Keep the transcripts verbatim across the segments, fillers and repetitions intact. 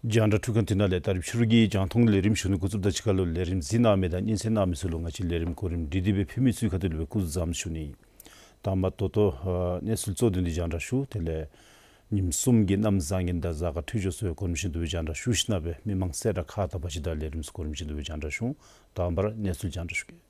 རྒྱང་བསྒྲགས་འཕྲུལ་ཁང་འདི་ནང་ལས་ད་རིས་ཕྱི་རུ་གི་རྒྱང་མཐོང་ལས་རིམ་ཞུ་ནི་འགོ་བཙུགསཔ་དང་གཅིག་ཁར་ལུ་ལས་རིམ་གཟིགས་གནང་མི་དང་སྙན་གསན་གནང་མི་ཚུ་ལུ་ང་བཅས་ལས་རིམ་གོ་རིམ་སྒྲིག་སྟེ་སྦེ་ཕུལ་མི་ཚུ་གི་ཁ་ཐུག་ལས་སྦེ་སྐུ་གཟུགས་བཟང་པོ་ཞུ་ནི། དང་པ་ད་ལྟོ་ཨ་གནས་ཚུལ་གཙོ་དོན་འདི་རྒྱང་བསྒྲགས་ཞུ། དེ་ལས་ཉིནམ་གསུམ་གྱི་གནམ་བཟང་ངན་དང་གཟའ་སྐར་འཕྲོད་སྦྱོར་སོགས་གོ་རིམ་བཞིན་དུ་སྦེ་རྒྱང་བསྒྲགས་ཞུ་ཞིནམ་ལས་མི་མང་སེར་སྦོམ་ཁག་དང་འབའ་ཞིག་དང་ལས་རིམ་ཚུ་གོ་རིམ་བཞིན་དུ་སྦེ་རྒྱང་བསྒྲགས་ཞུ། དང་པ་ར་གནས་ཚུལ་རྒྱང་བསྒྲགས་ཞུ་གེ།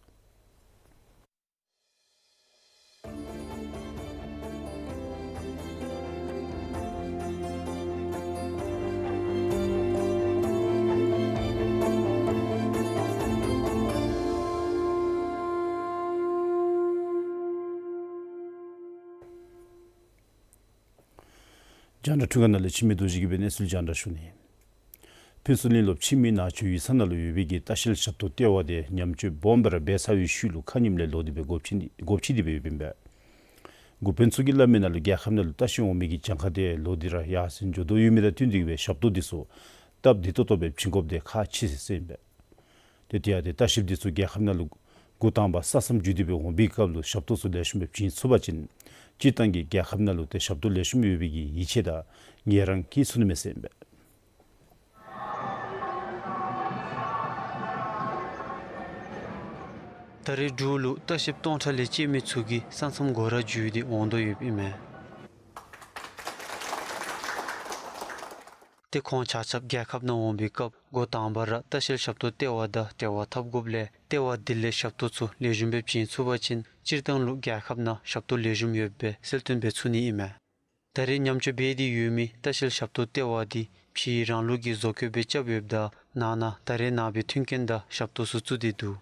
རྒྱང་བསྒྲགས་འཕྲུལ་ཁང་ནང་ལས་འཆི་མེད་རྡོ་རྗེ་གིས་སྦེ་གནས་ཚུལ་རྒྱང་བསྒྲགས་ཞུ་ནི། ཕུན་ཚོགས་གླིང་ལུ་ཕྱི་མི་ནང་ཆོས་ཡིག་ཚང་ནང་ལུ་ཡོད་པའི་གི་ལྟ་བཤལ་ཞབས་ཏོག་ལྟེ་བ་དེ་ཉམས་བཅོས་སྦོམ་སྦེ་ར་འབད་ཚར་བའི་ཤུལ་ལུ་ཁ་ཉིནམ་ལས་ལོག་སྟེ་སྦེ་སྒོ་ཕྱེ་སྒོ་ཕྱེ་སྟེ་སྦེ་ཡོདཔ་ཨིན་པས། འགོ་དཔོན་ཚུ་གིས་སླབ་མི་ནང་ལུ་རྒྱལ་ཁབ་ནང་ལུ་ལྟ་བཤལ་འོང་མི་གི་གྱངས་ཁ་དེ་ལོག་སྟེ་ར་ཡར་སེང་འགྱོ་དོ་ཡོད་མི་དང་བསྟུན་ཏེ་གི་སྦེ་ཞབས་ཏོག་འདི་ཚུ་སྟབས་བདེ་ཏོག་ཏོ་སྦེ་བྱིན་དགོཔ་དེ་ཁག་ཆེ་ཟེར་ཟེར་ཨིན་པས། ཏེ་དེ་ཡང་ཏེ་ལྟ་བཤལཔ་འདི་ཚུ་རྒྱལ་ཁབ་ནང་ལུ་འགོ་དང་པ་ས་མཚམས་བརྒྱུད་དེ་སྦེ་འོང་པའི་སྐབས་ལུ་ཞབས་ཏོག་ཚུ་ལེགས་ཤོམ་སྦེ་བྱིན་ཚུགས་པ་ཅིན་སྤྱིར་བཏང་གི་རྒྱལ་ཁབ་ནང་ལུ་ཏེ་ཞབས་ཏོག་ལེགས་ཤོམ་ཡོད་པའི་གི་ཡིད་ཆེས་དང་ངལ་རངས་སྐྱེ་ཚུགས་ནི་མས་ཟེར་ཨིན་པས། ད་རེས་འབྲུག་ལུ་ལྟ་བཤལཔ་སྟོང་ཕྲག་ལས་བཅད་མི་ཚུ་གིས་ས་མཚམས་སྒོ་ར་བརྒྱུད་དེ་འོང་དོ་ཡོདཔ་ཨིན་མས། ཏེ་ཁོང་ཆ་ཁྱབ་རྒྱལ་ཁབ་ནང་འོང་པའི་སྐབས་འགོ་དང་པ་ར་ལྟ་བཤལ་ཞབས་ཏོག་ལྟེ་བ་དང་འབྲེལ་བ་འཐབ་དགོཔ་ལས་ལྟེ་བ་འདི་ལས་ཞབས་ཏོག་ཚུ་ལེགས་ཤོམ་སྦེ་བྱིན་ཚུགས་པ་ཅིན་སྤྱིར་བཏང་ལུ་རྒྱལ་ཁབ་ནང་ཞབས་ཏོག་ལེགས་ཤོམ་ཡོདཔ་སྦེ་གསལ་སྟོན་འབད་ཚུགས་ནི་ཨིན་མས། ད་རེས་ཉམས་བཅོས་འབད་དེ་ཡོད་མི་ལྟ་བཤལ་ཞབས་ཏོག་ལྟེ་བ་འདི་ཕྱིའི་རང་ལུགས་ཀྱི་བཟོ་བཀོད་སྦེ་རྐྱབ་ཡོདཔ་ད་ནང་ན་ད་རེས་ནངས་པའི་མཐུན་རྐྱེན་དང་ཞབས་ཏོག་ཚུ་བཙུགས་ཏེ་འདུག།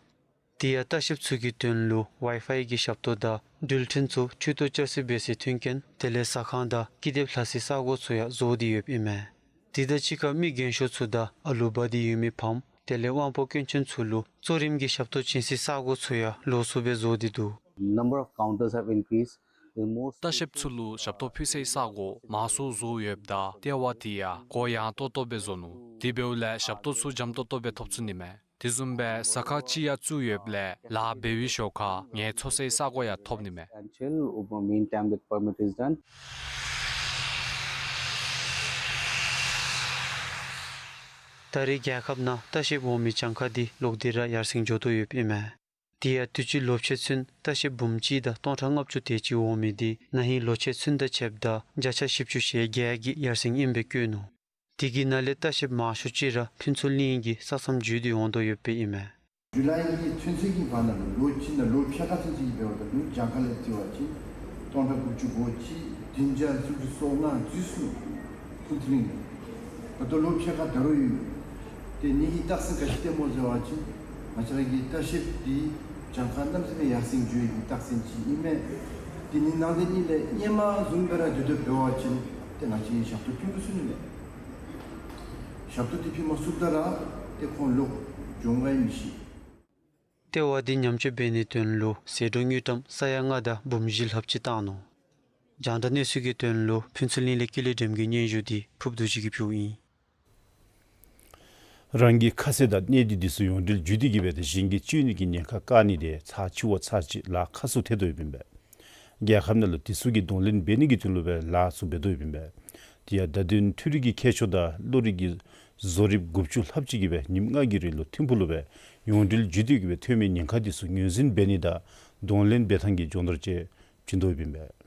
དེ་ཡང་ལྟ་བཤལཔ་ཚུ་གི་དོན་ལུ་ཝའི་ཕའི་གི་ཞབས་ཏོག་དང་འགྲུལ་འཕྲིན་ཚུ་མཐུད་དོ་རྐྱབ་སའི་སྦེ་སའི་མཐུན་རྐྱེན་དེ་ལས་ཟ་ཁང་དང་ཀི་དེབ་ལྷག་སའི་ས་སྒོ་ཚུ་ཡང་བཟོ་སྟེ་ཡོདཔ་ཨིན་མས། དེ་དང་གཅིག་ཁར་མི་རྒན་ཤོས་ཚུ་དང་ཨ་ལུ་འབག་སྟེ་ཡོད་མི་ཕམ་དེ་ལས་དབང་པོ་སྐྱོན་ཅན་ཚུ་ལུ་གཙོ་རིམ་གྱི་ཞབས་ཏོག་བྱིན་སའི་ས་སྒོ་ཚུ་ཡང་ལོགས་སུ་སྦེ་བཟོ་སྟེ་འདུག། Number of counters have increased. The most ལྟ་བཤལཔ་ཚུ་ལུ་ཞབས་ཏོག་ཕུལ་སའི་ས་སྒོ་མང་སུ་བཟོ་ཡོདཔ་ད་ལྟེ་བ་དེ་ཡང་གུ་ཡངས་ཏོག་ཏོ་སྦེ་བཟོ་ནུག། དེ་འབདཝ་ལས་ཞབས་ཏོག་ཚུ་འཇམ་ཏོག་ཏོ་སྦེ་ཐོབ་ཚུགས་ནི་མས། དེ་བཟུམ་སྦེ་ཟ་ཁང་ཅིག་ཡང་བཙུགས་ཡོདཔ་ལས་ལཱ་འབད་བའི་ཞོར་ཁར་ངལ་འཚོ་སའི་ས་སྒོ་ཡང་ཐོབ་ནི་མས། Until main time that permit is done. ད་རེས་རྒྱལ་ཁབ་ནང་ལྟ་བཤལཔ་འོང་མི་གྱངས་ཁ་འདི་ལོག་སྟེ་ར་ཡར་སེང་འགྱོ་དོ་ཡོདཔ་ཨིན་མས། དེ་ཡང་དུས་ཅི་ལོ་ཕྱེད་ཚུན་ལྟ་བཤལཔ་འབུམ་གཅིག་དང་སྟོང་ཕྲག་ལྔ་བཅུ་དེ་ཅིག་འོང་མི་འདི་ན་ཧིང་ལོ་ཕྱེད་ཚུན་དང་ཕྱདཔ་ད་བརྒྱ་ཆ་བཞི་བཅུ་ཞེ་བརྒྱད་ཀྱི་ཡར་སེང་ཨིནམ་སྦེ་བཀོད་ནུག། དེ་གི་ནང་ལས་ལྟ་བཤལཔ་མང་ཤོས་ཅིག་ར་ཕུན་ཚོགས་གླིང་གི་ས་མཚམས་བརྒྱུད་དེ་འོང་དོ་ཡོདཔ་ཨིན་མས། ཇུ་ལའི་གི་ཚུན་ཚོད་ཀྱི་བར་ན་ལུ་ལོ་གཅིག་ནང་ལོ་ཕྱེད་ཀ་ཚུན་ཚོད་ཀྱི་འབདཝ་ད་ལུ་གྱངས་ཁ་ལས་བརྩི་བ་ཅིན་སྟོང་ཕྲག་དགུ་བཅུ་གོ་གཅིག་བདུན་བརྒྱ་བཅུ་གསུམ་ནང་འཛུལ་སོང་ནུག། ཕུན་ཚོགས་གླིང་ལུ་ད་ལྟོ་ལོ་ཕྱེད་ཀ་ད་རུང་ཡོད། ཏེ་ཨ་ནི་གི་རྟགས་མཚན་ག་ཅི་སྟོནམ་སྨོ་ཟེར་བ་ཅིན་ང་བཅས་ར་གི་ལྟ་བཤལཔ་འདི་གྱངས་ཁ་གནམ་མེད་ས་མེད་ཡར་སེང་འགྱོ་ཡི་གི་རྟགས་མཚན་ཅིག་ཨིན་མས། ཏེ་ཨ་ནི་ནང་དེ་ཨ་ནི་ལས་ཧེ་མ་བཟུམ་སྦེ་ར་སྡོད་སྡོདཔ་འབད་བ་ཅིན་ཏེ་ང་བཅས་ཀྱིས་ཞབས་ཏོག་ཕུལ་མི་ཚུགས་ནི་མས། ཞབས་ཏོག་འདི་ཕུལ་མ་ཚུགསཔ་ད་ར་ཏེ་ཁོང་ལོག་འགྱོ་འོང་ག་ཡང་མི་ཤེས། ལྟེ་བ་འདི་ཉམས་བཅོས་འབད་ནིའི་དོན་ལུ་ཟད་འགྲོ་དངུལ་ཀྲམ་ས་ཡ་ལྔ་དང་འབུམ་བཞི་ལྷགཔ་ཅིག་བཏང་ནུག། རྒྱང་བསྒྲགས་གནས་ཚུལ་གྱི་དོན་ལུ་ཕུན་ཚོགས་གླིང་ལས་ཀུན་ལེགས་སྒྲོལམ་གྱི་སྙན་ཞུ་འདི་ཕུརཔ་རྡོ་རྗེ་གིས་ཕུལཝ་ཨིན། རང་གི་ཁ་གསལ་དང་གནས་སྡུད་འདི་ཚུ་ཡོངས་འབྲེལ་བརྒྱུད་དེ་གིས་སྦེ་ཏེ་གཞན་གྱིས་སྤྱོད་ནི་གི་ཉེན་ཁ་བཀག་ནི་དེ་ཚར་གཅིག་བ་ཚར་གཅིག་ལཱ་ཁག་སུ་ཐལ་དོ་ཡོདཔ་ཨིན་པས། རྒྱལ་ཁབ་ནང་ལུ་དེ་ཚུ་གི་གདོང་ལེན་འབད་ནི་གི་དོན་ལུ་སྦེ་ལཱ་ཚུ་འབད་དོ་ཡོདཔ་ཨིན་པས། དེ་ཡང་བརྡ་དོན་འཕྲུལ་རིག་གི་ཁྱད་ཆོས་དང་གློག་རིག་གི་བཟོ་རིགཔ་དགུ་བཅུ་ལྷགཔ་ཅིག་གིས་སྦེ་ཉིནམ་ལྔ་གི་རིང་ལུ་ཐིམ་ཕུག་ལུ་སྦེ་ཡོངས་འབྲེལ་བརྒྱུད་དེ་གིས་སྦེ་ཐོན་མི་ཉེན་ཁ་དེ་ཚུ་ངོས་འཛིན་འབད་ནི་དང་གདོང་ལེན་འབད་ཐངས་ཀྱི་སྦྱོང་བརྡར་བཅས་བྱིན་དོ་ཡོདཔ་ཨིན་པས།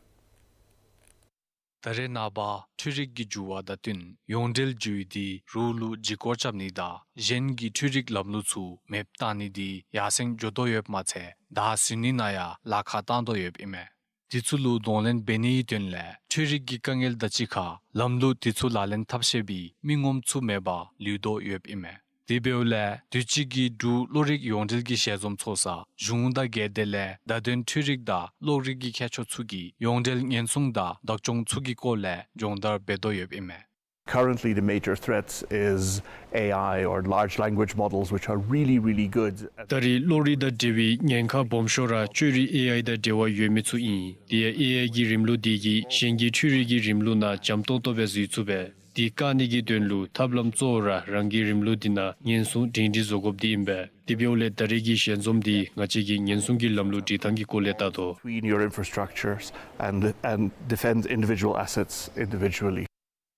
ད་རེས་ནངས་པ་འཕྲུལ་རིག་གི་འགྱུར་བ་དང་བསྟུན་ཡོངས་འབྲེལ་བརྒྱུད་དེ་རོགས་ལུ་བརྒྱུད་སྐུར་རྐྱབ་ནི་དང་གཞན་གྱི་འཕྲུལ་རིག་ལམ་ལུགས་ཚུ་མེདཔ་བཏང་ནི་དེ་ཡར་སེང་འགྱོ་དོ་ཡོདཔ་མ་ཚད་བདའ་ཟུན་ནི་ནང་ཡང་ལཱ་ཁག་བཏང་དོ་ཡོདཔ་ཨིན་མས། དེ་ཚུ་ལུ་གདོང་ལེན་འབད་ནིའི་དོན་ལས་འཕྲུལ་རིག་གི་དཀའ་ངལ་དང་གཅིག་ཁར་ལམ་ལུགས་དེ་ཚུ་ལག་ལེན་འཐབ་ཤེས་པའི་མི་ངོམ་ཚུ་མེད་པར་ལུས་དོ་ཡོདཔ་ཨིན་མས། དེ་འབདཝ་ལས་དུས་ཅི་གི་འབྲུག་གློག་རིག་ཡོངས་འབྲེལ་གྱི་ཞལ་འཛོམས་ཚོགས་ས་གཞུང་དང་འགལ་ཏེ་ལས་བརྡ་དོན་འཕྲུལ་རིག་དང་གློག་རིག་གི་ཁྱད་ཆོས་ཚུ་གི་ཡོངས་འབྲེལ་ཉེན་སྲུང་དང་བདག་སྐྱོང་ཚུ་གི་སྐོར་ལས་སྦྱོང་བརྡར་འབད་དོ་ཡོདཔ་ཨིན་མས། Currently, the major threats is A I or large language models, which are really, really good at ད་རེས་གློག་རིག་དང་འབྲེལ་བའི་ཉེན་ཁ་སྦོམ་ཤོས་ར་བཅོས་རིག་ཨེ་ཨའི་དང་འབྲེལ་བ་ཡོད་མི་ཚུ་ཨིན། དེ་ཡང་ཨེ་ཨའི་གི་རིམ་ལུགས་དེ་གིས་གཞན་གྱི་འཕྲུལ་རིག་གི་རིམ་ལུགས་ནང་འཇམ་ཏོང་ཏོ་སྦེ་འཛུལ་ཚུགས་པས། དེ་བཀག་ནི་གི་དོན་ལུ་ཐབས་ལམ་གཙོ་བོ་ར་རང་གི་རིམ་ལུགས་འདི་ནང་ཉེན་སྲུང་སྒྲིང་སྒྲི་བཟོ་དགོཔ་འདི་ཨིན་པས། དེ་འབདཝ་ལས་ད་རེས་ཀྱི་ཞལ་འཛོམས་འདི་ང་བཅས་ཀྱིས་ཉེན་སྲུང་གི་ལམ་ལུགས་སྒྲིག་ཐངས་ཀྱི་སྐོར་ལས་བལྟ་དོ། Between your infrastructures and, and defend individual assets individually.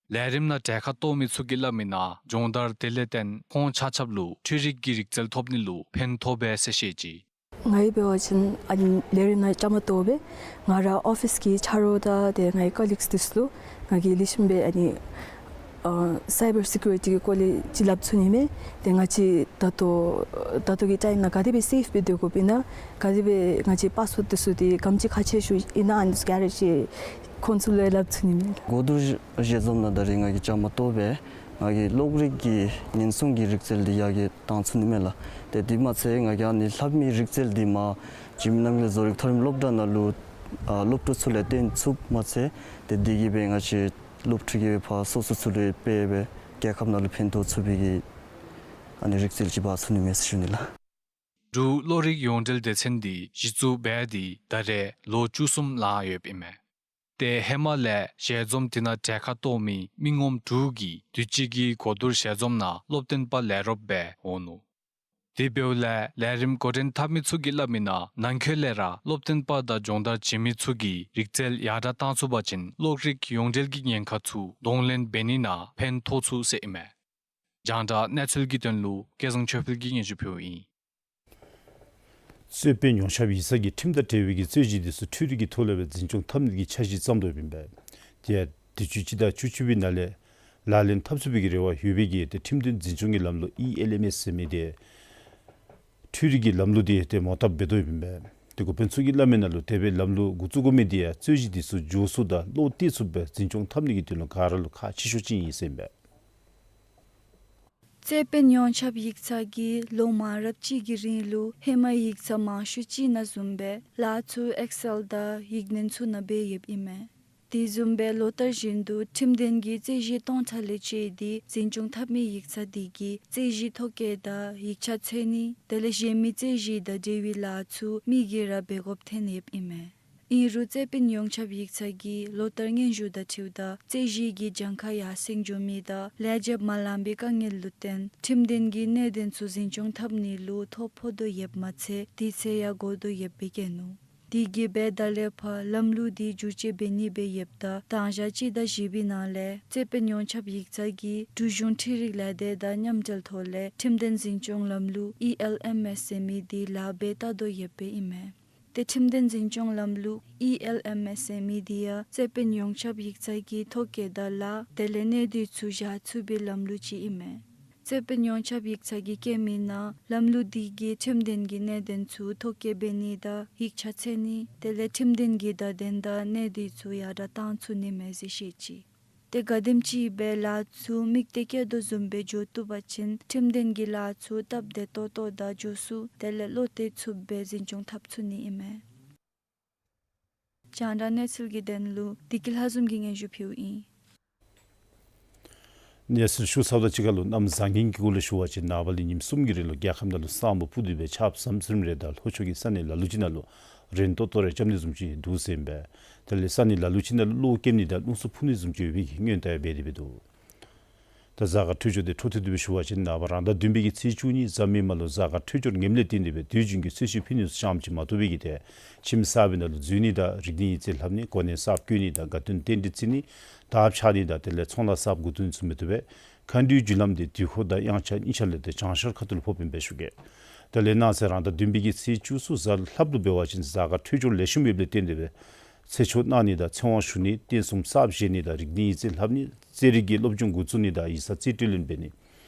ལས་རིམ་ནང་གྲལ་ཁར་གཏོགས་མི་ཚུ་གིས་སླབ་མི་ནང་སྦྱོང་བརྡར་དེ་ལས་བརྟེན་ཁོང་ཆ་ཁྱབ་ལུ་འཕྲུལ་རིག་གི་རིག་རྩལ་ཐོབ་ནི་ལུ་ཕན་ཐོགས་པས་ཟེར་བཤད་ཅི། ང་གིས་འབད་བ་ཅིན་ཨ་ནི་ལས་རིམ་ནང་བཅའ་མར་གཏོགས་སྦེ་ང་ར་ཨོ་ཕིསི་གི་ཆ་རོགས་དང་ཏེ་ངེའི་ཀོ་ལིགསི་འདི་ཚུ་ལུ་ང་གིས་ལེགས་ཤོམ་སྦེ་ཨ་ནི་ཨ་སའི་བར་སི་ཀུ་རི་ཊི་གི་སྐོར་ལས་ཅིག་སླབ་ཚུགས་ནི་མས། ཏེ་ང་བཅས་ད་ལྟོ་ད་ལྟོ་གི་ཊའིམ་ནང་ག་དེ་སྦེ་སེཕ་སྦེ་སྡོད་དགོཔ་ཨིན་ན་ག་དེ་སྦེ་ང་བཅས་པཱསི་ཝརཌ་འདི་ཚུ་འདི་ག་དེམ་ཅིག་ཁག་ཆེ་ཤོས་ཨིན་ན་ཨ་ནི་ཚུ་ག་ར་ཅིག་ཁོང་ཚུ་ལུ་སླབ་ཚུགས་ནི་མས། གོ་བསྡུར་ཞལ་འཛོམས་ནང་ད་རེས་ང་གིས་བཅའ་མར་གཏོགས་སྦེ་ང་གིས་གློག་རིག་གི་ཉེན་སྲུང་གི་རིག་རྩལ་འདི་ཡར་རྒྱས་བཏང་ཚུགས་ནི་མས་ལགས། ཏེ་དེ་མ་ཚད་ང་གིས་ཨ་ནི་ལྷབ་མི་རིག་རྩལ་འདི་མར་འཇིགས་མེད་རྣམ་རྒྱལ་བཟོ་རིག་མཐོ་རིམ་སློབ་གྲྭ་ནང་ལུ་ཨ་སློབ་ཕྲུག་ཚུ་ལུ་སྟོན་ཚུགསཔ་མ་ཚད་ཏེ་དེ་གིས་སྦེ་ང་བཅས་སློབ་ཕྲུག་གིས་སྦེ་ཕར་སོ་སོ་ཚུ་ལུ་སྤེལ་སྦེ་རྒྱལ་ཁབ་ནང་ལུ་ཕན་ཐོགས་ཚུགས་པའི་གི་ཨ་ནི་རིག་རྩལ་ཅིག་འབག་ཚུགས་ནི་མས་ཟེར་ཞུ་ནི་ལགས། འབྲུག་གློག་རིག་ཡོངས་འབྲེལ་སྡེ་ཚན་འདི་གཞི་བཙུགས་འབད་དེ་ད་རེས་ལོ་བཅུ་གསུམ་ལང་ཡོདཔ་ཨིན་མས། ཏེ་ཧེ་མ་ལས་ཞལ་འཛོམས་དེ་ནང་གྲལ་ཁར་གཏོགས་མི་མི་ངོམ་དྲུག་གིས་དུས་ཅི་གི་གོ་བསྡུར་ཞལ་འཛོམས་ནང་སློབ་སྟོན་པ་ལས་རོགསཔ་སྦེ་འོང་ནུག། དེ་འབདཝ་ལས་ལས་རིམ་འགོ་འདྲེན་འཐབ་མི་ཚུ་གིས་སླབ་མི་ནང་ནང་འཁོད་ལས་ར་སློབ་སྟོན་པ་དང་སྦྱོང་བརྡར་བྱིན་མི་ཚུ་གིས་རིག་རྩལ་ཡར་དྲག་བཏང་ཚུགས་པ་ཅིན་གློག་རིག་ཡོངས་འབྲེལ་གྱི་ཉེན་ཁ་ཚུ་གདོང་ལེན་འབད་ནི་ནང་ཕན་ཐོགས་ཚུགས་ཟེར་ཨིན་མས། རྒྱང་བསྒྲགས་གནས་ཚུལ་གྱི་དོན་ལུ་སྐལ་བཟང་ཆོས་འཕེལ་གྱིས་སྙན་ཞུ་ཕུལཝ་ཨིན། རྩོད་དཔོན་ཡོངས་ཁྱབ་ཡིག་ཚང་གིས་ཁྲིམས་དང་འབྲེལ་བའི་གི་རྩོད་གཞི་འདི་ཚུ་འཕྲུལ་རིག་གི་ཐོག་ལས་སྦེ་འཛིན་སྐྱོང་འཐབ་ནི་གི་འཆར་གཞི་བརྩམས་དོ་ཡོདཔ་ཨིན་པས། དེ་ཡང་དུས་ཅི་སྤྱི་ཟླ་བཅུ་གཅིག་པའི་ནང་ལས་ལག་ལེན་འཐབ་ཚུགས་པའི་གི་རེ་བ་ཡོད་པའི་གི་ཏེ་ཁྲིམས་དོན་འཛིན་སྐྱོང་གི་ལམ་ལུགས་ཨི་ཨེལ་ཨེམ་ཨེསི་ཟེར་མི་དེ་འཕྲུལ་རིག་གི་ལམ་ལུགས་དེ་ཏེ་མོ་བཏབ་འབད་དོ་ཡོདཔ་ཨིན་པས། ཏེ་འགོ་དཔོན་ཚུ་གིས་སླབ་མི་ནང་ལུ་དེ་སྦེ་ལམ་ལུགས་འགོ་བཙུགས་དགོ་མི་དེ་ཡང་རྩོད་གཞི་འདི་ཚུ་མགྱོགས་སུ་དང་བློ་གཏད་ཚུགསཔ་སྦེ་འཛིན་སྐྱོང་འཐབ་ནི་གི་དོན་ལུ་ག་ར་ལུ་ཁག་ཆེ་ཤོས་ཅིག་ཨིན་ཟེར་ཨིན་པས། རྩོད་དཔོན་ཡོངས་ཁྱབ་ཡིག་ཚང་གིས་ལོ་མང་རབས་ཅིག་གི་རིང་ལུ་ཧེ་མ་ཡིག་ཚང་མང་ཤོས་ཅིག་ནང་བཟུམ་སྦེ་ལཱ་ཚུ་ཨེག་སེལ་དང་ཡིག་སྣོན་ཚུ་ནང་འབད་ཡོདཔ་ཨིན་མས། དེ་བཟུམ་སྦེ་ལོ་ལྟར་བཞིན་དུ་ཁྲིམས་དོན་གྱི་རྩོད་གཞི་སྟོང་ཕྲག་ལས་བཅད་དེ་འཛིན་སྐྱོང་འཐབ་མི་ཡིག་ཚང་དེ་གིས་རྩོད་གཞི་ཐོ་བཀོད་དང་ཡིག་ཆ་འཚོལ་ནི་དེ་ལས་གཞན་མི་རྩོད་གཞི་དང་འབྲེལ་བའི་ལཱ་ཚུ་མི་གིས་ར་འབད་དགོཔ་ཐོན་ཡོདཔ་ཨིན་མས། ཨིན་རུང་རྩོད་དཔོན་ཡོངས་ཁྱབ་ཡིག་ཚང་གིས་ལོ་ལྟར་སྙན་ཞུ་དང་འཁྲིལཝ་ད་རྩོད་གཞི་གི་གྱངས་ཁ་ཡར་སེང་འགྱོ་མི་དང་ལས་བྱེདཔ་མ་ལང་པའི་དཀའ་ངལ་ལུ་བརྟེན་ཁྲིམས་དོན་གྱི་གནད་དོན་ཚུ་འཛིན་སྐྱོང་འཐབ་ནི་ལུ་ཐོ་ཕོག་དོ་ཡོདཔ་མ་ཚད་དུས་ཚོད་ཡང་འགོར་དོ་ཡོདཔ་སྦེ་བཀོད་ནུག། དེ་གིས་སྦེ་ད་ལས་ཕར་ལམ་ལུགས་དེ་བསྒྱུར་བཅོས་འབད་ནི་སྦེ་ཡོདཔ་ད་དང་ཞག་སྤྱི་ཟླ་བཞི་པའི་ནང་ལས་རྩོད་དཔོན་ཡོངས་ཁྱབ་ཡིག་ཚང་གིས་འབྲུག་གཞུང་འཕྲུལ་རིག་ལས་སྡེ་དང་མཉམ་འབྲེལ་ཐོག་ལས་ཁྲིམས་དོན་འཛིན་སྐྱོང་ལམ་ལུགས་ཨི་ཨེལ་ཨེམ་ཨེསི་ཟེར་མི་དེ་ལཱ་འབད་བལྟ་དོ་ཡོདཔ་ཨིན་མས། ཏེ་ཁྲིམས་དོན་འཛིན་སྐྱོང་ལམ་ལུགས་ཨི་ཨེལ་ཨེམ་ཨེསི་ཟེར་མི་དེ་ཡང་རྩོད་དཔོན་ཡོངས་ཁྱབ་ཡིག་ཚང་གིས་ཐོ་བཀོད་དང་ལཱ་དེ་ལས་གནད་དོན་ཚུ་བཞག་ཚུགས་པའི་ལམ་ལུགས་ཅིག་ཨིན་མས། རྩོད་དཔོན་ཡོངས་ཁྱབ་ཡིག་ཚང་གིས་བཀོད་མི་ནང་ལམ་ལུགས་དེ་གིས་ཁྲིམས་དོན་གྱི་གནད་དོན་ཚུ་ཐོ་བཀོད་འབད་ནི་དང་ཡིག་ཆ་འཚོལ་ནི་དེ་ལས་ཁྲིམས་དོན་གྱི་བརྡ་དོན་དང་གནད་དོན་ཚུ་ཡར་དྲག་བཏང་ཚུགས་ནི་མས་ཟེར་བཤད་ཅི། ཏེ་ག་དེམ་ཅིག་སྦེ་ལཱ་ཚུ་དམིགས་གཏད་བསྐྱེད་དོ་བཟུམ་སྦེ་འགྱོ་བཏུབ་པ་ཅིན་ཁྲིམས་དོན་གྱི་ལཱ་ཚུ་སྟབས་བདེ་ཏོག་ཏོ་དང་མགྱོགས་སུ་དེ་ལས་བློ་གཏད་ཚུགསཔ་སྦེ་འཛིན་སྐྱོང་འཐབ་ཚུགས་ནི་ཨིན་མས། རྒྱང་བསྒྲགས་གནས་ཚུལ་གྱི་དོན་ལུ་བདེ་སྐྱིད་ལྷ་འཛོམས་ཀྱིས་སྙན་ཞུ་ཕུལཝ་ཨིན། གནས་ཚུལ་ཞུ་ཚརཝ་དང་གཅིག་ཁར་ལུ་གནམ་བཟང་ངན་གྱི་སྐོར་ལས་ཞུ་བ་ཅིན་ནངས་པ་ལས་ཉིནམ་གསུམ་གྱི་རིང་ལུ་རྒྱལ་ཁབ་ནང་ལུ་ས་སྨུག་སྤུབས་ཏེ་སྦེ་ཆརཔ་ཟམ་ཟིམ་རེ་དང་ལྷོ་ཕྱོགས་ཀྱི་ས་གནས་ལ་ལུ་ཅིག་ནང་ལུ་ རན་ཏོག་ཏོ་རེ་རྐྱབ་ནི་བཟུམ་ཅིག་འདུག་ཟེར་ཨིན་པས། དེ་ལས་ས་གནས་ལ་ལུ་ཅིག་ནང་ལུ་གློག་སྐྱེལ་ནི་དང་རླུང་འཚུབ་འཕུ་ནི་བཟུམ་ཅིག་ཡོད་པའི་གི་སྔོན་ལྟ་ཡང་འབད་དེ་འབད་འདུག། ད་གཟའ་སྐར་འཕྲོད་སྦྱོར་དེ་འཕྲོ་མཐུད་དེ་སྦེ་ཞུ་བ་ཅིན་ནངས་པ་རང་ཟླ་བདུན་པའི་གི་ཚེས་བཅུ་གཉིས་གཟའ་མིག་དམར་ལུ་གཟའ་སྐར་འཕྲོད་སྦྱོར་ངནམ་ལས་བརྟེན་ཏེ་སྦེ་དུས་རྒྱུན་གྱི་ཚོས་གཞི་ཕུལ་ནི་ཚུ་ཙམ་ཅིག་མ་གཏོགས་པའི་གི་ཏེ་ཁྱིམ་གསར་པའི་ནང་ལུ་འཛུལ་ནི་དང་རིག་གནས་ཡིག་རྩིས་ལྷབ་ནི་གོ་གནས་གསརཔ་བསྐོ་ནི་དང་དགའ་སྟོན་རྟེན་འབྲེལ་བརྩི་ནི་དར་འཕྱར་ནི་དང་དེ་ལས་ཚོང་ལཱ་གསརཔ་འགོ་བཙུགས་ནི་ཚུ་མ་གཏོགས་པའི་མཁའ་འགྲོའི་རྒྱུ་ལམ་དེ་དུས་འཁོར་དང་དབྱངས་འཆར་གཉིས་ཆ་ལས་ཏེ་བྱང་ཤར་ཁ་ཐུག་ལུ་ཕོགཔ་ཨིན་པས་ཞུ་གེ། དེ་ལས་གནངས་ཚེ་རང་ཟླ་བདུན་པའི་གི་ཚེས་བཅུ་གསུམ་གཟའ་ལྷགཔ་ལུ་འབད་བ་ཅིན་གཟའ་སྐར་འཕྲོད་སྦྱོར་ལེགས་ཤོམ་ཡོདཔ་ལས་བརྟེན་ཏེ་སྦེ་ཚེ་མཆོད་གནང་ནི་དང་ཚེ་དབང་ཞུ་ནི་རྟེན་གསུམ་གསརཔ་བཞེངས་ནི་དང་རིག་གནས་ཡིག་རྩིས་ལྷབ་ནི་རྩེད་རིགས་ཀྱི་སློབ་སྦྱོང་འགོ་བཙུགས་ནི་དང་ཡིག་ཚང་རྩིས་སྤྲོད་ལེན་འབད་ནི་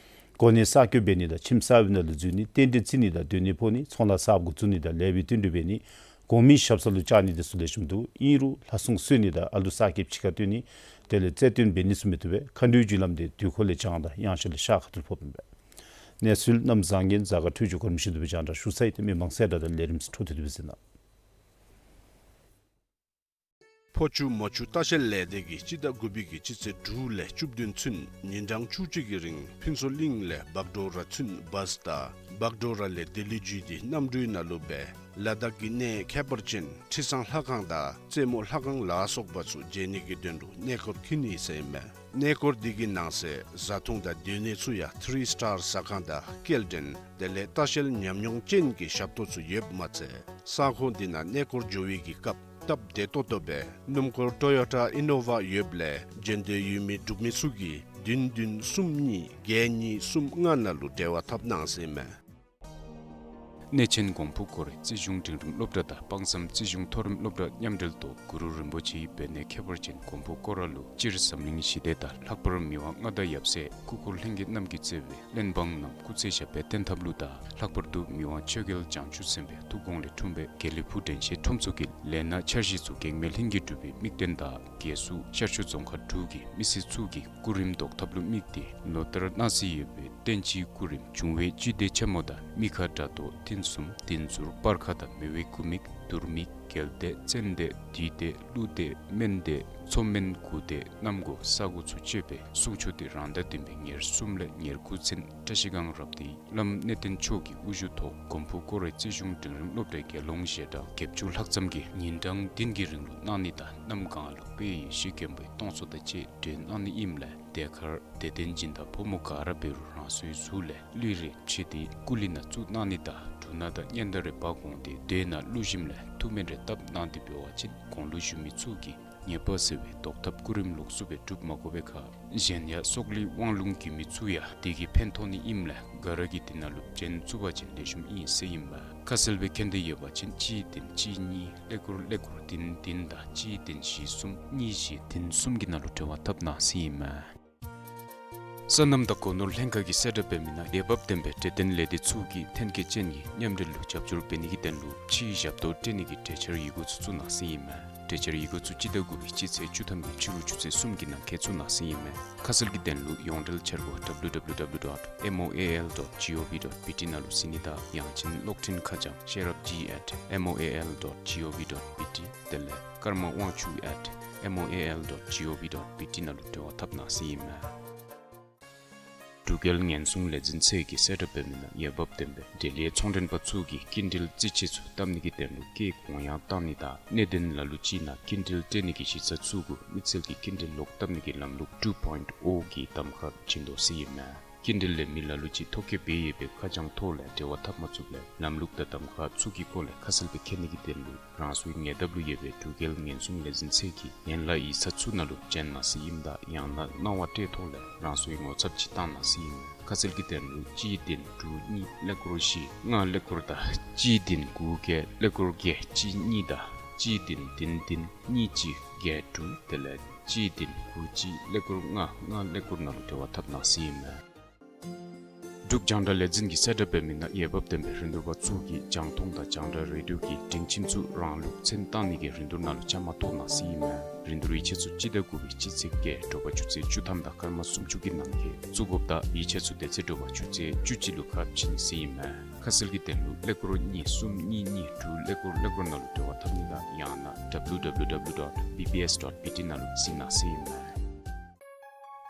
གོ་གནས་གསར་བསྐོ་འབད་ནི་དང་ཁྱིམ་གསར་པའི་ནང་ལུ་འཛུལ་ནི་རྟེན་འབྲེལ་བརྩི་ནི་དང་སྡོད་གནས་ཕོག་ནི་ཚོང་ལཱ་གསརཔ་འགོ་བཙུགས་ནི་དང་ལེགས་པའི་བསྟུན་གྲོས་འབད་ནི་གོང་མའི་ཞབས་ས་ལུ་བཅར་ནི་དེ་ཚུ་ལེགས་ཤོམ་འདུག། ཨིན་རུང་ལྷ་སྲུང་གསོལ་ནི་དང་ཨ་ལུ་གསར་སྐྱེས་ཕྱི་ཁར་བཏོན་ནི་དེ་ལས་རྩལ་བཏོན་འབད་ནི་ཚུ་མ་གཏོགས་པའི་མཁའ་འགྲོའི་རྒྱུ་ལམ་དེ་དུས་འཁོར་ལས་བྱང་དང་དབྱངས་འཆར་ལས་ཤར་ཁ་ཐུག་ལུ་ཕོགཔ་ཨིན་པས། གནས་ཚུལ་གནམ་བཟང་ངན་གཟའ་སྐར་འཕྲོད་སྦྱོར་གོ་རིམ་བཞིན་དུ་སྦེ་རྒྱང་བསྒྲགས་ཞུ་ཚར་ཡི། ཏེ་མི་མང་གསལ་བསྒྲགས་དང་ལས་རིམ་ཚུ་འཕྲོ་མཐུད་དེ་སྦེ་གཟིགས་གནང་། ཕོ་ཆུ་མོ་ཆུ་ལྟ་བཤལ་ལས་སྡེ་གིས་སྤྱི་ཟླ་དགུ་པའི་གི་སྤྱི་ཚེས་དྲུག་ལས་བཅུ་བདུན་ཚུན་ཉིན་གྲངས་བཅུ་གཅིག་གི་རིང་ཕུན་ཚོགས་གླིང་ལས་བག་གྲོ་ར་ཚུན་བཱས་དང་བག་གྲོ་ར་ལས་ལྡི་ལི་བརྒྱུད་དེ་གནམ་གྲུའི་ནང་ལུ་སྦེ་ལ་དྭགས་ཀྱི་གནས་ཁྱད་པར་ཅན་ཁྲི་བཟང་ལྷ་ཁང་དང་རྩེ་མོ་ལྷ་ཁང་ལ་སོགས་པ་ཚུ་མཇལ་ནི་གི་དོན་ལུ་གནས་སྐོར་འཁྱིད་ནི་ཟེར་ཨིན་མས། གནས་སྐོར་འདི་གི་ནང་གསེས་བཟའ་འཐུང་དང་སྡོད་གནས་ཚུ་ཡང་ཐི་རི་སི་ཊར་ཟ་ཁང་དང་སྐྱེལ་འདྲེན་དེ་ལས་ལྟ་བཤལ་ཉམས་མྱོང་ཅན་གྱི་ཞབས་ཏོག་ཚུ་ཡོདཔ་མ་ཚད་ས་ཁོངས་འདི་ནང་གནས་སྐོར་འགྱོ་བའི་གི་སྐབས་སྟབས་བདེ་ཏོག་ཏོ་སྦེ་སྣུམ་འཁོར་ཊོ་ཡོ་ཊ་ཨི་ནོ་ཝ་ཡོདཔ་ལས་མཇལ་འདོད་ཡོད་མི་འབྲུག་མི་ཚུ་གིས་བདུན་བདུན་གསུམ་གཉིས་བརྒྱད་གཉིས་གསུམ་ལྔ་ནང་ལུ་འབྲེལ་བ་འཐབ་གནང་ཟེར་ཨིན་མས། གནས་ཆེན་གོང་ཕུ་སྐོར་ར་རྩིས་གཞུང་འབྲིང་རིམ་སློབ་གྲྭ་དང་དཔག་བསམ་རྩིས་གཞུང་མཐོ་རིམ་སློབ་གྲྭ་མཉམ་འབྲེལ་ཐོག་གུ་རུ་རིན་པོ་ཆེའི་བོད་གནས་ཁྱད་པར་ཅན་གོང་ཕུ་སྐོར་ར་ལུ་སྤྱིར་འཛམ་གླིང་ཞི་བདེ་དང་ལྷག་པར་མི་དབང་མངའ་བདག་ཡབ་སྲས་སྐུ་འཁོར་ལྷན་རྒྱས་རྣམས་ཀྱིས་གཙོས་པའི་གླེན་འབངས་རྣམས་སྐུ་ཚེ་ཞབས་པད་བརྟན་ཐབས་ལུ་དང་ལྷག་པར་དུ་མི་དབང་ཆོས་རྒྱལ་བྱང་ཆུབ་སེམས་དཔའི་ཐུགས་དགོངས་ལས་འཁྲུངས་པའི་དགེ་ལེགས་ཕུག་དྲན་ཤེས་ཁྲོམ་ཚོགས་ཀྱི་ལས་སྣ་འཆར་གཞི་ཚུ་གེགས་མེད་ལྷུན་གྱིས་གྲུབ་པའི་དམིགས་དོན་དང་རྒྱལ་སུ་ཤར་ཕྱོགས་རྫོང་ཁག་དྲུག་གི་མི་སེར་ཚུ་གི་སྐུ་རིམ་བཟློག་ཐབས་ལུ་དམིགས་ཏེ་ལོ་ལྟར་གནང་སྲོལ་ཡོད་པའི་བསྟན་སྤྱིའི་སྐུ་རིམ་འབྱུང་བའི་བཅུད་སྡེ་ཆེན་མོ་དང་མི་ཁ་དགྲ་གཏོར་ཐུན་གསུམ་བདུན་ཟུར་སྤར་ཁ་དང་མེ་འོད་དགུ་དམིགས་དུར་དམིགས་རྒྱལ་སྡེ་བཙན་སྡེ་བདུད་སྡེ་ཀླུ་སྡེ་སྨན་སྡེ་མཚོ་སྨན་དགུ་སྡེ་གནམ་སྒོ་ས་སྒོ་ཚུ་སྤྱོད་པའི་གསུང་ཆོག་དེ་རང་ཟླ་བདུན་པའི་ཉེར་གསུམ་ལས་ཉེར་དགུ་ཚུན་བཀྲ་ཤིས་སྒང་རབ་སྡེའི་བླམ་གནས་བརྟན་མཆོག་གི་དབུ་བཞུགས་ཐོག་གོང་ཕུ་སྐོར་རའི་རྩིས་གཞུང་འབྲིང་རིམ་སློབ་གྲྭའི་དགེ་སློང་ཞལ་གྲངས་བརྒྱད་ཅུ་ལྷག་ཙམ་གྱིས་ཉིན་གྲངས་བདུན་གྱི་རིང་ལུ་གནང་ནི་དང་གནམ་གང་ལུ་དཔལ་ཡེ་ཤེས་མགོན་པོའི་སྟོང་ཚོགས་དང་བཅས་སྒྲོལ་གནང་ནི་ཨིནམ་ལས་དེ་ཁར་དད་ལྡན་སྦྱིན་བདག་ཕོ་མོ་ག་ར་འབད་རུང་རང་སོའི་གཟུགས་ལས་ལུས་རེ་ཕྱེ་སྟེ་སྐུ་ལུས་ནང་བཙུགས་གནང་ནི་དང་འབྲུ་སྣ་དང་སྙན་དར་རེ་འབག་འོང་སྟེ་མདོས་ནང་བླུགས་ཞིནམ་ལས་ཐུགས་སྨོན་རེ་བཏབ་གནང་སྟེ་འབད་བ་ཅིན་གོང་ལུ་ཞུ་མི་ཚུ་གིས་ཉེས་པ་སེལ་བའི་བཟློག་ཐབས་སྐུ་རིམ་ལོགས་སུ་སྦེ་སྒྲུབ་མ་དགོ་པའི་ཁར་གཞན་ཡང་སྲོག་ལུས་དབང་ལུང་རྒྱུད་མི་ཚུ་ཡང་དེ་གིས་ཕན་ཐོགས་ནི་ཨིནམ་ལས་ག་ར་གིས་དེ་ནང་ལུ་འབྱོན་ཚུགས་པ་ཅིན་ལེགས་ཤོམ་ཨིན་ཟེར་ཨིན་མས། ཁ་གསལ་སྦེ་མཁྱེན་འདོད་ཡོད་པ་ཅིན་གཅིག་བདུན་གཅིག་གཉིས་ཀླད་ཀོར་ཀླད་ཀོར་བདུན་བདུན་དང་གཅིག་བདུན་བཞི་གསུམ་གཉིས་བཞི་བདུན་གསུམ་གྱི་ནང་ལུ་འབྲེལ་བ་འཐབ་གནང་ཟེར་ཨིན་མས། སོ་ནམ་དང་སྒོ་ནོར་ལྷན་ཁག་གིས་གསལ་བསྒྲགས་འབད་མི་ནང་འོས་འབབ་ལྡན་པའི་དད་ལྡན་ལས་སྡེ་ཚུ་གིས་ཐོན་སྐྱེད་ཅན་གྱི་མཉམ་འབྲེལ་ལུ་རྒྱབ་སྐྱོར་འབད་ནི་གི་དོན་ལུ་ཕྱིའི་ཞབས་ཏོག་སྤྲོད་ནི་གི་གྲོས་འཆར་ཡི་གུ་ཚུ་བཙུགས་གནང་ཟེར་ཨིན་མས། གྲོས་འཆར་ཡི་གུ་ཚུ་སྤྱི་ཟླ་དགུ་པའི་སྤྱི་ཚེས་བཅུ་ཐམ་གྱི་ཕྱི་རུ་ཆུ་ཚོད་གསུམ་གྱི་ནང་འཁོད་བཙུགས་གནང་ཟེར་ཨིན་མས། ཁ་གསལ་གྱི་དོན་ལུ་ཡོངས་འབྲེལ་འཆར་སྒོ་W W W dot M O A L dot G O V dot B T ནང་ལུ་གཟིགས་ནི་དང་ཡང་ཅིན་གློག་འཕྲིན་ཁ་བྱང་ཤེས་རབ་G at M O A L dot G O V dot B T དེ་ལས་ཀརྨ་དབང་ཕྱུག་at M O A L dot G O V dot B T ནང་ལུ་འབྲེལ་བ་འཐབ་གནང་ཟེར་ཨིན་མས། འབྲུག་རྒྱལ་ཉེན་སྲུང་ལས་འཛིན་ཚད་ཀྱིས་གསལ་བསྒྲགས་འབད་མི་ནང་འོས་འབབ་ལྡན་པའི་འབྲེལ་ཡོད་ཚོང་མགྲོན་པ་ཚུ་གིས་སྐྱིན་འགྲུལ་རྩིས་ཆད་ཚུ་བཏབ་ནི་གི་དོན་ལུ་སྐད་གོང་ཡངས་བཏང་ནི་དང་གནད་དོན་ལ་ལུ་ཅིག་ནང་སྐྱིན་འགྲུལ་སྤྲོད་ནི་གི་གཞི་རྩ་ཚུ་གུ་མི་སེར་གྱིས་སྐྱིན་འགྲུལ་ལོག་བཏབ་ནི་གི་ལམ་ལུགས་two point O གི་གདམ་ཁ་བྱིན་དོ་ཟེར་ཨིན་མས། སྐྱིན་འགྲུལ་ལེན་མི་ལ་ལུ་ཅིག་ཐོ་བཀོད་འབད་ཡོད་པའི་ཁ་བྱང་ཐོག་ལས་འབྲེལ་བ་འཐབ་མ་ཚུགས་པས། ལམ་ལུགས་དང་གདམ་ཁ་ཚུ་གི་སྐོར་ལས་ཁ་གསལ་སྦེ་མཁྱེན་ནི་གི་དོན་ལུ་རང་སོའི་ཉེ་འདབས་ལུ་ཡོད་པའི་འབྲུག་རྒྱལ་ཉེན་སྲུང་ལས་འཛིན་ཚད་ཀྱི་ཡན་ལག་ཡིག་ཚང་ཚུ་ནང་ལུ་བྱོན་གནང་ཟེར་ཨིནམ་ད་ཡང་ན་གནང་བ་སྤྲོད་ཐོག་ལས་རང་སོའི་ངོ་ཚབ་ཅིག་བཏང་གནང་ཟེར་ཨིན་མས། ཁ་གསལ་གྱི་དོན་ལུ་གཅིག་བདུན་དྲུག་གཉིས་ཀླད་ཀོར་བཞི་ལྔ་ཀླད་ཀོར་དང་གཅིག་བདུན་དགུ་བརྒྱད་ཀླད་ཀོར་བརྒྱད་གཅིག་གཉིས་དང་གཅིག་བདུན་བདུན་བདུན་གཉིས་གཅིག་བརྒྱད་དྲུག་དེ་ལས་གཅིག་བདུན་དགུ་གཅིག་ཀླད་ཀོར་ལྔ་ལྔ་ཀླད་ཀོར་ནང་ལུ་འབྲེལ་བ་འཐབ་གནང་ཟེར་ཨིན་མས། འབྲུག་རྒྱང་བསྒྲགས་ལས་འཛིན་གྱིས་གསལ་བསྒྲགས་འབད་མི་ནང་འོས་འབབ་ལྡན་པའི་རིན་བསྡུར་པ་ཚུ་གིས་རྒྱང་མཐོང་དང་རྒྱང་བསྒྲགས་རེ་ཌིའོ་གི་སྒྲིང་ཁྱིམ་ཚུ་རང་ལུགས་མཚན་བཏང་ནི་གི་རིན་བསྡུར་ནང་ལུ་བཅའ་མར་གཏོགས་གནང་ཟེར་ཨིན་མས། རིན་བསྡུར་ཡིག་ཆ་ཚུ་སྤྱི་ཟླ་དགུ་པའི་སྤྱི་ཚེས་བརྒྱད་དྲོ་པ་ཆུ་ཚོད་བཅུ་ཐམ་དང་སྐར་མ་སུམ་ཅུ་གི་ནང་འཁོད་བཙུགས་དགོཔ་དང་ཡིག་ཆ་ཚུ་དེ་ཚེ་དྲོ་པ་ཆུ་ཚོད་བཅུ་གཅིག་ལུ་ཁ་བྱིན་ཟེར་ཨིན་མས། ཁ་གསལ་གྱི་དོན་ལུ་ཀླད་ཀོར་གཉིས་གསུམ་གཉིས་གཉིས་དྲུག་ཀླད་ཀོར་ཀླད་ཀོར་ནང་ལུ་འབྲེལ་བ་འཐབ་ནི་དང་ཡང་ན་W W W dot B B S dot B T ནང་ལུ་གཟིགས་གནང་ཟེར་ཨིན་མས།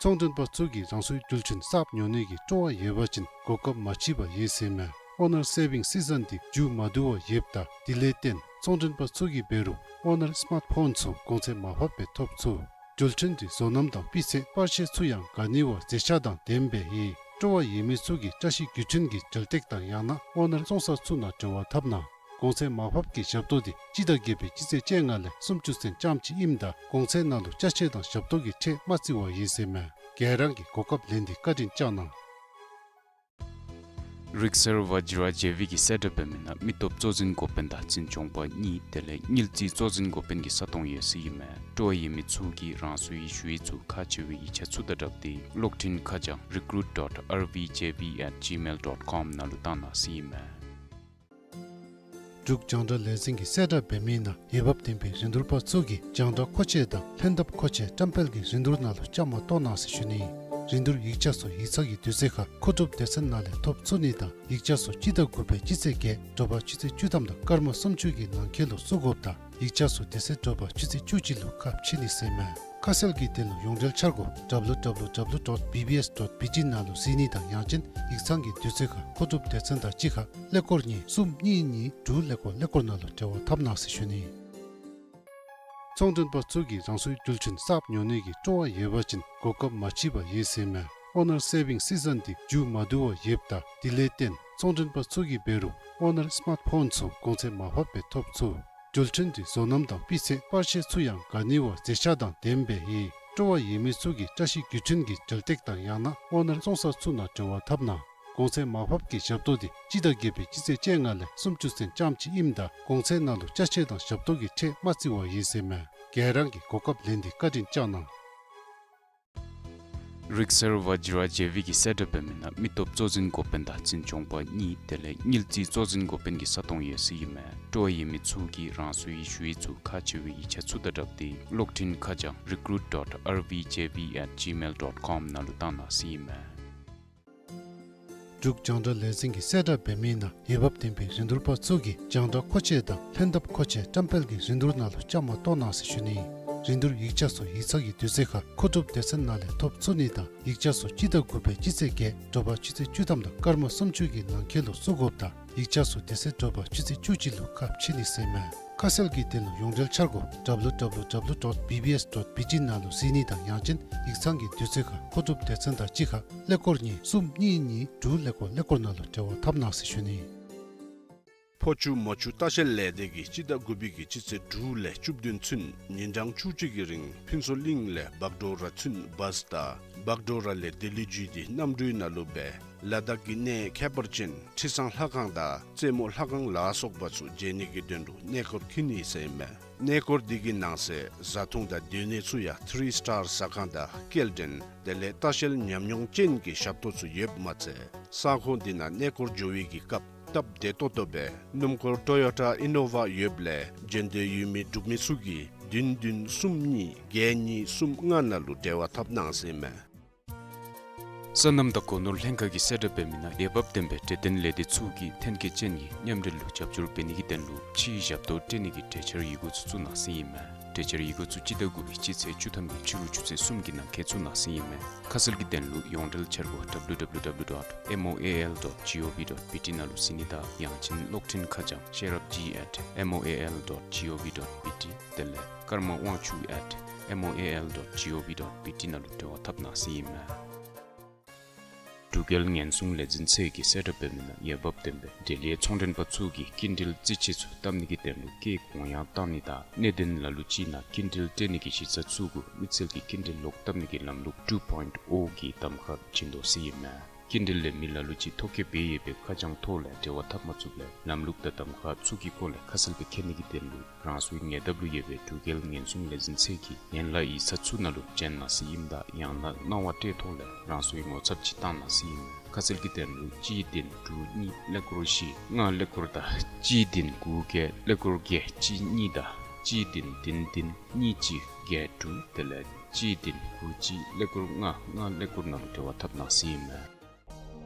ཚོང་མགྲོན་པ་ཚུ་གིས་རང་སོའི་རྒྱུ་ཆ་གསརཔ་ཉོ་ནི་གི་སྤྲོ་བ་ཡོད་པ་ཅིན་གོ་སྐབས་མ་མཆིས་པ་ཡོད་ཟེར་ཨིན་མས། ཨོ་ནར་སེ་བིང་སི་ཛོན་འདི་མཇུག་མ་བསྡུ་བར་ཡོདཔ་ད་དེ་ལས་བརྟེན་ ཚོང་མགྲོན་པ་ཚུ་གིས་འབད་རུང་ཨོ་ནར་སི་མཱརཊ་ཕོན་ཚུ་གོང་ཚད་མར་ཕབ་སྦེ་ཐོབ་ཚུགས། འགྲུལ་འཕྲིན་གྱི་བཟོ་རྣམ་དང་སྤུས་ཚད་པར་ཤེས་ཚུ་ཡང་ག་ནི་བ་མཛེས་ཆ་དང་ལྡནམ་སྦེ་ཡོད། སྤྲོ་བ་ཡོད་མི་ཚུ་གིས་བཀྲ་ཤིས་བརྒྱུད་འཕྲིན་གྱི་འགྲུལ་སྟེགས་དང་ཡང་ན་ཨོ་ནར་བཙོང་ས་ཚུ་ནང་འབྲེལ་བ་འཐབ་གནང་། གོང་ཚད་མར་ཕབ་ཀྱི་ཞབས་ཏོག་འདི་སྤྱི་ཟླ་བརྒྱད་པའི་སྤྱི་ཚེས་བཅོ་ལྔ་ལས་སུམ་ཅུ་ཚུན་ཙམ་ཅིག་ཨིནམ་ད་གོང་ཚད་ནང་ལུ་ཅ་ཆས་དང་ཞབས་ཏོག་གི་ཁྲལ་མ་བརྩི་བར་ཡོད་ཟེར་མས། ག་ར་གིས་གོ་སྐབས་ལེན་ཏེ་བཀའ་དྲིན་བསྐྱང་གནང་། རིག་གསར་བཛྲ་ཇེ་བི་གིས་གསལ་བསྒྲགས་འབད་མི་ནང་མི་སྟོབས་གཙོ་འཛིན་འགོ་དཔོན་དང་འཛིན་སྐྱོང་པ་གཉིས་དེ་ལས་དངུལ་རྩིས་གཙོ་འཛིན་འགོ་དཔོན་གྱི་ས་སྟོང་ཡོད་ཟེར་ཨིན་མས། སྤྲོ་བ་ཡོད་མི་ཚུ་གིས་རང་སོའི་ཞུ་ཡིག་ཚུ་ཁག་ཆེ་བའི་ཡིག་ཆ་ཚུ་དང་སྦྲགས་ཏེ་གློག་འཕྲིན་ཁ་བྱང་recruit dot R V J V at gmail dot com ནང་ལུ་བཏང་གནང་ཟེར་ཨིན་མས། འབྲུག་རྒྱང་བསྒྲགས་ལས་འཛིན་གྱིས་གསལ་བསྒྲགས་འབད་མི་ནང་འོས་འབབ་ལྡན་པའི་རིན་བསྡུར་པ་ཚུ་གིས་རྒྱང་བསྒྲགས་མཁོ་ཆས་དང་ལྷན་ཐབས་མཁོ་ཆས་བཀྲམ་སྤེལ་གྱི་རིན་བསྡུར་ནང་ལུ་བཅའ་མར་གཏོགས་གནང་ཟེར་ཞུ་ནི། རིན་བསྡུར་ཡིག་ཆ་ཚུ་ཡིག་ཚང་གི་དུས་ཚོད་ཁར་མཁོ་སྒྲུབ་སྡེ་ཚན་ནང་ལས་ཐོབ་ཚུགས་ནི་དང་ཡིག་ཆ་ཚུ་སྤྱི་ཟླ་དགུ་པའི་སྤྱི་ཚེས་བརྒྱད་དྲོ་པ་ཆུ་ཚོད་བཅུ་ཐམ་དང་སྐར་མ་སུམ་ཅུ་གི་ནང་འཁོད་ལུ་བཙུགས་དགོཔ་དང་ཡིག་ཆ་ཚུ་དེ་ཚེ་དྲོ་པ་ཆུ་ཚོད་བཅུ་གཅིག་ལུ་ཁ་ཕྱེ་ནི་ཟེར་མས། ཁ་གསལ་གྱི་དོན་ལུ་ཡོངས་འབྲེལ་འཆར་སྒོ་W W W dot B B S dot B T ནང་ལུ་གཟིགས་ནི་དང་ཡང་ཅིན་ཡིག་ཚང་གི་དུས་ཚོད་ཁར་མཁོ་སྒྲུབ་སྡེ་ཚན་དང་གཅིག་ཁར་ཀླད་ཀོར་གཉིས་གསུམ་གཉིས་གཉིས་དྲུག་ཀླད་ཀོར་ཀླད་ཀོར་ནང་ལུ་འབྲེལ་བ་འཐབ་གནང་ཟེར་ཞུ་ནི། ཚོང་མགྲོན་པ་ཚུ་གིས་རང་སོའི་འགྲུལ་འཕྲིན་གསརཔ་ཉོ་ནི་གི་སྤྲོ་བ་ཡོད་པ་ཅིན་གོ་སྐབས་མ་མཆིས་པར་ཡོད་ཟེར་མས། ཨོ་ནར་སེ་བིང་སི་ཛན་འདི་མཇུག་མ་བསྡུ་བར་ཡོདཔ་ད་དེ་ལས་བརྟེན་ཚོང་མགྲོན་པ་ཚུ་གིས་འབད་རུང་ཨོ་ནར་སི་མཱརཊ་ཕོན་ཚུ་གོང་ཚད་མར་ཕབ་སྦེ་ཐོབ་ཚུགས། འགྲུལ་འཕྲིན་གྱི་བཟོ་རྣམ་དང་སྤུས་ཚད་པར་ཤེས་ཚུ་ཡང་ག་ནི་བ་མཛེས་ཆ་དང་ལྡནམ་སྦེ་ཡོད། སྤྲོ་བ་ཡོད་མི་ཚུ་གིས་བཀྲ་ཤིས་བརྒྱུད་འཕྲིན་གྱི་འགྲུལ་སྟེགས་དང་ཡང་ན་ཨོ་ནར་བཙོང་ས་ཚུ་ནང་འབྲེལ་བ་འཐབ་གནང་། གོང་ཚད་མར་ཕབ་ཀྱི་ཞབས་ཏོག་འདི་སྤྱི་ཟླ་བརྒྱད་པའི་སྤྱི་ཚེས་བཅོ་ལྔ་ལས་སུམ་ཅུ་ཚུན་ཙམ་ཅིག་ཨིནམ་ད་གོང་ཚད་ནང་ལུ་ཅ་ཆས་དང་ཞབས་ཏོག་གི་ཁྲལ་མ་བརྩི་བར་ཡོད་ཟེར་མས། ག་ར་གིས་གོ་སྐབས་ལེན་ཏེ་བཀའ་དྲིན་བསྐྱང་གནང་། རིག་གསར་བཛྲ་ཇེ་བི་གིས་གསལ་བསྒྲགས་འབད་མི་ནང་མི་སྟོབས་གཙོ་འཛིན་འགོ་དཔོན་དང་འཛིན་སྐྱོང་པ་གཉིས་དེ་ལས་དངུལ་རྩིས་གཙོ་འཛིན་འགོ་དཔོན་གྱི་ས་སྟོང་ཡོད་ཟེར་ཨིན་མས། སྤྲོ་བ་ཡོད་མི་ཚུ་གིས་རང་སོའི་ཞུ་ཡིག་ཚུ་ཁག་ཆེ་བའི་ཡིག་ཆ་ཚུ་དང་སྦྲགས་ཏེ་གློག་འཕྲིན་ཁ་བྱང་recruit dot R V J V at gmail dot com ནང་ལུ་བཏང་གནང་ཟེར་ཨིན་མས། འབྲུག་རྒྱང་བསྒྲགས་ལས་འཛིན་གྱིས་གསལ་བསྒྲགས་འབད་མི་ནང་འོས་འབབ་ལྡན་པའི་རིན་བསྡུར་པ་ཚུ་གིས་རྒྱང་བསྒྲགས་མཁོ་ཆས་དང་ལྷན་ཐབས་མཁོ་ཆས་བཀྲམ་སྤེལ་གྱི་རིན་བསྡུར་ནང་ལུ་བཅའ་མར་གཏོགས་གནང་ཟེར་ཞུ་ནི། རིན་བསྡུར་ཡིག་ཆ་ཚུ་ཡིག་ཚང་གི་དུས་ཚོད་ཁར་མཁོ་སྒྲུབ་སྡེ་ཚན་ནང་ལས་ཐོབ་ཚུགས་ནི་དང་ཡིག་ཆ་ཚུ་སྤྱི་ཟླ་དགུ་པའི་སྤྱི་ཚེས་བརྒྱད་དྲོ་པ་ཆུ་ཚོད་བཅུ་ཐམ་དང་སྐར་མ་སུམ་ཅུ་གི་ནང་འཁོད་ལུ་བཙུགས་དགོཔ་དང་ཡིག་ཆ་ཚུ་དེ་ཚེ་དྲོ་པ་ཆུ་ཚོད་བཅུ་གཅིག་ལུ་ཁ་ཕྱེ་ནི་ཟེར་མས། ཁ་གསལ་གྱི་དོན་ལུ་ཡོངས་འབྲེལ་འཆར་སྒོ་W W W dot B B S dot B T ནང་ལུ་གཟིགས་ནི་དང་ཡང་ཅིན་ཡིག་ཚང་གི་དུས་ཚོད་ཁར་མཁོ་སྒྲུབ་སྡེ་ཚན་དང་གཅིག་ཁར་ཀླད་ཀོར་གཉིས་གསུམ་གཉིས་གཉིས་དྲུག་ཀླད་ཀོར་ཀླད་ཀོར་ནང་ལུ་འབྲེལ་བ་འཐབ་གནང་ཟེར་ཞུ་ནི། ཕོ་ཆུ་མོ་ཆུ་ལྟ་བཤལ་ལས་སྡེ་གིས་སྤྱི་ཟླ་དགུ་པའི་གི་སྤྱི་ཚེས་དྲུག་ལས་བཅུ་བདུན་ཚུན་ཉིན་གྲངས་བཅུ་གཅིག་གི་རིང་ཕུན་ཚོགས་གླིང་ལས་བག་གྲོ་ར་ཚུན་བཱས་དང་བག་གྲོ་ར་ལས་ལྡི་ལི་བརྒྱུད་དེ་གནམ་གྲུའི་ནང་ལུ་སྦེ་ལ་དྭགས་ཀྱི་གནས་ཁྱད་པར་ཅན་ཁྲི་བཟང་ལྷ་ཁང་དང་རྩེ་མོ་ལྷ་ཁང་ལ་སོགས་པ་ཚུ་མཇལ་ནི་གི་དོན་ལུ་གནས་སྐོར་འཁྱིད་ནི་ཟེར་ཨིན་མས། གནས་སྐོར་འདི་གི་ནང་གསེས་བཟའ་འཐུང་དང་སྡོད་གནས་ཚུ་ཡང་ཐི་རི་སི་ཊར་ཟ་ཁང་དང་སྐྱེལ་འདྲེན་དེ་ལས་ལྟ་བཤལ་ཉམས་མྱོང་ཅན་གྱི་ཞབས་ཏོག་ཚུ་ཡོདཔ་མ་ཚད་ས་ཁོངས་འདི་ནང་གནས་སྐོར་འགྱོ་བའི་གི་སྐབས་སྟབས་བདེ་ཏོག་ཏོ་སྦེ་སྣུམ་འཁོར་ཊོ་ཡོ་ཊ་ཨི་ནོ་ཝ་ཡོདཔ་ལས་འགྲན་བསྡུར་ཡོད་མི་འབྲུག་མི་ཚུ་གིས་བདུན་བདུན་གསུམ་གཉིས་བརྒྱད་གཉིས་གསུམ་ལྔ་ནང་ལུ་འབྲེལ་བ་འཐབ་གནང་ཟེར་ཨིན་མས། སོ་ནམ་དང་སྒོ་ནོར་ལྷན་ཁག་གིས་གསལ་བསྒྲགས་འབད་མི་ནང་འོས་འབབ་ལྡན་པའི་འབྲེལ་ལྡན་ལས་སྡེ་ཚུ་གིས་ཐོན་སྐྱེད་ཅན་གྱི་མཉམ་འབྲེལ་ལུ་རྒྱབ་སྐྱོར་འབད་ནི་གི་དོན་ལུ་ཕྱིའི་ཞབས་ཏོག་སྤྲོད་ནི་གི་གྲོས་འཆར་ཡི་གུ་ཚུ་བཙུགས་གནང་ཟེར་ཨིན་མས། གྲོས་འཆར་ཡི་གུ་ཚུ་སྤྱི་ཟླ་དགུ་པའི་སྤྱི་ཚེས་བཅུ་ཐམ་གྱི་ཕྱི་རུ་ཆུ་ཚོད་གསུམ་གྱི་ནང་འཁོད་བཙུགས་གནང་ཟེར་ཨིན་མས། ཁ་གསལ་གྱི་དོན་ལུ་ཡོངས་འབྲེལ་འཆར་སྒོ་W W W dot M O A L dot G O V dot B T ནང་ལུ་གཟིགས་ནི་དང་ཡང་ཅིན་གློག་འཕྲིན་ཁ་བྱང་ཤེས་རབ་G at M O A L dot G O V dot B T དེ་ལས་ཀརྨ་དབང་ཕྱུག་at M O A L dot G O V dot B T ནང་ལུ་འབྲེལ་བ་འཐབ་གནང་ཟེར་ཨིན་མས། འབྲུག་རྒྱལ་ཉེན་སྲུང་ལས་འཛིན་ཚད་ཀྱིས་གསལ་བསྒྲགས་འབད་མི་ནང་འོས་འབབ་ལྡན་པའི་འབྲེལ་ཡོད་ཚོང་མགྲོན་པ་ཚུ་གིས་སྐྱིན་འགྲུལ་རྩིས་ཆད་ཚུ་བཏབ་ནི་གི་དོན་ལུ་སྐྱེད་གོང་ཡང་བཏང་ནི་དང་གནད་དོན་ལ་ལུ་ཅིག་ནང་སྐྱིན་འགྲུལ་སྤྲོད་ནི་གི་གཞི་རྩ་ཚུ་གུ་དམིགས་བསལ་གྱི་སྐྱིན་འགྲུལ་ལོག་བཏབ་ནི་གི་ལམ་ལུགས་two point O གི་གདམ་ཁ་བྱིན་དོ་ཟེར་ཨིན་མས། སྐྱིན་འགྲུལ་ལེན་མི་ལ་ལུ་ཅིག་ཐོ་བཀོད་འབད་ཡོད་པའི་ཁ་བྱང་ཐོག་ལས་འབྲེལ་བ་འཐབ་མ་ཚུགསཔ་ལས་ལམ་ལུགས་དང་གདམ་ཁ་ཚུ་གི་སྐོར་ལས་ཁ་གསལ་སྦེ་མཁྱེན་ནི་གི་དོན་ལུ་རང་སོའི་ཉེ་འདབས་ལུ་ཡོད་པའི་འབྲུག་རྒྱལ་ཉེན་སྲུང་ལས་འཛིན་ཚད་ཀྱི་ཡན་ལག་ཡིག་ཚང་ཚུ་ནང་ལུ་བྱོན་གནང་ཟེར་ཨིནམ་ད་ཡང་ན་གནང་བ་སྤྲོད་ཐོག་ལས་རང་སོའི་ངོ་ཚབ་ཅིག་བཏང་གནང་ཟེར་ཨིན་མས། ཁ་གསལ་གྱི་དོན་ལུ་གཅིག་བདུན་དྲུག་གཉིས་ཀླད་ཀོར་བཞི་ལྔ་ཀླད་ཀོར་དང་གཅིག་བདུན་དགུ་བརྒྱད་ཀླད་ཀོར་བརྒྱད་གཅིག་གཉིས་དང་གཅིག་བདུན་བདུན་བདུན་གཉིས་གཅིག་བརྒྱད་དྲུག་དེ་ལས་གཅིག་བདུན་དགུ་གཅིག་ཀླད་ཀོར་ལྔ་ལྔ་ཀླད་ཀོར་ནང་ལུ་འབྲེལ་བ་འཐབ་གནང་ཟེར་ཨིན་མས།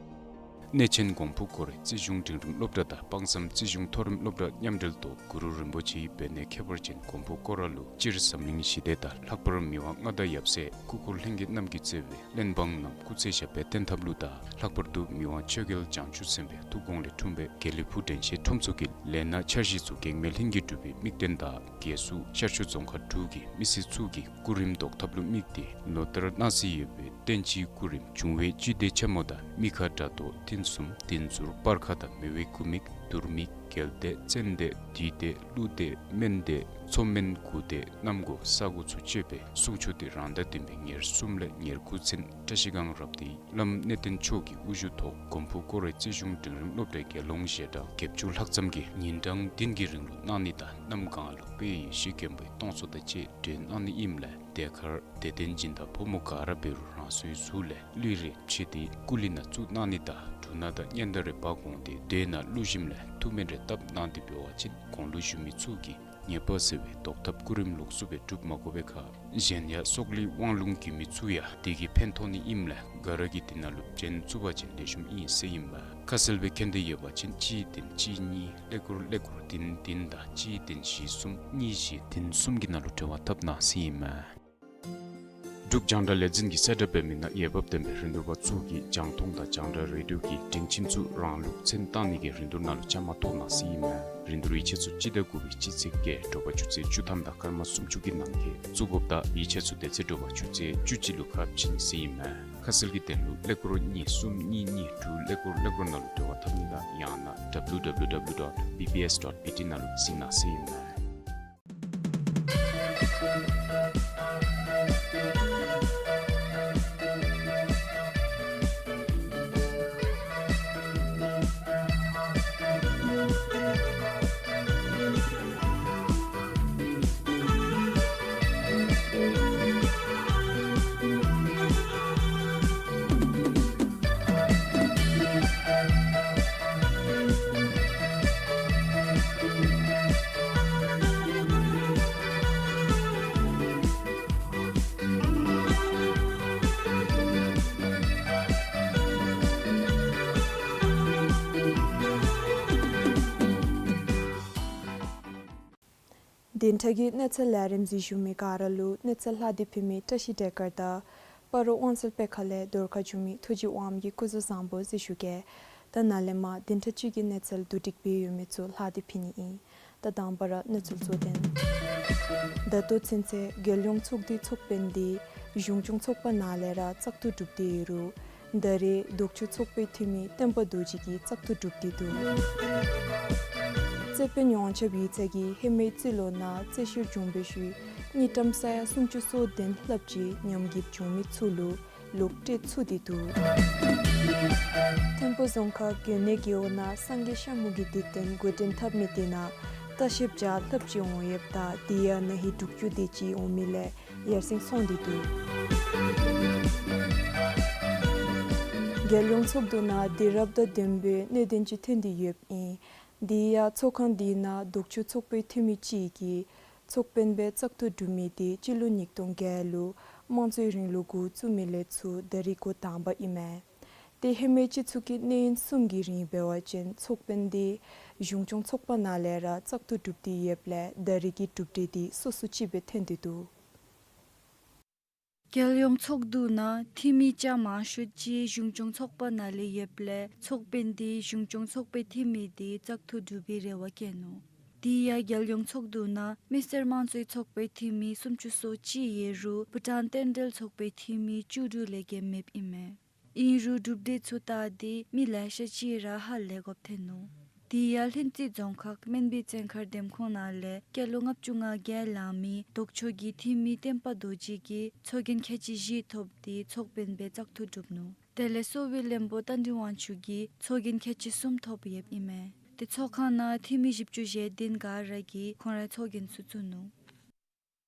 གནས་ཆེན་གོང་ཕུ་སྐོར་རའི་རྩིས་གཞུང་འབྲིང་རིམ་སློབ་གྲྭ་དང་དཔག་བསམ་རྩིས་གཞུང་མཐོ་རིམ་སློབ་གྲྭ་མཉམ་འབྲེལ་ཐོག་གུ་རུ་རིན་པོ་ཆེའི་བོད་གནས་ཁྱད་པར་ཅན་གོང་ཕུ་སྐོར་ར་ལུ་སྤྱིར་འཛམ་གླིང་ཞི་བདེ་དང་ལྷག་པར་མི་དབང་མངའ་བདག་ཡབ་སྲས་སྐུ་འཁོར་ལྷན་རྒྱས་རྣམས་ཀྱིས་གཙོས་པའི་གླེན་འབངས་རྣམས་སྐུ་ཚེ་ཞབས་པད་བརྟན་ཐབས་ལུ་དང་ལྷག་པར་དུ་མི་དབང་ཆོས་རྒྱལ་བྱང་ཆུབ་སེམས་དཔའི་ཐུགས་དགོངས་ལས་འཁྲུངས་པའི་དགེ་ལེགས་ཕུག་དྲན་ཤེས་ཁྲོམ་ཚོགས་ཀྱི་ལས་སྣ་འཆར་གཞི་ཚུ་གེགས་མེད་ལྷུན་གྱིས་གྲུབ་པའི་དམིགས་དོན་དང་རྒྱལ་སུ་ཤར་ཕྱོགས་རྫོང་ཁག་དྲུག་གི་མི་སེར་ཚུ་གི་སྐུ་རིམ་བཟློག་ཐབས་ལུ་དམིགས་ཏེ་ལོ་ལྟར་གནང་སྲོལ་ཡོད་པའི་བསྟན་སྤྱིའི་སྐུ་རིམ་འབྱུང་བའི་བཅུད་བདེ་ཆེན་མོ་དང་མི་ཁ་དགྲ་གདོག་ཐུན་གསུམ་བདུད་འཛུལ་སྤར་ཁ་དང་མེ་བའི་སྐུ་དམིགས་དུར་དམིགས་རྒྱལ་བདེ་བཙན་བདེ་བདུད་བདེ་ཀླུ་བདེ་སྨན་བདེ་མཚོ་སྨན་དགུ་བདེ་གནམ་སྒོ་ས་སྒོ་ཚུ་སྤྱོད་པའི་གསུང་ཆོག་དེ་རང་ཟླ་བདུན་པའི་ཉེར་གསུམ་ལས་ཉེར་དགུ་ཚུན་བཀྲ་ཤིས་སྒང་རབ་སྡེའི་བླམ་གནས་བརྟན་མཆོག་གི་དབུ་བཞུགས་ཐོག་གོང་ཕུ་སྐོར་རའི་རྩིས་གཞུང་འབྲིང་རིམ་སློབ་གྲྭའི་དགེ་སློང་ཞལ་གྲངས་བརྒྱད་ཅུ་ལྷག་ཙམ་གྱིས་ཉིན་གྲངས་བདུན་གྱི་རིང་ལུ་གནང་ནི་དང་གནམ་གང་ལུ་དཔལ་ཡེ་ཤེས་མགོན་པོའི་སྟོང་ཚོགས་དང་བཅས་སྒྲོན་གནང་ནི་ཨིནམ་ལས་དེ་ཁར་དད་ལྡན་སྦྱིན་བདག་ཕོ་མོ་ག་ར་འབད་རུང་རང་སོའི་གཟུགས་ལས་ལུས་རེ་ཕྱེ་སྟེ་སྐུ་ལུས་ནང་བཙུགས་གནང་ནི་དང་འབྲུ་སྣ་དང་སྙན་དར་རེ་འབག་འོང་སྟེ་སྡོད་ནང་བླུག་ཞིནམ་ལས་ཐུགས་སྨོན་རེ་བཏབ་གནང་སྟེ་འབད་བ་ཅིན་གོང་ལུ་ཞུ་མི་ཚུ་གིས་ཉེས་པ་སེལ་བའི་བཟློག་ཐབས་སྐུ་རིམ་ལོགས་སུ་སྦེ་སྒྲུབ་མ་དགོ་པའི་ཁར་གཞན་ཡང་སྲོག་ལུས་དབང་ལུང་གི་མི་ཚུ་ཡང་དེ་གིས་ཕན་ཐོགས་ནི་ཨིནམ་ལས་ག་ར་གིས་དེ་ནང་ལུ་བྱོན་ཚུགས་པ་ཅིན་ལེགས་ཤོམ་ཨིན་ཟེར་ཨིན་མས། ཁ་གསལ་སྦེ་མཁྱེན་འདོད་ཡོད་པ་ཅིན་གཅིག་བདུན་གཅིག་གཉིས་ཀླད་ཀོར་ཀླད་ཀོར་བདུན་བདུན་དང་གཅིག་བདུན་བཞི་གསུམ་གཉིས་བཞི་བདུན་གསུམ་གྱི་ནང་ལུ་འབྲེལ་བ་འཐབ་གནང་ཟེར་ཨིན་མས། འབྲུག་རྒྱང་བསྒྲགས་ལས་འཛིན་གྱིས་གསལ་བསྒྲགས་འབད་མི་ནང་འོས་འབབ་ལྡན་པའི་རིན་བསྡུར་པ་ཚུ་གིས་རྒྱང་མཐོང་དང་རྒྱང་བསྒྲགས་རེ་ཌིའོ་གི་སྒྲིང་ཆེན་ཚུ་རང་ལུགས་མཚན་བཏང་ནི་གི་རིན་བསྡུར་ནང་ལུ་བཅའ་མར་གཏོགས་གནང་ཟེར་ཨིན་མས། རིན་བསྡུར་ཡིག་ཆ་ཚུ་སྤྱི་ཟླ་དགུ་པའི་སྤྱི་ཚེས་བརྒྱད་དྲོ་པ་ཆུ་ཚོད་བཅུ་ཐམ་དང་སྐར་མ་སུམ་ཅུ་གི་ནང་འཁོད་བཙུགས་དགོཔ་དང་ཡིག་ཆ་ཚུ་དེ་ཚེ་དྲོ་པ་ཆུ་ཚོད་བཅུ་གཅིག་ལུ་ཁ་ཕྱེ་ནི་ཟེར་ཨིན་མས། ཁ་གསལ་གྱི་དོན་ལུ་ཀླད་ཀོར་གཉིས་གསུམ་གཉིས་གཉིས་དྲུག་ཀླད་ཀོར་ཀླད་ཀོར་ནང་ལུ་འབྲེལ་བ་འཐབ་ནི་དང་ཡང་ན་W W W dot B B S dot B T ནང་ལུ་གཟིགས་གནང་ཟེར་ཨིན་མས། བདུན་ཕྲག་གི་གནས་ཚུལ་ལས་རིམ་གཟིགས་བཞུགས་མི་ག་ར་ལུ་གནས་ཚུལ་ལྷག་སྟེ་ཕུལ་མི་བཀྲ་ཤིས་བདེ་སྐར་དང་སྤ་རོ་དབང་གསལ་དཔེ་ཁང་ལས་རྫོང་ཁ་བྱོན་མི་ཐུགས་རྗེ་དབང་མོ་གིས་སྐུ་གཟུགས་བཟང་པོ་གཟིགས་བཞུགས་གེ། ད་ནཱ་ལས་མར་བདུན་ཕྲག་གཅིག་གི་གནས་ཚུལ་བསྡུ་སྒྲིག་འབད་ཡོད་མི་ཚུ་ལྷག་སྟེ་ཕུལ་ནི་ཨིན། ད་དང་པ་ར་གནས་ཚུལ་གཙོ་དོན། ད་ལྟོ་ཚུན་ཚོད་རྒྱལ་ཡོངས་ཚོགས་འདུའི་ཚོགས་དཔོན་འདི་གཞུང་སྐྱོང་ཚོགས་པ་ནང་ལས་ར་བཙག་འཐུ་གྲུབ་སྟེ་ཡོད་རུང་ད་རེས་ལྡོག་ཕྱོགས་ཚོགས་པའི་འཐུས་མི་བསྟན་པ་རྡོ་རྗེ་གིས་བཙག་འཐུ་གྲུབ་སྟེ་འདུག། རྩོད་དཔོན་ཡོངས་ཁྱབ་ཡིག་ཚང་གིས་ཧེ་མའི་རྩིས་ལོ་ནང་རྩོད་བཤེར་བྱུང་བའི་ཤུལ་དངུལ་ཀྲམ་ས་ཡ་སུམ་ཅུ་སོ་བདུན་ལྷགཔ་ཅིག་ཉམས་རྒུད་བྱུང་མི་ཚུ་ལུ་ལོག་སྤྲོད་ཚུགས་ཏེ་འདུག། ཐིམ་ཕུ་རྫོང་ཁག་དགོན་གནས་རྒེད་འོག་ནང་སངས་རྒྱས་ཤ་མུ་གི་དུས་སྟོན་འགོ་འདྲེན་འཐབ་མི་དེ་ནང་ལྟ་བཤལཔ་བརྒྱ་ལྷགཔ་ཅིག་འོང་ཡོདཔ་ད་དེ་ཡང་ན་ཧིང་དྲུག་ཅུ་དེ་ཅིག་འོང་མི་ལས་ཡར་སེང་སོང་སྟེ་འདུག། རྒྱལ་ཡོངས་ཚོགས་འདུ་ནང་དུས་རབས་དང་ལྡན་པའི་གནད་དོན་ཅིག་ཐོན་ཏེ་ཡོདཔ་ཨིན། དེ་ཡང་ཚོགས་ཁང་དེ་ནང་ལྡོག་ཕྱོགས་ཚོགས་པའི་འཐུས་མི་ཅིག་གིས་ཚོགས་དཔོན་སྦེ་བཙག་འཐུ་གྲུབ་མི་དེ་སྤྱི་ལོ་ཉིས་སྟོང་བརྒྱད་ལུ་དམངས་གཙོའི་རིང་ལུགས་འགོ་བཙུགས་མི་ལས་ཚུར་ད་རེས་འགོ་དང་པ་ཨིན་མས། ཏེ་ཧེ་མའི་སྤྱི་ཚོགས་ཀྱི་གནས་ཡུན་གསུམ་གྱི་རིང་འབད་བ་ཅིན་ཚོགས་དཔོན་དེ་གཞུང་སྐྱོང་ཚོགས་པ་ནང་ལས་ར་བཙག་འཐུ་གྲུབ་སྟེ་ཡོདཔ་ལས་ད་རེས་ཀྱི་གྲུབ་འབྲས་དེ་སོ་སོ་ཅིག་སྦེ་ཐོན་ཏེ་འདུག། རྒྱལ་ཡོངས་ཚོགས་འདུ་ནང་འཐུས་མི་བརྒྱ་མང་ཤོས་ཅིག་གཞུང་སྐྱོང་ཚོགས་པ་ནང་ལས་ཡོདཔ་ལས་ཚོགས་དཔོན་དེ་གཞུང་སྐྱོང་ཚོགས་པའི་འཐུས་མི་དེ་བཙག་འཐུ་གྲུབ་པའི་རེ་བ་བསྐྱེད་ནུག། དེ་ཡང་རྒྱལ་ཡོངས་ཚོགས་འདུ་ནང་མི་སེར་དམངས་གཙོའི་ཚོགས་པའི་འཐུས་མི་སུམ་ཅུ་སོ་གཅིག་ཡོད་རུང་བྷུ་ཊཱན་རྟེན་འབྲེལ་ཚོགས་པའི་འཐུས་མི་བཅུ་དྲུག་ལས་བརྒལ་མེདཔ་ཨིན་མས། ཨིན་རུང་གྲུབ་འབྲས་ཚུ་བལྟ་སྟེ་མི་ལེ་ཤ་ཅིག་ར་ཧ་ལས་དགོཔ་ཐོན་ནུག། དེ་ཡང་ལྷུན་རྩེ་རྫོང་ཁག་སྨན་སྦིས་བཙན་མཁར་འདེམས་ཁོངས་ནང་ལས་སྐྱེས་ལོ་ལྔ་བཅུ་ང་བརྒྱད་ལང་མི་ལྡོག་ཕྱོགས་ཀྱི་འཐུས་མི་བསྟན་པ་རྡོ་རྗེ་གིས་ཚོགས་རྒྱན་ཁལ་གཅིག་བཞི་ཐོབ་སྟེ་ཚོགས་དཔོན་སྦེ་བཙག་འཐུ་གྲུབ་ནུག། དེ་ལས་གསོ་བའི་བློན་པོ་རྟ་མགྲིན་དབང་ཕྱུག་གིས་ཚོགས་རྒྱན་ཁལ་གཅིག་གསུམ་ཐོབ་ཡོདཔ་ཨིན་མས། ཏེ་ཚོགས་ཁང་ནང་འཐུས་མི་བཞི་བཅུ་ཞེ་བདུན་ག་ར་གིས་ཁོང་རའི་ཚོགས་རྒྱན་ཚུ་བཙུགས་ནུག།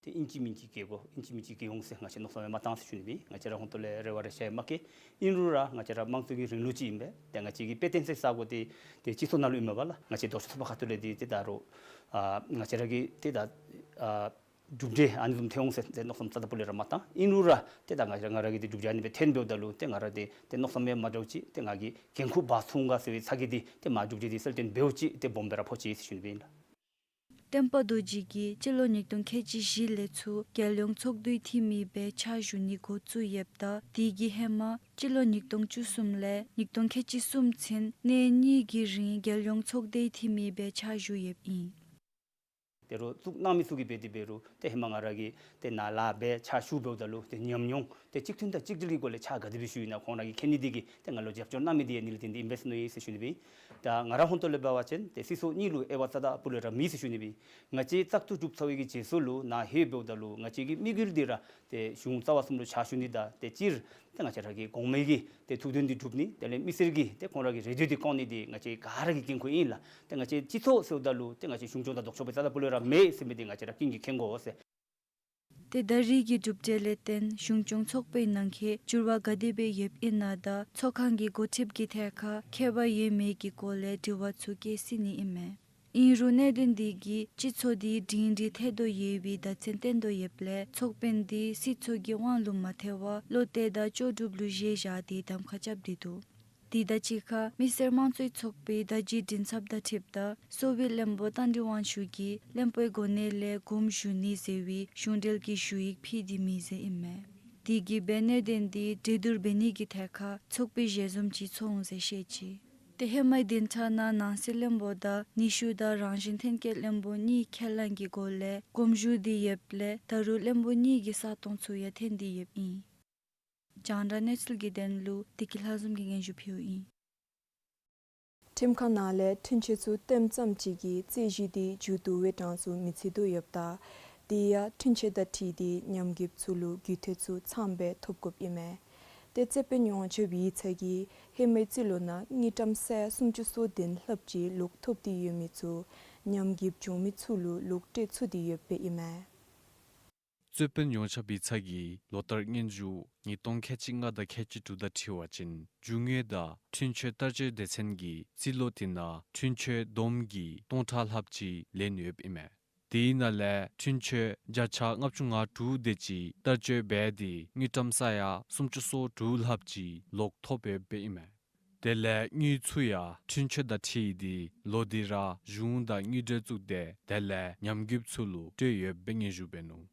ཏེ་ཨིན་ཅི་མིན་ཅི་བཀལ་དགོ་ཨིན་ཅི་མིན་ཅི་བཀལ་འོང་ཟེར་ང་བཅས་མནོ་བསམ་ཡང་མ་བཏང་ཟེར་ཞུ་ནི་ཨིན། ང་བཅས་ར་ཧོང་ཏོ་ལས་རེ་བ་རེ་ཤ་ཡང་མ་བསྐྱེད། ཨིན་རུང་ར་ང་བཅས་ར་དམངས་གཙོ་གི་རིང་ལུགས་ཅིག་ཨིན་པས། ཏེ་ང་བཅས་ཀྱི་དཔེ་སྟོན་ས་ས་གོ་དེ་ཏེ་སྤྱི་ཚོགས་ནང་ལུ་ཨིན་མས་པ་ལགས། ང་བཅས་ལྡོག་ཕྱོགས་ཚོགས་པ་ཁ་ཐུག་ལས་དེ་ཏེ་ད་རུང་ཨ་ང་བཅས་ར་གི་ཏེ་ད་ཨ་ གྲུབ་འབྲས་ཨ་ནི་བཟུམ་ཐོན་འོང་ཟེར་ཏེ་མནོ་བསམ་རྩ་དང་སྤུ་ལས་ར་མ་བཏང་། ཨིན་རུང་ར་ཏེ་ད་ང་ར་ང་ར་གིས་ཏེ་གྲུབ་འབྲས་ཨ་ནི་སྦེ་ཐོན་འབདཝ་ད་ལུ་ཏེ་ང་ར་ཏེ་ཏེ་མནོ་བསམ་ཡང་མ་འདྲཝ་ཅིག་ཏེ་ང་གིས་འགན་ཁུར་འབག་ཚུགས་ག་ཟེར་བའི་ཚ་གྱང་འདི་ཏེ་མ་གྲུབ་འབྲས་འདི་གསལ་སྟོན་འབདཝ་ཅིག་ཏེ་སྦོམ་སྦེ་ར་ཕོག་ཅི་ཟེར་ཞུ་ནི་སྦེ་ཨིན་ལགས། བསྟན་པ་རྡོ་རྗེ་གིས་སྤྱི་ལོ་ཉིས་སྟོང་ཁལ་གཅིག་བཞི་ལས་ཚུར་རྒྱལ་ཡོངས་ཚོགས་འདུའི་འཐུས་མི་སྦེ་ཕྱག་ཞུ་ནི་འགོ་བཙུགས་ཡོདཔ་ད་དེ་གི་ཧེ་མ་སྤྱི་ལོ་ཉིས་སྟོང་བཅུ་གསུམ་ལས་ཉིས་སྟོང་ཁལ་གཅིག་གསུམ་ཚུན་གནས་གཉིས་ཀྱི་རིང་རྒྱལ་ཡོངས་ཚོགས་སྡེའི་འཐུས་མི་སྦེ་ཕྱག་ཞུ་ཡོདཔ་ཨིན། ཏེ་རོགས་བཙུགས་གནང་མི་ཚུ་གིས་འབད་དེ་འབད་རུང་ཏེ་ཧེ་མ་ང་ར་གིས་ཏེ་ནཱ་ལས་སྦེ་ཕྱག་ཞུ་འབདཝ་ད་ལུ་ཏེ་ཉམས་མྱོང་ཏེ་གཅིག་མཐུན་དང་གཅིག་སྒྲིལ་གྱི་སྒོ་ལས་ཕྱག་ག་དེ་སྦེ་ཞུ་ཡི་ན་ཁོང་ར་གིས་མཁྱེན་ནི་དེ་གིས་ཏེ་ང་ལུ་རྒྱབ་སྐྱོར་གནང་མི་དེ་ཡང་ཨ་ནི་ལུ་བརྟེན་ཏེ་ཨིན་པས་ཟེར་མནོ་ཡི་ཟེར་ཞུ་ནི་སྦེ་ཨིན། ད་ང་ར་ཧོང་ཏོ་ལས་འབད་བ་ཅིན་ཏེ་སྲིད་ཚོགས་གཉིས་ལུ་དབྱེ་བ་རྩ་དང་སྤུ་ལས་ར་མེད་ཟེར་ཞུ་ནི་སྦེ་ཨིན། ང་བཅས་བཙག་འཐུ་གྲུབ་ཚར་བའི་གི་རྗེས་སུ་ལུ་ནཱ་ལྷོད་འབདཝ་ད་ལུ་ང་བཅས་ཀྱི་དམིགས་ཡུལ་འདི་ར་ཏེ་གཞུང་རྩ་བ་གསུམ་ལུ་ཕྱག་ཞུ་ནི་དང་ཏེ་སྤྱིར་ཏེ་ང་བཅས་ར་གི་གོང་མའི་གི་ཏེ་ཐུགས་འདུན་འདི་སྒྲུབ་ནི་དེ་ལས་མི་སེར་གྱི་ཏེ་ཁོང་ར་གི་རེ་འདོད་འདི་སྐོང་ནི་འདི་ང་བཅས་ག་ར་གི་འགན་ཁུར་ཨིན་ལགས། ཏེ་ང་བཅས་སྤྱི་ཚོགས་ཟེརཝ་ད་ལུ་ཏེ་ང་བཅས་གཞུང་སྐྱོང་དང་ལྡོག་ཕྱོགས་སྦེ་རྩ་དང་སྤུ་ལས་ར་མེད་ཟེར་མི་འདི་ང་བཅས་ར་ཀུན་གྱིས་མཁྱེན་དགོ་ཟེར། ཏེ་ད་རེས་ཀྱི་གྲུབ་འབྲས་ལས་བརྟེན་གཞུང་སྐྱོང་ཚོགས་པའི་ནང་འཁོད་འགྱུར་བ་ག་དེ་སྦེ་ཡོདཔ་ཨིན་ན་དང་ཚོགས་ཁང་གི་འགོ་ཁྲིདཔ་གི་ཐད་ཁར་ཁྱད་པར་ཡོད་མེད་ཀྱི་སྐོར་ལས་དྲི་བ་ཚུ་བཀོད་སྲིད་ནི་ཨིན་མས། ཨིན་རུང་གནད་དོན་འདི་གིས་སྤྱི་ཚོགས་འདི་སྒྲིང་སྒྲི་ཐལ་དོ་ཡོད་པའི་བརྡ་མཚོན་བསྟན་དོ་ཡོདཔ་ལས་ཚོགས་དཔོན་འདི་སྲིད་ཚོགས་ཀྱི་དབང་ལུ་མ་ཐལ་བར་བློ་གཏད་དང་ལྕོགས་གྲུབ་ལུ་བཞེས་བཞག་སྟེ་གདམ་ཁ་རྐྱབ་སྟེ་འདུག། དེ་དང་གཅིག་ཁར་མི་སེར་དམངས་གཙོའི་ཚོགས་པའི་བརྡ་བརྒྱུད་མགྲིན་ཚབ་དང་འཁྲིལཝ་ད་གསོ་བའི་བློན་པོ་རྟ་མགྲིན་དབང་ཕྱུག་གིས་བློན་པོའི་གོ་གནས་ལས་དགོངས་ཞུ་ནི་ཟེར་བའི་གཞུང་འབྲེལ་གྱི་ཞུ་ཡིག་ཕུལ་ཏེ་མེད་ཟེར་ཨིན་མས། དེ་གིས་འབད་གནད་དོན་འདི་གྲོས་བསྡུར་འབད་ནི་གི་ཐད་ཁར་ཚོགས་པའི་ཞལ་འཛོམས་ཅིག་ཚོགས་འོང་ཟེར་བཤད་ཅི། ཏེ་ཧེ་མའི་བདུན་ཕྲག་ནང་ནང་སྲིད་བློན་པོ་དང་ནུས་ཤུགས་དང་རང་བཞིན་ཐོན་སྐྱེད་བློན་པོ་གཉིས་ཁས་བླངས་ཀྱི་སྒོ་ལས་དགོངས་ཞུ་སྟེ་ཡོདཔ་ལས་ད་རུང་བློན་པོ་གཉིས་ཀྱི་ས་སྟོང་ཚུ་ཡང་འཐོན་ཏེ་ཡོདཔ་ཨིན། རྒྱང་བསྒྲགས་གནས་ཚུལ་གྱི་དོན་ལུ་བདེ་སྐྱིད་ལྷ་འཛོམས་ཀྱིས་སྙན་ཞུ་ཕུལཝ་ཨིན། ཁྲིམས་ཁང་ནང་ལས་འཁྲུན་ཆོད་ཚུ་བཏོནམ་ཙམ་ཅིག་གིས་རྩོད་གཞི་འདི་མཇུག་བསྡུ་བའི་གྲངས་སུ་མི་ཚུད་དོ་ཡོདཔ་ད་དེ་ཡང་འཁྲུན་ཆོད་དང་འཁྲིལ་ཏེ་ཉམས་རྒུདཔ་ཚུ་ལུ་རྒུད་འཐུས་ཚུ་ཚངམ་སྦེ་ཐོབ་དགོཔ་ཨིན་མས། ཏེ་རྩོད་དཔོན་ཡོངས་ཁྱབ་ཡིག་ཚང་གིས་ཧེ་མའི་རྩིས་ལོ་ནང་དངུལ་ཀྲམ་ས་ཡ་སུམ་ཅུ་སོ་བདུན་ལྷགཔ་ཅིག་ལོག་ཐོབ་སྟེ་ཡོད་མི་ཚུ་ཉམས་རྒུདཔ་བྱུང་མི་ཚུ་ལུ་ལོག་སྤྲོད་ཚུགས་ཏེ་ཡོདཔ་ཨིན་མས། རྩོད་དཔོན་ཡོངས་ཁྱབ་ཡིག་ཚང་གིས་ལོ་བསྟར་སྙན་ཞུ་ཉིས་སྟོང་ཁལ་གཅིག་ལྔ་དང་ཁལ་གཅིག་དྲུག་དང་འཁྲིལ་བ་ཅིན་རྒྱུ་དངོས་དང་འཁྲུན་ཆོད་བསྟར་སྤྱོད་སྡེ་ཚན་གྱིས་རྩིས་ལོ་དེ་ནང་འཁྲུན་ཆོད་བསྡོམས་ཀྱིས་སྟོང་ཕྲག་ལྷགཔ་ཅིག་ལེན་ཡོདཔ་ཨིན་མས། དེའི་ནང་ལས་འཁྲུན་ཆོད་བརྒྱ་ཆ་ལྔ་བཅུ་ང་དྲུག་དེ་ཅིག་བསྟར་སྤྱོད་འབད་དེ་དངུལ་ཀྲམ་ས་ཡ་སུམ་ཅུ་སོ་དྲུག་ལྷགཔ་ཅིག་ལོག་ཐོབ་ཡོདཔ་ཨིན་མས། དེ་ལས་དངུལ་ཚུ་ཡང་འཁྲུན་ཆོད་དང་འཁྲིལ་ཏེ་ལོག་སྟེ་ར་གཞུང་དང་དངུལ་འབྲེལ་གཙུག་སྡེ་དེ་ལས་ཉམས་རྒུདཔ་ཚུ་ལུ་སྤྲོད་ཡོདཔ་སྦེ་སྙན་ཞུ་འབད་ནུག།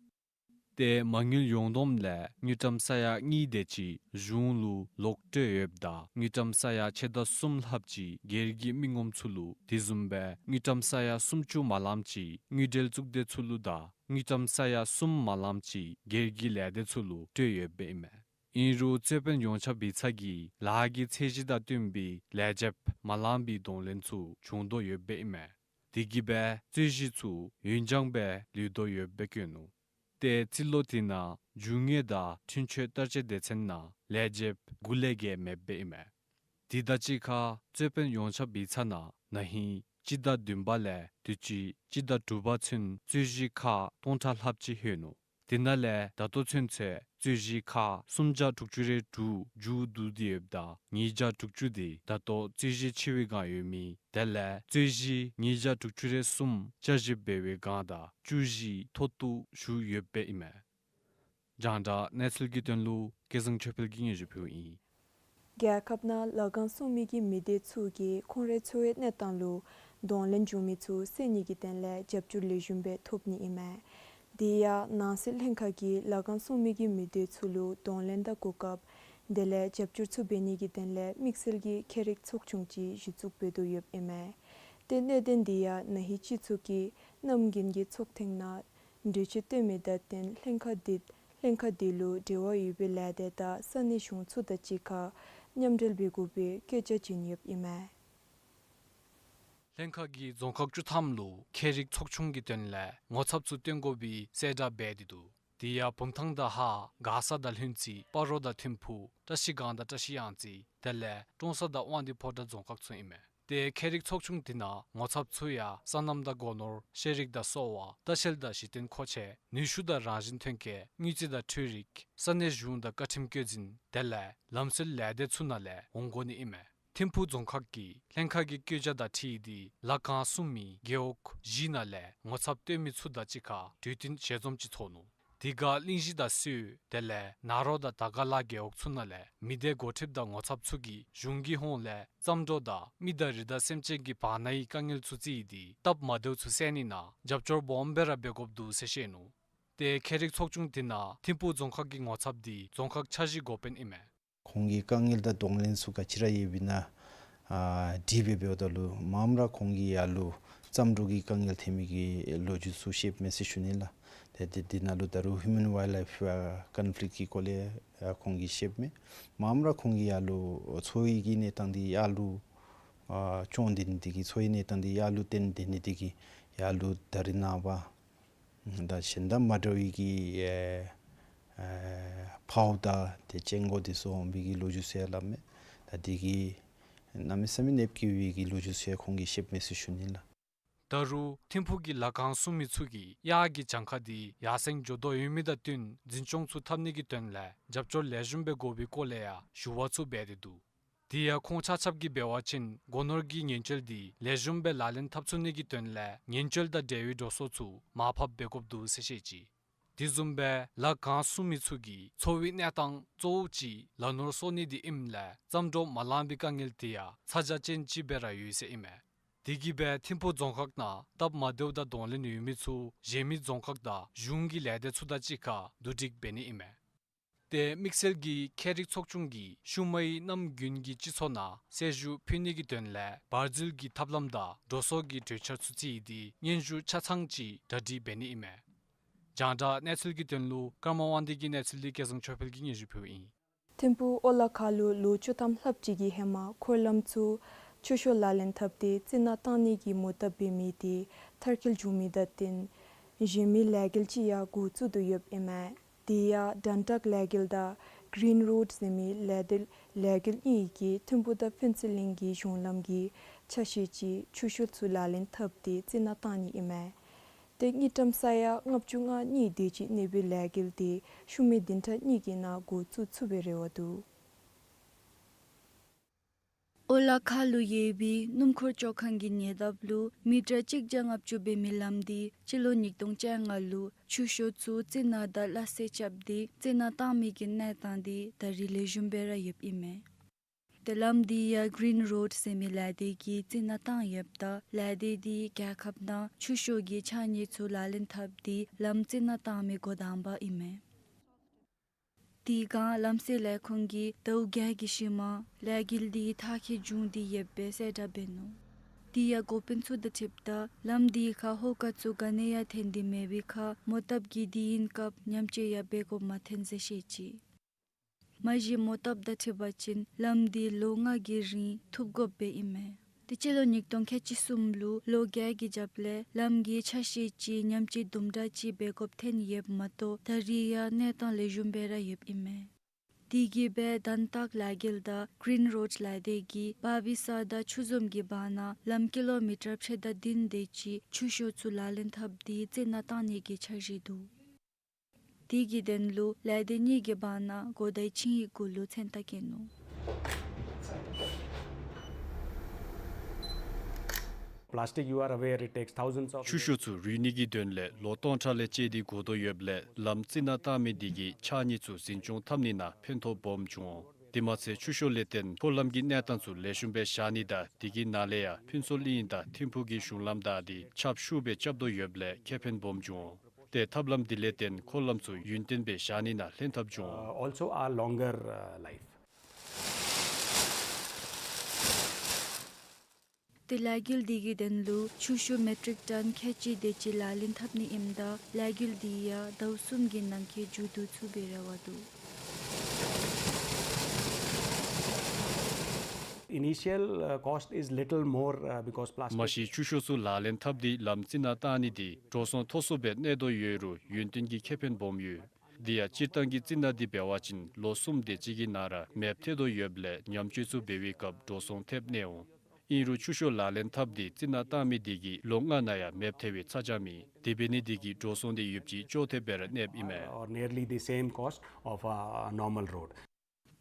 ཏེ་མ་དངུལ་ཡོངས་བསྡོམས་ལས་དངུལ་ཀྲམ་ས་ཡ་གཉིས་དེ་ཅིག་གཞུང་ལུ་ལོག་སྤྲོད་ཡོདཔ་ད་དངུལ་ཀྲམ་ས་ཡ་ཕྱེད་དང་གསུམ་ལྷགཔ་ཅིག་སྒེར་གྱི་མི་ངོམ་ཚུ་ལུ་དེ་བཟུམ་སྦེ་དངུལ་ཀྲམ་ས་ཡ་སུམ་ཅུ་མ་ལངམ་ཅིག་དངུལ་འབྲེལ་གཙུག་སྡེ་ཚུ་ལུ་དང་དངུལ་ཀྲམ་ས་ཡ་གསུམ་མ་ལངམ་ཅིག་སྒེར་གྱི་ལས་སྡེ་ཚུ་ལུ་སྤྲོད་ཡོདཔ་ཨིན་མས། ཨིན་རུང་རྩོད་དཔོན་ཡོངས་ཁྱབ་ཡིག་ཚང་གིས་ལཱ་གི་ཚད་གཞི་དང་བསྟུན་པའི་ལས་བྱེདཔ་མ་ལངམ་པའི་གདོང་ལེན་ཚུ་བྱུང་དོ་ཡོདཔ་ཨིན་མས། དེ་གིས་སྦེ་རྩོད་གཞི་ཚུ་ཡུན་འགྱངས་སྦེ་ལུས་དོ་ཡོདཔ་སྦེ་བཀོད་ནུག། ཏེ་རྩིས་ལོ་དེ་ནང་རྒྱུ་དངོས་དང་འཁྲུན་ཆོད་བསྟར་སྤྱོད་སྡེ་ཚན་ནང་ལས་བྱེདཔ་དགུ་ལས་བརྒལ་མེདཔ་ཨིན་མས། དེ་དང་གཅིག་ཁར་རྩོད་དཔོན་ཡོངས་ཁྱབ་ཡིག་ཚང་ནང་ན་ཧིང་སྤྱི་ཟླ་བདུན་པ་ལས་དུས་ཅི་སྤྱི་ཟླ་དྲུག་པ་ཚུན་རྩོད་གཞི་ཁག་སྟོང་ཕྲག་ལྷགཔ་ཅིག་ལྷོད་ནུག། དེ་ནང་ལས་ད་ལྟོ་ཚུན་ཚོད་རྩོད་གཞི་ཁག་སུམ་བརྒྱ་དྲུག་ཅུ་རེ་དྲུག་མཇུག་བསྡུ་སྟེ་ཡོདཔ་ད་ཉིས་བརྒྱ་དྲུག་ཅུ་དེ་ད་ལྟོ་རྩོད་གཞི་ཆེ་བའི་སྒང་ཡོད་མི་དེ་ལས་རྩོད་གཞི་ཉིས་བརྒྱ་དྲུག་ཅུ་རེ་གསུམ་བསྐྱར་ཞིབ་འབད་བའི་སྒང་དང་བཅུ་བཞི་མཐོ་གཏུགས་ཞུ་ཡོདཔ་ཨིན་མས། རྒྱང་བསྒྲགས་གནས་ཚུལ་གྱི་དོན་ལུ་སྐལ་བཟང་ཆོས་འཕེལ་གྱིས་སྙན་ཞུ་ཕུལཝ་ཨིན། རྒྱལ་ཁབ་ནང་ལཱ་ཁང་སྲུང་མི་གི་མི་སྡེ་ཚུ་གིས་ཁོང་རའི་འཚོ་བའི་གནས་སྟངས་ལུ་གདོང་ལེན་འབྱུང་མི་ཚུ་སེལ་ནི་གི་དོན་ལས་རྒྱབ་སྐྱོར་ལེགས་ཤོམ་སྦེ་ཐོབ་ནི་ཨིན་མས། དེ་ཡང་ནང་སྲིད་ལྷན་ཁག་གིས་ལཱ་ཁང་སྲུང་མི་གི་མི་སྡེ་ཚུ་ལུ་གདོང་ལེན་དང་གོ་སྐབས་དེ་ལས་རྒྱབ་སྐྱོར་ཚུ་འབད་ནི་གི་དོན་ལས་དམིགས་བསལ་གྱི་ཁྱད་རིག་ཚོགས་ཆུང་ཅིག་གཞི་བཙུགས་འབད་དོ་ཡོདཔ་ཨིན་མས། ཏེ་གནད་དོན་འདི་ཡང་ན་ཧིང་སྤྱི་ཚོགས་ཀྱི་གནམ་དགུན་གྱི་ཚོགས་ཐེངས་ནང་གྲོས་ཆོད་བཏོན་མི་དང་བསྟུན་ལྷན་ཁག་འདི་ལྷན་ཁག་འདི་ལུ་འབྲེལ་བ་ཡོད་པའི་ལས་སྡེ་དང་ས་གནས་གཞུང་ཚོགས་དང་གཅིག་ཁར་མཉམ་འབྲེལ་འབད་དགོ་པའི་བཀོད་རྒྱ་བྱིན་ཡོདཔ་ཨིན་མས། ལྷན་ཁག་གིས་རྫོང་ཁག་བཅུ་ཐམ་ལུ་ཁྱད་རིག་ཚོགས་ཆུང་གི་དོན་ལས་ངོ་ཚབ་ཚུ་བཏོན་དགོ་པའི་གསལ་བསྒྲགས་འབད་དེ་འདུག། དེ་ཡང་བུམ་ཐང་དང་ཧཱ་མགར་ས་དང་ལྷུན་རྩེ་སྤ་རོ་དང་ཐིམ་ཕུག་བཀྲ་ཤིས་སྒང་དང་བཀྲ་ཤིས་གཡང་རྩེ་དེ་ལས་ཀྲོང་གསར་དང་དབང་འདུས་ཕོ་བྲང་རྫོང་ཁག་ཚུ་ཨིན་མས། ཏེ་ཁྱད་རིག་ཚོགས་ཆུང་དེ་ནང་ངོ་ཚབ་ཚུ་ཡང་སོ་ནམ་དང་སྒོ་ནོར་ཤེས་རིག་དང་གསོ་བ་ལྟ་བཤལ་དང་གཞི་རྟེན་མཁོ་ཆས་ནུས་ཤུགས་དང་རང་བཞིན་ཐོན་སྐྱེད་དངུལ་རྩིས་དང་འཕྲུལ་རིག་ས་གནས་གཞུང་དང་བཀའ་ཁྲིམས་བཀོད་འཛིན་དེ་ལས་ལམ་སྲོལ་ལས་སྡེ་ཚུ་ནང་ལས་འོང་དགོ་ནི་ཨིན་མས། ཐིམ་ཕུག་རྫོང་ཁག་གིས་ལྷན་ཁག་གི་བཀོད་རྒྱ་དང་འཁྲིལ་ཏེ་ལ་ཁང་གསུམ་མའི་རྒེད་འོག་བཞི་ནང་ལས་ངོ་ཚབ་བཏོན་མི་ཚུ་དང་གཅིག་ཁར་གྲོས་བསྟུན་ཞལ་འཛོམས་ཅིག་ཚོགས་ནུག། དེ་ཁར་གླིང་བཞི་དང་སོས་དེ་ལས་ན་རོ་དང་དར་དཀར་ལ་རྒེད་འོག་ཚུ་ནང་ལས་མི་སྡེ་འགོ་ཁྲིདཔ་དང་ངོ་ཚབ་ཚུ་གིས་གཞུང་གི་ཧོངས་ལས་རྩྭ་འབྲོག་དང་མི་དང་རི་དྭགས་སེམས་ཅན་གྱི་བར་ནའི་དཀའ་ངལ་ཚུ་བརྩིས་ཏེ་སྟབས་མ་བདེཝ་ཚུ་སེལ་ནི་ནང་རྒྱབ་སྐྱོར་སྦོམ་སྦེ་ར་འབད་དགོཔ་འདུག་ཟེར་བཤད་ནུག། ཏེ་ཁྱད་རིག་ཚོགས་ཆུང་དེ་ནང་ཐིམ་ཕུག་རྫོང་ཁག་གི་ངོ་ཚབ་དེ་རྫོང་ཁག་འཆར་གཞི་འགོ་དཔོན་ཨིན་མས། ཁོང་གི་དཀའ་ངལ་དང་གདོང་ལེན་ཚུ་ག་ཅི་ར་ཡོདཔ་ཨིན་ན་ཨ་དྲིས་འབདཝ་ད་ལུ་མངམ་ར་ཁོང་གིས་ཡར་ལུ་རྩྭ་འབྲོག་གི་དཀའ་ངལ་ཐོན་མི་གི་ལོ་རྒྱུས་ཚུ་བཤདཔ་མས་ཟེར་ཞུ་ནི་ལགས། ཏེ་དེ་དེ་ནང་ལུ་ད་རུང་Human Wildlife Conflict གི་སྐོར་ལས་ཨ་ཁོང་གིས་བཤདཔ་མས། མངམ་ར་ཁོང་གིས་ཡར་ལུ་འཚོ་བའི་གི་གནས་སྟངས་འདི་ཡར་ལུ་ཨ་སྐྱོང་སྟེ་ནི་དེ་གིས་འཚོ་བའི་གནས་སྟངས་འདི་ཡར་ལུ་བཏོན་ཏེ་ནི་དེ་གིས་ཡར་ལུ་ད་རིས་ནངས་པ་ད་གཞན་དང་མ་འདྲ་བའི་གི་ཨེ་ཨེ་ཕོཝ་དང་ཏེ་ཅན་གོ་དེ་ཚུ་འོང་བའི་གི་ལོ་རྒྱུས་ཟེར་སླབ་མས། ད་དེ་གིས་གནམ་མེད་ས་མེད་གནོདཔ་བཀལ་བའི་གི་ལོ་རྒྱུས་ཟེར་ཁོང་གིས་བཤདཔ་མས་ཟེར་ཞུ་ནི་ལགས། ད་རུང་ཐིམ་ཕུག་གི་ལ་ཁང་གསུམ་མའི་ཚུ་གིས་གཡག་གི་གྱངས་ཁ་དེ་ཡར་སེང་འགྱོ་དོ་ཡོད་མི་དང་བསྟུན་འཛིན་སྐྱོང་ཚུ་འཐབ་ནི་གི་དོན་ལས་རྒྱབ་སྐྱོར་ལེགས་ཤོམ་སྦེ་དགོ་པའི་སྐོར་ལས་ཡང་ཞུ་བ་ཚུ་འབད་དེ་འདུག། དེ་ཡང་ཁོང་ཆ་ཁྱབ་ཀྱིས་འབད་བ་ཅིན་སྒོ་ནོར་གྱི་ཉེན་བཅོལ་དེ་ལེགས་ཤོམ་སྦེ་ལག་ལེན་འཐབ་ཚུགས་ནི་གི་དོན་ལས་ཉེན་བཅོལ་དང་འབྲེལ་བའི་འགྲོ་སོང་ཚུ་མར་ཕབ་འབད་དགོཔ་འདུག་ཟེར་བཤད་ཅི། དེ་བཟུམ་སྦེ་ལ་ཁང་གསུམ་མའི་ཚུ་གི་འཚོ་བའི་གནས་སྟངས་གཙོ་བོ་ཅིག་ལ་ནོར་གསོ་ནི་དེ་ཨིནམ་ལས་རྩྭ་འབྲོག་མ་ལང་པའི་དཀའ་ངལ་དེ་ཡང་ཚ་གྱང་ཅན་ཅིག་སྦེ་ར་ཡོད་ཟེར་ཨིན་མས། དེ་གིས་སྦེ་ཐིམ་ཕུག་རྫོང་ཁག་ནང་སྟབས་མ་བདེཝ་དང་གདོང་ལེན་ཡོད་མི་ཚུ་གཞན་མི་རྫོང་ཁག་དང་གཞུང་གི་ལས་སྡེ་ཚུ་དང་གཅིག་ཁར་བསྡུ་སྒྲིག་འབད་ནི་ཨིན་མས། ཏེ་དམིགས་བསལ་གྱི་ཁྱད་རིག་ཚོགས་ཆུང་གིས་ཤུལ་མའི་གནམ་དགུན་གྱི་སྤྱི་ཚོགས་ནང་གསལ་ཞུ་ཕུལ་ནི་གི་དོན་ལས་བར་འཛུལ་གྱི་ཐབས་ལམ་དང་འགྲོ་སོང་གི་གྲོས་འཆར་ཚུ་བརྩིས་ཏེ་སྙན་ཞུ་ཆ་ཚང་ཅིག་གྲ་སྒྲིག་འབད་ནི་ཨིན་མས། རྒྱང་བསྒྲགས་གནས་ཚུལ་གྱི་དོན་ལུ་ཀརྨ་དབང་འདུས་ཀྱི་གནས་ཚུལ་འདི་སྐལ་བཟང་ཆོས་འཕེལ་གྱིས་སྙན་ཞུ་ཕུལཝ་ཨིན། ཐིམ་ཕུག་ཨོ་ལ་ཁ་ལུ་ལོ་བཅུ་ཐམ་ལྷགཔ་ཅིག་གི་ཧེ་མ་འཁོར་ལམ་ཚུ་ཆུ་ཤོག་ལག་ལེན་འཐབ་སྟེ་རྩི་ནག་བཏང་ནི་གི་མོ་བཏབ་འབད་མི་དེ་མཐར་འཁྱོལ་བྱུང་མི་དང་བསྟུན་གཞན་མི་ལས་འགུལ་ཅིག་ཡང་འགོ་བཙུགས་དོ་ཡོདཔ་ཨིན་མས། དེ་ཡང་དན་ཏག་ལས་འགུལ་དང་Green Road ཟེར་མི་ལས་སྡེ་ལས་འགུལ་གཉིས་ཀྱིས་ཐིམ་ཕུག་དང་ཕུན་ཚོགས་གླིང་གི་གཞུང་ལམ་གྱི་ཆ་ཤས་ཅིག་ཆུ་ཤོག་ཚུ་ལག་ལེན་འཐབ་སྟེ་རྩི་ནག་བཏང་ནི་ཨིན་མས། ཏེ་དངུལ་ཀྲམ་ས་ཡ་ལྔ་བཅུ་ང་གཉིས་དེ་ཅིག་གནས་པའི་ལས་འགུལ་དེ་ཤུལ་མའི་བདུན་ཕྲག་གཉིས་ཀྱི་ནང་འགོ་བཙུགས་ཚུགས་པའི་རེ་བ་འདུག། ཨོ་ལ་ཁ་ལུ་ཡོད་པའི་སྣུམ་འཁོར་བཅོ་ཁང་གི་ཉེ་འདབས་ལུ་མི་ཊར་གཅིག་བརྒྱ་ལྔ་བཅུ་འབད་མི་ལམ་དེ་སྤྱི་ལོ་ཉིས་སྟོང་བཅོ་ལྔ་ལུ་ཆུ་ཤོག་ཚུ་རྩི་ནག་དང་སླ་བསྲེ་རྐྱབ་སྟེ་རྩི་ནག་བཏང་མི་གི་གནས་སྟངས་དེ་ད་རིས་ལེགས་ཤོམ་སྦེ་ར་ཡོདཔ་ཨིན་མས། ཏེ་ལམ་དེ་ཡང་Green Road ཟེར་མི་ལས་སྡེ་གིས་རྩི་ནག་བཏང་ཡོདཔ་ད་ལས་སྡེ་དེ་རྒྱལ་ཁབ་ནང་ཆུ་ཤོག་གི་ཆ་གཉིས་ཚུ་ལག་ལེན་འཐབ་སྟེ་ལམ་རྩི་ནག་བཏང་མི་འགོ་དང་པ་ཨིན་མས། དེ་སྒང་ལམ་སེལ་ལས་ཁུངས་ཀྱིས་ཟླཝ་བརྒྱད་ཀྱི་ཤུལ་མ་ལས་འགུལ་དེ་མཐར་འཁྱོལ་བྱུང་སྟེ་ཡོདཔ་སྦེ་གསལ་བསྒྲགས་འབད་ནུག། དེ་ཡང་འགོ་དཔོན་ཚུ་དང་འཁྲིལཝ་ད་ལམ་དེ་ཁར་ཧོ་ཀ་ཚུ་ག་ནི་ཡང་ཐོན་ཏེ་མེད་པའི་ཁར་མོ་བཏབ་ཀྱི་དུས་ཡུན་སྐབས་ཉམས་བཅོས་ཡང་འབད་དགོཔ་མ་ཐོན་ཟེར་བཤད་ཅི། མ་གཞི་མོ་བཏབ་དང་འཁྲིལ་བ་ཅིན་ལམ་དེ་ལོ་ལྔ་གི་རིང་ཐུབ་དགོཔ་སྦེ་ཨིན་མས། ཏེ་སྤྱི་ལོ་ཉིས་སྟོང་ཁལ་གཅིག་གསུམ་ལུ་ལོ་བརྒྱད་ཀྱི་རྒྱབ་ལས་ལམ་གྱི་ཆ་ཤས་ཅིག་ཉམས་བཅོས་དུམ་གྲ་ཅིག་འབད་དགོཔ་ཐོན་ཡོདཔ་མ་གཏོགས་ད་རིས་ཡང་གནས་སྟངས་ལེགས་ཤོམ་སྦེ་ར་ཡོདཔ་ཨིན་མས། དེ་གིས་སྦེ་དན་ཏག་ལས་འགུལ་དང་Green Road ལས་སྡེ་གིས་བ་བི་ས་དང་ཆུ་འཛོམས་ཀྱི་བར་ན་ལམ་ཀི་ལོ་མི་ཊར་ཕྱེད་དང་བདུན་དེ་ཅིག་ཆུ་ཤོག་ཚུ་ལག་ལེན་འཐབ་སྟེ་རྩི་ནག་བཏང་ནི་གི་འཆར་གཞི་འདུག། དེ་གི་དོན་ལུ་ལས་སྡེ་གཉིས་ཀྱི་བར་ན་གོ་བརྡའི་ཆིངས་ཡིག་གུ་ལུ་མཚན་རྟགས་བཀོད་ནུག། Plastic, you are aware, it takes thousands of years. ཆུ་ཤོག་ཚུ་རུལ་ནི་གི་དོན་ལས་ལོ་སྟོང་ཕྲག་ལས་བཅད་དེ་འགོར་དོ་ཡོདཔ་ལས་ལམ་རྩི་ནག་བཏང་མི་དེ་གིས་ཆ་གཉིས་ཚུ་འཛིན་སྐྱོང་འཐབ་ནི་ནང་ཕན་ཐོགས་སྦོམ་བྱུང་འོང་། དེ་མ་ཚད་ཆུ་ཤོག་ལས་བརྟེན་འཁོར་ལམ་གྱི་གནས་སྟངས་ཚུ་ལེགས་ཤོམ་སྦེ་བཞག་ནི་དང་དེ་གི་ནང་ལས་ཡང་ཕུན་ཚོགས་གླིང་དང་ཐིམ་ཕུག་གི་གཞུང་ལམ་དག་དེ་ཁྱབ་ཤུགས་སྦེ་རྐྱབ་དོ་ཡོདཔ་ལས་ཁེ་ཕན་སྦོམ་བྱུང་འོང་། ཏེ་ཐབས་ལམ་དེ་ལས་བརྟེན་འཁོར་ལམ་ཚུ་ཡུན་བརྟན་སྦེ་བཞག་ནི་ནང་ལྷན་ཐབས་བྱུང་འོང་། Uh, also are longer, uh, life. ཏེ་ལས་འགུལ་དེ་གི་དོན་ལུ་ཆུ་ཤོག་མེ་ཊིག་ཊོན་ཁལ་གཅིག་དེ་ཅིག་ལག་ལེན་འཐབ་ནི་ཨིནམ་ད་ལས་འགུལ་དེ་ཡང་ཟླཝ་གསུམ་གྱི་ནང་འཁོད་མཇུག་བསྡུ་ཚུགས་པའི་རེ་བ་འདུག། Initial, uh, cost is little more, uh, because plastic. མ་གཞི་ཆུ་ཤོག་ཚུ་ལག་ལེན་འཐབ་སྟེ་ལམ་རྩི་ནག་བཏང་ནི་དེ་འགྲོ་སོང་མཐོ་སུ་སྦེ་གནས་དོ་ཡོད་རུང་ཡུན་བརྟན་གྱི་ཁེ་ཕན་སྦོམ་ཡོད། དེ་ཡང་སྤྱིར་བཏང་གི་རྩི་ནག་འདི་འབད་བ་ཅིན་ལོ་གསུམ་དེ་ཅིག་གི་ནང་ར་མེདཔ་ཐལ་དོ་ཡོདཔ་ལས་ཉམས་བཅོས་ཚུ་འབད་བའི་སྐབས་འགྲོ་སོང་ཐེབས་གནས་འོང་། ཨིན་རུང་ཆུ་ཤོག་ལག་ལེན་འཐབ་སྟེ་རྩི་ནག་བཏང་མི་དེ་གིས་ལོ་ལྔ་ནང་ཡང་མེདཔ་ཐལ་བའི་ཚ་གྱང་མེད། དེ་འབད་ནི་དེ་གིས་འགྲོ་སོང་དེ་ཡོདཔ་ཅིག་ཅོག་འཐདཔ་སྦེ་ར་གནསཔ་ཨིན་མས། Or nearly the same cost of a normal road.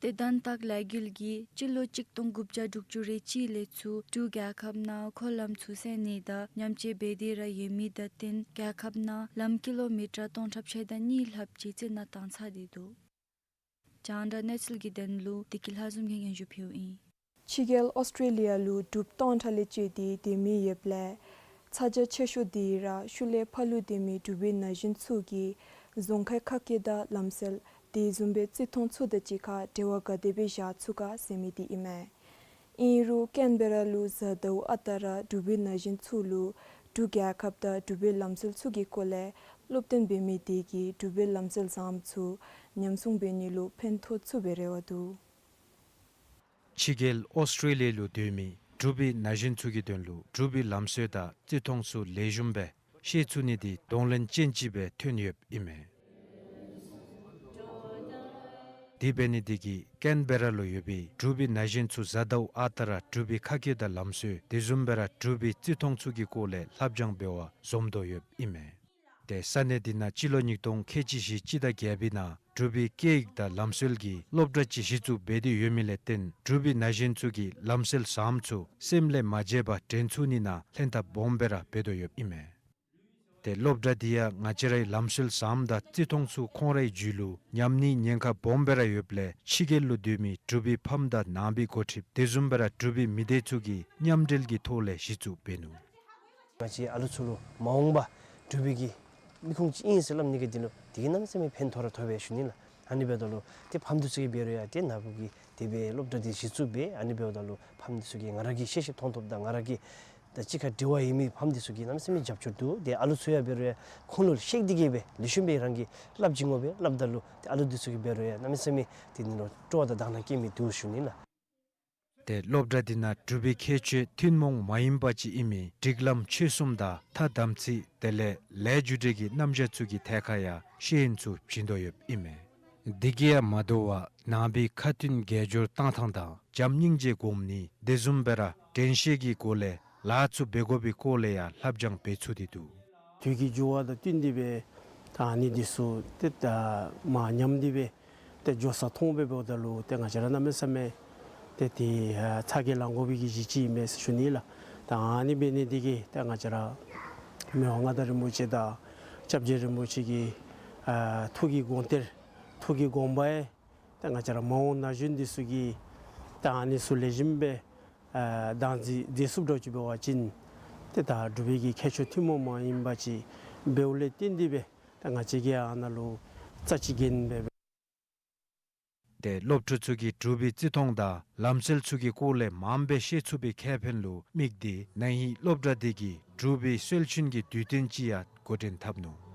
དེ་དོན་དག་ལས་འགུལ་གྱིས་སྤྱི་ལོ་གཅིག་སྟོང་དགུ་བརྒྱ་དྲུག་ཅུ་རེ་གཅིག་ལས་ཚུར་འབྲུག་རྒྱལ་ཁབ་ནང་འཁོར་ལམ་ཚུ་བསལ་ནི་དང་མཉམ་སྤྱོད་འབད་དེ་ར་ཡོད་མི་དང་བསྟུན་རྒྱལ་ཁབ་ནང་ལམ་ཀི་ལོ་མི་ཊར་སྟོང་ཕྲག་ཕྱེད་དང་གཉིས་ལྷགཔ་ཅིག་རྩི་ནག་བཏང་ཚར་ཏེ་འདུག། རྒྱང་བསྒྲགས་གནས་ཚུལ་གྱི་དོན་ལུ་བདེ་སྐྱིད་ལྷ་འཛོམས་ཀྱིས་སྙན་ཞུ་ཕུལཝ་ཨིན། ཕྱི་རྒྱལ་ཨོསི་ཊྲེ་ལི་ཡ་ལུ་འབྲུགཔ་སྟོང་ཕྲག་ལས་བཅད་དེ་སྡོད་མི་ཡོདཔ་ལས་ཚ་གྱང་ཆེ་ཤོས་དེ་ར་ཤུལ་ལས་ཕར་ལུ་སྡོད་མི་འབྲུག་པའི་ན་གཞོན་ཚུ་གིས་རྫོང་ཁའི་ཁ་སྐོར་དང་ལམ་སྲོལ་དེ་བཟུམ་སྦེ་བརྩི་མཐོང་ཚུ་དང་གཅིག་ཁར་འབྲེལ་བ་ག་དེ་སྦེ་བཞག་ཚུགས་ག་ཟེར་མི་དེ་ཨིན་མས། ཨིན་རུང་ཀེན་བེ་ར་ལུ་གཟའ་ཟླཝ་ཨ་རྟག་ར་འབྲུག་པའི་ན་གཞོན་ཚུ་ལུ་འབྲུག་རྒྱལ་ཁབ་དང་འབྲུག་པའི་ལམ་སྲོལ་ཚུ་གི་སྐོར་ལས་སློབ་སྟོན་འབད་མི་དེ་གིས་འབྲུག་པའི་ལམ་སྲོལ་བཟངམ་ཚུ་ཉམས་སྲུང་འབད་ནི་ལུ་ཕན་ཐོགས་ཚུགས་པའི་རེ་བ་འདུག། ཕྱི་རྒྱལ་ཨོསི་ཊྲེ་ལི་ཡ་ལུ་སྡོད་མི་འབྲུག་པའི་ན་གཞོན་ཚུ་གི་དོན་ལུ་འབྲུག་པའི་ལམ་སྲོལ་དང་བརྩི་མཐོང་ཚུ་ལེགས་ཤོམ་སྦེ་ཤེས་ཚུགས་ནི་དེ་གདོང་ལེན་ཅན་ཅིག་སྦེ་ཐོན་ཡོདཔ་ཨིན་མས། དེ་འབད་ནི་དེ་གིས་ཀེན་བེ་ར་ལུ་ཡོད་པའི་འབྲུག་པའི་ན་གཞོན་ཚུ་གཟའ་ཟླཝ་ཨ་རྟག་ར་འབྲུག་པའི་ཁ་སྐོར་དང་ལམ་སྲོལ་དེ་བཟུམ་སྦེ་ར་འབྲུག་པའི་བརྩི་མཐོང་ཚུ་གི་སྐོར་ལས་ལྷབ་སྦྱང་འབད་བར་འཛོམས་དོ་ཡོདཔ་ཨིན་མས། ཏེ་ས་གནས་འདི་ནང་སྤྱི་ལོ་ཉིས་སྟོང་ཁལ་གཅིག་བཞི་སྤྱི་ཟླ་བརྒྱད་པའི་ནང་འབྲུག་པའི་སྐད་ཡིག་དང་ལམ་སྲོལ་གྱི་སློབ་གྲྭ་ཅིག་གཞི་བཙུགས་འབད་དེ་ཡོད་མི་ལས་བརྟེན་འབྲུག་པའི་ན་གཞོན་ཚུ་གིས་ལམ་སྲོལ་བཟངམ་ཚུ་སེམས་ལས་མ་བརྗེད་པར་དྲན་ཚུགས་ནི་ནང་ལྷན་ཐབས་སྦོམ་སྦེ་ར་འབད་དོ་ཡོདཔ་ཨིན་མས། ཏེ་སློབ་གྲྭ་འདི་ཡང་ང་བཅས་རའི་ལམ་སྲོལ་བཟངམ་དང་བརྩི་མཐོང་ཚུ་ཁོང་རའི་རྒྱུད་ལུ་ཉམས་ནིའི་ཉེན་ཁ་སྦོམ་སྦེ་ར་ཡོདཔ་ལས་ཕྱི་རྒྱལ་ལུ་སྡོད་མི་འབྲུག་པའི་ཕམ་དང་ནང་པའི་འགོ་ཁྲིདཔ་དེ་བཟུམ་སྦེ་ར་འབྲུག་པའི་མི་སྡེ་ཚུ་གིས་མཉམ་འབྲེལ་གྱི་ཐོག་ལས་གཞི་བཙུགས་འབད་ནུག། ང་བཅས་ཨ་ལུ་ཚུ་ལུ་མ་འོངས་པ་འབྲུག་པའི་གི་མི་ཁུངས་ཅིག་ཨིན་ཟེར་སླབ་ནི་གི་དོན་ལུ་དེ་གིས་གནམ་མེད་ས་མེད་ཕན་ཐོགས་ར་ཐོགས་པས་ཞུ་ནི་ལགས། ཨ་ནི་འབདཝ་ད་ལུ་ཏེ་ཕམ་འདི་ཚུ་གིས་འབད་རུང་ཡང་ཏེ་ནཱ་བུ་གིས་དེ་སྦེ་སློབ་གྲྭ་འདི་གཞི་བཙུགས་འབད། ཨ་ནི་འབདཝ་ད་ལུ་ཕམ་འདི་ཚུ་གིས་ང་ར་གིས་ཤེས་ཤེས་མཐོང་མཐོངམ་དང་ང་ར་གི་དང་གཅིག་ཁར་འབྲེལ་བ་ཡོད་མི་ཕམ་འདི་ཚུ་གིས་གནམ་མེད་ས་མེད་རྒྱབ་སྐྱོར་འདུག། ཏེ་ཨ་ལུ་ཚུ་ཡང་འབད་རུང་ཡང་ཁོང་ལུ་ཤེས་ཏེ་གིས་སྦེ་ལེགས་ཤོམ་སྦེ་རང་གིས་སླབ་བྱིན་དགོ་པས། སླབ་ད་ལུ་ཏེ་ཨ་ལུ་འདི་ཚུ་གིས་འབད་རུང་ཡང་གནམ་མེད་ས་མེད་དེ་ནི་ལུ་སྤྲོ་བ་དང་དག་སྣང་སྐྱེ་མི་འདུག་ཞུ་ནི་ལགས། ཏེ་སློབ་གྲྭ་འདི་ནང་འབྲུག་པའི་ཁྱད་ཆོས་ཐུན་མོང་མ་ཡིན་པ་ཅིག་ཨིན་མི་སྒྲིག་ལམ་ཆོས་གསུམ་དང་ཐ་དམ་ཚིག་དེ་ལས་ལས་རྒྱུ་འབྲས་ཀྱི་རྣམ་གཞག་ཚུ་གི་ཐད་ཁར་ཡང་ཤེས་ཡོན་ཚུ་བྱིན་དོ་ཡོདཔ་ཨིན་མས། དེ་གིས་ཡང་མ་དོ་བར་ནང་པའི་ཁ་ཏོན་དགེ་སྦྱོར་བཏང་ཐངས་དང་བྱམས་སྙིང་རྗེ་སྒོམ་ནི་དེ་བཟུམ་སྦེ་ར་དྲན་ཤེས་ཀྱི་སྒོ་ལས་ལཱ་ཚུ་འབད་དགོ་པའི་སྐོར་ལས་ཡང་ལྷབ་སྦྱང་འབད་ཚུགས་ཏེ་འདུག། དུས་ཀྱི་འགྱུར་བ་དང་བསྟུན་ཏེ་སྦེ་ད་ཨ་ནི་འདི་ཚུ་ཏེ་ད་མར་ཉམས་ཏེ་སྦེ་ཏེ་འགྱོ་ས་མཐོང་སྦེ་འབདཝ་ད་ལུ་ཏེ་ང་བཅས་ར་གནམ་མེད་ས་མེད་ཏེ་དེ་ཨ་ཚ་གྱང་ལང་དགོ་པའི་གི་གཞི་ཅིག་ཨིན་མས་ཟེར་ཞུ་ནི་ལགས། ད་ཨ་ནི་འབད་ནི་འདི་གིས་ཏེ་ང་བཅས་ར་མི་དབང་མངའ་བདག་རིན་པོ་ཆེ་དང་སྐྱབས་རྗེ་རིན་པོ་ཆེ་གི་ཨ་ཐུགས་ཀྱི་དགོངས་གཏེར་ཐུགས་ཀྱི་དགོངས་པ་ཡང་ཏེ་ང་བཅས་ར་མ་འོངས་ན་གཞོན་འདི་ཚུ་གིས་ད་ཨ་ནི་ཚུ་ལེགས་ཤོམ་སྦེ་ཨ་བདག་འཛིན་མཛད་ཚུགསཔ་འདྲཝ་ཅིག་འབད་བ་ཅིན་ཏེ་ད་འབྲུག་པའི་གི་ཁྱད་ཆོས་ཐུན་མོང་མ་ཡིན་པ་ཅིག་འབདཝ་ལས་བརྟེན་ཏེ་སྦེ་ད་ང་བཅས་ཀྱིས་ཨ་ནཱ་ལུ་རྩ་ཅིག་འགན་འབད་སྦེ། ཏེ་སློབ་ཕྲུག་ཚུ་གིས་འབྲུག་པའི་བརྩི་མཐོང་དང་ལམ་སྲོལ་ཚུ་གི་སྐོར་ལས་མངམ་སྦེ་ཤེས་ཚུགས་པའི་ཁེ་ཕན་ལུ་དམིགས་ཏེ་ན་ཧིང་སློབ་གྲྭ་འདི་གིས་འབྲུག་པའི་སྲོལ་རྒྱུན་གྱི་དུས་སྟོན་ཅིག་ཡང་འགོ་འདྲེན་འཐབ་ནུག།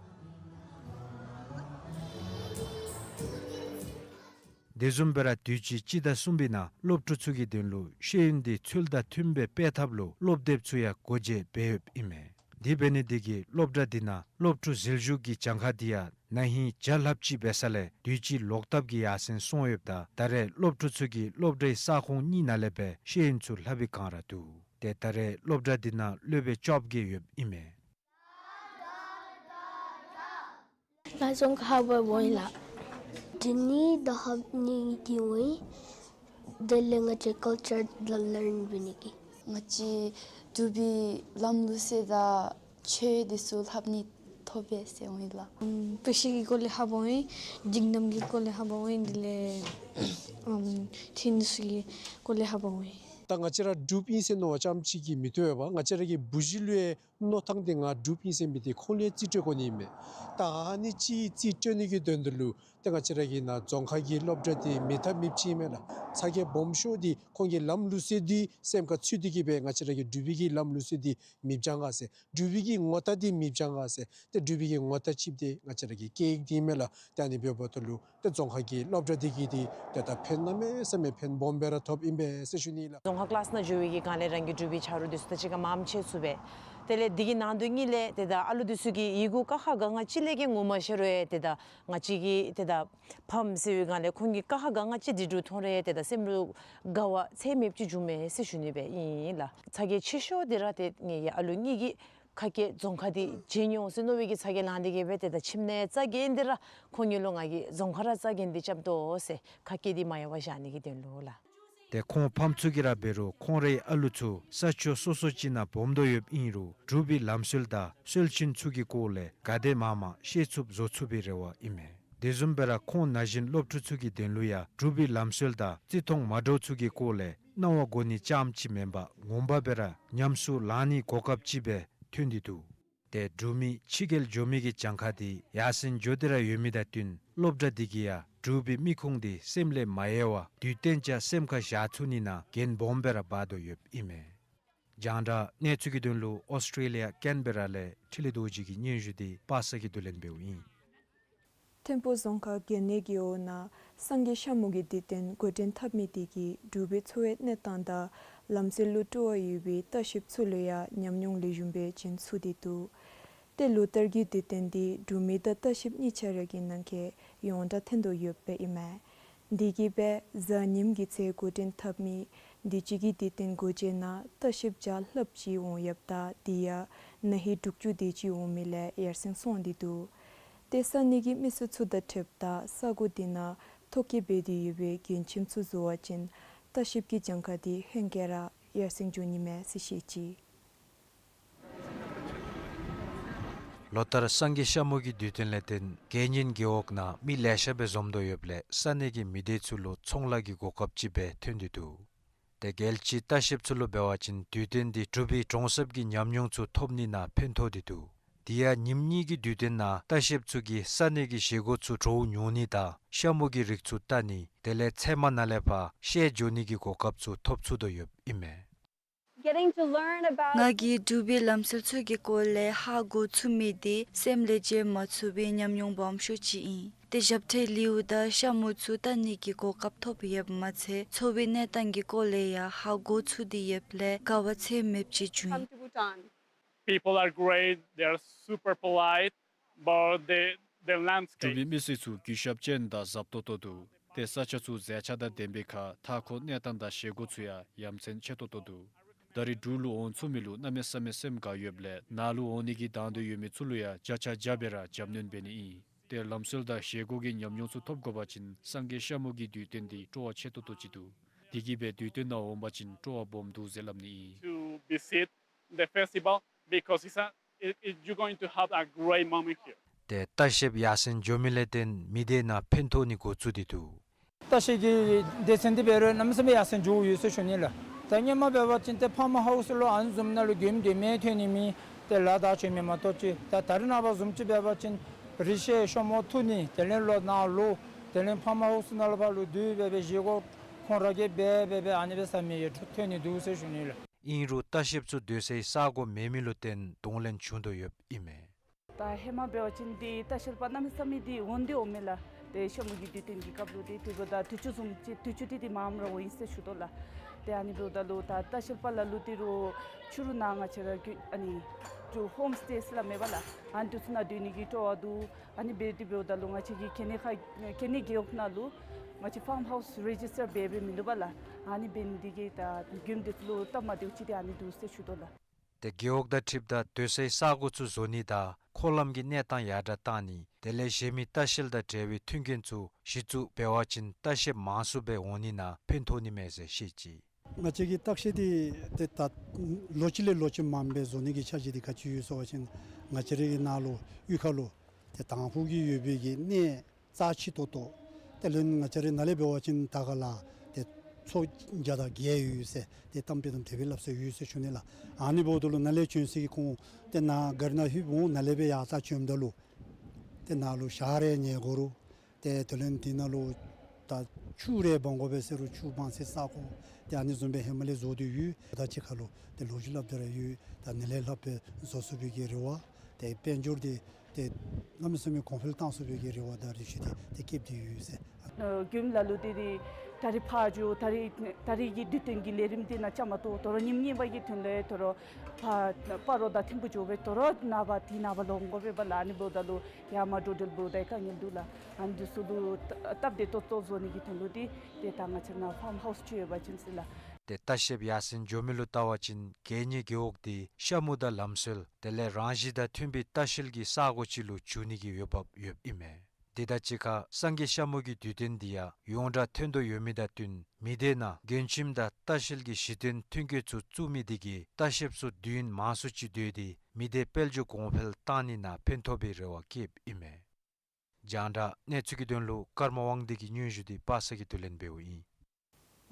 དེ་བཟུམ་སྦེ་ར་དུས་ཅི་སྤྱི་ཟླ་གསུམ་པའི་ནང་སློབ་ཕྲུག་ཚུ་གི་དོན་ལུ་ཤེས་ཡོན་འདི་ཚུལ་དང་མཐུན་སྦེ་སྤེལ་ཐབས་ལུ་སློབ་དེབ་ཚུ་ཡང་སྒོ་འབྱེད་འབད་ཡོདཔ་ཨིན་མས། དེ་འབད་ནི་འདི་གིས་སློབ་གྲྭ་འདི་ནང་སློབ་ཕྲུག་ཟིལ་ཞུགས་ཀྱི་གྱངས་ཁ་འདི་ཡང་ན་ཧིང་བརྒྱ་ལྷགཔ་ཅིག་འབད་ས་ལས་དུས་ཅི་ལོག་ལྟབ་ཀྱིས་ཡར་སེང་སོང་ཡོདཔ་ད་ད་རེས་སློབ་ཕྲུག་ཚུ་གིས་སློབ་གྲྭའི་ས་ཁོངས་གཉིས་ནང་ལས་སྦེ་ཤེས་ཡོན་ཚུ་ལྷབ་པའི་བསྒང་ར་འདུག། ཏེ་ད་རེས་སློབ་གྲྭ་འདི་ནང་སློབ་དཔོན་བཅོ་བརྒྱད་ཡོདཔ་ཨིན་མས། ང་རྫོང་ཁག་ལྷབ་པར་འོང་ཡི་ལགས། འབྲི་ནི་དང་ལྷབ་ནི་གི་འོང་ཡི། དེ་ལས་ང་བཅས་ཀལ་ཅར་ལ་ལརན་འབད་ནི་གི། ང་བཅས་འབྲུག་པའི་ལམ་ལུགས་སྲོལ་དང་ཆོས་འདི་ཚུ་ལྷབ་ནི་ཐོབ་པས་ཟེར་འོང་ཡི་ལགས། ཨམ་དཔེ་ཆ་གི་སྐོར་ལས་ལྷབ་འོང་ཡི། སྒྲིག་ལམ་གྱི་སྐོར་ལས་ལྷབ་འོང་ཡི། དེ་ལས་ཨམ་ཐེངས་ཚུ་གི་སྐོར་ལས་ལྷབ་འོང་ཡི། ད་ང་བཅས་ར་འབྲུགཔ་ཨིན་ཟེར་མནོ་བ་རྐྱངམ་ཅིག་གིས་མི་བཏུབ་པས། ང་བཅས་ར་གི་བུ་གཞི་ལུ་ཡང་མནོ་ཐངས་འདི་ང་འབྲུགཔ་ཨིན་ཟེར་མི་འདི་ཁོང་ལུ་ཡང་རྩིས་སྤྲོད་དགོ་ནི་ཨིན་མས། ད་ཨ་ནི་ཅིག་རྩིས་སྤྲོད་ནི་གི་དོན་དུ་ལུ་ཏེ་ང་བཅས་ར་གི་ནཱ་རྫོང་ཁག་གི་སློབ་གྲྭ་འདི་མེད་ཐབས་མེདཔ་ཅིག་ཨིན་མས་ལགས། ཚ་གྱང་སྦོམ་ཤོས་འདི་ཁོང་གི་ལམ་ལུགས་སྲོལ་འདི་སེམས་ཁར་ཚུད་དེ་གིས་སྦེ་ང་བཅས་ར་གི་འབྲུག་པའི་གི་ལམ་ལུགས་སྲོལ་འདི་མི་སྦྱང་ག་ཟེར། འབྲུག་པའི་གི་ངོ་རྟགས་འདི་མི་སྦྱང་ག་ཟེར། ཏེ་འབྲུག་པའི་གི་ངོ་རྟགས་ཅིག་འདི་ང་བཅས་ར་གི་སྐད་ཡིག་འདི་ཨིན་མས་ལགས། ཏེ་ཨ་ནི་འབདཝ་ད་ལུ་ཏེ་རྫོང་ཁག་གི་སློབ་གྲྭ་འདི་གིས་འདི་ཏེ་ད་ཕན་གནམ་མེད་ས་མེད་ཕན་སྦོམ་སྦེ་ར་ཐོབ་ཨིན་པས་ཟེར་ཞུ་ནི་ལགས། རྫོང་ཁག་ཀི་ལཱསི་ནང་འགྱོ་བའི་གི་སྒང་ལས་རང་གི་འབྲུག་པའི་ཆ་རོགས་འདི་ཚུ་དང་གཅིག་ཁར་མངམ་ཕྱད་ཚུགས་པས། དེ་ལས་འདི་གི་ནང་དོན་གཉིས་ལས་ཏེ་ད་ཨ་ལུ་འདི་ཚུ་གིས་ཡི་གུ་ཀ་ཁ་ག་ང་གཅིག་ལས་ཀྱི་ངོ་མ་ཤེས་རུང་ཡང་ཏེ་ད་ང་བཅས་ཀྱི་ཏེ་ད་ཕམ་ཟེར་བའི་སྒང་ལས་ཁོང་གིས་ཀ་ཁ་ག་ང་གཅིག་འབྲི་འབྲུ་མཐོང་རུང་ཡང་ཏེ་ད་སེམས་ལུ་དགའ་བ་ཚད་མེདཔ་ཅིག་འབྱུངམ་མས་ཟེར་ཞུ་ནི་སྦེ་ཨིན་ལགས། ཚ་གྱང་ཆེ་ཤོས་འདི་ར་ཏེ་ངེའི་ཨ་ལུ་གཉིས་ཀྱིས་ ཁ་སྐད་རྫོང་ཁ་འདི་བརྗེད་འོང་ཟེར་མནོ་བའི་གི་ཚ་གྱང་ལང་སྟེ་གི་སྦེ་ཏེ་ད་ཁྱིམ་ནང་རྩ་འགེངས་ཏེ་ར་ཁོང་གཉིས་ལུ་ང་གིས་རྫོང་ཁ་ར་རྩ་འགེངས་ཏེ་རྐྱབ་དོ་ཟེར་ཁ་སྐད་འདི་མ་ཡལ་བར་བཞག་ནི་གི་དོན་ལུ་ལགས། ཏེ་ཁོང་ཕམ་ཚུ་གིས་ར་འབད་རུང་ཁོང་རའི་ཨ་ལུ་ཚུ་ས་ཕྱོགས་སོ་སོ་ཅིག་ནང་སྦོམ་དོ་ཡོདཔ་ཨིན་རུང་འབྲུག་པའི་ལམ་སྲོལ་དང་སྲོལ་རྒྱུན་ཚུ་གི་སྐོར་ལས་ག་དེ་མང་མང་ཤེས་ཚུགསཔ་བཟོ་ཚུགས་པའི་རེ་བ་ཨིན་མས། དེ་བཟུམ་སྦེ་ར་ཁོང་ན་བཞིན་སློབ་ཕྲུག་ཚུ་གི་དོན་ལུ་ཡང་འབྲུག་པའི་ལམ་སྲོལ་དང་བརྩི་མཐོང་མ་འདྲཝ་ཚུ་གི་སྐོར་ལས་གནང་བ་དགོ་ནི་རྐྱངམ་ཅིག་མེན་པར་ངོ་མ་སྦེ་ར་ཉམས་སུ་བླང་ནིའི་གོ་སྐབས་ཅིག་སྦེ་ཐོན་ཏེ་འདུག། ཏེ་འབྲུག་མི་ཕྱི་རྒྱལ་འགྱོ་མི་གི་གྱངས་ཁ་འདི་ཡར་སེང་འགྱོ་སྟེ་ར་ཡོད་མི་དང་བསྟུན་སློབ་གྲྭ་འདི་གིས་ཡང་འབྲུག་པའི་མི་ཁུངས་འདི་སེམས་ལས་མ་ཡལ་བར་དུས་གཏན་ཅིག་སེམས་ཁར་བཞག་ཚུགས་ནི་ནང་འགན་སྦོམ་སྦེ་ར་འབག་དོ་ཡོདཔ་ཨིན་མས། རྒྱང་བསྒྲགས་གནས་ཚུལ་གྱི་དོན་ལུ་ཨོསི་ཊེ་ལི་ཡ་ཀེན་བེ་ར་ལས་འཕྲིན་ལས་རྡོ་རྗེ་གི་སྙན་ཞུ་འདི་པ་སངས་གིས་བསྡུ་ལེན་འབདཝ་ཨིན། ཐིམ་ཕུ་རྫོང་ཁག་རྒན་གནས་ཀྱི་འོག་ནང་སངས་རྒྱས་ཤ་མོ་གི་དུས་སྟོན་འགོ་འདྲེན་འཐབ་མི་དེ་གིས་འབྲུག་པའི་འཚོ་བའི་གནས་སྟངས་དང་ལམ་སྲོལ་ལུ་སྤྲོ་བ་ཡོད་པའི་ལྟ་བཤལཔ་ཚུ་ལུ་ཡང་ཉམས་མྱོང་ལེགས་ཤོམ་སྦེ་བྱིན་ཚུགས་ཏེ་འདུག། ཏེ་ལོ་ལྟར་གྱི་དུས་སྟོན་འདི་འབྲུག་མི་དང་ལྟ་བཤལཔ་གཉིས་ཆ་ར་གི་ནང་འཁོད་ཡོངས་གྲགས་ཐོན་དོ་ཡོདཔ་ཨིན་མས། དེ་གིས་སྦེ་གཟའ་ཉིམ་གི་ཚེ་འགོ་འདྲེན་འཐབ་མི་དུས་ཅི་གི་དུས་སྟོན་འགོ་འབྱེད་ནང་ལྟ་བཤལཔ་བརྒྱ་ལྷགཔ་ཅིག་འོང་ཡོདཔ་ད་དེ་ཡང་ན་ཧིང་དྲུག་ཅུ་དེ་ཅིག་འོང་མི་ལས་ཡར་སེང་སོང་སྟེ་འདུག། ཏེ་ས་གནས་ཀྱི་མི་སེར་ཚུ་དང་འཁྲིལཝ་ད་ས་གོ་དེ་ནང་ཐོ་བཀོད་འབད་དེ་ཡོད་པའི་མགྱོནམ་ཁྱིམ་ཚུ་བཟོ་བ་ཅིན་ལྟ་བཤལཔ་གི་གྱངས་ཁ་དེ་ཧེང་སྐལ་ར་ཡར་སེང་འགྱོ་ནི་མས་ཟེར་བཤད་ཅི། ལོ་ལྟར་སངས་རྒྱས་ཤ་མོ་གི་དུས་སྟོན་ལས་བརྟེན་དགེ་བསྙེན་རྒེད་འོག་ནང་མི་ལེ་ཤ་སྦེ་འཛོམས་དོ་ཡོདཔ་ལས་ས་གནས་ཀྱི་མི་སྡེ་ཚུ་ལུ་ཚོང་ལཱ་གི་གོ་སྐབས་ཅིག་སྦེ་ཐོན་ཏེ་འདུག། ཏེ་རྒྱལ་སྤྱིའི་ལྟ་བཤལཔ་ཚུ་ལུ་འབད་བ་ཅིན་དུས་སྟོན་འདི་འབྲུག་པའི་གྲོང་གསེབ་ཀྱི་ཉམས་མྱོང་ཚུ་ཐོབ་ནི་ནང་ཕན་ཐོགས་ཏེ་འདུག། དེ་ཡང་ཉིནམ་གཉིས་ཀྱི་དུས་སྟོན་ནང་ལྟ་བཤལཔ་ཚུ་གིས་ས་གནས་ཀྱི་བཞེས་སྒོ་ཚུ་བྲོཝ་ཉོ་ནི་དང་ཤ་མོ་གི་རིགས་ཚུ་བལྟ་ནི་དེ་ལས་ཚལ་མ་ནང་ལས་ཕར་བཤལ་འགྱོ་ནི་གི་གོ་སྐབས་ཚུ་ཐོབ་ཚུགས་དོ་ཡོདཔ་ཨིན་མས། Getting to learn about ང་གིས་འབྲུག་པའི་ལམ་སྲོལ་ཚུ་གི་སྐོར་ལས་ཧ་གོ་ཚུགས་མི་དེ་སེམས་ལས་བརྗེད་མ་ཚུགས་པའི་ཉམས་མྱོང་སྦོམ་ཤོས་ཅིག་ཨིན། ཏེ་ཞབས་ཁྲའི་ལེའུ་དང་ཤ་མོ་ཚུ་བལྟ་ནི་གི་གོ་སྐབས་ཐོབ་ཡོདཔ་མ་ཚད་འཚོ་བའི་གནས་སྟངས་ཀྱི་སྐོར་ལས་ཡང་ཧ་གོ་ཚུགས་ཏེ་ཡོདཔ་ལས་དགའ་བ་ཚད་མེདཔ་ཅིག་བྱུང་ཡི། Come to Bhutan. People are great, they are super polite, but the, the འབྲུག་པའི་landscape མི་སེར་ཚུ་གུས་ཞབས་ཅན་དང་ཟབ་ཏོག་ཏོ་འདུག། ཏེ་ས་ཆ་ཚུ་མཛེས་ཆ་དང་ལྡན་པའི་ཁར་མཐའ་འཁོར་གནས་སྟངས་དང་བཞེས་སྒོ་ཚུ་ཡང་ཡ་མཚན་ཆེ་ཏོག་ཏོ་འདུག། ད་རེས་འབྲུག་ལུ་འོང་ཚུགས་མི་ལུ་གནམ་མེད་ས་མེད་སེམས་དགའ་ཡོདཔ་ལས་ནཱ་ལུ་འོང་ནི་གི་དང་འདོད་ཡོད་མི་ཚུ་ལུ་ཡང་བརྒྱ་ཆ་བརྒྱ་སྦེ་ར་རྒྱབ་སྣོན་འབད་ནི་ཨིན། ཏེ་ལམ་སྲོལ་དང་བཞེས་སྒོ་གི་ཉམས་མྱོང་ཚུ་ཐོབ་དགོ་པ་ཅིན་སངས་རྒྱས་ཤ་མོ་གི་དུས་སྟོན་འདི་སྤྲོ་བ་ཆེ་ཏོག་ཏོ་ཅིག་འདུག། དེ་གིས་སྦེ་དུས་སྟོན་ནང་འོང་པ་ཅིན་སྤྲོ་བ་སྦོམ་འདུག་ཟེར་སླབ་ནི་ཨིན། To visit the festival because it's a, it, it, you're going to have a great moment here. ཏེ་ལྟ་བཤལཔ་ཡར་སེང་འགྱོ་མི་ལས་བརྟེན་མི་སྡེ་ནང་ཕན་ཐོགས་ནི་འགོ་བཙུགས་ཏེ་འདུག། ལྟ་བཤལ་གྱི་སྡེ་ཚན་འདི་འབད་རུང་གནམ་མེད་ས་མེད་ཡར་སེང་འགྱོ་ཡོད་ཟེར་ཞུ་ནི་ལགས། ད་སྔོན་མ་འབད་བ་ཅིན་ཏེ་ཕཱམ་ཧའུསི་ལུ་ཨ་ནི་བཟུམ་ནང་ལུ་མགྱོནམ་དེ་མེན་ཐོན་ནི་མེད། ཏེ་ལཱ་དང་བྱོན་མི་མ་གཏོགས་ཅིག། ད་ད་རེས་ནངས་པ་བཟུམ་ཅིག་འབད་བ་ཅིན་རི་བཤལ་ཤོ་མོ་འཐུ་ནི་དེ་ལས་ལོག་ནཱ་ལུ་དེ་ལས་ཕཱམ་ཧའུསི་ནང་ལུ་ཕར་ལུ་སྡོད་སྦེ་སྦེ་བཞེས་སྒོ་ཁོང་ར་གིས་འབད་སྦེ་སྦེ་ཨ་ནི་སྦེ་ས་མེད་ཡོད་ཐོན་ནི་འདུག་ཟེར་ཞུ་ནི་ལགས། ཨིན་རུང་ལྟ་བཤལཔ་ཚུ་སྡོད་སའི་ས་གོ་མེད་མི་ལུ་བརྟེན་གདོང་ལེན་བྱུང་དོ་ཡོདཔ་ཨིན་མས། ད་ཧེ་མ་འབད་བ་ཅིན་འདི་ལྟ་བཤལ་པ་གནམ་མེད་ས་མེད་འདི་འོང་འདི་འོང་མས་ལགས། ཏེ་ཤ་མོ་གི་དུས་སྟོན་གྱི་སྐབས་ལུ་འདི་དེ་འབདཝ་ད་དུས་ཅི་བཟུམ་ཅིག་དུས་ཅི་འདི་འདི་མངམ་ར་འོང་ཡི་ཟེར་ཞུ་དོ་ལགས། ཏེ་ཨ་ནི་འབདཝ་ད་ལུ་ད་ལྟ་བཤལ་པ་ལ་ལུ་འདི་རུ་ཕྱི་རུ་ནཱ་ང་བཅས་ར་གི་ཨ་ནི་ཏེ་ཧོམ་སི་ཊེ་ཟེར་སླབ་མས་པ་ལགས། ཨ་ནི་འདི་ཚུ་ནང་སྡོད་ནི་གི་སྤྲོ་བ་འདུག། ཨ་ནི་འབད་དེ་འབདཝ་ད་ལུ་ང་བཅས་ཀྱི་རྒན་གནས་ཁ་རྒན་གནས་རྒེད་འོག་ནང་ལུ་ང་བཅས་ཕཱམ་ཧའུསི་རེ་ཇིས་ཊར་འབད་འབད་མིན་འདུག་པ་ལགས། ཨ་ནི་འབད་ནི་འདི་གིས་ད་མགྱོནམ་འདི་ཚུ་ལུ་སྟབས་མ་བདེཝ་ཅིག་འདི་ཨ་ནི་འདུག་ཟེར་ཞུ་དོ་ལགས། ཏེ་རྒེད་འོག་དང་འཁྲིལཝ་ད་སྡོད་སའི་ས་གོ་ཚུ་བཟོ་ནི་དང་འཁོར་ལམ་གྱི་གནས་སྟངས་ཡར་དྲགས་བཏང་ནི་དེ་ལས་གཞན་མི་ལྟ་བཤལ་དང་འབྲེལ་བའི་མཐུན་རྐྱེན་ཚུ་གཞི་བཙུགས་འབད་བ་ཅིན་ལྟ་བཤལཔ་མང་སུ་སྦེ་འོང་ནི་ནང་ཕན་ཐོགས་ནི་མས་ཟེར་བཤད་ཅི། ང་བཅས་ཀྱི་ལྟ་བཤལ་འདི་ཏེ་ད་ལོ་གཅིག་ལས་ལོ་གཅིག་མངམ་སྦེ་བཟོ་ནི་གི་འཆར་གཞི་འདི་ག་ཅི་ཡོད་ཟེར་བ་ཅིན་ང་བཅས་རའི་ནཱ་ལུ་གཡུས་ཁ་ལུ་ཏེ་དང་ཕུ་གི་ཡོད་པའི་གི་གནས་རྩ་ཆེ་ཏོག་ཏོ། དེ་ལས་ང་བཅས་རའི་ནཱ་ལས་འབད་བ་ཅིན་ད་ག་ལ་ཏེ་ཚོ་བརྒྱ་དང་བརྒྱད་ཡོད་ཟེར་ཏེ་གཏམ་དཔེ་དང་དེ་སྦེ་སླབ་སྲོལ་ཡོད་ཟེར་ཞུ་ནི་ལགས། ཨ་ནི་འབདཝ་ད་ལུ་ནཱ་ལས་བྱོན་ས་གི་ཁོང་ཏེ་ནཱ་ག་རི་ནང་ལྷོདཔ་འོང་ནཱ་ལས་སྦེ་ཡར་ད་བྱོནམ་ད་ལུ་ཏེ་ནཱ་ལུ་ཞག་རེ་ཉལ་དགོ་རུང་ཏེ་དེ་ལས་འདི་ནང་ལུ་ད་ཆུ་རེ་འབག་དགོ་པས་ཟེར་རུང་ཆུ་འབག་སའི་ས་གོ་ཏེ་ཨ་ནི་བཟུམ་སྦེ་ཧེ་མ་ལས་བཟོ་སྟེ་ཡོད། ད་ཅི་ཁ་ལུ་ཏེ་ལོ་རྒྱུས་སླབ་སྟེ་ར་ཡོད། ད་ནཱ་ལས་ལྷགཔ་སྦེ་བཟོ་ཚུགས་པའི་གི་རེ་བ། ཏེ་དཔལ་འབྱོར་འདི་ཏེ་གནམ་མེད་ས་མེད་གོང་འཕེལ་བཏང་ཚུགས་པའི་གི་རེ་བ་དང་རེ་ཆེ་འདི་ཏེ་བསྐྱེད་དེ་ཡོད་ཟེར། ཨ་མགྱོནམ་ལ་ལུ་འདི་འདི་ད་རིས་ཕར་འགྱོ་ད་རིས་ད་རིས་ཀྱི་དུས་སྟོན་གྱི་ལས་རིམ་འདི་ནང་བཅའ་མར་གཏོགས་དོ་རུང་ཉིནམ་གཉིས་པ་གི་དོན་ལས་དོ་རུང་ཕར་སྤ་རོ་དང་ཐིམ་ཕུ་འགྱོ་སྦེ་དོ་རུང་ནངས་པ་དེ་ནངས་པ་ལོག་དགོ་པས་པ་ལགས། ཨ་ནི་འབདཝ་ད་ལུ་ཡར་མར་འགྲོ་འགྲུལ་འབདཝ་ད་དཀའ་ངལ་འདུག་ལགས། ཨ་ནི་འདི་ཚུ་ལུ་སྟབས་བདེ་ཏོག་ཏོ་བཟོ་ནི་གི་དོན་ལུ་འདི་ཏེ་ད་ང་བཅས་ནཱ་ཕཱམ་ཧའུསི་ཅིག་ཡོད་པ་ཅིན་ཟེར་ལགས། ཏེ་ལྟ་བཤལཔ་ཡར་སེང་འགྱོ་མི་ལུ་བལྟ་བ་ཅིན་གད་སྙིགས་རྒེད་འོག་འདི་ཤ་མུ་དང་ལམ་སྲོལ་དེ་ལས་རང་བཞིན་དང་མཐུན་པའི་ལྟ་བཤལ་གྱི་ས་གོ་ཅིག་ལུ་འགྱུར་ནི་གི་འོས་འབབ་ཡོདཔ་ཨིན་མས། དེ་དང་གཅིག་ཁར་སངས་རྒྱས་ཤ་མུ་གི་དུས་སྟོན་འདི་ཡང་ཡོངས་གྲགས་ཐོན་དོ་ཡོད་མི་དང་བསྟུན་མི་སྡེ་ནང་མགྱོནས་ཁྱིམ་དང་ལྟ་བཤལ་གྱི་གཞི་རྟེན་ཐོན་སྐྱེད་ཚུ་བཙུགས་མི་དེ་གིས་ལྟ་བཤལཔ་ཚུ་དུས་ཡུན་མང་སུ་ཅིག་སྡོད་དེ་མི་སྡེ་དཔལ་འབྱོར་གོང་འཕེལ་བཏང་ནི་ནང་ཕན་ཐོགས་པའི་རེ་བ་བསྐྱེདཔ་ཨིན་མས། རྒྱང་བསྒྲགས་གནས་ཚུལ་གྱི་དོན་ལུ་ཀརྨ་དབང་འདུས་ཀྱི་སྙན་ཞུ་འདི་པ་སངས་གིས་བསྡུ་ལེན་འབདཝ་ཨིན།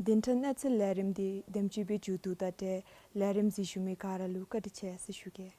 བདུན་ཕྲག་གནས་ཚུལ་ལས་རིམ་འདི་དེམ་ཅིག་སྦེ་མཇུག་བསྡུཝ་ད་ཏེ་ལས་རིམ་གཟིགས་ཞུ་མི་ག་ར་ལུ་བཀའ་དྲིན་ཆེ་ཟེར་ཞུ་གེ།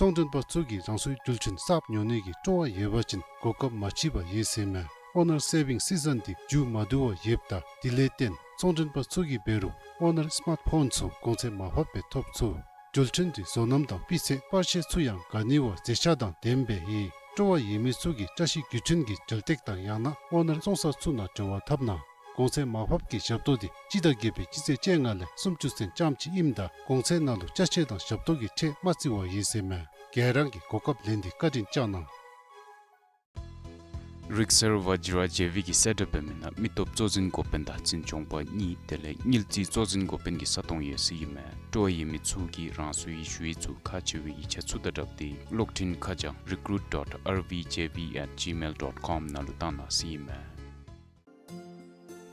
ཚོང་མགྲོན་པ་ཚུ་གིས་རང་སོའི་རྒྱུ་ཆ་གསརཔ་ཉོ་ནི་གི་སྤྲོ་བ་ཡོད་པ་ཅིན་གོ་སྐབས་མ་ཕྱིས་པར་ཡོད་ཟེར་མས། ཨོ་ནར་སེ་བིང་སི་ཛན་འདི་མཇུག་མ་བསྡུ་བར་ཡོདཔ་ད་དེ་ལས་བརྟེན་ཚོང་མགྲོན་པ་ཚུ་གིས་འབད་རུང་ཨོ་ནར་སི་མཱརཊ་ཕོན་ཚུ་གོང་ཚད་མར་ཕབ་སྦེ་ཐོབ་ཚུགས། རྒྱུ་ཆ་འདི་བཟོ་རྣམ་དང་སྤུས་ཚད་པར་ཤེས་ཚུ་ཡང་དགའ་ནི་བ་མཛེས་ཆ་དང་ལྡནམ་སྦེ་ཡོད། སྤྲོ་བ་ཡོད་མི་ཚུ་གིས་བཀྲ་ཤིས་རྒྱུ་ཆ་གི་འགྲེམས་སྟེགས་དང་ཡང་ན་ཨོ་ནར་བཙོང་ས་ཚུ་ནང་འབྲེལ་བ་འཐབ་གནང་། གོང་ཚད་མར་ཕབ་ཀྱི་ཞབས་ཏོག་འདི་སྤྱི་ཟླ་བརྒྱད་པའི་སྤྱི་ཚེས་བཅོ་ལྔ་ལས་སུམ་ཅུ་ཚུན་རྐྱངམ་གཅིག་ཨིནམ་ད་གོང་ཚད་ནང་ལུ་ཅ་ཆས་དང་ཞབས་ཏོག་གི་ཁྲལ་མ་བརྩི་བར་ཡོད་ཟེར་མས། ག་ར་གིས་གོ་སྐབས་ལེན་ཏེ་བཀའ་དྲིན་བསྐྱང་གནང་། རིག་གསར་ཝ་ཇི་ར་ཇེ་བི་གིས་གསལ་བསྒྲགས་འབད་མི་ནང་མི་སྟོབས་གཙོ་འཛིན་འགོ་དཔོན་དང་འཛིན་སྐྱོང་པ་གཉིས་དེ་ལས་དངུལ་རྩིས་གཙོ་འཛིན་འགོ་དཔོན་གྱི་ས་སྟོང་ཡོད་ཟེར་ཨིན་མས། སྤྲོ་བ་ཡོད་མི་ཚུ་གིས་རང་སོའི་ཞུ་ཡིག་ཚུ་ཁག་ཆེ་བའི་ཡིག་ཆ་ཚུ་དང་སྦྲགས་ཏེ་གློག་འཕྲིན་ཁ་བྱང་recruit dot R V J V at gmail dot com ནང་ལུ་བཏང་གནང་ཟེར་ཨིན་མས།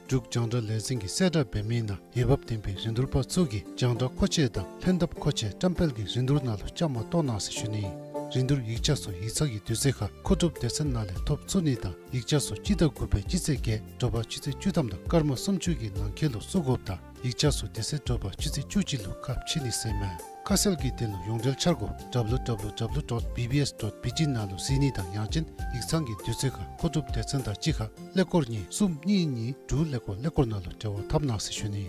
འབྲུག་རྒྱང་བསྒྲགས་ལས་འཛིན་གྱིས་གསལ་བསྒྲགས་འབད་མི་ནང་འོས་འབབ་ལྡན་པའི་རིན་བསྡུར་པ་ཚུ་གིས་རྒྱང་བསྒྲགས་མཁོ་ཆས་དང་ལྷན་ཐབས་མཁོ་ཆས་བཀྲམ་སྤེལ་གྱི་རིན་བསྡུར་ནང་ལུ་བཅའ་མར་གཏོགས་གནང་ཟེར་ཞུ་ནི། རིན་བསྡུར་ཡིག་ཆ་ཚུ་ཡིག་ཚང་གི་དུས་ཚོད་ཁར་མཁོ་སྒྲུབ་སྡེ་ཚན་ནང་ལས་ཐོབ་ཚུགས་ནི་དང་ཡིག་ཆ་ཚུ་སྤྱི་ཟླ་དགུ་པའི་སྤྱི་ཚེས་བརྒྱད་དྲོ་པ་ཆུ་ཚོད་བཅུ་ཐམ་དང་སྐར་མ་སུམ་ཅུ་གི་ནང་འཁོད་ལུ་བཙུགས་དགོཔ་དང་ཡིག་ཆ་ཚུ་དེ་ཚེ་དྲོ་པ་ཆུ་ཚོད་བཅུ་གཅིག་ལུ་ཁ་ཕྱེ་ནི་ཟེར་མས། ཁ་གསལ་གྱི་དོན་ལུ་ཡོངས་འབྲེལ་འཆར་སྒོ་W W W dot B B S dot B T ནང་ལུ་གཟིགས་ནི་དང་ཡང་ཅིན་ཡིག་ཚང་གི་དུས་ཚོད་ཁར་མཁོ་སྒྲུབ་སྡེ་ཚན་དང་གཅིག་ཁར་ཀླད་ཀོར་གཉིས་གསུམ་གཉིས་གཉིས་དྲུག་ཀླད་ཀོར་ཀླད་ཀོར་ནང་ལུ་འབྲེལ་བ་འཐབ་གནང་ཟེར་ཞུ་ནི།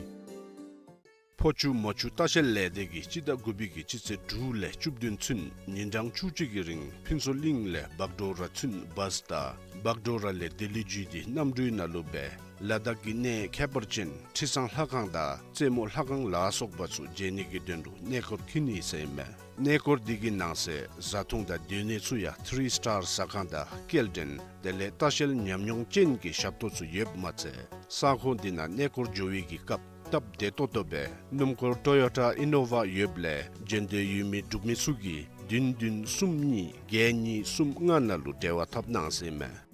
ཕོ་ཆུ་མོ་ཆུ་ལྟ་བཤལ་ལས་སྡེ་གིས་སྤྱི་ཟླ་དགུ་པའི་གི་སྤྱི་ཚེས་དྲུག་ལས་བཅུ་བདུན་ཚུན་ཉིན་གྲངས་བཅུ་གཅིག་གི་རིང་ཕུན་ཚོགས་གླིང་ལས་བག་གྲོ་ར་ཚུན་བཱས་དང་བག་གྲོ་ར་ལས་ལྡི་ལི་བརྒྱུད་དེ་གནམ་གྲུའི་ནང་ལུ་སྦེ་ལ་དྭགས་ཀྱི་གནས་ཁྱད་པར་ཅན་ཁྲི་བཟང་ལྷ་ཁང་དང་རྩེ་མོ་ལྷ་ཁང་ལ་སོགས་པ་ཚུ་མཇལ་ནི་གི་དོན་ལུ་གནས་སྐོར་འཁྱིད་ནི་ཟེར་ཨིན་མས། གནས་སྐོར་འདི་གི་ནང་གསེས་བཟའ་འཐུང་དང་སྡོད་གནས་ཚུ་ཡང་ཐི་རི་སི་ཊར་ཟ་ཁང་དང་སྐྱེལ་འདྲེན་དེ་ལས་ལྟ་བཤལ་ཉམས་མྱོང་ཅན་གྱི་ཞབས་ཏོག་ཚུ་ཡོདཔ་མ་ཚད་ས་ཁོངས་འདི་ནང་གནས་སྐོར་འགྱོ་བའི་གི་སྐབས་སྟབས་བདེ་ཏོག་ཏོ་སྦེ་སྣུམ་འཁོར་ཊོ་ཡོ་ཊ་ཨི་ནོ་ཝ་ཡོདཔ་ལས་མཇལ་འདོད་ཡོད་མི་འབྲུག་མི་ཚུ་གིས་བདུན་བདུན་གསུམ་གཉིས་བརྒྱད་གཉིས་གསུམ་ལྔ་ནང་ལུ་འབྲེལ་བ་འཐབ་གནང་ཟེར་ཨིན་མས།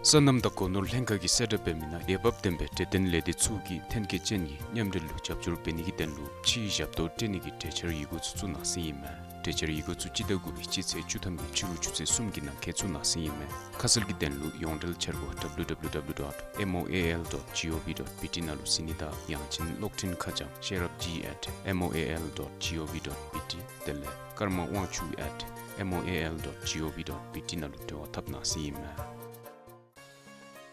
སོ་ནམ་དང་སྒོ་ནོར་ལྷན་ཁག་གིས་གསལ་བསྒྲགས་འབད་མི་ནང་འོས་འབབ་ལྡན་པའི་འབྲེལ་ལྡན་ལས་སྡེ་ཚུ་གིས་ཐོན་སྐྱེད་ཅན་གྱི་མཉམ་འབྲེལ་ལུ་རྒྱབ་སྐྱོར་འབད་ནི་གི་དོན་ལུ་ཕྱིའི་ཞབས་ཏོག་སྤྲོད་ནི་གི་གྲོས་འཆར་ཡི་གུ་ཚུ་བཙུགས་གནང་ཟེར་ཨིན་མས། གྲོས་འཆར་ཡི་གུ་ཚུ་སྤྱི་ཟླ་དགུ་པའི་སྤྱི་ཚེས་བཅུ་ཐམ་གྱི་ཕྱི་རུ་ཆུ་ཚོད་གསུམ་གྱི་ནང་འཁོད་བཙུགས་གནང་ཟེར་ཨིན་མས། ཁ་གསལ་གྱི་དོན་ལུ་ཡོངས་འབྲེལ་འཆར་སྒོ་W W W dot M O A L dot gov dot B T ནང་ལུ་གཟིགས་ནི་དང་ཡང་ཅིན་གློག་འཕྲིན་ཁ་བྱང་ཤེས་རབ་G at M O A L dot gov dot B T དེ་ལས་ཀརྨ་དབང་ཕྱུག་at M O A L dot gov dot B T ནང་ལུ་འབྲེལ་བ་འཐབ་གནང་ཟེར་ཨིན་མས།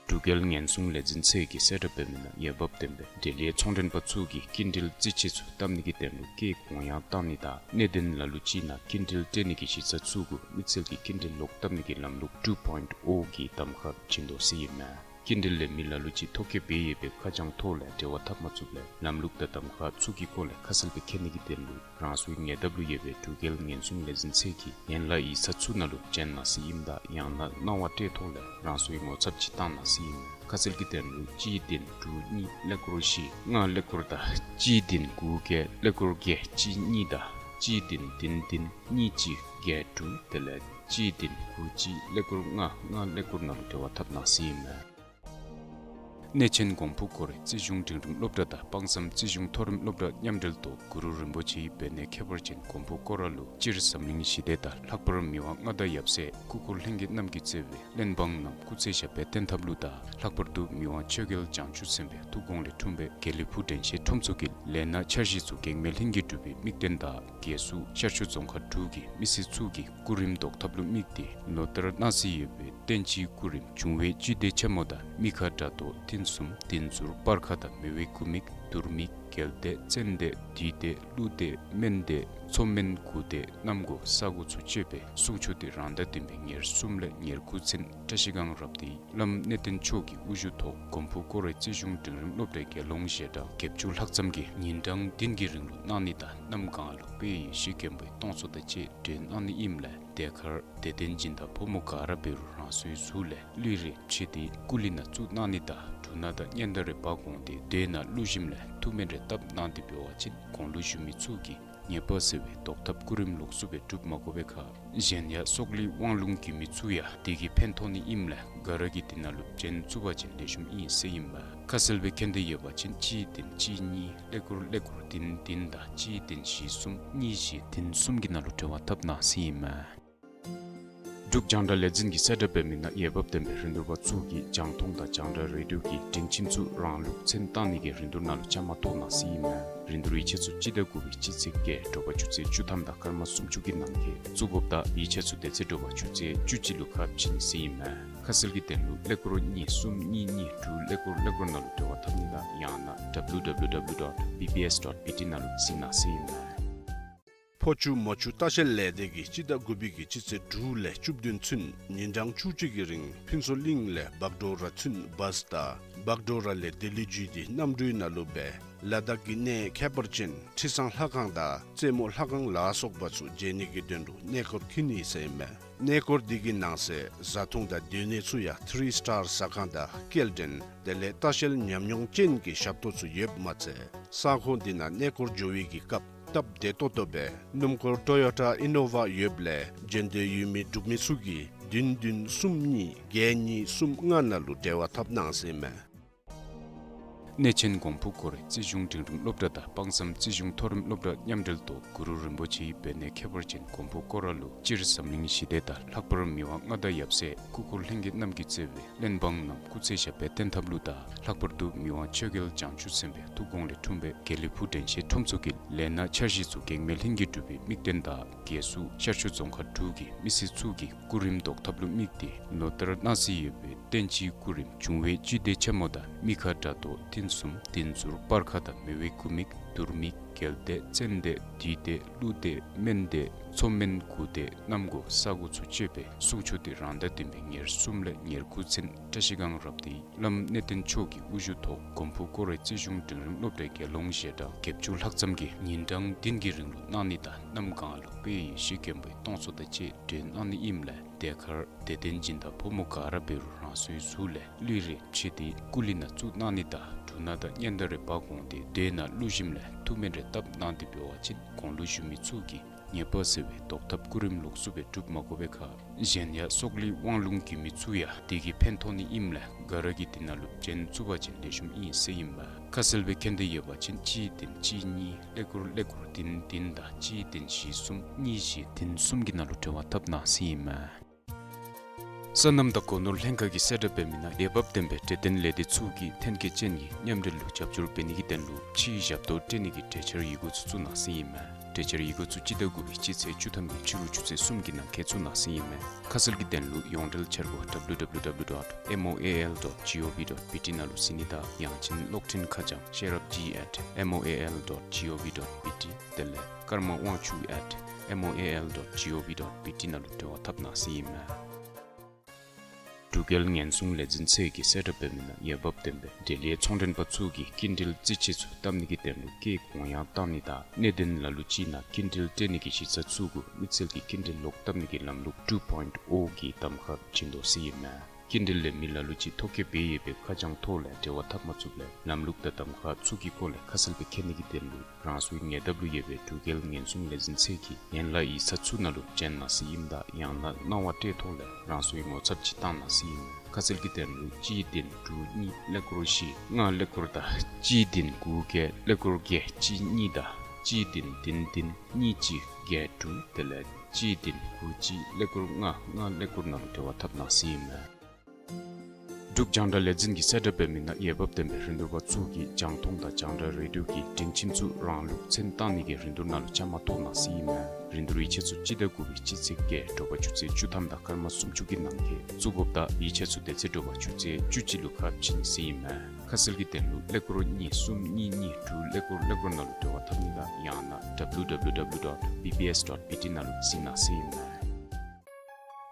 འབྲུག་རྒྱལ་ཉེན་སྲུང་ལས་འཛིན་ཚད་ཀྱིས་གསལ་བསྒྲགས་འབད་མི་ནང་འོས་འབབ་ལྡན་པའི་འབྲེལ་ཡོད་ཚོང་མགྲོན་པ་ཚུ་གིས་སྐྱིན་འགྲུལ་རྩིས་ཆད་ཚུ་བཏབ་ནི་གི་དོན་ལུ་སྐྱེད་གོང་ཡངས་བཏང་ནི་དང་གནད་དོན་ལ་ལུ་ཅིག་ནང་སྐྱིན་འགྲུལ་སྤྲོད་ནི་གི་གཞི་རྩ་ཚུ་གུ་དམིགས་བསལ་གྱི་སྐྱིན་འགྲུལ་ལོག་བཏབ་ནི་གི་ལམ་ལུགས་two point O གི་གདམ་ཁ་བྱིན་དོ་ཟེར་ཨིན་མས། སྐྱིན་འགྲུལ་ལེན་མི་ལ་ལུ་ཅིག་ཐོ་བཀོད་འབད་ཡོད་པའི་ཁ་བྱང་ཐོག་ལས་འབྲེལ་བ་འཐབ་མ་ཚུགས་པའི་ལམ་ལུགས་དང་གདམ་ཁ་ཚུ་གི་སྐོར་ལས་ཁ་གསལ་སྦེ་མཁྱེན་ནི་གི་དོན་ལུ་རང་སོའི་ཉེ་འདབས་ལུ་ཡོད་པའི་འབྲུག་རྒྱལ་ཉེན་སྲུང་ལས་འཛིན་ཚད་ཀྱི་ཡན་ལག་ཡིག་ཚང་ཚུ་ནང་ལུ་བྱོན་གནང་ཟེར་ཨིནམ་ད་ཡང་ན་གནང་བ་སྤྲོད་ཐོག་ལས་རང་སོའི་ངོ་ཚབ་ཅིག་བཏང་གནང་ཟེར་ཨིན་མས། ཁ་གསལ་གྱི་དོན་ལུ་གཅིག་བདུན་དྲུག་གཉིས་ཀླད་ཀོར་བཞི་ལྔ་ཀླད་ཀོར་དང་གཅིག་བདུན་དགུ་བརྒྱད་ཀླད་ཀོར་བརྒྱད་གཅིག་གཉིས་དང་གཅིག་བདུན་བདུན་བདུན་གཉིས་གཅིག་བརྒྱད་དྲུག་དེ་ལས་གཅིག་བདུན་དགུ་གཅིག་ཀླད་ཀོར་ལྔ་ལྔ་ཀླད་ཀོར་ནང་ལུ་འབྲེལ་བ་འཐབ་གནང་ཟེར་ཨིན་མས། གནས་ཆེན་གོང་ཕུ་སྐོར་རའི་རྩིས་གཞུང་འབྲིང་རིམ་སློབ་གྲྭ་དང་དཔང་བསམ་རྩིས་གཞུང་མཐོ་རིམ་སློབ་གྲྭ་མཉམ་འབྲེལ་ཐོག་གུ་རུ་རིན་པོ་ཆེའི་འབད་ནད་ཁྱད་པར་ཅན་གོང་ཕུ་སྐོར་ར་ལུ་སྤྱིར་འཛམ་གླིང་ཞི་བདེ་དང་ལྷག་པར་མི་དབང་མངའ་བདག་ཡབ་སྲས་སྐུ་འཁོར་ལྷན་རྒྱས་རྣམས་ཀྱིས་གཙོས་པའི་གླེན་འབངས་རྣམས་སྐུ་ཚེ་ཞབས་པད་བརྟན་ཐབས་ལུ་དང་ལྷག་པར་དུ་མི་དབང་ཆོས་རྒྱལ་བྱང་ཆུབ་སེམས་དཔའི་ཐུགས་དགོངས་ལས་འཁྲུངས་པའི་དགེ་ལེགས་ཕུག་དྲན་ཤེས་ཁྲོམ་ཚོགས་ཀྱི་ལས་སྣ་འཆར་གཞི་ཚུ་གེགས་མེད་ལྷུན་གྱིས་གྲུབ་པའི་དམིགས་དོན་དང་རྒྱལ་སུ་ཤར་ཕྱོགས་རྫོང་ཁག་དྲུག་གི་མི་སེར་ཚུ་གི་སྐུ་རིམ་བཟློག་ཐབས་ལུ་དམིགས་ཏེ་ལོ་ལྟར་གནང་སྲོལ་ཡོད་པའི་བསྟན་སྤྱིའི་སྐུ་རིམ་འབྱུང་བའི་བཅུད་བདེ་ཆེན་མོ་དང་མི་ཁ་དགྲ་གཏོར་ཐུན་གསུམ་བདུན་ཟུར་སྤར་ཁ་དང་མེ་བའི་སྐུ་དམིགས་དུར་དམིགས་རྒྱལ་བདེ་བཙན་བདེ་བདུད་བདེ་ཀླུ་བདེ་སྨན་བདེ་མཚོ་སྨན་དགུ་བདེ་གནམ་སྒོ་ས་སྒོ་ཚུ་སྤྱོད་པའི་གསུང་ཆོག་དེ་རང་ཟླ་བདུན་པའི་ཉེར་གསུམ་ལས་ཉེར་དགུ་ཚུན་བཀྲ་ཤིས་སྒང་རབ་སྡེའི་བླམ་གནས་བརྟན་མཆོག་གི་དབུ་བཞུགས་ཐོག་གོང་ཕུ་སྐོར་རའི་རྩིས་གཞུང་འབྲིང་རིམ་སློབ་གྲྭའི་དགེ་སློང་ཞལ་གྲངས་བརྒྱད་ཅུ་ལྷག་ཙམ་གྱིས་ཉིན་གྲངས་བདུན་གྱི་རིང་ལུ་གནང་ནི་དང་གནམ་གང་ལུ་དཔལ་ཡེ་ཤེས་མགོན་པོའི་སྟོང་ཚོགས་དང་བཅས་སྒྲོན་གནང་ནི་ཨིནམ་ལས་དེ་ཁར་དད་ལྡན་སྦྱིན་བདག་ཕོ་མོ་ག་ར་འབད་རུང་རང་སོའི་གཟུགས་ལས་ལུས་རེ་ཕྱེ་སྟེ་སྐུ་ལུས་ནང་བཙུགས་གནང་ནི་དང་འབྲུ་སྣ་དང་སྙན་དར་རེ་འབག་འོང་སྟེ་སྡོད་ནང་བླུག་ཞིནམ་ལས་ཐུགས་སྨོན་རེ་བཏབ་གནང་སྟེ་འབད་བ་ཅིན་གོང་ལུ་ཞུ་མི་ཚུ་གིས་ཉེས་པ་སེལ་བའི་བཟློག་ཐབས་སྐུ་རིམ་ལོགས་སུ་སྦེ་སྒྲུབ་མ་དགོ་པའི་ཁར་གཞན་ཡང་སྲོག་ལུས་དབང་ལུང་བརྒྱུད་མི་ཚུ་ཡང་དེ་གིས་ཕན་ཐོགས་ནི་ཨིནམ་ལས་ག་ར་གིས་དེ་ནང་ལུ་བྱོན་ཚུགས་པ་ཅིན་ལེགས་ཤོམ་ཨིན་ཟེར་ཨིན་མས། ཁ་གསལ་སྦེ་མཁྱེན་འདོད་ཡོད་པ་ཅིན་གཅིག་བདུན་གཅིག་གཉིས་ཀླད་ཀོར་ཀླད་ཀོར་བདུན་བདུན་དང་གཅིག་བདུན་བཞི་གསུམ་གཉིས་བཞི་བདུན་གསུམ་གྱི་ནང་ལུ་འབྲེལ་བ་འཐབ་གནང་ཟེར་ཨིན་མས། འབྲུག་རྒྱང་བསྒྲགས་ལས་འཛིན་གྱིས་གསལ་བསྒྲགས་འབད་མི་ནང་འོས་འབབ་ལྡན་པའི་རིན་བསྡུར་པ་ཚུ་གིས་རྒྱང་མཐོང་དང་རྒྱང་བསྒྲགས་རེ་ཌིའོ་གི་སྒྲིང་ཁྱིམ་ཚུ་རང་ལུགས་མཚན་བཏགས་ནི་གི་རིན་བསྡུར་ནང་ལུ་བཅའ་མར་གཏོགས་གནང་ཟེར་ཨིན་མས། རིན་བསྡུར་ཡིག་ཆ་ཚུ་སྤྱི་ཟླ་དགུ་པའི་སྤྱི་ཚེས་བརྒྱད་དྲོ་པ་ཆུ་ཚོད་བཅུ་ཐམ་དང་སྐར་མ་སུམ་ཅུ་གི་ནང་འཁོད་བཙུགས་དགོཔ་དང་ཡིག་ཆ་ཚུ་དེ་ཚེ་དྲོ་པ་ཆུ་ཚོད་བཅུ་གཅིག་ལུ་ཁ་ཕྱེ་ནི་ཟེར་ཨིན་མས། ཁ་གསལ་གྱི་དོན་ལུ་ཀླད་ཀོར་གཉིས་གསུམ་གཉིས་གཉིས་དྲུག་ཀླད་ཀོར་ཀླད་ཀོར་ནང་ལུ་འབྲེལ་བ་འཐབ་ནི་དང་ཡང་ན་W W W dot B B S dot B T ནང་ལུ་གཟིགས་གནང་ཟེར་ཨིན་མས། ཕོ་ཆུ་མོ་ཆུ་ལྟ་བཤལ་ལས་སྡེ་གིས་སྤྱི་ཟླ་དགུ་པའི་གི་སྤྱི་ཚེས་དྲུག་ལས་བཅུ་བདུན་ཚུན་ཉིན་གྲངས་བཅུ་གཅིག་གི་རིང་ཕུན་ཚོགས་གླིང་ལས་བག་གྲོ་ར་ཚུན་བཱས་དང་བག་གྲོ་ར་ལས་ལྡི་ལི་བརྒྱུད་དེ་གནམ་གྲུའི་ནང་ལུ་སྦེ་ལ་དྭགས་ཀྱི་གནས་ཁྱད་པར་ཅན་ཁྲི་བཟང་ལྷ་ཁང་དང་རྩེ་མོ་ལྷ་ཁང་ལ་སོགས་པ་ཚུ་མཇལ་ནི་གི་དོན་ལུ་གནས་སྐོར་འཁྱིད་ནི་ཟེར་ཨིན་མས། གནས་སྐོར་འདི་གི་ནང་གསེས་བཟའ་འཐུང་དང་སྡོད་གནས་ཚུ་ཡང་ཐི་རི་སི་ཊར་ཟ་ཁང་དང་སྐྱེལ་འདྲེན་དེ་ལས་ལྟ་བཤལ་ཉམས་མྱོང་ཅན་གྱི་ཞབས་ཏོག་ཚུ་ཡོདཔ་མ་ཚད་ས་ཁོངས་འདི་ནང་གནས་སྐོར་འགྱོ་བའི་གི་སྐབས་སྟབས་བདེ་ཏོག་ཏོ་སྦེ་སྣུམ་འཁོར་ཊོ་ཡོ་ཊ་ཨི་ནོ་ཝ་ཡོདཔ་ལས་འབྱོན་འདོད་ཡོད་མི་འབྲུག་མི་ཚུ་གིས་བདུན་བདུན་གསུམ་གཉིས་བརྒྱད་གཉིས་གསུམ་ལྔ་ནང་ལུ་འབྲེལ་བ་འཐབ་གནང་ཟེར་ཨིན་མས། གནས་ཆེན་གོང་ཕུ་སྐོར་རའི་རྩིས་གཞུང་འབྲིང་རིམ་སློབ་གྲྭ་དང་དཔང་བསམ་རྩིས་གཞུང་མཐོ་རིམ་སློབ་གྲྭ་མཉམ་འབྲེལ་ཐོག་གུ་རུ་རིན་པོ་ཆེའི་འབད་ནད་ཁྱད་པར་ཅན་གོང་ཕུ་སྐོར་ར་ལུ་སྤྱིར་འཛམ་གླིང་ཞི་བདེ་དང་ལྷག་པར་མི་དབང་མངའ་བདག་ཡབ་སྲས་སྐུ་འཁོར་ལྷན་རྒྱས་རྣམས་ཀྱིས་གཙོས་པའི་གླེན་འབངས་རྣམས་སྐུ་ཚེ་ཞབས་པད་བརྟན་ཐབས་ལུ་དང་ལྷག་པར་དུ་མི་དབང་ཆོས་རྒྱལ་བྱང་ཆུབ་སེམས་དཔའི་ཐུགས་དགོངས་ལས་འཁྲུངས་པའི་དགེ་ལེགས་ཕུག་དྲན་ཤེས་ཁྲོམ་ཚོགས་ཀྱི་ལས་སྣ་འཆར་གཞི་ཚུ་གེགས་མེད་ལྷུན་གྱིས་གྲུབ་པའི་དམིགས་དོན་དང་རྒྱལ་སུ་ཤར་ཕྱོགས་རྫོང་ཁག་དྲུག་གི་མི་སེར་ཚུ་གི་སྐུ་རིམ་བཟློག་ཐབས་ལུ་དམིགས་ཏེ་ལོ་ལྟར་གནང་སྲོལ་ཡོད་པའི་བསྟན་སྤྱིའི་སྐུ་རིམ་འབྱུང་བའི་བཅུད་བདེ་ཆེན་མོ་དང་མི་ཁ་དགྲ་གཏོར་ཐུན་གསུམ་བདུན་ཟུར་སྤར་ཁ་དང་མེ་བའི་སྐུ་དམིགས་དུར་དམིགས་རྒྱལ་བདེ་བཙན་བདེ་བདུད་བདེ་ཀླུ་བདེ་སྨན་བདེ་མཚོ་སྨན་དགུ་བདེ་གནམ་སྒོ་ས་སྒོ་ཚུ་སྤྱོད་པའི་གསུང་ཆོག་དེ་རང་ཟླ་བདུན་པའི་ཉེར་གསུམ་ལས་ཉེར་དགུ་ཚུན་བཀྲ་ཤིས་སྒང་རབ་སྡེའི་བླམ་གནས་བརྟན་མཆོག་གི་དབུ་བཞུགས་ཐོག་གོང་ཕུ་སྐོར་རའི་རྩིས་གཞུང་འབྲིང་རིམ་སློབ་གྲྭའི་དགེ་སློང་ཞལ་གྲངས་བརྒྱད་ཅུ་ལྷག་ཙམ་གྱིས་ཉིན་གྲངས་བདུན་གྱི་རིང་ལུ་གནང་ནི་དང་གནམ་གང་ལུ་དཔལ་ཡེ་ཤེས་མགོན་པོའི་སྟོང་ཚོགས་དང་བཅས་སྒྲོན་གནང་ནི་ཨིནམ་ལས་དེ་ཁར་དད་ལྡན་སྦྱིན་བདག་ཕོ་མོ་ག་ར་འབད་རུང་རང་སོའི་གཟུགས་ལས་ལུས་རེ་ཕྱེ་སྟེ་སྐུ་ལུས་ནང་བཙུགས་གནང་ནི་དང་འབྲུ་སྣ་དང་སྙན་དར་རེ་འབག་འོང་སྟེ་སྡོད་ནང་བླུག་ཞིནམ་ལས་ཐུགས་སྨོན་རེ་བཏབ་གནང་སྟེ་འབད་བ་ཅིན་གོང་ལུ་ཞུ་མི་ཚུ་གིས་ཉེས་པ་སེལ་བའི་བཟློག་ཐབས་སྐུ་རིམ་ལོགས་སུ་སྦེ་སྒྲུབ་མ་དགོ་པའི་ཁར་གཞན་ཡང་སྲོག་ལུས་དབང་ལུང་བརྒྱུད་མི་ཚུ་ཡང་དེ་གིས་ཕན་ཐོགས་ནི་ཨིནམ་ལས་ག་ར་གིས་དེ་ནང་ལུ་བྱོན་ཚུགས་པ་ཅིན་ལེགས་ཤོམ་ཨིན་ཟེར་ཨིན་མས། ཁ་གསལ་སྦེ་མཁྱེན་འདོད་ཡོད་པ་ཅིན་གཅིག་བདུན་གཅིག་གཉིས་ཀླད་ཀོར་ཀླད་ཀོར་བདུན་བདུན་དང་གཅིག་བདུན་བཞི་གསུམ་གཉིས་བཞི་བདུན་གསུམ་གྱི་ནང་ལུ་འབྲེལ་བ་འཐབ་གནང་ཟེར་ཨིན་མས། སོ་ནམ་དང་སྒོ་ནོར་ལྷན་ཁག་གིས་གསལ་བསྒྲགས་འབད་མི་ནང་འོས་འབབ་ལྡན་པའི་འབྲེལ་ལྡན་ལས་སྡེ་ཚུ་གིས་ལྷན་སྐྱེས་ཅན་གྱི་མཉམ་འབྲེལ་ལུ་རྒྱབ་སྐྱོར་འབད་ནི་གི་དོན་ལུ་ཕྱིའི་ཞབས་ཏོག་སྤྲོད་ནི་གི་གྲོས་འཆར་ཡི་གུ་ཚུ་བཙུགས་གནང་ཟེར་ཨིན་མས། གྲོས་འཆར་ཡི་གུ་ཚུ་སྤྱི་ཟླ་དགུ་པའི་སྤྱི་ཚེས་བཅུ་ཐམ་གྱི་ཕྱི་རུ་ཆུ་ཚོད་གསུམ་གྱི་ནང་འཁོད་བཙུགས་གནང་ཟེར་ཨིན་མས། ཁ་གསལ་གྱི་དོན་ལུ་ཡོངས་འབྲེལ་འཆར་སྒོ་W W W dot M O A L dot gov dot B T ནང་ལུ་གཟིགས་ནི་དང་ཡང་ཅིན་གློག་འཕྲིན་ཁ་བྱང་ཤེས་རབ་G at M O A L dot gov dot B T དེ་ལས་ཀརྨ་དབང་ཕྱུག་at M O A L dot gov dot B T ནང་ལུ་འབྲེལ་བ་འཐབ་གནང་ཟེར་ཨིན་མས། འབྲུག་རྒྱལ་ཉེན་སྲུང་ལས་འཛིན་ཚད་ཀྱིས་གསལ་བསྒྲགས་འབད་མི་ནང་འོས་འབབ་ལྡན་པའི་འབྲེལ་ཡོད་ཚོང་མགྲོན་པ་ཚུ་གིས་སྐྱིན་འགྲུལ་རྩིས་ཆད་ཚུ་བཏབ་ནི་གི་དོན་ལུ་སྐྱེད་གོང་ཡང་བཏང་ནི་དང་གནད་དོན་ལ་ལུ་ཅིག་ནང་སྐྱིན་འགྲུལ་སྤྲོད་ནི་གི་གཞི་རྩ་ཚུ་གུ་དམིགས་བསལ་གྱི་སྐྱིན་འགྲུལ་ལོག་བཏབ་ནི་གི་ལམ་ལུགས་two point O གི་གདམ་ཁ་བྱིན་དོ་ཟེར་ཨིན་མས། སྐྱིན་འགྲུལ་ལེན་མི་ལ་ལུ་ཅིག་ཐོ་བཀོད་འབད་ཡོད་པའི་ཁ་བྱང་ཐོག་ལས་འབྲེལ་བ་འཐབ་མ་ཚུགསཔ་ལས་ལམ་ལུགས་དང་གདམ་ཁ་ཚུ་གི་སྐོར་ལས་ཁ་གསལ་སྦེ་མཁྱེན་ནི་གི་དོན་ལུ་རང་སོའི་ཉེ་འདབས་ལུ་ཡོད་པའི་འབྲུག་རྒྱལ་ཉེན་སྲུང་ལས་འཛིན་ཚད་ཀྱི་ཡན་ལག་ཡིག་ཚང་ཚུ་ནང་ལུ་བྱོན་གནང་ཟེར་ཨིནམ་ད་ཡང་ན་གནང་བ་སྤྲོད་ཐོག་ལས་རང་སོའི་ངོ་ཚབ་ཅིག་བཏང་གནང་ཟེར་ཨིན་མས། ཁ་གསལ་གྱི་དོན་ལུ་གཅིག་བདུན་དྲུག་གཉིས་ཀླད་ཀོར་བཞི་ལྔ་ཀླད་ཀོར་དང་གཅིག་བདུན་དགུ་བརྒྱད་ཀླད་ཀོར་བརྒྱད་གཅིག་གཉིས་དང་གཅིག་བདུན་བདུན་བདུན་གཉིས་གཅིག་བརྒྱད་དྲུག་དེ་ལས་གཅིག་བདུན་དགུ་གཅིག་ཀླད་ཀོར་ལྔ་ལྔ་ཀླད་ཀོར་ནང་ལུ་འབྲེལ་བ་འཐབ་གནང་ཟེར་ཨིན་མས། འབྲུག་རྒྱང་བསྒྲགས་ལས་འཛིན་གྱིས་གསལ་བསྒྲགས་འབད་མི་ནང་འོས་འབབ་ལྡན་པའི་རིན་བསྡུར་པ་ཚུ་གིས་རྒྱང་མཐོང་དང་རྒྱང་བསྒྲགས་རེ་ཌིའོ་གི་སྒྲིང་ཁྱིམ་ཚུ་རང་ལུགས་མཚན་བཏགས་ནི་གི་རིན་བསྡུར་ནང་ལུ་བཅའ་མར་གཏོགས་གནང་ཟེར་ཨིན་མས། རིན་བསྡུར་ཡིག་ཆ་ཚུ་སྤྱི་ཟླ་དགུ་པའི་སྤྱི་ཚེས་བརྒྱད་དྲོ་པ་ཆུ་ཚོད་བཅུ་ཐམ་དང་སྐར་མ་སུམ་ཅུ་གི་ནང་འཁོད་བཙུགས་དགོཔ་དང་ཡིག་ཆ་ཚུ་དེ་ཚེ་དྲོ་པ་ཆུ་ཚོད་བཅུ་གཅིག་ལུ་ཁ་ཕྱེ་ནི་ཟེར་ཨིན་མས། ཁ་གསལ་གྱི་དོན་ལུ་ཀླད་ཀོར་གཉིས་གསུམ་གཉིས་གཉིས་དྲུག་ཀླད་ཀོར་ཀླད་ཀོར་ནང་ལུ་འབྲེལ་བ་འཐབ་ནི་དང་ཡང་ན་W W W dot B B S dot B T ནང་ལུ་གཟིགས་གནང་ཟེར་ཨིན་མས།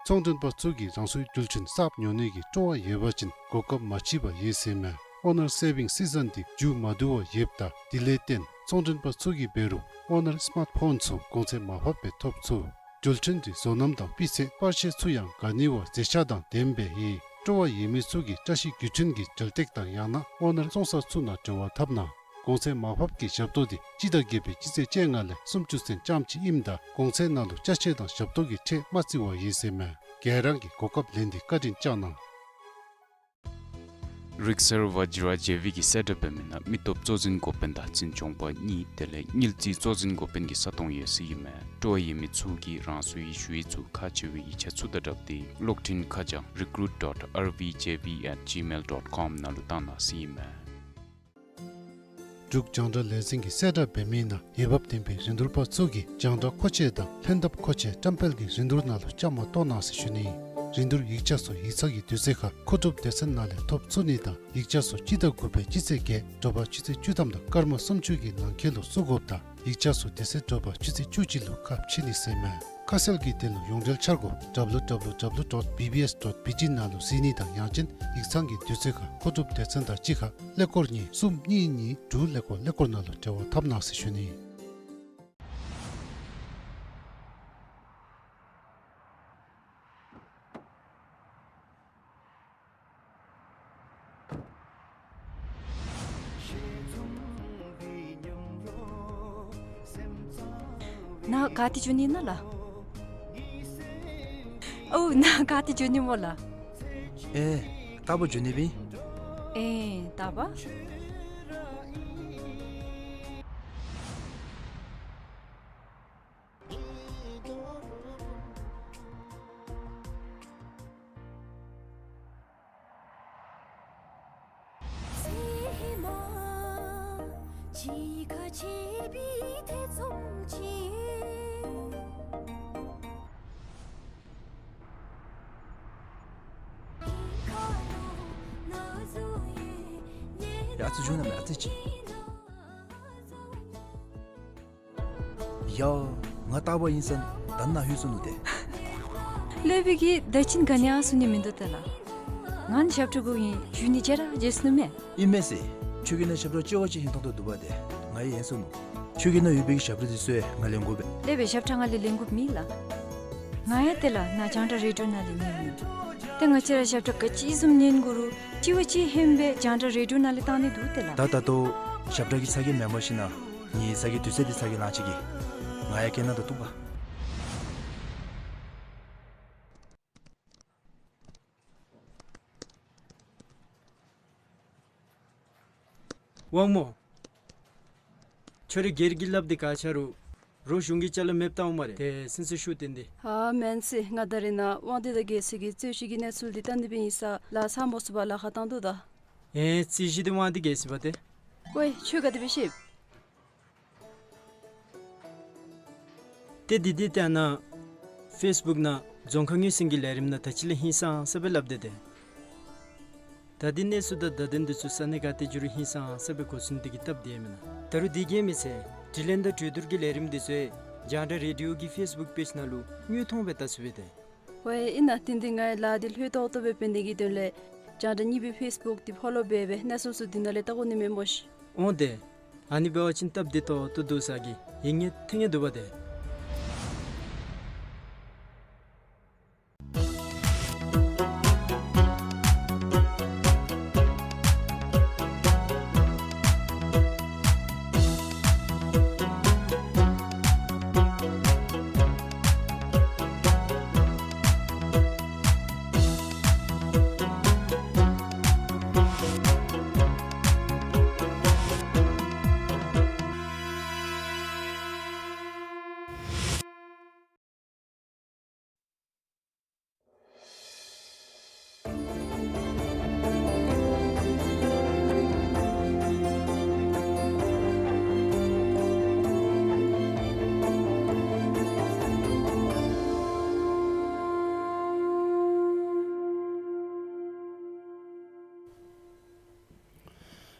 ཚོང་མགྲོན་པ་ཚུ་གིས་རང་སོའི་རྒྱུ་ཆ་གསརཔ་ཉོ་ནི་གི་སྤྲོ་བ་ཡོད་པ་ཅིན་གོ་སྐབས་མ་མཆིས་པར་ཡོད་ཟེར་མས། ཨོ་ནར་སེ་བིང་སི་ཛན་འདི་མཇུག་མ་བསྡུ་བར་ཡོདཔ་ད་དེ་ལས་བརྟེན་ཚོང་མགྲོན་པ་ཚུ་གིས་འབད་རུང་ཨོ་ནར་སི་མཱརཊ་ཕོན་ཚུ་གོང་ཚད་མར་ཕབ་སྦེ་ཐོབ་ཚུགས། རྒྱུ་ཆ་འདི་བཟོ་རྣམ་དང་སྤུས་ཚད་པར་ཆས་ཚུ་ཡང་དགའ་ནི་བ་མཛེས་ཆ་དང་ལྡནམ་སྦེ་ཡོད། སྤྲོ་བ་ཡོད་མི་ཚུ་གིས་བཀྲ་ཤིས་རྒྱུ་ཆ་གི་འགྲུལ་སྟེགས་དང་ཡང་ན་ཨོ་ནར་བཙོང་ས་ཚུ་ནང་འབྲེལ་བ་འཐབ་གནང་། གོང་ཚད་མར་ཕབ་ཀྱི་ཞབས་ཏོག་འདི་སྤྱི་ཟླ་བརྒྱད་པའི་སྤྱི་ཚེས་བཅོ་ལྔ་ལས་སུམ་ཅུ་སོ་གཅིག་ཙམ་ཅིག་ཨིནམ་ད་གོང་ཚད་ནང་ལུ་ཅ་ཆས་དང་ཞབས་ཏོག་གི་ཁྲལ་མ་བརྩི་བར་ཡོད་ཟེར་མས། ག་ར་གིས་གོ་སྐབས་ལེན་ཏེ་བཀའ་དྲིན་བསྐྱང་གནང་། རིག་གསར་བཛྲ་ཇེ་ཝི་གིས་གསལ་བསྒྲགས་འབད་མི་ནང་མི་སྟོབས་གཙོ་འཛིན་འགོ་དཔོན་དང་འཛིན་སྐྱོང་པ་གཉིས་དེ་ལས་དངུལ་རྩིས་གཙོ་འཛིན་འགོ་དཔོན་གྱི་ས་སྟོང་ཡོད་ཟེར་ཨིན་མས། སྤྲོ་བ་ཡོད་མི་ཚུ་གིས་རང་སོའི་ཞུ་ཡིག་ཚུ་ཁག་ཆེ་བའི་ཡིག་ཆ་ཚུ་དང་སྦྲགས་ཏེ་གློག་འཕྲིན་ཁ་བྱང་recruit dot R V J V at gmail dot com ནང་ལུ་བཏང་གནང་ཟེར་ཨིན་མས། འབྲུག་རྒྱང་བསྒྲགས་ལས་འཛིན་གྱིས་གསལ་བསྒྲགས་འབད་མི་ནང་འོས་འབབ་ལྡན་པའི་རིན་བསྡུར་པ་ཚུ་གིས་རྒྱང་བསྒྲགས་མཁོ་ཆས་དང་ལྷན་ཐབས་མཁོ་ཆས་བཀྲམ་སྤེལ་གྱི་རིན་བསྡུར་ནང་ལུ་བཅའ་མར་གཏོགས་གནང་ཟེར་ཞུ་ནི། རིན་བསྡུར་ཡིག་ཆ་ཚུ་ཡིག་ཚང་གི་དུས་ཚོད་ཁར་མཁོ་སྒྲུབ་སྡེ་ཚན་ནང་ལས་ཐོབ་ཚུགས་ནི་དང་ཡིག་ཆ་ཚུ་སྤྱི་ཟླ་དགུ་པའི་སྤྱི་ཚེས་བརྒྱད་དྲོ་པ་ཆུ་ཚོད་བཅུ་ཐམ་དང་སྐར་མ་སུམ་ཅུ་གི་ནང་འཁོད་ལུ་བཙུགས་དགོཔ་དང་ཡིག་ཆ་ཚུ་དེ་ཚེ་དྲོ་པ་ཆུ་ཚོད་བཅུ་གཅིག་ལུ་ཁ་ཕྱེ་ནི་ཟེར་མས། ཁ་གསལ་གྱི་དོན་ལུ་ཡོངས་འབྲེལ་འཆར་སྒོ་W W W dot B B S dot B T ནང་ལུ་གཟིགས་ནི་དང་ཡང་ཅིན་ཡིག་ཚང་གི་དུས་ཚོད་ཁར་མཁོ་སྒྲུབ་སྡེ་ཚན་དང་གཅིག་ཁར་ཀླད་ཀོར་གཉིས་གསུམ་གཉིས་གཉིས་དྲུག་ཀླད་ཀོར་ཀླད་ཀོར་ནང་ལུ་འབྲེལ་བ་འཐབ་གནང་ཟེར་ཞུ་ནི། ནཱ་ག་ཏེ་འགྱོ་ནི་ཨིན་ན་ལགས། ཨོ་ནཱ་ག་ཏེ་འགྱོ་ནི་སྨོ་ལགས། ཨེ་རྟག་པར་འགྱོ་ནི་ཨིན། ཨེ་རྟག་པར། ཡ་ཨ་ཙི་འགྱོ་ན་མེན་ཨ་ཙི་ཅིག། ཡ་ང་རྟག་པར་ཨིན་ཟེར་ད་ནཱ་ལྷོད་སོ་ནུག་ཏེ། སློབ་དཔོན་གྱིས་ད་ཅི་ག་ནི་ཡང་གསུང་ནི་མིན་འདུག་ཏེ་ལགས། ང་ནི་ཞབས་ཁྲ་དགོ་ཨིན་ཞུ་ནི་བརྗེད་ར་བརྗེད་སོ་ནུག་མས། ཨིན་མས་ཟེར། ཁྱོད་ཀྱིས་ནཱ་ཞབས་ཁྲ་ལྕི་བ་ཅིག་ཧིང་ཐོང་དོ་འདུག་པ་ཏེ། ང་ཡང་ཡེངས་སོ་ནུག། ཁྱོད་ཀྱི་ནཱ་ཡོད་པའི་གི་ཞབས་ཁྲ་འདི་ཚུ་ཡང་ང་ལེན་དགོ་པས། སློབ་དཔོན་ཞབས་ཁྲ་ང་ལས་ལེན་དགོཔ་མེད་ལགས། ང་ཡང་ཏེ་ལགས་ནཱ་རྒྱང་བསྒྲགས་རེ་ཌིའོ་ནང་ལས་ཉན་ནི། ཏེ་ང་བཅས་ར་ཞབས་ཁྲ་ག་ཅི་བཟུམ་ཉན་དགོ་རུང་ལྕི་བ་ཅིག་ཧན་སྦེ་རྒྱང་བསྒྲགས་རེ་ཌིའོ་ནང་ལས་བཏང་ནི་འདུག་ཏེ་ལགས། ད་ད་ལྟོ་ཞབས་ཁྲ་གི་ཚ་གྱང་མེན་པར་ཞིན་ན་ངེའི་ཚ་གྱང་དུས་ཚོད་འདི་ཚ་གྱང་ལང་ཅིག་གི། ང་ཡང་སྐད་ནང་ད་འདུག་པ། དབང་མོ། ཁྱོད་ར་སྒེར་གྱི་ལཱ་འདི་ག་ཅི་རུང་རོགས་གཞུང་གི་ཅ་ལ་མེདཔ་བཏང་འོང་སྨ་རེ། ཏེ་སེམས་ཚུ་ཤུགས་བཏོན་ཏེ། ཨ་མེན་ཟེར། ང་ད་རེས་ནཱ་དབང་འདུས་དང་རྒྱལ་སྲས་ཀྱི་རྩོད་གཞི་གི་གནས་ཚུལ་འདི་བལྟ་ནི་སྦེ་ཨིན་ས་ལགས། ཚར་མ་ཚུགས་པར་ལཱ་ཁག་བཏང་དོ་ད། ཨེ་རྩོད་གཞི་འདི་དབང་འདུས་རྒྱལ་སྲས་པ་ཏེ། ཀོ་ཁྱོད་ག་དེ་སྦེ་ཤེས། ཏེ་འདི་འདི་ཏེ་ནཱ་ཕེསི་བུཀ་ནང་རྫོང་ཁ་ངོས་ཟིན་གྱི་ལས་རིམ་ནང་ད་ཅི་ལས་ཧིང་སངས་ས་སྦེ་སླབ་སྟེ་ཏེ། ད་འདི་གནས་ཚུལ་དང་བརྡ་དོན་འདི་ཚུ་ས་གནས་ག་ཏེ་འགྱོ་རུང་ཧིང་སངས་ས་སྦེ་གོ་ཚུགས་ནི་དེ་གིས་སྟབས་བདེ་མེན་ན། ད་རུང་འདི་གིས་མི་ཚད་དྲི་ལན་དང་གྲོས་བསྡུར་གྱི་ལས་རིམ་འདི་ཚུ་ཡང་རྒྱང་བསྒྲགས་རེ་ཌིའོ་གི་ཕེསི་བུཀ་པེཇ་ནང་ལུ་དངོས་མཐོང་སྦེ་བལྟ་ཚུགས་པས་ཏེ། ཝའེ་ཨིན་ན། ཏེ་འདི་ངེའི་ལཱ་འདི་ལྷོད་ཏོག་ཏོ་སྦེ་འབད་ནི་གི་དོན་ལས་རྒྱང་བསྒྲགས་གཉིས་པའི་ཕེསི་བུཀ་འདི་ཕོ་ལོ་འབད་སྦེ་གནས་ཚུལ་ཚུ་འདི་ནང་ལས་བལྟ་དགོ་ནི་མས་སྨོ་ཤིག། འོང་ཏེ། ཨ་ནི་འབད་བ་ཅིན་སྟབས་བདེ་ཏོག་ཏོ་འདུག་ས་གི་ཡིད་ངོ་ཐུང་ངེ་འདུག་པ་ཏེ།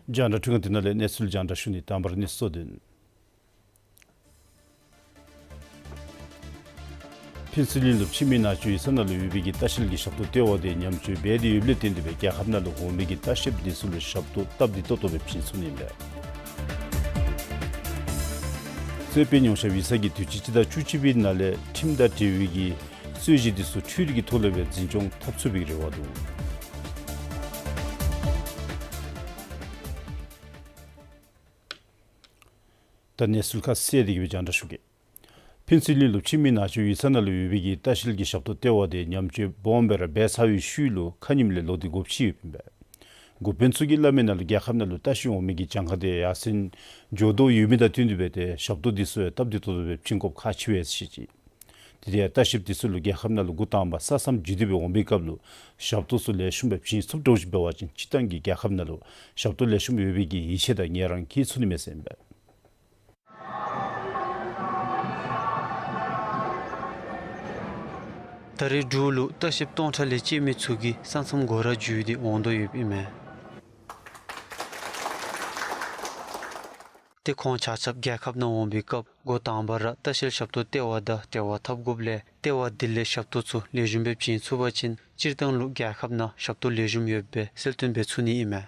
རྒྱང་བསྒྲགས་འཕྲུལ་ཁང་འདི་ནང་ལས་གནས་ཚུལ་རྒྱང་བསྒྲགས་ཞུ་ནི། དང་པ་ར་གནས་ཚུལ་གཙོ་དོན། ཕུན་ཚོགས་གླིང་ལུ་ཕྱི་མི་ནང་ཆོས་ཡིག་ཚང་ནང་ལུ་ཡོད་པའི་གི་ལྟ་བཤལ་གྱི་ཞབས་ཏོག་ལྟེ་བ་དེ་ཉམས་བཅོས་འབད་དེ་ཡོདཔ་ལས་བརྟེན་ཏེ་སྦེ་རྒྱལ་ཁབ་ནང་ལུ་འོང་མི་གི་ལྟ་བཤལཔ་དེ་ཚུ་ལུ་ཞབས་ཏོག་སྟབས་བདེ་ཏོག་ཏོ་སྦེ་བྱིན་ཚུགས་ནི་ཨིན་པས། རྩོད་དཔོན་ཉོ་བཤའ་བི་ས་གི་དུས་ཅི་སྤྱི་ཟླ་བཅུ་གཅིག་པའི་ནང་ལས་ཁྲིམས་དང་འབྲེལ་བའི་གི་རྩོད་གཞི་དེ་ཚུ་འཕྲུལ་རིག་གི་ཐོག་ལས་སྦེ་འཛིན་སྐྱོང་འཐབ་ཚུགས་པའི་རེ་བ་འདུག། ད་གནས་ཚུལ་ཁ་གསལ་དེ་གི་སྦེ་རྒྱང་བསྒྲགས་ཞུ་གེ། ཕུན་ཚོགས་གླིང་ལུ་ཕྱི་མི་ནང་ཆོས་ཡིག་ཚང་ནང་ལུ་ཡོད་པའི་གི་ལྟ་བཤལ་གྱི་ཞབས་ཏོག་ལྟེ་བ་དེ་ཉམས་བཅོས་སྦོམ་སྦེ་ར་འབད་ཚར་བའི་ཤུལ་ལུ་ཁ་ཉིནམ་ལས་ལོག་སྟེ་སྒོ་ཕྱེ་ཡོདཔ་ཨིན་པས། འགོ་དཔོན་ཚུ་གིས་སླབ་མི་ནང་ལུ་རྒྱལ་ཁབ་ནང་ལུ་ལྟ་བཤལ་འོང་མི་གི་གྱངས་ཁ་དེ་ཡར་སེང་འགྱོ་དོ་ཡོད་མི་དང་བསྟུན་ཏེ་སྦེ་ཏེ་ཞབས་ཏོག་དེ་ཚུ་ཡང་སྟབས་བདེ་ཏོག་ཏོ་སྦེ་བྱིན་དགོཔ་ཁག་ཆེ་བས་ཟེར་བཤད་ཅི། དེ་ལྟ་བཤལཔ་དེ་ཚུ་ལུ་རྒྱལ་ཁབ་ནང་ལུ་འགོ་དང་པ་ས་མཚམས་བརྒྱུད་དེ་སྦེ་འོང་པའི་སྐབས་ལུ་ཞབས་ཏོག་ཚུ་ལེགས་ཤོམ་སྦེ་བྱིན་ཚུགསཔ་འདྲཝ་ཅིག་འབད་བ་ཅིན་སྤྱིར་བཏང་གི་རྒྱལ་ཁབ་ནང་ལུ་ཞབས་ཏོག་ལེགས་ཤོམ་ཡོད་པའི་གི་ཡིད་ཆེས་དང་ངལ་རངས་བསྐྱེད་ཚུགས་ནི་མས་ཟེར་ཨིན་པས། ད་རེས་འབྲུག་ལུ་ལྟ་བཤལཔ་སྟོང་ཕྲག་ལས་བཅད་མི་ཚུ་གིས་ས་མཚམས་སྒོ་ར་བརྒྱུད་དེ་འོང་དོ་ཡོདཔ་ཨིན་མས། ཏེ་ཁོང་ཆ་ཁྱབ་རྒྱལ་ཁབ་ནང་འོང་པའི་སྐབས་འགོ་དང་པ་ར་ལྟ་བཤལ་ཞབས་ཏོག་ལྟེ་བ་དང་འབྲེལ་བ་འཐབ་དགོཔ་ལས་ལྟེ་བ་དེ་ལས་ཞབས་ཏོག་ཚུ་ལེགས་ཤོམ་སྦེ་བྱིན་ཚུགས་པ་ཅིན་སྤྱིར་བཏང་ལུ་རྒྱལ་ཁབ་ནང་ཞབས་ཏོག་ལེགས་ཤོམ་ཡོདཔ་སྦེ་གསལ་སྟོན་འབད་ཚུགས་ནི་ཨིན་མས།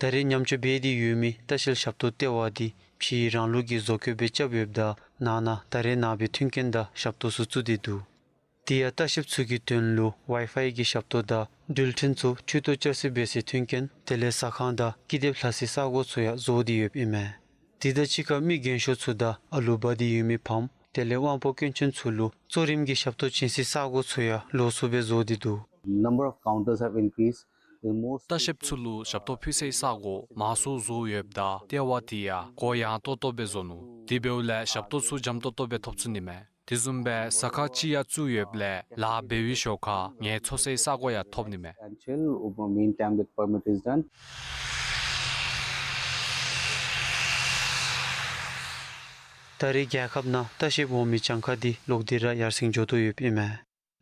ད་རེས་ཉམས་བཅོས་འབད་དེ་ཡོད་མི་ལྟ་བཤལ་ཞབས་ཏོག་ལྟེ་བ་དེ་ཕྱིའི་རང་ལུགས་ཀྱི་བཟོ་བཀོད་སྦེ་རྐྱབ་ཡོདཔ་ད་ནང་ན་ད་རེས་ནངས་པའི་མཐུན་རྐྱེན་དང་ཞབས་ཏོག་ཚུ་བཙུགས་ཏེ་འདུག། དེ་ཡང་ལྟ་བཤལཔ་ཚུ་གི་དོན་ལུ་ཝའི་ཕའི་གི་ཞབས་ཏོག་དང་འགྲུལ་འཕྲིན་ཚུ་འཕྲུལ་ཏོག་རྐྱབ་སའི་འབད་སའི་མཐུན་རྐྱེན་དེ་ལས་ཟ་ཁང་དང་ཀི་དེབ་ལྷག་སའི་ས་སྒོ་ཚུ་ཡང་བཟོ་སྟེ་ཡོདཔ་ཨིན་མས། དེ་དང་གཅིག་ཁར་མི་རྒན་ཤོས་ཚུ་དང་ཨ་ལུ་འབག་སྟེ་ཡོད་མི་ཕམ་དེ་ལས་དབང་པོ་སྐྱོན་ཅན་ཚུ་ལུ་གཙོ་རིམ་གྱི་ཞབས་ཏོག་བྱིན་སའི་ས་སྒོ་ཚུ་ཡང་ལོགས་སུ་སྦེ་བཟོ་སྟེ་འདུག། Number of counters have increased. The most ལྟ་བཤལཔ་ཚུ་ལུ་ཞབས་ཏོག་ཕུལ་སའི་ས་སྒོ་མང་སུ་བཟོ་ཡོདཔ་ད་ལྟེ་བ་དེ་ཡང་གུ་ཡངས་ཏོག་ཏོ་སྦེ་བཟོ་ནུག། དེ་འབདཝ་ལས་ཞབས་ཏོག་ཚུ་འཇམ་ཏོག་ཏོ་སྦེ་ཐོབ་ཚུགས་ནི་མས། དེ་བཟུམ་སྦེ་ཟ་ཁང་ཅིག་ཡང་བཙུགས་ཡོདཔ་ལས་ལཱ་འབད་བའི་ཞོར་ཁར་ངལ་འཚོ་སའི་ས་སྒོ་ཡང་ཐོབ་ནི་མས། Until, uh, meantime that permit is done. ད་རེས་རྒྱལ་ཁབ་ནང་ལྟ་བཤལཔ་འོང་མི་གྱངས་ཁ་དེ་ལོག་སྟེ་ར་ཡར་སེང་འགྱོ་དོ་ཡོདཔ་ཨིན་མས།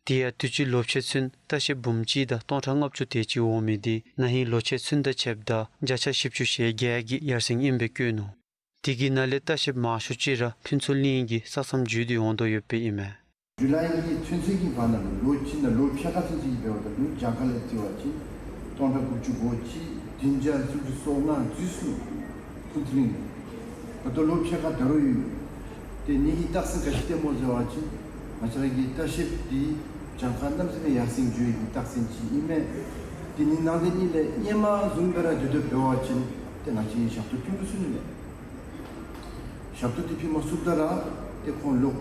དེ་ཡང་དུས་ཅི་ལོ་ཕྱེད་ཚུན་ལྟ་བཤལཔ་འབུམ་གཅིག་དང་སྟོང་ཕྲག་ལྔ་བཅུ་དེ་ཅིག་འོང་མི་དེ་ན་ཧིང་ལོ་ཕྱེད་ཚུན་དང་ཕྱདཔ་ད་བརྒྱ་ཆ་བཞི་བཅུ་ཞེ་བརྒྱད་ཀྱི་ཡར་སེང་ཨིནམ་སྦེ་བཀོད་ནུག། དེ་གི་ནང་ལས་ལྟ་བཤལཔ་མང་ཤོས་ཅིག་ར་ཕུན་ཚོགས་གླིང་གི་ས་མཚམས་བརྒྱུད་དེ་འོང་དོ་ཡོདཔ་ཨིན་མས། ཇུ་ལའི་གི་ཚུན་ཚོད་ཀྱི་བར་ན་ལུ་ལོ་གཅིག་ནང་ལོ་ཕྱེད་ཀ་ཚུན་ཚོད་ཀྱི་འབདཝ་ད་ལུ་གྱངས་ཁ་ལས་བརྩི་བ་ཅིན་སྟོང་ཕྲག་དགུ་བཅུ་གོ་གཅིག་བདུན་བརྒྱ་དྲུག་ཅུ་སོ་ལྔ་འཛུལ་སོ་ནུག། ཕུན་ཚོགས་གླིང་ལས། ད་ལྟོ་ལོ་ཕྱེད་ཀ་ད་རུང་ཡོད། ཏེ་ངེ་གི་རྟགས་མཚན་ག་ཅི་སྟོནམ་སྨོ་ཟེར་བ་ཅིན་ང་བཅས་ར་གི་ལྟ་བཤལཔ་འདི་གྱངས་ཁ་གནམ་མེད་ས་མེད་ཡར་སེང་འགྱོ་ནི་གི་རྟགས་མཚན་ཅིག་ཨིན་མས། དེ་ནི་ནང་དེ་ནི་ལས་སྔོན་མ་བཟུམ་སྦེ་ར་སྡོད་སྡོདཔ་འབད་བ་ཅིན་ཏེ་ང་བཅས་ཀྱིས་ཞབས་ཏོག་ཕུལ་མི་ཚུགས་ནི་མས། ཞབས་ཏོག་འདི་ཕུལ་མ་ཚུགསཔ་ད་ར་ཏེ་ཁོང་ལོག་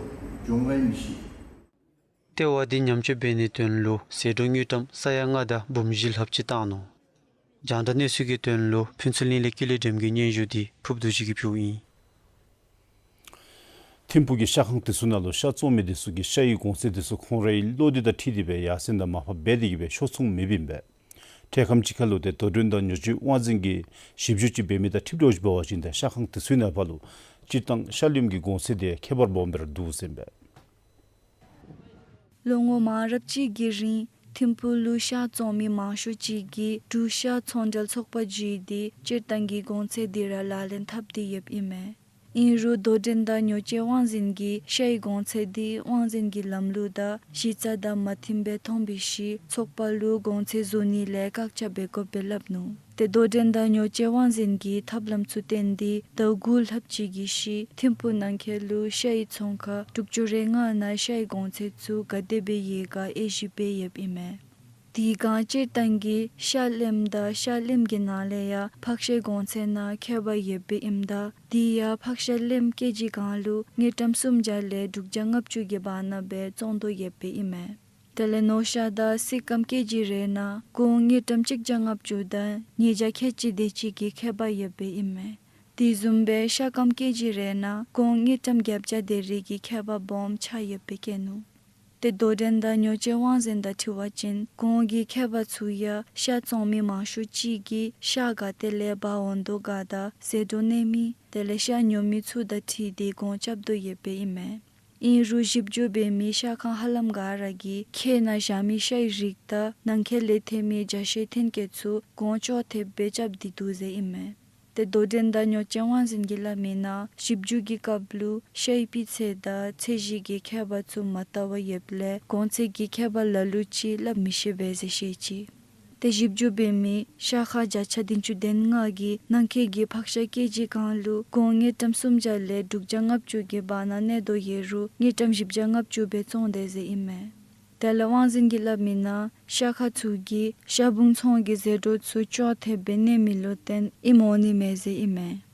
འགྱོ་འོང་ག་ཨིནམ་མི་ཤེས། ལྟེ་བ་འདི་ཉམས་བཅོས་འབད་ནིའི་དོན་ལུ་ཟད་འགྲོ་དངུལ་ཀྲམ་ས་ཡ་ལྔ་དང་འབུམ་བཞི་ལྷགཔ་ཅིག་བཏང་ནུག། རྒྱང་བསྒྲགས་གནས་ཚུལ་གྱི་དོན་ལུ་ཕུན་ཚོགས་གླིང་ལས་ཀུན་ལེགས་སྒྲོལམ་གྱི་སྙན་ཞུ་འདི་ཕུརབ་རྡོ་རྗེ་གིས་ཕུལཝ་ཨིན། ཐིམ་ཕུག་གི་ཤ་ཁང་དེ་ཚུ་ནང་ལུ་ཤ་བཙོང་མི་དེ་ཚུ་གིས་ཤ་ཡི་གོང་ཚད་དེ་ཚུ་ཁོང་རའི་བློ་འདོད་དང་འཁྲིལ་ཏེ་སྦེ་ཡར་སེང་དང་མར་ཕབ་འབད་དེ་གིས་སྦེ་ཤོག་ཚོང་མེདཔ་ཨིན་པས། འཕྲལ་ཁམས་ཅིག་ཁར་ལུ་ཏེ་དོ་འགྲན་དང་ཉོ་སྤྱོད་དབང་འཛིན་གྱིས་ཞིབ་འཇུག་ཅིག་འབད་མི་དང་འཁྲིལཝ་འདྲཝ་ཅིག་འབད་བ་ཅིན་ཏེ་ཤ་ཁང་དེ་ཚུ་ནང་ཕར་ལུ་སྤྱིར་བཏང་ཤ་ལེནམ་གྱི་གོང་ཚད་དེ་ཁྱད་པར་སྦོམ་སྦེ་ར་འདུག་ཟེར་ཨིན་པས། ལོ་ངོ་མང་རབས་ཅིག་གི་རིང་ཐིམ་ཕུག་ལུ་ཤ་བཙོང་མི་མང་ཤོས་ཅིག་གིས་འབྲུག་ཤ་ཚོང་འབྲེལ་ཚོགས་པ་བརྒྱུད་དེ་སྤྱིར་བཏང་གི་གོང་ཚད་དེ་ར་ལག་ལེན་འཐབ་སྟེ་ཡོདཔ་ཨིན་མས། ཨིན་རུང་དོ་འགྲན་དང་ཉོ་སྤྱོད་དབང་འཛིན་གྱིས་ཤ་ཡི་གོང་ཚད་དེ་དབང་འཛིན་གྱི་ལམ་ལུགས་དང་གཞི་རྩ་དང་མ་མཐུནམ་སྦེ་མཐོང་བའི་ཤུལ་ཚོགས་པ་ལུ་གོང་ཚད་བཟོ་ནི་ལས་བཀག་ཆ་འབད་དགོཔ་སྦེ་སླབ་ནུག། ཏེ་དོ་འགྲན་དང་ཉོ་སྤྱོད་དབང་འཛིན་གྱིས་ཐབས་ལམ་ཚུ་བཏོན་ཏེ་ཟླཝ་དགུ་ལྷགཔ་ཅིག་གི་ཤུལ་ཐིམ་ཕུག་ནང་འཁོད་ལུ་ཤ་ཡི་ཚོང་ཁང་དྲུག་ཅུ་རེ་ལྔ་ནང་ཤ་ཡི་གོང་ཚད་ཚུ་ག་དེ་སྦེ་ཡོད་ག་དབྱེ་ཞིབ་འབད་ཡོདཔ་ཨིན་མས། དེ་སྒང་སྤྱིར་བཏང་གི་ཤ་ལེནམ་དང་ཤ་ལེནམ་གྱི་ནང་ལས་ཡང་ཕག་ཤའི་གོང་ཚད་ནང་ཁྱད་པར་ཡོདཔ་ཨིནམ་ད་དེ་ཡང་ཕག་ཤ་ལེནམ་ཀེ་ཇི་གང་ལུ་དངུལ་ཀྲམ་སུམ་བརྒྱ་ལས་དྲུག་བརྒྱ་ལྔ་བཅུ་གི་བར་ན་སྦེ་བཙོང་དོ་ཡོདཔ་ཨིན་མས། དེ་ལས་ནོར་ཤ་དང་སི་སྐམ་ཀེ་ཇི་རེ་ནང་གོང་དངུལ་ཀྲམ་གཅིག་བརྒྱ་ལྔ་བཅུ་དང་ཉིས་བརྒྱ་ཁལ་གཅིག་དེ་ཅིག་གི་ཁྱད་པར་ཡོདཔ་ཨིན་མས། དེ་བཟུམ་སྦེ་ཤ་སྐམ་ཀེ་ཇི་རེ་ནང་གོང་དངུལ་ཀྲམ་བརྒྱད་བརྒྱ་དེ་རེ་གི་ཁྱད་པར་སྦོམ་ཆགས་ཡོདཔ་བཀོད་ནུག། ཏེ་དོ་འགྲན་དང་ཉོ་སྤྱོད་དབང་འཛིན་དང་འཁྲིལ་བ་ཅིན་གོང་གི་ཁྱད་པར་ཚུ་ཡང་ཤ་བཙོང་མི་མང་ཤོས་ཅིག་གིས་ཤ་ག་ཏེ་ལས་འབག་འོང་དོ་ག་དང་ཟད་འགྲོ་གནས་མི་དེ་ལས་ཤ་ཉོ་མི་ཚུ་དང་འཁྲིལ་ཏེ་གོང་རྐྱབ་དོ་ཡོདཔ་ཨིན་མས། ཨིན་རུང་ཞིབ་འཇུག་འབད་མི་ཤ་ཁང་ཧ་ལམ་ག་ར་གིས་ཁྱེགས་ནང་བཞག་མི་ཤའི་རིགས་དང་ནང་འཁོད་ལས་ཐོན་མི་རྒྱ་ཤའི་ཐོན་སྐྱེད་ཚུ་གོང་ཅོག་འཐདཔ་སྦེ་རྐྱབ་སྟེ་འདུག་ཟེར་ཨིན་མས། ཏེ་དོ་འགྲན་དང་ཉོ་སྤྱོད་དབང་འཛིན་གྱིས་སླབ་མིའི་ནང་ཞིབ་འཇུག་གི་སྐབས་ལུ་ཤའི་སྤུས་ཚད་དང་ཚད་གཞི་གི་ཁྱད་པར་ཚུ་མ་བལྟ་བར་ཡོདཔ་ལས་གོང་ཚད་ཀྱི་ཁྱད་པར་ལ་ལུ་ཅིག་སླབ་མི་ཤེས་པས་ཟེར་བཤད་ཅི། ཏེ་ཞིབ་འཇུག་འབད་མི་ཤ་ཁྲག་བརྒྱ་ཆ་བདུན་ཅུ་དོན་ལྔ་གིས་ནང་འཁོད་ཀྱི་ཕག་ཤ་ཀེ་ཇི་གང་ལུ་སྒོར་དངུལ་ཀྲམ་སུམ་བརྒྱ་ལས་དྲུག་བརྒྱ་ལྔ་བཅུ་གི་བར་ན་གནས་དོ་ཡོད་རུང་དངུལ་ཀྲམ་བཞི་བརྒྱ་ལྔ་བཅུ་སྦེ་བཙོང་དེས་ཟེར་ཨིན་མས། དེ་ལས་དབང་འཛིན་གྱིས་སླབ་མིའི་ནང་ཤ་ཁྲག་ཚུ་གིས་ཤ་བུང་ཚོང་གི་ཟད་འགྲོ་ཚུ་ཅོག་འཐདཔ་སྦེ་གནས་མི་ལུ་བརྟེན་ཨིནམ་འོང་ནི་མས་ཟེར་ཨིན་མས།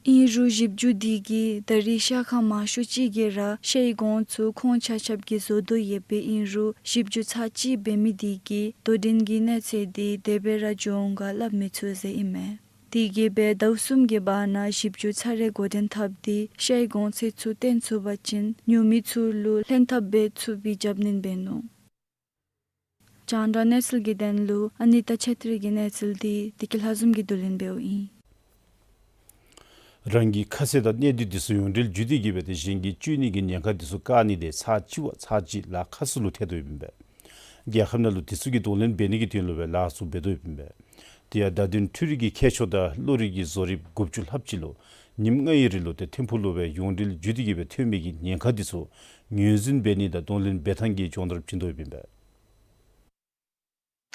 ཨིན་རུང་ཞིབ་འཇུག་འདི་གིས་ད་རེས་ཤ་ཁང་མང་ཤོས་ཅིག་གིས་ར་ཤའི་གོང་ཚུ་ཁོང་ཆ་ཁྱབ་ཀྱིས་བཟོ་དོ་ཡོདཔ་སྦེ་ཨིན་རུང་ཞིབ་འཇུག་ཚར་གཅིག་འབད་མི་འདི་གིས་དོ་འགྲན་གྱི་གནས་ཚད་འདི་དེ་སྦེ་ར་འགྱོ་འོང་ག་སླབ་མི་ཚུགས་ཟེར་ཨིན་མས། དེ་གིས་སྦེ་ཟླཝ་གསུམ་གྱི་བར་ན་ཞིབ་འཇུག་ཚར་རེ་འགོ་འདྲེན་འཐབ་སྟེ་ཤའི་གོང་ཚད་ཚུ་བཏོན་ཚུགས་པ་ཅིན་ཉོ་མི་ཚུ་ལུ་ལྷན་ཐབས་འབད་ཚུགས་པའི་རྒྱབ་སྣོན་འབད་ནུག། རྒྱང་བསྒྲགས་གནས་ཚུལ་གྱི་དོན་ལུ་ཨ་ནི་ཏ་ཆེ་ཏྲི་གི་གནས་ཚུལ་འདི་བདེ་སྐྱིད་ལྷ་འཛོམས་ཀྱིས་བསྡུ་ལེན་འབདཝ་ཨིན། རང་གི་ཁ་ཟས་དང་གནས་སྡུད་འདི་ཚུ་ཡོངས་འབྲེལ་བརྒྱུད་དེ་གིས་སྦེ་ཏེ་གཞན་གྱིས་སྤྱོད་ནི་གི་ཉེན་ཁ་འདི་ཚུ་བཀག་ནི་དེ་ཚར་གཅིག་བ་ཚར་གཅིག་ལ་ཁ་གསོ་ལུ་ཐལ་དོ་ཡོདཔ་ཨིན་པས། རྒྱལ་ཁབ་ནང་ལུ་འདི་ཚུ་གི་གདོང་ལེན་འབད་ནི་གི་དོན་ལུ་སྦེ་ལཱ་ཚུ་འབད་དོ་ཡོདཔ་ཨིན་པས། དེ་ཡང་བརྡ་དོན་འཕྲུལ་རིག་གི་ཁྱད་ཆོས་དང་གློག་རིག་གི་བཟོ་རིགཔ་དགུ་བཅུ་ལྷགཔ་ཅིག་ལུ་ཉིནམ་ལྔའི་རིང་ལུ་ཏེ་ཐིམ་ཕུག་ལུ་སྦེ་ཡོངས་འབྲེལ་བརྒྱུད་དེ་གིས་སྦེ་ཐོན་མི་གི་ཉེན་ཁ་འདི་ཚུ་ངོས་འཛིན་འབད་ནི་དང་གདོང་ལེན་འབད་ཐངས་ཀྱི་སྦྱོང་བརྡར་བྱིན་དོ་ཡོདཔ་ཨིན་པས།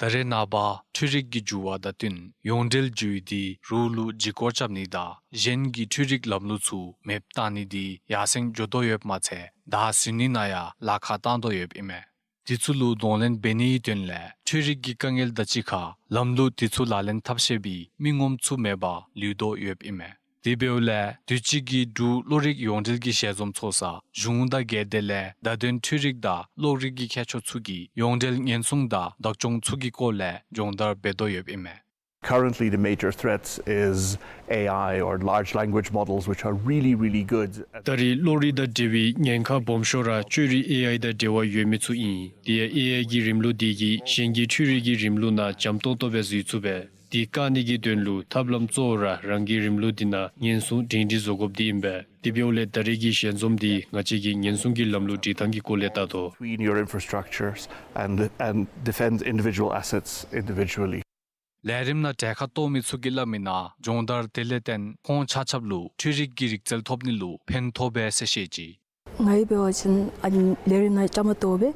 ད་རེས་ནངས་པ་འཕྲུལ་རིག་གི་འགྱུར་བ་དང་བསྟུན་ཡོངས་འབྲེལ་བརྒྱུད་དེ་རོགས་ལུ་ལྗིད་ཁོག་རྐྱབ་ནི་དང་གཞན་གྱི་འཕྲུལ་རིག་ལམ་ལུགས་ཚུ་མེདཔ་བཏང་ནི་འདི་ཡར་སེང་འགྱོ་དོ་ཡོདཔ་མ་ཚད་བདའ་ཟུན་ནི་ནང་ཡང་ལཱ་ཁག་བཏང་དོ་ཡོདཔ་ཨིན་མས། འདི་ཚུ་ལུ་གདོང་ལེན་འབད་ནིའི་དོན་ལས་འཕྲུལ་རིག་གི་དཀའ་ངལ་དང་གཅིག་ཁར་ལམ་ལུགས་འདི་ཚུ་ལག་ལེན་འཐབ་ཤེས་པའི་མི་ངོམ་ཚུ་མེདཔ་ལུས་དོ་ཡོདཔ་ཨིན་མས། དེ་འབདཝ་ལས་དུས་ཅི་གི་འབྲུག་གློག་རིག་ཡོངས་འབྲེལ་གྱི་ཞལ་འཛོམས་ཚོགས་ས་གཞུང་དང་འགལ་ཏེ་ལས་བརྡ་དོན་འཕྲུལ་རིག་དང་གློག་རིག་གི་ཁྱད་ཆོས་ཚུ་གི་ཡོངས་འབྲེལ་ཉེན་སྲུང་དང་བདག་སྐྱོང་ཚུ་གི་སྐོར་ལས་སྦྱོང་བརྡར་འབད་དོ་ཡོདཔ་ཨིན་མས། Currently, the major threats is A I or large language models, which are really, really good at ད་རེས་གློག་རིག་དང་འབྲེལ་བའི་ཉེན་ཁ་སྦོམ་ཤོས་ར་བཅོས་རིག་ཨེ་ཨའི་དང་འབྲེལ་བ་ཡོད་མི་ཚུ་ཨིན། དེ་ཡང་ཨེ་ཨའི་གི་རིམ་ལུགས་འདི་གིས་གཞན་གྱི་འཕྲུལ་རིག་གི་རིམ་ལུགས་ནང་འཇམ་ཏོང་ཏོ་སྦེ་འཛུལ་ཚུགས་པས། དེ་བཀག་ནི་གི་དོན་ལུ་ཐབས་ལམ་གཙོ་བོ་ར་རང་གི་རིམ་ལུགས་འདི་ནང་ཉེན་སྲུང་སྒྲིང་སྒྲིང་བཟོ་དགོཔ་འདི་ཨིན་པས། དེ་འབདཝ་ལས་ད་རེས་ཀྱི་ཞལ་འཛོམས་འདི་ང་བཅས་ཀྱིས་ཉེན་སྲུང་གི་ལམ་ལུགས་སྒྲིག་ཐངས་ཀྱི་སྐོར་ལས་བལྟ་དོ། Between your infrastructures and, and defend individual assets individually. ལས་རིམ་ནང་གྲལ་ཁར་གཏོགས་མི་ཚུ་གིས་སླབ་མིའི་ནང་སྦྱོང་བརྡར་དེ་ལས་བརྟེན་ཁོང་ཆ་ཁྱབ་ལུ་འཕྲུལ་རིག་གི་རིག་རྩལ་ཐོབ་ནི་ལུ་ཕན་ཐོགས་པས་ཟེར་བཤད་ཅི། ང་གིས་འབད་བ་ཅིན་ཨ་ནི་ལས་རིམ་ནང་བཅའ་མར་གཏོགས་སྦེ་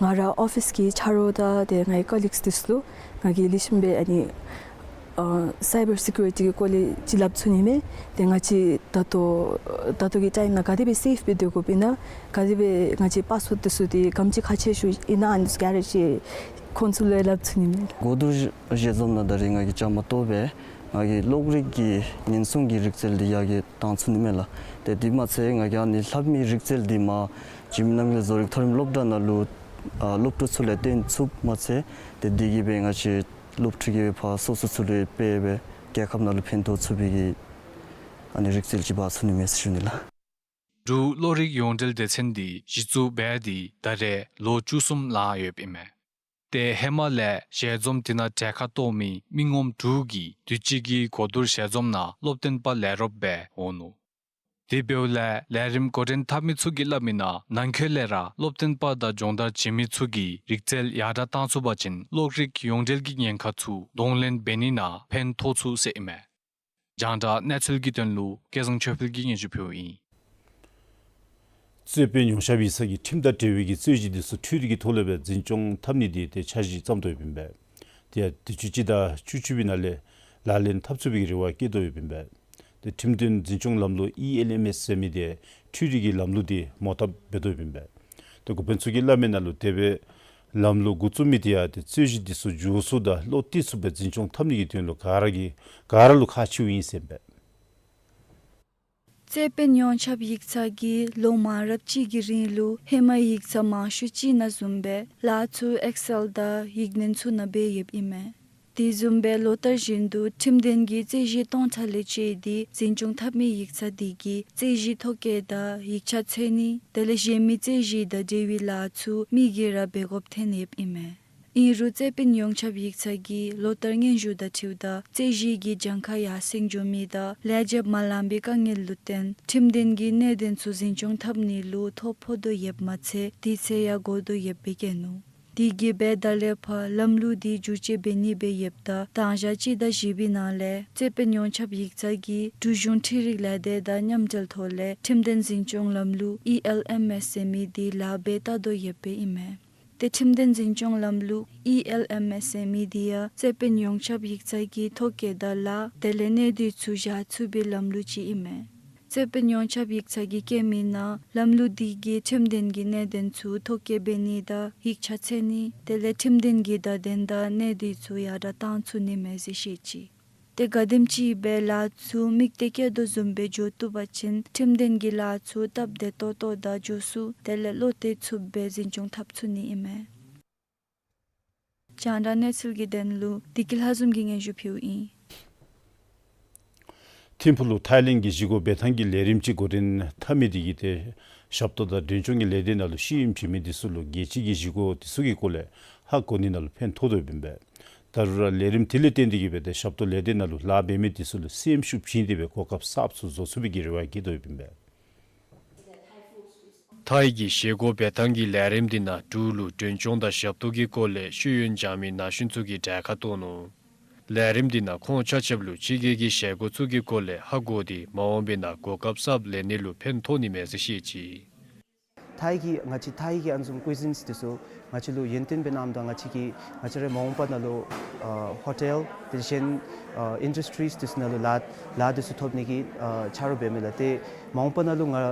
ང་ར་ཨོ་ཕིསི་གི་ཆ་རོགས་དང་ཏེ་ངེའི་ཀོ་ལིགསི་འདི་ཚུ་ལུ་ང་གིས་ལེགས་ཤོམ་སྦེ་ཨ་ནི་ཨ་སའི་བར་སི་ཀིའུ་རི་ཊི་གི་སྐོར་ལས་ཅིག་སླབ་ཚུགས་ནི་མས། ཏེ་ང་བཅས་ད་ལྟོ་ད་ལྟོ་གི་ཊའིམ་ནང་ག་དེ་སྦེ་སེཕ་སྦེ་སྡོད་དགོཔ་ཨིན་ན་ག་དེ་སྦེ་ང་བཅས་པཱསི་ཝརཌ་འདི་ཚུ་འདི་ག་དེམ་ཅིག་ཁག་ཆེ་ཤོས་ཨིན་ན་ཨ་ནི་ཚུ་ག་ར་ཅིག་ཁོང་ཚུ་ལུ་སླབ་ཚུགས་ནི་མས། གོ་བསྡུར་ཞལ་འཛོམས་ནང་ད་རེས་ང་གིས་བཅའ་མར་གཏོགས་སྦེ་ང་གིས་གློག་རིག་གི་ཉེན་སྲུང་གི་རིག་རྩལ་འདི་ཡར་རྒྱས་བཏང་ཚུགས་ནི་མས་ལགས། ཏེ་དེ་མ་ཚད་ང་གིས་ཨ་ནི་ལྷབ་མི་རིག་རྩལ་འདི་མར་འཇིགས་མེད་རྣམ་རྒྱལ་བཟོ་རིག་མཐོ་རིམ་སློབ་གྲྭ་ནང་ལུ་ཨ་སློབ་ཕྲུག་ཚུ་ལུ་སྟོན་ཚུགསཔ་མ་ཚད་ཏེ་དེ་གིས་སྦེ་ང་བཅས་སློབ་ཕྲུག་གིས་ཕར་སོ་སོ་ཚུ་ལུ་སྤེལ་སྦེ་རྒྱལ་ཁབ་ནང་ལུ་ཕན་ཐོགས་ཚུགས་པའི་གི་ཨ་ནི་རིག་རྩལ་ཅིག་འབག་ཚུགས་ནི་མས་ཟེར་ཞུ་ནི་ལགས། འབྲུག་གློག་རིག་ཡོངས་འབྲེལ་སྡེ་ཚན་འདི་གཞི་བཙུགས་འབད་དེ་ད་རེས་ལོ་བཅུ་གསུམ་ལང་ཡོདཔ་ཨིན་མས། ཏེ་ཧེ་མ་ལས་ཞལ་འཛོམས་དེ་ནང་གྲལ་ཁར་གཏོགས་མི་མི་ངོམ་དྲུག་གིས་དུས་ཅི་གི་གོ་བསྡུར་ཞལ་འཛོམས་ནང་སློབ་སྟོན་པ་ལས་རོགསཔ་སྦེ་འོང་ནུག། དེ་འབདཝ་ལས་ལས་རིམ་འགོ་འདྲེན་འཐབ་མི་ཚུ་གིས་སླབ་མིའི་ནང་ནང་འཁོད་ལས་ར་སློབ་སྟོན་པ་དང་སྦྱོང་བརྡར་བྱིན་མི་ཚུ་གིས་རིག་རྩལ་ཡར་དྲག་བཏང་ཚུགས་པ་ཅིན་གློག་རིག་ཡོངས་འབྲེལ་གྱི་ཉེན་ཁ་ཚུ་གདོང་ལེན་འབད་ནི་ནང་ཕན་ཐོགས་ཚུགས་ཟེར་ཨིན་མས། རྒྱང་བསྒྲགས་གནས་ཚུལ་གྱི་དོན་ལུ་སྐལ་བཟང་ཆོས་འཕེལ་གྱིས་སྙན་ཞུ་ཕུལཝ་ཨིན། རྩོད་དཔོན་ཡོངས་ཁྱབ་ཡིག་ཚང་གིས་ཁྲིམས་དང་འབྲེལ་བའི་གི་རྩོད་གཞི་འདི་ཚུ་འཕྲུལ་རིག་གི་ཐོག་ལས་སྦེ་འཛིན་སྐྱོང་འཐབ་ནི་འདི་ཏེ་འཆར་གཞི་བརྩམས་དོ་ཡོདཔ་ཨིན་པས། དེ་ཡང་དུས་ཅི་སྤྱི་ཟླ་བཅུ་གཅིག་པའི་ནང་ལས་ལག་ལེན་འཐབ་ཚུགས་པའི་རེ་བ་བསྐྱེད་དོ་ཡོདཔ་ཨིན་པས། ཏེ་ཁྲིམས་དོན་འཛིན་སྐྱོང་ལམ་ལུགས་ཨི་ཨེལ་ཨེམ་ཨེསི་ཟེར་མི་འདི་འཕྲུལ་རིག་གི་ལམ་ལུགས་འདི་མོ་བཏབ་འབད་དོ་ཡོདཔ་ཨིན་པས། ཏེ་འགོ་དཔོན་ཚུ་གིས་སླབ་མིའི་ནང་ལུ་དེ་སྦེ་ལམ་ལུགས་འགོ་བཙུགས་མི་དེ་ཡང་ཏེ་རྩོད་གཞི་འདི་ཚུ་མགྱོགས་སུ་དང་བློ་གཏད་ཚུགསཔ་སྦེ་འཛིན་སྐྱོང་འཐབ་ནི་གི་དོན་ལུ་ག་ར་གིས་ག་ར་ལུ་ཁག་ཆེཝ་ཨིན་ཟེར་ཨིན་པས། རྩོད་དཔོན་ཡོངས་ཁྱབ་ཡིག་ཚང་གིས་ལོ་མང་རབས་ཅིག་གི་རིང་ལུ་ཧེ་མ་ཡིག་ཚང་མང་ཤོས་ཅིག་ནང་བཟུམ་སྦེ་ལཱ་ཚུ་ཨེག་སེལ་དང་ཡིག་སྣོན་ཚུ་ནང་འབད་ཡོདཔ་ཨིན་མས། དེ་བཟུམ་སྦེ་ལོ་ལྟར་བཞིན་དུ་ཁྲིམས་དོན་གྱི་རྩོད་གཞི་སྟོང་ཕྲག་ལས་བཅད་དེ་འཛིན་སྐྱོང་འཐབ་མི་ཡིག་ཚང་འདི་གིས་རྩོད་གཞི་ཐོ་བཀོད་དང་ཡིག་ཆ་འཚོལ་ནི་དེ་ལས་གཞན་མི་རྩོད་གཞི་དང་འབྲེལ་བའི་ལཱ་ཚུ་མི་གིས་ར་འབད་དགོཔ་ཐོན་ཡོདཔ་ཨིན་མས། ཨིན་རུང་རྩོད་དཔོན་ཡོངས་ཁྱབ་ཡིག་ཚང་གིས་ལོ་ལྟར་སྙན་ཞུ་དང་འཁྲིལཝ་ད་རྩོད་གཞི་གི་གྱངས་ཁ་ཡར་སེང་འགྱོ་མི་དང་ལས་བྱེདཔ་མ་ལང་པའི་དཀའ་ངལ་ལུ་བརྟེན་ཁྲིམས་དོན་གྱི་གནད་དོན་ཚུ་འཛིན་སྐྱོང་འཐབ་ནི་ལུ་ཐོ་ཕོག་དོ་ཡོདཔ་མ་ཚད་དུས་ཚོད་ཡང་འགོར་དོ་ཡོདཔ་སྦེ་བཀོད་ནུག། དེ་གིས་འབད་ད་ལས་ཕར་ལམ་ལུགས་འདི་བསྒྱུར་བཅོས་འབད་ནི་སྦེ་ཡོདཔ་ད་དང་ཞག་གཅིག་དང་བཞི་པའི་ནང་ལས་རྩོད་དཔོན་ཡོངས་ཁྱབ་ཡིག་ཚང་གིས་འབྲུག་གཞུང་འཕྲུལ་རིག་ལས་སྡེ་དང་མཉམ་འབྲེལ་ཐོག་ལས་ཁྲིམས་དོན་འཛིན་སྐྱོང་ལམ་ལུགས་ཨི་ཨེལ་ཨེམ་ཨེས་ཟེར་མི་འདི་ལཱ་འབད་ད་དོ་ཡོདཔ་ཨིན་མས། ཏེ་ཁྲིམས་དོན་འཛིན་སྐྱོང་ལམ་ལུགས་ཨི་ཨེལ་ཨེམ་ཨེས་ཟེར་མི་འདི་ཡང་རྩོད་དཔོན་ཡོངས་ཁྱབ་ཡིག་ཚང་གི་ཐོ་བཀོད་དང་ལཱ་དེ་ལས་གནད་དོན་ཚུ་བཞག་ཚུགས་པའི་ལམ་ལུགས་ཅིག་ཨིན་མས། རྩོད་དཔོན་ཡོངས་ཁྱབ་ཡིག་ཚང་གིས་བཀོད་མི་ནང་ལམ་ལུགས་འདི་གིས་ཁྲིམས་དོན་གྱི་གནད་དོན་ཚུ་ཐོ་བཀོད་འབད་ནི་དང་ཡིག་ཆ་འཚོལ་ནི་དེ་ལས་ཁྲིམས་དོན་གྱི་བརྡ་དོན་དང་གནད་དོན་ཚུ་ཡར་དྲག་བཏང་ཚུགས་ནི་མས་ཟེར་བཤད་ཅི། ཏེ་ག་དེམ་ཅིག་སྦེ་ལཱ་ཚུ་དམིགས་གཏད་བསྐྱེད་དོ་བཟུམ་སྦེ་འགྱོ་བཏུབ་པ་ཅིན་ཁྲིམས་དོན་གྱི་ལཱ་ཚུ་སྟབས་བདེ་ཏོག་ཏོ་དང་འགྱོ་ཚུགས་དེ་ལས་བློ་གཏད་ཚུགསཔ་སྦེ་འཛིན་སྐྱོང་འཐབ་ཚུགས་ནི་ཨིན་མས། རྒྱང་བསྒྲགས་གནས་ཚུལ་གྱི་དོན་ལུ་བདེ་སྐྱིད་ལྷ་འཛོམས་ཀྱིས་སྙན་ཞུ་ཕུལཝ་ཨིན། ཐིམ་ཕུག་ལུ་ཐའི་ལེནཌ་གི་བཞེས་སྒོ་འབད་ཐངས་ཀྱི་ལས་རིམ་ཅིག་འགོ་འདྲེན་འཐབ་མི་དེ་གིས་ཏེ་ཞབས་ཏོག་དང་མགྲོན་སྐྱོང་གི་ལས་སྡེ་ནང་ལུ་ཤེས་ཡོན་བྱིན་མི་དེ་ཚུ་ལུ་རྒྱལ་སྤྱི་གི་བཞེས་སྒོ་དེ་ཚུ་གི་སྐོར་ལས་ཧ་གོ་ནི་ནང་ལུ་ཕན་ཐོགས་དོ་ཡོདཔ་ཨིན་པས། ད་རུང་ར་ལས་རིམ་དེ་ལས་བརྟེན་ཏེ་གིས་སྦེ་ཏེ་ཞབས་ཏོག་ལས་སྡེ་ནང་ལུ་ལཱ་འབད་མི་དེ་ཚུ་ལུ་སེམས་ཤུགས་བྱིན་ཏེ་སྦེ་གོ་སྐབས་གསརཔ་ཚུ་བཟོ་ཚུགས་པའི་གི་རེ་བ་བསྐྱེད་དོ་ཡོདཔ་ཨིན་པས། ཐའི་གི་བཞེས་སྒོ་འབད་ཐངས་ཀྱི་ལས་རིམ་འདི་ནང་འབྲུག་ལུ་མགྲོན་སྐྱོང་དང་ཞབས་ཏོག་གི་སྐོར་ལས་ཤེས་ཡོན་སྦྱང་མི་ན་གཞོན་ཚུ་གིས་གྲལ་ཁར་གཏོགས་ནུག། ལས་རིམ་འདི་ནང་ཁོང་ཆ་ཁྱབ་ལུ་ཕྱི་རྒྱལ་གྱི་བཞེས་སྒོ་ཚུ་གི་སྐོར་ལས་ཧ་གོ་སྟེ་མ་འོངས་པའི་ནང་གོ་སྐབས་གསརཔ་ལེན་ནི་ལུ་ཕན་ཐོགས་ནི་མས་ཟེར་བཤད་ཅི། ཐའི་གི་ང་བཅས་ཐའི་གི་ཨ་ནི་བཟུམ་ཀུའི་ཛིནསི་དེ་ཚུ་ང་བཅས་ལུ་ཡོན་ཏན་སྦེ་གནངམ་ད་ང་བཅས་ཀྱིས་ང་བཅས་རའི་མ་འོངས་པ་ནང་ལུ་ཨ་ཧོ་ཊེལ་དེ་བཞིན་ཨ་ཨིན་ཌསི་ཊིསི་དེ་ཚུ་ནང་ལུ་ལཱ་ལཱ་དེ་ཚུ་ཐོབ་ནི་གི་ཨ་ཆ་རོགས་འབད་མི་ལགས། ཏེ་མ་འོངས་པ་ནང་ལུ་ང་ཨ་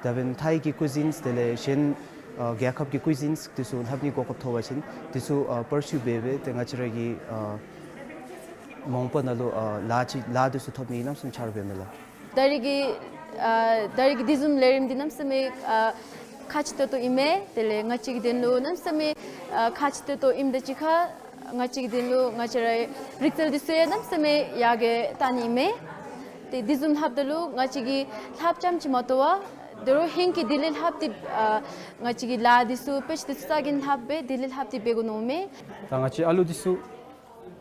ད་འབདན་ཐའི་གི་ཀུའི་ཛིནསི་དེ་ལས་གཞན་ཨ་རྒྱལ་ཁབ་ཀྱི་ཀུའི་ཛིནསི་དེ་ཚུ་ལྷབ་ནི་གོ་སྐབས་ཐོབ་པ་ཅིན་དེ་ཚུ་ཨ་པར་སིའུ་འབད་སྦེ་ཏེ་ང་བཅས་ར་གི་ཨ་མ་འོངས་པ་ནང་ལུ་ཨ་ལཱ་ཅིག་ལཱ་དེ་ཚུ་ཐོབ་ནི་གནམ་མེད་ས་མེད་ཆ་རོགས་འབད་མི་ལགས། ད་རེས་ཀྱི་ཨ་ད་རེས་ཀྱི་དེ་བཟུམ་ལས་རིམ་འདི་གནམ་མེད་ས་མེད་ཨ་ཁག་ཆེ་ཏོག་ཏོ་ཨིན་མས། དེ་ལས་ང་བཅས་ཀྱི་དོན་ལུ་གནམ་མེད་ས་མེད་ཨ་ཁག་ཆེ་ཏོག་ཏོ་ཨིནམ་དང་གཅིག་ཁར་ང་བཅས་ཀྱི་དོན་ལུ་ང་བཅས་རའི་རིག་རྩལ་འདི་ཚུ་ཡང་གནམ་མེད་ས་མེད་ཡར་རྒྱས་བཏང་ནི་ཨིན་མས། ཏེ་དེ་བཟུམ་ལྷབ་ད་ལུ་ང་བཅས་ཀྱིས་ལྷབ་རྐྱངམ་ཅིག་མ་གཏོགས་པར་དོ་རུང་ཧེང་གི་དེ་ལས་ལྷབ་སྟེ་ཨ་ང་བཅས་ཀྱི་ལཱ་འདི་ཚུ་དཔེ་ཆ་འདི་ཚུ་རྩ་འགེངས་ལྷབ་སྦེ་དེ་ལས་ལྷབ་སྟེ་འབད་དགོ་མནོཝ་མས། ད་ང་བཅས་ཨ་ལུ་འདི་ཚུ་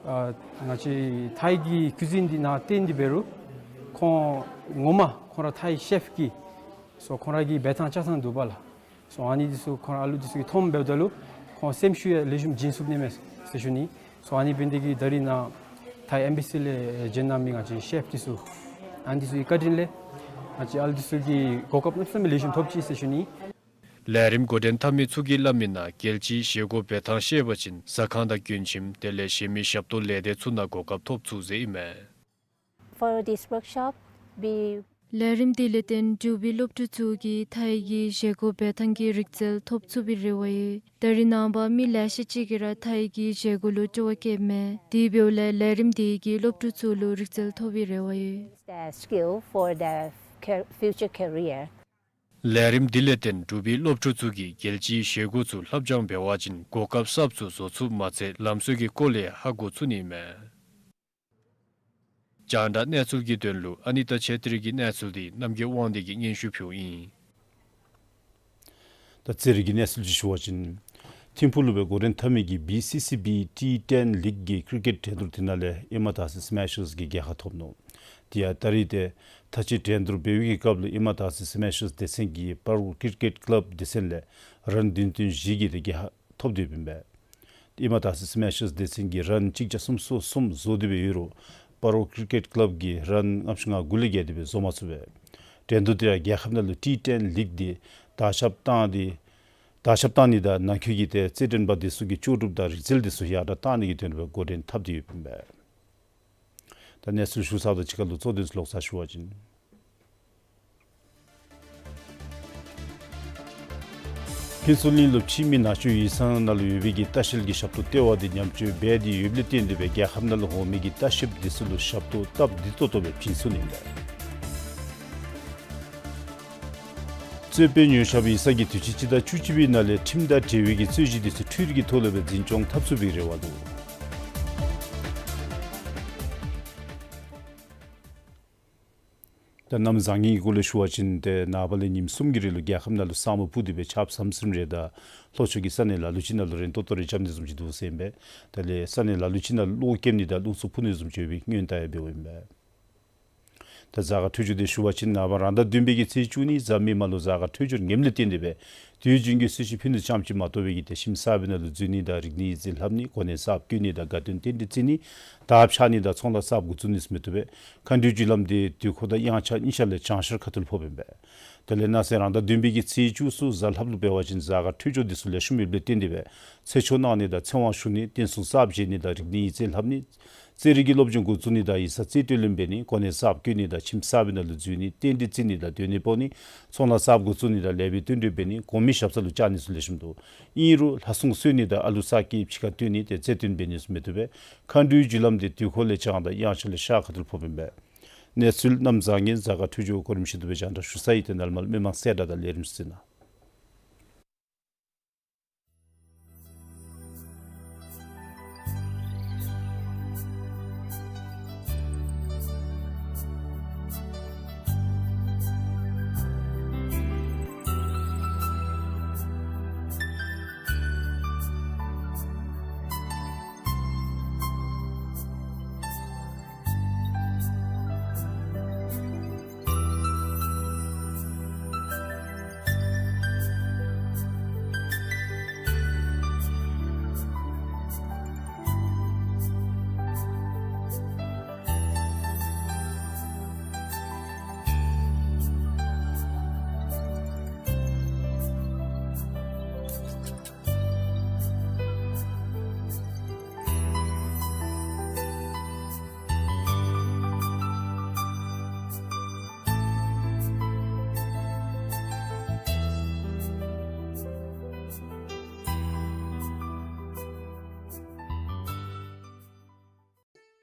ཨ་ང་བཅས་ཐའི་གི་ཀུའི་ཛིན་འདི་ནང་བསྟེན་ཏེ་འབད་རུང་ཁོང་ངོ་མ་ཁོང་ར་ཐའི་ཤེཕ་གི་སོ་ཁོང་ར་གི་འབད་ཐངས་བཅའ་ཐངས་འདུག་པ་ལགས། སོ་ཨ་ནི་འདི་ཚུ་ཁོང་ར་ཨ་ལུ་འདི་ཚུ་གིས་མཐོངམ་འབདཝ་ད་ལུ་ཁོང་སེམས་ཤུགས་ཡང་ལེགས་ཤོམ་བྱིན་ཚུགས་ནི་མས་ཟེར་ཞུ་ནི། སོ་ཨ་ནི་འབད་ནི་དེ་གིས་ད་རིས་ནཱ་ཐའི་ཨེམ་བྷེ་སི་ལས་བྱོན་གནང་མི་ང་བཅས་ཤེཕ་འདི་ཚུ་ཨ་ནི་འདི་ཚུ་གི་བཀའ་དྲིན་ལས་ང་བཅས་ཨ་ལུ་འདི་ཚུ་གིས་གོ་སྐབས་གནམ་མེད་ས་མེད་ལེགས་ཤོམ་ཐོབ་ཅི་ཟེར་ཞུ་ནི། ལས་རིམ་འགོ་འདྲེན་འཐབ་མི་ཚུ་གིས་སླབ་མི་ནང་རྒྱལ་སྤྱིའི་བཞེས་སྒོ་འབད་ཐངས་ཤེས་པ་ཅིན་ཟ་ཁང་དང་གྱོན་ཁྱིམ་དེ་ལས་གཞན་མི་ཞབས་ཏོག་ལས་སྡེ་ཚུ་ནང་གོ་སྐབས་ཐོབ་ཚུགས་ཟེར་ཨིན་མས། For this workshop, we ལས་རིམ་འདི་ལས་བརྟེན་འབྲུག་པའི་སློབ་ཕྲུག་ཚུ་གིས་ཐའི་གི་བཞེས་སྒོ་འབད་ཐངས་ཀྱི་རིག་རྩལ་ཐོབ་ཚུགས་པའི་རེ་བ་ཡོད། ད་རེས་ནངས་པ་མི་ལེ་ཤ་ཅིག་གིས་ར་ཐའི་གི་བཞེས་སྒོ་ལུ་སྤྲོ་བ་བསྐྱེདཔ་མས། དེ་འབདཝ་ལས་ལས་རིམ་འདི་གིས་སློབ་ཕྲུག་ཚུ་ལུ་རིག་རྩལ་ཐོབ་པའི་རེ་བ་ཡོད། The skill for the car- future career. ལས་རིམ་འདི་ལས་བརྟེན་འབྲུག་པའི་སློབ་ཕྲུག་ཚུ་གིས་རྒྱལ་སྤྱིའི་བཞེས་སྒོ་ཚུ་ལྷབ་སྦྱང་འབད་བ་ཅིན་གོ་སྐབས་གསརཔ་ཚུ་བཟོ་ཚུགསཔ་མ་ཚད་ལམ་སྲོལ་གྱི་སྐོར་ལས་ཧ་གོ་ཚུགས་ནི་མས། རྒྱང་བསྒྲགས་གནས་ཚུལ་གྱི་དོན་ལུ་ཨ་ནི་ཏ་ཆེ་ཏི་རི་གི་གནས་ཚུལ་འདི་རྣམ་རྒྱལ་དབང་འདུས་ཀྱིས་སྙན་ཞུ་ཕུལཝ་ཨིན། ད་རྩེད་རིགས་ཀྱི་གནས་ཚུལ་ཅིག་ཞུ་བ་ཅིན་ཐིམ་ཕུག་ལུ་སྦེ་འགོ་འདྲེན་འཐབ་མི་གི་བི་སི་སི་བི་ཊི་ཊེན་ལིག་གི་ཀིར་ཀེཊ་འགྲན་བསྡུར་དེ་ནང་ལས་ཨེ་མ་དར་སི་སི་མེ་ཤརསི་གིས་རྒྱལ་ཁ་ཐོབ་ནུག། དེ་ཡང་ད་རིས་ཏེ་ཐ་ཅི་འགྲན་བསྡུར་འབད་བའི་གི་སྐབས་ལུ་ཨེ་མ་དར་སི་སི་མེ་ཤརསི་སྡེ་ཚན་གྱིས་སྤ་རོ་ཀིར་ཀེཊ་ཀི་ལབ་སྡེ་ཚན་ལས་རན་བདུན་བདུན་བཞི་གིས་ཏེ་རྒྱལ་ཁ་ཐོབ་སྟེ་ཡོདཔ་ཨིན་པས། ཨེ་མ་དར་སི་སི་མེ་ཤརསི་སྡེ་ཚན་གྱིས་རན་གཅིག་བརྒྱ་སུམ་ཅུ་སོ་གསུམ་བཟོ་སྟེ་སྦེ་ཡོད་རུང་སྤ་རོ་ཀིར་ཀེཊ་ཀི་ལབ་ཀྱིས་རན་ལྔ་བཅུ་ང་དགུ་ལས་བརྒལ་ཏེ་སྦེ་བཟོ་མ་ཚུགས་པས། འགྲན་བསྡུར་དེ་ཡང་རྒྱལ་ཁབ་ནང་ལུ་ཊི་ཊེན་ལིག་འདི་དར་ཁྱབ་བཏང་སྟེ་དར་ཁྱབ་བཏང་ནི་དང་ནང་འཁོད་ཀྱི་ཏེ་རྩེད་འགྲན་པ་འདི་ཚུ་གི་ལྕོགས་གྲུབ་དང་རིག་རྩལ་འདི་ཚུ་ཡར་དྲག་བཏང་ནི་གི་དོན་ལུ་འགོ་འདྲེན་འཐབ་སྟེ་ཡོདཔ་ཨིན་པས། ད་གནས་ཚུལ་ཞུ་ཚརཝ་དང་གཅིག་ཁར་ལུ་གཙོ་དོན་ཚུ་ལོག་ཚར་ཞུ་བ་ཅིན། ཕུན་ཚོགས་གླིང་ལུ་ཕྱི་མི་ནང་ཆོས་ཡིག་ཚང་ནང་ལུ་ཡོད་པའི་གི་ལྟ་བཤལ་གྱི་ཞབས་ཏོག་ལྟེ་བ་འདི་ཉམས་བཅོས་འབད་དེ་ཡོདཔ་ལས་བརྟེན་ཏེ་སྦེ་རྒྱལ་ཁབ་ནང་ལུ་འོང་མི་གི་ལྟ་བཤལཔ་འདི་ཚུ་ལུ་ཞབས་ཏོག་སྟབས་བདེ་ཏོག་ཏོ་སྦེ་བྱིན་ཚུགས་ནི་ཨིན་པས། རྩོད་དཔོན་ཡོངས་ཁྱབ་ཡིག་ཚང་གིས་དུས་ཅི་སྤྱི་ཟླ་བཅུ་གཅིག་པའི་ནང་ལས་ཁྲིམས་དང་འབྲེལ་བའི་གི་རྩོད་གཞི་འདི་ཚུ་འཕྲུལ་རིག་གི་ཐོག་ལས་སྦེ་འཛིན་སྐྱོང་འཐབ་ཚུགས་པའི་རེ་བ་འདུག། ད་གནམ་བཟང་ངན་གྱི་སྐོར་ལས་ཞུ་བ་ཅིན་ཏེ་ནངས་པ་ལས་ཉིནམ་གསུམ་གྱི་རིང་ལུ་རྒྱལ་ཁབ་ནང་ལུ་ས་སྨུག་སྤུབས་ཏེ་སྦེ་ཆརཔ་ཟམ་ཟིམ་རེ་དང་ལྷོ་ཕྱོགས་ཀྱི་ས་གནས་ལ་ལུ་ཅིག་ནང་ལུ་རན་ཏོག་ཏོ་རེ་རྐྱབ་ནི་བཟུམ་ཅིག་འདུག་ཟེར་ཨིན་པས། དེ་ལས་ས་གནས་ལ་ལུ་ཅིག་ནང་གློག་རྐྱབ་ནི་དང་རླུང་འཚུབ་འཕུ་ནི་བཟུམ་ཅིག་ཡོད་པའི་སྔོན་བརྡ་ཡང་འབདཝ་ཨིན་པས། ད་གཟའ་སྐར་འཕྲོད་སྦྱོར་འདི་ཞུ་བ་ཅིན་ནངས་པ་རང་ཟླ་བདུན་པའི་གི་ཚེས་བཅུ་གཉིས་གཟའ་མིག་དམར་ལུ་གཟའ་སྐར་འཕྲོད་སྦྱོར་ངནམ་ལས་བརྟེན་ཏེ་སྦེ་དུས་རྒྱུན་གྱི་སྲིད་ཞུ་ཕུལ་ནི་ཙམ་ཅིག་མ་གཏོགས་པའི་གི་ཏེ་ཁྱིམ་གསར་པའི་ནང་ལུ་འཛུལ་ནི་དང་རིག་གནས་ཡིག་རྩིས་ལྷབ་ནི་གོ་གནས་གསརཔ་བསྐོ་ནི་དང་དགའ་སྟོན་རྟེན་འབྲེལ་བརྩི་ནི་དར་འཕྱར་ནི་དང་ཚོང་ལཱ་གསརཔ་འགོ་བཙུགས་ནི་ཟེར་མི་བཏུབ་པས། མཁའ་འགྲོའི་རྒྱུ་ལམ་འདི་དུས་འཁོར་དང་དབྱངས་འཆར་གཉིས་ཆ་ལས་བྱང་ཤར་ཁ་ཐུག་ལུ་ཕོགཔ་ཨིན་པས། དེ་ལས་ནངས་པ་རང་ཟླ་བདུན་པའི་གི་ཚེས་བཅུ་གསུམ་གཟའ་ལྷགཔ་ལུ་འབད་བ་ཅིན་གཟའ་སྐར་འཕྲོད་སྦྱོར་འདི་ཚུ་ལེགས་ཤོམ་ཡོདཔ་ལས་བརྟེན་ཏེ་སྦེ་ཚེ་ཆོག་གནང་ནི་དང་ཚེ་དབང་ཞུ་ནི་རྟེན་གསུམ་གསརཔ་བཞེངས་ནི་དང་རིག་གནས་ཡིག་རྩིས་ལྷབ་ནི་རྩེད་རིགས་ཀྱི་སློབ་སྦྱོང་འགོ་བཙུགས་ནི་དང་ཡིག་ཚང་རྩིས་སྤྲོད་ལེན་འབད་ནི་གོ་གནས་གསརཔ་བསྐོ་ནི་དང་ཁྱིམ་གསར་པའི་ནང་ལུ་འཛུལ་ནི་རྟེན་འབྲེལ་བརྩི་ནི་དང་སྡོད་གནས་སྤོ་ནི་ཚོང་ལཱ་གསརཔ་འགོ་བཙུགས་ནི་དང་ལེགས་པའི་བསྟུན་གྲོས་འབད་ནི་གོང་མའི་ཞབས་ས་ལུ་བཅར་ནི་ཚུ་ལེགས་ཤོམ་འདུག། ཨིན་རུང་ལྷ་སྲུང་གསོལ་ནི་དང་ཨ་ལུ་གསར་སྐྱེས་ཕྱི་ཁར་བཏོན་ནི་ཏེ་རྩེད་འགྲན་འབད་ནི་ཚུ་མི་བཏུབ་པས། མཁའ་འགྲོའི་རྒྱུ་ལམ་འདི་དུས་འཁོར་ལས་བྱང་དང་དབྱངས་འཆར་ལས་ཤར་ཁ་ཐུག་ལུ་ཕོགཔ་ཨིན་པས། གནས་ཚུལ་གནམ་བཟང་ངན་གཟའ་སྐར་འཕྲོད་སྦྱོར་གོ་རིམ་བཞིན་དུ་སྦེ་རྒྱང་བསྒྲགས་ཞུ་ཚར་ཡི། ཏེ་ནཱ་ལས་མར་མི་མང་གསལ་བསྒྲགས་དང་ལས་རིམ་ཚུ་གཟིགས་གནང་།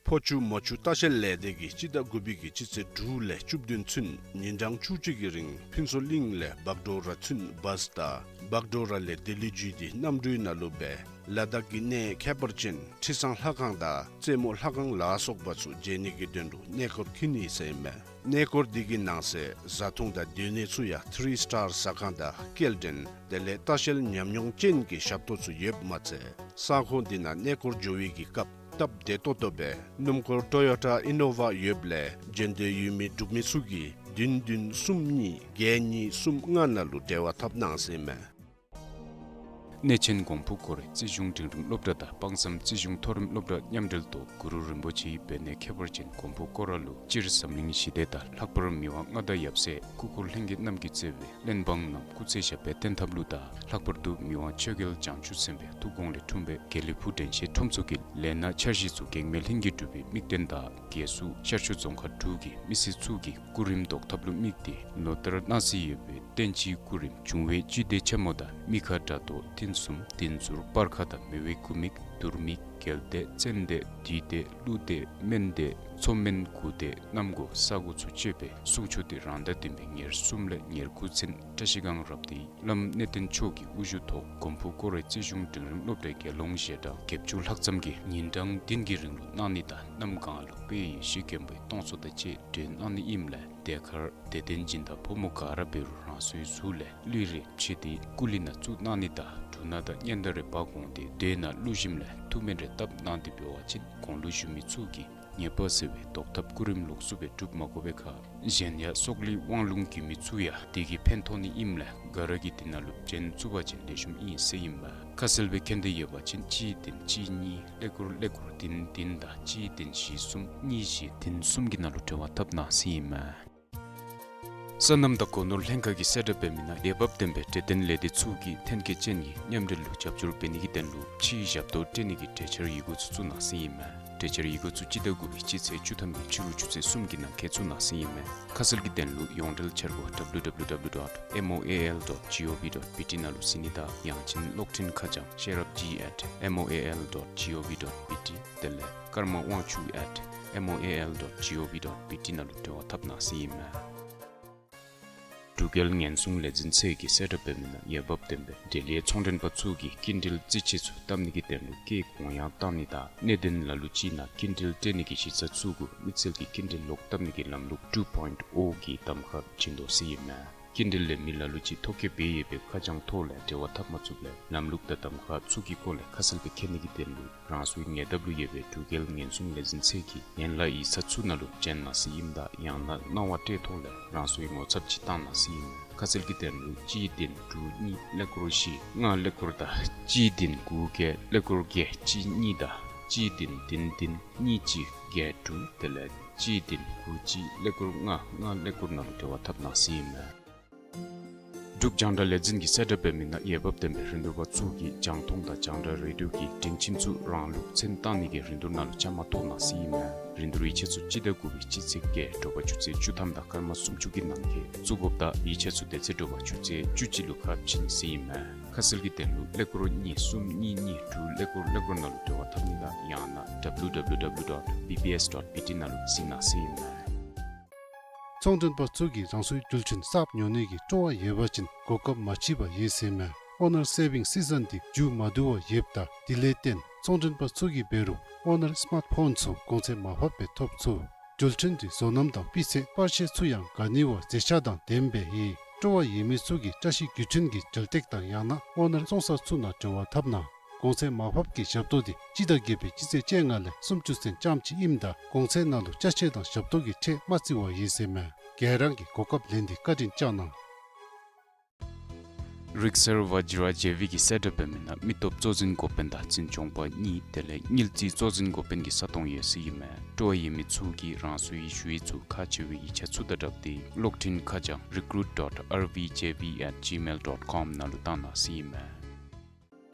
ཕོ་ཆུ་མོ་ཆུ་ལྟ་བཤལ་ལས་སྡེ་གིས་སྤྱི་ཟླ་དགུ་པའི་གི་སྤྱི་ཚེས་དྲུག་ལས་བཅུ་བདུན་ཚུན་ཉིན་གྲངས་བཅུ་གཅིག་གི་རིང་ཕུན་ཚོགས་གླིང་ལས་བག་གྲོ་ར་ཚུན་བཱས་དང་བག་གྲོ་ར་ལས་ལྡི་ལི་བརྒྱུད་དེ་གནམ་གྲུའི་ནང་ལུ་སྦེ་ལ་དྭགས་ཀྱི་གནས་ཁྱད་པར་ཅན་ཁྲི་བཟང་ལྷ་ཁང་དང་རྩེ་མོ་ལྷ་ཁང་ལ་སོགས་པ་ཚུ་མཇལ་ནི་གི་དོན་ལུ་གནས་སྐོར་འཁྱིད་ནི་ཟེར་ཨིན་མས། གནས་སྐོར་འདི་གི་ནང་གསེས་བཟའ་འཐུང་དང་སྡོད་གནས་ཚུ་ཡང་ཐི་རི་སི་ཊར་ཟ་ཁང་དང་སྐྱེལ་འདྲེན་དེ་ལས་ལྟ་བཤལ་ཉམས་མྱོང་ཅན་གྱི་ཞབས་ཏོག་ཚུ་ཡོདཔ་མ་ཚད་ས་ཁོངས་འདི་ནང་གནས་སྐོར་འགྱོ་བའི་གི་སྐབས་སྟབས་བདེ་ཏོག་ཏོ་སྦེ་སྣུམ་འཁོར་ཊོ་ཡོ་ཊ་ཨི་ནོ་ཝ་ཡོདཔ་ལས་འགྱོ་འདོད་ཡོད་མི་འབྲུག་མི་ཚུ་གིས་བདུན་བདུན་གསུམ་གཉིས་བརྒྱད་གཉིས་གསུམ་ལྔ་ནང་ལུ་འབྲེལ་བ་འཐབ་གནང་ཟེར་ཨིན་མས། གནས་ཆེན་གོང་ཕུ་སྐོར་ར་རྩིས་གཞུང་འབྲིང་རིམ་སློབ་གྲྭ་དང་དཔག་བསམ་རྩིས་གཞུང་མཐོ་རིམ་སློབ་གྲྭ་མཉམ་འབྲེལ་ཐོག་གུ་རུ་རིན་པོ་ཆེའི་བོད་གནས་ཁྱད་པར་ཅན་གོང་ཕུ་སྐོར་ར་ལུ་སྤྱིར་འཛམ་གླིང་ཞི་བདེ་དང་ལྷག་པར་མི་དབང་མངའ་བདག་ཡབ་སྲས་སྐུ་འཁོར་ལྷན་རྒྱས་རྣམས་ཀྱི་བརྩེ་བས་གླེན་འབངས་རྣམས་སྐུ་ཚེ་ཞབས་པད་བརྟན་ཐབས་ལུ་དང་ལྷག་པར་དུ་མི་དབང་ཆོས་རྒྱལ་བྱང་ཆུབ་སེམས་དཔའི་ཐུགས་དགོངས་ལས་འཁྲུངས་པའི་དགེ་ལེགས་ཕུག་དྲན་ཤེས་ཁྲོམ་ཚོགས་ཀྱི་ལས་སྣ་འཆར་གཞི་ཚུ་གེགས་མེད་ལྷུན་གྱིས་གྲུབ་པའི་དམིགས་རྟེན་དང་རྒྱལ་སྲུང་ཤར་ཕྱོགས་རྫོང་ཁག་དྲུག་གི་མི་སེར་ཚུ་གི་སྐུ་རིམ་བཟློག་ཐབས་ལུ་དམིགས་ཏེ་ལོ་ལྟར་གནང་སྲོལ་ཡོད་པའི་བསྟན་སྤྱིའི་སྐུ་རིམ་འབྱུང་བའི་བཅུད་སྡེ་ཆེན་མོ་དང་མི་ཁ་དགྲ་གཏོར་ཐུན་གསུམ་བདུན་ཟུར་སྤར་ཁ་དང་མི་དབེ་དགུ་མིག་དུར་མིག་རྒྱལ་སྡེ་བཙན་སྡེ་བདུད་སྡེ་ཀླུ་སྡེ་སྨན་སྡེ་མཚོ་སྨན་དགུ་སྡེ་གནམ་སྒོ་ས་སྒོ་ཚུ་སྤྱོད་པའི་གསུང་ཆོག་འདི་རང་ཟླ་བདུན་པའི་ཉེར་གསུམ་ལས་ཉེར་དགུ་ཚུན་བཀྲ་ཤིས་སྒང་རབ་སྡེའི་བླམ་གནས་བརྟན་མཆོག་གི་དབུ་བཞུགས་ཐོག་གོང་ཕུ་སྐོར་རའི་རྩིས་གཞུང་འབྲིང་རིམ་སློབ་གྲྭའི་དགེ་སློང་ཞལ་གྲངས་བརྒྱད་ཅུ་ལྷག་ཙམ་གྱིས་ཉིན་གྲངས་བདུན་གྱི་རིང་ལུ་གནང་ནི་དང་གནམ་གང་ལུ་དཔལ་ཡེ་ཤེས་མགོན་པོའི་སྟོང་ཚོགས་དང་བཅས་སྒྲོན་གནང་ནི་ཨིནམ་ལས་དེ་ཁར་དད་ལྡན་སྦྱིན་བདག་ཕོ་མོ་ག་ར་འབད་རུང་རང་སོའི་གཟུགས་ལས་ལུས་རེ་ཕྱེ་སྟེ་སྐུ་ལུས་ནང་བཙུགས་གནང་ནི་དང་འབྲུ་སྣ་དང་སྙན་དར་རེ་འབག་འོང་སྟེ་མདོས་ནང་བླུགས་ཞིནམ་ལས་ཐུགས་སྨོན་རེ་བཏབ་གནང་སྟེ་འབད་བ་ཅིན་གོང་ལུ་བཞུགས་མི་ཚུ་གིས་ཉེས་པ་སེལ་བའི་བཟློག་ཐབས་སྐུ་རིམ་ལོགས་སུ་སྦེ་སྒྲུབ་མ་དགོ་པའི་ཁར་གཞན་ཡང་སྲོག་ལུས་དབང་ལུང་རྒྱུད་སྨད་ཚུ་ཡང་དེ་གིས་ཕན་ཐོགས་ནི་ཨིནམ་ལས་ག་ར་གིས་དེ་ནང་ལུ་བྱོན་ཚུགས་པ་ཅིན་ལེགས་ཤོམ་ཨིན་ཟེར་ཨིན་མས། ཁ་གསལ་སྦེ་མཁྱེན་འདོད་ཡོད་པ་ཅིན་གཅིག་བདུན་གཅིག་གཉིས་ཀླད་ཀོར་ཀླད་ཀོར་བདུན་བདུན་དང་གཅིག་བདུན་བཞི་གསུམ་གཉིས་བཞི་བདུན་གསུམ་གྱི་ནང་ལུ་འབྲེལ་བ་འཐབ་གནང་ཟེར་ཨིན་མས། སོ་ནམ་དང་སྒོ་ནོར་ལྷན་ཁག་གིས་གསལ་བསྒྲགས་འབད་མི་ནང་འོས་འབབ་ལྡན་པའི་འབྲེལ་ལྡན་ལས་སྡེ་ཚུ་གིས་ཐོན་སྐྱེད་ཅན་གྱི་མཉམ་འབྲེལ་ལུ་རྒྱབ་སྐྱོར་འབད་ནི་གི་དོན་ལུ་ཕྱིའི་ཞབས་ཏོག་སྤྲོད་ནི་གི་གྲོས་འཆར་ཡི་གུ་ཚུ་བཙུགས་གནང་ཟེར་ཨིན་མས། གྲོས་འཆར་ཡི་གུ་ཚུ་སྤྱི་ཟླ་དགུ་པའི་སྤྱི་ཚེས་བཅུ་ཐམ་པའི་ཕྱི་རུ་ཆུ་ཚོད་གསུམ་གྱི་ནང་འཁོད་བཙུགས་གནང་ཟེར་ཨིན་མས། ཁ་གསལ་གྱི་དོན་ལུ་ཡོངས་འབྲེལ་འཆར་སྒོ་W W W dot M O A L dot gov dot B T ནང་ལུ་གཟིགས་ནི་དང་ཡང་ཅིན་གློག་འཕྲིན་ཁ་བྱང་ཤེས་རབ་G at M O A L dot gov dot B T དེ་ལས་ཀརྨ་དབང་ཕྱུག་at M O A L dot gov dot B T ནང་ལུ་འབྲེལ་བ་འཐབ་གནང་ཟེར་ཨིན་མས། འབྲུག་རྒྱལ་ཉེན་སྲུང་ལས་འཛིན་ཚད་ཀྱིས་གསལ་བསྒྲགས་འབད་མི་ནང་འོས་འབབ་ལྡན་པའི་འབྲེལ་ཡོད་ཚོང་མགྲོན་པ་ཚུ་གིས་སྐྱིན་འགྲུལ་རྩིས་ཆད་ཚུ་བཏབ་ནི་གི་དོན་ལུ་སྐྱེད་གོང་ཡང་བཏང་ནི་དང་གནད་དོན་ལ་ལུ་ཅིག་ནང་སྐྱིན་འགྲུལ་སྤྲོད་ནི་གི་གཞི་རྩ་ཚུ་གུ་དམིགས་བསལ་གྱི་སྐྱིན་འགྲུལ་ལོག་བཏབ་ནི་གི་ལམ་ལུགས་two point O གི་གདམ་ཁ་བྱིན་དོ་ཟེར་ཨིན་མས། སྐྱིན་འགྲུལ་ལས་མི་ལ་ལུ་ཅིག་ཐོ་བཀོད་འབད་ཡོད་པའི་ཁ་བྱང་ཐོག་ལས་འབྲེལ་བ་འཐབ་མ་ཚུགསཔ་ལས་ལམ་ལུགས་དང་གདམ་ཁ་ཚུ་གི་སྐོར་ལས་ཁ་གསལ་སྦེ་མཁྱེན་ནི་གི་དོན་ལུ་རང་སོའི་ཉེ་འདབས་ལུ་ཡོད་པའི་འབྲུག་རྒྱལ་ཉེན་སྲུང་ལས་འཛིན་ཚད་ཀྱི་ཡན་ལག་ཡིག་ཚང་ཚུ་ནང་ལུ་བྱོན་གནང་ཟེར་ཨིནམ་ད་ཡང་ན་གནང་བ་སྤྲོད་ཐོག་ལས་རང་སོའི་ངོ་ཚབ་ཅིག་བཏང་གནང་ཟེར་ཨིན་མས། ཁ་གསལ་གྱི་དོན་ལུ་གཅིག་བདུན་དྲུག་གཉིས་ཀླད་ཀོར་བཞི་ལྔ་ཀླད་ཀོར་དང་གཅིག་བདུན་དགུ་བརྒྱད་ཀླད་ཀོར་བརྒྱད་གཅིག་གཉིས་དང་གཅིག་བདུན་བདུན་བདུན་གཉིས་གཅིག་བརྒྱད་དྲུག་དེ་ལས་གཅིག་བདུན་དགུ་གཅིག་ཀླད་ཀོར་ལྔ་ལྔ་ཀླད་ཀོར་ནང་ལུ་འབྲེལ་བ་འཐབ་གནང་ཟེར་ཨིན་མས། འབྲུག་རྒྱང་བསྒྲགས་ལས་འཛིན་གྱིས་གསལ་བསྒྲགས་འབད་མི་ནང་འོས་འབབ་ལྡན་པའི་རིན་བསྡུར་པ་ཚུ་གིས་རྒྱང་མཐོང་དང་རྒྱང་བསྒྲགས་རེ་ཌིའོ་གི་སྒྲིང་ཁྱིམ་ཚུ་རང་ལུགས་མཚན་བཏགས་ནི་གི་རིན་བསྡུར་ནང་ལུ་བཅའ་མར་གཏོགས་གནང་ཟེར་ཨིན་མས། རིན་བསྡུར་ཡིག་ཆ་ཚུ་སྤྱི་ཟླ་དགུ་པའི་སྤྱི་ཚེས་བརྒྱད་དྲོ་པ་ཆུ་ཚོད་བཅུ་ཐམ་དང་སྐར་མ་སུམ་ཅུ་གི་ནང་འཁོད་བཙུགས་དགོཔ་དང་ཡིག་ཆ་ཚུ་དེ་ཚེ་དྲོ་པ་ཆུ་ཚོད་བཅུ་གཅིག་ལུ་ཁ་ཕྱེ་ནི་ཟེར་ཨིན་མས། ཁ་གསལ་གྱི་དོན་ལུ་ཀླད་ཀོར་གཉིས་གསུམ་གཉིས་གཉིས་དྲུག་ཀླད་ཀོར་ཀླད་ཀོར་ནང་ལུ་འབྲེལ་བ་འཐབ་ནི་དང་ཡང་ན་W W W dot B B S dot B T ནང་ལུ་གཟིགས་གནང་ཟེར་ཨིན་མས། ཚོང་མགྲོན་པ་ཚུ་གིས་རང་སོའི་འགྲུལ་འཕྲིན་གསརཔ་ཉོ་ནི་གི་སྤྲོ་བ་ཡོད་པ་ཅིན་གོ་སྐབས་མ་མཆིས་པར་ཡོད་ཟེར་ཨིན་མས། ཨོ་ནར་སེ་བིང་སི་ཛན་འདི་མཇུག་མ་བསྡུ་བར་ཡོདཔ་ད་དེ་ལས་བརྟེན་ཚོང་མགྲོན་པ་ཚུ་གིས་འབད་རུང་ཨོ་ནར་སི་མཱརཊ་ཕོན་ཚུ་གོང་ཚད་མར་ཕབ་སྦེ་ཐོབ་ཚུགས། འགྲུལ་འཕྲིན་འདི་བཟོ་རྣམ་དང་སྤུས་ཚད་པར་ཤེས་ཚུ་ཡང་དགའ་ནི་བ་མཛེས་ཆ་དང་ལྡནམ་སྦེ་ཡོད། སྤྲོ་བ་ཡོད་མི་ཚུ་གིས་བཀྲ་ཤིས་བརྒྱུད་འཕྲིན་གྱི་འབྲེལ་སྟེགས་དང་ཡང་ན་ཨོ་ནར་བཙོང་ས་ཚུ་ནང་འབྲེལ་བ་འཐབ་གནང་། གོང་ཚད་མར་ཕབ་ཀྱི་ཞབས་ཏོག་འདི་སྤྱི་ཟླ་བརྒྱད་པའི་སྤྱི་ཚེས་བཅོ་ལྔ་ལས་སུམ་ཅུ་ཚུན་ཙམ་ཅིག་ཨིནམ་ད་གོང་ཚད་ནང་ལུ་ཅ་ཆས་དང་ཞབས་ཏོག་གི་ཁྲལ་མ་བརྩི་བར་ཡོད་ཟེར་ཨིན་མས། ག་ར་གིས་གོ་སྐབས་ལེན་ཏེ་བཀའ་དྲིན་བསྐྱང་གནང་། རིག་གསར་བཛྲ་ཇེ་བི་གིས་གསལ་བསྒྲགས་འབད་མི་ནང་མི་སྟོབས་གཙོ་འཛིན་འགོ་དཔོན་དང་འཛིན་སྐྱོང་པ་གཉིས་དེ་ལས་དངུལ་རྩིས་གཙོ་འཛིན་འགོ་དཔོན་གྱི་ས་སྟོང་ཡོད་ཟེར་ཨིན་མས། སྤྲོ་བ་ཡོད་མི་ཚུ་གིས་རང་སོའི་ཞུ་ཡིག་ཚུ་ཁག་ཆེ་བའི་ཡིག་ཆ་ཚུ་དང་སྦྲགས་ཏེ་གློག་འཕྲིན་ཁ་བྱང་recruit dot R V J V at gmail dot com ནང་ལུ་བཏང་གནང་ཟེར་ཨིན་མས།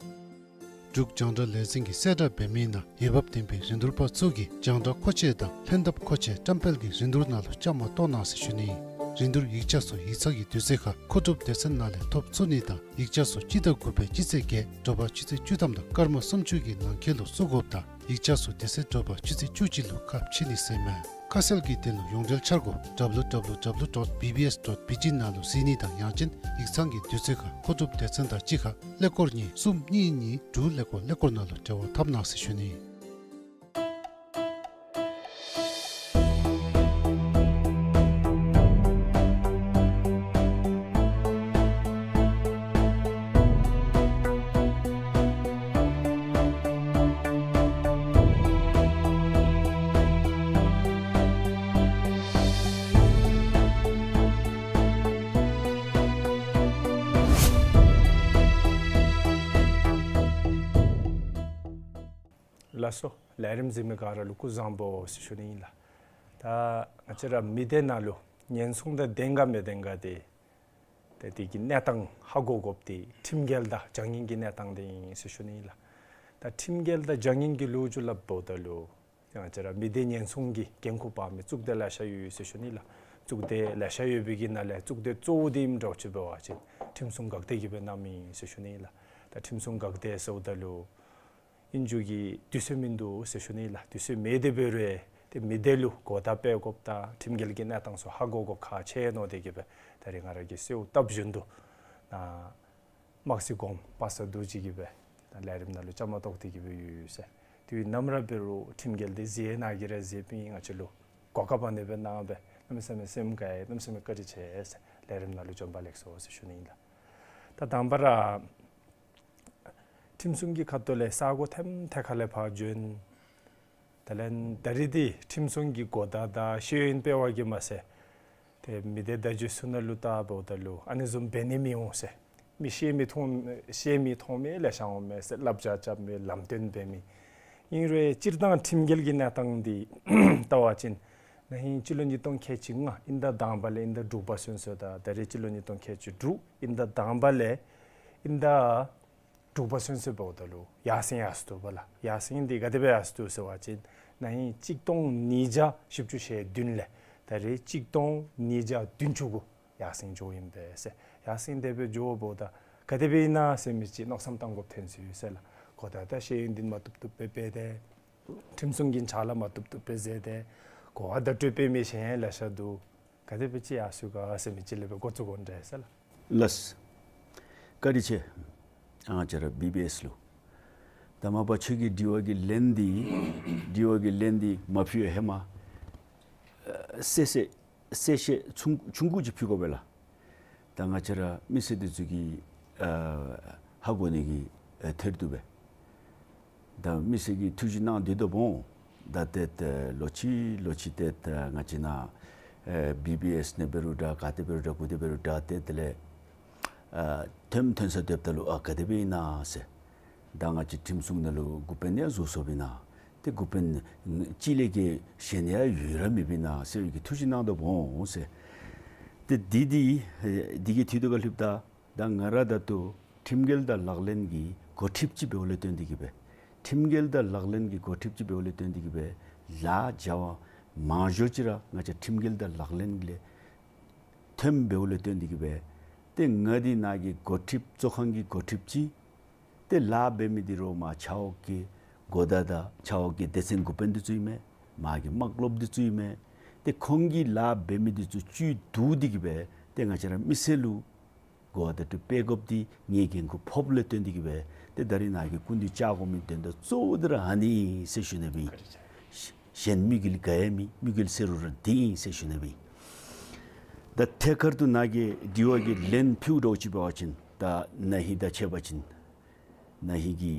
འབྲུག་རྒྱང་བསྒྲགས་ལས་འཛིན་གྱིས་གསལ་བསྒྲགས་འབད་མི་ནང་འོས་འབབ་ལྡན་པའི་རིན་བསྡུར་པ་ཚུ་གིས་རྒྱང་བསྒྲགས་མཁོ་ཆས་དང་ལྷན་ཐབས་མཁོ་ཆས་བཀྲམ་སྤེལ་གྱི་རིན་བསྡུར་ནང་ལུ་བཅའ་མར་གཏོགས་གནང་ཟེར་ཞུ་ནི། རིན་བསྡུར་ཡིག་ཆ་ཚུ་ཡིག་ཚང་གི་དུས་ཚོད་ཁར་མཁོ་སྒྲུབ་སྡེ་ཚན་ནང་ལས་ཐོབ་ཚུགས་ནི་དང་ཡིག་ཆ་ཚུ་སྤྱི་ཟླ་དགུ་པའི་སྤྱི་ཚེས་བརྒྱད་དྲོ་པ་ཆུ་ཚོད་བཅུ་ཐམ་དང་སྐར་མ་སུམ་ཅུ་གི་ནང་འཁོད་ལུ་བཙུགས་དགོཔ་དང་ཡིག་ཆ་ཚུ་དེ་ཚེ་དྲོ་པ་ཆུ་ཚོད་བཅུ་གཅིག་ལུ་ཁ་ཕྱེ་ནི་ཟེར་ཨིན་མས། ཁ་གསལ་གྱི་དོན་ལུ་ཡོངས་འབྲེལ་འཆར་སྒོ་W W W dot B B S dot B T ནང་ལུ་གཟིགས་ནི་དང་ཡང་ཅིན་ཡིག་ཚང་གི་དུས་ཚོད་ཁར་མཁོ་སྒྲུབ་སྡེ་ཚན་དང་གཅིག་ཁར་ཀླད་ཀོར་གཉིས་གསུམ་གཉིས་གཉིས་དྲུག་ཀླད་ཀོར་ཀླད་ཀོར་ནང་ལུ་འབྲེལ་བ་འཐབ་གནང་ཟེར་ཞུ་ནི། ལགས་སོ། ལས་རིམ་གཟིགས་མི་ག་ར་ལུ་སྐུ་གཟུགས་བཟང་པོ་ཟེར་ཞུ་ནི་ཨིན་ལགས། ད་ང་བཅས་ར་མི་སྡེ་ནང་ལུ་ཉེན་སྲུང་དང་ལྡན་ག་མི་ལྡན་ག་དེ་ཏེ་དེ་གི་གནས་སྟངས་ཧ་གོ་དགོཔ་དེ་ཁྲིམས་འགལ་དང་བྱ་ངན་གྱི་གནས་སྟངས་དེ་ཨིན་ཟེར་ཞུ་ནི་ཨིན་ལགས། ད་ཁྲིམས་འགལ་དང་བྱ་ངན་གྱི་ལོ་རྒྱུས་སླབ་འབདཝ་ད་ལུ་ང་བཅས་ར་མི་སྡེ་ཉེན་སྲུང་གི་འགན་ཁུར་འབག་མི་གཙུག་སྡེ་ལེ་ཤ་ཡོད་ཟེར་ཞུ་ནི་ལགས། གཙུག་སྡེ་ལེ་ཤ་ཡོད་པའི་གི་ནང་ལས་གཙུག་སྡེ་གཙོ་བོ་དེ་ཨིནམ་འདྲཝ་ཅིག་འབད་བ་ཅིན་ཁྲིམས་སྲུང་འགག་སྡེ་གིས་སྦེ་གནངམ་ཨིན་ཟེར་ཞུ་ནི་ལགས། ད་ཁྲིམས་སྲུང་འགག་སྡེ་ཟེརཝ་ད་ལུ་ཨིན་རྒྱུ་གི་དུས་ཚོད་མིན་འདུག་ཟེར་ཞུ་ནི་ལགས། དུས་ཚོད་མེད་དེ་འབད་རུང་ཏེ་མི་སྡེ་ལུ་གོ་བརྡ་སྤེལ་དགོཔ་དང་ཁྲིམས་འགལ་གྱི་གནས་སྟངས་ཚུ་ཧ་གོ་དགོཔ་ཁག་ཆེ་ནི་དེ་གིས་སྦེ་ད་རིས་ང་ར་གིས་གསོལཝ་བཏབ་བཞིན་དུ་ནཱ་དམག་སྲིད་གོངམ་པ་སངས་རྡོ་རྗེ་གིས་སྦེ་ད་ལས་རིམ་ནང་ལུ་བཅའ་མར་གཏོགས་ཏེ་གིས་སྦེ་ཡོད་ཟེར། དུས་ནམ་ར་འབད་རུང་ཁྲིམས་འགལ་དེ་གཟིགས་ནི་གི་ར་གཟིགས་པའི་ང་བཅས་ལུ་གོ་སྐབས་ཨ་ནི་སྦེ་གནང་སྦེ་གནམ་མེད་ས་མེད་སེམས་དགའ་ཡི། གནམ་མེད་ས་མེད་བཀའ་དྲིན་ཆེ་ཟེར། ལས་རིམ་ནང་ལུ་བྱོན་པ་ལེགས་སོ་ཟེར་ཞུ་ནི་ཨིན་ལགས། ད་དང་པ་ར་ཁྲིམས་སྲུང་གི་ཁ་ཐུག་ལས་ས་གོ་ཐེམ་ཐད་ཁ་ལས་ཕར་བྱོན། དེ་ལས་ད་རིས་འདི་ཁྲིམས་སྲུང་གི་གོ་བརྡ་དང་ཤེས་ཡོན་སྤེལ་བ་གིས་མ་ཚད་ཏེ་མི་སྡེ་བརྡ་བརྒྱུད་ཚུ་ནང་ལུ་བལྟ་འབདཝ་ད་ལུ་ཨ་ནི་བཟུམ་འབད་ནི་མི་འོང་ཟེར། མི་ཤེས་མི་མཐོང་ཤེས་མི་མཐོང་མི་ལེ་ཤ་འོང་མས་ཟེར། བསླབ་བྱ་རྐྱབ་མི་ལམ་སྟོན་འབད་མི། ཨིན་རུང་སྤྱིར་བཏང་ཁྲིམས་འགལ་གྱི་གནས་སྟངས་འདི་བལྟ་བ་ཅིན་ན་ཧིང་སྤྱི་ལོ་ཉིས་སྟོང་ཁལ་གཅིག་ལྔ་དབྱིན་ཟླ་དང་པ་ལས་དབྱིན་ཟླ་དྲུག་པ་ཚུན་ཚོད་དང་ད་རིས་སྤྱི་ལོ་ཉིས་སྟོང་ཁལ་གཅིག་དྲུག་དབྱིན་ཟླ་དང་པ་ལས་དབྱིན་ཟླ་དྲུག་པ་ཚུན་ཚོད་འབདཝ་ད་ལུ་ཡར་སེང་ཡར་སོང་འདུག་པ་ལགས། ཡར་སེང་འདི་ག་དེ་སྦེ་ཡར་སོང་འདུག་ཟེར་བ་ཅིན་ན་ཧིང་གཅིག་སྟོང་ཉིས་བརྒྱ་བཞི་བཅུ་ཞེ་བདུན་ལས་ད་རིས་གཅིག་སྟོང་ཉིས་བརྒྱ་བདུན་ཅུ་གུ་ཡར་སེང་འགྱོ་ཨིན་པས་ཟེར། ཡར་སེང་དེ་སྦེ་འགྱོཝ་ད་ག་དེ་སྦེ་ཨིན་ན་ཟེར་མི་ཅིག་མནོ་བསམ་བཏང་དགོཔ་ཐོན་སོ་ཡི་ཟེར་ལགས། གོ་བརྡ་དང་ཤེས་ཡོན་འདི་མ་བཏུབ་བཏུབ་སྦེ་སྤེལ་ཏེ་ཁྲིམས་སྲུང་གི་ཕྱག་ལཱ་མ་བཏུབ་བཏུབ་སྦེ་མཛད་དེ་གོ་བ་བརྡ་སྤྲོད་སྤེལ་མི་གཞན་ལེ་ཤ་འདུག། ག་དེ་སྦེ་ཅིག་ཡར་སོང་ག་ཟེར་མི་ཅིག་ལས་སྦེ་འགོ་བཙུགས་དགོ་འདྲས་ཟེར་ལགས། ལགས། བཀའ་དྲིན་ཆེ། ཨ་ང་བཅས་ར་བི་བི་ཨེསི་ལུ་ད་མ་པ་ཁྱོད་ཀྱིས་དྲི་བ་གི་ལན་འདི་དྲི་བ་གི་ལན་འདི་མ་ཕུལ་བའི་ཧེ་མ་ཨ་གསལ་བཤད་གསལ་བཤད་ཆུང་ཆུང་ཀུ་ཅིག་ཕུལ་དགོ་པས་ལགས། ད་ང་བཅས་ར་མི་སེར་འདི་ཚུ་གིས་ཨ་ཧ་གོ་ནི་གི་ཨ་ཐེར་འདུག་པས། ད་མི་སེར་གྱིས་ཐུགས་ཞིབ་གནང་སྡོད་དོ་འོང་། ད་ཏེ་ཏེ་ལོ་གཅིག་ལོ་གཅིག་ཏེ་ད་ང་བཅས་ནཱ་ཨེ་བི་བི་ཨེསི་ནང་འབད་རུང་འདྲ་ག་ཏེ་འབད་རུང་འདྲ་གུ་ཏེ་འབད་རུང་འདྲ་ཏེ་དེ་ལས་ཨ་ཐོནམ་ཐོན་ས་སྡོདཔ་ད་ལུ་ཨ་ག་དེ་སྦེ་ཨིན་ན་ཟེར། ད་ང་བཅས་ཁྲིམས་སྲུང་ནང་ལུ་འགོ་དཔོན་ཡང་བཟོ་སོངམ་ཨིན་ན། ཏེ་འགོ་དཔོན་གཅིག་ལས་བརྒལ་གཞན་ཡང་ཡོད་ར་མེདཔ་ཨིན་ན་ཟེར་གྱི་ཐུགས་ཞིབ་གནང་དོ་འོང་ཟེར། ཏེ་འདི་འདི་ཨེ་འདི་གི་དུས་ཚོད་ཁར་ལྷོདཔ་ད་ད་ང་ར་ད་ལྟོ་ཁྲིམས་འགལ་དང་ལག་ལེན་གྱི་འགོ་ཁྲིདཔ་ཅིག་འབདཝ་ལས་བརྟེན་ཏེ་གིས་སྦེ་ཁྲིམས་འགལ་དང་ལག་ལེན་གྱི་འགོ་ཁྲིདཔ་ཅིག་འབདཝ་ལས་བརྟེན་ཏེ་གིས་སྦེ་ལཱ་བྱ་བ་མང་ཤོས་ཅིག་ར་ང་བཅས་ཁྲིམས་འགལ་དང་ལག་ལེན་ལས་ཐོནམ་འབདཝ་ལས་བརྟེན་ཏེ་གིས་སྦེ་ཏེ་ང་འདི་ནཱ་གི་འགོ་ཁྲིདཔ་གཙོ་ཁང་གི་འགོ་ཁྲིདཔ་ཅིག་ཏེ་ལཱ་འབད་མི་འདི་རོགས་མར་ཆབ་འོག་གི་གོ་བརྡ་དང་ཆབ་འོག་གི་སྡེ་ཚན་འགོ་དཔོན་འདི་ཚུ་ཨིན་མས། མར་གྱི་དམག་སློབ་འདི་ཚུ་ཨིན་མས། ཏེ་ཁོང་གིས་ལཱ་འབད་མི་འདི་ཚུ་བཅུད་བསྡུ་སྟེ་གིས་སྦེ་ཏེ་ང་བཅས་ར་མི་སེར་ལུ་གོ་བ་བརྡ་སྤྲོད་འབད་དགོཔ་འདི་ངེའི་འགན་ཁུར་ཕོགཔ་ལས་བརྟེན་ཏེ་གིས་སྦེ་ཏེ་ད་རིས་ནཱ་གི་སྐུ་མདུན་བཅར་དགོ་མི་དོན་དག་གཙོ་བོ་འདི་ར་ཨ་ནི་ཟེར་ཞུ་ནི་སྦེ་ཨིན། གཞན་དམིགས་ཡུལ་ག་ཡང་མེད། དམིགས་ཡུལ་ཟེར་རུང་ར་འདི་ཨིན་ཟེར་ཞུ་ནི་སྦེ་ཨིན། ད་ཐད་ཀར་དུ་ནཱ་གི་དྲི་བ་གི་ལན་ཕུལཝ་འདྲཝ་ཅིག་འབད་བ་ཅིན་ད་ན་ཧིང་དང་ཕྱད་པ་ཅིན་ན་ཧིང་གི་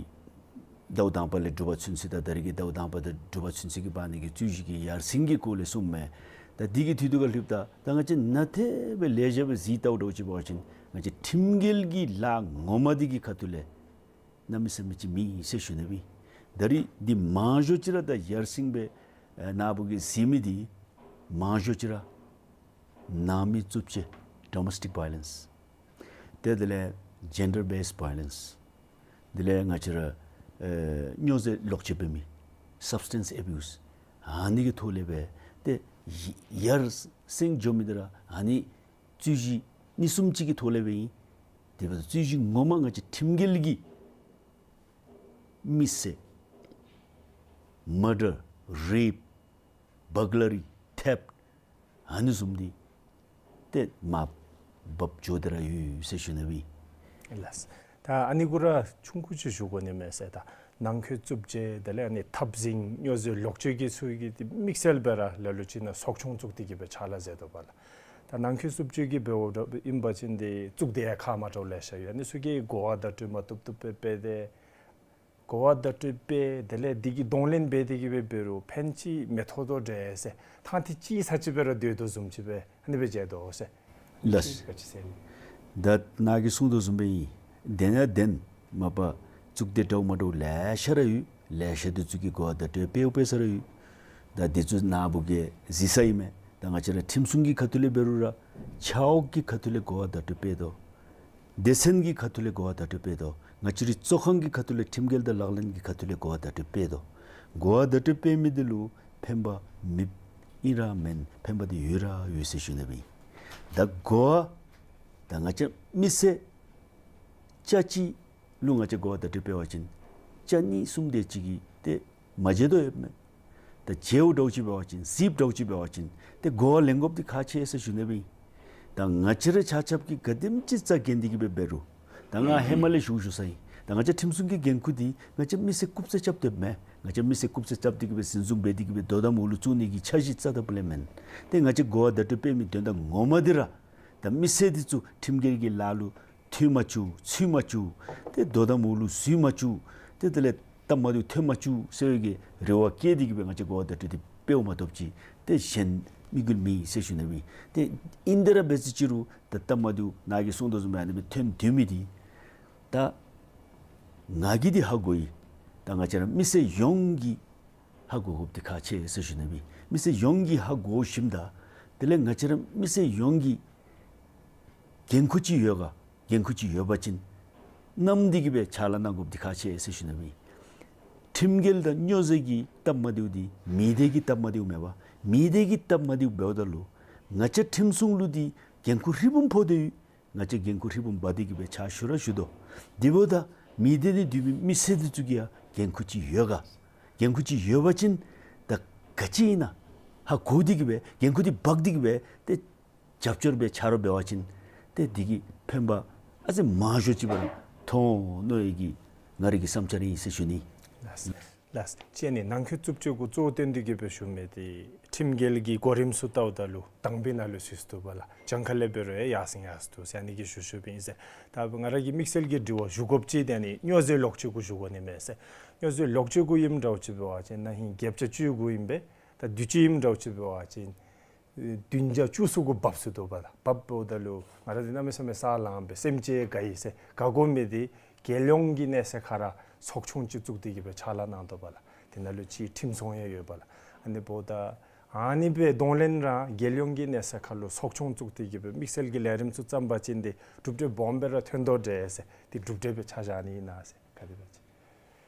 ཟླཝ་དང་པ་ལས་དྲུག་པ་ཚུན་ཚོད་དང་ད་རིས་ཀྱི་ཟླཝ་དང་པ་དང་དྲུག་པ་ཚུན་ཚོད་ཀྱི་བར་ན་གི་རྩོད་གཞི་གི་ཡར་སེང་གི་སྐོར་ལས་གསུངམ་མས། ད་འདི་གི་དུས་ཚོད་ཁར་ལྷོདཔ་ད་ད་ང་བཅས་ནཱ་ཏེ་སྦེ་ལེགས་ཤོམ་སྦེ་གཟིགས་བལྟཝ་འདྲཝ་ཅིག་འབད་བ་ཅིན་ང་བཅས་ཁྲིམས་འགལ་གྱི་ལཱ་ངོ་མ་འདི་གི་ཁ་ཐུག་ལས་གནམ་མེད་ས་མེད་ཅིག་མེད་ཟེར་ཞུ་ནི་སྦེ་ཨིན། ད་རིས་འདི་མང་ཤོས་ཅིག་ར་ད་ཡར་སེང་སྦེ་ཨེ་ནཱ་བུ་གིས་གཟིགས་མི་འདི་མང་ཤོས་ཅིག་ར་ནང་མི་རྩུབ་སྤྱོད་domestic violence། ཏེ་དེ་ལས་gender based violence། དེ་ལས་ང་བཅས་ར་ཨེ་སྨྱོ་རྫས་ལོག་སྤྱོད་འབད་མི་substance abuse། ཨ་ནི་གི་ཐོག་ལས་སྦེ་ཏེ་ཡར་སེང་འགྱོ་མི་འདི་ར་ཨ་ནི་རྩོད་གཞི་གཉིས་གསུམ་ཅིག་གི་ཐོག་ལས་སྦེ་ཨིན། དེ་འབདཝ་ད་རྩོད་གཞི་ངོ་མ་ང་བཅས་ཁྲིམས་འགལ་གྱི་མི་བསད། murder, rape, burglary, theft ཨ་ནི་བཟུམ་འདི་ཏེ་མར་བབས་འགྱོ་སྟེ་ར་ཡོད་ཟེར་ཞུ་ནི་སྦེ་ཨིན། ལགས། ད་ཨ་ནི་གུ་ར་ཆུང་ཀུ་ཅིག་ཞུ་དགོ་ནི་མས་ཟེར། ད་ནང་འཁོད་རྩུབ་སྤྱོད་དེ་ལས་ཨ་ནི་འཐབ་འཛིང་སྨྱོ་རྫས་ལོག་སྤྱོད་ཀྱི་ཚུ་གི་དམིགས་བསལ་སྦེ་ར་ལ་ལུ་ཅིག་ནང་ཚོགས་ཆུང་བཙུགས་ཏེ་གིས་སྦེ་ཕྱག་ལཱ་མཛད་དོ་བ་ལགས། ད་ནང་འཁོད་རྩུབ་སྤྱོད་ཀྱི་འབདཝ་ད་ཨིན་པ་ཅིན་འདི་བཙུགས་ཏེ་ཡང་ཁག་མ་འདྲཝ་ལེ་ཤ་ཡོད། ཨ་ནི་ཚུ་གིས་གོ་བ་བརྡ་སྤྲོད་མ་བཏུབ་བཏུབ་སྦེ་འབད་དེ་གོ་བ་བརྡ་སྤྲོད་འབད་དེ་ལས་འདི་གི་གདོང་ལེན་འབད་དེ་གིས་སྦེ་འབད་རུང་ཕན་ཅིག་མི་ཐོགས་དོ་འདྲས་ཟེར། ཐང་ཐི་ཅིག་ས་ཅིག་སྦེ་ར་སྡོད་དོ་བཟུམ་ཅིག་སྦེ་ཨ་ནི་སྦེ་མཇལ་དོ་ཟེར། ལགས། ཅིག་ཅིག་ཟེར། ད་ནཱ་གིས་གསུངས་དོ་བཟུམ་སྦེ་ཨིན། བདེན་ཡང་བདེན། མ་པ་བཙུགས་ཏེ་འདྲཝ་མ་འདྲཝ་ལེ་ཤ་ར་ཡོད། ལེ་ཤ་འདི་ཚུ་གིས་གོ་བ་བརྡ་སྤྲོད་འབདཝ་འབད་ས་ར་ཡོད། ད་འདི་ཚུ་ནཱ་བུ་གིས་གཟིགས་ས་ཨིན་མས། ད་ང་བཅས་ར་ཁྲིམས་སྲུང་གི་ཁ་ཐུག་ལས་འབད་རུང་ར་ཆབ་འོག་གི་ཁ་ཐུག་ལས་གོ་བ་བརྡ་སྤྲོད་འབད་དོ། སྡེ་ཚན་གྱི་ཁ་ཐུག་ལས་གོ་བ་བརྡ་སྤྲོད་འབད་དོ། ང་བཅས་རའི་གཙོ་ཁང་གི་ཁ་ཐུག་ལས་ཁྲིམས་འགལ་དང་ལག་ལེན་གྱི་ཁ་ཐུག་ལས་གོ་བ་བརྡ་སྤྲོད་འབད་དོ། གོ་བ་བརྡ་སྤྲོད་འབད་མི་འདི་ལུ་ཕན་པ་མེདཔ་ཨིན་ར་མེན། ཕན་པ་འདི་ཡོད་ར་ཡོད་ཟེར་ཞུ་ནི་སྦེ་ཨིན། ད་གོ་བ་ད་ང་བཅས་མི་སེར་ཅ་ཅིག་ལུ་ང་བཅས་གོ་བ་བརྡ་སྤྲོད་འབད་བ་ཅིན་ཅ་གཉིས་གསུམ་དེ་ཅིག་གིས་ཏེ་མ་མཇལ་དོ་ཡོདཔ་མས། ད་མཇལཝ་འདྲཝ་ཅིག་འབད་བ་ཅིན་གཟིགསཔ་འདྲཝ་ཅིག་འབད་བ་ཅིན་ཏེ་གོ་བ་ལེན་དགོཔ་འདི་ཁག་ཆེ་ཟེར་ཞུ་ནི་སྦེ་ཨིན། ད་ང་བཅས་ར་ཆ་ཁྱབ་ཀྱིས་ག་དེམ་ཅིག་རྩ་འགེངས་ཏེ་གིས་སྦེ་འབད་རུང་ད་ང་ཧེ་མ་ལས་ཞུ་ཞུ་ས་ཨིན། ད་ང་བཅས་ཁྲིམས་སྲུང་གི་འགན་ཁུར་འདི་ང་བཅས་མི་སེར་རྐུབ་རྩེད་རྐྱབ་སྡོདཔ་མེན། ང་བཅས་མི་སེར་རྐུབ་རྩེད་རྐྱབ་སྟེ་གིས་སྦེ་འཛིན་བཟུང་འབད་དེ་གིས་སྦེ་དོ་དམ་འོག་ལུ་བཙུགས་ནི་གི་འཆར་གཞི་རྩ་དང་པོ་ལས་མེན། ཏེ་ང་བཅས་གོ་བ་བརྡ་སྤྲོད་འབད་མི་དོན་དག་ངོ་མ་འདི་ར་ད་མི་སེར་འདི་ཚུ་ཁྲིམས་འགལ་གྱི་ལཱ་ལུ་འཐུས་མ་བཅུག། ཚུད་མ་བཅུག། ཏེ་དོ་དམ་འོག་ལུ་བཙུགས་མ་བཅུག། ཏེ་དེ་ལས་སྟབས་མ་བདེཝ་ཐོན་མ་བཅུག་ཟེར་བའི་གི་རེ་བ་བསྐྱེད་དེ་གིས་སྦེ་ང་བཅས་གོ་བ་བརྡ་སྤྲོད་འདི་འབདཝ་མ་གཏོགས་ཅིག་ཏེ་གཞན་དམིགས་ཡུལ་མེད་ཟེར་ཞུ་ནི་སྦེ་ཨིན། ཏེ་ཨིན་དེ་ར་འབད་ཟེར་ཅི་རུང་ད་སྟབས་མ་བདེཝ་ནཱ་གིས་གསུངས་དོ་བཟུམ་སྦེ་ཨ་ནི་སྦེ་ཐོན་སྡོད་མི་འདི་ད་ང་གིས་འདི་ཧ་གོ་ཡི། ད་ང་བཅས་ར་མི་སེར་ཡོངས་ཀྱིས་ཧ་གོ་དགོཔ་འདི་ཁག་ཆེ་ཟེར་ཞུ་ནི་སྦེ་ཨིན། མི་སེར་ཡོངས་ཀྱིས་ཧ་གོ་ཞིནམ་ད་དེ་ལས་ང་བཅས་ར་མི་སེར་ཡོངས་ཀྱིས་འགན་ཁུར་ཅིག་ཡོད་ག། འགན་ཁུར་ཅིག་ཡོད་པ་ཅིན་བསྣམས་ཏེ་གིས་སྦེ་ཕྱག་ལཱ་གནང་དགོཔ་འདི་ཁག་ཆེ་ཟེར་ཞུ་ནི་སྦེ་ཨིན། ཁྲིམས་འགལ་དང་སྨྱོ་རྫས་ཀྱི་སྟབས་མ་བདེཝ་འདི་མི་སྡེ་གི་སྟབས་མ་བདེཝ་མེན་པར་མི་སྡེ་གི་སྟབས་མ་བདེཝ་འབདཝ་ད་ལུ་ང་བཅས་ཁྲིམས་སྲུང་ལུ་འདི་འགན་ཁུར་ཧྲིལ་བུམ་ཕོག་སྟེ་ཡོད། ང་བཅས་འགན་ཁུར་ཧྲིལ་བུམ་འབག་སྟེ་གིས་སྦེ་ཕྱག་ཞུ་ར་ཞུ་དོ། དེ་འབདཝ་ད་མི་སྡེ་ནང་སྡོད་མི་མི་སེར་འདི་ཚུ་གིས་ཡང་འགན་ཁུར་ཅིག་ཡོད་ག། འགན་ཁུར་ཅིག་ཡོད་པ་ཅིན་ད་ག་ཅི་ཨིན་ན་ཧ་གོ་སྟེ་གིས་སྦེ་འགན་ཁུར་འདི་འབག་སྟེ་གིས་སྦེ་ཏེ་རྒྱབ་སྐྱོར་འབད་ཆ་རོགས་འབད་བ་ཅིན་ཏེ་འདི་གིས་ཕན་པ་ཨ་ཙི་མང་ཤོས་ཅིག་སྦེ་ར་ཐོན་འོང་མནོ་ཡི་གི་ང་རའི་གི་བསམ་འཆར་ཨིན་ཟེར་ཞུ་ནི། ལགས། ད་ཅི་ཨ་ནི་ནང་འཁོད་རྩུབ་སྤྱོད་གུ་གཙོ་བོ་བཏོན་ཏེ་གི་སྦེ་ཞུ་མི་འདི་ཁྲིམས་འགལ་གྱི་གོ་རིམ་ཚུ་བལྟཝ་ད་ལུ་དང་པའི་ནང་ལུ་ཚུད་དོ་བ་ལགས། གྱངས་ཁ་ལས་འབད་རུང་ཡར་སེང་ཡར་སོང་དོ་ཟེར་ཨ་ནི་གི་ཞུ་ཞུཝ་ཨིན་ཟེར། ད་ང་ར་གི་དམིགས་བསལ་གྱི་དྲི་བ་ཞུ་དགོཔ་ཅིག་འདི་ཨ་ནི་སྨྱོ་རྫས་ལོག་སྤྱོད་གུ་ཞུ་དགོ་ནི་མས་ཟེར། སྨྱོ་རྫས་ལོག་སྤྱོད་གུ་ཨིནམ་འདྲཝ་ཅིག་འབད་བ་ཅིན་ན་ཧིང་བརྒྱད་བརྒྱ་བཅུ་གུ་ཨིན་པས། ད་དུས་ཅི་ཨིནམ་འདྲཝ་ཅིག་འབད་བ་ཅིན་བདུན་བརྒྱ་བཅུ་གསུམ་གུ་བབས་སོ་དོ་བ་ལགས། བབསཔ་ད་ལུ་ང་ར་འདི་གནམ་མེད་ས་མེད་ས་ལངས་པས། སེམས་ཅན་དགའ་ཡི་ཟེར། དགའ་དགོ་མི་འདི་རྒྱལ་ཡོངས་ཀྱི་གནས་ཚད་ཁར་ཚོགས་ཆུང་ཅིག་བཙུགས་ཏེ་གི་སྦེ་ཕྱག་ལཱ་གནང་དོ་བ་ལགས། དེ་ནང་ལུ་ཅིག་ཁྲིམས་སྲུང་ཡང་ཡོད་པ་ལགས། ཨ་ནི་འབདཝ་ད་ཨ་ནི་སྦེ་གདོང་ལེན་ར་རྒྱལ་ཡོངས་ཀྱི་གནས་ཚད་ཁར་ལུ་ཚོགས་ཆུང་བཙུགས་ཏེ་གི་སྦེ་དམིགས་བསལ་གྱི་ལས་རིམ་ཚུ་བརྩམས་པ་ཅིན་འདི་གྲུབ་འབྲས་སྦོམ་སྦེ་ར་ཐོན་དོ་འདྲས་ཟེར། འདི་གྲུབ་འབྲས་སྦེ་ཆ་བཞག་ནི་ཨིན་ན་ཟེར། ག་དེ་སྦེ་ཅིག།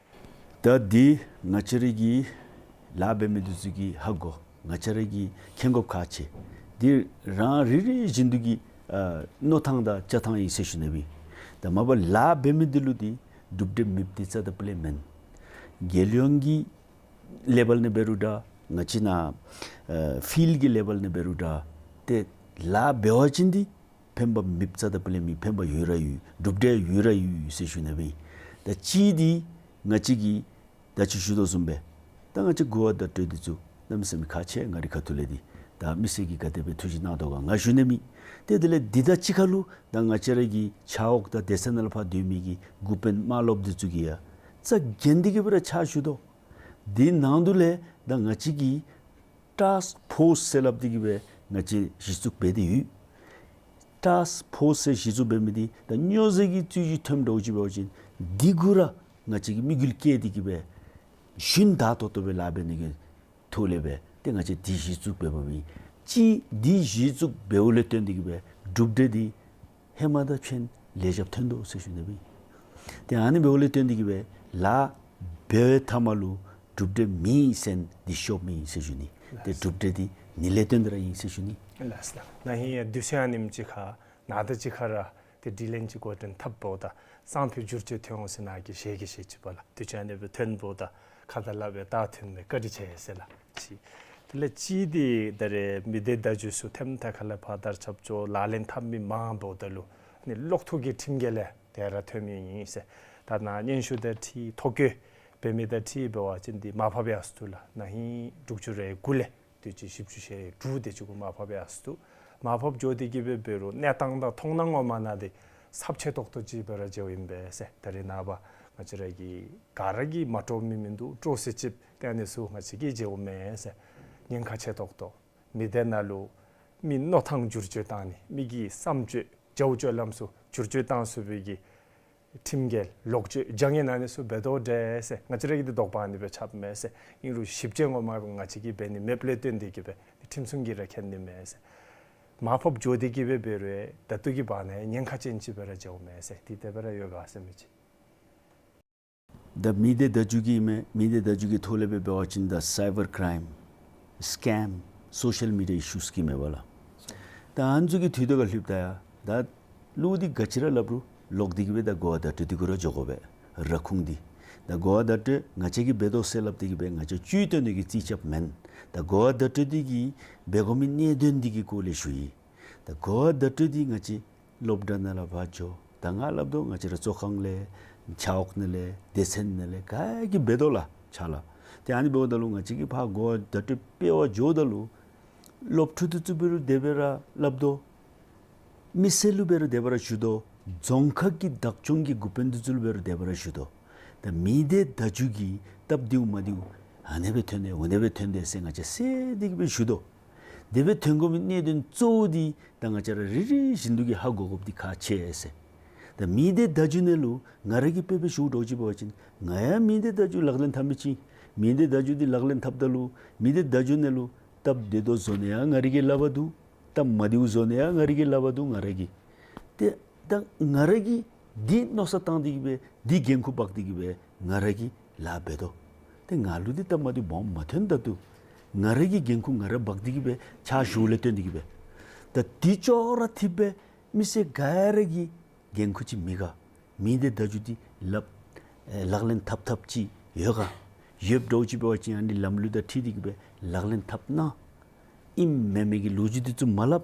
ད་འདི་ང་བཅས་ར་གི་ལཱ་འབད་མི་འདི་ཚུ་གིས་ཧ་གོ། ང་བཅས་ར་གིས་མཁྱེན་དགོཔ་ཁག་ཆེ། འདི་རང་རེ་རེ་བཞིན་དུ་གི་ཨ་མནོ་ཐངས་དང་བྱ་ཐངས་ཨིན་ཟེར་ཞུ་ནི་སྦེ། ད་མ་པ་ལཱ་འབད་མི་འདི་ལུ་འདི་གྲུབ་འབྲས་མེདཔ་འདི་རྩ་དང་པོ་ལས་མེན། རྒྱལ་ཡོངས་ཀྱི་ལེ་བཱལ་ནང་འབད་རུང་འདྲ། ང་བཅས་ནཱ་ཨ་ཕིལཌ་ཀྱི་ལེ་བཱལ་ནང་འབད་རུང་འདྲ། ཏེ་ལཱ་འབད་བ་ཅིན་འདི་ཕན་པ་མེདཔ་རྩ་དང་པོ་ལས་མེད། ཕན་པ་ཡོད་ར་ཡོད། གྲུབ་འབྲས་ཡོད་ར་ཡོད་ཟེར་ཞུ་ནི་སྦེ། ད་ཅི་འདི་ང་བཅས་ཀྱིས་ད་ཅི་ཞུ་དོ་བཟུམ་སྦེ་ད་ང་བཅས་གོ་བ་བརྡ་སྤྲོད་འདི་ཚུ་གནམ་མེད་ས་མེད་ཁག་ཆེ། ང་རའི་ཁ་ཐུག་ལས་འདི་ད་མི་སེར་གྱིས་ག་དེ་སྦེ་ཐུགས་བཞེད་གནང་དོ་ག་ང་ཞུ་ནི་མེད། ཏེ་དེ་ལས་འདི་དང་གཅིག་ཁར་ལུ་ད་ང་བཅས་ར་གི་ཆབ་འོག་དང་སྡེ་ཚན་ནང་ལུ་ཕར་སྡོད་མི་གི་འགོ་དཔོན་དམངས་སློབ་འདི་ཚུ་གིས་ཡང་རྩ་འགེངས་ཏེ་གི་སྦེ་ར་ཕྱག་ཞུ་དོ། འདི་ནང་དུ་ལས་ད་ང་བཅས་ཀྱིས་ཊཱསཀ་ཕོརསི་ཟེར་སླབ་སྟེ་གི་སྦེ་ང་བཅས་གཞི་བཙུགས་འབད་དེ་ཡོད། ཊཱསཀ་ཕོརསི་ཟེར་གཞི་བཙུགས་འབད་མི་འདི་ད་སྨྱོ་རྫས་ཀྱི་རྩོད་གཞི་ཐོནམ་འདྲཝ་ཅིག་འབད་བ་ཅིན་འདི་གུ་ར་ང་བཅས་ཀྱིས་དམིགས་ཡུལ་བསྐྱེད་དེ་གི་སྦེ་ཞུན་དག་ཏོག་ཏོ་སྦེ་ལཱ་འབད་ནི་གི་ཐོག་ལས་སྦེ་ཏེ་ང་བཅས་འདི་གཞི་བཙུགས་འབད་འབདཝ་ཨིན། ཅིག་འདི་གཞི་བཙུགས་འབདཝ་ལས་བརྟེན་ཏེ་གི་སྦེ་གྲུབ་འབྲས་འདི་ཧེ་མ་དང་ཕྱད་ལེགས་ཤོམ་ཐོན་དོ་ཟེར་ཞུ་ནི་སྦེ། ཏེ་ཨ་ནི་འབདཝ་ལས་བརྟེན་ཏེ་གི་སྦེ་ལཱ་འབད་བའི་མཐའ་མ་ལུ་གྲུབ་འབྲས་མེད་ཟེར་འདི་ཤོབ་མེད་ཟེར་ཞུ་ནི། ཏེ་གྲུབ་འབྲས་འདི་ནི་ལས་བརྟེན་ཏེ་ར་ཨིན་ཟེར་ཞུ་ནི། ལགས་སོ་ལགས། ན་ཧིང་ཡང་དུས་ཚོད་ཨ་ནེམ་ཅིག་ཁར་ནཱ་དང་གཅིག་ཁར་ར་ཏེ་དྲི་ལན་ཅིག་འགོ་འདྲེན་འཐབ་འབདཝ་ད་སང་ཕོད་བསྒྱུར་བཅོས་ཐོན་འོང་ཟེར་ནཱ་གིས་ཞལ་གྱིས་བཞེས་ཅི་པ་ལགས། དུས་ཚོད་ཨ་ནི་སྦེ་ཐོན་འབདཝ་ད་ཁ་དང་ལག་སྦེ་བལྟ་ཐོན་མས། བཀའ་དྲིན་ཆེ་ཟེར་ལགས། ཅིག་དེ་ལས་ཅིག་འདི་ད་རེས་མི་སྡེ་བརྡ་བརྒྱུད་ཚུ་ཐེམ་ཐ་ཁ་ལས་ཕར་དར་ཁྱབ་འགྱོ་ལག་ལེན་འཐབ་མི་མང་འབདཝ་ད་ལུ་ནི་གློག་ཐོག་གི་ཁྲིམས་འགལ་ལས་དེ་ར་ཐོན་མི་ཨིན་ཟེར། ད་ནཱ་སྙན་ཞུ་དང་འཁྲིལ་ཐོ་བཀོད་འབད་མི་དང་འཁྲིལ་འབད་བ་ཅིན་འདི་མར་ཕབ་ཡར་སོ་ནུག་ལགས། ན་ཧིང་དྲུག་ཅུ་རེ་དགུ་ལས་དུས་ཅི་བཞི་བཅུ་ཞེ་དྲུག་དེ་ཅིག་གུ་མར་ཕབ་ཡར་སོ་ནུག། མར་ཕབ་འགྱོ་སྟེ་གི་སྦེ་འབད་རུང་གནས་སྟངས་དང་མཐོང་སྣང་ངོ་མ་ནང་འདི་ཚབས་ཆེ་ཏོག་ཏོ་ཅིག་སྦེ་ར་མཇལཝ་ཨིན་པས་ཟེར། ད་རེས་ནངས་པ་ང་བཅས་ར་གི་ག་ར་གིས་མ་སྤྲོ་མི་མིན་འདུག། སྤྲོ་སའི་ཅིག་ཏེ་ཨ་ནི་ཚུ་ང་བཅས་ཀྱིས་མཇལཝ་མས་ཟེར། ཉེན་ཁ་ཆེ་ཏོག་ཏོ། མི་སྡེ་ནང་ལུ་མི་མནོ་ཐངས་བསྒྱུར་བཅོས་བཏང་ནི་མི་གི་བསམ་སྤྱོད་བྱ་བ་སྤྱོད་ལམ་ཚུ་བསྒྱུར་བཅོས་བཏང་ཚུགས་པའི་གི་ཁྲིམས་འགལ་ལོག་སྤྱོད་བྱ་ངན་ཨ་ནི་ཚུ་འབད་དོ་འདྲས་ཟེར་ང་བཅས་ར་གི་འདི་དོགས་པ་ཨ་ནི་སྦེ་ཆགསཔ་མས་ཟེར། ཨིན་རུང་ཞིབ་དཔྱད་ངོ་མ་ང་བཅས་ཀྱིས་འབད་ནི་མེདཔ་ལས་བརྟེན་ཏེ་གི་སྦེ་ཁྲིམས་སྲུང་གིས་ར་མཁྱེན་ནི་མས་ཟེར། མར་ཕབ་འགྱོ་སྟེ་གི་སྦེ་འབད་རུང་ད་ལྟོ་གི་བར་ན་ཉེན་ཁ་ཅན་ཅིག་སྦེ་ར་མཇལཝ་མས་ཟེར། འདི་དེ་སྦེ་ར་ཡོད་ག་ཟེར་མི་ཅིག། ད་མི་སྡེ་བརྡ་བརྒྱུད་ཀྱི་མས། མི་སྡེ་བརྡ་བརྒྱུད་ཀྱི་ཐོག་ལས་སྦེ་འབད་བ་ཅིན་ད་སའི་བར་ཀྲའིམ་སི་ཀེམ་སོ་ཤལ་མི་ཌི་ཡ་ཨི་ཤུས་ཀྱི་མས་པ་ལགས། ད་ཨ་ནི་ཚུ་གི་དུས་ཚོད་ཁར་ལྷོདཔ་ད་ཡང་ད་གླུ་འདི་ག་ཅི་ར་སླབ་རུང་ལོག་སྟེ་གི་སྦེ་ད་གོ་བ་བརྡ་སྤྲོད་འདི་གུ་ར་འགྱོ་དགོ་པས། ར་ཁུངས་འདི་ད་གོ་བ་བརྡ་སྤྲོད་ང་བཅས་ཀྱིས་འབད་དོ་ཟེར་སླབ་སྟེ་གི་སྦེ་ང་བཅས་བཅུད་བཏོན་ནི་གི་རྩིས་རྐྱབ་མེན། ད་གོ་བ་བརྡ་སྤྲོད་འདི་གིས་འབད་དགོ་མི་གནད་དོན་འདི་གི་སྐོར་ལས་ཞུ་ཡི། ད་གོ་བ་བརྡ་སྤྲོད་འདི་ང་བཅས་སློབ་གྲྭ་ནང་ལུ་ཕར་འགྱོ། ད་ང་སླབ་དོ་ང་བཅས་ར་གཙོ་ཁང་ལས་ཆབ་འོག་ནང་ལས་སྡེ་ཚན་ནང་ལས་ག་གིས་འབད་དོ་ལགས་ཕྱག་ལཱ། ཏེ་ཨ་ནི་འབདཝ་ད་ལུ་ང་བཅས་ཀྱིས་ཕར་གོ་བ་བརྡ་སྤྲོད་སྤེལ་བར་འགྱོཝ་ད་ལུ་སློབ་ཕྲུག་འདི་ཚུ་འབད་རུང་དེ་སྦེ་ར་སླབ་དོ། མི་སེར་ལུ་འབད་རུང་དེ་སྦེ་ར་ཞུ་དོ། རྫོང་ཁག་གི་བདག་སྐྱོང་གི་འགོ་དཔོན་འདི་ཚུ་ལུ་འབད་རུང་དེ་སྦེ་ར་ཞུ་དོ། ད་མི་སྡེ་བརྡ་བརྒྱུད་ཀྱིས་སྟབས་བདེཝ་མ་བདེཝ་ཨ་ནི་སྦེ་ཐོན་དེས་འོ་ནི་སྦེ་ཐོན་དེས་ཟེར་ང་བཅས་གསལ་ཏེ་གི་སྦེ་ཞུ་དོ། དེ་སྦེ་ཐོན་དགོ་མི་གནད་དོན་གཙོ་བོ་འདི་ད་ང་བཅས་ར་རེ་རེ་བཞིན་དུ་གིས་ཧ་གོ་དགོཔ་འདི་ཁག་ཆེ་ཟེར། ད་མི་སྡེ་བརྡ་བརྒྱུད་ནང་ལུ་ང་ར་གིས་དཔེ་སྦེ་ཞུཝ་འདྲཝ་ཅིག་འབད་བ་ཅིན་ང་ཡང་མི་སྡེ་བརྡ་བརྒྱུད་ལག་ལེན་འཐབ་མི་ཅིག། མི་སྡེ་བརྡ་བརྒྱུད་འདི་ལག་ལེན་འཐབ་ད་ལུ་མི་སྡེ་བརྡ་བརྒྱུད་ནང་ལུ་སྟབས་བདེ་དོ་བཟོ་ནི་ཡང་ང་ར་གི་ལག་པར་འདུག། སྟབས་མ་བདེཝ་བཟོ་ནི་ཡང་ང་ར་གི་ལག་པར་འདུག། ང་ར་གིས་ཏེ་ད་ང་ར་གིས་འདི་མནོ་བསམ་བཏང་སྟེ་གི་སྦེ་འདི་འགན་ཁུར་འབག་སྟེ་གི་སྦེ་ང་ར་གིས་ལཱ་འབད་དོ། ཏེ་ང་ལུ་འདི་སྟབས་མ་བདེཝ་སྦོམ་མ་ཐོན་ད་ལྟོ་ང་ར་གིས་འགན་ཁུར་ང་ར་འབག་སྟེ་གི་སྦེ་ཕྱག་ཞུཝ་ལས་བརྟེན་ཏེ་གི་སྦེ། ད་འདི་ཅོག་ར་འཐདཔ་སྦེ་མི་སེར་ག་ར་གིས་འགན་ཁུར་ཅིག་མེད་ག། མི་སྡེ་བརྡ་བརྒྱུད་འདི་ལག་ལག་ལེན་འཐབ་འཐབཔ་ཅིག་ཡོད་ག། ཡོདཔ་འདྲཝ་ཅིག་འབད་བ་ཅིན་ཨ་ནི་ལམ་ལུགས་དང་འཁྲིལ་ཏེ་གི་སྦེ་ལག་ལེན་འཐབ་གནང་། ཨིནམ་མེན་མེན་གྱི་ལོ་རྒྱུས་འདི་ཚུ་མ་སླབ།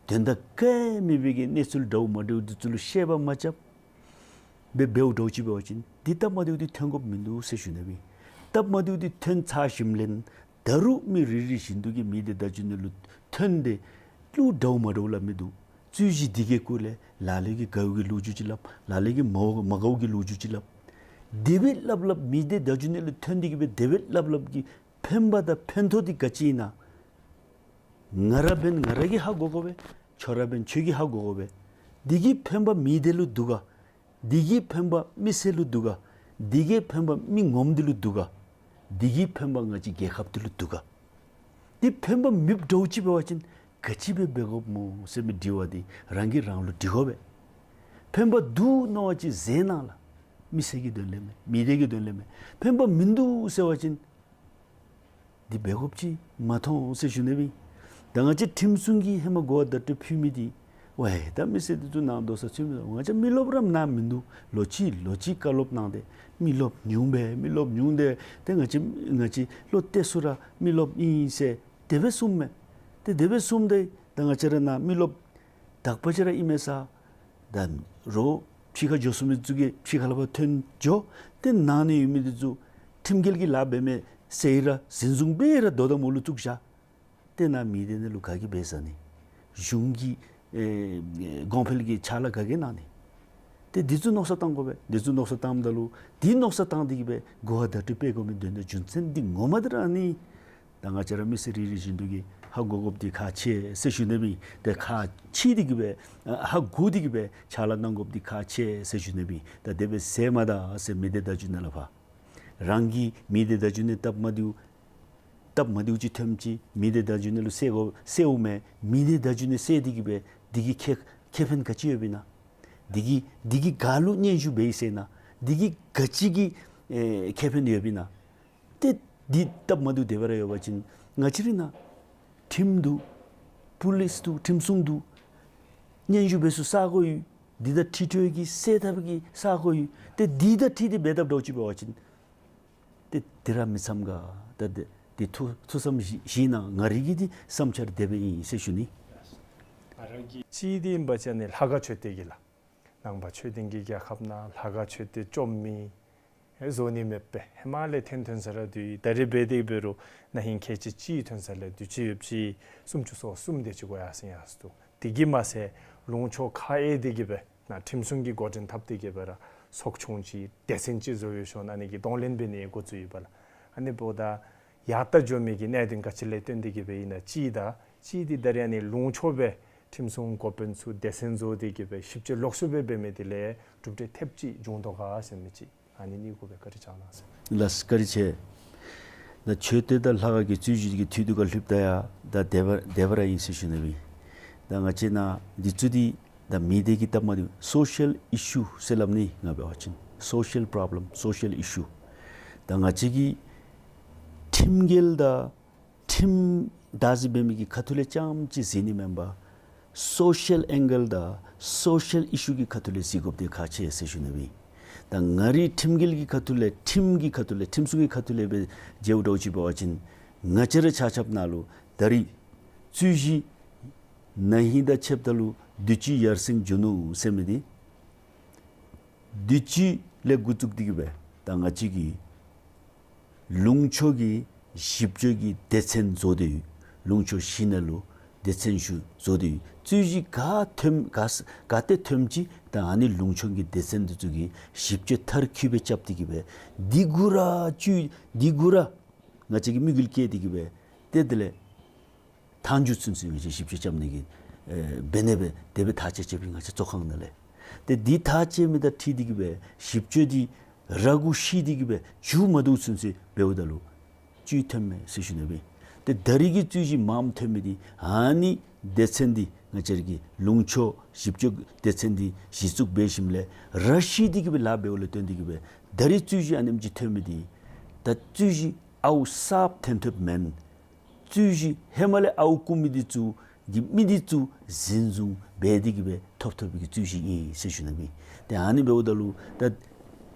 དོན་དག་ག་ཡང་མེད་པའི་གི་གནས་ཚུལ་འདྲཝ་མ་འདྲཝ་འདི་ཚུ་ལུ་བཤད་པ་མ་རྐྱབ། འབད་འབདཝ་འདྲཝ་ཅིག་འབད་བ་ཅིན་འདི་སྟབས་མ་བདེཝ་འདི་ཐོན་དགོཔ་མིན་འདུག་ཟེར་ཞུ་ནི་སྦེ། སྟབས་མ་བདེཝ་འདི་ཐོན་ཚར་ཞིནམ་ལས་ད་རུང་མི་རེ་རེ་བཞིན་དུ་གིས་མི་སྡེ་བརྡ་བརྒྱུད་ནང་ལུ་ཐོན་ཏེ་ལུ་འདྲཝ་མ་འདྲཝ་སླབ་མི་འདུག། རྩོད་གཞི་འདི་གི་སྐོར་ལས་ལ་ལུ་གིས་དགའ་བའི་གི་ལོ་རྒྱུས་ཅིག་སླབ། ལ་ལུ་གིས་མ་མ་དགའ་བའི་གི་ལོ་རྒྱུས་ཅིག་སླབ། དེ་སྦེ་སླབ་སླབ་མི་སྡེ་བརྡ་བརྒྱུད་ནང་ལུ་ཐོན་ཏེ་གི་སྦེ་དེ་སྦེ་སླབ་སླབ་ཀྱི་ཕན་པ་དང་ཕན་ཐོགས་འདི་ག་ཅི་ཨིན་ན། ང་ར་འབདན་ང་ར་གིས་ཧ་གོ་དགོ་པས། ཁྱོད་ར་འབདན་ཁྱོད་ཀྱིས་ཧ་གོ་དགོ་པས། འདི་གི་ཕན་པ་མི་སྡེ་ལུ་འདུག་ག། འདི་གི་ཕན་པ་མི་སེར་ལུ་འདུག་ག། འདི་གི་ཕན་པ་མི་ངོམ་འདི་ལུ་འདུག་ག། འདི་གི་ཕན་པ་ང་བཅས་རྒྱལ་ཁབ་འདི་ལུ་འདུག་ག། འདི་ཕན་པ་མེདཔ་འདྲཝ་ཅིག་འབད་བ་ཅིན་ག་ཅི་སྦེ་འབད་དགོཔ་སྨོ་ཟེར་མི་དྲི་བ་འདི་རང་གིས་རང་ལུ་དྲི་དགོ་པས། ཕན་པ་འདུག་མནོ་བ་ཅིན་གཟན་ནང་ལས་མི་སེར་གྱི་དོན་ལས་མེན། མི་སྡེ་གི་དོན་ལས་མེན། ཕན་པ་མིན་འདུག་ཟེར་བ་ཅིན་འདི་འབད་དགོཔ་ཅིག་མ་མཐོང་ཟེར་ཞུ་ནི་སྦེ་ཨིན། ད་ང་བཅས་ཁྲིམས་སྲུང་གིས་ཧེ་མ་གོ་བ་བརྡ་སྤྲོད་ཕུལ་མི་འདི་ཝའི་ད་མི་སེར་འདི་ཚུ་ནང་སྡོད་ས་ཚུད་མི་འདུག། ང་བཅས་མི་རློབས་ར་ནཱ་མིན་འདུག། ལོ་གཅིག་ལོ་གཅིག་བཀའ་སློབ་གནང་སྟེ་མི་རློབས་ཉུང་པས། མི་རློབས་ཉུང་སྟེ་ཏེ་ང་བཅས་ང་བཅས་བློ་གཏད་ས་ར་མི་རློབས་ཨིན་ཟེར་དེ་སྦེ་གསུངམ་མས། ཏེ་དེ་སྦེ་གསུངམ་ད་ད་ང་བཅས་ར་ནཱ་མི་རློབས་དག་པ་ཅིག་ར་ཨིན་མས་ས། ད་རོགས་ཕྱི་ཁར་འགྱོ་སོང་མི་ཚུ་གིས་ཕྱི་ཁ་ལས་ཕར་ཐོན་འགྱོ། ཏེ་ནང་ན་ཡོད་མི་འདི་ཚུ་ཁྲིམས་འགལ་གྱི་ལཱ་འབད་མི་ཟེར་ར་འཛིན་བཟུང་འབད་ར་དོ་དམ་འོག་ལུ་བཙུགས་བཞག། ཏེ་ནཱ་མི་སྡེ་ནང་ལུ་ག་གིས་འབད་ཟ་ནི། གཞུང་གི་ཨེ་གོང་འཕེལ་གྱི་ཕྱག་ལཱ་ག་གིས་གནང་ནི། ཏེ་འདི་ཚུ་མནོ་བསམ་བཏང་དགོ་པས། འདི་ཚུ་མནོ་བསམ་བཏངམ་ད་ལུ་འདི་མནོ་བསམ་བཏང་སྟེ་གི་སྦེ་གོ་བ་བརྡ་སྤྲོད་འབད་དགོ་མི་དོན་དག་རྒྱུ་མཚན་འདི་ངོ་མ་འདི་ར་ཨ་ནི། ད་ང་བཅས་ར་མི་སེར་རེ་རེ་བཞིན་དུ་གིས་ཧ་གོ་དགོཔ་འདི་ཁག་ཆེ་ཟེར་ཞུ་ནི་སྦེ་ཨིན། ཏེ་ཁག་ཆེ་སྟེ་གི་སྦེ་ཧ་གོ་སྟེ་གི་སྦེ་ཕྱག་ལཱ་གནང་དགོཔ་འདི་ཁག་ཆེ་ཟེར་ཞུ་ནི་སྦེ་ཨིན། ད་དེ་སྦེ་ཟེར་མ་ད་ཟེར་མི་སྡེ་བརྡ་བརྒྱུད་ནང་ལས་ཕར་རང་གིས་མི་སྡེ་བརྡ་བརྒྱུད་ནང་སྟབས་མ་བདེཝ་སྟབས་མ་བདེཝ་ཅིག་ཐོནམ་ཅིག་མི་སྡེ་བརྡ་བརྒྱུད་ནང་ལུ་གསལ་དགོ་གསལཝ་མས། མི་སྡེ་བརྡ་བརྒྱུད་ནང་གསལ་ཏེ་གི་སྦེ་འདི་གིས་ཁེ་ཁེ་ཕན་ག་ཅི་ཡོདཔ་ཨིན་ན། འདི་གིས་འདི་གིས་ག་ལུ་སྙན་ཞུ་འབད་ཡི་ཟེར་ན། འདི་གིས་ག་ཅི་གི་ཨེ་ཁེ་ཕན་ཡོདཔ་ཨིན་ན། ཏེ་འདི་སྟབས་མ་བདེཝ་དེ་སྦེ་ར་ཡོད་པ་ཅིན་ང་བཅས་ར་ནཱ་ཁྲིམས་འདུག། པུ་ལིསི་འདུག། ཁྲིམས་སྲུང་འདུག། སྙན་ཞུ་འབད་སའི་ས་སྒོ་ཡོད། འདི་དང་འཁྲིལ་འཁྲིལ་གྱི་སེལ་ཐབས་ཀྱི་ས་སྒོ་ཡོད། ཏེ་འདི་དང་འཁྲིལ་ཏེ་འབད་ཐབས་འདྲཝ་ཅིག་འབད་བ་ཅིན་ཏེ་འདི་ར་མི་འཚམ་ག། ད་འདི་འདི་ཐུགས་ཐུགས་བསམ་བཞེས་བཞེས་གནང་། ང་རའི་གི་འདི་བསམ་འཆར་དེ་སྦེ་ཨིན་ཟེར་ཞུ་ནི། ང་རང་གི་གཅིག་འདི་ཨིན་པ་ཅིན་ཨ་ནི་ལྷ་ཁང་མཆོད་རྟེན་གྱི་ལཱ། ནང་པ་ཆོས་ལྡན་གྱི་རྒྱལ་ཁབ་ནང་ལྷ་ཁང་མཆོད་རྟེན་བཅོམ་མི་ཨེ་བཟོ་ནི་མེད་པས། ཧེ་མ་ལས་ཐོན་ཐོན་ས་ར་འདུག། ད་རེས་འབད་དེ་འབད་རུང་ན་ཧིང་ཁལ་གཅིག་གཅིག་ཐོན་ས་ལས་དུས་ཅི་ཡོདཔ་ཅིག་སུམ་ཅུ་སོ་གསུམ་དེ་ཅིག་འགོར་ཡར་སོང་ཡར་སོང་འདུག། དེ་གིས་མ་ཚད་ལུང་ཕྱོགས་ཁག་དབྱེ་སྟེ་གི་སྦེ་ནཱ་ཁྲིམས་སྲུང་གི་འགོ་འདྲེན་འཐབ་སྟེ་གི་སྦེ་ར་ཚོགས་ཆུང་ཅིག་སྡེ་ཚན་ཅིག་བཟོ་ཡོད་ཤོ་ན་ཨ་ནི་གི་གདོང་ལེན་འབད་ནི་འགོ་བཙུགས་ཡོདཔ་ལགས། ཨ་ནི་འབདཝ་ད་ཡར་ད་འགྱོ་མི་གི་གནད་དོན་ག་ཅི་ལས་བརྟེན་ཏེ་གི་སྦེ་ཨིན་ན་གཅིག་དང་གཅིག་འདི་ད་རེས་ཨ་ནི་ལུང་ཕྱོགས་སྦེ་ཁྲིམས་སྲུང་འགོ་དཔོན་ཚུ་སྡེ་ཚན་བཟོ་སྟེ་གི་སྦེ་ཞིབ་དཔྱད་ལོགས་སུ་སྦེ་འབད་མི་འདི་ལས་གྲུབ་འབྲས་ཐེབས་ཅིག་བྱུང་དོ་ག་ཟེར་མི་ཅིག་ཨ་ནི་གཉིས་གུ་སྦེ་བཀའ་དྲིན་བསྐྱང་གནང་ཟེར། ལགས་བཀའ་དྲིན་ཆེ། ད་མཆོད་རྟེན་དང་ལྷ་ཁང་གི་རྩོད་གཞི་གི་འཐུས་འདི་ག་ལྷོདཔ་ད་ཡང་ད་དེ་སྦེ་དེ་སྦེ་ར་ཨིན་ཟེར་ཞུ་ནི་སྦེ་ཨིན། ད་ང་བཅས་ནཱ་འདི་ཚུ་འདི་ད་མི་སྡེ་གི་སྟབས་མ་བདེཝ་སོ་ཤལ་ཨི་ཤུ་ཟེར་སླབ་ནི། ང་འབད་བ་ཅིན་སོ་ཤལ་པོརོབ་ལེམ་སོ་ཤལ་ཨི་ཤུ། ད་ང་བཅས་ཀྱི་ཁྲིམས་འགལ་དང་ཁྲིམས་བདག་འཛིན་འབད་མི་གི་ཁ་ཐུག་ལས་རྐྱངམ་ཅིག་གཟིགས་ནི་མེན་པར་སོ་ཤལ་ཨེང་གལ་དང་སོ་ཤལ་ཨི་ཤུ་གི་ཁ་ཐུག་ལས་གཟིགས་དགོཔ་འདི་ཁག་ཆེ་ཟེར་ཞུ་ནི་སྦེ་ཨིན། ད་ང་རའི་ཁྲིམས་འགལ་གྱི་ཁ་ཐུག་ལས་ཁྲིམས་ཀྱི་ཁ་ཐུག་ལས་ཁྲིམས་སྲུང་གི་ཁ་ཐུག་ལས་སྦེ་མཇལཝ་འདྲཝ་ཅིག་འབད་བ་ཅིན་ང་བཅས་ར་ཆ་ཁྱབ་ནང་ལུ་ད་རེས་རྩོད་གཞི་ན་ཧིང་དང་ཕྱདཔ་ད་ལུ་དུས་ཅི་ཡར་སེང་འགྱོ་ནུག་ཟེར་མི་འདི་དུས་ཅི་ལས་འགོ་བཙུགས་ཏེ་གི་སྦེ་ད་ང་བཅས་ཀྱི་ལུང་ཕྱོགས་ཀྱི་ཞིབ་དཔྱོད་ཀྱི་སྡེ་ཚན་བཟོ་སྟེ་ཡོད། ལུང་ཕྱོགས་བཞི་ནང་ལུ་སྡེ་ཚན་བཞི་བཟོ་སྟེ་ཡོད། རྩོད་གཞི་ག་ཐོནམ་ག་ས་ག་ཏེ་ཐོནམ་ཅིག་ད་ཨ་ནི་ལུང་ཕྱོགས་ཀྱི་སྡེ་ཚན་འདི་ཚུ་གིས་ཞིབ་དཔྱད་མཐར་འཁྱོལ་སྦེ་རྐྱབ་སྟེ་གི་སྦེ་འདི་གུ་ར་རྩོད་འདི་གུ་ར་ང་བཅས་ཀྱིས་དམིགས་ཡུལ་བསྐྱེད་དེ་གི་སྦེ་ཏེ་དེ་ལས་མཐའ་མཇུག་ཚུན་ཚོད་ང་བཅས་ཞིབ་དཔྱད་རྐྱབ་ནི་གི་ཨེ་འབད་ནི་སྦེ་དེ་སྦེ་ཐག་བཅད་བཅདཔ་ཨིན་ང་བཅས་ཚོགས་ཁང་ནང་ལས། ཏེ་འདི་ཐག་བཅད་མི་དང་འཁྲིལ་ཏེ་གི་སྦེ་ཞིབ་དཔྱད་འདི་ར་གུ་ཤི་སྟེ་གི་སྦེ་མཇུག་མ་བསྡུཝ་ཚུན་ཚོད་འབདཝ་ད་ལུ་རྩོད་ཐོནམ་མས་ཟེར་ཞུ་ནི་སྦེ། ཏེ་ད་རེས་ཀྱི་རྩོད་གཞི་མངམ་ཐོན་མི་འདི་ཨ་ནི་སྡེ་ཚན་འདི་ང་བཅས་ར་གི་ལུང་ཕྱོགས་ཞིབ་དཔྱད་སྡེ་ཚན་འདི་གཞི་བཙུགས་འབད་ཞིནམ་ལས་ར་ཤི་སྟེ་གི་སྦེ་ལཱ་འབདཝ་ལས་བརྟེན་ཏེ་གི་སྦེ་ད་རེས་རྩོད་གཞི་ཨ་ནེམ་ཅིག་ཐོན་མི་འདི་ད་རྩོད་གཞི་ཨའུ་གསརཔ་ཐོན་ཐོནམ་མེན། རྩོད་གཞི་ཧེ་མ་ལས་ཨའུ་བཀུག་མི་འདི་ཚུ་གི་མི་འདི་ཚུ་འཛིན་བཟུང་འབད་དེ་གི་སྦེ་ཐོབ་ཐོབ་པའི་གི་རྩོད་གཞི་ཨིན་ཟེར་ཞུ་ནི་སྦེ། ཏེ་ཨ་ནི་འབདཝ་ད་ལུ་ད་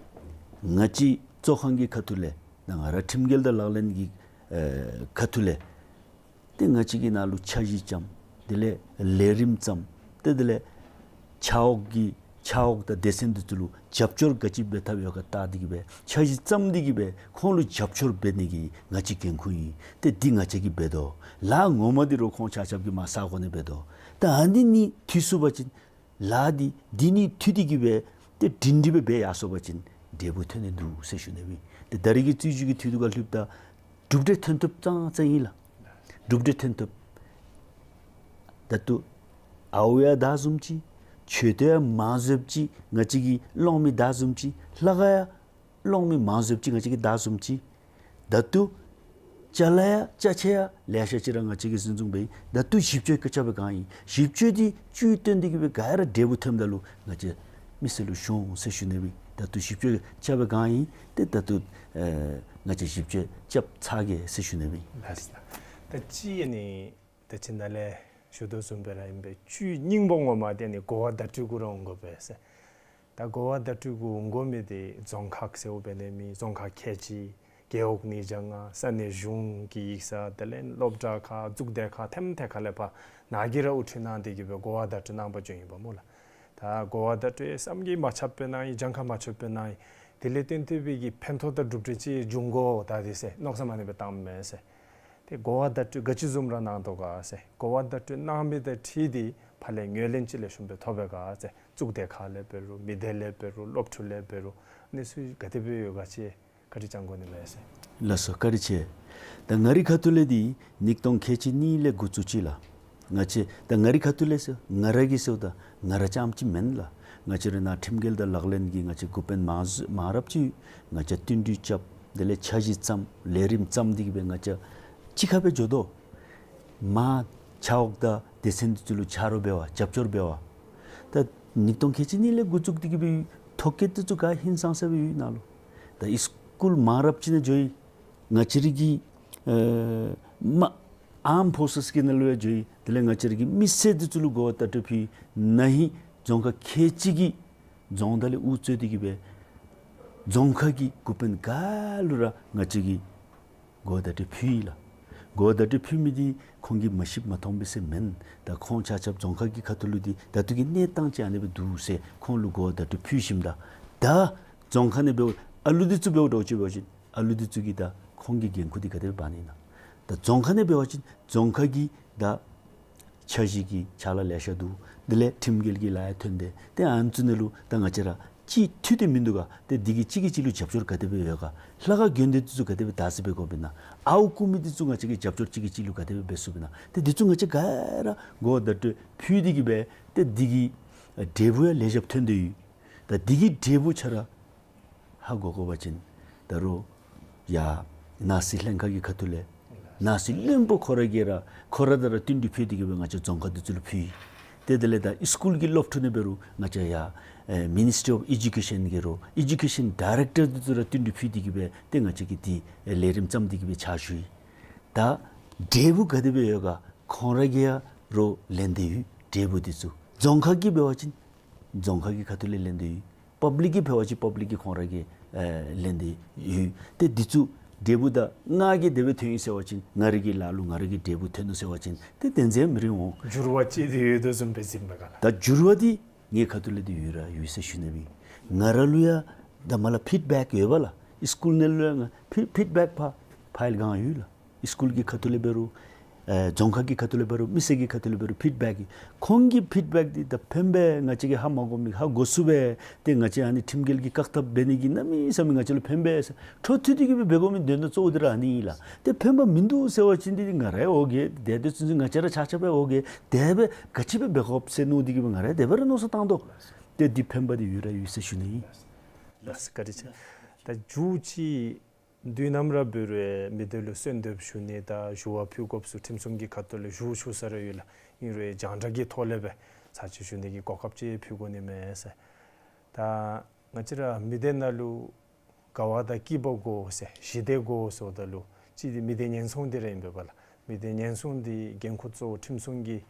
ང་བཅས་ཚོགས་ཁང་གི་ཁ་ཐུག་ལས་ད་ང་ར་ཁྲིམས་འགལ་དང་ལག་ལེན་གྱི་ཨེ་ཁ་ཐུག་ལས་ཏེ་ང་བཅས་ཀྱི་ནང་ལུ་འཆར་གཞི་བརྩམ། དེ་ལས་ལས་རིམ་བརྩམ། ཏེ་དེ་ལས་ཆ་འོག་གི་ ཆ་འོག་དང་སྡེ་ཚན་འདི་ཚུ་ལུ་རྒྱབ་སྐྱོར་ག་ཅི་འབད་ཐབས་ཡོད་ག་བལྟ་སྟེ་གི་སྦེ་འཆར་གཞི་བརྩམ་སྟེ་གི་སྦེ་ཁོང་ལུ་རྒྱབ་སྐྱོར་འབད་ནི་གི་ང་བཅས་འགན་ཁུར་ཨིན། ཏེ་འདི་ང་བཅས་ཀྱིས་འབད་དོ། ལཱ་ངོ་མ་འདི་རོགས་ཁོང་ཆ་ཁྱབ་ཀྱིས་མར་ས་གོ་ནང་འབད་དོ། ད་ཨ་ནི་གཉིས་འཐུས་ཚུགས་པ་ཅིན་ལཱ་འདི་འདི་གཉིས་འཐུས་ཏེ་གི་སྦེ་ཏེ་སྒྲིང་སྒྲི་སྦེ་འབད་ཡར་སོང་པ་ཅིན་འབྲས་བུ་ཐོན་ནི་འདུག་ཟེར་ཞུ་ནི་ཨིན། ཏེ་ད་རེས་ཀྱི་རྩོད་གཞི་གི་འཐུས་ཐུགས་ཁར་ལྷོདཔ་ད་གྲུབ་འབྲས་ཐོན་ཐབས་ཙང་ཙང་ཨིན་ལགས། གྲུབ་འབྲས་ཐོན་ཐབས། ད་ལྟོ་ཨརཝ་ཡང་བདའ་བཟུམ་ཅིག། མཆོད་རྟེན་ཡང་མང་བཟོཝ་ཅིག། ང་བཅས་ཀྱིས་སློང་མི་བདའ་བཟུམ་ཅིག། ལྷ་ཁང་ཡང་སློང་མི་མང་བཟོཝ་ཅིག། ང་བཅས་ཀྱིས་བདའ་བཟུམ་ཅིག། ད་ལྟོ་ཅ་ལ་ཡང་ཅ་ཆས་ཡང་ལེ་ཤ་ཅིག་ར་ང་བཅས་ཀྱིས་འཛིན་བཟུང་འབད་ཡི། ད་ལྟོ་ཞིབ་དཔྱད་རྐྱབ་པའི་སྒང་ཨིན། ཞིབ་དཔྱད་འདི་བཅུད་བཏོན་ཏེ་གི་སྦེ་ག་ར་འབྲས་བུ་ཐོནམ་ད་ལུ་ང་བཅས་མི་སེར་ལུ་ཤོང་ཟེར་ཞུ་ནི་ཨིན། ད་ལྟོ་ཞིབ་དཔྱད་རྐྱབ་པའི་སྒང་ཨིན། ཏེ་ད་ལྟོ་ཨེ་ང་བཅས་ཞིབ་དཔྱད་རྐྱབ་ཚར་གེ་ཟེར་ཞུ་ནི་ཨིན། ལགས་སོ། ད་ཅི་ཨ་ནི་ད་ཅི་ནཱ་ལས་ཞུ་དོ་བཟུམ་སྦེ་ར་ཨིན་པས། བཅུད་སྙིང་པོ་ངོ་མ་འདི་ཨ་ནི་གོ་བ་བརྡ་སྤྲོད་གུ་ར་འོང་དགོ་པས་ཟེར། ད་གོ་བ་བརྡ་སྤྲོད་གུ་འོང་དགོ་མི་འདི་རྫོང་ཁག་ཟེརཝ་འབད་ནི་མེད། རྫོང་ཁག་ཁལ་གཅིག། རྒེད་འོག་ཉིས་བརྒྱ་ལྔ། ས་གནས་གཞུང་གི་ཡིག་ཚང་དེ་ལས་སློབ་གྲྭ་ཁག་གཙུག་སྡེ་ཁག་ཐེམ་ཐེ་ཁ་ལས་ཕར་ནཱ་གིས་ར་དབུ་ཁྲིད་གནང་སྟེ་གི་སྦེ་གོ་བ་བརྡ་སྤྲོད་གནང་པ་ཅིན་ཨིན་པས་སྨོ་ལགས། ད་གོ་བ་བརྡ་སྤྲོད་བསམ་གྱིས་མ་ཁྱབ་པའི་ནང་ཨིན། གྱངས་ཁ་མ་ཆོདཔ་སྦེ་ནང་ཨིན། དེ་ལས་བརྟེན་ཏེ་སྦེ་གི་ཕན་ཐོགས་དང་གྲུབ་འབྲས་ཅིག་འབྱུང་དགོ་ད་འདི་ཟེར་མནོ་བསམ་ཨ་ནི་སྦེ་བཏངམ་མས་ཟེར། ཏེ་གོ་བ་བརྡ་སྤྲོད་ག་ཅི་བཟུམ་ར་གནང་དོ་ག་ཟེར། གོ་བ་བརྡ་སྤྲོད་གནང་མི་དང་འཁྲིལ་ཏེ་ཕར་ལས་ངོས་ལེན་ཅིག་ལེགས་ཤོམ་སྦེ་ཐོབ་པས་ག་ཟེར། གཙུག་སྡེ་ཁག་ལས་འབད་རུང་མི་སྡེ་ལས་འབད་རུང་སློབ་ཕྲུག་ལས་འབད་རུང་ཨ་ནི་ཚུ་ག་དེ་སྦེ་ཡོད་ག་ཅིག་བཀའ་དྲིན་བསྐྱང་དགོ་ནི་མས་ཟེར། ལགས་སོ། བཀའ་དྲིན་ཆེ། ད་ང་རའི་ཁ་ཐུག་ལས་འདི་ཉིས་སྟོང་ཁལ་གཅིག་གཉིས་ལས་འགོ་བཙུགས་ཅི་ལགས། ང་བཅས་ད་ང་རའི་ཁ་ཐུག་ལས་ཟེར་ང་ར་གིས་ཟེརཝ་ད་ང་ར་རྐྱངམ་ཅིག་མེན་ལགས། ང་བཅས་རའི་ནང་ཁྲིམས་འགལ་དང་ལག་ལེན་གྱི་ང་བཅས་འགོ་དཔོན་མང་ཟུ་མང་རབས་ཅིག་ཡོད། ང་བཅས་བསྟུན་གྲོས་རྐྱབ། དེ་ལས་འཆར་གཞི་བརྩམས། ལས་རིམ་བརྩམས་ཏེ་གི་སྦེ་ང་བཅས་གཅིག་ཁར་སྦེ་འགྱོ་དོ། མར་ཆ་འོག་དང་སྡེ་ཚན་འདི་ཚུ་ལུ་ཆ་རོགས་འབད་བར་རྒྱབ་སྐྱོར་འབད་བར། ད་ཉིས་སྟོང་ཁལ་གཅིག་གཉིས་ལས་འགོ་བཙུགས་ཏེ་གི་སྦེ་ཐོ་བཀོད་འདི་ཚུ་ག་ཧིང་སངས་ས་སྦེ་ཡོད་ནཱ་ལུ། ད་སི་ཀུལ་མང་རབས་ཅིག་ནང་འགྱོ་ཡི། ང་བཅས་རའི་གི་ཨེ་མ་ཨརམ་ཕོར་སེས་ཀྱི་ནང་ལུ་ཡང་འགྱོ་ཡི། དེ་ལས་ང་བཅས་རའི་གི་མི་སེར་འདི་ཚུ་ལུ་གོ་བ་བརྡ་སྤྲོད་ཕུལ་ཡི། ན་ཧིང་རྫོང་ཁག་ཁལ་གཅིག་གི་རྫོང་བདག་ལས་དབུ་གཙོས་ཏེ་གི་སྦེ་རྫོང་ཁག་གི་འགོ་དཔོན་ག་ལུ་ར་ང་བཅས་ཀྱིས་གོ་བ་བརྡ་སྤྲོད་ཕུལ་ཡི་ལགས། གོ་བ་བརྡ་སྤྲོད་ཕུལ་མི་འདི་ཁོང་གིས་མ་ཤེསཔ་མ་མཐོངམ་སྦེ་ཟེར་མེན། ད་ཁོང་ཆ་ཁྱབ་རྫོང་ཁག་གི་ཁ་ཐུག་ལུ་འདི་ད་ལྟོ་གི་གནས་སྟངས་ཅིག་ཨ་ནི་སྦེ་འདུག་ཟེར་ཁོང་ལུ་གོ་བ་བརྡ་སྤྲོད་ཕུལ་ཞིནམ་ད། ད་རྫོང་ཁག་ནང་འབདཝ་ཨ་ལུ་འདི་ཚུ་འབདཝ་འདྲཝ་ཅིག་འབད་བ་ཅིན་ཨ་ལུ་འདི་ཚུ་གིས་ད་ཁོང་གི་འགན་ཁུར་འདི་ག་དེ་སྦེ་འབག་ནི་ཨིན་ན། ད་རྫོང་ཁག་ནང་འབད་བ་ཅིན་རྫོང་ཁག་གིས་ད་འཆར་གཞི་གི་ཕྱག་ལཱ་ལེ་ཤ་འདུག། དེ་ལས་ཁྲིམས་འགལ་གྱི་ལཱ་ཡང་ཐོན་ཏེ། ཏེ་ཨ་ནི་ཚུ་ནང་ལུ་ད་ང་བཅས་ར་གཅིག་མཐུད་དེ་མིན་འདུག་ག། ཏེ་འདི་གིས་གཅིག་གིས་གཅིག་ལུ་རྒྱབ་སྐྱོར་ག་དེ་སྦེ་ཡོད་ག། ལྷ་ཁང་དགོན་སྡེ་འདི་ཚུ་ག་དེ་སྦེ་དར་སྲོལ་སྦེ་དགོཔ་ཨིན་ན། ཨརཝ་བརྐུ་མི་འདི་ཚུ་ང་བཅས་ཀྱིས་རྒྱབ་སྐྱོར་གཅིག་གིས་གཅིག་ལུ་ག་དེ་སྦེ་འབད་ཚུགསཔ་ཨིན་ན། ཏེ་འདི་ཚུ་ང་བཅས་ག་ར་གོ་བ་བརྡ་སྤྲོད་ཕུལ་ཏེ་གི་སྦེ་ཏེ་འདི་གི་འབྲས་བུ་ཡང་ལེགས་ཤོམ་ཐོན་ཏེ་ཡོད། ད་འདི་གི་འབྲས་བུ་ཆ་ར་ཧ་གོ་དགོ་པ་ཅིན་ད་རུང་ཡར་ནང་སྲིད་ལྷན་ཁག་གི་ཁ་ཐུག་ལས་ནང་སྲིད་བློན་པོ་ཁོ་ར་གིས་ར་ཁོ་ར་དང་ར་བསྟུན་གྲོས་ཕུལ་ཏེ་གི་སྦེ་ང་བཅས་རྫོང་ཁག་འདི་ཚུ་ལུ་ཕུལ་ཡི། ཏེ་དེ་ལས་ད་སི་ཀུལ་གྱི་སློབ་ཕྲུག་ནང་འབད་རུང་ང་བཅས་ཡར་ཨེ་Ministry of Education གིས་ར་Education Director འདི་ཚུ་ར་བསྟུན་གྲོས་ཕུལ་ཏེ་གི་སྦེ་ཏེ་ང་བཅས་ཀྱིས་འདི་ཨེ་ལས་རིམ་བརྩམས་ཏེ་གི་སྦེ་ཕྱག་ཞུ་ཡི། ད་འབྲས་བུ་ག་དེ་སྦེ་ཡོད་ག་ཁོང་ར་གིས་ཡང་ར་ལེན་ཏེ་ཡོད། འབྲས་བུ་འདི་ཚུ་རྫོང་ཁག་གིས་འབད་བ་ཅིན་རྫོང་ཁག་གི་ཁ་ཐུག་ལས་ལེན་ཏེ་ཡོད། པབ་ལིཀ་གིས་འབད་བ་ཅིན་པབ་ལིཀ་གིས་ཁོང་ར་གིས་ཨེ་ལེན་ཏེ་ཡོད། ཏེ་འདི་ཚུ་འབྲས་བུ་ད་ང་གིས་དེ་སྦེ་ཐོན་ཡི་ཟེར་བ་ཅིན་ང་རའི་གི་ལཱ་ལུ་ང་ར་གིས་འབྲས་བུ་ཐོན་ནུག་ཟེར་བ་ཅིན་ཏེ་དེ་ཚུ་མི་རིང་འོང་། འགྱུར་བ་ཅིག་འདི་ཡོད་དོ་བཟུམ་སྦེ་ཟེར་མས་ག་ལགས། ད་འགྱུར་བ་འདི་ངེའི་ཁ་ཐུག་ལས་འདི་ཡོད་ར་ཡོད་ཟེར་ཞུ་ནི་ཨིན། ང་ར་ལུ་ཡང་ད་མ་ལ་ཕིཌ་བེཀ་ཡོད་པ་ལགས། སི་ཀུལ་ནང་ལུ་ཡང་ང་ཕི་ཕིཌ་བེཀ་ཕར་ཕའིལ་གང་ཡོད་ལགས། སི་ཀུལ་གྱི་ཁ་ཐུག་ལས་འབད་རུང་ཨེ་རྫོང་ཁག་གི་ཁ་ཐུག་ལས་འབད་རུང་མི་སེར་གྱི་ཁ་ཐུག་ལས་འབད་རུང་ཕིཌ་བེཀ་གི་ཁོང་གི་ཕིཌ་བེཀ་འདི་ད་ཕན་པས། ང་བཅས་ཀྱིས་ཧ་མ་གོ་མི་ཧ་གོ་ཚུགས་པས། ཏེ་ང་བཅས་ཨ་ནི་ཁྲིམས་འགལ་གྱི་བཀག་ཐབས་འབད་ནི་གི་གནམ་མེད་ས་མེད་ང་བཅས་ལུ་ཕན་པས་ཟེར་འཕྲོ་མཐུད་དེ་གི་སྦེ་འབད་དགོ་མི་དོན་དག་གཙོ་བོ་འདི་ར་ཨ་ནི་ཨིན་ལགས། ཏེ་ཕན་པ་མིན་འདུག་ཟེར་བ་ཅིན་འདི་ང་ར་ཡང་འོ་བརྒྱལ། དེ་དེ་ཚུན་ཚོད་ང་བཅས་ར་ཆ་ཁྱབ་ཡང་འོ་བརྒྱལ། དེ་སྦེ་ག་ཅི་སྦེ་འབད་དགོཔ་ཟེར་མནོ་སྟེ་གི་སྦེ་ང་ར་ཡང་དེ་སྦེ་ར་མནོ་བསམ་བཏང་དོ། ཏེ་འདི་ཕན་པ་འདི་ཡོད་ར་ཡོད་ཟེར་ཞུ་ནི་ཨིན། ལགས་སོ། བཀའ་དྲིན་ཆེ། ད་མཇུག་ཅིག་དུས་ནམ་ར་འབད་རུང་མི་སྡེ་ལུ་གསོལ་འདེབས་ཞུ་ནི་དང་ཞུ་བ་ཕུལ་དགོཔ་ཚུ་ཁྲིམས་སྲུང་གི་ཁ་ཐུག་ལས་ཞུ་ཞུ་ས་ར་ཡོད་ལགས། ཨིན་རུང་རྒྱང་བསྒྲགས་ཀྱི་ཐོག་ལས་སྦེ་ཚར་གཅིག་ཞུ་ནི་གི་གོ་སྐབས་ཅིག་ཕུལ་དགོ་ནི་མས་ཟེར། ད་ང་བཅས་ར་མི་སྡེ་ནང་ལུ་དགའ་བ་དང་སྐྱིད་པ་དགོ་ཟེར་ཞི་བདེ་དགོ་ཟེརཝ་ད་ལུ་གཅིག་འདི་མི་སྡེ་ཉེན་སྲུང་འདི་ར་ཨིན་པས་ལགས། མི་སྡེ་ཉེན་སྲུང་འདི་འགན་ཁུར་གཙོ་བོ་ཁྲིམས་སྲུང་གིས་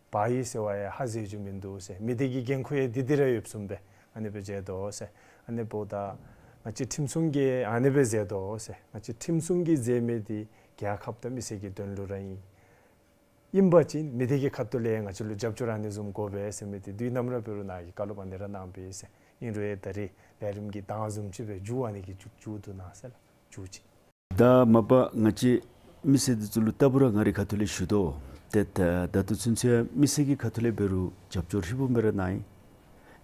འབག་ཡི་ཟེར་བ་ཡང་ཧ་ཟེར་རྒྱུ་མིན་འདུག་ཟེར། མི་སྡེ་གི་འགན་ཁུར་ཡང་འདི་འདི་ར་ཡོདཔ་བཟུམ་སྦེ་ཨ་ནི་སྦེ་མཛད་དོ་ཟེར། ཨ་ནི་འབདཝ་ད་ང་བཅས་ཁྲིམས་སྲུང་གིས་ཨ་ནི་སྦེ་མཛད་དོ་ཟེར། ང་བཅས་ཁྲིམས་སྲུང་གིས་མཛད་མི་འདི་རྒྱལ་ཁབ་དང་མི་སེར་གྱི་དོན་ལུ་ར་ཨིན། ཨིན་པ་ཅིན་མི་སྡེ་གི་ཁ་ཐུག་ལས་ང་བཅས་ལུ་རྒྱབ་སྐྱོར་ཨ་ནི་བཟུམ་དགོ་པས་ཟེར་མི་འདི་དུས་ནམ་ར་འབད་རུང་ནཱ་གིས་བཀའ་སློབ་ཨ་ནི་ར་གནང་པས་ཟེར། ཨིན་རུང་ཡང་ད་རིས་ལས་རིམ་གྱི་གདངས་བཟུམ་ཅིག་སྦེ་མཇུག་ཨ་ནི་གིས་མཇུག་མཇུག་བསྡུ་གནང་ཟེར་ལགས། མཇུག་ཅིག། ད་མ་པ་ང་བཅས་མི་སེར་འདི་ཚུ་ལུ་ལྟ་བུ་ར་ང་རའི་ཁ་ཐུག་ལས་ཞུ་དོ། ཏེ་ད་ད་ལྟོ་ཚུན་ཚོད་མི་སེར་གྱི་ཁ་ཐུག་ལས་འབད་རུང་རྒྱབ་སྐྱོར་ཧྲིལ་བུམ་སྦེ་ར་གནང་ཡི།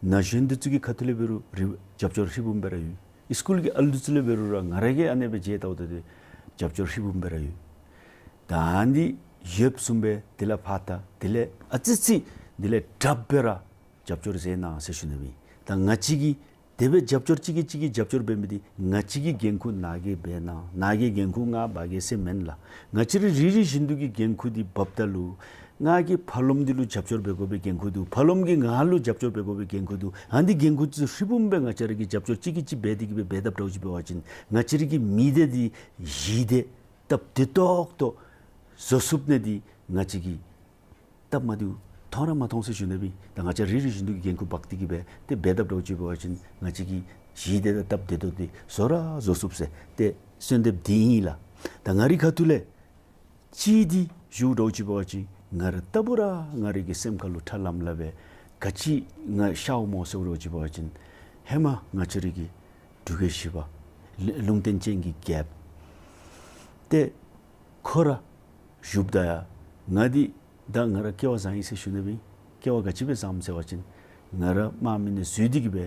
ན་གཞོན་འདི་ཚུ་གི་ཁ་ཐུག་ལས་འབད་རུང་རི་རྒྱབ་སྐྱོར་ཧྲིལ་བུམ་སྦེ་ར་ཡོད། སི་ཀུལ་གྱི་ཨ་ལུ་འདི་ཚུ་ལས་འབད་རུང་ར་ང་ར་གིས་ཨ་ནེ་སྦེ་མཇལ་བལྟཝ་ད་ཏེ་རྒྱབ་སྐྱོར་ཧྲིལ་བུམ་སྦེ་ར་ཡོད། ད་ཨ་ནི་ཡོདཔ་བཟུམ་སྦེ་དེ་ལས་ཕར་ད་དེ་ལས་ཨ་ཙི་ཙི་དེ་ལས་དྲགཔ་སྦེ་ར་རྒྱབ་སྐྱོར་མཛད་གནང་ཟེར་ཞུ་ནི་ཨིན། ད་ང་བཅས་ཀྱིས་དེ་སྦེ་རྒྱབ་སྐྱོར་གཅིག་གིས་གཅིག་གི་རྒྱབ་སྐྱོར་འབད་མི་འདི་ང་བཅས་ཀྱི་འགན་ཁུར་ནཱ་གིས་འབད་གནང་། ནཱ་གི་འགན་ཁུར་ང་འབག་གེ་ཟེར་མེན་ལགས། ང་བཅས་ར་རེ་རེ་བཞིན་དུ་གི་འགན་ཁུར་འདི་འབགཔ་ད་ལུ་ང་གིས་ཕ་ལོགམ་འདི་ལུ་རྒྱབ་སྐྱོར་འབད་དགོ་པའི་འགན་ཁུར་འདུག། ཕ་ལོགམ་གིས་ང་ལུ་རྒྱབ་སྐྱོར་འབད་དགོ་པའི་འགན་ཁུར་འདུག། ཨ་ནི་འགན་ཁུར་ཚུ་ཧྲིལ་བུམ་སྦེ་ང་བཅས་ར་གིས་རྒྱབ་སྐྱོར་གཅིག་གིས་གཅིག་འབད་དེ་གི་སྦེ་འབད་དཔ་འདྲཝ་ཅིག་འབད་བ་ཅིན་ང་བཅས་ར་གི་མི་སྡེ་འདི་ཞི་བདེ་སྟབས་བདེ་ཏོག་ཏོ་བཟོ་ཚུགས་ནི་འདི་ང་བཅས་ཀྱིས་སྟབས་མ་བདེཝ་མཐོང་ར་མ་མཐོང་ཟེར་ཞུ་ནི་ཨིན། ད་ང་བཅས་ར་རེ་རེ་བཞིན་དུ་གི་འགན་ཁུར་འབག་སྟེ་གི་སྦེ་ཏེ་འབད་དཔ་འདྲཝ་ཅིག་འབད་བ་ཅིན་ང་བཅས་ཀྱིས་ཞི་བདེ་དང་སྟབས་བདེ་ཏོག་ཏོ་བཟོ་ར་བཟོ་ཚུགས་ཟེར་ཏེ་གསོལ་འདེབས་འདི་ཨིན་ལགས། ད་ང་རའི་ཁ་ཐུག་ལས་གཅིག་འདི་ཞུཝ་འདྲཝ་ཅིག་འབད་བ་ཅིན་ང་ར་ལྟ་བུ་ར་ང་རའི་གི་སེམས་ཁ་ལུ་ཁྲ་ལམ་ལམ་སྦེ་ག་ཅི་ང་ཤརཝ་སྨོ་ཟེརཝ་འདྲཝ་ཅིག་འབད་བ་ཅིན་ཧེ་མ་ང་བཅས་རའི་གི་འབྲུག་རྒྱལ་བཞི་པ་ལུ་ལུང་བསྟན་ཅན་གྱི་རྒྱལཔོ་ཏེ་ཁོ་ར་བཞུགསཔ་ད་ཡང་ང་འདི་ད་ང་ར་སྐལ་བ་བཟང་ཡི་ཟེར་ཞུ་ནི་ཨིན། སྐལ་བ་ག་ཅི་སྦེ་བཟངམ་ཟེར་བ་ཅིན་ང་ར་དམག་མི་ནང་འཛུལ་ཏེ་གི་སྦེ་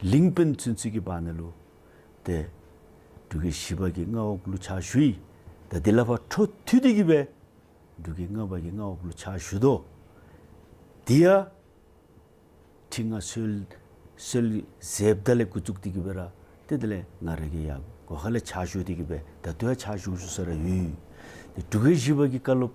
གླིང་དཔོན་ཚུན་ཚོད་ཀྱི་བར་ན་ལུ་ཏེ་འབྲུག་རྒྱལ་བཞི་པ་གི་མངའ་འོག་ལུ་ཕྱག་ཞུ་ཡི། ད་དེ་ལས་ཕར་འཕྲོ་མཐུད་དེ་གི་སྦེ་འབྲུག་རྒྱལ་ལྔ་པ་གི་མངའ་འོག་ལུ་ཕྱག་ཞུ་དོ། དེ་ཡང་ཁྲི་མངའ་གསོལ་གསོལ་མཛདཔ་ད་ལས་འགོ་བཙུགས་ཏེ་གི་སྦེ་ར་ཏེ་དེ་ལས་ང་ར་གིས་ཡང་སྒོ་ཁ་ལས་ཕྱག་ཞུ་སྟེ་གི་སྦེ་ད་ལྟོ་ཡང་ཕྱག་ཞུ་ཞུ་ས་ར་ཡོད། ཏེ་འབྲུག་རྒྱལ་བཞི་པ་གི་བཀའ་སློབ་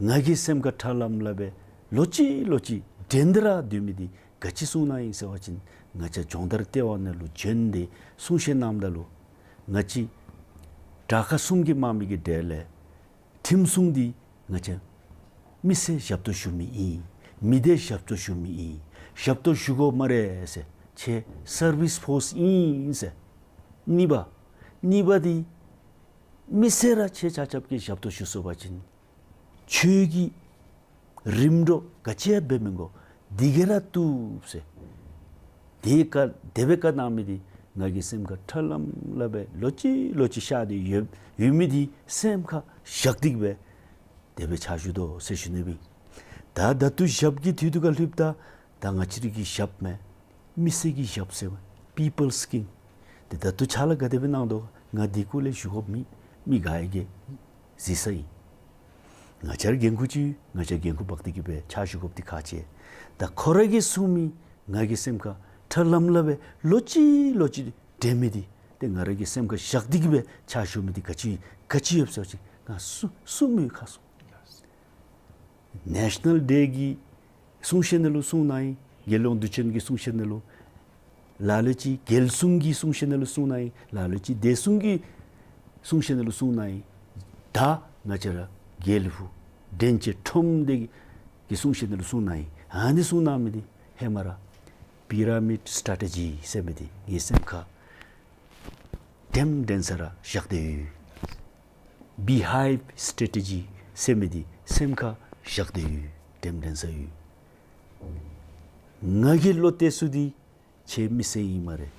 ང་གི་སེམས་ཁར་ཁྲ་ལམ་ལམ་སྦེ་ལོག་ཅི་ལོག་ཅི་དྲན་ཏེ་ར་སྡོད་མི་འདི་ག་ཅི་གསུངས་གནང་ཡི་ཟེར་བ་ཅིན་ང་བཅས་སྦྱོང་བརྡར་ལྟེ་བ་ནང་ལུ་བྱོན་ཏེ་གསུང་བཤད་གནངམ་ད་ལུ་ང་བཅས་དྲག་ཁག་གསུམ་གྱི་དམག་མི་གི་གྲས་ལས་ཁྲིམས་སྲུང་འདི་ང་བཅས་མི་སེར་ཞབས་ཏོག་ཞུ་མི་ཨིན། མི་སྡེ་ཞབས་ཏོག་ཞུ་མི་ཨིན། ཞབས་ཏོག་ཞུ་དགོ་སྨ་རེ་ཟེར། ཁྱེད་སར་བིསི་ཕོརསི་ཨིན་ཟེར། གཉིས་པ་གཉིས་པ་འདི་མི་སེར་ར་ཁྱེད་ཆ་ཁྱབ་ཀྱིས་ཞབས་ཏོག་ཞུ་ཚུགས་པ་ཅིན་ཁྱོད་ཀྱིས་རིམ་གྲོ་ག་ཅི་ཡང་འབད་མི་དགོ། འདི་གིས་ར་བཏུབ་ཟེར། དེ་བཀའ་དེ་སྦེ་བཀའ་གནང་མི་འདི་ང་གི་སེམས་ཁར་ཁྲ་ལམ་ལམ་སྦེ་ལོག་ཅི་ལོག་ཅི་ཤར་ཏེ་ཡོད་ཡོད་མི་འདི་སེམས་ཁར་བཞག་སྟེ་གི་སྦེ་དེ་སྦེ་ཕྱག་ཞུ་དོ་ཟེར་ཞུ་ནི་ཨིན། ད་ད་ལྟོ་ཞབས་ཀྱི་དུས་ཐུང་ཁར་ལྷོདཔ་ད་ད་ང་བཅས་རའི་གི་ཞབས་མེན། མི་སེར་གྱི་ཞབས་ཟེར་བ་People's King། ཏེ་ད་ལྟོ་ཕྱག་ལཱ་ག་དེ་སྦེ་གནང་དོ་ང་འདི་སྐོར་ལས་ཞུ་དགོཔ་མེད། མི་ག་ར་གིས་གཟིགས་ས་ཨིན། ང་བཅས་ར་འགན་ཁུར་ཅིག་ཡོད། ང་བཅས་འགན་ཁུར་འབག་སྟེ་གི་སྦེ་ཕྱག་ཞུ་དགོཔ་འདི་ཁག་ཆེ། ད་ཁོ་ར་གིས་གསུང་མི་ང་གི་སེམས་ཁར་ཁྲ་ལམ་ལམ་སྦེ་ལོག་ཅི་ལོག་ཅི་དྲན་མི་འདི་ཏེ་ང་ར་གི་སེམས་ཁར་བཞག་སྟེ་གི་སྦེ་ཕྱག་ཞུ་མི་འདི་ག་ཅི་ག་ཅི་ཡོད་ཟེར་བ་ཅིན་ང་གསུང་གསུང་མི་ཡོད་ཁ་གསུང་། ནེ་ཤ་ནཱལ་ཌེ་གི་གསུང་བཤད་ནང་ལུ་གསུངས་གནང་ཡི། རྒྱལ་ཡོངས་དུས་ཆེན་གྱི་གསུང་བཤད་ནང་ལུ། ལ་ལུ་ཅིག་རྒྱལ་སྲུང་གི་གསུང་བཤད་ནང་ལུ་གསུངས་གནང་ཡི། ལ་ལུ་ཅིག་བདེ་སྲུང་གི་གསུང་བཤད་ནང་ལུ་གསུངས་གནང་ཡི། ད་ང་བཅས་ར་རྒྱལ་པོ་འདྲེན་བྱེད་ཁྲོམ་སྡེ་གི་གསུང་བཤད་ནང་ལུ་གསུངས་གནང་ཡི། ཨ་ནི་གསུངས་གནང་མི་འདི་ཧེ་མ་ར་པི་ར་མིཌ་སི་ཊེ་ཊི་ཇི་ཟེར་མི་འདི་ངེའི་སེམས་ཁར་དྲནམ་དྲན་ས་ར་བཞག་སྟེ་ཡོད། བི་ཧའིབ་སི་ཊེ་ཊི་ཇི་ཟེར་མི་འདི་སེམས་ཁར་བཞག་སྟེ་ཡོད། དྲནམ་དྲན་ས་ཡོད། ང་གིས་བློ་གཏད་ས་འདི་ཁྱེད་མི་སེར་ཨིན་སྨ་རེ།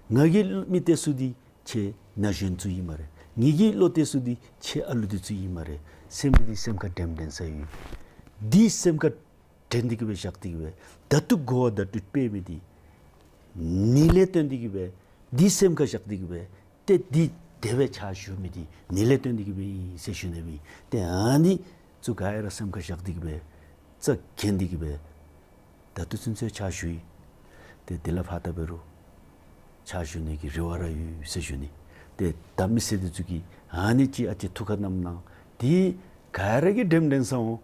ང་གིས་མི་གཏད་ས་འདི་ཁྱེད་ན་གཞོན་ཚུ་ཨིན་སྨ་རེ། ང་གིས་བློ་གཏད་ས་འདི་ཁྱེད་ཨ་ལུ་འདི་ཚུ་ཨིན་སྨ་རེ་ཟེར་མི་འདི་སེམས་ཁར་དྲནམ་དྲན་ས་ཡོད། འདི་སེམས་ཁར་དྲན་ཏེ་གི་སྦེ་བཞག་སྟེ་གི་སྦེ་ད་ལྟོ་གོ་བ་བརྡ་སྤྲོད་འབད་མི་འདི་ནི་ལས་བརྟེན་ཏེ་གི་སྦེ་འདི་སེམས་ཁར་བཞག་སྟེ་གི་སྦེ་ཏེ་འདི་དེ་སྦེ་ཕྱག་ཞུ་མི་འདི་ནི་ལས་བརྟེན་ཏེ་གི་སྦེ་ཨིན་ཟེར་ཞུ་ནི་ཨིན། ཏེ་ཨ་ནི་ཚུ་ག་ར་སེམས་ཁར་བཞག་སྟེ་གི་སྦེ་རྩ་འགེངས་ཏེ་གི་སྦེ་ད་ལྟོ་ཚུན་ཚོད་ཕྱག་ཞུ་ཡི། ཏེ་དེ་ལས་ཕར་ད་འབད་རུང་ཕྱག་ཞུ་ནི་གི་རེ་བ་ར་ཡོད་ཟེར་ཞུ་ནི། ཏེ་ད་མི་སེར་འདི་ཚུ་གིས་ཨ་ནི་ཅིག་ཨ་ཙི་ཐུགས་ཁར་བསྣམས་གནང་། འདི་ག་ར་གིས་དྲནམ་དྲན་ས་འོང་།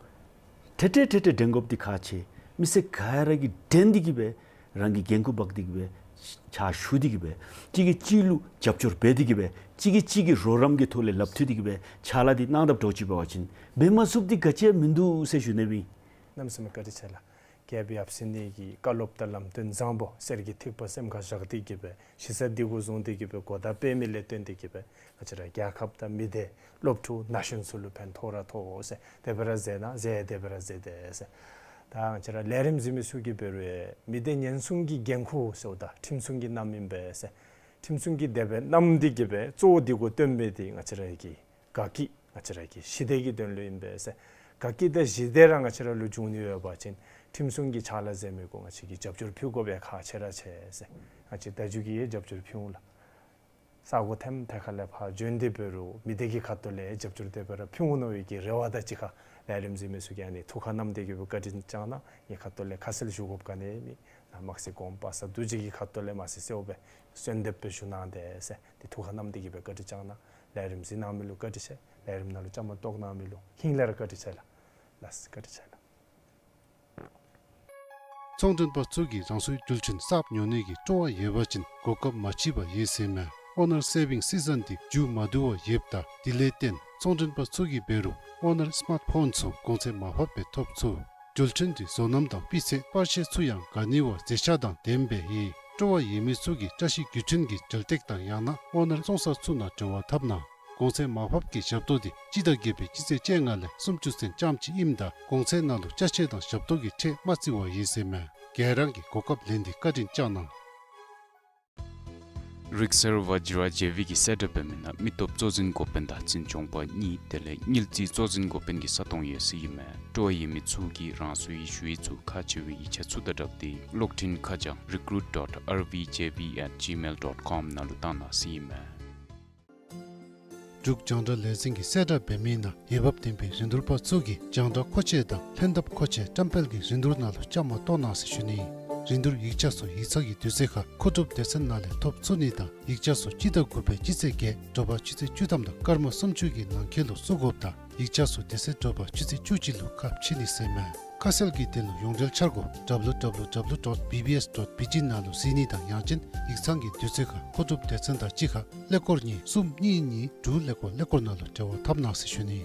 ཏེ་ཏེ་ཏེ་ཏེ་དྲན་དགོཔ་འདི་ཁག་ཆེ། མི་སེར་ག་ར་གིས་དྲན་ཏེ་གི་སྦེ་རང་གི་འགན་ཁུར་འབག་སྟེ་གི་སྦེ་ཕྱག་ཞུ་སྟེ་གི་སྦེ་གཅིག་གིས་གཅིག་ལུ་རྒྱབ་སྐྱོར་འབད་དེ་གི་སྦེ་གཅིག་གིས་གཅིག་གི་རོགས་རམ་གྱི་ཐོག་ལས་ལགཔ་མཐུད་དེ་གི་སྦེ་ཕྱག་ལཱ་འདི་གནང་དཔ་འདྲཝ་ཅིག་འབད་བ་ཅིན་འབད་མ་ཚུགསཔ་འདི་ག་ཅི་ཡང་མིན་འདུག་ཟེར་ཞུ་ནི་ཨིན། གནམ་མེད་ས་མེད་བཀའ་དྲིན་ཆེ་ལགས། རྒྱལཔོ་ཡབ་སྲས་གཉིས་ཀྱི་བཀའ་སློབ་དང་ལམ་སྟོན་བཟང་པོ་གསེར་གྱི་ཐིགས་པ་སེམས་ཁར་བཞག་སྟེ་གི་སྦེ་གཞི་རྩ་འདི་གུ་བཟུང་སྟེ་གི་སྦེ་གོ་བརྡ་སྤེལ་མི་ལས་བརྟེན་ཏེ་གི་སྦེ་ང་བཅས་ར་རྒྱལ་ཁབ་དང་མི་སྡེ་སློབ་ཕྲུག་ན་གཞོན་ཚུ་ལུ་ཕན་ཐོགས་ར་ཐོགས་ཟེར། དེ་སྦེ་ར་མཛད་གནང་མཛད་དེ་སྦེ་ར་མཛད་དེ་ཟེར། ད་ང་བཅས་ར་ལས་རིམ་གཟིགས་མི་ཚུ་གིས་འབད་རུང་མི་སྡེ་ཉེན་སྲུང་གི་འགན་ཁུར་ཟེརཝ་ད་ཁྲིམས་སྲུང་གི་མནའམ་ཨིན་པས་ཟེར། ཁྲིམས་སྲུང་གི་དེ་སྦེ་མནའམ་འདི་གི་སྦེ་གཙོ་བོ་འདི་གུ་བཏོན་མི་འདི་ང་བཅས་ར་གི་དགའ་སྐྱིད་ང་བཅས་ར་གི་ཞི་བདེ་གི་དོན་ལུ་ཨིན་པས་ཟེར། དགའ་སྐྱིད་དང་ཞི་བདེ་ར་ང་བཅས་ར་ལུ་འབྱུང་ནི་ཡོད་པ་ཅིན་ཁྲིམས་སྲུང་གི་ཕྱག་ལཱ་མཛད་མི་གུ་ང་བཅས་ཀྱིས་རྒྱབ་སྐྱོར་ཕུལ་དགོཔ་ཡང་ཁག་ཆེ་ར་ཆེ་ཟེར། ང་བཅས་ད་ཅི་གི་ཡང་རྒྱབ་སྐྱོར་ཕུལ་འོང་ལགས། ས་གོ་ཐེམ་ཐེ་ཁ་ལས་ཕར་བྱོན་ཏེ་འབད་རུང་མི་སྡེ་གི་ཁ་ཐུག་ལས་རྒྱབ་སྐྱོར་དེ་སྦེ་ར་ཕུལ་འོང་མནོ་བའི་གི་རེ་བ་དང་གཅིག་ཁར་ལས་རིམ་གཟིགས་མི་ཚུ་གིས་ཨ་ནི་ཐུགས་ཁར་བསྣམས་ཏེ་གི་སྦེ་བཀའ་དྲིན་བསྐྱང་གནང་། ངེའི་ཁ་ཐུག་ལས་ཁ་གསལ་ཞུ་དགོཔ་ག་ནི་མེད། ནཱ་དམག་སྲིད་གོངམ་པ་སངས་རྡོ་རྗེ་གི་ཁ་ཐུག་ལས་དམག་སྲིད་གསོལཝ་སྦེ་གསོལ་འདེབས་སྦེ་ཞུ་གནང་དེས་ཟེར། ཏེ་ཐུགས་ཁར་བསྣམས་ཏེ་གི་སྦེ་བཀའ་དྲིན་བསྐྱང་གནང་། ལས་རིམ་གཟིགས་གནང་མི་ལུ་བཀའ་དྲིན་ཆེ། ལས་རིམ་ནང་ལུ་བཅའ་མར་གཏོགས་གནང་མི་ལུ་ཧིང་ལས་ར་བཀའ་དྲིན་ཆེ་ལགས། ལགས་སོ་བཀའ་དྲིན་ཆེ་ལགས། ཚོང་མགྲོན་པ་ཚུ་གིས་རང་སོའི་རྒྱུ་ཆ་གསརཔ་ཉོ་ནི་གི་སྤྲོ་བ་ཡོད་པ་ཅིན་གོ་སྐབས་མ་མཆིས་པ་ཡོད་ཟེར་མས། ཨོ་ནར་སེ་བིང་སི་ཛོན་འདི་མཇུག་མ་བསྡུ་བར་ཡོདཔ་ད་དེ་ལས་བརྟེན་ཚོང་མགྲོན་པ་ཚུ་གིས་འབད་རུང་ཨོ་ནར་སི་མཱརཊ་ཕོན་ཚུ་གོང་ཚད་མར་ཕབ་སྦེ་ཐོབ་ཚུགས། རྒྱུ་ཆ་འདི་བཟོ་རྣམ་དང་སྤུས་ཚད་པར་ཤ་ཚུ་ཡང་དགའ་ནི་བ་མཛེས་ཆ་དང་ལྡནམ་སྦེ་ཡོད། སྤྲོ་བ་ཡོད་མི་ཚུ་གིས་བཀྲ་ཤིས་རྒྱུ་ཆ་གི་འབྲེལ་གཏད་དང་ཡང་ན་ཨོ་ནར་བཙོང་ས་ཚུ་ནང་འབྲེལ་བ་འཐབ་གནང་། གོང་ཚད་མར་ཕབ་ཀྱི་ཞབས་ཏོག་འདི་སྤྱི་ཟླ་བརྒྱད་པའི་སྤྱི་ཚེས་བཅོ་ལྔ་ལས་སུམ་ཅུ་ཚུན་ཙམ་ཅིག་ཨིནམ་ད་གོང་ཚད་ནང་ལུ་ཅ་ཆས་དང་ཞབས་ཏོག་གི་ཁྲལ་མ་བརྩི་བར་ཡོད་ཟེར་མས། ག་ར་གིས་གོ་སྐབས་ལེན་ཏེ་བཀའ་དྲིན་བསྐྱང་གནང་། རིག་གསར་བཛྲ་ཇེ་བི་གིས་གསལ་བསྒྲགས་འབད་མི་ནང་མི་སྟོབས་གཙོ་འཛིན་འགོ་དཔོན་དང་འཛིན་སྐྱོང་པ་གཉིས་དེ་ལས་དངུལ་རྩིས་གཙོ་འཛིན་འགོ་དཔོན་གྱི་ས་སྟོང་ཡོད་ཟེར་ཨིན་མས། སྤྲོ་བ་ཡོད་མི་ཚུ་གིས་རང་སོའི་ཞུ་ཡིག་ཚུ་ཁག་ཆེ་བའི་ཡིག་ཆ་ཚུ་དང་སྦྲགས་ཏེ་གློག་འཕྲིན་ཁ་བྱང་recruit dot R V J V at gmail dot com ནང་ལུ་བཏང་གནང་ཟེར་ཨིན་མས། འབྲུག་རྒྱང་བསྒྲགས་ལས་འཛིན་གྱིས་གསལ་བསྒྲགས་འབད་མི་ནང་འོས་འབབ་ལྡན་པའི་རིན་བསྡུར་པ་ཚུ་གིས་རྒྱང་བསྒྲགས་མཁོ་ཆས་དང་ལྷན་ཐབས་མཁོ་ཆས་བཀྲམ་སྤེལ་གྱི་རིན་བསྡུར་ནང་ལུ་བཅའ་མར་གཏོགས་གནང་ཟེར་ཞུ་ནི། རིན་བསྡུར་ཡིག་ཆ་ཚུ་ཡིག་ཚང་གི་དུས་ཚོད་ཁར་མཁོ་སྒྲུབ་སྡེ་ཚན་ནང་ལས་ཐོབ་ཚུགས་ནི་དང་ཡིག་ཆ་ཚུ་སྤྱི་ཟླ་དགུ་པའི་སྤྱི་ཚེས་བརྒྱད་དྲོ་པ་ཆུ་ཚོད་བཅུ་ཐམ་དང་སྐར་མ་སུམ་ཅུ་གི་ནང་འཁོད་ལུ་བཙུགས་དགོཔ་དང་ཡིག་ཆ་ཚུ་དེ་ཚེ་དྲོ་པ་ཆུ་ཚོད་བཅུ་གཅིག་ལུ་ཁ་ཕྱེ་ནི་ཟེར་མས། ཁ་གསལ་གྱི་དོན་ལུ་ཡོངས་འབྲེལ་འཆར་སྒོ་W W W dot B B S dot B T ནང་ལུ་གཟིགས་ནི་དང་ཡང་ཅིན་ཡིག་ཚང་གི་དུས་ཚོད་ཁར་མཁོ་སྒྲུབ་སྡེ་ཚན་དང་གཅིག་ཁར་ཀླད་ཀོར་གཉིས་གསུམ་གཉིས་གཉིས་དྲུག་ཀླད་ཀོར་ཀླད་ཀོར་ནང་ལུ་འབྲེལ་བ་འཐབ་གནང་ཟེར་ཞུ་ནི།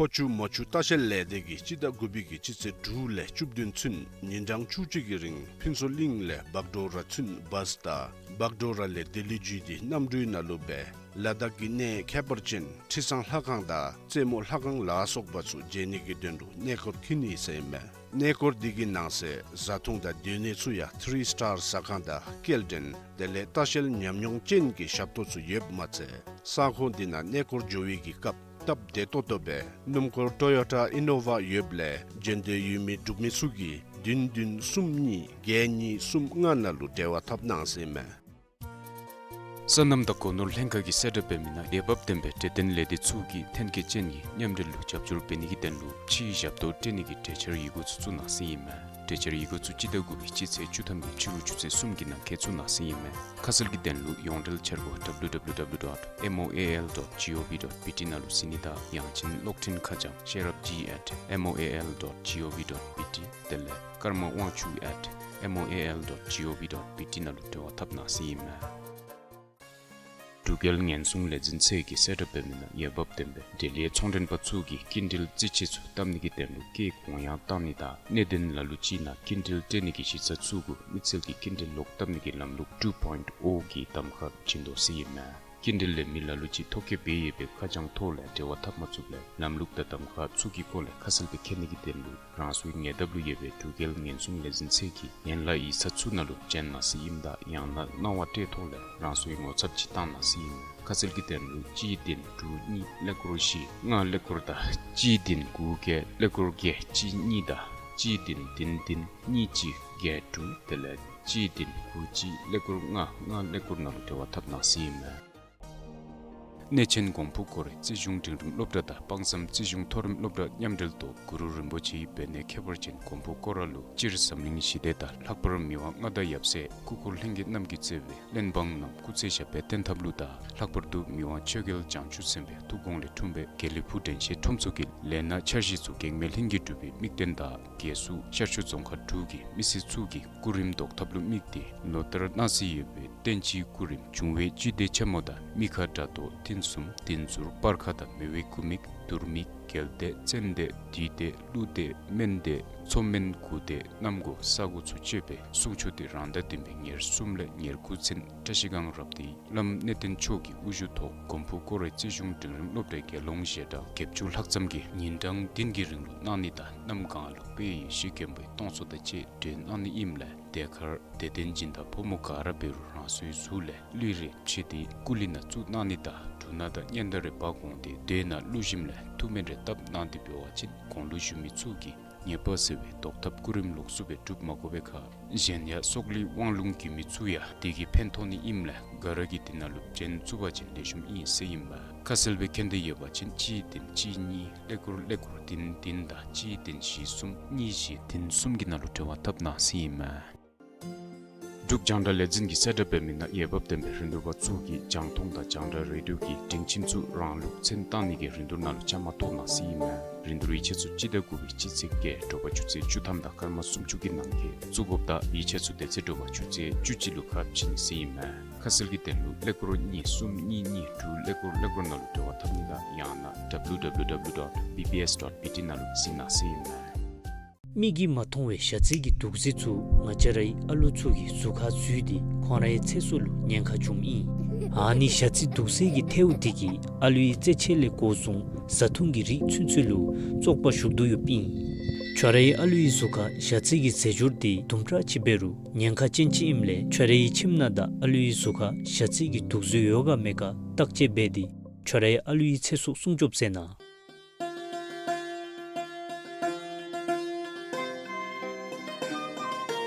ཕོ་ཆུ་མོ་ཆུ་ལྟ་བཤལ་ལས་སྡེ་གིས་སྤྱི་ཟླ་དགུ་པའི་གི་སྤྱི་ཚེས་དྲུག་ལས་བཅུ་བདུན་ཚུན་ཉིན་གྲངས་བཅུ་གཅིག་གི་རིང་ཕུན་ཚོགས་གླིང་ལས་བག་གྲོ་ར་ཚུན་བཱས་དང་བག་གྲོ་ར་ལས་ལྡི་ལི་བརྒྱུད་དེ་གནམ་གྲུའི་ནང་ལུ་སྦེ་ལ་དྭགས་ཀྱི་གནས་ཁྱད་པར་ཅན་ཁྲི་བཟང་ལྷ་ཁང་དང་རྩེ་མོ་ལྷ་ཁང་ལ་སོགས་པ་ཚུ་མཇལ་ནི་གི་དོན་ལུ་གནས་སྐོར་འཁྱིད་ནི་ཟེར་མས། གནས་སྐོར་འདི་གི་ནང་གསེས་བཟའ་འཐུང་དང་སྡོད་གནས་ཚུ་ཡང་ཐི་རི་སི་ཊར་ཟ་ཁང་དང་སྐྱེལ་འདྲེན་དེ་ལས་ལྟ་བཤལ་ཉམས་མྱོང་ཅན་གྱི་ཞབས་ཏོག་ཚུ་ཡོདཔ་མ་ཚད་ས་ཁོངས་འདི་ནང་གནས་སྐོར་འགྱོ་བའི་གི་སྐབས་སྟབས་བདེ་ཏོག་ཏོ་སྦེ་སྣུམ་འཁོར་ཊོ་ཡོ་ཊ་ཨི་ནོ་ཝ་ཡོདཔ་ལས་འབྱོན་འདོད་ཡོད་མི་འབྲུག་མི་ཚུ་གིས་བདུན་བདུན་གསུམ་གཉིས་བརྒྱད་གཉིས་གསུམ་ལྔ་ནང་ལུ་འབྲེལ་བ་འཐབ་གནང་ཟེར་མས། སོ་ནམ་དང་སྒོ་ནོར་ལྷན་ཁག་གིས་གསལ་བསྒྲགས་འབད་མི་ནང་འོས་འབབ་ལྡན་པའི་འབྲེལ་ལྡན་ལས་སྡེ་ཚུ་གིས་ལྷན་སྐྱེས་ཅན་གྱི་མཉམ་འབྲེལ་ལུ་རྒྱབ་སྐྱོར་འབད་ནི་གི་དོན་ལུ་ཕྱིའི་ཞབས་ཏོག་སྤྲོད་ནི་གི་གྲོས་འཆར་ཡི་གུ་ཚུ་བཙུགས་གནང་ཟེར་ཨིན་མས། གྲོས་འཆར་ཡི་གུ་ཚུ་སྤྱི་ཟླ་དགུ་པའི་སྤྱི་ཚེས་བཅུ་ཐམ་གྱི་ཕྱི་རུ་ཆུ་ཚོད་གསུམ་གྱི་ནང་འཁོད་བཙུགས་གནང་ཟེར་ཨིན་མས། ཁ་གསལ་གྱི་དོན་ལུ་ཡོངས་འབྲེལ་འཆར་སྒོ་W W W dot M O A L dot G O V dot B T ནང་ལུ་གཟིགས་ནི་དང་ཡང་ཅིན་གློག་འཕྲིན་ཁ་བྱང་ཤེས་རབ་G at M O A L dot G O V dot B T དེ་ལས་ཀརྨ་དབང་ཕྱུག་at M O A L dot G O V dot B T ནང་ལུ་འབྲེལ་བ་འཐབ་གནང་ཟེར་ཨིན་མས། འབྲུག་རྒྱལ་ཉེན་སྲུང་ལས་འཛིན་ཚད་ཀྱིས་གསལ་བསྒྲགས་འབད་མི་ནང་འོས་འབབ་ལྡན་པའི་འབྲེལ་ཡོད་ཚོང་མགྲོན་པ་ཚུ་གིས་སྐྱིན་འགྲུལ་རྩིས་ཆད་ཚུ་བཏབ་ནི་གི་དོན་ལུ་སྐྱེད་གོང་ཡང་བཏང་ནི་དང་གནད་དོན་ལ་ལུ་ཅིག་ནང་སྐྱིན་འགྲུལ་སྤྲོད་ནི་གི་གཞི་རྩ་ཚུ་གུ་དམིགས་བསལ་གྱི་སྐྱིན་འགྲུལ་ལོག་བཏབ་ནི་གི་ལམ་ལུགས་two point O གི་གདམ་ཁ་བྱིན་དོ་ཟེར་ཨིན་མས། སྐྱིན་འགྲུལ་ལེན་མི་ལ་ལུ་ཅིག་ཐོ་བཀོད་འབད་ཡོད་པའི་ཁ་བྱང་ཐོག་ལས་འབྲེལ་བ་འཐབ་མ་ཚུགསཔ་ལས་ལམ་ལུགས་དང་གདམ་ཁ་ཚུ་གི་སྐོར་ལས་ཁ་གསལ་སྦེ་མཁྱེན་ནི་གི་དོན་ལུ་རང་སོའི་ཉེ་འདབས་ལུ་ཡོད་པའི་འབྲུག་རྒྱལ་ཉེན་སྲུང་ལས་འཛིན་ཚད་ཀྱི་ཡན་ལག་ཡིག་ཚང་ཚུ་ནང་ལུ་བྱོན་གནང་ཟེར་ཨིནམ་ད་ཡང་ན་གནང་བ་སྤྲོད་ཐོག་ལས་རང་སོའི་ངོ་ཚབ་ཅིག་བཏང་གནང་ཟེར་ཨིན་མས། ཁ་གསལ་གྱི་དོན་ལུ་གཅིག་བདུན་དྲུག་གཉིས་ཀླད་ཀོར་བཞི་ལྔ་ཀླད་ཀོར་དང་གཅིག་བདུན་དགུ་བརྒྱད་ཀླད་ཀོར་བརྒྱད་གཅིག་གཉིས་དང་གཅིག་བདུན་བདུན་བདུན་གཉིས་གཅིག་བརྒྱད་དྲུག་དེ་ལས་གཅིག་བདུན་དགུ་གཅིག་ཀླད་ཀོར་ལྔ་ལྔ་ཀླད་ཀོར་ནང་ལུ་འབྲེལ་བ་འཐབ་གནང་ཟེར་ཨིན་མས། གནས་ཆེན་གོང་ཕུ་སྐོར་ར་རྩིས་གཞུང་འབྲིང་རིམ་སློབ་གྲྭ་དང་དཔག་བསམ་རྩིས་གཞུང་མཐོ་རིམ་སློབ་གྲྭ་མཉམ་འབྲེལ་ཐོག་གུ་རུ་རིན་པོ་ཆེའི་བོད་གནས་ཁྱད་པར་ཅན་གོང་ཕུ་སྐོར་ར་ལུ་སྤྱིར་འཛམ་གླིང་ཞི་བདེ་དང་ལྷག་པར་མི་དབང་མངའ་བདག་ཡབ་སྲས་སྐུ་འཁོར་ལྷན་རྒྱས་རྣམས་ཀྱིས་གཙོས་པའི་བློན་འབངས་རྣམས་སྐུ་ཚེ་ཞབས་པད་བརྟན་ཐབས་ལུ་དང་ལྷག་པར་དུ་མི་དབང་ཆོས་རྒྱལ་བྱང་ཆུབ་སེམས་དཔའི་ཐུགས་དགོངས་ལས་འཁྲུངས་པའི་དགེ་ལེགས་ཕུག་དྲན་ཤེས་ཁྲོམ་ཚོགས་ཀྱི་ལས་སྣ་འཆར་གཞི་ཚུ་གེགས་མེད་ལྷུན་གྱིས་གྲུབ་པའི་དམིགས་དོན་དང་རྒྱལ་སྲུང་ཤར་ཕྱོགས་རྫོང་ཁག་དྲུག་གི་མི་སེར་ཚུ་གི་སྐུ་རིམ་བཟློག་ཐབས་ལུ་དམིགས་ཏེ་ལོ་ལྟར་གནང་སྲོལ་ཡོད་པའི་བསྟན་སྤྱིའི་སྐུ་རིམ་འབྱུང་བའི་བཅུད་ལྡན་ཆེན་མོ་དང་མི་ཁ་དགྲ་བཟློག་ཐུན་གསུམ་བདུན་ཟུར་སྤར་ཁ་དང་མེ་འོད་སྐུ་མིག་དུར་མིག་ གྱེལ་ཏེ་ཙན་ཏེ་དིག་ཏེ་ཀླུ་ཏེ་སྨན་ཏེ་མཚོ་སྨན་དགུ་ཏེ་གནམ་སྒོ་ས་སྒོ་ཚུ་སྤྱོད་པའི་གསུང་ཆོག་སྟེ་རང་ཟླ་བདུན་པའི་ཉེར་གསུམ་ལས་ཉེར་དགུ་ཚུན་བཀྲ་ཤིས་སྒང་རབ་སྡེའི་བླམ་གནས་བརྟན་མཆོག་གི་དབུ་བཞུགས་ཐོག་མགོན་པོ་སྐོར་རའི་རྩིས་གཞུང་འབྲིང་རིམ་སློབ་གྲྭའི་དགེ་སློང་ཞལ་གྲངས་བརྒྱད་ཅུ་ལྷག་ཙམ་གྱིས་ཉིན་གྲངས་བདུན་གྱི་རིང་ལུ་གནང་ནི་དང་གནམ་གང་ལུ་དཔལ་ཡེ་ཤེས་མགོན་པོའི་སྟོང་ཚོགས་དང་བཅས་སྒྲོན་གནང་ནི་ཨིནམ་ལས་དེ་ཁར་དད་ལྡན་སྦྱིན་བདག་ཕོ་མོ་ག་ར་འབད་རུང་རང་སོའི་གཟུགས་ལས་ཀླུ་རེ་ཕྱེ་སྟེ་སྐུ་ལུས་ནང་བཙུགས་གནང་ནི་དང་གྲུ་ནང་དང་སྙན་དར་རེ་འབག་འོང་སྟེ་མདོས་ནང་བླུགས་ཞིནམ་ལས་ཐུགས་སྨོན་རེ་བཏབ་གནང་སྟེ་འབད་བ་ཅིན་གོང་ལུ་ཞུ་མི་ཚུ་གིས་ཉེས་པ་སེལ་བའི་བཟློག་ཐབས་སྐུ་རིམ་ལོགས་སུ་སྦེ་སྒྲུབ་མ་དགོ་པའི་ཁར་གཞན་ཡང་སྲོག་ལུས་དབང་ལུང་རྒྱུད་སྨད་ཚུ་ཡང་དེ་གིས་ཕན་ཐོགས་ནི་ཨིནམ་ལས་ག་ར་གིས་དེ་ནང་ལུ་འབྱོན་ཚུགས་པ་ཅིན་ལེགས་ཤོམ་ཨིན་ཟེར་ཨིན་མས། ཁ་གསལ་སྦེ་མཁྱེན་འདོད་ཡོད་པ་ཅིན་གཅིག་བདུན་གཅིག་གཉིས་ཀླད་ཀོར་ཀླད་ཀོར་བདུན་བདུན་དང་གཅིག་བདུན་བཞི་གསུམ་གཉིས་བཞི་བདུན་གསུམ་གྱི་ནང་ལུ་འབྲེལ་བ་འཐབ་གནང་ཟེར་ཨིན་མས། འབྲུག་རྒྱང་བསྒྲགས་ལས་འཛིན་གྱི་གསལ་བསྒྲགས་འབད་མི་ནང་འོས་འབབ་ལྡན་པའི་རིན་བསྡུར་པ་ཚུ་གིས་རྒྱང་མཐོང་དང་རྒྱང་བསྒྲགས་རེ་ཌིའོ་གི་སྒྲིང་ཁྱིམ་ཚུ་རང་ལུགས་མཚན་བཏགས་ནི་གི་རིན་བསྡུར་ནང་ལུ་བཅའ་མར་གཏོགས་གནང་ཟེར་ཨིན་མས། རིན་བསྡུར་ཡིག་ཆ་ཚུ་སྤྱི་ཟླ་དགུ་པའི་སྤྱི་ཚེས་བརྒྱད་དྲོ་པ་ཆུ་ཚོད་བཅུ་ཐམ་དང་སྐར་མ་སུམ་ཅུ་གི་ནང་འཁོད་བཙུགས་དགོཔ་དང་ཡིག་ཆ་ཚུ་དེ་ཚེ་དྲོ་པ་ཆུ་ཚོད་བཅུ་གཅིག་ལུ་ཁ་ཕྱེ་ནི་ཟེར་ཨིན་མས། ཁ་གསལ་གྱི་དོན་ལུ་ཀླད་ཀོར་གཉིས་གསུམ་གཉིས་གཉིས་དྲུག་ཀླད་ཀོར་ཀླད་ཀོར་ནང་ལུ་འབྲེལ་བ་འཐབ་ནི་དང་ཡང་ན་W W W dot B B S dot B T ནང་ལུ་གཟིགས་གནང་ཟེར་ཨིན་མས། མིག་གིས་མ་མཐོང་བའི་ཞ་རྩི་གི་དུག་རྫས་ཚུ་ང་བཅས་རའི་ཨ་ལོ་ཚུ་གི་གཟུགས་ཁར་འཛུལ་ཏེ་ཁོང་རའི་ཚེ་སྲོག་ལུ་ཉེན་ཁ་འབྱུངམ་ཨིན། ཨ་ནི་ཞ་རྩི་དུག་རྫས་ཀྱི་ཐལཝ་དེ་གིས་ཨ་ལོའི་རྩེད་ཆས་ལས་འགོ་བཟུང་བཟའ་འཐུང་གི་རིགས་ཚུན་ཚོད་ལུ་བཙོག་པ་ཞུགས་དོ་ཡོདཔ་ཨིན། ཁྱོད་རའི་ཨ་ལོའི་གཟུགས་ཁར་ཞ་རྩི་གི་རྫས་སྦྱོར་དེ་དུམ་གྲ་ཅིག་འབད་རུང་ཉེན་ཁ་ཅན་ཅིག་ཨིནམ་ལས་ཁྱོད་རའི་ཁྱིམ་ནང་དང་ཨ་ལོའི་གཟུགས་ཁར་ཞ་རྩི་གི་དུག་རྫས་ཡོད་ག་མེད་ག་བརྟག་དཔྱད་འབད་དེ་ཁྱོད་རའི་ཨ་ལོའི་ཚེ་སྲོག་སྲུང་སྐྱོབ་མཛད་གནང་།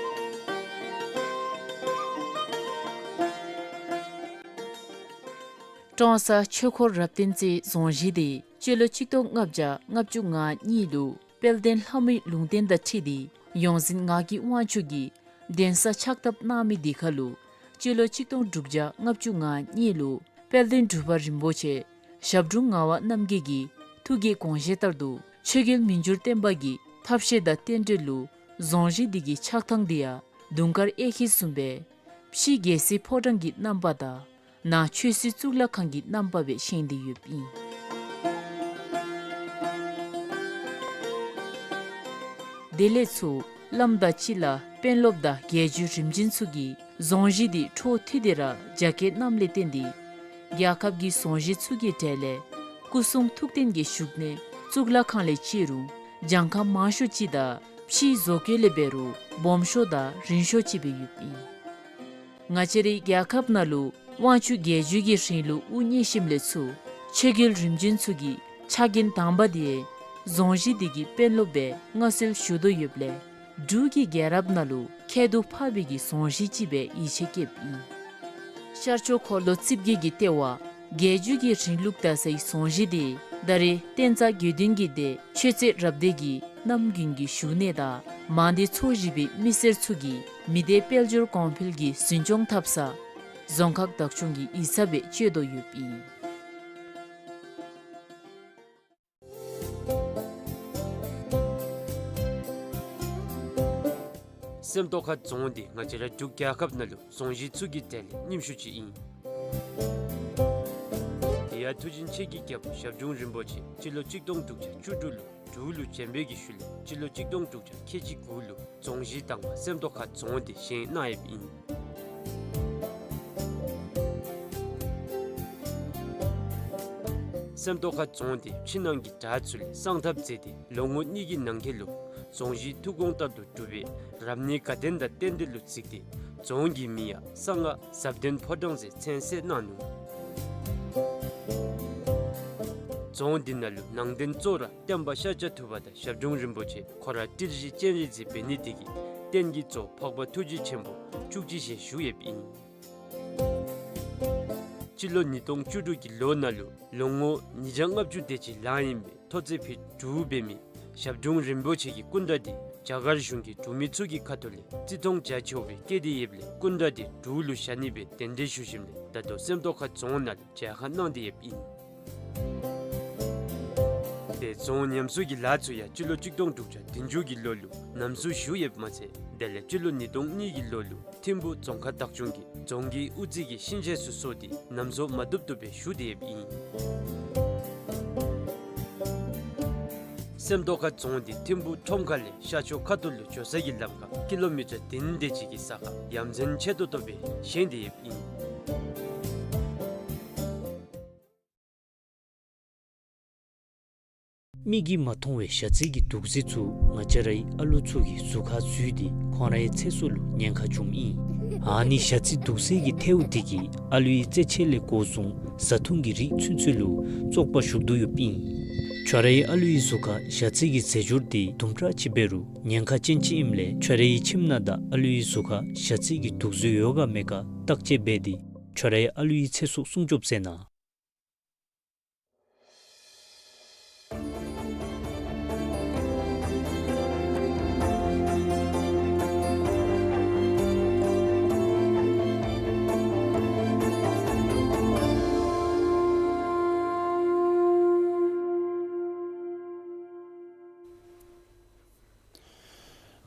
ཀྲོང་གསར་ཆོས་འཁོར་རབ་བརྟན་རྩེའི་རྫོང་གཞིས་དེ་སྤྱི་ལོ་གཅིག་སྟོང་ལྔ་བརྒྱ་ལྔ་བཅུ་ང་གཉིས་ལུ་དཔལ་ལྡན་ལྷ་མོའི་ལུང་བསྟན་དང་འཁྲིལ་ཏེ་ཡོངས་འཛིན་ངག་གི་དབང་ཕྱུག་གིས་གདན་ས་ཕྱག་བཏབ་གནང་མི་དེ་ཁར་ལུ་སྤྱི་ལོ་གཅིག་སྟོང་དྲུག་བརྒྱ་ལྔ་བཅུ་ང་གཉིས་ལུ་དཔལ་ལྡན་འབྲུག་པ་རིན་པོ་ཆེ་ཞབས་དྲུང་ངག་དབང་རྣམ་རྒྱལ་གྱི་ཐུགས་ཀྱི་དགོངས་བཞེད་ལྟར་དུ་ཆོས་རྒྱལ་མི་འགྱུར་བརྟན་པ་གི་ཐབས་ཤེས་དང་རྟེན་འབྲེལ་ལུ་རྫོང་གཞིས་འདི་གི་ཆགས་ཐངས་འདི་ཡང་དུང་དཀར་གཡས་འཁྱིལ་བཟུམ་སྦེ་ཕྱི་རྒྱལ་སྲིད་ཕོ་བྲང་གི་རྣམ་པ་དང་ནང་ཆོས་སྲིད་གཙུག་ལག་ཁང་གི་རྣམ་པ་སྦེ་བཞེངས་ཏེ་ཡོདཔ་ཨིན། དེ་ལས་ཚུར་བླམ་དང་སྤྱི་བླ་དཔོན་སློབ་དང་རྒྱལ་བརྒྱུད་རིམ་བྱོན་ཚུ་གིས་རྫོང་གཞིས་འདི་འཕྲོ་མཐུད་དེ་ར་རྒྱ་སྐྱེད་གནངམ་ལས་བརྟེན་ཏེ་རྒྱལ་ཁབ་ཀྱི་རྫོང་གཞིས་ཚུ་གི་གྲས་ལས་སྐུ་གསུང་ཐུགས་རྟེན་གྱི་བཞུགས་གནས་གཙུག་ལག་ཁང་ལས་བརྩིས་རུང་གྱངས་ཁ་མང་ཤོས་ཅིག་དང་ཕྱིའི་བཟོ་བཀོད་ལས་འབད་རུང་སྦོམ་ཤོས་དང་རིང་ཤོས་ཅིག་སྦེ་ཡོདཔ་ཨིན། ང་བཅས་རའི་རྒྱལ་ཁབ་ནང་ལུ་དབང་ཕྱུག་རྒྱལ་བརྒྱུད་ཀྱི་རིང་ལུགས་དབུ་བརྙེས་ཞིནམ་ལས་ཚུར་ཆོས་རྒྱལ་རིམ་བྱོན་ཚུ་གི་ཕྱག་འགན་དང་པ་དེ་རྫོང་གཞིས་འདི་གི་དཔོན་སློབ་སྦེ་མངའ་གསོལ་ཞུ་དོ་ཡོདཔ་ལས་འབྲུག་གི་རྒྱལ་རབས་ནང་ལུ་ཁྱད་དུ་འཕགས་པའི་གི་རྫོང་གཞིས་ཅིག་སྦེ་ཡིད་ཆེས་བསྐྱེདཔ་ཨིན། ཤར་ཕྱོགས་འཁོར་ལོ་རྩིབས་བརྒྱད་ཀྱི་ལྟེ་བ་རྒྱལ་བརྒྱུད་ཀྱི་རིང་ལུགས་དར་སའི་རྫོང་གཞིས་འདི་ད་རེས་བསྟན་རྩ་དགེ་འདུན་གྱི་སྡེ་ཆོས་རྩེ་རབ་སྡེ་གི་གནམ་དགུན་གྱི་བཞུགས་གནས་དང་མང་སྡེ་ཚོ་བཞི་པའི་མི་སེར་ཚུ་གིས་མི་སྡེ་དཔལ་འབྱོར་གོང་འཕེལ་གྱི་འཛིན་སྐྱོང་འཐབ་ས་རྫོང་ཁག་བདག་སྐྱོང་གི་ཡིག་ཚང་སྦེ་སྤྱོད་དོ་ཡོདཔ་ཨིན། སེམས་རྟོགས་ཁ་རྫོང་འདི་ང་བཅས་ར་འབྲུག་རྒྱལ་ཁབ་ནང་ལུ་རྫོང་གཞིས་ཚུ་གི་གྲས་ལས་རྙིངམ་ཤོས་ཅིག་ཨིན། དེ་ཡང་མཐུ་ཆེན་ཆོས་ཀྱི་རྒྱལ་པོ་ཞབས་དྲུང་རིན་པོ་ཆེ་སྤྱི་ལོ་གཅིག་སྟོང་དྲུག་བརྒྱ་བཅུ་དྲུག་ལུ་འབྲུག་ལུ་བྱོན་པའི་གི་ཤུལ་ལས་སྤྱི་ལོ་གཅིག་སྟོང་དྲུག་བརྒྱ་ཁལ་གཅིག་དགུ་ལུ་རྫོང་གཞིས་དང་པ་སེམས་རྟོགས་ཁ་རྫོང་འདི་བཞེངས་གནང་ཡོདཔ་ཨིན། སེམས་རྟོགས་ཁ་རྫོང་འདི་ཕྱི་ནང་གི་བྲག་ཚུ་ལས་བསང་ཐབས་མཛད་དེ་ལོ་ངོ་གཉིས་ཀྱི་ནང་འཁོད་ལུ་རྫོང་གཞིས་ཐུགས་དགོངས་ལྟར་དུ་གྲུབ་པའི་རབ་གནས་དགའ་ལྡན་དང་རྟེན་འབྲེལ་ལུ་གཟིགས་ཏེ་རྫོང་གི་མིང་ཡང་གསང་སྔགས་ཟབ་ལྡན་ཕོ་བྲང་ཟེར་མཚན་གསོལ་གནང་ནུག། རྫོང་འདི་ནང་ལུ་ནང་རྟེན་གཙོ་བོ་ར་སྟོན་པ་ཤཱཀྱ་ཐུབ་པ་དང་ཞབས་དྲུང་རིན་པོ་ཆེ་ཁོ་ར་ཏི་རུ་ཟེར་སྤྱན་རས་གཟིགས་འབད་ནི་དེ་གིས་རྟེན་གྱི་གཙོ་བོ་འཕགས་པ་ཐུགས་རྗེ་ཆེན་པོ་བཅུ་གཅིག་ཞལ་བཞུགས་ཡོདཔ་ཨིན། སྤྱི་ལོ་ཉིས་སྟོང་བཅུ་དྲུག་གི་ལོ་ནང་ལུ་ལོ་ངོ་ཉིས་བརྒྱ་ལྔ་བཅུ་དེ་ཅིག་ལང་ཡོད་པའི་ཐོག་བརྩེགས་ཕུད་དྲུག་འབད་མི་ཞབས་དྲུང་རིན་པོ་ཆེ་གི་སྐུ་འདྲ་དེ་རྒྱ་གར་གཞུང་གིས་འབྲུག་མི་ཚུ་གི་ཁ་ཐུག་ལས་བརྩི་མཐོང་རྒྱ་ཆེཝ་སྦེ་བསྐྱེད་དེ་ཡོདཔ་ལས་སྐུ་འདྲ་དེ་འབྲུག་ལུ་བཞག་ནི་སྦེ་གདན་འདྲེན་ཞུ་ཞིནམ་ལས་ད་ལྟོ་སེམས་རྟོགས་ཁ་རྫོང་ནང་ལུ་མཇལ་ཁ་གནང་སྟེ་ཡོདཔ་ཨིན། དེ་རྫོང་ཉམས་གསོ་གི་ལཱ་ཚུ་ཡང་སྤྱི་ལོ་གཅིག་སྟོང་དྲུག་བརྒྱ་བདུན་ཅུ་གི་ལོ་ལུ་ཉམས་གསོ་ཞུ་ཡོདཔ་མ་ཚད་དེ་ལས་སྤྱི་ལོ་ཉིས་སྟོང་གཉིས་ཀྱི་ལོ་ལུ་ཐིམ་ཕུག་རྫོང་ཁག་བདག་སྐྱོང་གིས་རྫོང་གི་དབུ་རྩེ་གི་ཤིང་ཆས་ཚུ་བཟོ་སྟེ་ཉམས་གསོ་མ་བཏུབ་བཏུབ་སྦེ་ཞུ་སྟེ་ཡོདཔ་ཨིན། སེམས་རྟོགས་ཁ་རྫོང་འདི་ཐིམ་ཕུག་ཁྲོམ་ཁ་ལས་ཤར་ཕྱོགས་ཁ་ཐུག་ལུ་འགྱོ་ས་གི་ལམ་ཁར་ཀི་ལོ་མི་ཊར་བདུན་དེ་ཅིག་གི་ས་ཁར་ཡ་མཚན་ཆེ་ཏོག་ཏོ་སྦེ་བཞེངས་ཏེ་ཡོདཔ་ཨིན། མིག་གིས་མ་མཐོང་བའི་ཞ་རྩི་གི་དུག་རྫས་ཚུ་ང་བཅས་རའི་ཨ་ལུ་ཚུ་གི་གཟུགས་ཁར་འཛུལ་ཏེ་ཁོང་རའི་ཚེ་སྲོག་ལུ་ཉེན་ཁ་འབྱུངམ་ཨིན། ཨ་ནི་ཞ་རྩི་དུག་རྫས་ཀྱི་ཐལཝ་འདི་གིས་ཨ་ལུའི་རྩེད་ཆས་ལས་འགོ་བཟུང་བཟའ་འཐུང་གི་རིགས་ཚུན་ཚོད་ལུ་བཙོག་པ་ཞུགས་དོ་ཡོདཔ་ཨིན། ཁྱོད་རའི་ཨ་ལུའི་གཟུགས་ཁར་ཞ་རྩི་གི་རྫས་སྦྱོར་འདི་དུམ་གྲ་ཅིག་འབད་རུང་ཉེན་ཁ་ཅན་ཅིག་ཨིནམ་ལས་ཁྱོད་རའི་ཁྱིམ་ནང་དང་ཨ་ལུའི་གཟུགས་ཁར་ཞ་རྩི་གི་དུག་རྫས་ཡོད་ག་མེད་ག་བརྟག་དཔྱད་འབད་དེ་ཁྱོད་རའི་ཨ་ལུའི་ཚེ་སྲོག་སྲུང་སྐྱོབ་མཛད་གནང་།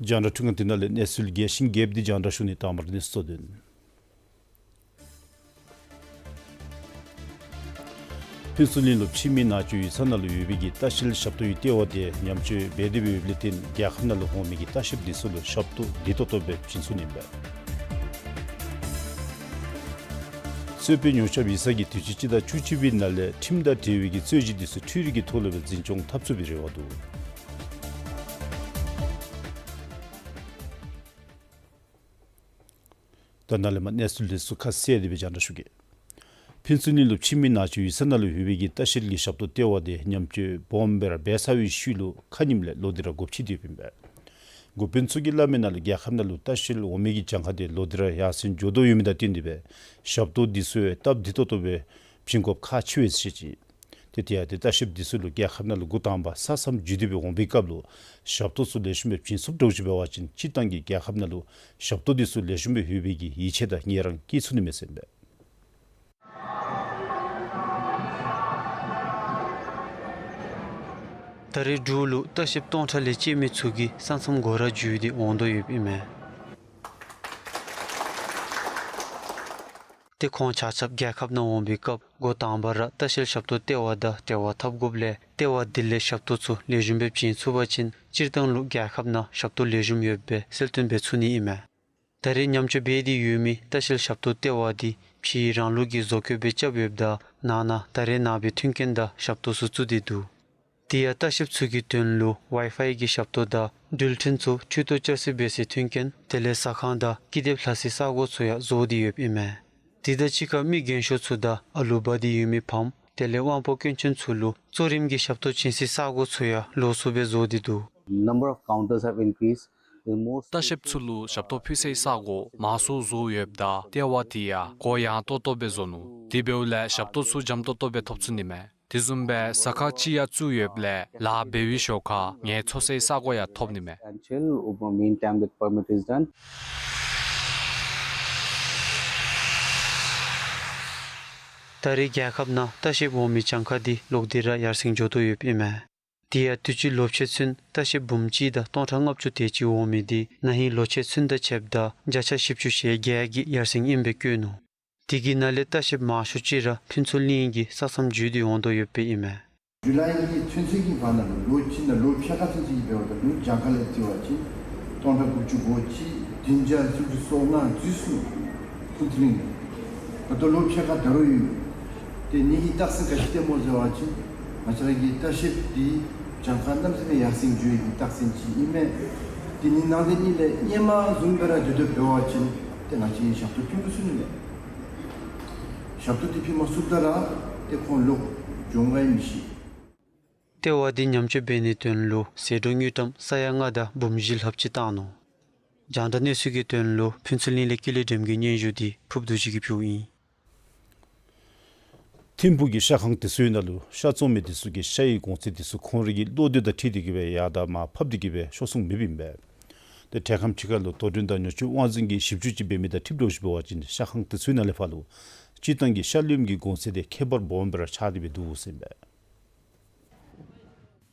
རྒྱང་བསྒྲགས་འཕྲུལ་ཁང་འདི་ནང་ལས་གནས་ཚུལ་རྒྱས་ཤིང་རྒྱསཔ་འདི་རྒྱང་བསྒྲགས་ཞུ་ནི། དང་པ་ར་གནས་ཚུལ་གཙོ་དོན། ཕུན་ཚོགས་གླིང་ལུ་ཕྱི་མི་ནང་འཛུལ་ཡོད་ས་ནང་ལུ་ཡོད་པའི་གི་ལྟ་བཤལ་ཞབས་ཏོག་གི་ལྟེ་བ་དེ་ཉམས་བཅོས་འབད་དེ་འབད་ཡོདཔ་ལས་བརྟེན་རྒྱལ་ཁབ་ནང་ལུ་འོང་མི་གི་ལྟ་བཤལཔ་འདི་ཚུ་ལུ་ཞབས་ཏོག་བདེ་ཏོག་ཏོ་སྦེ་བྱིན་ཚུགས་ནི་ཨིན་པས། རྩོད་དཔོན་ཉོ་ཆ་བི་ས་གིས་དུས་ཅི་སྤྱི་ཟླ་བཅུ་གཅིག་པའི་ནང་ལས་ཁྲིམས་དང་འབྲེལ་བའི་གི་རྩོད་གཞི་འདི་ཚུ་འཕྲུལ་རིག་གི་ཐོག་ལུ་སྦེ་འཛིན་སྐྱོང་འཐབ་ཚུགས་པའི་རེ་བ་འདུག། ད་ནཱ་ལས་མར་གནས་ཚུལ་འདི་ཚུ་ཁ་གསལ་དེ་སྦེ་རྒྱང་བསྒྲགས་ཞུ་གེ། ཕུན་ཚོགས་གླིང་ལུ་ཕྱི་མི་ནང་འཛུལ་ཡོད་ས་ནང་ལུ་ཡོད་པའི་གི་ལྟ་བཤལ་གྱི་ཞབས་ཏོག་ལྟེ་བ་དེ་ཉམས་བཅོས་སྦོམ་སྦེ་ར་འབད་ཚར་བའི་ཤུལ་ལུ་ཁ་ཉིནམ་ལས་ལོག་སྟེ་ར་སྒོ་ཕྱེ་སྟེ་ཡོདཔ་ཨིན་པས། འགོ་དཔོན་ཚུ་གིས་སླབ་མི་ནང་ལུ་རྒྱལ་ཁབ་ནང་ལུ་ལྟ་བཤལ་འོང་མི་གི་གྱངས་ཁ་དེ་ལོག་སྟེ་ར་ཡར་སེང་འགྱོ་དོ་ཡོད་མི་དང་བསྟུན་ཏེ་སྦེ་ཞབས་ཏོག་འདི་ཚུ་ཡང་སྟབས་བདེ་ཏོག་ཏོ་སྦེ་བྱིན་དགོཔ་ཁག་ཆེ་བས་ཟེར་བཤད་ཅི། ཏེ་དེ་ཡང་ཏེ་ལྟ་བཤལཔ་འདི་ཚུ་ལུ་རྒྱལ་ཁབ་ནང་ལུ་འགོ་དང་པ་ས་མཚམས་འཛུལ་ཏེ་སྦེ་འོང་པའི་སྐབས་ལུ་ཞབས་ཏོག་ཚུ་ལེགས་ཤོམ་སྦེ་བྱིན་ཚུགསཔ་འདྲཝ་ཅིག་འབད་བ་ཅིན་སྤྱིར་བཏང་གི་རྒྱལ་ཁབ་ནང་ལུ་ཞབས་ཏོག་འདི་ཚུ་ལེགས་ཤོམ་སྦེ་ཡོད་པའི་གི་ཡིད་ཆེས་དང་ངལ་རངས་བསྐྱེད་ཚུགས་ནི་མས་ཟེར་ཨིན་པས། ད་རེས་འབྲུག་ལུ་ལྟ་བཤལཔ་སྟོང་ཕྲག་ལས་བཅད་མི་ཚུ་གིས་ས་མཚམས་སྒོ་ར་འཛུལ་ཏེ་འོང་དོ་ཡོདཔ་ཨིན་མས། ཏེ་ཁོང་ཆ་ཁྱབ་རྒྱལ་ཁབ་ནང་འོང་པའི་སྐབས་འགོ་དང་པ་ར་ལྟ་བཤལ་ཞབས་ཏོག་ལྟེ་བ་དང་འབྲེལ་བ་འཐབ་དགོཔ་ལས་ལྟེ་བ་འདི་ལས་ཞབས་ཏོག་ཚུ་ལེགས་ཤོམ་སྦེ་བྱིན་ཚུགས་པ་ཅིན་སྤྱིར་བཏང་ལུ་རྒྱལ་ཁབ་ནང་ཞབས་ཏོག་ལེགས་ཤོམ་ཡོདཔ་སྦེ་གསལ་སྟོན་འབད་ཚུགས་ནི་ཨིན་མས། ད་རེས་ཉམས་བཅོས་འབད་དེ་ཡོད་མི་ལྟ་བཤལ་ཞབས་ཏོག་ལྟེ་བ་འདི་ཕྱིའི་རང་ལུགས་ཀྱི་བཟོ་བཀོད་སྦེ་རྐྱབ་ཡོདཔ་ད་ནང་ན་ད་རེས་ནངས་པའི་མཐུན་རྐྱེན་དང་ཞབས་ཏོག་ཚུ་བཙུགས་ཏེ་འདུག། དེ་ཡང་ལྟ་བཤལཔ་ཚུ་གི་དོན་ལུ་ཝའི་ཕའི་གི་ཞབས་ཏོག་དང་འགྲུལ་འཕྲིན་ཚུ་འཕྲུལ་དུ་བཅར་ས་འབད་སའི་མཐུན་རྐྱེན་དེ་ལས་ཟ་ཁང་དང་ཀི་དེབ་ལྷག་སའི་ས་སྒོ་ཚུ་ཡང་བཟོ་སྟེ་ཡོདཔ་ཨིན་མས། དེ་དང་གཅིག་ཁར་མི་རྒན་ཤོས་ཚུ་དང་ཨ་ལུ་འབག་སྟེ་ཡོད་མི་ཕམ་དེ་ལས་དབང་པོ་སྐྱོན་ཅན་ཚུ་ལུ་གཙོ་རིམ་གྱི་ཞབས་ཏོག་བྱིན་སའི་ས་སྒོ་ཚུ་ཡང་ལོགས་སུ་སྦེ་བཟོ་སྟེ་འདུག། Number of counters have increased. The most ལྟ་བཤལཔ་ཚུ་ལུ་ཞབས་ཏོག་ཕུལ་སའི་ས་སྒོ་མང་སུ་བཟོ་ཡོདཔ་ད་ལྟེ་བ་དེ་ཡང་སྒོ་ཡངས་ཏོག་ཏོ་སྦེ་བཟོ་ནུག། དེ་འབདཝ་ལས་ཞབས་ཏོག་ཚུ་འཇམ་ཏོག་ཏོ་སྦེ་ཐོབ་ཚུགས་ནི་མས། དེ་བཟུམ་སྦེ་ཟ་ཁང་ཅིག་ཡང་བཙུགས་ཡོདཔ་ལས་ལཱ་འབད་བའི་ཞོར་ཁར་ངལ་འཚོ་སའི་ས་སྒོ་ཡང་ཐོབ་ནི་མས། Until, uh, meantime that permit is done. ད་རེས་རྒྱལ་ཁབ་ནང་ལྟ་བཤལཔ་འོང་མི་གྱངས་ཁ་འདི་ལོག་སྟེ་ར་ཡར་སེང་འགྱོ་དོ་ཡོདཔ་ཨིན་མས། དེ་ཡང་དུས་ཅི་ལོ་ཕྱེད་ཚུན་ལྟ་བཤལཔ་འབུམ་གཅིག་དང་སྟོང་ཕྲག་ལྔ་བཅུ་དེ་ཅིག་འོང་མི་འདི་ན་ཧིང་ལོ་ཕྱེད་ཚུན་དང་ཕྱདཔ་ད་བརྒྱ་ཆ་བཞི་བཅུ་ཞེ་བརྒྱད་ཀྱི་ཡར་སེང་ཨིནམ་སྦེ་བཀོད་ནུག། དེ་གི་ནང་ལས་ལྟ་བཤལཔ་མང་ཤོས་ཅིག་ར་ཕུན་ཚོགས་གླིང་གི་ས་མཚམས་བརྒྱུད་དེ་འོང་དོ་ཡོདཔ་ཨིན་མས། ཇུ་ལའི་གི་ཚུན་ཚོད་ཀྱི་བར་ན་ལུ་ལོ་གཅིག་ནང་ལོ་ཕྱེད་ཀ་ཚུན་ཚོད་ཀྱི་འབདཝ་ད་ལུ་གྱངས་ཁ་ལས་བརྩི་བ་ཅིན་སྟོང་ཕྲག་དགུ་བཅུ་གོ་གཅིག་བདུན་བརྒྱ་བཅུ་དྲུག་ཅུ་སོ་ལྔ་འཛུལ་སོང་ནུག། ཕུན་ཚོགས་གླིང་ལས། ད་ལྟོ་ལོ་ཕྱེད་ཀ་ད་རུང་ཡོད། ཏེ་ཨ་ནི་གི་རྟགས་མཚན་ག་ཅི་སྟོནམ་སྨོ་ཟེར་བ་ཅིན་ང་བཅས་ར་གི་ལྟ་བཤལཔ་འདི་གྱངས་ཁ་གནམ་མེད་ས་མེད་ཡར་སེང་འགྱོ་བའི་གི་རྟགས་མཚན་ཅིག་ཨིན་མས། ཏེ་ཨ་ནི་ནང་དེ་ཨ་ནི་ལས་སྔོན་མ་བཟུམ་སྦེ་ར་སྡོད་སྡོདཔ་འབད་བ་ཅིན་ཏེ་ང་བཅས་ཀྱིས་ཞབས་ཏོག་ཕུལ་མི་ཚུགས་ནི་མས། ཞབས་ཏོག་འདི་ཕུལ་མ་ཚུགསཔ་ད་ར་ཏེ་ཁོང་ལོག་འགྱོ་འོང་ག་ཡང་མི་ཤེས། ལྟེ་བ་འདི་ཉམས་བཅོས་འབད་ནིའི་དོན་ལུ་ཟད་འགྲོ་དངུལ་ཀྲམ་ས་ཡ་ལྔ་དང་འབུམ་བཞི་ལྷགཔ་ཅིག་བཏང་ནུག། རྒྱང་བསྒྲགས་གནས་ཚུལ་གྱི་དོན་ལུ་ཕུན་ཚོགས་གླིང་ལས་ཀུན་ལེགས་སྒྲོལམ་གྱི་སྙན་ཞུ་འདི་ཕུརབ་རྡོ་རྗེ་གིས་ཕུལཝ་ཨིན། ཐིམ་ཕུག་གི་ཤ་ཁང་དེ་ཚུའི་ནང་ལུ་ཤ་བཙོང་མི་དེ་ཚུ་གིས་ཤ་ཡི་གོང་ཚད་དེ་ཚུ་ཁོང་རའི་གི་བློ་འདོད་དང་འཁྲིལ་ཏེ་གི་སྦེ་ཡར་དང་མར་ཕབ་སྟེ་གི་སྦེ་ཤོར་སོང་མེདཔ་ཨིན་པས། ཏེ་འཕྲལ་ཁམས་ཅིག་ཁར་ལུ་དོ་འགྲན་དང་ཉོ་སྤྱོད་དབང་འཛིན་གྱི་ཞིབ་འཚོལ་ཅིག་འབད་མི་དང་འཁྲིལཝ་ད་ཅིག་འབད་བ་ཅིན་ཤ་ཁང་དེ་ཚུའི་ནང་ལས་ཕར་ལུ་སྤྱིར་བཏང་གི་ཤ་ལུསམ་གྱི་གོང་ཚད་དེ་ཁྱད་པར་སྦོམ་སྦེ་ར་ཆགས་ཏེ་སྦེ་འདུག་ཟེར་ཨིན་པས།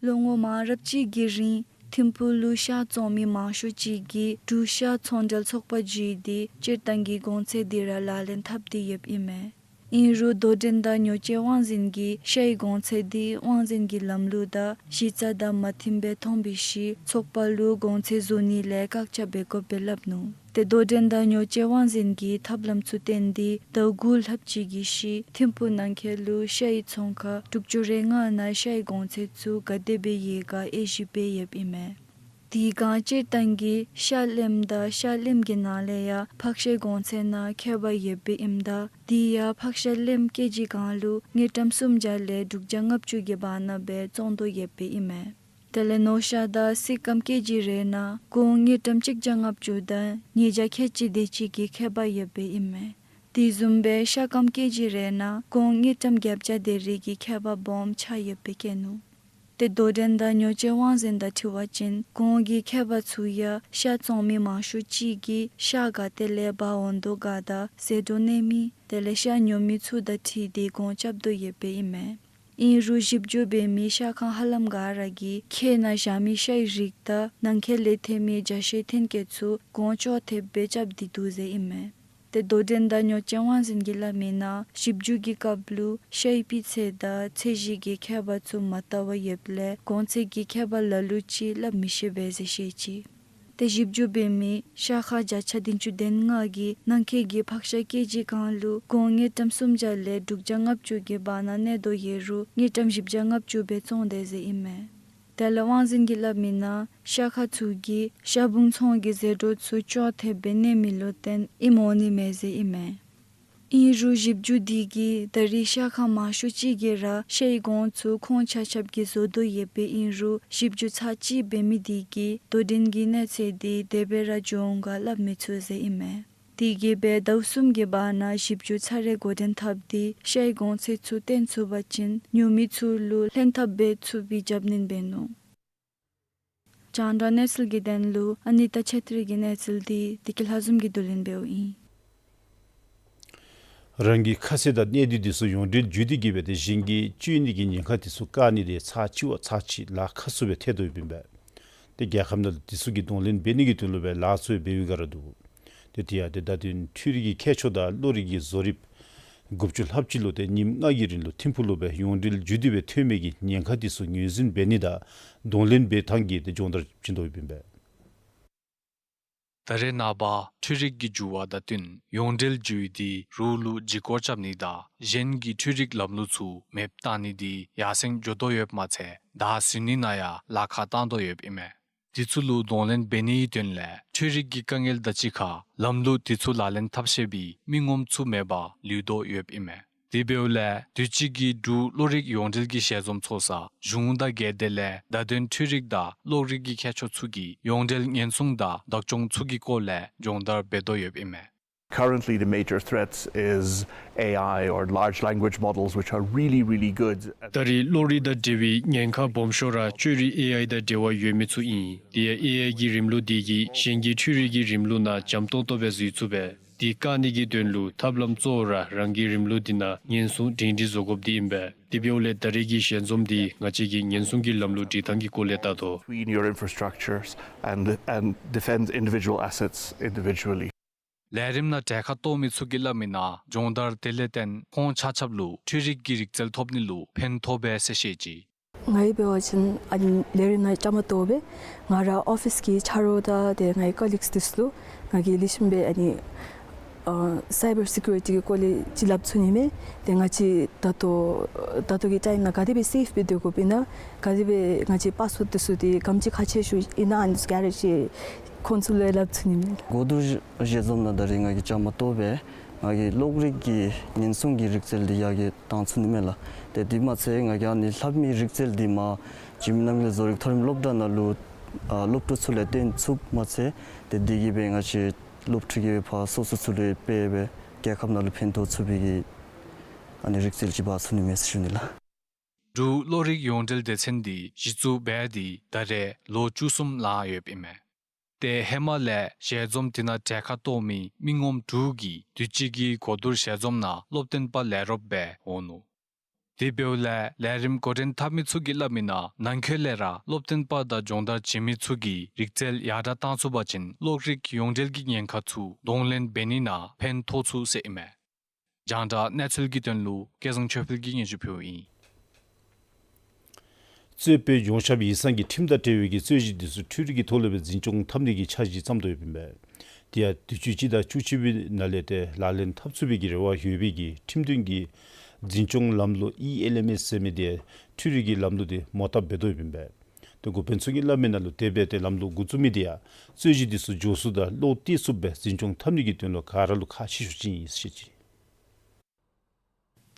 ལོ་ངོ་མང་རབས་ཅིག་གི་རིང་ཐིམ་ཕུག་ལུ་ཤ་བཙོང་མི་མང་ཤོས་ཅིག་གིས་འབྲུག་ཤ་ཚོང་འབྲེལ་ཚོགས་པ་བརྒྱུད་དེ་སྤྱིར་བཏང་གི་གོང་ཚད་འདི་ར་ལག་ལེན་འཐབ་སྟེ་ཡོདཔ་ཨིན་མས། ཨིན་རུང་དོ་འགྲན་དང་ཉོ་སྤྱོད་དབང་འཛིན་གྱིས་ཤའི་གོང་ཚད་འདི་དབང་འཛིན་གྱི་ལམ་ལུགས་དང་གཞི་རྩ་དང་མ་མཐུནམ་སྦེ་མཐོང་བའི་ཤུལ་ཚོགས་པ་ལུ་གོང་ཚད་བཟོ་ནི་ལས་བཀག་ཆ་འབད་དགོཔ་སྦེ་སླབ་ནུག། ཏེ་དོ་འགྲན་དང་ཉོ་སྤྱོད་དབང་འཛིན་གྱིས་ཐབས་ལམ་ཚུ་བཏོན་ཏེ་ཟླཝ་དགུ་ལྷགཔ་ཅིག་གི་ཤུལ་ཐིམ་ཕུག་ནང་འཁོད་ལུ་ཤའི་ཚོང་ཁང་དྲུག་ཅུ་རེ་ལྔ་ནང་ཤའི་གོང་ཚད་ཚུ་ག་དེ་སྦེ་ཡོད་ག་དབྱེ་ཞིབ་འབད་ཡོདཔ་ཨིན་མས། དེ་སྒང་སྤྱིར་བཏང་གི་ཤ་ལེམ་དང་ཤ་ལེམ་གྱི་ནང་ལས་ཡང་ཕག་ཤའི་གོང་ཚད་ནང་ཁྱད་པར་ཡོདཔ་ཨིནམ་ད་དེ་ཡང་ཕག་ཤ་ལེམ་ཀེ་ཇི་གང་ལུ་དངུལ་ཀྲམ་སུམ་བརྒྱ་ལས་དྲུག་བརྒྱ་ལྔ་བཅུ་གི་བར་ན་སྦེ་བཙོང་དོ་ཡོདཔ་ཨིན་མས། དེ་ལས་ནོར་ཤ་དང་སི་སྐམ་ཀེ་ཇི་རེ་ནང་གོང་དངུལ་ཀྲམ་གཅིག་བརྒྱ་ལྔ་བཅུ་དང་ཉིས་བརྒྱ་ཁལ་གཅིག་དེ་ཅིག་གི་ཁྱད་པར་ཡོདཔ་ཨིན་མས། དེ་བཟུམ་སྦེ་ཤ་སྐམ་ཀེ་ཇི་རེ་ནང་གོང་དངུལ་ཀྲམ་བརྒྱད་བརྒྱ་དེ་རེ་གི་ཁྱད་པར་སྦོམ་ཆགས་ཡོདཔ་བཀོད་ནུག། ཏེ་དོ་འགྲན་དང་ཉོ་སྤྱོད་དབང་འཛིན་དང་འཁྲིལ་བ་ཅིན་གོང་གི་ཁྱད་པར་ཚུ་ཡང་ཤ་བཙོང་མི་མང་ཤོས་ཅིག་གིས་ཤ་ག་ཏེ་ལས་འབག་འོང་དོ་ག་དང་ཟད་འགྲོ་གནས་མི་དེ་ལས་ཤ་ཉོ་མི་ཚུ་དང་འཁྲིལ་ཏེ་གོང་རྐྱབ་དོ་ཡོདཔ་ཨིན་མས། ཨིན་རུང་ཞིབ་འཇུག་འབད་མི་ཤ་ཁང་ཧ་ལམ་ག་ར་གིས་ཁྱེགས་ནང་བཞག་མི་ཤའི་རིགས་དང་ནང་འཁོད་ལས་ཐོན་མི་རྒྱ་ཤའི་ཐོན་སྐྱེད་ཚུ་གོང་ཅོག་འཐདཔ་སྦེ་རྐྱབ་སྟེ་འདུག་ཟེར་ཨིན་མས། ཏེ་དོ་འགྲན་དང་ཉོ་སྤྱོད་དབང་འཛིན་གྱིས་སླབ་མི་ནང་ཞིབ་འཇུག་གི་སྐབས་ལུ་ཤའི་སྤུས་ཚད་དང་ཚད་གཞི་གི་ཁྱད་པར་ཚུ་མ་བལྟ་བར་ཡོདཔ་ལས་གོང་ཚད་ཀྱི་ཁྱད་པར་ལ་ལུ་ཅིག་སླབ་མི་ཤེས་པས་ཟེར་བཤད་ཅི། ཏེ་ཞིབ་འཇུག་འབད་མི་ཤ་ཁང་བརྒྱ་ཆ་བདུན་ཅུ་དོན་ལྔ་གིས་ནང་འཁོད་ཀྱི་ཕག་ཤ་ཀེ་ཇི་གང་ལུ་གོང་དངུལ་ཀྲམ་སུམ་བརྒྱ་ལས་དྲུག་བརྒྱ་ལྔ་བཅུ་གི་བར་ན་གནས་དོ་ཡོད་རུང་དངུལ་ཀྲམ་བཞི་བརྒྱ་ལྔ་བཅུ་སྦེ་བཙོང་དེས་ཟེར་ཨིན་མས། དེ་ལས་དབང་འཛིན་གྱིས་སླབ་མི་ནང་ཤ་ཁང་ཚུ་གིས་ཤ་སྦུང་ཚོང་གི་ཟད་འགྲོ་ཚུ་ཅོག་འཐདཔ་སྦེ་གནས་མི་ལུ་བརྟེན་ཨིནམ་འོང་ནི་མས་ཟེར་ཨིན་མས། ཨིན་རུང་ཞིབ་འཇུག་འདི་གིས་ད་རེས་ཤ་ཁང་མང་ཤོས་ཅིག་གིས་ར་ཤའི་གོང་ཚུ་ཁོང་ཆ་ཁྱབ་ཀྱིས་བཟོ་དོ་ཡོདཔ་ཨིན་རུང་ཞིབ་འཇུག་ཚར་གཅིག་འབད་མི་འདི་གིས་དོ་འགྲན་གྱི་གནས་ཚད་འདི་དེ་སྦེ་ར་འགྱོ་འོང་ག་སླབ་མི་ཚུགས་ཟེར་ཨིན་མས། དེ་གིས་སྦེ་ཟླཝ་གསུམ་གྱི་བར་ན་ཞིབ་འཇུག་ཚར་རེ་འགོ་འདྲེན་འཐབ་སྟེ་ཤའི་གོང་ཚད་ཚུ་བཏོན་ཚུགས་པ་ཅིན་ཉོ་མི་ཚུ་ལུ་ལྷན་ཐབས་འབད་ཚུགས་པའི་རྒྱབ་སྣོན་འབད་ནུག། རྒྱང་བསྒྲགས་གནས་ཚུལ་གྱི་དོན་ལུ་ཨ་ནི་ཏ་ཆེ་ཏྲི་གི་གནས་ཚུལ་འདི་བདེ་སྐྱིད་ལྷ་འཛོམས་ཀྱིས་བསྡུ་ལེན་འབདཝ་ཨིན། རང་གི་ཁ་ཟས་དང་གནས་སྡུད་འདི་ཚུ་ཡོངས་འབྲེལ་བརྒྱུད་དེ་གིས་སྦེ་ཏེ་གཞན་གྱིས་སྤྱོད་ནི་གི་ཉེན་ཁ་འདི་ཚུ་བཀག་ནི་དེ་ཚར་གཅིག་བ་ཚར་གཅིག་ལཱ་ཁག་སུ་སྦེ་ཐལ་དོ་ཡོདཔ་ཨིན་པས། ཏེ་རྒྱལ་ཁབ་ནང་འདི་ཚུ་གིས་གདོང་ལེན་འབད་ནི་གི་དོན་ལུ་སྦེ་ལཱ་ཚུ་འབད་བའི་སྒང་ར་འདུག། ཏེ་དེ་ཡང་ཏེ་ད་དུང་འཕྲུལ་རིག་གི་ཁྱད་ཆོས་དང་གློག་རིག་གི་བཟོ་རིགཔ་དགུ་བཅུ་ལྷགཔ་ཅིག་ལུ་ཏེ་ཉིནམ་ལྔ་གི་རིང་ལུ་ཐིམ་ཕུག་ལུ་སྦེ་ཡོངས་འབྲེལ་བརྒྱུད་དེ་སྦེ་ཐོན་མི་གི་ཉེན་ཁ་འདི་ཚུ་ངོས་འཛིན་འབད་ནི་དང་གདོང་ལེན་འབད་ཐངས་ཀྱི་ཏེ་སྦྱོང་བརྡར་བྱིན་དོ་ཡོདཔ་ཨིན་པས། ད་རེས་ནངས་པ་འཕྲུལ་རིག་གི་འགྱུར་བ་དང་བསྟུན་ཡོངས་འབྲེལ་བརྒྱུད་དེ་རོགས་ལུ་བརྒྱུད་སྐུར་རྐྱབ་ནི་དང་གཞན་གྱི་འཕྲུལ་རིག་ལམ་ལུགས་ཚུ་མེདཔ་བཏང་ནི་འདི་ཡར་སེང་འགྱོ་དོ་ཡོདཔ་མ་ཚད་བདའ་ཟུན་ནི་ནང་ཡང་ལཱ་ཁག་བཏང་དོ་ཡོདཔ་ཨིན་མས། དེ་ཚུ་ལུ་གདོང་ལེན་འབད་ནིའི་དོན་ལས་འཕྲུལ་རིག་གི་དཀའ་ངལ་དང་གཅིག་ཁར་ལམ་ལུགས་དེ་ཚུ་ལག་ལེན་འཐབ་ཤེས་པའི་མི་ངོམ་ཚུ་མེད་པར་ལུས་དོ་ཡོདཔ་ཨིན་མས། དེ་འབདཝ་ལས་དུས་ཅི་གི་འབྲུག་གློག་རིག་ཡོངས་འབྲེལ་གྱི་ཞལ་འཛོམས་ཚོགས་ས་གཞུང་དང་འགལ་ཏེ་ལས་བརྡ་དོན་འཕྲུལ་རིག་དང་གློག་རིག་གི་ཁྱད་ཆོས་ཚུ་གི་ཡོངས་འབྲེལ་ཉེན་སྲུང་དང་བདག་སྐྱོང་ཚུ་གི་སྐོར་ལས་སྦྱོང་བརྡར་འབད་དོ་ཡོདཔ་ཨིན་མས། Currently, the major threats is A I or large language models, which are really, really good at ད་རེས་གློག་རིག་དང་འབྲེལ་བའི་ཉེན་ཁ་སྦོམ་ཤོས་ར་བཅོས་རིག་ཨེ་ཨའི་དང་འབྲེལ་བ་ཡོད་མི་ཚུ་ཨིན། དེ་ཡང་ཨེ་ཨའི་གི་རིམ་ལུགས་དེ་གིས་གཞན་གྱི་འཕྲུལ་རིག་གི་རིམ་ལུགས་ནང་འཇམ་ཏོང་ཏོ་སྦེ་འཛུལ་ཚུགས་པས། དེ་བཀག་ནི་གི་དོན་ལུ་ཐབས་ལམ་གཙོ་བོ་ར་རང་གི་རིམ་ལུགས་འདི་ནང་ཉེན་སྲུང་སྒྲིང་སྒྲི་བཟོ་དགོཔ་འདི་ཨིན་པས། དེ་འབདཝ་ལས་ད་རེས་ཀྱི་ཞལ་འཛོམས་འདི་ང་བཅས་ཀྱིས་ཉེན་སྲུང་གི་ལམ་ལུགས་སྒྲིག་ཐངས་ཀྱི་སྐོར་ལས་བལྟ་དོ། Between your infrastructures and, and defend individual assets individually. ལས་རིམ་ནང་གྲལ་ཁར་གཏོགས་མི་ཚུ་གིས་སླབ་མི་ནང་སྦྱོང་བརྡར་དེ་ལས་བརྟེན་ཁོང་ཆ་ཁྱབ་ལུ་འཕྲུལ་རིག་གི་རིག་རྩལ་ཐོབ་ནི་ལུ་ཕན་ཐོགས་པས་ཟེར་བཤད་ཅི། ང་གིས་འབད་བ་ཅིན་ཨ་ནི་ལས་རིམ་ནང་བཅའ་མར་གཏོགས་སྦེ་ང་ར་ཨོ་ཕིསི་གི་ཆ་རོགས་དང་ཏེ་ངེའི་ཀོ་ལིགསི་འདི་ཚུ་ལུ་ང་གིས་ལེགས་ཤོམ་སྦེ་ཨ་ནི་ཨ་སའི་བར་སེ་ཀུ་རི་ཊི་གི་སྐོར་ལས་ཅིག་སླབ་ཚུགས་ནི་མས། ཏེ་ང་བཅས་ད་ལྟོ་ད་ལྟོ་གི་ཊའིམ་ནང་ག་དེ་སྦེ་སེཕ་སྦེ་སྡོད་དགོཔ་ཨིན་ན་ག་དེ་སྦེ་ང་བཅས་པཱསི་ཝརཌ་འདི་ཚུ་འདི་ག་དེམ་ཅིག་ཁག་ཆེ་ཤོས་ཨིན་ན་ཨ་ནི་ཚུ་ག་ར་ཅིག་ཁོང་ཚུ་ལུ་སླབ་ཚུགས་ནི་མས། གོ་བསྡུར་ཞལ་འཛོམས་ནང་ད་རེས་ང་གིས་བཅའ་མར་གཏོགས་སྦེ་ང་གིས་གློག་རིག་གི་ཉེན་སྲུང་གི་རིག་རྩལ་འདི་ཡར་རྒྱས་བཏང་ཚུགས་ནི་མས་ལགས། ཏེ་དེ་མ་ཚད་ང་གིས་ཨ་ནི་ལྷབ་མི་རིག་རྩལ་འདི་མར་འཇིགས་མེད་རྣམ་རྒྱལ་བཟོ་རིག་མཐོ་རིམ་སློབ་གྲྭ་ནང་ལུ་ཨ་སློབ་ཕྲུག་ཚུ་ལུ་སྟོན་ཚུགསཔ་མ་ཚད་ཏེ་དེ་གིས་སྦེ་ང་བཅས་སློབ་ཕྲུག་གིས་ཕར་སོ་སོ་ཚུ་ལུ་སྤེལ་སྦེ་རྒྱལ་ཁབ་ནང་ལུ་ཕན་ཐོགས་ཚུགས་པའི་གི་ཨ་ནི་རིག་རྩལ་ཅིག་འབག་ཚུགས་ནི་མས་ཟེར་ཞུ་ནི་ལགས། འབྲུག་གློག་རིག་ཡོངས་འབྲེལ་སྡེ་ཚན་འདི་གཞི་བཙུགས་འབད་དེ་ད་རེས་ལོ་བཅུ་གསུམ་ལང་ཡོདཔ་ཨིན་མས། ཏེ་ཧེ་མ་ལས་ཞལ་འཛོམས་འདི་ནང་གྲལ་ཁར་གཏོགས་མི་མི་ངོམ་དྲུག་གིས་དུས་ཅི་གི་གོ་བསྡུར་ཞལ་འཛོམས་ནང་སློབ་སྟོན་པ་ལས་རོགསཔ་སྦེ་འོང་ནུག། དེ་འབདཝ་ལས་ལས་རིམ་འགོ་འདྲེན་འཐབ་མི་ཚུ་གིས་སླབ་མི་ནང་ནང་འཁོད་ལས་ར་སློབ་སྟོན་པ་དང་སྦྱོང་བརྡར་བྱིན་མི་ཚུ་གིས་རིག་རྩལ་ཡར་དྲག་བཏང་ཚུགས་པ་ཅིན་གློག་རིག་ཡོངས་འབྲེལ་གྱི་ཉེན་ཁ་ཚུ་གདོང་ལེན་འབད་ནི་ནང་ཕན་ཐོགས་ཚུགས་ཟེར་ཨིན་མས། རྒྱང་བསྒྲགས་གནས་ཚུལ་གྱི་དོན་ལུ་སྐལ་བཟང་ཆོས་འཕེལ་གྱིས་སྙན་ཞུ་ཕུལཝ་ཨིན། རྩོད་དཔོན་ཡོངས་ཁྱབ་ཡིག་ཚང་གིས་ཁྲིམས་དང་འབྲེལ་བའི་གི་རྩོད་གཞི་འདི་ཚུ་འཕྲུལ་རིག་གི་ཐོག་ལས་སྦེ་འཛིན་སྐྱོང་འཐབ་ནི་གི་འཆར་གཞི་བརྩམ་དོ་ཡོདཔ་ཨིན་པས། དེ་ཡང་དུས་ཅི་སྤྱི་ཟླ་བཅུ་གཅིག་པའི་ནང་ལས་ཏེ་ལག་ལེན་འཐབ་ཚུགས་པའི་གི་རེ་བ་ཡོད་པའི་གི་ཁྲིམས་དོན་གྱི་འཛིན་སྐྱོང་ལམ་ལུགས་ཨི་ཨེལ་ཨེམ་ཨེསི་ཟེར་མི་དེ་འཕྲུལ་རིག་གི་ལམ་ལུགས་དེ་མོ་བཏབ་འབད་དོ་ཡོདཔ་ཨིན་པས། ཏེ་འགོ་དཔོན་ཚུ་གིས་སླབ་མི་ནང་ལུ་དེ་སྦེ་ཏེ་ལམ་ལུགས་འགོ་བཙུགས་མི་དེ་ཡང་རྩོད་གཞི་འདི་ཚུ་མགྱོགས་སུ་དང་བློ་གཏད་ཚུགསཔ་སྦེ་འཛིན་སྐྱོང་འཐབ་ནི་གི་དོན་ལུ་ག་ར་ལུ་ཁག་ཆེ་ཤོས་ཅིག་ཨིན་ཟེར་བཤད་ཅི།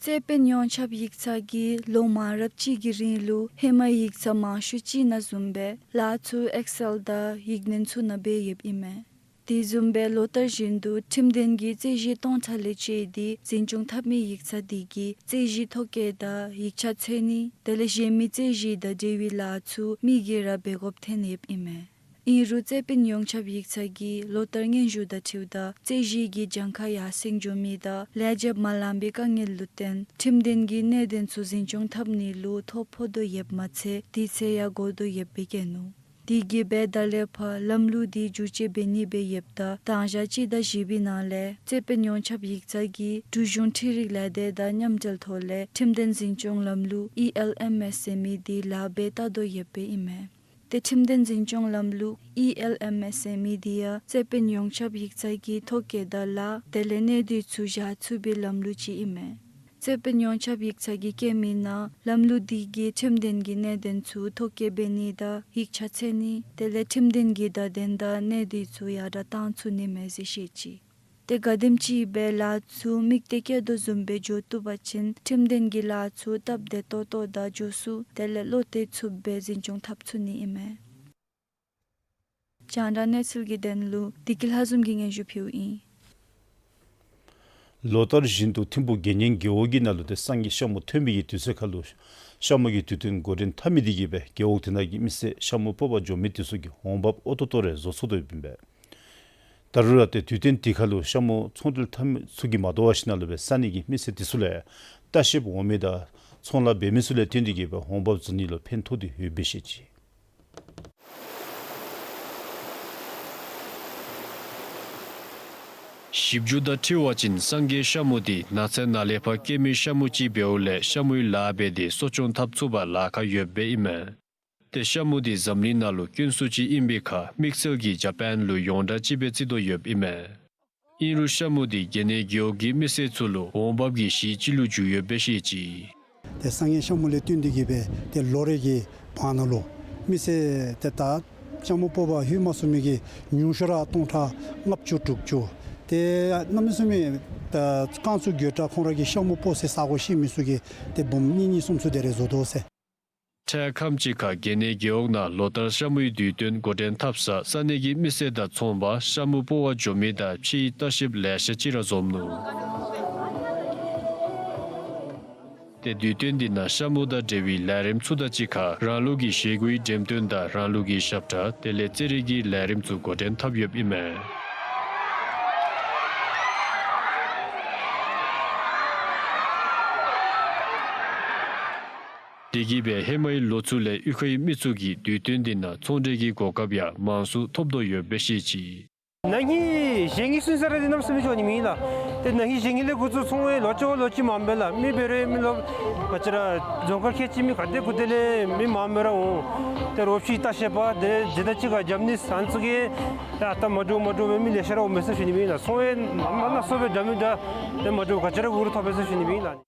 རྩོད་དཔོན་ཡོངས་ཁྱབ་ཡིག་ཚང་གིས་ལོ་མང་རབས་ཅིག་གི་རིང་ལུ་ཧེ་མའི་ཡིག་ཚང་མང་ཤོས་ཅིག་ནང་བཟུམ་སྦེ་ལཱ་ཚུ་ཨེག་སེལ་དང་ཡིག་སྣོན་ཚུ་ནང་འབད་ཡོདཔ་ཨིན་མས། དེ་བཟུམ་སྦེ་ལོ་ལྟར་བཞིན་དུ་ཁྲིམས་དོན་གྱི་རྩོད་གཞི་སྟོང་ཕྲག་ལས་བཅད་དེ་འཛིན་སྐྱོང་འཐབ་མི་ཡིག་ཚང་དེ་གིས་རྩོད་གཞི་ཐོ་བཀོད་དང་ཡིག་ཆ་འཚོལ་ནི་དེ་ལས་གཞན་མི་རྩོད་གཞི་དང་འབྲེལ་བའི་ལཱ་ཚུ་མི་གིས་ར་འབད་དགོཔ་ཐོན་ཡོདཔ་ཨིན་མས། ཨིན་རུང་རྩོད་དཔོན་ཡོངས་ཁྱབ་ཡིག་ཚང་གིས་ལོ་ལྟར་སྙན་ཞུ་དང་འཁྲིལཝ་ད་རྩོད་གཞི་གི་གྱངས་ཁ་ཡར་སེང་འགྱོ་མི་དང་ལས་བྱེདཔ་མ་ལང་པའི་དཀའ་ངལ་ལུ་བརྟེན་ཁྲིམས་དོན་གྱི་གནད་དོན་ཚུ་འཛིན་སྐྱོང་འཐབ་ནི་ལུ་ཐོ་ཕོག་དོ་ཡོདཔ་མ་ཚད་དུས་ཚོད་ཡང་འགོར་དོ་ཡོདཔ་སྦེ་བཀོད་ནུག། དེ་གིས་སྦེ་ད་ལས་ཕར་ལམ་ལུགས་དེ་བསྒྱུར་བཅོས་འབད་ནི་སྦེ་ཡོདཔ་ད་གདམ་གཞག་སྤྱི་ཟླ་བཞི་པའི་ནང་ལས་རྩོད་དཔོན་ཡོངས་ཁྱབ་ཡིག་ཚང་གིས་འབྲུག་གཞུང་འཕྲུལ་རིག་ལས་སྡེ་དང་མཉམ་འབྲེལ་ཐོག་ལས་ཁྲིམས་དོན་འཛིན་སྐྱོང་ལམ་ལུགས་ཨི་ཨེལ་ཨེམ་ཨེསི་ཟེར་མི་དེ་ལཱ་འབད་བལྟ་དོ་ཡོདཔ་ཨིན་མས། ཏེ་ཁྲིམས་དོན་འཛིན་སྐྱོང་ལམ་ལུགས་ཨི་ཨེལ་ཨེམ་ཨེསི་ཟེར་མི་དེ་ཡང་རྩོད་དཔོན་ཡོངས་ཁྱབ་ཡིག་ཚང་གིས་ཐོ་བཀོད་དང་ལཱ་དེ་ལས་གནད་དོན་ཚུ་བཞག་ཚུགས་པའི་ལམ་ལུགས་ཅིག་ཨིན་མས། རྩོད་དཔོན་ཡོངས་ཁྱབ་ཡིག་ཚང་གིས་བཀོད་མི་ནང་ལམ་ལུགས་དེ་གིས་ཁྲིམས་དོན་གྱི་གནད་དོན་ཚུ་ཐོ་བཀོད་འབད་ནི་དང་ཡིག་ཆ་འཚོལ་ནི་དེ་ལས་ཁྲིམས་དོན་གྱི་བརྡ་དོན་དང་གནད་དོན་ཚུ་ཡར་དྲག་བཏང་ཚུགས་ནི་མས་ཟེར་བཤད་ཅི། ཏེ་ག་དེམ་ཅིག་སྦེ་ལཱ་ཚུ་དམིགས་གཏད་བསྐྱེད་དོ་བཟུམ་སྦེ་འགྱོ་བཏུབ་པ་ཅིན་ཁྲིམས་དོན་གྱི་ལཱ་ཚུ་སྟབས་བདེ་ཏོག་ཏོ་དང་མགྱོགས་སུ་དེ་ལས་བློ་གཏད་ཚུགསཔ་སྦེ་འཛིན་སྐྱོང་འཐབ་ཚུགས་ནི་ཨིན་མས། རྒྱང་བསྒྲགས་གནས་ཚུལ་གྱི་དོན་ལུ་བདེ་སྐྱིད་ལྷ་འཛོམས་ཀྱིས་སྙན་ཞུ་ཕུལཝ་ཨིན། ལོ་ལྟར་བཞིན་དུ་ཐིམ་ཕུག་དགེ་བསྙེན་རྒེད་འོག་གི་ནང་ལུ་ཏེ་སངས་རྒྱས་ཤ་མུ་ཐོན་པའི་གི་དུས་ཚོད་ཁར་ལུ་ཤ་མུ་གི་དུས་སྟོན་འགོ་འདྲེན་འཐབ་མི་དེ་གིས་སྦེ་རྒེད་འོག་དེ་ནང་གི་མི་སེར་ཤ་མུ་སྤོག་པར་འགྱོ་མི་དེ་ཚུ་གི་འོང་འབབ་ཨོ་ཏོ་ཏོ་རེ་བཟོ་ཚུགས་དོ་ཡོདཔ་ཨིན་པས། ད་རུང་ར་ཏེ་དུས་སྟོན་དེ་ཁར་ལུ་ཤ་མུ་ཚོང་འབྲེལ་འཐབ་མི་ཚུ་གིས་མ་དོ་བ་ཞིནམ་ལས་སྦེ་ས་གནས་ཀྱི་མི་སེར་དེ་ཚུ་ལས་ལྟ་བཤལཔ་འོང་མི་དང་ཚོང་ལཱ་འབད་མི་ཚུ་ལས་བརྟེན་ཏེ་གིས་སྦེ་འོང་འབབ་བཟོ་ནི་ལུ་ཕན་ཐོགས་ཏེ་ཡོདཔ་སྦེ་བཤད་ཅི། ཞིབ་འཇུག་དང་འཁྲིལ་བ་ཅིན་སངས་རྒྱས་ཤ་མུ་དེ་ནགས་ཚལ་ནང་ལས་ཕར་སྐྱེ་མི་ཤ་མུ་ཅིག་འབདཝ་ལས་ཤ་མུའི་ལཱ་འབད་དེ་གསོ་སྐྱོང་འཐབ་ཚུགས་པར་ལཱ་ཁག་ཡོདཔ་ཨིན་མས། ཏེ་ཤ་མུ་དེ་འཛམ་གླིང་ནང་ལུ་དཀོན་སུ་ཅིག་ཨིན་པའི་ཁར་དམིགས་བསལ་གྱིས་ཇ་པཱན་ལུ་ཡོངས་གྲགས་ཅིག་སྦེ་བརྩི་དོ་ཡོདཔ་ཨིན་མས། ཨིན་རུང་ཤ་མུ་དེ་དགེ་བསྙེན་རྒེད་འོག་གི་མི་སེར་ཚུ་ལུ་འོང་འབབ་ཀྱི་གཞི་ཅིག་ལུ་འགྱུར་ཡོདཔ་སྦེ་བཤད་ཅི། ཏེ་སངས་རྒྱས་ཤ་མུ་ལས་བརྟེན་ཏེ་གིས་སྦེ་ཏེ་ལོ་རེ་གི་བར་ན་ལུ་མི་སེར་ཏེ་ད་ཤ་མུ་སྤོག་པར་ལྷོད་མ་ཚུགས་མི་གི་ཉུང་ཤོས་ར་སྟོང་ཕྲག་ལྔ་བཅུ་དྲུག་ཅུ། ཏེ་གནམ་མེད་ས་མེད་ད་རྐང་ཚུ་དགོད་བྲ་ཁོང་ར་གིས་ཤ་མུ་སྤོག་སའི་ས་གོ་ཤེས་མི་ཚུ་གིས་ཏེ་འབུམ་གཉིས་གཉིས་གསུམ་གསུམ་དེ་རེ་བཟོ་དོ་ཟེར། འཕྲལ་ཁམས་ཅིག་ཁར་དགེ་བསྙེན་རྒེད་འོག་ནང་ལོ་ལྟར་ཤ་མུའི་དུས་སྟོན་འགོ་འདྲེན་འཐབ་ས་ས་གནས་ཀྱི་མི་སེར་དང་ཚོང་པ་ཤ་མུ་སྤོག་པར་འགྱོ་མི་དང་ཕྱིའི་ལྟ་བཤལཔ་ལེ་ཤ་ཅིག་ར་འཛོམས་ནུག། ཏེ་དུས་སྟོན་འདི་ནང་ཤ་མུ་དང་འབྲེལ་བའི་ལས་རིམ་ཚུ་དང་གཅིག་ཁར་རང་ལུགས་ཀྱི་བཞེས་སྒོའི་འགྲེམས་སྟོན་དང་རང་ལུགས་ཀྱི་ཞབས་ཁྲ་དེ་ལས་རྩེད་རིགས་ཀྱི་ལས་རིམ་ཚུ་འགོ་འདྲེན་འཐབ་ཡོདཔ་ཨིན་མས། དེ་གིས་སྦེ་ཧེ་མའི་ལོ་ཚུ་ལས་གཡུས་ཁའི་མི་ཚུ་གིས་དུས་སྟོན་འདི་ནང་ཚོང་འབྲེལ་གྱི་གོ་སྐབས་ཡང་མང་སུ་ཐོབ་དོ་ཡོདཔ་སྦེ་བཤད་ཅི། ན་ཧིང་གཞེས་ནིང་ཚུན་ཚོད་ར་འདི་གནམ་མེད་ས་མེད་འགྱོ་ནི་མེན་ལགས། ཏེ་ན་ཧིང་གཞེས་ནིང་ལས་འགོ་བཙུགས་ཚོང་པའི་ལོ་ཅིག་ལོ་ཅིག་མངམ་སྦེ་ལགས། མི་འབད་རུང་མི་ལོ་ང་བཅས་ར་རྫོང་ཁག་ཁལ་གཅིག་མི་ག་དེ་གུ་དེ་ལས་མི་མངམ་སྦེ་ར་འོང་། ཏེ་རོགས་ཕྱིའི་ལྟ་བཤལཔ་དེ་ལས་དང་གཅིག་ཁར་རྒྱབ་ནི་ཟེར་ཚུ་གིས་ཏེ་ཨ་རྟག་མ་འདྲཝ་མ་འདྲཝ་སྦེ་མི་ལེ་ཤ་ར་འོང་མས་ཟེར་ཞུ་ནི་མེན་ལགས། ཚོང་པའི་མ་མ་ན་སོ་སྦེ་འདྲ་མི་འདྲ་ཏེ་མ་འདྲཝ་ག་ཅི་ར་འུ་རུ་ཐོབ་པས་ཟེར་ཞུ་ནི་མེན་ལགས།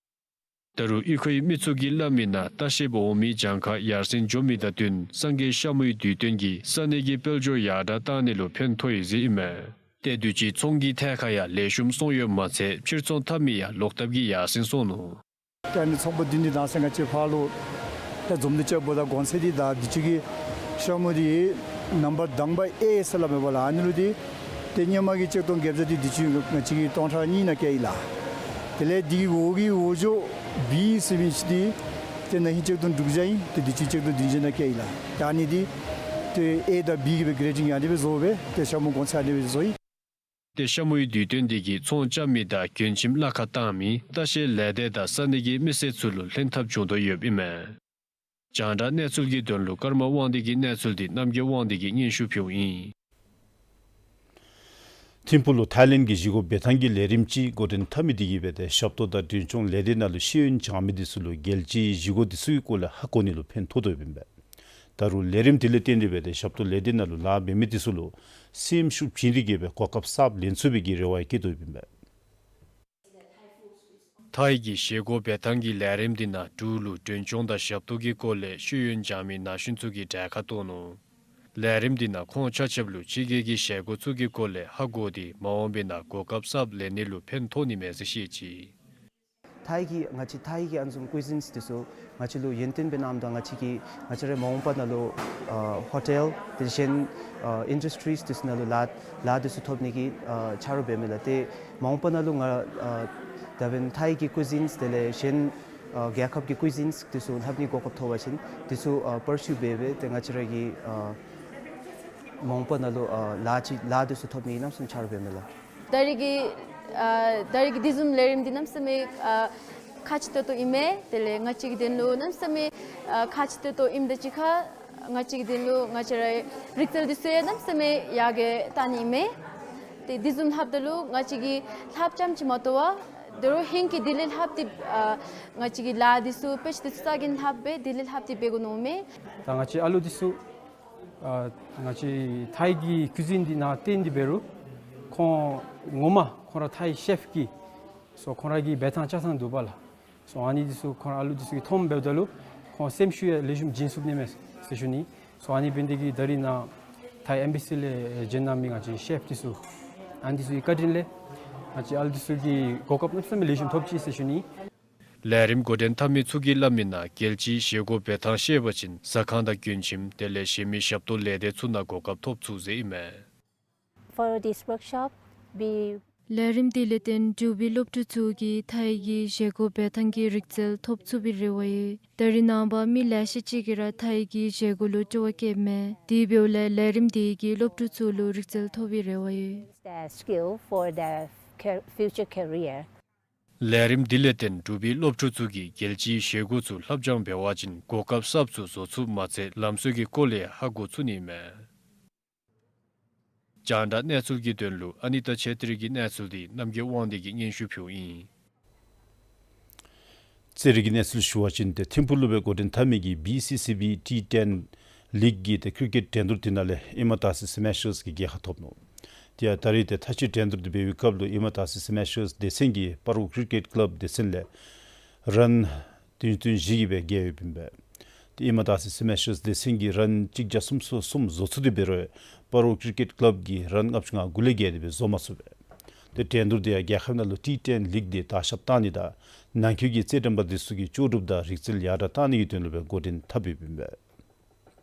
ད་རུང་གཡུས་ཁའི་མི་ཚུ་གིས་སླབ་མི་ནང་ལྟ་བཤལཔ་འོང་མི་གྱངས་ཁ་ཡར་སེང་འགྱོ་མི་དང་བསྟུན་སངས་རྒྱས་ཤ་མུའི་དུས་སྟོན་གྱིས་ས་གནས་ཀྱི་དཔལ་འབྱོར་ཡར་དྲག་བཏང་ནི་ལུ་ཕན་ཐོགས་ཡི་ཟེར་ཨིན་མས། ཏེ་དུས་ཅི་ཚོང་གི་ཐད་ཁར་ཡང་ལེགས་ཤོམ་སོང་ཡོདཔ་མ་ཚད་ཕྱིར་ཚོང་འཐབ་མི་ཡང་ལོག་ལྟབ་ཀྱིས་ཡར་སེང་སོང་ནུག། ཏེ་ཨ་ནི་ཚོང་པ་བདུན་འདི་ནང་སེང་ག་ཅིག་ཕར་ལུ་ཏེ་འཛོམས་འདུ་རྐྱབ་པ་ད་གོང་ཚད་འདི་ད་དུས་ཅི་གི་ཤ་མུ་འདི་ནམ་བར་དང་པ་ཨེ་ཟེར་སླབ་མས་པ་ལགས། ཨ་ནི་ལུ་འདི་ཏེ་སྔོན་མ་གི་གཅིག་སྟོང་བརྒྱད་བརྒྱ་འདི་དུས་ཅི་ང་བཅས་ཀྱིས་སྟོང་ཕྲག་གཉིས་ནང་བཀལ་ཡི་ལགས། དེ་ལས་འདི་གི་འོག་གི་འོག་འཇོག་བི་ཟེར་མི་ཅིག་འདི་ཏེ་ན་ཧིང་གཅིག་སྟོང་དྲུག་བརྒྱ་ཨིན། ཏེ་དུས་ཅི་གཅིག་སྟོང་བདུན་བརྒྱ་ནང་བཀལ་ཡི་ལགས། ཏེ་ཨ་ནི་འདི་ཏེ་ཨེ་དང་བི་གི་སྦེ་གྲེ་ཌིང་ཡང་དེ་སྦེ་བཟོ་སྦེ་ཏེ་ཤ་མུ་གོང་ཚད་ཨ་ནི་སྦེ་བཟོ་ཡི། ཏེ་ཤ་མུའི་དུས་སྟོན་འདི་གིས་ཚོང་རྐྱབ་མི་དང་གྱོན་ཁྱིམ་གླ་ཁར་བཏང་མི་ལྟ་བཤལ་ལས་སྡེ་དང་ས་གནས་ཀྱི་མི་སེར་ཚུ་ལུ་ལྷན་ཐབས་བྱུང་དོ་ཡོདཔ་ཨིན་མས། རྒྱང་བསྒྲགས་གནས་ཚུལ་གྱི་དོན་ལུ་ཀརྨ་དབང་འདུས་ཀྱི་གནས་ཚུལ་འདི་རྣམ་རྒྱལ་དབང་འདུས་ཀྱིས་སྙན་ཞུ་ཕུལཝ་ཨིན། ཐིམ་ཕུག་ལུ་ཐའི་ལེནཌ་གི་བཞེས་སྒོ་འབད་ཐངས་ཀྱི་ལས་རིམ་ཅིག་འགོ་འདྲེན་འཐབ་མི་དེ་གིས་འབད་དེ་ཞབས་ཏོག་དང་མགྲོན་སྐྱོང་ལས་སྡེ་ནང་ལུ་ཤེས་ཡོན་སྦྱང་མི་དེ་ཚུ་ལུ་རྒྱལ་སྤྱིའི་བཞེས་སྒོ་དེ་ཚུ་གི་སྐོར་ལས་ཧ་གོ་ནི་ལུ་ཕན་ཐོགས་དོ་ཡོདཔ་ཨིན་པས། ད་རུང་ལས་རིམ་དེ་ལས་བརྟེན་ཏེ་འབད་དེ་ཞབས་ཏོག་ལས་སྡེ་ནང་ལུ་ལཱ་འབད་མི་དེ་ཚུ་ལུ་སེམས་ཤུགས་བྱིན་ཏེ་གིས་འབད་གོ་སྐབས་གསརཔ་ལེན་ཚུགས་པའི་གི་རེ་བ་ཡང་བསྐྱེད་དོ་ཡོདཔ་ཨིན་པས། ཐའི་གི་བཞེས་སྒོ་འབད་ཐངས་ཀྱི་ལས་རིམ་དེ་ནང་འབྲུག་ལུ་མགྲོན་སྐྱོང་དང་ཞབས་ཏོག་གི་སྐོར་ལས་ཤེས་ཡོན་སྦྱང་མི་ན་གཞོན་ཚུ་གིས་གྲལ་ཁར་གཏོགས་ནུག། ལས་རིམ་དེ་ནང་ཁོང་ཆ་ཁྱབ་ལུ་ཕྱི་རྒྱལ་གྱི་བཞེས་སྒོ་ཚུ་གི་སྐོར་ལས་ཧ་གོ་སྟེ་མ་འོངས་པའི་ནང་གོ་སྐབས་གསརཔ་ལེན་ནི་ལུ་ཕན་ཐོགས་ནི་མས་ཟེར་བཤད་ཅི། ཐའི་གི་ང་བཅས་ཐའི་གི་ཨ་ནི་བཟུམ་ཀུའི་ཛིནསི་དེ་ཚུ་ང་བཅས་ལུ་ཡོན་ཏན་འབད་གནངམ་ད་ང་བཅས་ཀྱིས་ང་བཅས་རའི་མ་འོངས་པ་ནང་ལུ་ཨ་ཧོ་ཊེལ་དེ་གཞན་ཨ་ཨིན་ཌསི་ཊིསི་དེ་ཚུ་ནང་ལུ་ལཱ་ལཱ་དེ་ཚུ་ཐོབ་ནི་གི་ཨ་ཆ་རོགས་འབད་མི་ལགས། ཏེ་མ་འོངས་པ་ནང་ལུ་ང་ཨ་ད་འབདན་ཐའི་གི་ཀུའི་ཛིནསི་དེ་ལས་གཞན་ཨ་རྒྱལ་ཁབ་ཀྱི་ཀུའི་ཛིནསི་དེ་ཚུ་ལྷབ་ནི་གོ་སྐབས་ཐོབ་པ་ཅིན་དེ་ཚུ་ཨ་པར་སིའུ་འབད་འབད་དེ་ང་བཅས་ར་གི་ཨ་མ་འོངས་པ་ནང་ལུ་ཨ་ལཱ་ཅིག་ལཱ་དེ་ཚུ་ཐོབ་ནི་གནམ་མེད་ས་མེད་ཆ་རོགས་འབད་མི་ལགས། ད་རེས་ཀྱི་ཨ་ད་རེས་ཀྱི་དེ་བཟུམ་ལས་རིམ་འདི་གནམ་མེད་ས་མེད་ཨ་ཁག་ཆེ་ཏོག་ཏོ་ཨིན་མས། དེ་ལས་ང་བཅས་ཀྱི་དོན་ལུ་གནམ་མེད་ས་མེད་ཨ་ཁག་ཆེ་ཏོག་ཏོ་ཨིནམ་དང་གཅིག་ཁར་ང་བཅས་ཀྱི་དོན་ལུ་ང་བཅས་རའི་རིག་རྩལ་འདི་ཚུ་ཡང་གནམ་མེད་ས་མེད་ཡར་རྒྱས་གཏང་ནི་ཨིན་མས། ཏེ་དེ་བཟུམ་ལྷབ་ད་ལུ་ང་བཅས་ཀྱིས་ལྷབ་རྐྱངམ་ཅིག་མ་གཏོགས་པར་དོ་རུང་ཧེང་སྐལ་དེ་ལས་ལྷབ་སྟེ་ཨ་ང་བཅས་ཀྱི་ལཱ་འདི་ཚུ་དཔེ་ཆ་འདི་ཚུ་རྩ་འགེངས་ལྷབ་སྦེ་དེ་ལས་ལྷབ་སྟེ་འབད་དགོ་མནོཝ་མས། ད་ང་བཅས་ཨ་ལུ་འདི་ཚུ་ཨ་ང་བཅས་ཐའི་གི་ཀུའི་ཛིན་འདི་ནང་བརྟེན་ཏེ་འབད་རུང་ཁོང་ངོ་མ་ཁོང་ར་ཐའི་ཤེཕ་ཀྱི་སོ་ཁོང་ར་གི་འབད་ཐངས་བཅའ་ཐངས་འདུག་པ་ལགས། སོ་ཨ་ནི་འདི་ཚུ་ཁོང་ར་ཨ་ལུ་འདི་ཚུ་གིས་མཐོངམ་འབདཝ་ད་ལུ་ཁོང་སེམས་ཤུགས་ཡང་ལེགས་ཤོམ་བྱིན་ཚུགས་ནི་མས་ཟེར་ཞུ་ནི། སོ་ཨ་ནི་འབད་ནི་དེ་གིས་ད་རིས་ནཱ་ཐའི་ཨེམ་བྷེ་སི་ལས་བྱོན་གནང་མི་ང་བཅས་ཤེཕ་འདི་ཚུ་ཨ་ནི་འདི་ཚུ་གི་བཀའ་དྲིན་ལས་ང་བཅས་ཨ་ལུ་འདི་ཚུ་གིས་གོ་སྐབས་གནམ་མེད་ས་མེད་ལེགས་ཤོམ་ཐོབ་ཅི་ཟེར་ཞུ་ནི། ལས་རིམ་འགོ་འདྲེན་འཐབ་མི་ཚུ་གིས་སླབ་མིའི་ནང་རྒྱལ་སྤྱིའི་བཞེས་སྒོ་འབད་ཐངས་ཤེས་པ་ཅིན་ཟ་ཁང་དང་གྱོན་ཆས་དེ་ལས་གཞན་མི་ཞབས་ཏོག་ལས་སྡེ་ཚུ་ནང་གོ་སྐབས་ཐོབ་ཚུགས་ཟེར་ཨིན་མས། For this workshop, we ལས་རིམ་དེ་ལས་བརྟེན་འབྲུག་པའི་སློབ་ཕྲུག་ཚུ་གིས་ཐའི་གི་བཞེས་སྒོ་འབད་ཐངས་ཀྱི་རིག་རྩལ་ཐོབ་ཚུགས་པའི་རེ་བ་ཡོད། ད་རེས་ནངས་པ་མི་ལེ་ཤ་ཅིག་གིས་ར་ཐའི་གི་བཞེས་སྒོ་ལུ་སྤྲོ་བ་བསྐྱེདཔ་མས། དེ་འབདཝ་ལས་ལས་རིམ་དེ་གིས་སློབ་ཕྲུག་ཚུ་ལུ་རིག་རྩལ་ཐོབ་པའི་རེ་བ་ཡོད། The skill for the car- future career. ལས་རིམ་འདི་ལས་བརྟེན་འབྲུག་པའི་སློབ་ཕྲུག་ཚུ་གིས་རྒྱལ་སྤྱིའི་བཞེས་སྒོ་ཚུ་ལྷབ་སྦྱང་འབད་བ་ཅིན་གོ་སྐབས་གསརཔ་ཚུ་བཟོ་ཚུགསཔ་མ་ཚད་ལམ་སྲོལ་གྱི་སྐོར་ལས་ཧ་གོ་ཚུགས་ནི་མས། རྒྱང་བསྒྲགས་གནས་ཚུལ་གྱི་དོན་ལུ་ཨ་ནི་ཏ་ཆེ་ཏི་རི་གི་གནས་ཚུལ་འདི་རྣམ་རྒྱལ་དབང་འདུས་ཀྱིས་སྙན་ཞུ་ཕུལཝ་ཨིན། རྩེད་རིགས་ཀྱི་གནས་ཚུལ་ཞུ་བ་ཅིན་ཏེ་ཐིམ་ཕུག་ལུ་སྦེ་འགོ་འདྲེན་འཐབ་མི་གི་བི་སི་སི་བི་ཊི་ཊེན་ལིག་གི་ཏེ་ཀིར་ཀེཊ་འགྲན་བསྡུར་དེ་ནང་ལས་ཨེ་མ་ཏཱ་སི་སི་མེ་ཤརསི་གིས་རྒྱལ་ཁ་ཐོབ་ནུག། དེ་ཡང་ད་རེས་ཏེ་མཐའ་དཔྱད་འགྲན་བསྡུར་དེ་འབད་བའི་སྐབས་ལུ་ཨེ་མ་ཏཱ་སི་སི་མེ་ཤརསི་སྡེ་ཚན་གྱིས་སྤ་རོ་ཀིར་ཀེཊ་ཀླབ་སྡེ་ཚན་ལས་རཱན་བདུན་བདུན་བཞི་གིས་སྦེ་རྒྱལ་ཡོདཔ་ཨིན་པས། ཏེ་ཨེ་མ་ཏཱ་སི་སི་མེ་ཤརསི་སྡེ་ཚན་གྱིས་རཱན་གཅིག་བརྒྱ་སུམ་ཅུ་སོ་གསུམ་བཟོ་ཚུགས་ཏེ་འབད་རུང་སྤ་རོ་ཀིར་ཀེཊ་ཀླབ་ཀྱིས་རཱན་ལྔ་བཅུ་ང་དགུ་ལས་བརྒལ་ཏེ་སྦེ་བཟོ་མ་ཚུགས་པས། ཏེ་འགྲན་བསྡུར་དེ་ཡང་རྒྱལ་ཁབ་ནང་ལུ་ཊི་ཊེན་ལིག་དེ་དར་ཁྱབ་གཏང་ནི་དང་ནང་འཁོད་ཀྱི་རྩེད་འགྲན་པ་དེ་ཚུ་གི་ལྕོགས་གྲུབ་དང་རིག་རྩལ་ཡར་དྲག་གཏང་ནི་གི་དོན་ལུ་སྦེ་འགོ་འདྲེན་འཐབ་ཡོདཔ་ཨིན་པས།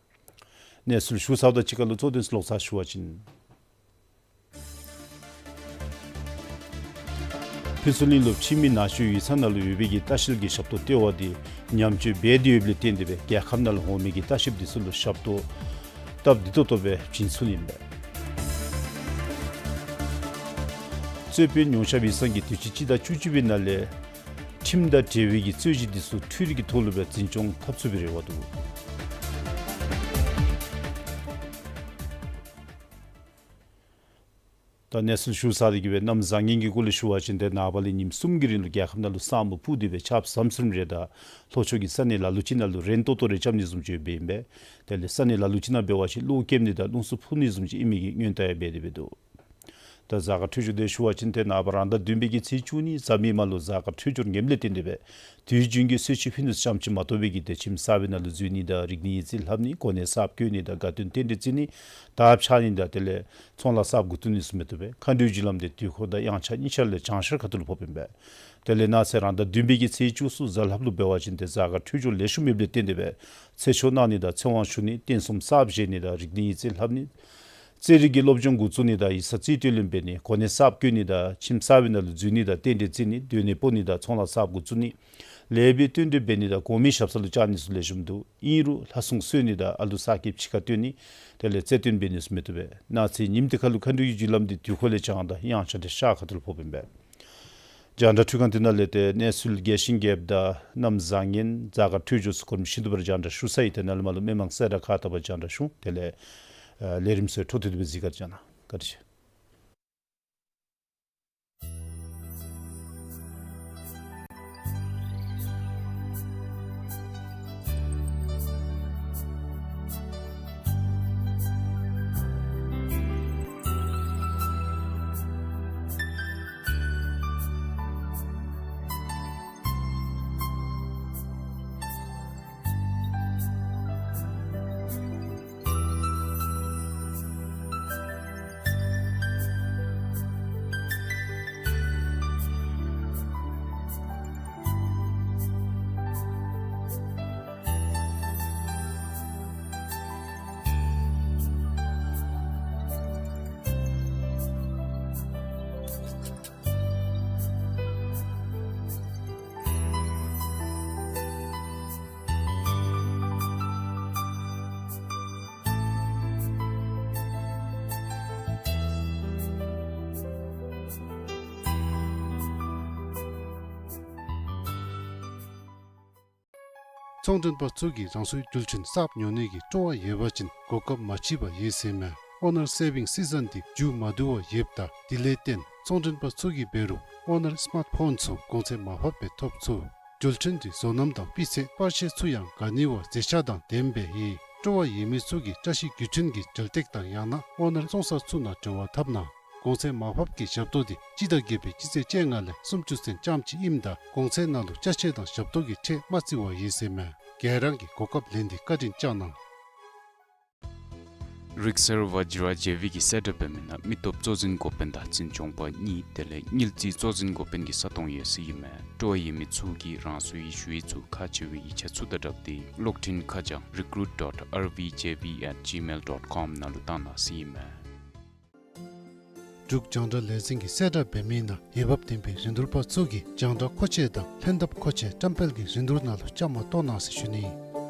གནས་ཚུལ་ཞུ་ཚརཝ་དང་གཅིག་ཁར་ལུ་གཙོ་དོན་ཚུ་ལོག་ཚར་ཞུ་བ་ཅིན། ཕུན་ཚོགས་གླིང་ལུ་ཁྱིམ་མི་ན་གཞོན་ཡིག་ཚང་ནང་ལུ་ཡོད་པའི་གི་ལྟ་བཤལ་གྱི་ཞབས་ཏོག་ལྟེ་བ་དེ་ཉམས་བཅོས་འབད་དེ་ཡོདཔ་ལས་བརྟེན་ཏེ་སྦེ་རྒྱལ་ཁབ་ནང་ལུ་འོང་མི་གི་ལྟ་བཤལཔ་དེ་ཚུ་ལུ་ཞབས་ཏོག་སྟབས་བདེ་ཏོག་ཏོ་སྦེ་བྱིན་ཚུགས་ནི་ཨིན་པས། རྩོད་དཔོན་ཉུང་ཤ་བི་སང་གིས་དུས་ཅི་སྤྱི་ཟླ་བཅུ་གཅིག་པའི་ནང་ལས་ཁྲིམས་དང་འབྲེལ་བའི་གི་རྩོད་གཞི་དེ་ཚུ་འཕྲུལ་རིག་གི་ཐོག་ལུ་སྦེ་འཛིན་སྐྱོང་འཐབ་ཚུགས་པའི་རེ་བ་འདུག། ད་གནས་ཚུལ་ཞུ་ཚར་ཏེ་གིས་སྦེ་གནམ་བཟང་ངན་གྱི་སྐོར་ལས་ཞུ་བ་ཅིན་ཏེ་ནངས་པ་ལས་ཉིནམ་གསུམ་གྱི་རིང་ལུ་རྒྱལ་ཁབ་ནང་ལུ་ས་སྨུག་སྤུབས་ཏེ་སྦེ་ཆརཔ་ཟམ་ཟིམ་རེ་དང་ལྷོ་ཕྱོགས་ཀྱི་ས་གནས་ལ་ལུ་ཅིག་ནང་ལུ་རན་ཏོག་ཏོ་རེ་རྐྱབ་ནི་བཟུམ་ཅིག་འབདཝ་ཨིན་པས། དེ་ལས་ས་གནས་ལ་ལུ་ཅིག་ནང་འབད་བ་ཅིན་གློག་ཀེམ་ནི་དང་རླུང་འཚུབ་ཕུ་ནི་བཟུམ་ཅིག་ཨིན་མི་གི་སྔོན་བརྡ་ཡང་འབད་དེ་འབད་འདུག། ད་གཟའ་སྐར་འཕྲོད་སྦྱོར་དེ་ཞུ་བ་ཅིན་ཏེ་ནངས་པ་རང་ཟླ་བདུན་པའི་གི་ཚེས་བཅུ་གཉིས་གཟའ་མིག་དམར་ལུ་གཟའ་སྐར་འཕྲོད་སྦྱོར་ངནམ་ལས་བརྟེན་ཏེ་སྦེ་དུས་རྒྱུན་གྱི་གསོལ་མཆོད་ཕུལ་ནི་ཙམ་ཅིག་མ་གཏོགས་པའི་གི་ཏེ་ཁྱིམ་གསར་པའི་ནང་ལུ་འཛུལ་ནི་དང་རིག་གནས་ཡིག་རྩིས་ལྷབ་ནི་གོ་གནས་གསརཔ་བཀོད་ནི་དང་དགའ་སྟོན་རྟེན་འབྲེལ་བརྩི་ནི་དར་ཕྱར་ནི་དང་དེ་ལས་ཚོང་ལཱ་གསརཔ་འགོ་བཙུགས་ནི་ཚུ་མ་གཏོགས་པའི་མཁའ་འགྲོའི་རྒྱུ་ལམ་དེ་དུས་འཁོར་དང་དབྱངས་འཆར་གཉིས་ཆ་ལས་བྱང་ཤར་ཁ་ཐུག་ལུ་ཕོགཔ་ཨིན་པས། དེ་ལས་གནངས་ཚེ་རང་ཟླ་བདུན་པའི་གི་ཚེས་བཅུ་གསུམ་གཟའ་ལྷགཔ་ལུ་འབད་བ་ཅིན་ཏེ་གཟའ་སྐར་འཕྲོད་སྦྱོར་ལེགས་ཤོམ་མེདཔ་ལས་བརྟེན་ཏེ་སྦེ་ཚེ་ཆོག་གནང་ནི་དང་ཚེ་དབང་ཞུ་ནི་རྟེན་གསུམ་གསརཔ་བཞེངས་ནི་དང་རིག་གནས་ཡིག་རྩིས་ལྷབ་ནི་རྩེད་རིགས་ཀྱི་སློབ་སྦྱོང་འགོ་བཙུགས་ནི་དང་ཡིག་ཚང་རྩིས་སྤྲོད་ལེན་འབད་ནི་གོ་གནས་གསརཔ་བཀོད་ནི་དང་ཁྱིམ་གསར་པའི་ནང་ལུ་འཛུལ་ནི་དང་རྟེན་འབྲེལ་བརྩི་ནི་སྡོད་གནས་སྤོ་ནི་དང་ཚོང་ལཱ་གསརཔ་འགོ་བཙུགས་ནི་ལེགས་པའི་སྟོན་འབྲས་འབད་ནི་དང་གོང་མའི་ཞབས་ས་ལུ་བཅར་ནི་ཚུ་ལེགས་ཤོམ་འདུག། ཨིན་རུང་ལྷ་སྲུང་གསོལ་ནི་དང་ཨ་ལུ་ས་ཀྱི་ཕྱི་ཁར་སྟོན་ནི་དེ་ལས་རྩེད་སྟོན་འབད་ནི་ཚུ་མ་གཏོགས་པའི་གནངས་ཚེ་ཉིནམ་དེ་ཁ་ལུ་མཁའ་འགྲོའི་རྒྱུ་ལམ་དེ་དུས་འཁོར་ལས་བྱང་དང་དབྱངས་འཆར་དེ་ཤར་ཁ་ཐུག་ལུ་ཕོགཔ་ཨིན་པས། རྒྱང་བསྒྲགས་འཕྲུལ་ཁང་དེ་ནང་ལས་ཏེ་གནས་ཚུལ་རྒྱས་ཤིང་རྒྱསཔ་དང་གནམ་བཟང་ངན་གཟའ་སྐར་འཕྲོད་སྦྱོར་ཚུ་གོ་རིམ་བཞིན་དུ་སྦེ་ར་རྒྱང་བསྒྲགས་ཞུ་ཚར་ཡི། ཏེ་ནཱ་ལས་མར་ལུ་མི་མང་གསལ་བསྒྲགས་ཁག་ལྟ་བུར་རྒྱང་བསྒྲགས་ཞུ། དེ་ལས་ཨ་ལས་རིམ་ཚུ་འཕྲོ་མཐུད་དེ་སྦེ་གཟིགས་གར་བྱོན་གནང་། བཀའ་དྲིན་ཆེ། ཚོང་མགྲོན་པ་ཚུ་གིས་རང་སོའི་རྒྱུ་ཆ་གསརཔ་ཉོ་ནི་གི་སྤྲོ་བ་ཡོད་པ་ཅིན་གོ་སྐབས་མ་ཕྱིས་པར་ཡོད་ཟེར་མས། ཨོ་ནར་སེ་བིང་སི་ཛན་འདི་མཇུག་མ་བསྡུ་བར་ཡོདཔ་ད་དེ་ལས་བརྟེན་ཚོང་མགྲོན་པ་ཚུ་གིས་འབད་རུང་ཨོ་ནར་སི་མཱརཊ་ཕོན་ཚུ་གོང་ཚད་མར་ཕབ་སྦེ་ཐོབ་ཚུགས། རྒྱུ་ཆ་འདི་བཟོ་རྣམ་དང་སྤུས་ཚད་པར་ཤེས་ཚུ་ཡང་དགའ་ནི་བ་མཛེས་ཆ་དང་ལྡནམ་སྦེ་ཡོད། སྤྲོ་བ་ཡོད་མི་ཚུ་གིས་བཀྲ་ཤིས་བརྒྱུད་འཕྲིན་གྱི་འབྲེལ་སྟེགས་དང་ཡང་ན་ཨོ་ནར་བཙོང་ས་ཚུ་ནང་འབྲེལ་བ་འཐབ་གནང་། གོང་ཚད་མར་ཕབ་ཀྱི་ཞབས་ཏོག་འདི་སྤྱི་ཟླ་བརྒྱད་པའི་སྤྱི་ཚེས་བཅོ་ལྔ་ལས་སུམ་ཅུ་ཚུན་ཙམ་ཅིག་ཨིནམ་ད་གོང་ཚད་ནང་ལུ་ཅ་ཆས་དང་ཞབས་ཏོག་གི་ཁྲལ་མ་བརྩི་བར་ཡོད་ཟེར་མས། ཁྱེད་རང་གིས་གོ་སྐབས་ལེན་ཏེ་བཀའ་དྲིན་བསྐྱང་གནང་། རིག་གསར་ཝ་ཇི་ར་ཇེ་བི་གིས་གསལ་བསྒྲགས་འབད་མི་ནང་མི་སྟོབས་གཙོ་འཛིན་འགོ་དཔོན་དང་འཛིན་སྐྱོང་པ་གཉིས་དེ་ལས་དངུལ་རྩིས་གཙོ་འཛིན་འགོ་དཔོན་གྱི་ས་སྟོང་ཡོད་ས་ཨིན་མས། སྤྲོ་བ་ཡོད་མི་ཚུ་གིས་རང་སོའི་ཞུ་ཡིག་ཚུ་ཁག་ཆེ་བའི་ཡིག་ཆ་ཚུ་དང་སྦྲགས་ཏེ་གློག་འཕྲིན་ཁ་བྱང་recruit dot R V J V at gmail dot com ནང་ལུ་བཏང་གནང་ཟེར་ཨིན་མས། འབྲུག་རྒྱང་བསྒྲགས་ལས་འཛིན་གྱིས་གསལ་བསྒྲགས་འབད་མི་ནང་འོས་འབབ་ལྡན་པའི་རིན་བསྡུར་པ་ཚུ་གིས་རྒྱང་བསྒྲགས་མཁོ་ཆས་དང་ལྷན་ཐབས་མཁོ་ཆས་བཀྲམ་སྤེལ་གྱི་རིན་བསྡུར་ནང་ལུ་བཅའ་མར་གཏོགས་གནང་ཟེར་ཞུ་ནི།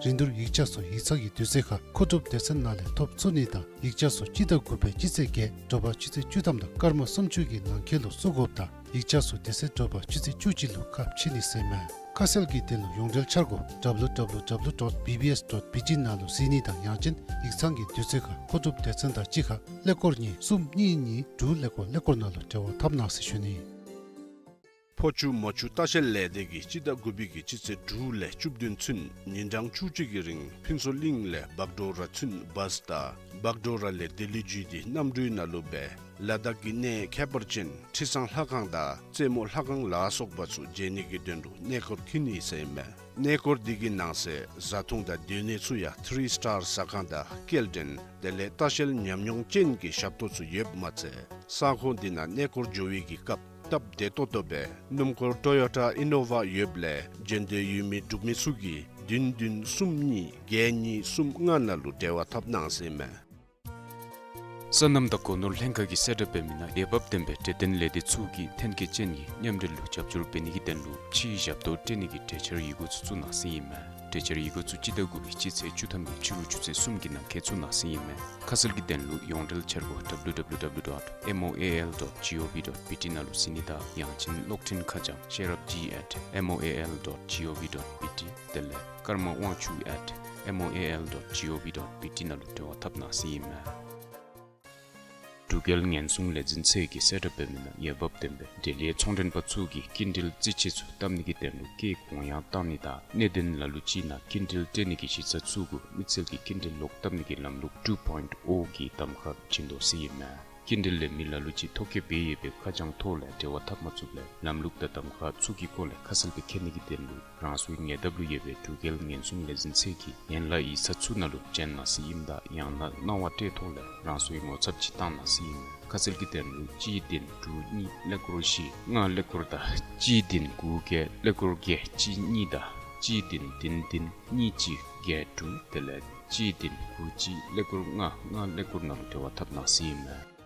རིན་བསྡུར་ཡིག་ཆ་ཚུ་ཡིག་ཚང་གི་དུས་ཚོད་ཁར་མཁོ་སྒྲུབ་སྡེ་ཚན་ནང་ལས་ཐོབ་ཚུགས་ནི་དང་ཡིག་ཆ་ཚུ་སྤྱི་ཟླ་དགུ་པའི་སྤྱི་ཚེས་བརྒྱད་དྲོ་པ་ཆུ་ཚོད་བཅུ་ཐམ་དང་སྐར་མ་སུམ་ཅུ་གི་ནང་འཁོད་ལུ་བཙུགས་དགོཔ་དང་ཡིག་ཆ་ཚུ་དེ་ཚེ་དྲོ་པ་ཆུ་ཚོད་བཅུ་གཅིག་ལུ་ཁ་ཕྱེ་ནི་ཟེར་མས། ཁ་གསལ་གྱི་དོན་ལུ་ཡོངས་འབྲེལ་འཆར་སྒོ་W W W dot B B S dot B T ནང་ལུ་གཟིགས་ནི་དང་ཡང་ཅིན་ཡིག་ཚང་གི་དུས་ཚོད་ཁར་མཁོ་སྒྲུབ་སྡེ་ཚན་དང་གཅིག་ཁར་ཀླད་ཀོར་གཉིས་གསུམ་གཉིས་གཉིས་དྲུག་ཀླད་ཀོར་ཀླད་ཀོར་ནང་ལུ་འབྲེལ་བ་འཐབ་གནང་ཟེར་ཞུ་ནི། ཕོ་ཆུ་མོ་ཆུ་ལྟ་བཤལ་ལས་སྡེ་གིས་སྤྱི་ཟླ་དགུ་པའི་གི་སྤྱི་ཚེས་དྲུག་ལས་བཅུ་བདུན་ཚུན་ཉིན་གྲངས་བཅུ་གཅིག་གི་རིང་ཕུན་ཚོགས་གླིང་ལས་བག་གྲོ་ར་ཚུན་བཱས་དང་བག་གྲོ་ར་ལས་ལྡི་ལི་བརྒྱུད་དེ་གནམ་གྲུའི་ནང་ལུ་སྦེ་ལ་དྭགས་ཀྱི་གནས་ཁྱད་པར་ཅན་ཁྲི་བཟང་ལྷ་ཁང་དང་རྩེ་མོ་ལྷ་ཁང་ལ་སོགས་པ་ཚུ་མཇལ་ནི་གི་དོན་ལུ་གནས་སྐོར་འཁྱིད་ནི་ཟེར་ཨིན་མས། གནས་སྐོར་འདི་གི་ནང་གསེས་བཟའ་འཐུང་དང་སྡོད་གནས་ཚུ་ཡང་ཐི་རི་སི་ཊར་ཟ་ཁང་དང་སྐྱེལ་འདྲེན་དེ་ལས་ལྟ་བཤལ་ཉམས་མྱོང་ཅན་གྱི་ཞབས་ཏོག་ཚུ་ཡོདཔ་མ་ཚད་ས་ཁོངས་འདི་ནང་གནས་སྐོར་འགྱོ་བའི་གི་སྐབས་སྟབས་བདེ་ཏོག་ཏོ་སྦེ་སྣུམ་འཁོར་ཊོ་ཡོ་ཊ་ཨི་ནོ་ཝ་ཡོདཔ་ལས་འགྲན་བསྡུར་ཡོད་མི་འབྲུག་མི་ཚུ་གིས་བདུན་བདུན་གསུམ་གཉིས་བརྒྱད་གཉིས་གསུམ་ལྔ་ནང་ལུ་འབྲེལ་བ་འཐབ་གནང་ཟེར་ཨིན་མས། སོ་ནམ་དང་སྒོ་ནོར་ལྷན་ཁག་གིས་གསལ་བསྒྲགས་འབད་མི་ནང་འོས་འབབ་ལྡན་པའི་འབྲེལ་ལྡན་ལས་སྡེ་ཚུ་གིས་ཐོན་སྐྱེད་ཅན་གྱི་མཉམ་འབྲེལ་ལུ་རྒྱབ་སྐྱོར་འབད་ནི་གི་དོན་ལུ་ཕྱིའི་ཞབས་ཏོག་སྤྲོད་ནི་གི་གྲོས་འཆར་ཡི་གུ་ཚུ་བཙུགས་གནང་ཟེར་ཨིན་མས། གྲོས་འཆར་ཡི་གུ་ཚུ་སྤྱི་ཟླ་དགུ་པའི་སྤྱི་ཚེས་བཅུ་ཐམ་གྱི་ཕྱི་རུ་ཆུ་ཚོད་གསུམ་གྱི་ནང་འཁོད་བཙུགས་གནང་ཟེར་ཨིན་མས། ཁ་གསལ་གྱི་དོན་ལུ་ཡོངས་འབྲེལ་འཆར་སྒོ་W W W dot M O A L dot gov dot B T ནང་ལུ་གཟིགས་ནི་དང་ཡང་ཅིན་གློག་འཕྲིན་ཁ་བྱང་ཤེས་རབ་ཇི་at M O A L dot gov dot B T དེ་ལས་ཀརྨ་དབང་ཕྱུག་at M O A L dot gov dot B T ནང་ལུ་འབྲེལ་བ་འཐབ་གནང་ཟེར་ཨིན་མས། འབྲུག་རྒྱལ་ཉེན་སྲུང་ལས་འཛིན་ཚད་ཀྱིས་གསལ་བསྒྲགས་འབད་མི་ནང་འོས་འབབ་ལྡན་པའི་འབྲེལ་ཡོད་ཚོང་མགྲོན་པ་ཚུ་གིས་སྐྱིན་འགྲུལ་རྩིས་ཆད་ཚུ་བཏབ་ནི་གི་དོན་ལུ་སྐྱེད་གོང་ཡང་བཏང་ནི་དང་གནད་དོན་ལ་ལུ་ཅིག་ནང་སྐྱིན་འགྲུལ་སྤྲོད་ནི་གི་གཞི་རྩ་ཚུ་གུ་མི་སེར་གྱི་སྐྱིན་འགྲུལ་ལོག་བཏབ་ནི་གི་ལམ་ལུགས་two point O གི་གདམ་ཁ་བྱིན་དོ་ཟེར་ཨིན་མས། སྐྱིན་འགྲུལ་ལེན་མི་ལ་ལུ་ཅིག་ཐོ་བཀོད་འབད་ཡོད་པའི་ཁ་བྱང་ཐོག་ལས་འབྲེལ་བ་འཐབ་མ་ཚུགསཔ་ལས་ལམ་ལུགས་དང་གདམ་ཁ་ཚུ་གི་སྐོར་ལས་ཁ་གསལ་སྦེ་མཁྱེན་ནི་གི་དོན་ལུ་རང་སོའི་ཉེ་འདབས་ལུ་ཡོད་པའི་འབྲུག་རྒྱལ་ཉེན་སྲུང་ལས་འཛིན་ཚད་ཀྱི་ཡན་ལག་ཡིག་ཚང་ཚུ་ནང་ལུ་བྱོན་གནང་ཟེར་ཨིནམ་ད་ཡང་ན་གནང་བ་སྤྲོད་ཐོག་ལས་རང་སོའི་ངོ་ཚབ་ཅིག་བཏང་གནང་ཟེར་ཨིན་མས། ཁ་གསལ་གྱི་དོན་ལུ་གཅིག་བདུན་དྲུག་གཉིས་ཀླད་ཀོར་བཞི་ལྔ་ཀླད་ཀོར་དང་གཅིག་བདུན་དགུ་བརྒྱད་ཀླད་ཀོར་བརྒྱད་གཅིག་གཉིས་དང་གཅིག་བདུན་བདུན་བདུན་གཉིས་གཅིག་བརྒྱད་དྲུག་དེ་ལས་གཅིག་བདུན་དགུ་གཅིག་ཀླད་ཀོར་ལྔ་ལྔ་ཀླད་ཀོར་ནང་ལུ་འབྲེལ་བ་འཐབ་གནང་ཟེར་ཨིན་མས།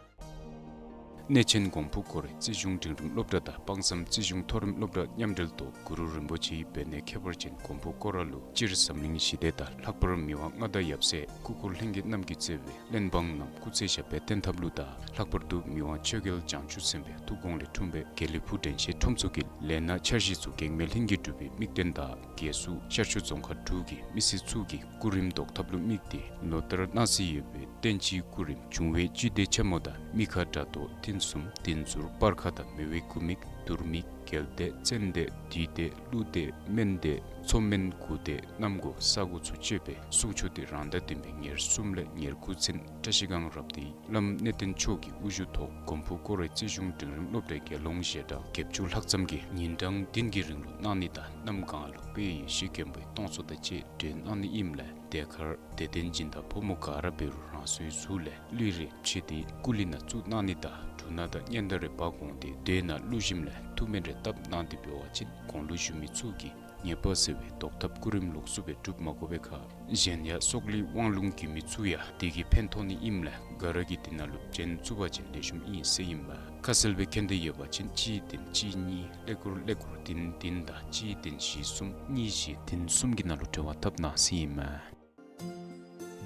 གནས་ཆེན་གོང་ཕུ་སྐོར་ར་རྩིས་གཞུང་འབྲིང་རིམ་སློབ་གྲྭ་དང་དཔག་བསམ་རྩིས་གཞུང་མཐོ་རིམ་སློབ་གྲྭ་མཉམ་འབྲེལ་ཐོག་གུ་རུ་རིན་པོ་ཆེའི་བོད་གནས་ཁྱད་པར་ཅན་གོང་ཕུ་སྐོར་ར་ལུ་སྤྱིར་འཛམ་གླིང་ཞི་བདེ་དང་ལྷག་པར་མི་དབང་མངའ་བདག་ཡབ་སྲས་སྐུ་འཁོར་ལྷན་རྒྱས་རྣམས་ཀྱིས་གཙོས་པའི་གླེན་འབངས་རྣམས་སྐུ་ཚེ་ཞབས་པད་བརྟན་ཐབས་ལུ་དང་ལྷག་པར་དུ་མི་དབང་ཆོས་རྒྱལ་བྱང་ཆུབ་སེམས་དཔའི་ཐུགས་དགོངས་ལས་འཁྲུངས་པའི་དགེ་ལེགས་ཕུག་དྲན་ཤེས་ཁྲོམ་ཚོགས་ཀྱི་ལས་སྣ་འཆར་གཞི་ཚུ་གེགས་མེད་ལྷུན་གྱིས་གྲུབ་པའི་དམིགས་དོན་དང་རྒྱལ་སུ་ཤར་ཕྱོགས་རྫོང་ཁག་དྲུག་གི་མི་སེར་ཚུ་གི་སྐུ་རིམ་བཟློག་ཐབས་ལུ་དམིགས་ཏེ་ལོ་ལྟར་གནང་སྲོལ་ཡོད་པའི་བསྟན་སྤྱིའི་སྐུ་རིམ་འབྱུང་བའི་བཅུད་སྡེ་ཆེན་མོ་དང་མི་ཁ་དགྲ་གཏོར་ཐུན་གསུམ་བདུན་ཟུར་སྤར་ཁ་དང་མེ་འོད་དགུ་དམིགས་དུར་དམིགས་རྒྱལ་སྡེ་ཙན་དན་བདུད་སྡེ་ཀླུ་སྡེ་སྨན་སྡེ་མཚོ་སྨན་དགུ་སྡེ་གནམ་སྒོ་ས་སྒོ་ཚུ་སྤྱོད་པའི་གསུང་ཆོག་སྟེ་རང་ཟླ་བདུན་པའི་ཉེར་གསུམ་ལས་ཉེར་དགུ་ཚུན་བཀྲ་ཤིས་སྒང་རབ་སྡེའི་བླམ་གནས་བརྟན་མཆོག་གི་དབུ་བཞུགས་ཐོག་གོང་ཕུ་སྐོར་ར་རྩིས་གཞུང་འབྲིང་རིམ་སློབ་གྲྭའི་དགེ་སློང་ཞལ་གྲངས་བརྒྱད་ཅུ་ལྷག་ཙམ་གྱིས་ཉིན་གྲངས་བདུན་གྱི་རིང་ལུ་གནང་ནི་དང་གནམ་གང་ལུ་དཔལ་ཡེ་ཤེས་མགོན་པོའི་སྟོང་ཚོགས་དང་བཅས་སྒྲོན་གནང་ནི་ཨིནམ་ལས་དེ་ཁར་དད་ལྡན་སྦྱིན་བདག་ཕོ་མོ་ག་ར་འབད་རུང་རང་སོའི་གཟུགས་ལས་ལུས་རེ་ཕྱེ་སྟེ་སྐུ་ལུས་ནང་བཙུགས་གནང་ནི་དང་འབྲུ་སྣ་དང་སྙན་དར་རེ་འབག་འོང་སྟེ་མདོས་ནང་བླུགས་ཞིནམ་ལས་ཐུགས་སྨོན་རེ་བཏབ་གནང་སྟེ་འབད་བ་ཅིན་གོང་ལུ་ཞུ་མི་ཚུ་གིས་ཉེས་པ་སེལ་བའི་བཟློག་ཐབས་སྐུ་རིམ་ལོགས་སུ་སྦེ་སྒྲུབ་མ་དགོ་པའི་ཁར་གཞན་ཡང་སྲོག་ལུས་དབང་ལུང་དགེ་མི་ཚུ་ཡང་དེ་གིས་ཕན་ཐོགས་ནི་ཨིནམ་ལས་ག་ར་གིས་དེ་ནང་ལུ་བྱོན་ཚུགས་པ་ཅིན་ལེགས་ཤོམ་ཨིན་ཟེར་ཨིན་མས། ཁ་གསལ་སྦེ་མཁྱེན་འདོད་ཡོད་པ་ཅིན་གཅིག་བདུན་གཅིག་གཉིས་ཀླད་ཀོར་ཀླད་ཀོར་བདུན་བདུན་དང་གཅིག་བདུན་བཞི་གསུམ་གཉིས་བཞི་བདུན་གསུམ་གྱི་ནང་ལུ་འབྲེལ་བ་འཐབ་གནང་ཟེར་ཨིན་མས།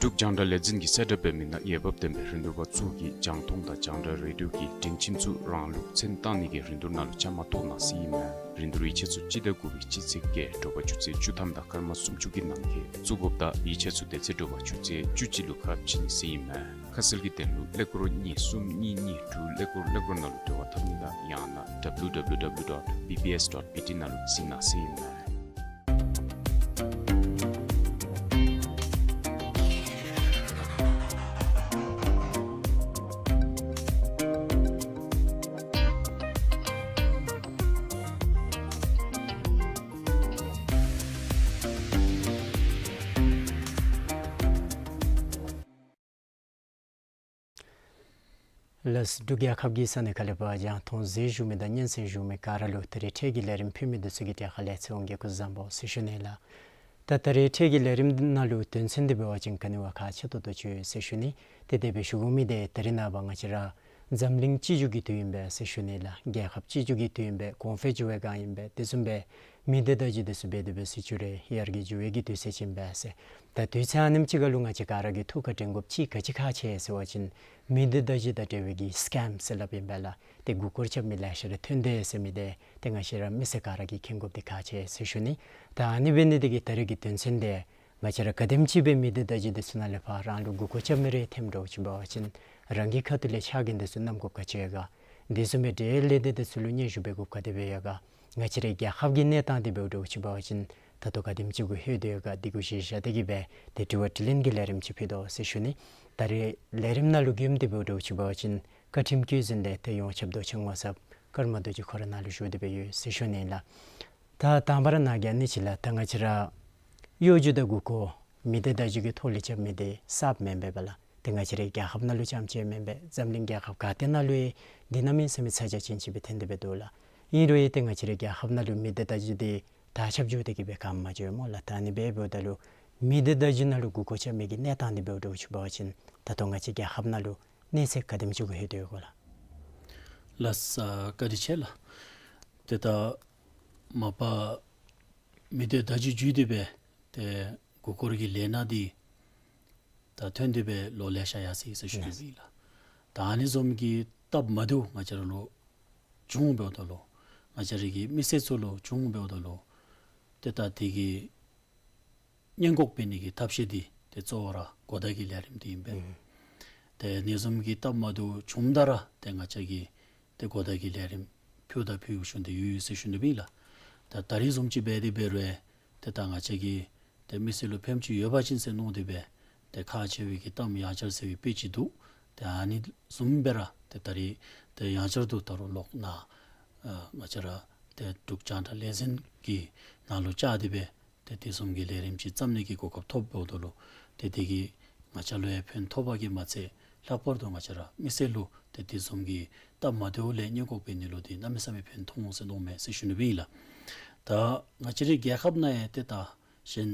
འབྲུག་རྒྱང་བསྒྲགས་ལས་འཛིན་གྱིས་གསལ་བསྒྲགས་འབད་མི་ནང་འོས་འབབ་ལྡན་པའི་རིན་བསྡུར་པ་ཚུ་གིས་རྒྱང་མཐོང་དང་རྒྱང་བསྒྲགས་རེ་ཌིའོ་གི་སྒྲིང་ཁྱིམ་ཚུ་རང་ལུགས་མཚན་བཏགས་ནི་གི་རིན་བསྡུར་ནང་ལུ་བཅའ་མར་གཏོགས་གནང་ཟེར་ཨིན་མས། རིན་བསྡུར་ཡིག་ཆ་ཚུ་སྤྱི་ཟླ་དགུ་པའི་སྤྱི་ཚེས་བརྒྱད་དྲོ་པ་ཆུ་ཚོད་བཅུ་ཐམ་དང་སྐར་མ་སུམ་ཅུ་གི་ནང་འཁོད་བཙུགས་དགོཔ་དང་ཡིག་ཆ་ཚུ་དེ་ཚེ་དྲོ་པ་ཆུ་ཚོད་བཅུ་གཅིག་ལུ་ཁ་ཕྱེ་ནི་ཟེར་ཨིན་མས། ཁ་གསལ་གྱི་དོན་ལུ་ཀླད་ཀོར་གཉིས་གསུམ་གཉིས་གཉིས་དྲུག་ཀླད་ཀོར་ཀླད་ཀོར་ནང་ལུ་འབྲེལ་བ་འཐབ་ནི་དང་ཡང་ན་W W W dot B B S dot B T ནང་ལུ་གཟིགས་གནང་ཟེར་ཨིན་མས། ལགས། འབྲུག་རྒྱལ་ཁབ་ཀྱི་ས་གནས་ཁག་ལས་ཕར་རྒྱང་མཐོང་གཟིགས་བཞུགས་མི་དང་སྙན་གསན་བཞུགས་མི་ག་ར་ལུ་ད་རིས་འཕྲལ་གྱི་ལས་རིམ་ཕུལ་མི་འདི་ཚུ་གི་གྲལ་ཁར་ལས་ཚེ་དབང་གིས་སྐུ་གཟུགས་བཟང་པོ་ཟེར་ཞུ་ནི་ལགས། ད་ད་རིས་འཕྲལ་གྱི་ལས་རིམ་ནང་ལུ་དོན་ཚན་འདི་འབད་བ་ཅིན་ག་ནི་བ་ཁག་ཆེ་ཏོག་ཏོ་ཅིག་ཡོད་ཟེར་ཞུ་ནི། ཏེ་དེ་སྦེ་ཞུ་དགོ་མི་འདི་ད་རིས་ནངས་པ་ང་བཅས་ར་འཛམ་གླིང་སྤྱི་འབྱོར་གྱི་དུས་ཨིན་པས་ཟེར་ཞུ་ནི་ལགས། རྒྱལ་ཁབ་སྤྱི་འབྱོར་གྱི་དུས་ཨིན་པས། གོང་འཕེལ་འགྱོ་བའི་སྒང་ཨིན་པས། དེ་བཟུམ་སྦེ་མི་སྡེ་བརྡ་བརྒྱུད་འདི་ཚུ་འབད་དེ་འབད་སྲིད་ཅུ་རེ་ཡར་རྒྱས་འགྱོ་བའི་གི་དུས་ཚོད་ཅིག་ཨིན་པས་ཟེར། ད་དུས་ཚོད་ཨ་ནེམ་ཅིག་ཁར་ལུ་ང་བཅས་ག་ར་གིས་ཐུགས་ཁར་དྲན་དགོཔ་ཅིག་ག་ཅི་ཁག་ཆེ་ཟེར་བ་ཅིན་མི་སྡེ་བརྡ་བརྒྱུད་དང་འབྲེལ་བའི་གི་སི་ཀེམ་ཟེར་སླབ་ཨིན་པས་ལགས། ཏེ་མགུ་སྐོར་རྐྱབ་མི་ལེ་ཤ་ར་ཐོན་དེས་ཟེར་མི་འདི་ཏེ་ང་བཅས་ར་མི་སེར་ག་ར་གིས་མཁྱེན་དགོཔ་འདི་ཁག་ཆེ་ཟེར་ཞུ་ནི། ད་ཨ་ནི་འབད་ནི་འདི་གིས་ད་རིས་ཀྱི་དོན་ཚན་འདི་ང་བཅས་ར་ག་དེམ་ཅིག་སྦེ་མི་སྡེ་བརྡ་བརྒྱུད་འདི་ཚུ་ནང་ལས་ཕར་རང་ལུ་མགུ་སྐོར་རྐྱབ་མི་རེ་ཐོནམ་འདྲཝ་ཅིག་འབད་བ་ཅིན་རང་གི་ཁ་ཐུག་ལས་ཕྱག་འགན་འདི་ཚུ་བསྣམ་དགོཔ་ག་ཅི་ཡོད་ག། དེ་བཟུམ་སྦེ་འབྲེལ་ཡོད་ལས་སྡེ་འདི་ཚུ་ལུ་སྙན་ཞུ་འབད་དགོཔ་ག་དེ་སྦེ་ཡོད་ག། ང་བཅས་རའི་རྒྱལ་ཁབ་ཀྱི་གནས་སྟངས་འདི་འབདཝ་འདྲཝ་ཅིག་འབད་བ་ཅིན་ད་ལྟོ་ག་དེམ་ཅིག་གུ་ལྷོད་དེ་ཡོད་ག། འདི་གུ་གཞི་བཞག་སྟེ་གི་སྦེ་ཏེ་དྲི་བ་དྲིས་ལན་གྱི་ལས་རིམ་ཅིག་ཕུལ་དོ་ཟེར་ཞུ་ནི། ད་རིས་ལས་རིམ་ནང་ལུ་མགྱོནམ་འདི་འབདཝ་འདྲཝ་ཅིག་འབད་བ་ཅིན་བཀའ་ཁྲིམས་བཀོད་འཛིན་ལས་ཏེ་ཡོངས་ཁྱབ་མདོ་ཆེན་ངོ་ཚབ་ཀརྨ་རྡོ་རྗེ་ཁོ་ར་ནཱ་ལུ་བཞུགས་ཏེ་སྦེ་ཡོད་ཟེར་ཞུ་ནི་ལགས། ད་དང་པ་ར་ནཱ་གི་ཨ་ནི་ཅིག་ལགས། ད་ང་བཅས་ར་གཡོ་སྒྱུ་དང་མགུ་སྐོར་མི་སྡེ་བརྡ་བརྒྱུད་ཀྱི་ཐོག་ལས་རྐྱབ་མི་འདི་གསརཔ་མེན་པས་ལགས། ཏེ་ང་བཅས་རའི་རྒྱལ་ཁབ་ནང་ལུ་རྐྱངམ་ཅིག་མེན་པས། འཛམ་གླིང་རྒྱལ་ཁབ་ག་ཏེ་ནང་ལུ་ཡང་འདི་གནམ་མེད་ས་མེད་ཚ་གྱང་ཅན་ཅིག་སྦེ་ཐོན་ཏེ་སྦེ་འདུག་ལགས། ཨིན་རུང་ཡང་ཏེ་ང་བཅས་རའི་རྒྱལ་ཁབ་ནང་ལུ་མི་སྡེ་བརྡ་བརྒྱུད་འདི་དར་ཁྱབ་འགྱོ་སྟེ་གི་སྦེ་ག་མ་འགྱོ་སྨོ་ལགས། ད་ཨ་ནི་སྦེ་འབདཝ་ད་ལུ་མི་སྡེ་བརྡ་བརྒྱུད་ནང་ལུ་མགུ་སྐོར་རྐྱབ་མི་གི་གནས་སྟངས་འདི་འབདཝ་འདྲཝ་ཅིག་འབད་བ་ཅིན་ད་ལྟོ་ང་བཅས་རྒྱལ་ཁབ་ནང་ལུ་གནས་ཚད་ག་དེམ་ཅིག་གུ་ལྷོད་དེ་ཡོད་ག་ལགས། ལགས་སོ། བཀའ་དྲིན་ཆེ་ལགས། ཏེ་ད་མ་པ་མི་སྡེ་བརྡ་བརྒྱུད་བརྒྱུད་དེ་སྦེ་ཏེ་མགུ་སྐོར་གྱི་ལས་སྣ་འདི་ད་ཐོན་ཏེ་སྦེ་ལོ་ལེ་ཤ་ཡར་སོ་ཡི་ཟེར་ཞུ་ནི་ཨིན་ལགས། ད་ཨ་ནི་བཟུམ་གྱི་སྟབས་མ་བདེཝ་ང་བཅས་ར་ལུ་བྱུང་འབདཝ་ད་ལུ་ང་བཅས་ར་གི་མི་སེར་ཚུ་ལུ་བྱུང་འབདཝ་ད་ལུ་ཏེ་ད་དེ་གི་སྔོན་འགོག་འབད་ནི་གི་ཐབས་ཤེས་འདི་ཏེ་གཙོ་བོ་ར་གོ་བརྡ་གི་ལས་རིམ་འདི་ཨིན་པས། ཨུམ། ཏེ་ཨ་ནི་བཟུམ་གྱི་སྟབས་མ་བདེཝ་བྱུངམ་ད་ར་ཏེ་ང་བཅས་ཀྱིས་ཏེ་གོ་བརྡ་གི་ལས་རིམ་ཕུལཝ་ད་ཕུལ་བཞིན་དུ་ཡོད་ཡོད་ཟེར་ཞུ་ནི་ཨིན་ལགས། ད་ད་རིས་བཟུམ་ཅིག་འབད་དེ་འབད་རུང་ཏེ་ད་ང་བཅས་ཀྱིས་ཏེ་མི་སེར་ལུ་ཕན་ཅིག་ཡོད་པ་ཅིན་ཟེར་མནོ་སྟེ་སྦེ་ཏེ་ཁག་ཆེ་བའི་གི་གཏམ་ཡང་ཆར་ཟེར་བའི་དཔེ་ཅིག་འདུག། ཏེ་ཨ་ནི་བཟུམ་སྦེ་ར་ཏེ་ད་རིས་ཏེ་ཡང་ཆར་དུ་ད་རུང་ལོག་ནཱ་ཨ་ང་བཅས་ར་ཏེ་འབྲུག་རྒྱང་བསྒྲགས་ལས་འཛིན་གྱི་ནང་ལུ་བཅར་ཏེ་སྦེ་ཏེ་དེ་བཟུམ་གྱི་ལས་རིམ་ཅིག་བརྩམ་ནི་གི་གོ་སྐབས་ཐོབ་འབདཝ་ད་ལུ་ཏེ་དེ་གིས་ང་བཅས་ལུ་ཡང་ཕན་ཐོགས་པ་གིས་མ་ཚད་ལྷག་པར་དུ་ང་བཅས་ར་མི་སེར་ལུ་ཏེ་དེ་བཟུམ་གྱི་སྟབས་མ་བདེཝ་ལས་སྔོན་འགོག་འབད་ནི་ལུ་ཏེ་གནམ་མེད་ས་མེད་ཕན་ཐོགས་འོང་ཟེར་མནོཝ་མས་ཟེར་ཞུ་ནི་ཨིན་ལགས། ད་ང་བཅས་རའི་རྒྱལ་ཁབ་ནང་ཡང་ཏེ་ད་གཞན་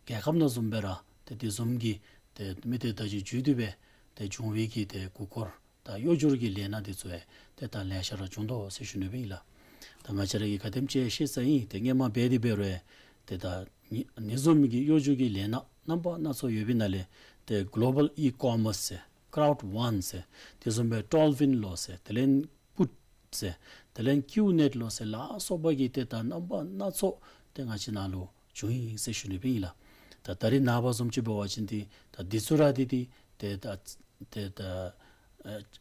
རྒྱལ་ཁབ་ནང་བཟུམ་སྦེ་ར་ཏེ་དེ་བཟུམ་གྱི་ཏེ་མི་སྡེ་བརྡ་བརྒྱུད་བརྒྱུད་དེ་སྦེ་ཏེ་བྱུང་བའི་གི་ཏེ་མགུ་སྐོར་དང་གཡོ་སྒྱུར་གྱི་ལས་སྣ་འདི་ཚུ་ཡང་ཏེ་ད་ལེ་ཤ་ར་བྱུང་དོ་ཟེར་ཞུ་ནི་ཨིན་ལགས། ད་ང་བཅས་ར་གིས་ག་དེམ་ཅིག་ཤེས་ས་ཨིན། ཏེ་སྔོན་མ་འབད་དེ་འབད་རུང་ཏེ་ད་ཨ་ནི་བཟུམ་གྱི་གཡོ་སྒྱུར་གྱི་ལས་སྣ་རྣམ་པ་སྣ་ཚོགས་ཡོད་པའི་ནང་ལས་ཏེ་གོ་ལོ་བཱལ་ཨི་ཀོ་མརསི་ཟེར་ཀརའུཌ་ཝཱན་ཟེར་དེ་བཟུམ་སྦེ་ཊོལ་ཝིན་ལོ་ཟེར་དེ་ལས་པུཊ་ཟེར་དེ་ལས་ཀིའུ་ནེཊ་ལོ་ཟེར་ལ་སོགས་པ་གི་ཏེ་ད་རྣམ་པ་སྣ་ཚོགས་ཏེ་ང་བཅས་ནཱ་ལུ་བྱུང་ཡི་ཟེར་ཞུ་ནི་ཨིན་ལགས། ད་ད་རིས་ནངས་པ་བཟུམ་ཅིག་འབད་བ་ཅིན་ཏེ་ད་འདི་ཚུ་ར་འདི་ཏེ་ཏེ་ད་ཏེ་ད་ཨ་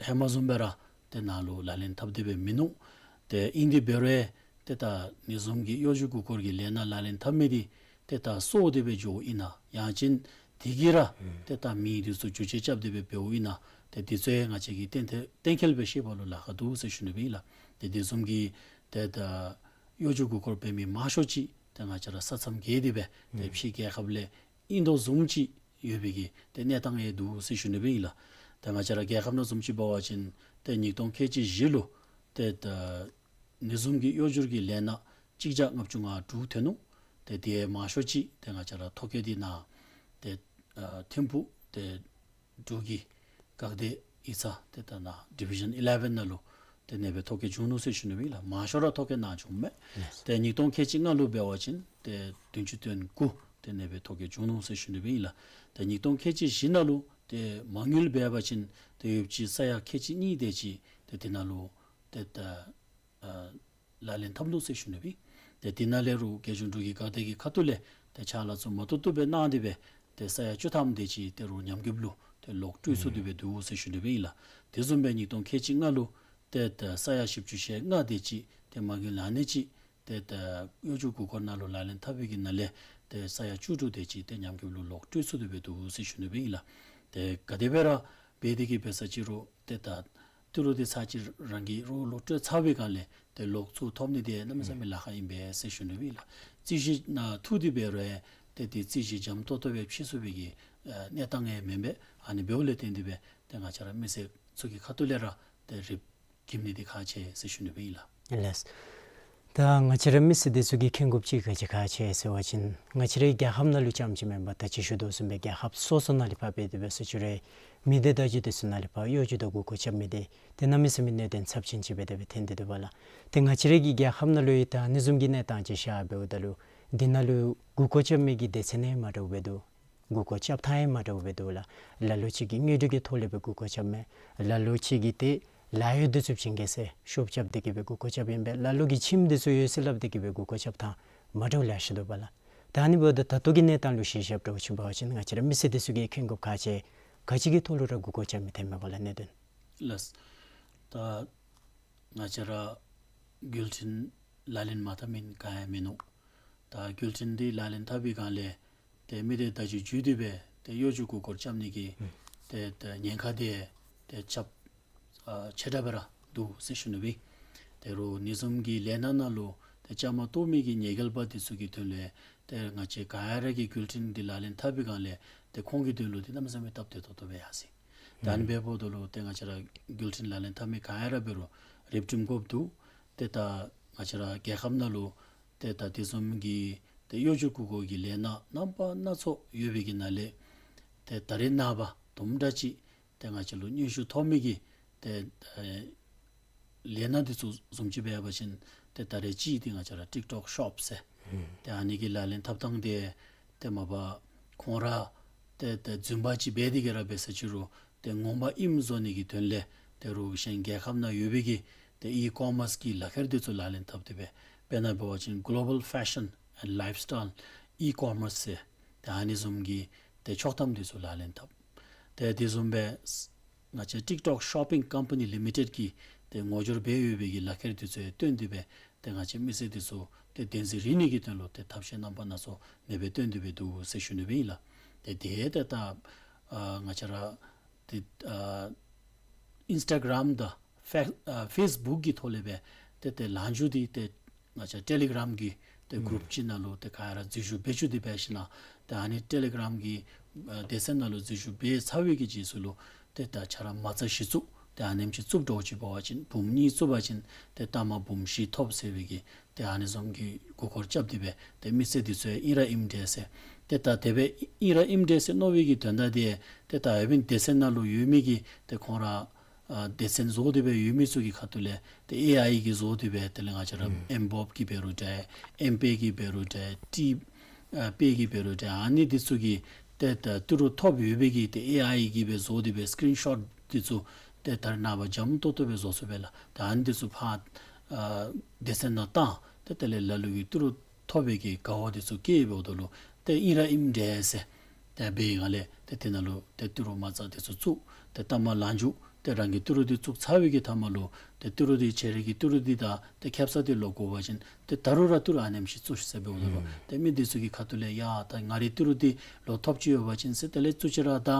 ཧེ་མ་བཟུམ་སྦེ་ར་ཏེ་ནཱ་ལུ་ལག་ལེན་འཐབ་སྟེ་སྦེ་མིན་ནུག། ཏེ་ཨིན་དེ་འབད་རུང་ཏེ་ད་ཨ་ནི་བཟུམ་གྱི་གཡོ་སྒྱུ་མགུ་སྐོར་གྱི་ལས་སྣ་ལག་ལེན་འཐབ་མི་འདི་ཏེ་ད་སོར་ཏེ་སྦེ་འགྱོཝ་ཨིན་ན་ཡང་ཅིན་དེ་གིས་ར་ཨུམ་ཏེ་ད་མི་འདི་ཚུ་འགྱུར་བཅོས་རྐྱབ་སྟེ་སྦེ་འབདཝ་ཨིན་ན་ཏེ་འདི་ཚུ་ཡང་ང་བཅས་ཀྱིས་གཏན་གཏན་གཏན་འཁེལ་སྦེ་ཤེས་པ་ལུ་ལཱ་ཁག་འདུག་ཟེར་ཞུ་ནི་ཨིན་ལགས། ཏེ་དེ་བཟུམ་གྱི་ཏེ་ད་གཡོ་སྒྱུ་མགུ་སྐོར་འབད་མི་མང་ཤོས་ཅིག་ཏེ་ང་བཅས་ར་ས་མཚམས་བརྒལ་ཏེ་སྦེ་ཏེ་ཨུམ་ཕྱི་རྒྱལ་ཁབ་ལས་ཨིན་དོ་བཟུམ་ཅིག་ཡོད་པའི་གི་ཏེ་གནས་སྟངས་ཡང་འདུག་ཟེར་ཞུ་ནི་ཨིན་ལགས། ཏེ་ང་བཅས་ར་རྒྱལ་ཁབ་ནང་བཟུམ་ཅིག་འབད་བ་ཅིན་ཏེ་ཉིས་སྟོང་ཁལ་གཅིག་བཞི་ལུ་ཏེ་ད་ཨ་ནི་བཟུམ་གྱི་གཡོ་སྒྱུར་གྱི་ལས་སྣ་གཅིག་བརྒྱ་ལྔ་བཅུ་ང་དྲུག་ཐོན་ནུག། ཏེ་དེ་མང་ཤོས་ཅིག་ཏེ་ང་བཅས་ར་ཐོ་བཀོད་འདི་ནཱ་ཏེ་ཨ་ཐིམ་ཕུག་ཏེ་འབྲུག་གི་འགག་སྡེ་ཡིག་ཚང་ཏེ་ད་ནཱ་ཌི་བི་ཤཱན་ཨི་ལེ་བཱན་ནང་ལུ་ཏེ་ཨ་ནེ་སྦེ་ཐོ་བཀོད་བྱུང་ནུག་ཟེར་ཞུ་ནི་ཨིན་ལགས། མང་ཤོས་ར་ཐོ་བཀོད་ནཱ་བྱུངམ་མས། ལགས་སོ། ཏེ་ཉིས་སྟོང་ཁལ་གཅིག་ལྔ་ལུ་འབད་བ་ཅིན་ཏེ་བདུན་ཅུ་དོན་དགུ་ཏེ་ཨ་ནེ་སྦེ་ཐོ་བཀོད་བྱུང་ནུག་ཟེར་ཞུ་ནི་ཨིན་ལགས། ཏེ་ཉིས་སྟོང་ཁལ་གཅིག་བཞི་ནང་ལུ་ཏེ་མ་དངུལ་འབད་བ་ཅིན་ཏེ་ཡོདཔ་ཅིག་ས་ཡ་ཁལ་གཅིག་གཉིས་དེ་ཅིག་ཏེ་དེ་ནང་ལུ་ཏེ་ད་ཨ་ ལག་ལེན་འཐབ་ནུག་ཟེར་ཞུ་ནི་སྦེ་ཨིན། ཏེ་དེ་ནང་ལས་རུང་རྒྱལ་གཞུང་འབྲུག་གི་འགག་སྡེ་གི་ཁ་ཐུག་ལས་ཏེ་ཕྱག་ལཱ་ཚུ་མ་ཏོག་ཏོ་སྦེ་གནང་སྟེ་སྦེ་ཏེ་ས་ཡ་བཅུ་ཐམ་དེ་ཅིག་ཏེ་རུང་ཉམས་རྒུདཔ་ལུ་ཏེ་ལོག་སྤྲོད་ཚུགས་ཏེ་སྦེ་འདུག་ཟེར་ཞུ་ནི་སྦེ་ཨིན་ལགས། དེ་བཟུམ་སྦེ་ཉིས་སྟོང་ཁལ་གཅིག་ལྔ་ལུ་ཏེ་ད་ས་ཡ་བཞི་བཅུ་ཞེ་ལྔ་དེ་ཅིག་ཏེ་མ་དངུལ་ལག་ལེན་ཅིག་ཏེ་ད་གཡོ་སྒྱུ་མགུ་སྐོར་ནང་ལུ་ལག་ལེན་འཐབ་པའི་གི་ནང་ལས་ཏེ་ས་ཡ་བཅུ་དྲུག་དེ་ཅིག་ཏེ་ཉམས་རྒུདཔ་ལུ་ལོག་སྤྲོད་ཚུགས་ཏེ་སྦེ་འདུག་ཟེར་ཞུ་ནི་སྦེ་ཨིན་ལགས། ཏེ་ག་དེ་སྦེ་ར་འབད་དེ་གིས་འབད་ས་ཅིག་རུང་ཏེ་ད་ཏི་རུ་དེ་ཚར་གཅིག་རང་གིས་རོགས་ལུ་སྤྲོད་ཚར་བའི་སྒང་ལས་ཏེ་ལོག་ཚུར་ཐོབ་ནི་དེ་གནམ་མེད་ས་མེད་ལཱ་ཁག་ཨིན་པས་ཟེར་ཞུ་ནི་སྦེ་ཨིན་ལགས། རྩོད་གཞི་ནང་ཐུག་སྟེ་འབད་རུང་ཏེ་དེ་རྩོད་གཞི་འཇམ་ཏོག་ཏོ་སྦེ་ཕྱེ་ཚུགས་པའི་གི་ཨ་གནས་སྟངས་ཡང་མེན་པས། ཨ་ནི་འབདཝ་ལས་བརྟེན་ཏེ་སྦེ་ཏེ་ང་བཅས་ར་མི་སེར་ཚུ་གི་ཁ་ཐུག་ལས་ར་ཏེ་རིགཔ་འགྱིམ་ནི་དེ་ཁག་ཆེ་ཟེར་ཞུ་ནི་སྦེ་ཨིན་ལགས། ལགས། ད་ང་བཅས་ར་མི་སེར་དེ་ཚུ་གིས་མཁྱེན་དགོཔ་ཅིག་ག་ཅི་ཁག་ཆེ་ཟེར་བ་ཅིན་ང་བཅས་རའི་རྒྱལ་ཁབ་ནང་ལུ་རྐྱངམ་ཅིག་མེན་པར་ད་ཅི་ཞུ་དོ་བཟུམ་སྦེ་རྒྱལ་ཁབ་སོ་སོ་ནང་ལས་ཕར་འབད་དེ་འབད་ས་ཅིག་རུང་མི་སྡེ་བརྡ་བརྒྱུད་དེ་ཚུ་ནང་ལས་ཕར་གཡོ་སྒྱུ་དང་མགུ་སྐོར་རྐྱབ་མི་དེ་ཏེ་གནམ་མེད་ས་མེད་གནད་དོན་ཚབས་ཆེན་ཅིག་སྦེ་དེ་སྦེ་ཐོན་ཏེ་འདུག་པ་ལགས། ཏེ་ང་བཅས་རའི་གི་རྒྱལ་ཁབ་ནང་ལུ་ཡང་ད་ཨ་ནི་བཟུམ་གྱི་གནས་སྟངས་ཅིག་ཤར་འབདཝ་ད་ལུ་དེ་ནང་ལུ་མགུ་སྐོར་རྐྱབ་མི་གི་སྡེ་ཚན་ཡང་མ་འདྲཝ་སྦེ་འདུག། མགུ་སྐོར་རྐྱབ་ཐངས་ཡང་མ་འདྲཝ་སྦེ་འདུག་ལགས། ལ་ལུ་ཅིག་གིས་དངོས་སུ་གི་ཐོག་ལས་སྦེ་མགུ་སྐོར་རྐྱབ་མས། ལ་ལུ་ཅིག་གིས་ཏེ་ལཱ་གཡོག་དེ་ཚུ་བྱིན་གེ་ཟེར་ཤོབ་རྐྱབ་སྟེ་གིས་སྦེ་མགུ་སྐོར་རྐྱབ་ཨིན་པས། ལ་ལུ་གིས་ཁྱིམ་དེ་ཚུ་ཡོད་ཟེར་སླབ་སྟེ་གིས་སྦེ་མགུ་སྐོར་རྐྱབ་ཐངས་མ་འདྲཝ་ལེ་ཤ་འདུག་པ་ལགས། ད་ཨ་ནི་འབདཝ་ད་ད་ལྟོ་གི་གནས་སྟངས་ལུ་གཞི་བཞག་འདྲཝ་ཅིག་འབད་བ་ཅིན་ང་བཅས་ར་མི་སེར་དེ་ཚུ་གིས་མཁྱེན་དགོཔ་ཁག་ཆེ། ག་ཅི་གི་ཐོག་ལུ་ར་མགུ་སྐོར་རྐྱབ་མི་ཐོནམ་མས་གོ་ལགས་གནད་དོན། ལགས། ད་ང་བཅས་ར་འགུལ་འཕྲིན་ལག་ལེན་མ་འཐབ་མི་ག་ཡང་མིན་ནུག། ད་འགུལ་འཕྲིན་འདི་ལག་ལེན་འཐབ་པའི་སྒང་ལས་ཏེ་མི་སྡེ་བརྡ་བརྒྱུད་བརྒྱུད་དེ་སྦེ་ཏེ་གཡོ་སྒྱུ་མགུ་སྐོར་རྐྱབ་ནི་གི་ཨུམ་ཏེ་ད་ཉེན་ཁ་དེ་ཏེ་ཁྱབ་ཨ་ཆེ་དྲགས་སྦེ་ར་འདུག་ཟེར་ཞུ་ནི་སྦེ། ཏེ་རོགས་ཨ་ནི་བཟུམ་གྱི་ལས་སྣ་ནང་ལུ་ཏེ་བཅའ་མར་གཏོགས་མི་གི་ཉེས་འགེལ་པ་དེ་ཚུ་གི་དོན་ལས་ཏེ་ང་བཅས་ག་ཡ་ར་གིས་འགུལ་འཕྲིན་འདི་ལག་ལེན་འཐབ་པའི་སྒང་ལས་ཏེ་ཁོང་གི་དོན་ལུ་ཏེ་གནམ་མེད་ས་མེད་སྟབས་བདེ་ཏོག་ཏོ་སྦེ་ཡར་སོ་ཡི། ད་ཨ་ནི་ཨུམ་འབདཝ་ད་ལུ་ཏེ་ང་བཅས་ར་འགུལ་འཕྲིན་ལག་ལེན་འཐབ་མི་ག་ཡ་ར་འབད་རུང་རིགཔ་སྒྲིམ་དགོཔ་འདུག། ཏེ་ད་ང་བཅས་ར་རྒྱལ་ཁབ་ནང་ལུ་ཏེ་ད་དེ་བཟུམ་གྱི་ཏེ་གཡོ་སྒྱུ་མགུ་སྐོར་གྱི་ལས་སྣ་རྣམ་པ་སྣ་ཚོགས་ཡོད་པའི་གི་ནང་ལས་ཏེ་ད་རེས་ནངས་པ་དུམ་གྲ་ཅིག་ཏེ་ང་བཅས་ལུ་སྙན་ཞུ་ཐོབ་མི་གི་ཏེ་ཨེ་ལས་སྣ་འདི་ཚུ་བཟུམ་ཅིག་འབད་བ་ཅིན་ཏེ་ད་རེས་ཅིག་ཏེ་ང་བཅས་ར་ཊིཀ་ཊོཀ་ཤོབ་ཟེར་ཨུམ་ཏེ་ཨ་ནི་གི་ལག་ལེན་འཐབ་ཐངས་དེ་ཏེ་མ་པ་ཁོང་ར་ཏེ་ཏེ་རྫུན་པ་ཅིག་འབད་དེ་གིས་ར་འབད་ས་ཅིག་རུང་ཏེ་ངོ་མ་ཨིནམ་བཟོ་ནི་གི་དོན་ལས་ཏེ་རོགས་གཞན་རྒྱལ་ཁབ་ནང་ཡོད་པའི་གི་ཏེ་ཨི་ཀོ་མརསི་གི་ལག་ཁྱེར་དེ་ཚུ་ལག་ལེན་འཐབ་སྟེ་སྦེ་དཔེར་ན་འབད་བ་ཅིན་གོ་ལོ་བཱལ་ཕེ་ཤཱན་ཨེནཌ་ལའིཕ་སི་ཊའིལ་ཨི་ཀོ་མརསི་ཟེར་ཏེ་ཨ་ནི་བཟུམ་གྱི་ཏེ་ཆོག་ཐམ་དེ་ཚུ་ལག་ལེན་འཐབ། ཏེ་དེ་བཟུམ་སྦེ་ང་བཅས་ཊིཀ་ཊོཀ་ཤོ་པིང་ཀམ་པ་ནི་ལི་མི་ཊེཌ་ཀྱིས་ཏེ་ངོ་སྦྱོར་འབད་ཡོད་པའི་གི་ལག་ཁྱེར་དེ་ཚུ་ཡང་བཏོན་ཏེ་སྦེ་ཏེ་ང་བཅས་མི་སེར་དེ་ཚུ་ཏེ་བདེན་འཛིན་རིག་ནི་གི་དོན་ལུ་ཏེ་ཐབས་ཤེས་རྣམ་པ་སྣ་ཚོགས་ནང་སྦེ་བཏོན་ཏེ་སྦེ་འདུག་ཟེར་ཞུ་ནི་སྦེ་ཨིན་ལགས། ཏེ་དེ་ཏེ་ད་ཨ་ང་བཅས་ར་ཏེ་ཨ་ཨིནསི་ཊ་གརམ་དང་ཕེ་ཨ་ཕེསི་བུཀ་གི་ཐོག་ལས་སྦེ་ཏེ་ཏེ་ལན་ཞུ་འདི་ཏེ་ང་བཅས་ཊེ་ལི་གརམ་གི་ཏེ་ཨུམ་གུ་རུབ་ཅིག་ནང་ལུ་ཏེ་ག་ར་འཛུལ་ཞུགས་འབད་བཅུག་སྟེ་འབད་ཞིནམ་ལས་ཏེ་ཨ་ནི་ཊེ་ལི་གརམ་གི་ཨ་སྡེ་ཚན་ནང་ལུ་འཛུལ་ཞུགས་འབད་ཚར་བའི་གི་རྗེས་སུ་ལུ་ཏེ་ད་ཆ་ར་མ་རྩ་གཞི་བཙུགས་ཏེ་ཨ་ནེམ་ཅིག་བཙུགས་འདྲཝ་ཅིག་འབད་བ་ཅིན་འབུམ་གཉིས་བཙུགས་པ་ཅིན་ཏེ་ལྟ་མ་འབུམ་བཞི་ཐོབ་ཟེར་བའི་གི་ཏེ་ཨ་ནི་བཟུམ་གྱི་མགུ་སྐོར་རྐྱབ་སྟེ་སྦེ་ཏེ་མི་སེར་འདི་ཚུ་ཡང་ཨིན་ར་ཨིནམ་འདྲས་ཟེར། ཏེ་ད་དེ་སྦེ་ཨིན་ར་ཨིནམ་འདྲས་ཟེར་མནོ་བའི་གི་དོན་དག་དེ་ཏེ་ད་ཡོད་པའི་སྡེ་ཚན་ནང་ལུ་ཡོད་མི་གི་ཏེ་ཁོང་ར་ཨ་སྡེ་ཚན་བཟོ་སྟེ་སྦེ་ཡོད་མི་ཚུ་གི་ཁ་ཐུག་ལས་ཏེ་ཨེ་ཨའི་གིས་བཟོ་སྟེ་སྦེ་དེ་ལས་ང་བཅས་ར་ཨུམ་ཨེམ་བོབ་ཀྱིས་འབད་རུང་འདྲ་ཨེམ་པེ་གིས་འབད་རུང་འདྲ་ཊི་ཨ་པེ་གིས་འབད་རུང་འདྲ་ཨ་ནི་འདི་ཚུ་གི་ཏེ་ད་ཏི་རུ་ཐོབ་ཡོད་པའི་གི་ཏེ་ཨེ་ཨའི་གིས་སྦེ་བཟོ་སྟེ་སྦེ་སི་ཀིརིན་ཤོཊ་འདི་ཚུ་ཏེ་ད་རེས་ནངས་པ་འཇམ་ཏོག་ཏོ་སྦེ་བཟོ་ཚུགས་པས་ལགས། ད་ཨ་ནི་འདི་ཚུ་ཕར་ཨ་སྡེ་ཚན་ནང་བཏང་ཏེ་དེ་ལས་ལ་ལུ་གིས་ཏི་རུ་ཐོབ་པའི་གི་དགའ་བ་འདི་ཚུ་སྐྱེ་འབདཝ་ད་ལུ་ཏེ་ཨིན་ར་ཨིནམ་འདྲས་ཟེར་ཏེ་འབད་བའི་སྒང་ལས་ཏེ་དེ་ནང་ལུ་ཏེ་ཏི་རུ་མ་རྩ་དེ་ཚུ་བཙུགས་ཏེ་ལྟ་མ་ལན་ཞུ་ཏེ་རང་གི་ཏི་རུ་འདི་བཙུགས་ཚར་བའི་གི་མཐའ་མ་ལུ་ཏེ་ཏི་རུ་འདི་ཁྱེད་རའི་གི་ཏི་རུ་འདི་དང་ཏེ་ཁེབ་ས་འདི་ལོག་དགོ་པ་ཅིན་ཏེ་ད་རུང་ར་ཏི་རུ་ཨ་ནེམ་ཅིག་བཙུགས་ཤིག་ཟེར་འབདཝ་ད་ལུ་ཨུམ་ཏེ་མི་འདི་ཚུ་གི་ཁ་ཐུག་ལས་ཡ་ད་ང་རའི་ཏི་རུ་འདི་ལོག་ཐོབ་ཅི་ཡོད་པ་ཅིན་ཟེར་དེ་ལས་བཙུགས་ཅི་ར་ད་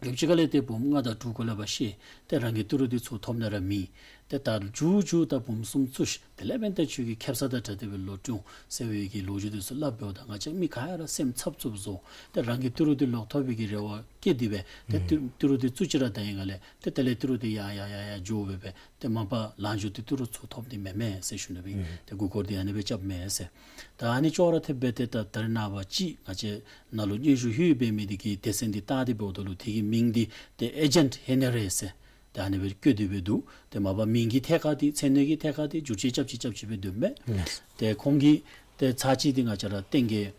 ཡུདཔ་ཅིག་ཁ་ལས་ཏེ་འབུམ་ལྔ་དང་དྲུག་གུ་ལས་ཕར་ཤོར། ཏེ་རང་གི་ཏི་རུ་འདི་ཚུར་ཐོབ་ནི་ར་མེད། ཏེ་ད་མཇུག་མཇུག་ད་འབུམ་གསུམ་བཙུགས་ཤིག། དེ་ལས་འབདན་ཏེ་ཁྱོད་ཀྱི་ཁེབ་ས་དང་སྦྲགས་ཏེ་སྦེ་ལོག་འགྱོ་འོང་ཟེར་བའི་གི་ལོ་རྒྱུས་འདི་ཚུ་སླབ་འབདཝ་ད་ང་བཅས་མི་ག་ཡ་ར་སེམས་འཚབ་འཚུབ་བཟོ། ཏེ་རང་གི་ཏི་རུ་འདི་ལོག་ཐོབ་པའི་གི་རེ་བ་བསྐྱེད་དེ་སྦེ་ཏེ་ཨུམ་ཏི་ཏི་རུ་འདི་བཙུགས་ཅི་ར་ད་ཨིན་ག་ལས་ཏེ་དེ་ལས་ཏི་རུ་འདི་ཡར་ཡར་ཡར་ཡར་འགྱོ་སྦེ་སྦེ་ཏེ་མ་པ་ལན་ཞུ་སྟེ་ཏི་རུ་ཚུར་ཐོབ་ནི་མེན་མས་ཟེར་ཞུ་ནི་སྦེ་ཨིན། ཨུམ་ཏེ་མགུ་སྐོར་འདི་ཨ་ནི་སྦེ་རྐྱབ་མས་ཟེར། ད་ཨ་ནི་ཅོག་ར་འཐདཔ་སྦེ་ཏེ་ད་ད་རེས་ནངས་པ་ཅིག་ང་བཅས་ནང་ལུ་སྙན་ཞུ་ལྷོད་འབད་མི་འདི་གི་སྡེ་ཚན་འདི་བལྟ་སྟེ་འབདཝ་ད་ལུ་དེ་གི་མིང་འདི་ཏེ་ཨེ་ཇེནཊ་ཧེ་ནེ་རེ་ཟེར་ཏེ་ཨ་ནི་སྦེ་བཀོད་དེ་སྦེ་འདུག། ཏེ་མ་པ་མིང་གི་ཐད་ཁར་འདི་མཚན་གནས་ཀྱི་ཐད་ཁར་འདི་བསྒྱུར་བཅོས་རྐྱབ་ཅི་རྐྱབ་ཅི་སྦེ་འདུག་མས། ལགས། ཏེ་ཁོང་གིས་ཏེ་ཚར་གཅིག་འདི་ང་བཅས་ར་བསྟན་རྒྱས་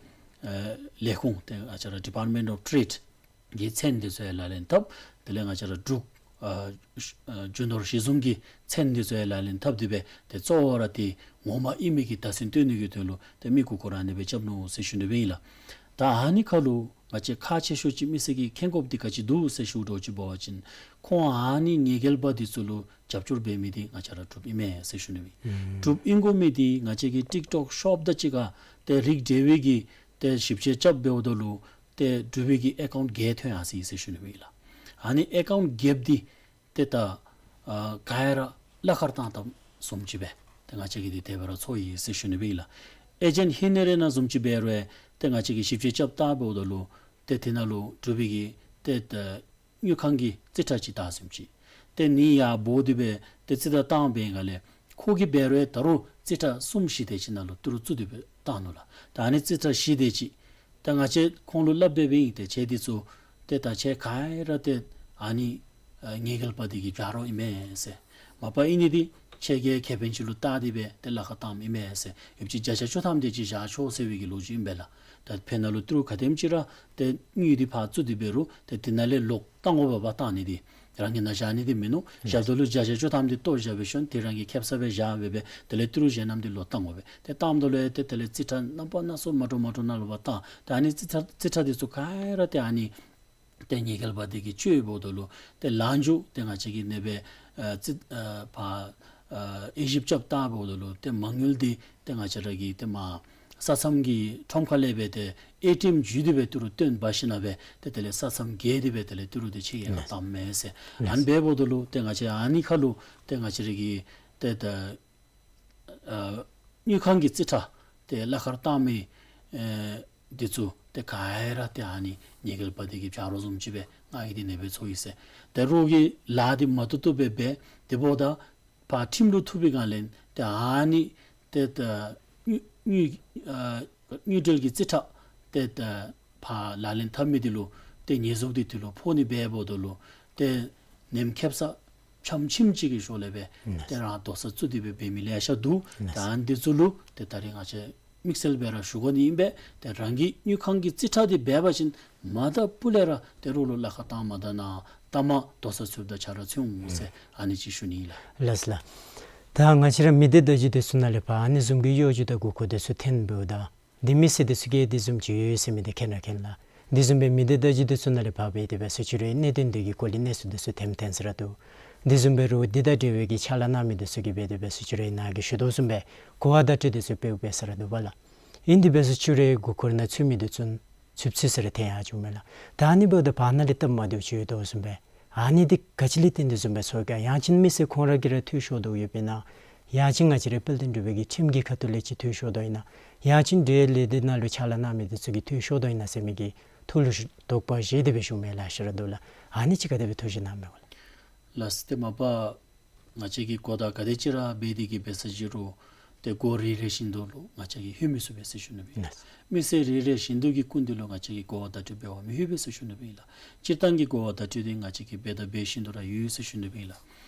ཨེ་ལས་ཁུངས་ཏེ་ང་བཅས་ར་Department of Trade གི་མཚན་འདི་ཚུ་ཡང་ལག་ལེན་འཐབ། དེ་ལས་ང་བཅས་ར་འབྲུག་ ཨ་ཨ་རྒྱུ་ནོར་གཞི་བཟུང་གི་མཚན་འདི་ཚུ་ཡང་ལག་ལེན་འཐབ་སྟེ་སྦེ་ཏེ་གཙོ་བོ་ར་ཏེ་ངོ་མ་ཨིན་མི་གི་བརྡ་མཚོན་སྟོན་ནི་གི་དོན་ལུ་ཏེ་མི་མགུ་སྐོར་ཨ་ནི་སྦེ་རྐྱབ་ནུག་ཟེར་ཞུ་ནི་སྦེ་ཨིན་ལགས། ད་ཨ་ནི་ཁར་ལུ་ང་བཅས་ཁག་ཆེ་ཤོས་ཅིག་མི་སེར་གྱིས་མཁྱེན་དགོཔ་འདི་ག་ཅི་འདུག་ཟེར་ཞུ་དོ་ཅིག་འབད་བ་ཅིན་ཁོང་ཨ་ནི་ཉེས་འགེལ་པ་འདི་ཚུ་ལུ་རྒྱབ་སྐྱོར་འབད་མི་འདི་ང་བཅས་ར་འབྲུགཔ་ཨིན་མས་ཟེར་ཞུ་ནི་སྦེ་ཨིན། ཨུམ་འབྲུགཔ་ཨིན་དགོ་མི་འདི་ང་བཅས་ཀྱི་ཊིཀ་ཊོཀ་ཤོཔ་དང་གཅིག་ཁར་ཏེ་རིགས་འབྲེལ་བའི་གི་ཏེ་ཞིབ་དཔྱད་རྐྱབ་འབདཝ་ད་ལུ་ཏེ་འབྲུག་པའི་གི་ཨེ་ཀའུནཊ་བརྒྱད་ཐོན་ཡར་སོ་ཡི་ཟེར་ཞུ་ནི་སྦེ་ཨིན་ལགས། ཨ་ནི་ཨེ་ཀའུནཊ་བརྒྱད་འདི་ཏེ་ད་ཨ་ག་ར་གླ་ཁར་བཏང་བཏངམ་བཟུམ་ཅིག་སྦེ་ཏེ་ང་བཅས་ཀྱིས་འདི་དེ་སྦེ་ར་ཚོར་ཡི་ཟེར་ཞུ་ནི་སྦེ་ཨིན་ལགས། ཨེ་ཇེནཊ་ཧེ་ནེ་རེ་ནང་བཟུམ་ཅིག་འབད་རུང་ཏེ་ང་བཅས་ཀྱིས་ཞིབ་དཔྱད་རྐྱབ་བལྟ་འབདཝ་ད་ལུ་ཏེ་དེ་ནང་ལུ་འབྲུག་པའི་གི་ཏེ་ད་དངུལ་ཁང་གི་རྩིས་ཁྲ་ཅིག་བལྟ་བཟུམ་ཅིག་ཏེ་ནི་ཡར་འབོ་སྟེ་སྦེ་ཏེ་རྩིས་ཁྲ་བཏང་འབད་ཞིནམ་ལས་ཁོ་གིས་འབད་རུང་ད་རུང་རྩིས་ཁྲ་གསུམ་བཞི་དེ་ཅིག་ནང་ལུ་ཏི་རུ་བཙུགས་ཏེ་སྦེ་བཏང་ནུག་ལགས། ད་ཨ་ནི་རྩིས་ཁྲ་བཞི་དེ་ཅིག་ད་ང་བཅས་ཁོང་ལུ་སླབ་སྦེ་འབད་ཡི། ཏེ་ཁྱེད་འདི་ཚུ་ཏེ་ད་ཁྱེད་ག་ར་ཏེ་ཨ་ནི་ཨ་ཉེས་འགེལ་པ་འདི་གི་བྱ་རོག་ཨིན་མས་ཟེར། མ་པ་ཨིན་ནི་འདི་ཁྱེད་ཀྱིས་ཁེ་ཕན་ཅིག་ལུ་བལྟ་སྟེ་སྦེ་ཏེ་གླ་ཁར་བཏངམ་ཨིན་མས་ཟེར། ཡོདཔ་ཅིག་བརྒྱ་ཆ་བཅུ་ཐམ་དེ་ཅིག་བཞག་ཆོག་ཟེར་བའི་གི་ལོ་རྒྱུས་ཨིན་པས་ལགས། ད་ཕར་ནང་ལུ་ཏི་རུ་ག་དེམ་ཅིག་ར་ཏེ་དངུལ་འདི་ཕར་བཙུགས་ཏེ་འབད་རུང་ཏེ་དེ་ནང་ལས་ལོག་བཏང་དགོ་པས། བཏང་ནི་འདི་རང་གི་ནང་བཞག་ནི་འདི་མིན་ནུག། བཞགཔ་ད་ལུ་བརྒྱ་ཆ་བཅུ་ཐམ་འདི་བཏོག་བཞག་སྦེ་ཞིནམ་དེ་རང་གི་ཁེ་སང་སྦེ་བཞག་སྦེ་སྦེ་དེ་ལས་ཏི་རུ་གཞན་རྣམས་འདི་ལོག་བཏང་དགོ་པས། ཏེ་བཏངམ་ད་ལུ་ཡང་ཏེ་དེ་ལས་རྩིས་ཁྲ་རྣམ་པ་སྣ་ཚོགས་མ་འདྲཝ་མ་འདྲཝ་ནང་ལུ་ཕར་བཏང་། ཏེ་ཨ་ནི་རྩིས་ཁྲ་རྩིས་ཁྲ་འདི་ཚུ་ག་ར་ཏེ་ཨ་ནི་ཏེ་ཉེས་འགེལ་པ་འདི་གིས་བཅད་འབདཝ་ད་ལུ་ཏེ་ལན་ཅིག་ཏེ་ང་བཅས་ཀྱིས་ཨ་ནི་སྦེ་ཨ་རྩིས་ཨ་ཕར་ཨ་དབྱེ་ཞིབ་རྐྱབ་བལྟ་འབདཝ་ད་ལུ་ཏེ་མ་དངུལ་འདི་ཏེ་ང་བཅས་ར་གི་ཏེ་མར་ས་མཚམས་ཀྱི་ཁྲོམ་ཁ་ལས་སྦེ་ཏེ་ཨེ་ཊི་ཨེམ་བརྒྱུད་དེ་སྦེ་ཏི་རུ་བཏོན་འབག་ཞིནམ་ལས་སྦེ་ཏེ་དེ་ལས་ས་མཚམས་བརྒལ་ཏེ་སྦེ་དེ་ལས་ཏི་རུ་འདི་ཕྱི་རྒྱལ་ཁར་ལགས། བཏངམ་མས་ཟེར། ལགས། ཨ་ནི་འབདཝ་ད་ལུ་ཏེ་ང་བཅས་ཨ་ནི་ཁར་ལུ་ཏེ་ང་བཅས་ར་གི་ཏེ་ད་ཨ་དངུལ་ཁང་གི་རྩིས་ཁྲ་ཏེ་གླ་ཁར་བཏང་མི་ཨེ་འདི་ཚུ་ཏེ་ག་ར་ཏེ་ཨ་ནི་ཉེས་འགེལ་པ་འདི་གི་བྱ་རོག་བཟུམ་ཅིག་སྦེ་ང་གིས་འདི་ཨ་ནི་སྦེ་ཚོར་ཡི་ཟེར། ད་རོགས་ཀྱི་ལཱ་འདི་མ་བཏུབ་བཏུབ་སྦེ་འབད། དེ་འབདཝ་ད་ཕར་ཁྲིམས་ལུ་ཐུག་པའི་སྒང་ལས་ཏེ་ཨ་ནི་ཏེ་ད་དངུལ་དངུལ་ཨ་དངུལ་འབྲེལ་གྱི་རྩིས་ཁྲ་ཏེ་ད་ཕར་ལག་ལེན་འཐབ་མི་འདི་ལུ་ཏེ་ཉེས་འཛུགས་འདི་འདི་ལུ་ཕོག་ནི་འབདཝ་ད་ལུ་ཏེ་ནེམ་ཁེབ་ས་ཕྱམ་ཕྱིམ་ཅིག་གི་ཞོར་ལས་སྦེ་ཏེ་རང་དོགས་ས་བཙུགས་ཏེ་སྦེ་འབད་མི་ལེ་ཤ་འདུག། ད་ཨ་ནི་འདི་ཚུ་ལུ་ཏེ་ད་རིས་ང་བཅས་དམིགས་བསལ་སྦེ་ར་ཞུ་དགོ་ནི་ཨིན་པས། ཏེ་རང་གི་དངུལ་ཁང་གི་རྩིས་ཁྲ་འདི་འབད་བ་ཅིན་མ་ད་སྤུ་ལས་ར་ཏེ་རོགས་ལུ་གླ་ཁར་བཏང་མ་ད་ནཱ་ད་མ་དོགས་ས་ཚུདཔ་ད་ཆ་ར་ཚུད་འོང་ཟེར་ཨ་ནི་ཅིག་ཞུ་ནི་ཨིན་ལགས། ལགས་ལགས། ད་ང་བཅས་ར་མི་སྡེ་བརྡ་བརྒྱུད་འདི་ཚུ་ནང་ལས་ཕར་ཨ་ནི་བཟུམ་གྱི་གཡོ་སྒྱུ་དང་མགུ་སྐོར་འདི་ཚུ་ཐོན་འབདཝ་ད་འདི་མི་སེར་འདི་ཚུ་གིས་འདི་བཟུམ་ཅིག་ཡོད་ཟེར་མི་འདི་མཁྱེན་ར་མཁྱེན་ལགས། འདི་བཟུམ་སྦེ་མི་སྡེ་བརྡ་བརྒྱུད་འདི་ཚུ་ནང་ལས་ཕར་འབད་དེ་སྦེ་སུ་ཅིག་ར་གནད་དོན་འདི་གི་སྐོར་ལས་གནས་ཚུལ་འདི་ཚུ་ཐོནམ་ཐོན་ས་ར་འདུག། འདི་བཟུམ་སྦེ་རོགས་འདི་དང་འབྲེལ་བའི་གི་ཕྱག་ལཱ་གནང་མི་འདི་ཚུ་གིས་འབད་དེ་སྦེ་སུ་ཅིག་ར་ནཱ་གིས་ཞུ་དོ་བཟུམ་སྦེ་གོ་བ་བརྡ་སྤྲོད་འདི་ཚུ་འབདཝ་འབད་ས་ར་འདུག་པ་ལགས། ཨིན་དེ་སྦེ་སུ་ཅིག་ར་མགུ་སྐོར་ནང་ཚུད་མི་འདི་ཚུ་ཚུདཔ་ཚུདཔ་ས་ར་ཐོན་ཡར་འགྱོཝ་མས་ལགས། ད་ཨ་ནི་འབདཝ་ད་བར་ན་ལས་སྟབས་མ་བདེཝ་ཅིག་ཡོད་དོ་བཟུམ་སྦེ་ཨ་ནི་འདི་ག་ཅི་ལས་བརྟེན་ཏེ་བཟུམ་སྦེ་ཚོར་ག། ཡང་ཅིན་མི་སེར་ཁོང་ར་གིས་ར་འཐུས་ཤོར་དོ་ཡོདཔ་ཨིན་ན། ཡང་ཅིན་ང་བཅས་ར་དཔལ་ལྡན་འབྲུག་པའི་གི་ཁྲིམས་ཀྱི་ཁ་ཐུག་ལས་ཅིག་འཐུས་ཤོར་དོ་ཨིན་ན། ཡང་ཅིན་འབྲེལ་ལས་སྡེ་ནང་ལུ་ཕྱག་ལཱ་གནང་མི་འདི་ཚུ་གིས་འཐུས་ཤོར་དོ་ཨིན་ན་ཟེར་མི་གི་ཐུགས་ལུ་དོགས་པ་བཞེས་ཏེ་སྦེ་ཞུཝ་མས་ལགས། ཤེས་ར་འདུག་ལགས། ཨ་ནི་ཅིག་ག་དེ་སྦེ་ཐུགས་བཞེད་གནང་མས་གོ་ལགས། ལགས་སོ། ཏེ་མ་པ་ང་བཅས་ཀྱིས་གོ་བརྡ་ག་དེ་ཅིག་ར་འབད་དེ་གི་འབད་ས་ཅིག་རུང་ཏེ་འགོ་རེ་རེ་བཞིན་དུ་ལུ་ང་བཅས་ཀྱིས་ལྷོད་མི་ཚུགས་པས་ཟེར་ཞུ་ནི་སྦེ་ཨིན་ལགས། མི་སེར་རེ་རེ་བཞིན་དུ་གི་སྐུ་མདུན་ལུ་ང་བཅས་ཀྱིས་གོ་བརྡ་སྤྲོད་འབད་བར་མི་ལྷོད་པས་ཟེར་ཞུ་ནི་སྦེ་ཨིན་ལགས། སྤྱིར་བཏང་གི་གོ་བརྡ་སྤྲོད་འདི་ང་བཅས་ཀྱིས་འབད་དང་འབད་བཞིན་དུ་ར་ཡོད་ཟེར་ཞུ་ནི་སྦེ་ཨིན་ལགས།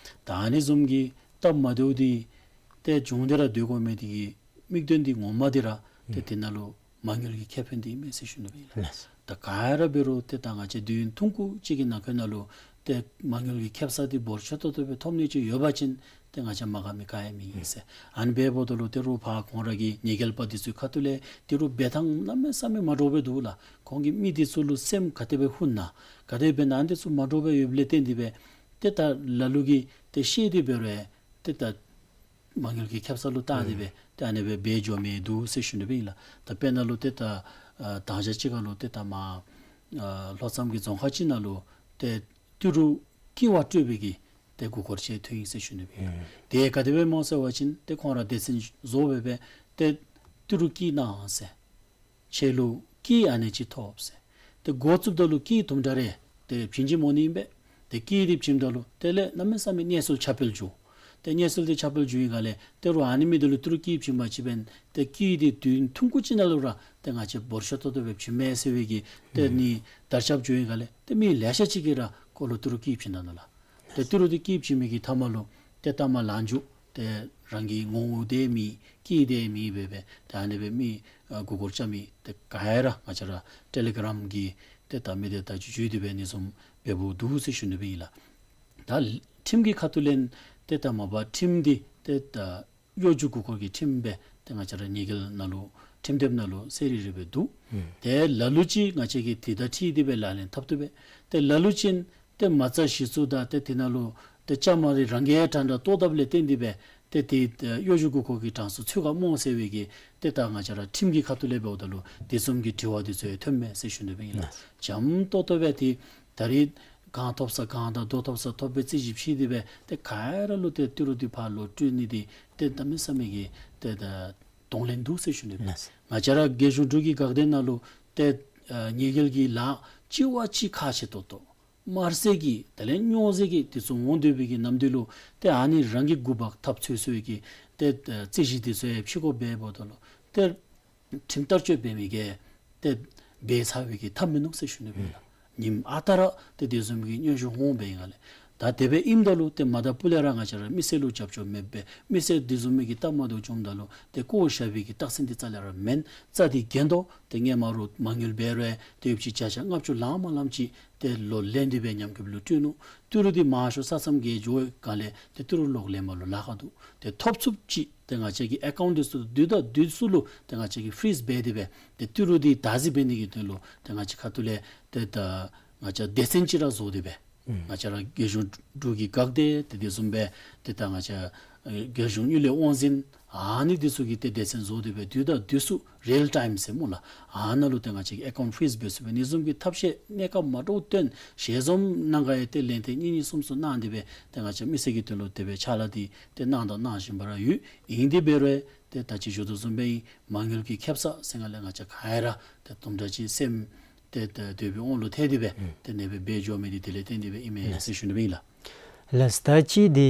ད་ཨ་ནི་བཟུམ་གྱི་སྟབས་མ་བདེཝ་འདི་ཏེ་བྱུང་སྟེ་ར་སྡོད་དགོ་མི་འདི་གི་དམིགས་དོན་འདི་ངོ་མ་འདི་ར་ཏེ་ཨུམ་དེ་ནང་ལུ་མ་དངུལ་གྱི་ཁེ་ཕན་འདི་ཨིན་མས་ཟེར་ཞུ་ནི་སྦེ་ཨིན་ལགས། ལགས། ད་ག་ར་འབད་རུང་ཏེ་ད་ང་བཅས་དུས་ཡུན་ཐུང་ཀུ་ཅིག་གི་ནང་འཁོད་ནང་ལུ་ཏེ་མ་དངུལ་གྱི་ཁེ་སང་འདི་འབོར་ཆེ་ཏོག་ཏོ་སྦེ་ཐོབ་ནི་ཅིག་ཡོད་པ་ཅིན་ཏེ་ང་བཅས་མ་དགའ་མི་ག་ཡང་མེད་ཨིན་ཟེར། ཨ་ནི་འབདཝ་ད་ལུ་ཏེ་རོགས་ཕར་ཁོང་ར་གི་ཉེས་འགེལ་པ་འདི་ཚུའི་ཁ་ཐུག་ལས་ཏི་རུ་འབད་ཐངས་གནམ་མེད་ས་མེད་མ་འདྲཝ་སྦེ་འདུག་ལགས། ཁོང་གིས་མི་འདི་ཚུ་ལུ་སེམས་ག་དེ་སྦེ་ཧུན་ན་ག་དེ་སྦེ་ཨ་ནི་འདི་ཚུ་མ་འདྲཝ་སྦེ་ཡོདཔ་ལས་བརྟེན་ཏེ་སྦེ་ཏེ་ད་ལ་ལུ་གིས་ཏེ་ཤེས་ཏེ་འབད་རུང་ཏེ་ད་མ་དངུལ་གྱི་ཁེ་སང་ལུ་བལྟ་སྟེ་སྦེ་ཨུམ་ཏེ་ཨ་ནི་སྦེ་འབད་འགྱོ་མི་འདུག་ཟེར་ཞུ་ནི་སྦེ་ཨིན་ལགས། ད་དཔེར་ན་ལུ་ཏེ་ད་ཨ་ད་ཅི་ཅིག་ཁར་ལུ་ཏེ་ད་མར་ཨ་ལྷོ་མཚམས་ཀྱི་རྫོང་ཁག་ཅིག་ནང་ལུ་ཏེ་ཏི་རུ་བསྐྱི་བ་སྤྲོད་པའི་གི་ཏེ་མགུ་སྐོར་ཅིག་ཐོན་ཡི་ཟེར་ཞུ་ནི་སྦེ་ཨིན་ལགས། ཨུམ་དེ་ག་དེ་སྦེ་སྨོ་ཟེར་བ་ཅིན་ཏེ་ཁོང་ར་སྡེ་ཚན་བཟོ་སྦེ་སྦེ་ཏེ་ཏི་རུ་བསྐྱི་གནང་ཟེར། ཁྱེད་ལུ་སྐྱིད་ཨ་ནི་ཅིག་ཐོབ་ཟེར། ཏེ་འགོ་བཙུགསཔ་ད་ལུ་སྐྱིད་དུམ་གྲ་རེ་ཏེ་བྱིན་གྱི་མོ་ནི་ཨིན་པས། ཏེ་སྐྱིད་འདི་བྱིནམ་ད་ལུ་དེ་ལས་གནམ་མེད་ས་མེད་གནས་ཚུལ་ཁྱབ་སྤེལ་འགྱོ། ཏེ་གནས་ཚུལ་འདི་ཁྱབ་སྤེལ་འགྱོ་ཡི་ག་ལས་ཏེ་རོགས་ཨ་ནི་མི་འདི་ལུ་ཏི་རུ་སྐྱིད་བྱིན་པ་ཅིན་ཏེ་སྐྱིད་འདི་དུས་ཐུང་ཀུ་ཅིག་ནང་ལུ་ར་ཏེ་ང་བཅས་འབོར་ཆེ་ཏོག་ཏོ་སྦེ་བྱིན་མས་ཟེར་བའི་གི་ཏེ་ཨུམ་ནི་དར་ཁྱབ་འགྱོ་ཡི་ག་ལས་ཏེ་མི་ལེ་ཤ་ཅིག་གིས་ར་ཁོ་ལུ་ཏི་རུ་སྐྱིད་བྱིན་ད་ནུག་ལགས། ཏེ་ཏི་རུ་འདི་སྐྱིད་བྱིན་མི་གི་མཐའ་མ་ལུ་ཏེ་ལྟ་མ་ལང་འགྱོ། ཏེ་རང་གི་ངོ་བོ་དེ་མེད་སྐྱིད་དེ་མེད་སྦེ་སྦེ་ཏེ་ཨ་ནི་སྦེ་མི་ཨ་མགུ་སྐོར་རྐྱབ་མི་ཏེ་ག་ར་ང་བཅས་ར་ཊེ་ལི་གརམ་གི་ཏེ་ད་མི་སྡེ་བརྡ་བརྒྱུད་བརྒྱུད་དེ་སྦེ་ཨ་ནི་བཟུམ་འབདཝ་འདུག་ཟེར་ཞུ་ནི་སྦེ་ཨིན་ལགས། ད་ ད་ཁྲིམས་ཀྱི་ཁ་ཐུག་ལས་ཏེ་ད་མ་པ་ཁྲིམས་འདི་ཏེ་ད་གཡོ་སྒྱུ་མགུ་འཁོར་གྱི་ཁྲིམས་སྦེ་ཏེ་ང་བཅས་ར་ཉེས་འགེལ་ནང་ལུ་ཁྲིམས་དེབ་ནང་ལུ་གསལ་རི་རི་སྦེ་འདུག། ཨུམ། ཏེ་ལ་ལུ་ཅིག་ང་བཅས་ཀྱིས་དེ་དང་འཁྲིལ་ཏེ་སྦེ་ལག་ལེན་འཐབ་བཏུབ་པས། ཏེ་ལ་ལུ་ཅིག་ཏེ་མ་རྩ་གཞི་བཙུགས་དང་ཏེ་དེ་ནང་ལུ་ཏེ་བཅའ་མར་རང་གིས་དྲང་དྲང་བཏོག་བཏབ་ལས་བརྟེན་ཏེ་སྦེ་ཏེ་དེ་ཨེ་གཡོ་སྒྱུ་མགུ་འཁོར་གྱི་གྲངས་སུ་ཚུད་ག་སྨོ་ཟེར་བའི་གི་ཏེ་ད་ང་བཅས་ར་ཁྲིམས་ཀྱི་ཁ་ཐུག་ལས་འབདཝ་ད་ལུ་དེ་བཟུམ་གྱི་དྲི་བ་འདི་ཚུ་ཡང་ཐོནམ་མས་ཟེར་ཞུ་ནི་སྦེ་ཨིན་ལགས། ལགས། འཇམ་ཏོག་ཏོ་སྦེ་ཏེ་ད་རིས་གང་ཐོབ་ས་གང་དང་རྡོ་ཐོབ་ས་ཐོབ་སྦེ་རྩོད་གཞི་ཕྱེ་སྟེ་སྦེ་ཏེ་ག་ར་ལུ་ཏེ་ཏི་རུ་འདི་ཕར་ལོག་སྤྲོད་ནི་འདི་ཏེ་གནམ་མེད་ས་མེད་ཀྱི་ཏེ་ད་གདོང་ལེན་འདུག་ཟེར་ཞུ་ནི་སྦེ། ལགས། ང་བཅས་ར་རྒྱལ་གཞུང་འབྲུག་གི་འགག་སྡེ་ནང་ལུ་ཏེ་ཨ་ཉེས་འགེལ་གྱི་ལཱ་གཅིག་བ་གཅིག་ཁག་ཆེ་ཏོག་ཏོ་དམར་གསོད་ཀྱི་དེ་ལས་སྨྱོ་རྫས་ཀྱི་དེ་ཚུ་འོང་སྡོད་པའི་གི་ནམ་དུས་ལུ་ཏེ་ཨ་ནི་རང་གི་འགོ་འབག་འཐབ་ཚུགས་ཚུགས་ཀྱི་ཏེ་ཨ་རྩོད་གཞི་དེ་ཚུ་ཡང་ཕྱེ་དགོཔ་འབདཝ་ད་ལུ་ཏེ་ཁྲིམས་བསྟར་སྤྱོད་འབད་མི་གིས་ཏེ་འབད་ཚར་བའི་གི་ཐབས་མིན་ནུག་ཟེར་ཞུ་ནི་སྦེ་ཨིན་ལགས། ཨུམ། ཉིནམ་ཨ་རྟག་ར་ཏེ་དེ་བཟུམ་གྱི་གནོན་ཤུགས་འོང་སྦེ་ཨིན་ག་ལས། ད་དེ་སྦེ་ཨིནམ་ད་ལུ་ཏེ་མ་ད་སྤུ་ལས་ར་ང་བཅས་ར་མི་སེར་ལུ་རྒྱབ་སྐྱོར་མེདཔ་སྦེ་མི་སེར་དེ་བཟུམ་མའི་གི་སྟབས་མ་བདེཝ་བྱུངམ་ད་ལུ་ཏེ་བཀོ་བཞག་པའི་གི་རྟགས་མཚན་འདི་རྩ་ལས་ར་མེན། རྩ་འདི་འགེངས་དོ། ཏེ་སྔོན་མ་རོགས་མ་དངུལ་འབད་རུང་ཏེ་ཡོདཔ་ཅིག་བརྒྱ་ཆ་ལྔ་བཅུ་ལངམ་ལངམ་ཅིག་ཏེ་ལོག་ལེན་ཏེ་སྦེ་ཉམས་རྒུདཔ་ལུ་སྤྲོད་ནུག། ཏི་རུ་འདི་མང་ཤོས་ས་མཚམས་བརྒལ་འགྱོ་ག་ལས་ཏེ་ཏི་རུ་ལོག་ལེན་པ་ལུ་ལཱ་ཁག་འདུག། ཏེ་ཐོབ་ཚུགསཔ་ཅིག་ཏེ་ང་བཅས་ཀྱི་ཨེ་ཀའུནཊ་འདི་ཚུ་དུས་དང་དུས་སུ་ལུ་ཏེ་ང་བཅས་ཀྱིས་ཕི་རིཛ་འབད་དེ་སྦེ་ཏེ་ཏི་རུ་འདི་བདག་འཛིན་འབད་ནི་གི་དོན་ལུ་ཏེ་ང་བཅས་ཁ་ཐུག་ལས་ཏེ་ད་ང་བཅས་སྡེ་ཚན་ཅིག་ར་བཟོ་སྟེ་སྦེ་ཨུམ། ང་བཅས་ར་རྒྱལ་གཞུང་འབྲུག་གི་འགག་སྡེ་ཏེ་དེ་བཟུམ་སྦེ་ཏེ་ད་ང་བཅས་ཨེ་རྒྱལ་གཞུང་དངུལ་ལས་དབང་འཛིན་ཨ་ནི་འདི་ཚུ་གིས་ཏེ་སྡེ་ཚན་བཟོ་སྟེ་སྦེ་དུས་དང་དུས་སུ་རིལ་ཊའིམ་ཟེར་སྨོ་ལགས། ཨ་ནཱ་ལུ་ཏེ་ང་བཅས་ཀྱི་ཨེ་ཀའུནཊ་ཕི་རིཛ་འབད་ཚུགས་པའི་ཨ་ནི་བཟུམ་གྱི་ཐབས་ཤེས་གནས་སྐབས་མ་འདྲཝ་བཏོན། ཞལ་འཛོམས་གནང་ག་ཡང་ཏེ་ལན་ཐེངས་གཉིས་གཉིས་གསུམ་གསུམ་གནང་སྟེ་སྦེ་ཏེ་ང་བཅས་མི་སེར་གྱི་དོན་ལུ་དེ་སྦེ་ཕྱག་ལཱ་འདི་ཏེ་གནང་དང་གནང་བཞིན་པ་ར་ཡོད། ཨིན་དེ་འབད་རུང་ཏེ་ད་ཅི་ཞུ་དོ་བཟུམ་སྦེ་ཨིན། མ་དངུལ་གྱི་ཁེབ་ས་ཟེར་ག་ལས་ང་བཅས་ག་ར་ཏེ་དུམ་གྲ་ཅིག་སེམས་ཏེ་ཏེ་དེ་སྦེ་དབང་ལུ་ཐལ་ཏེ་སྦེ་ཨུམ། ཏེ་ཨ་ནེ་སྦེ་འབད་འགྱོ་མི་འདི་དེ་ལས་བརྟེན་ཏེ་སྦེ་ཨིན་མས་ལགས་ཟེར་ཞུ་ནི་སྦེ་ཨིན་ལགས། ལགས། ད་ཅི་འདི་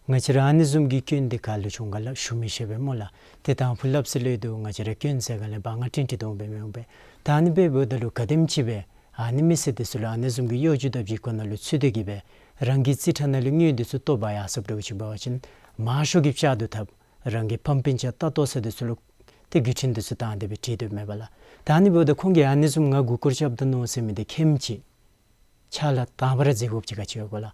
ང་བཅས་ར་ཨ་ནི་བཟུམ་གྱི་སྐྱོན་འདི་ག་ལུ་བྱུང་ག་ལགས་ཞུ་མི་ཤེས་པས་སྨོ་ལགས། ཏེ་དང་ཕུ་སླབ་ས་ལས་འདུག། ང་བཅས་ར་སྐྱོན་ཟེར་ག་ལས་འབག་སྔ་འཕྲིན་འཁྲིད་དོ་འོང་པས་མི་འོང་པས། ད་ཨ་ནི་སྦེ་འབདཝ་ད་ལུ་ག་དེམ་ཅིག་སྦེ་ཨ་ནི་མི་སེར་འདི་ཚུ་ལུ་ཨ་ནི་བཟུམ་གྱི་གཡོ་སྒྱུ་དང་འཇིགས་སྐུལ་ནང་ལུ་ཚུད་དེ་གི་སྦེ་རང་གི་རྩིས་ཁྲ་ནང་ལུ་དངུལ་འདི་ཚུ་བཏོག་འབག་ཡར་སོཔ་འདྲཝ་ཅིག་འབད་བ་ཅིན་མང་ཤོས་ཀྱིས་བཅག་བཏུབ་ཐབས་རང་གི་ཕམ་སྤུན་ཆ་ལྟ་བཏོག་ས་འདི་ཚུ་ལུ་ཏེ་བརྒྱུད་འཕྲིན་འདི་ཚུ་བཏང་སྟེ་སྦེ་བྲིས་དོ་མས་པ་ལགས། ད་ཨ་ནི་འབདཝ་ད་ཁོང་གིས་ཨ་ནི་བཟུམ་ང་མགུ་སྐོར་རྐྱབ་ད་ནུག་ཟེར་མི་འདི་མཁྱེནམ་ཅིག་ཕྱག་ལཱ་དང་པ་ར་མཛད་དགོཔ་ཅིག་ག་ཅི་ཡོད་གོ་ལགས།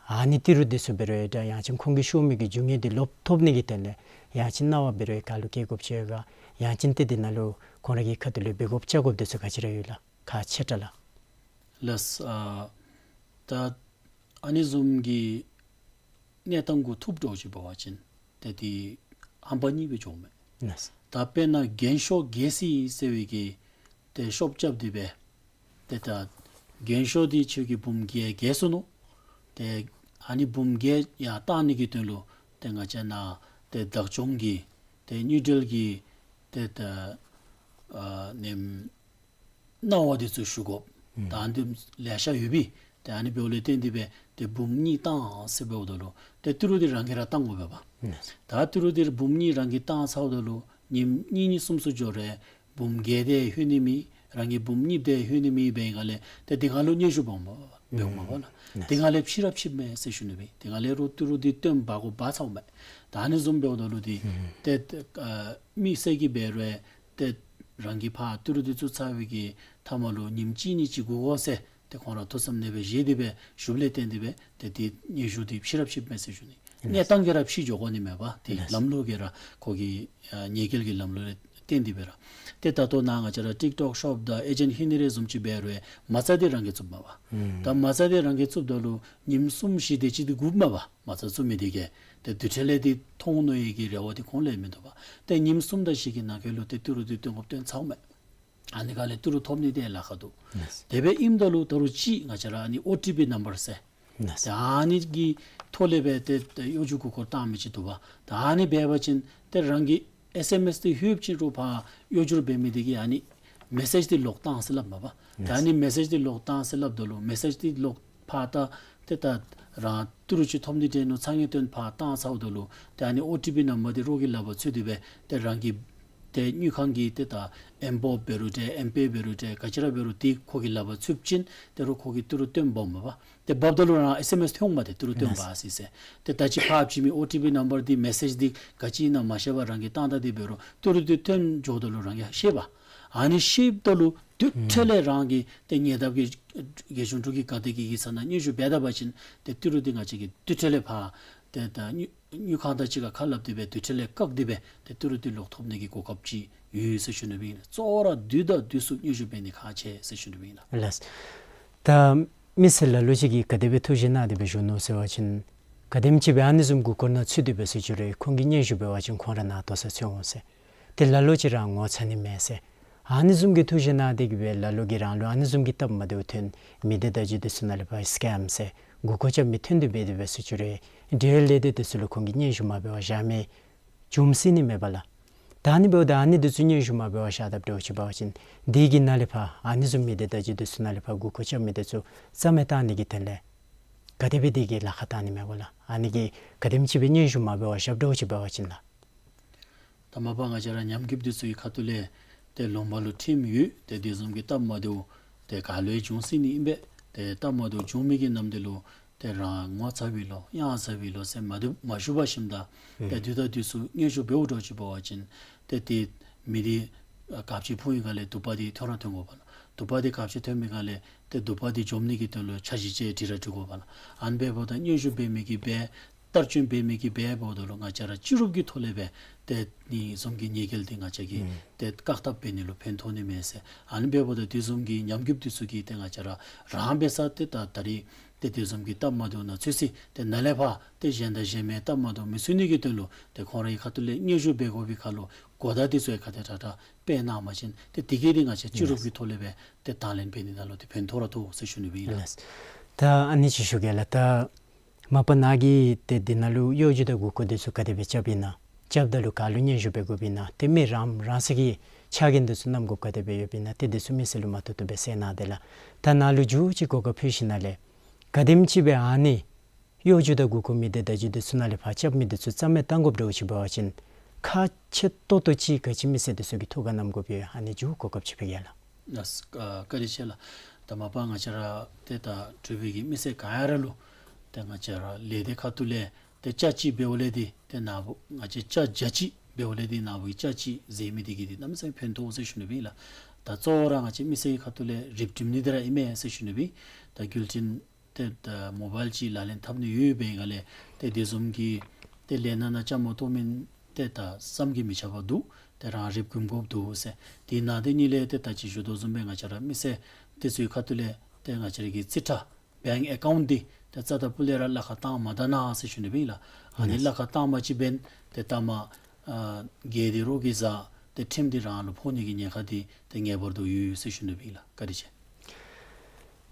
ཨ་ནི་ཏི་རུ་འདི་ཚུ་འབད་རུང་ཡང་འདྲ་ཡང་ཅིན་ཁོང་གིས་ཤོར་མི་གི་རྒྱུ་དངོས་འདི་ལོག་ཐོབ་ནི་གི་དོན་ལས་ཡང་ཅིན་གནང་བ་འབད་རུང་ག་ལུ་བསྐྱལ་དགོཔ་ཅིག་ཡོད་ག། ཡང་ཅིན་ཏེ་འདི་ནང་ལུ་ཁོང་ར་གི་ཁ་ཐུག་ལས་འབད་དགོཔ་བཅའ་དགོཔ་འདི་ཚུ་ག་ཅི་ར་ཡོད་ལགས། ཁག་ཆེ་དྲགས་ལགས། ལགས། ཨ་ད་ཨ་ནི་བཟུམ་གྱི་གནས་སྟངས་གུ་ཐུགཔ་འདྲཝ་ཅིག་འབད་བ་ཅིན་ཏེ་འདི་ཧམ་པ་གཉིས་སྦེ་འགྱོཝ་མས། ལགས། ད་དཔེར་ན་རྒན་ཤོས་རྒྱལ་སྲས་ཟེར་བའི་གི་ཏེ་ཤོབ་རྐྱབ་སྟེ་སྦེ་ཏེ་ད་རྒན་ཤོས་འདི་ཁྱོད་ཀྱིས་འབུམ་བརྒྱད་བརྒལ་སོ་ནུག། ཏེ་ཨ་ནི་འབུམ་བརྒྱད་ཡར་བཏང་ནི་གི་དོན་ལུ་ཏེ་ང་བཅས་ནཱ་ཏེ་བདག་སྐྱོང་གི་ཏེ་དངུལ་འབྲེལ་གྱི་ཏེ་ད་ཨ་ནེམ་གནང་བ་འདི་ཚུ་ཞུ་དགོཔ་ཨུམ། ད་ཨ་ནི་ལེ་ཤ་ཡོད་པས། ཏེ་ཨ་ནི་འབདཝ་ལས་བརྟེན་ཏེ་སྦེ་ཏེ་འབུམ་གཉིས་བཏང་ཟེར་འབདཝ་ད་ལུ་ཏེ་ཏི་རུ་འདི་རང་གིས་ར་བཏང་དགོ་པས་པ། ཨུམ། ད་ཏི་རུ་འདི་འབུམ་གཉིས་རང་གིས་བཏང་ཚརཝ་ད་ལུ་ཉིནམ་གཉིས་གཉིས་གསུམ་གསུམ་འགྱོ་རུང་འབུམ་བརྒྱད་དེ་ལྷོད་ནི་མེད། རང་གི་འབུམ་གཉིས་དེ་ལྷོད་ནི་མེད་པའི་སྒང་ལས་ཏེ་འདི་ཁར་ལུ་སྙན་ཞུ་འབག་མ་འབག་འོང་མས་པ་ལགས། ཨུམ། དེ་སྒང་ལས་ཕྱིར་ར་ཕྱིསཔ་མས་ཟེར་ཞུ་ནི་སྦེ། དེ་སྒང་ལས་རོགས་ཏི་རུ་འདི་བཏོན་འབག་དགོཔ་འབག་ཚརཝ་མས། ད་ཨ་ནི་བཟུམ་འབདཝ་ད་ལུ་འདི་ཨུམ། ཏེ་ཨ་མི་སེར་གྱིས་འབད་རུང་ཏེ་རང་གིས་ཕར་ཏི་རུ་འདི་བཙུགས་ཚར་བའི་གི་མཐའ་མ་ལུ་ཉིནམ་གཅིག་གཉིས་ཅིག་སྒུག་དགོ་ཟེར་ཏེ་ཁོང་ར་ཐུགས་བསམ་ཨ་ནེ་སྦེ་བཞེས་ཏེ་སྦེ་བཞུགསཔ་ལས་བརྟེན་ཏེ་སྦེ་ཏེ་འདི་སྙན་ཞུ་འདི་ཕྱིར་ར་ཕྱིསཔ་མས་ཟེར་ཞུ་ནི། ལགས། གནས་སྟངས་ཀྱིས་ར་ཕྱིས་འགྱོ་དགོ་ནི་མས་པ། ཏེ་ལགས། ལམ་ལུགས་ཀྱིས་ར་ཁོ་གི་ཨ་ཉེས་འགེལ་གྱི་ལམ་ལུགས་ལས་བརྟེན་ཏེ་སྦེ་ར། ཏེ་ད་ལྟོ་ནཱ་ང་བཅས་ར་ཊིཀ་ཊོཀ་ཤོབ་དང་ཨེ་ཇེནཊ་ཧེ་ནི་རེ་བཟུམ་ཅིག་འབད་རུང་མ་རྩ་འདི་རང་གིས་བཙུགསཔ་མས་པ། ཨུམ། ད་མ་རྩ་འདི་རང་གིས་བཙུགསཔ་ད་ལུ་ཉིནམ་གསུམ་བཞི་དེ་ཅིག་འདི་སྒུགཔ་མས་པ། མ་རྩ་བཙུགས་མི་འདི་གིས་ཏེ་དུས་ཚོད་ལས་འདི་མཐོང་ནི་གི་རེ་བ་འདི་ཁོང་ལུ་མིན་འདུག་པ། ཏེ་ཉིནམ་གསུམ་དང་བཞི་གི་ནང་འཁོད་ལུ་ཏེ་ཏི་རུ་འདི་བཏོན་དགོཔ་བཏོན་ཚརཝ་མས། ཨ་ནི་སྒང་ལས་ཏི་རུ་ཐོབ་ནི་འདི་ལཱ་ཁག་འདུག། ལགས། དེ་སྦེ་ཨིནམ་ད་ལུ་ད་རུང་ཅིག་ང་བཅས་ར་ཨ་ནི་ཨོ་ཊི་པི་ནམ་བར་ཟེར། ལགས། ད་ཨ་ནི་གི་ཐོག་ལས་སྦེ་ཏེ་ཏེ་གཡོ་སྒྱུ་མགུ་སྐོར་བཏང་མི་ཅིག་འདུག་པ། ད་ཨ་ནི་འབད་བ་ཅིན་ཏེ་རང་གི་ཨེསི་ཨེམ་ཨེསི་འདི་ལྷོདཔ་ཅིག་རུང་ཕར་གཡོ་སྒྱུར་འབད་མི་འདི་གིས་ཨ་ནི་མེ་སེཇ་འདི་ལོག་བཏང་ཟེར་སླབ་མས་པ། ད་ཨ་ནི་མེ་སེཇ་འདི་ལོག་བཏང་ཟེར་སླབ་ད་ལུ་མེ་སེཇ་འདི་ལོག་ཕར་ད་ཏེ་ད་རང་ཏི་རུ་ཅིག་ཐོབ་ནི་འདྲས་མནོ་ཚ་ངེས་བཏོན་ཕར་བཏང་ཚརཝ་ད་ལུ་ཏེ་ཨ་ནི་ཨོ་ཊི་པི་ནམ་བར་འདི་རོགས་ཀྱི་ལག་པར་ཚུད་དེ་སྦེ་ཏེ་རང་གི་ཏེ་དངུལ་ཁང་གི་ཏེ་ད་ཨེམ་བོབ་འབད་རུང་འདྲ་ཨེམ་པེ་འབད་རུང་འདྲ་ག་ཅི་ར་འབད་རུང་འདི་ཁོ་གི་ལག་པར་ཚུདཔ་ཅིན་ཏེ་རོགས་ཁོ་གིས་ཏི་རུ་བཏོན་འབགཔ་མས་པ། ཏེ་འབགཔ་ད་ལུ་རང་ཨེསི་ཨེམ་ཨེསི་ཐོན་འོང་མས། ཏེ་ཏི་རུ་བཏོན་འབག་ཡི་ཟེར། ཏེ་ད་ཅི་ཕར་བྱིན་མི་ཨོ་ཊི་པི་ནམ་བར་འདི་མེ་སེཇ་འདི་ག་ཅི་ཨིན་ན་མ་ཤེས་པར་རང་གིས་བཏང་ད་འདི་འབད་རུང་ཏི་རུ་འདི་བཏོན་འགྱོཝ་ད་ལུ་རང་གིས་ཤེས་པ། ཨ་ནི་ཤེསཔ་ད་ལུ་དུས་ཐོག་ལས་རང་གི་ཏེ་ཉེ་འདབས་ཀྱི་རྒས་གཞོན་དྲུག་གི་ག་དེ་གི་གི་ས་ནང་སྙན་ཞུ་འབད་ད་པ་ཅིན་ཏེ་ཏི་རུ་འདི་ང་བཅས་ཀྱིས་དུས་ཐོག་ལས་ཕར་ཏེ་ད་དངུལ་དངུལ་ཁང་དང་གཅིག་ཁར་ཁ་སླབ་སྟེ་སྦེ་དུས་ཐོག་ལས་བཀག་སྟེ་སྦེ་ཏེ་ཏི་རུ་འདི་ལོག་ཐོབ་ནི་གི་གོ་སྐབས་ཅིག་ཡོད་ཟེར་ཞུ་ནི་སྦེ་ཨིན་ལགས། གཙོ་བོ་ར་དུས་དང་དུས་སུ་སྙན་ཞུ་འབད་ནི་ཁག་ཆེ་ཟེར་ཞུ་ནི་སྦེ་ཨིན་ལགས། ལགས། ད་མི་སེར་ལ་ལུ་ཅིག་གིས་ག་དེ་སྦེ་ཐུགས་བཞེད་གནང་སྟེ་སྦེ་བཞུགས་ནུག་ཟེར་བ་ཅིན་ག་དེམ་ཅིག་སྦེ་ཨ་ནི་བཟུམ་མགུ་སྐོར་ནང་ཚུད་དེ་སྦེ་ཟེར་ཞུ་རུང་ཁོང་གིས་སྙན་ཞུ་འབད་བ་ཅིན་ཁོང་ར་ནཱ་ཏོག་ས་ཚུད་འོང་ཟེར། ཏེ་ལ་ལུ་ཅིག་ར་ངོ་ཚ་ནི་མེད་ཟེར། ཨ་ནི་བཟུམ་གྱི་ཐུགས་བཞེད་གནང་སྟེ་གི་སྦེ་ལ་ལུ་གིས་རང་ལུ་ཨ་ནི་བཟུམ་གྱི་སྟབས་མ་བདེཝ་ཐོན། མི་སྡེ་བརྡ་བརྒྱུད་འདི་ཚུ་ནང་ལས་ཕར་སི་ཀེམ་ཟེར་མགུ་སྐོར་རྐྱབ་མི་ཐོན་ཏེ་སྦེ་དེ་སྦེ་ཟེར་ཞུ་རུང་འབྲེལ་ཡོད་ལས་སྡེ་འདི་ཚུ་ལུ་ཁོང་གིས་སྙན་ཞུ་མ་འབད་བར་བཞག་མི་བྱུང་སྲིད་ནི་མས་པ་ལགས། ད་ཨ་ནི་འབདཝ་ད་ཨ་ནི་འདི་ཚུ་སྙན་ཞུ་མ་འབད་བར་བཞག་དཔ་འདྲཝ་ཅིག་འབད་བ་ཅིན་འདི་གི་ནང་ལས་ཕར་ཨ་ནི་བཟུམ་མི་སྡེ་བརྡ་བརྒྱུད་འདི་ཚུ་ནང་ལས་ཕར་མགུ་སྐོར་རྐྱབ་མི་འདི་ཚུ་རྩ་མེད་བཏང་ནི་གི་དོན་ལས་ག་དེ་སྦེ་འདི་གི་ལཱ་ཁག་བཏང་ནི་མས་གོ་ལགས། ཨ་ནི་གི་ག་དེམ་ཅིག་སྦེ་སྙན་ཞུ་མ་འབད་བར་བཞགཔ་འདྲཝ་ཅིག་འབད་བ་ཅིན་ལགས། ད་མ་པ་ང་བཅས་ར་ཉམས་རྒུདཔ་འདི་ཚུ་གི་ཁ་ཐུག་ལས་ཏེ་ལུང་པ་ལུ་ཁྲིམས་ཡོད། ཏེ་དེ་བཟུམ་གྱི་སྟབས་མ་བདེཝ་ཏེ་ག་ལུ་ཡང་འབྱུང་སྲིད་ནི་ཨིན་པས། ཏེ་སྟབས་མ་བདེཝ་བྱུང་མི་གི་ནམ་དུས་ལུ་ཏེ་རང་ངོ་ཚ་བའི་ལོ་གཡང་ཟ་བའི་ལོ་ཟེར་མ་བཏུབ་མ་ཞུ་བ་ཞིནམ་ད་ཏེ་དུས་དང་དུས་སུ་སྙན་ཞུ་འབདཝ་འདྲཝ་ཅིག་འབད་བ་ཅིན་ཏེ་ཏེ་མི་འདི་ཨ་གབ་ཅིག་ཕོག་པའི་སྒང་ལས་དུ་པ་འདི་ཐོན་ར་ཐོན་དགོ་པས་ལགས། དུ་པ་འདི་གབ་ཅིག་ཐོན་པའི་སྒང་ལས་ཏེ་དུ་པ་འདི་འཇོམས་ནི་གི་དོན་ལུ་འཆར་གཞི་ཅིག་སྒྲིག་ར་སྒྲིག་དགོ་པས་ལགས། ཨ་ནི་འབདཝ་ད་སྙན་ཞུ་འབད་མི་གིས་འབད་བསྟར་སྐྱོང་འབད་མི་གིས་འབད་འབདཝ་ད་ལུ་ང་བཅས་ར་སྤྱི་རུབ་ཀྱི་ཐོག་ལས་སྦེ་ཏེ་ཨ་ནི་བཟུམ་གྱི་ཉེས་འགེལ་འདི་ང་བཅས་ཀྱིས་ཨུམ་ཏེ་བཀག་ཐབས་འབད་ནི་ལུ་ཕན་ཐོགས་ནི་མས་ཟེར། ཨ་ནི་འབདཝ་ད་དེ་བཟུམ་གྱི་ཉམས་རྒུདཔ་འདི་ཚུ་གིས་ཏེ་ང་བཅས་ར་རང་འབད་ས་ཏེ་ད་ད་རིས་ཏེ་དེ་བཟུམ་གྱི་སྟབས་མ་བདེཝ་ནང་ཚུད་ཅི། ཏེ་ནཱ་ལས་ཕར་ཏེ་གཞན་དང་གཞན་མའི་སྟབས་མ་བདེཝ་མི་ཚུད་ནི་གི་དོན་ལུ་ཏེ་ཁོང་རའི་ཁ་ཐུག་ལས་སྙན་ཞུ་འབད་དགོ་པའི་ཁར་ལུ་གོ་བརྡ་འདི་ཚུ་ཡང་ག་དེ་དྲག་དྲག་སྤེལ་གནང་བ་ཅིན་ཏེ་དེ་གིས་ཏེ་ང་བཅས་སྤྱི་རུབ་ཀྱི་ཐོག་ལས་སྦེ་ཏེ་དང་ལེན་འབད་ནི་ནང་ལུ་ཏེ་ཕན་ཐོགས་ར་ཐོགས་ཟེར་ཞུ་ནི་སྦེ་ཨིན་ལགས། ལགས། ད་ཨ་ནི་ཅིག་ཞུ་གེ་ལགས། ད་མ་པ་ནཱ་གིས་ཏེ་འདི་ནང་ལུ་གཡོ་སྒྱུ་དང་མགུ་སྐོར་འདི་ཚུ་ག་དེ་སྦེ་རྐྱབ་ཨིན་ན། རྐྱབ་ད་ལུ་ག་ལུ་སྙན་ཞུ་འབད་དགོཔ་ཨིན་ན། ཏེ་མི་རང་རང་སོའི་གི་ཆ་རྐྱེན་འདི་ཚུ་བསྣམ་དགོཔ་ག་དེ་སྦེ་ཡོདཔ་ཨིན་ན། ཏེ་འདི་ཚུ་མི་སེར་ལུ་མ་ཐུག་ཐུག་སྦེ་གསལ་གནང་དེས་ལགས། ད་ནཱ་ལུ་མཇུག་ཅིག་གོ་སྐབས་ཕུལ་ཞིནམ་ལས་ག་དེམ་ཅིག་སྦེ་ཨ་ནི་གཡོ་སྒྱུ་དང་མགུ་སྐོར་མི་སྡེ་བརྡ་བརྒྱུད་འདི་ཚུ་ནང་ལས་ཕར་རྐྱབ་མི་འདི་ཚུ་རྩ་མེད་བཏང་དགོཔ་འདྲཝ་ཅིག་འབད་བ་ཅིན་ཁག་ཆེ་ཏོག་ཏོ་ཅིག་ག་ཅི་མི་སེར་འདི་ཚུ་གིས་ཐུགས་ཁར་བསྣམ་དགོཔ་ཡོད། ཨ་ནི་མཇུག་གོ་སྐབས་ཅིག་ཕུལ་གེ་ལགས། ལགས། ཨ་བཀའ་དྲིན་ཆེ་ལགས། ད་མ་པ་ང་བཅས་ར་ཏེ་ད་འབྲུག་པའི་གི་མི་སེར་ག་ར་ལུ་ཏེ་ང་བཅས་ར་ལས་སྡེ་ཁ་ཐུག་ལས་ཏེ་ཅ་ཅི་འབདཝ་ལས་འདི་ཏེ་ནཱ་བུ་ང་བཅས་ཅ་བརྒྱ་ཅིག་འབདཝ་ལས་འདི་ནཱ་བུ་གི་ཅ་ཅི་ཟེར་མི་འདི་གིས་འདི་གནམ་མེད་ས་མེད་ཕན་ཐོགས་ཟེར་ཞུ་ནི་སྦེ་ཨིན་ལགས། ད་གཙོ་བོ་ར་ང་བཅས་མི་སེར་གྱི་ཁ་ཐུག་ལས་རིགཔ་སྒྲིམ་ནི་འདི་ར་ཨིན་མས་ཟེར་ཞུ་ནི་སྦེ། ད་བརྒྱུད་འཕྲིན་ཏེ་ད་མོ་བཱའིལ་ཅིག་ལག་ལེན་འཐབ་ནི་ཡོད་པའི་སྒང་ལས་ཏེ་དེ་བཟུམ་གྱི་ཏེ་ལས་སྣ་ནང་བཅའ་མར་གཏོགས་མི་ཏེ་ད་བསམ་གྱིས་མི་ཁྱབ་པ་འདུག། ཏེ་རང་རིགཔ་སྒྲིམ་དགོཔ་འདུག་ཟེར། དེ་ནང་དེ་གཉིས་ལས་ཏེ་ད་ཅི་ཞུ་དོ་བཟུམ་སྦེ་ང་བཅས་ར་མི་སེར་འདི་ཚུའི་ཁ་ཐུག་ལས་ཏེ་ང་བཅས་ར་གི་རྩིས་ཁྲ་བེངཀ་ཨེ་ཀའུནཊ་འདི་ཏེ་རྩ་དང་སྤུ་ལས་ར་གླ་ཁར་བཏང་མ་ད་ན་ཟེར་ཞུ་ནི་སྦེ་ཨིན་ལགས། ཨ་ནི་ལགས། གླ་ཁར་བཏང་པ་ཅིན་འབདན་ཏེ་ད་མ་ཨ་རྒས་འདི་རོགས་ཀྱིས་བཟའ། ཏེ་ཁྲིམས་འདི་རང་ལུ་ཕོག་ནི་གི་ཉེན་ཁ་འདི་ཏེ་ངེས་པར་དུ་ཡོད་ཟེར་ཞུ་ནི་སྦེ་ཨིན་ལགས། བཀའ་དྲིན་ཆེ།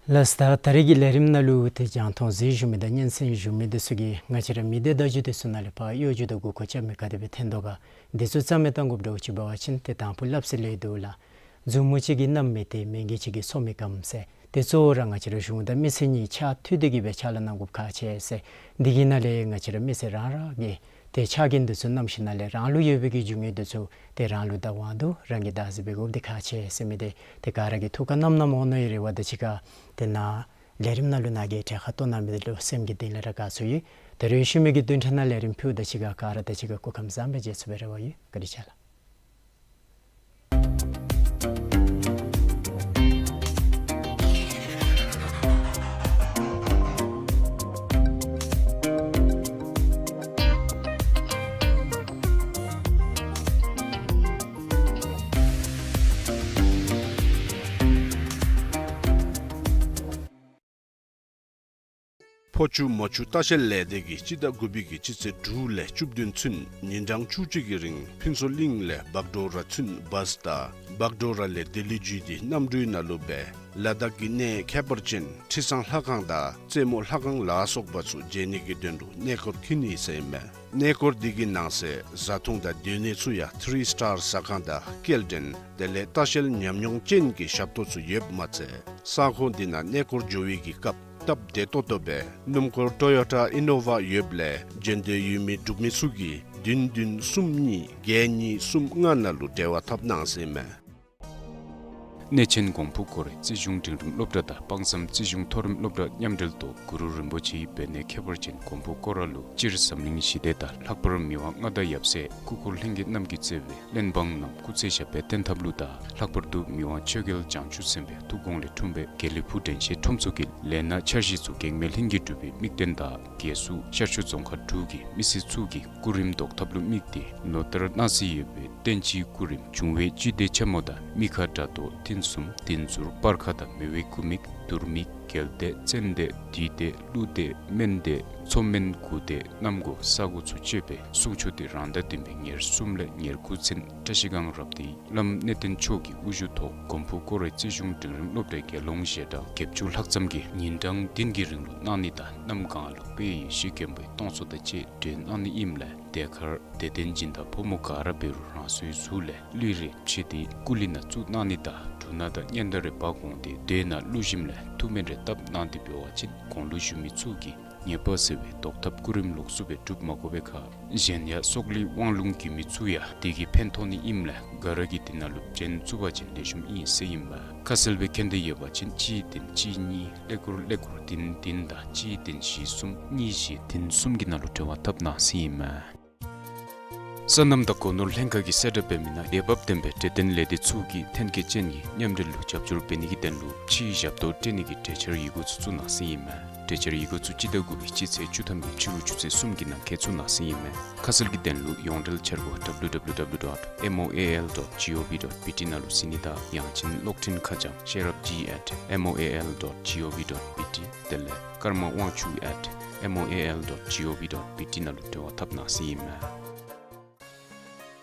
ལགས། ད་ད་རེས་ཀྱི་ལས་རིམ་ནང་ལུ་ཏེ་རྒྱང་མཐོང་གཟིགས་བཞུགས་མི་དང་སྙན་གསན་བཞུགས་མི་འདི་ཚུ་གིས་ང་བཅས་ར་མི་སྡེ་བརྡ་བརྒྱུད་འདི་ཚུ་ནང་ལས་ཕར་གཡོ་སྒྱུ་དང་མགུ་སྐོར་རྐྱབ་མི་ག་དེ་སྦེ་ཐོན་དོ་ག། འདི་ཚུ་རྩ་མེད་བཏང་དགོཔ་འདྲཝ་ཅིག་འབད་བ་ཅིན་ཏེ་དང་ཕུ་སླབ་སྲོལ་ལས་འདུག་ལགས། མཛུབ་མོ་གཅིག་གིས་གནམ་མི་ཐེག། མི་འགྱུར་གཅིག་གིས་སོ་མི་སྐམ་ཟེར། ཏེ་གཙོ་བོ་ར་ང་བཅས་ར་གཞུང་དང་མི་སེར་གཉིས་ཕྱག་མཐུད་དེ་གི་སྦེ་ཕྱག་ལཱ་གནང་དགོཔ་ཁག་ཆེ་ཟེར། འདི་གི་ནང་ལས་ང་བཅས་ར་མི་སེར་རང་རང་གིས་ཏེ་ཕྱག་འགན་འདི་ཚུ་བསྣམས་ཞིནམ་ལས་རང་ལུ་ཡོད་པའི་གི་རྒྱུ་དངོས་འདི་ཚུ་ཏེ་རང་ལུ་བདག་དབང་འདུག། རང་གིས་བདག་འཛིན་འབད་དགོཔ་འདི་ཁག་ཆེ་ཟེར་མི་འདི་ཏེ་ག་ར་གིས་ཐུགས་ཁར་བསྣམ་བསྣམ་འོང་ནི་རེ་བ་དང་གཅིག་ཁར་ཏེ་ནཱ་ལས་རིམ་ནང་ལུ་ནཱ་གིས་གྲལ་ཁར་གཏོགས་གནང་མི་འདི་ལུ་སེམས་ཀྱི་གཏིང་ལས་ར་དགའ་ཚོར་ཡོད། ད་རེས་ཤུལ་མའི་གི་བདུན་ཕྲག་ནང་ལས་རིམ་ཕུལཝ་དང་གཅིག་ཁར་ག་ར་དང་གཅིག་ཁར་སྐུ་ཁམས་བཟང་སྦེ་མཇལ་ཚུགསཔ་སྦེ་རེ་བ་ཡོད། བཀའ་དྲིན་ཆེ་ལགས། ཕོ་ཆུ་མོ་ཆུ་ལྟ་བཤལ་ལས་སྡེ་གིས་སྤྱི་ཟླ་དགུ་པའི་གི་སྤྱི་ཚེས་དྲུག་ལས་བཅུ་བདུན་ཚུན་ཉིན་གྲངས་བཅུ་གཅིག་གི་རིང་ཕུན་ཚོགས་གླིང་ལས་བག་གྲོ་ར་ཚུན་བཱས་དང་བག་གྲོ་ར་ལས་ལྡི་ལི་བརྒྱུད་དེ་གནམ་གྲུའི་ནང་ལུ་སྦེ་ལ་དྭགས་ཀྱི་གནས་ཁྱད་པར་ཅན་ཁྲི་བཟང་ལྷ་ཁང་དང་རྩེ་མོ་ལྷ་ཁང་ལ་སོགས་པ་ཚུ་མཇལ་ནི་གི་དོན་ལུ་གནས་སྐོར་འཁྱིད་ནི་ཟེར་ཨིན་མས། གནས་སྐོར་འདི་གི་ནང་གསེས་བཟའ་འཐུང་དང་སྡོད་གནས་ཚུ་ཡང་ཐི་རི་སི་ཊར་ཟ་ཁང་དང་སྐྱེལ་འདྲེན་དེ་ལས་ལྟ་བཤལ་ཉམས་མྱོང་ཅན་གྱི་ཞབས་ཏོག་ཚུ་ཡོདཔ་མ་ཚད་ས་ཁོངས་འདི་ནང་གནས་སྐོར་འགྱོ་བའི་གི་སྐབས་སྟབས་བདེ་ཏོག་ཏོ་སྦེ་སྣུམ་འཁོར་ཊོ་ཡོ་ཊ་ཨི་ནོ་ཝ་ཡོདཔ་ལས་འབྱོན་འདོད་ཡོད་མི་འབྲུག་མི་ཚུ་གིས་བདུན་བདུན་གསུམ་གཉིས་བརྒྱད་གཉིས་གསུམ་ལྔ་ནང་ལུ་འབྲེལ་བ་འཐབ་གནང་ཟེར་ཨིན་མས། གནས་ཆེན་གོང་ཕུ་སྐོར་རའི་རྩིས་གཞུང་འབྲིང་རིམ་སློབ་གྲྭ་དང་དཔང་བསམ་རྩིས་གཞུང་མཐོ་རིམ་སློབ་གྲྭ་མཉམ་འབྲེལ་ཐོག་གུ་རུ་རིན་པོ་ཆེའི་འབད་ནད་ཁྱད་པར་ཅན་གོང་ཕུ་སྐོར་ར་ལུ་སྤྱིར་འཛམ་གླིང་ཞི་བདེ་དང་ལྷག་པར་མི་དབང་མངའ་བདག་ཡབ་སྲས་སྐུ་འཁོར་ལྷན་རྒྱས་རྣམས་ཀྱིས་གཙོས་པའི་གླེན་འབངས་རྣམས་སྐུ་ཚེ་ཞབས་པད་བརྟན་ཐབས་ལུ་དང་ལྷག་པར་དུ་མི་དབང་ཆོས་རྒྱལ་བྱང་ཆུབ་སེམས་དཔའི་ཐུགས་དགོངས་ལས་འཁྲུངས་པའི་དགེ་ལེགས་ཕུག་དྲན་ཤེས་ཁྲོམ་ཚོགས་ཀྱི་ལས་སྣ་འཆར་གཞི་ཚུ་གེགས་མེད་ལྷུན་གྱིས་གྲུབ་པའི་དམིགས་དོན་དང་རྒྱལ་སུ་ཤར་ཕྱོགས་རྫོང་ཁག་དྲུག་གི་མི་སེར་ཚུ་གི་སྐུ་རིམ་བཟློག་ཐབས་ལུ་དམིགས་ཏེ་ལོ་ལྟར་གནང་སྲོལ་ཡོད་པའི་བསྟན་སྤྱིའི་སྐུ་རིམ་འབྱུང་བའི་བཅུད་དེ་ཆེན་མོ་དང་མི་ཁ་དགྲ་གཏོར་ཐུན་གསུམ་བདུད་འཛོར་སྤར་ཁ་དང་མེ་འོད་དགུ་དམིགས་དུར་དམིགས་རྒྱལ་བདེ་བཙན་བདེ་བདུད་བདེ་ཀླུ་བདེ་སྨན་བདེ་མཚོ་སྨན་དགུ་བདེ་གནམ་སྒོ་ས་སྒོ་ཚུ་སྤྱོད་པའི་གསུང་ཆོག་དེ་རང་ཟླ་བདུན་པའི་ཉེར་གསུམ་ལས་ཉེར་དགུ་ཚུན་བཀྲ་ཤིས་སྒང་རབ་སྡེའི་བླམ་གནས་བརྟན་མཆོག་གི་དབུ་བཞུགས་ཐོག་གོང་ཕུ་སྐོར་རའི་རྩིས་གཞུང་འབྲིང་རིམ་སློབ་གྲྭའི་དགེ་སློང་ཞལ་གྲངས་བརྒྱད་ཅུ་ལྷག་ཙམ་གྱིས་ཉིན་གྲངས་བདུན་གྱི་རིང་ལུ་གནང་ནི་དང་གནམ་གང་ལུ་དཔལ་ཡེ་ཤེས་མགོན་པོའི་སྟོང་ཚོགས་དང་བཅས་སྒྲོན་གནང་ནི་ཨིནམ་ལས་དེ་ཁར་དད་ལྡན་སྦྱིན་བདག་ཕོ་མོ་ག་ར་འབད་རུང་རང་སོའི་གཟུགས་ལས་ལུས་རེ་ཕྱེ་སྟེ་སྐུ་ལུས་ནང་བཙུགས་གནང་ནི་དང་འབྲུ་སྣ་དང་སྙན་དར་རེ་འབག་འོང་སྟེ་མདོས་ནང་བླུགས་ཞིནམ་ལས་ཐུགས་སྨོན་རེ་བཏབ་གནང་སྟེ་འབད་བ་ཅིན་གོང་ལུ་ཞུ་མི་ཚུ་གིས་ཉེས་པ་སེལ་བའི་བཟློག་ཐབས་སྐུ་རིམ་ལོགས་སུ་སྦེ་སྒྲུབ་མ་དགོ་པའི་ཁར་གཞན་ཡང་སྲོག་ལུས་དབང་ལུང་བརྒྱུད་མི་ཚུ་ཡང་དེ་གིས་ཕན་ཐོགས་ནི་ཨིནམ་ལས་ག་ར་གིས་དེ་ནང་ལུ་འབྱོན་ཚུགས་པ་ཅིན་ལེགས་ཤོམ་ཨིན་ཟེར་ཨིན་མས། ཁ་གསལ་སྦེ་མཁྱེན་ཏེ་ཡོད་པ་ཅིན་གཅིག་བདུན་གཅིག་གཉིས་ཀླད་ཀོར་ཀླད་ཀོར་བདུན་བདུན་དང་གཅིག་བདུན་བཞི་གསུམ་གཉིས་བཞི་བདུན་གསུམ་གྱི་ནང་ལུ་འབྲེལ་བ་འཐབ་གནང་ཟེར་ཨིན་མས། སོ་ནམ་དང་སྒོ་ནོར་ལྷན་ཁག་གིས་གསལ་བསྒྲགས་འབད་མི་ནང་འོས་འབབ་ལྡན་པའི་འབྲེལ་ལྡན་ལས་སྡེ་ཚུ་གིས་ཐོན་སྐྱེད་ཅན་གྱི་མཉམ་འབྲེལ་ལུ་རྒྱབ་སྐྱོར་འབད་ནི་གི་དོན་ལུ་ཕྱིའི་ཞབས་ཏོག་སྤྲོད་ནི་གི་གྲོས་འཆར་ཡི་གུ་ཚུ་བཙུགས་གནང་ཟེར་ཨིན་མས། གྲོས་འཆར་ཡི་གུ་ཚུ་སྤྱི་ཟླ་དགུ་པའི་སྤྱི་ཚེས་བཅུ་ཐམ་གྱི་ཕྱི་རུ་ཆུ་ཚོད་གསུམ་གྱི་ནང་འཁོད་ཚུགས་གནང་ཟེར་ཨིན་མས། ཁ་གསལ་གྱི་དོན་ལུ་ཡོངས་འབྲེལ་འཆར་སྒོ་W W W dot M O A L dot gov dot B T ནང་ལུ་གཟིགས་ནི་དང་ཡང་ཅིན་གློག་འཕྲིན་ཁ་བྱང་ཤེས་རབ་G at M O A L dot gov dot B T དེ་ལས་ཀརྨ་དབང་ཕྱུག་at M O A L dot gov dot B T ནང་ལུ་འབྲེལ་བ་འཐབ་གནང་ཟེར་ཨིན་མས།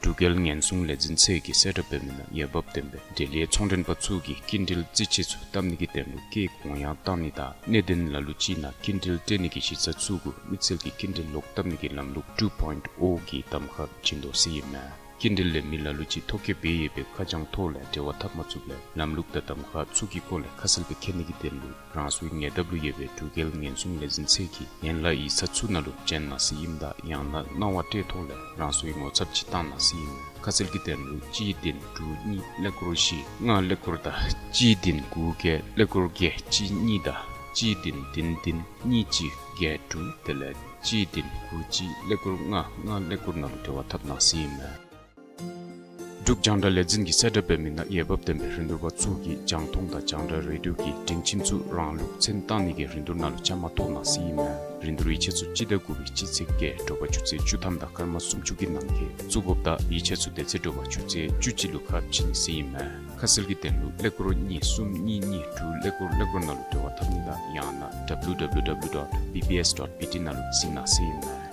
འབྲུག་རྒྱལ་ཉེན་སྲུང་ལས་འཛིན་ཚད་ཀྱིས་གསལ་བསྒྲགས་འབད་མི་ནང་འོས་འབབ་ལྡན་པའི་འབྲེལ་ཡོད་ཚོང་མགྲོན་པ་ཚུ་གིས་སྐྱིན་འགྲུལ་རྩིས་ཆད་ཚུ་བཏབ་ནི་གི་དོན་ལུ་སྐྱེད་གོང་ཡང་བཏང་ནི་དང་གནད་དོན་ལ་ལུ་ཅིག་ནང་སྐྱིན་འགྲུལ་སྤྲོད་ནི་གི་གཞི་རྩ་ཚུ་གུ་དམིགས་བསལ་གྱི་སྐྱིན་འགྲུལ་ལོག་བཏབ་ནི་གི་ལམ་ལུགས་two point O གི་གདམ་ཁ་བྱིན་དོ་ཟེར་ཨིན་མས། སྐྱིན་འགྲུལ་ལེན་མི་ལ་ལུ་ཅིག་ཐོ་བཀོད་འབད་ཡོད་པའི་ཁ་བྱང་ཐོག་ལས་འབྲེལ་བ་འཐབ་མ་ཚུགས་པས། ལམ་ལུགས་དང་གདམ་ཁ་ཚུ་གི་སྐོར་ལས་ཁ་གསལ་སྦེ་མཁྱེན་ནི་གི་དོན་ལུ་རང་སོའི་ཉེ་འདབས་ལུ་ཡོད་པའི་འབྲུག་རྒྱལ་ཉེན་སྲུང་ལས་འཛིན་ཚད་ཀྱི་ཡན་ལག་ཡིག་ཚང་ཚུ་ནང་ལུ་བྱོན་གནང་ཟེར་ཨིནམ་ད་ཡང་ན་གནང་བ་སྤྲོད་ཐོག་ལས་རང་སོའི་ངོ་ཚབ་ཅིག་བཏང་གནང་ཟེར་ཨིན་མས། ཁ་གསལ་གྱི་དོན་ལུ་གཅིག་བདུན་དྲུག་གཉིས་ཀླད་ཀོར་བཞི་ལྔ་ཀླད་ཀོར་དང་གཅིག་བདུན་དགུ་བརྒྱད་ཀླད་ཀོར་བརྒྱད་གཅིག་གཉིས་དང་གཅིག་བདུན་བདུན་བདུན་གཉིས་གཅིག་བརྒྱད་དྲུག་དེ་ལས་གཅིག་བདུན་དགུ་གཅིག་ཀླད་ཀོར་ལྔ་ལྔ་ཀླད་ཀོར་ནང་ལུ་འབྲེལ་བ་འཐབ་གནང་ཟེར་ཨིན་མས། འབྲུག་རྒྱང་བསྒྲགས་ལས་འཛིན་གྱིས་གསལ་བསྒྲགས་འབད་མི་ནང་འོས་འབབ་ལྡན་པའི་རིན་བསྡུར་པ་ཚུ་གིས་རྒྱང་མཐོང་དང་རྒྱང་བསྒྲགས་རེ་ཌིའོ་གི་སྒྲིང་ཁྱིམ་ཚུ་རང་ལུགས་མཚན་བཏང་ནི་གི་རིན་བསྡུར་ནང་ལུ་བཅའ་མར་གཏོགས་གནང་ཟེར་ཨིན་མས། རིན་བསྡུར་ཡིག་ཆ་ཚུ་སྤྱི་ཟླ་དགུ་པའི་སྤྱི་ཚེས་བརྒྱད་དྲོ་པ་ཆུ་ཚོད་བཅུ་ཐམ་དང་སྐར་མ་སུམ་ཅུ་གི་ནང་འཁོད་བཙུགས་དགོཔ་དང་ཡིག་ཆ་ཚུ་དེ་ཚེ་དྲོ་པ་ཆུ་ཚོད་བཅུ་གཅིག་ལུ་ཁ་ཕྱེ་ནི་ཟེར་ཨིན་མས། ཁ་གསལ་གྱི་དོན་ལུ་ཀླད་ཀོར་གཉིས་གསུམ་གཉིས་གཉིས་དྲུག་ཀླད་ཀོར་ཀླད་ཀོར་ནང་ལུ་འབྲེལ་བ་འཐབ་ནི་དང་ཡང་ན་W W W dot B B S dot B T ནང་ལུ་གཟིགས་གནང་ཟེར་ཨིན་མས།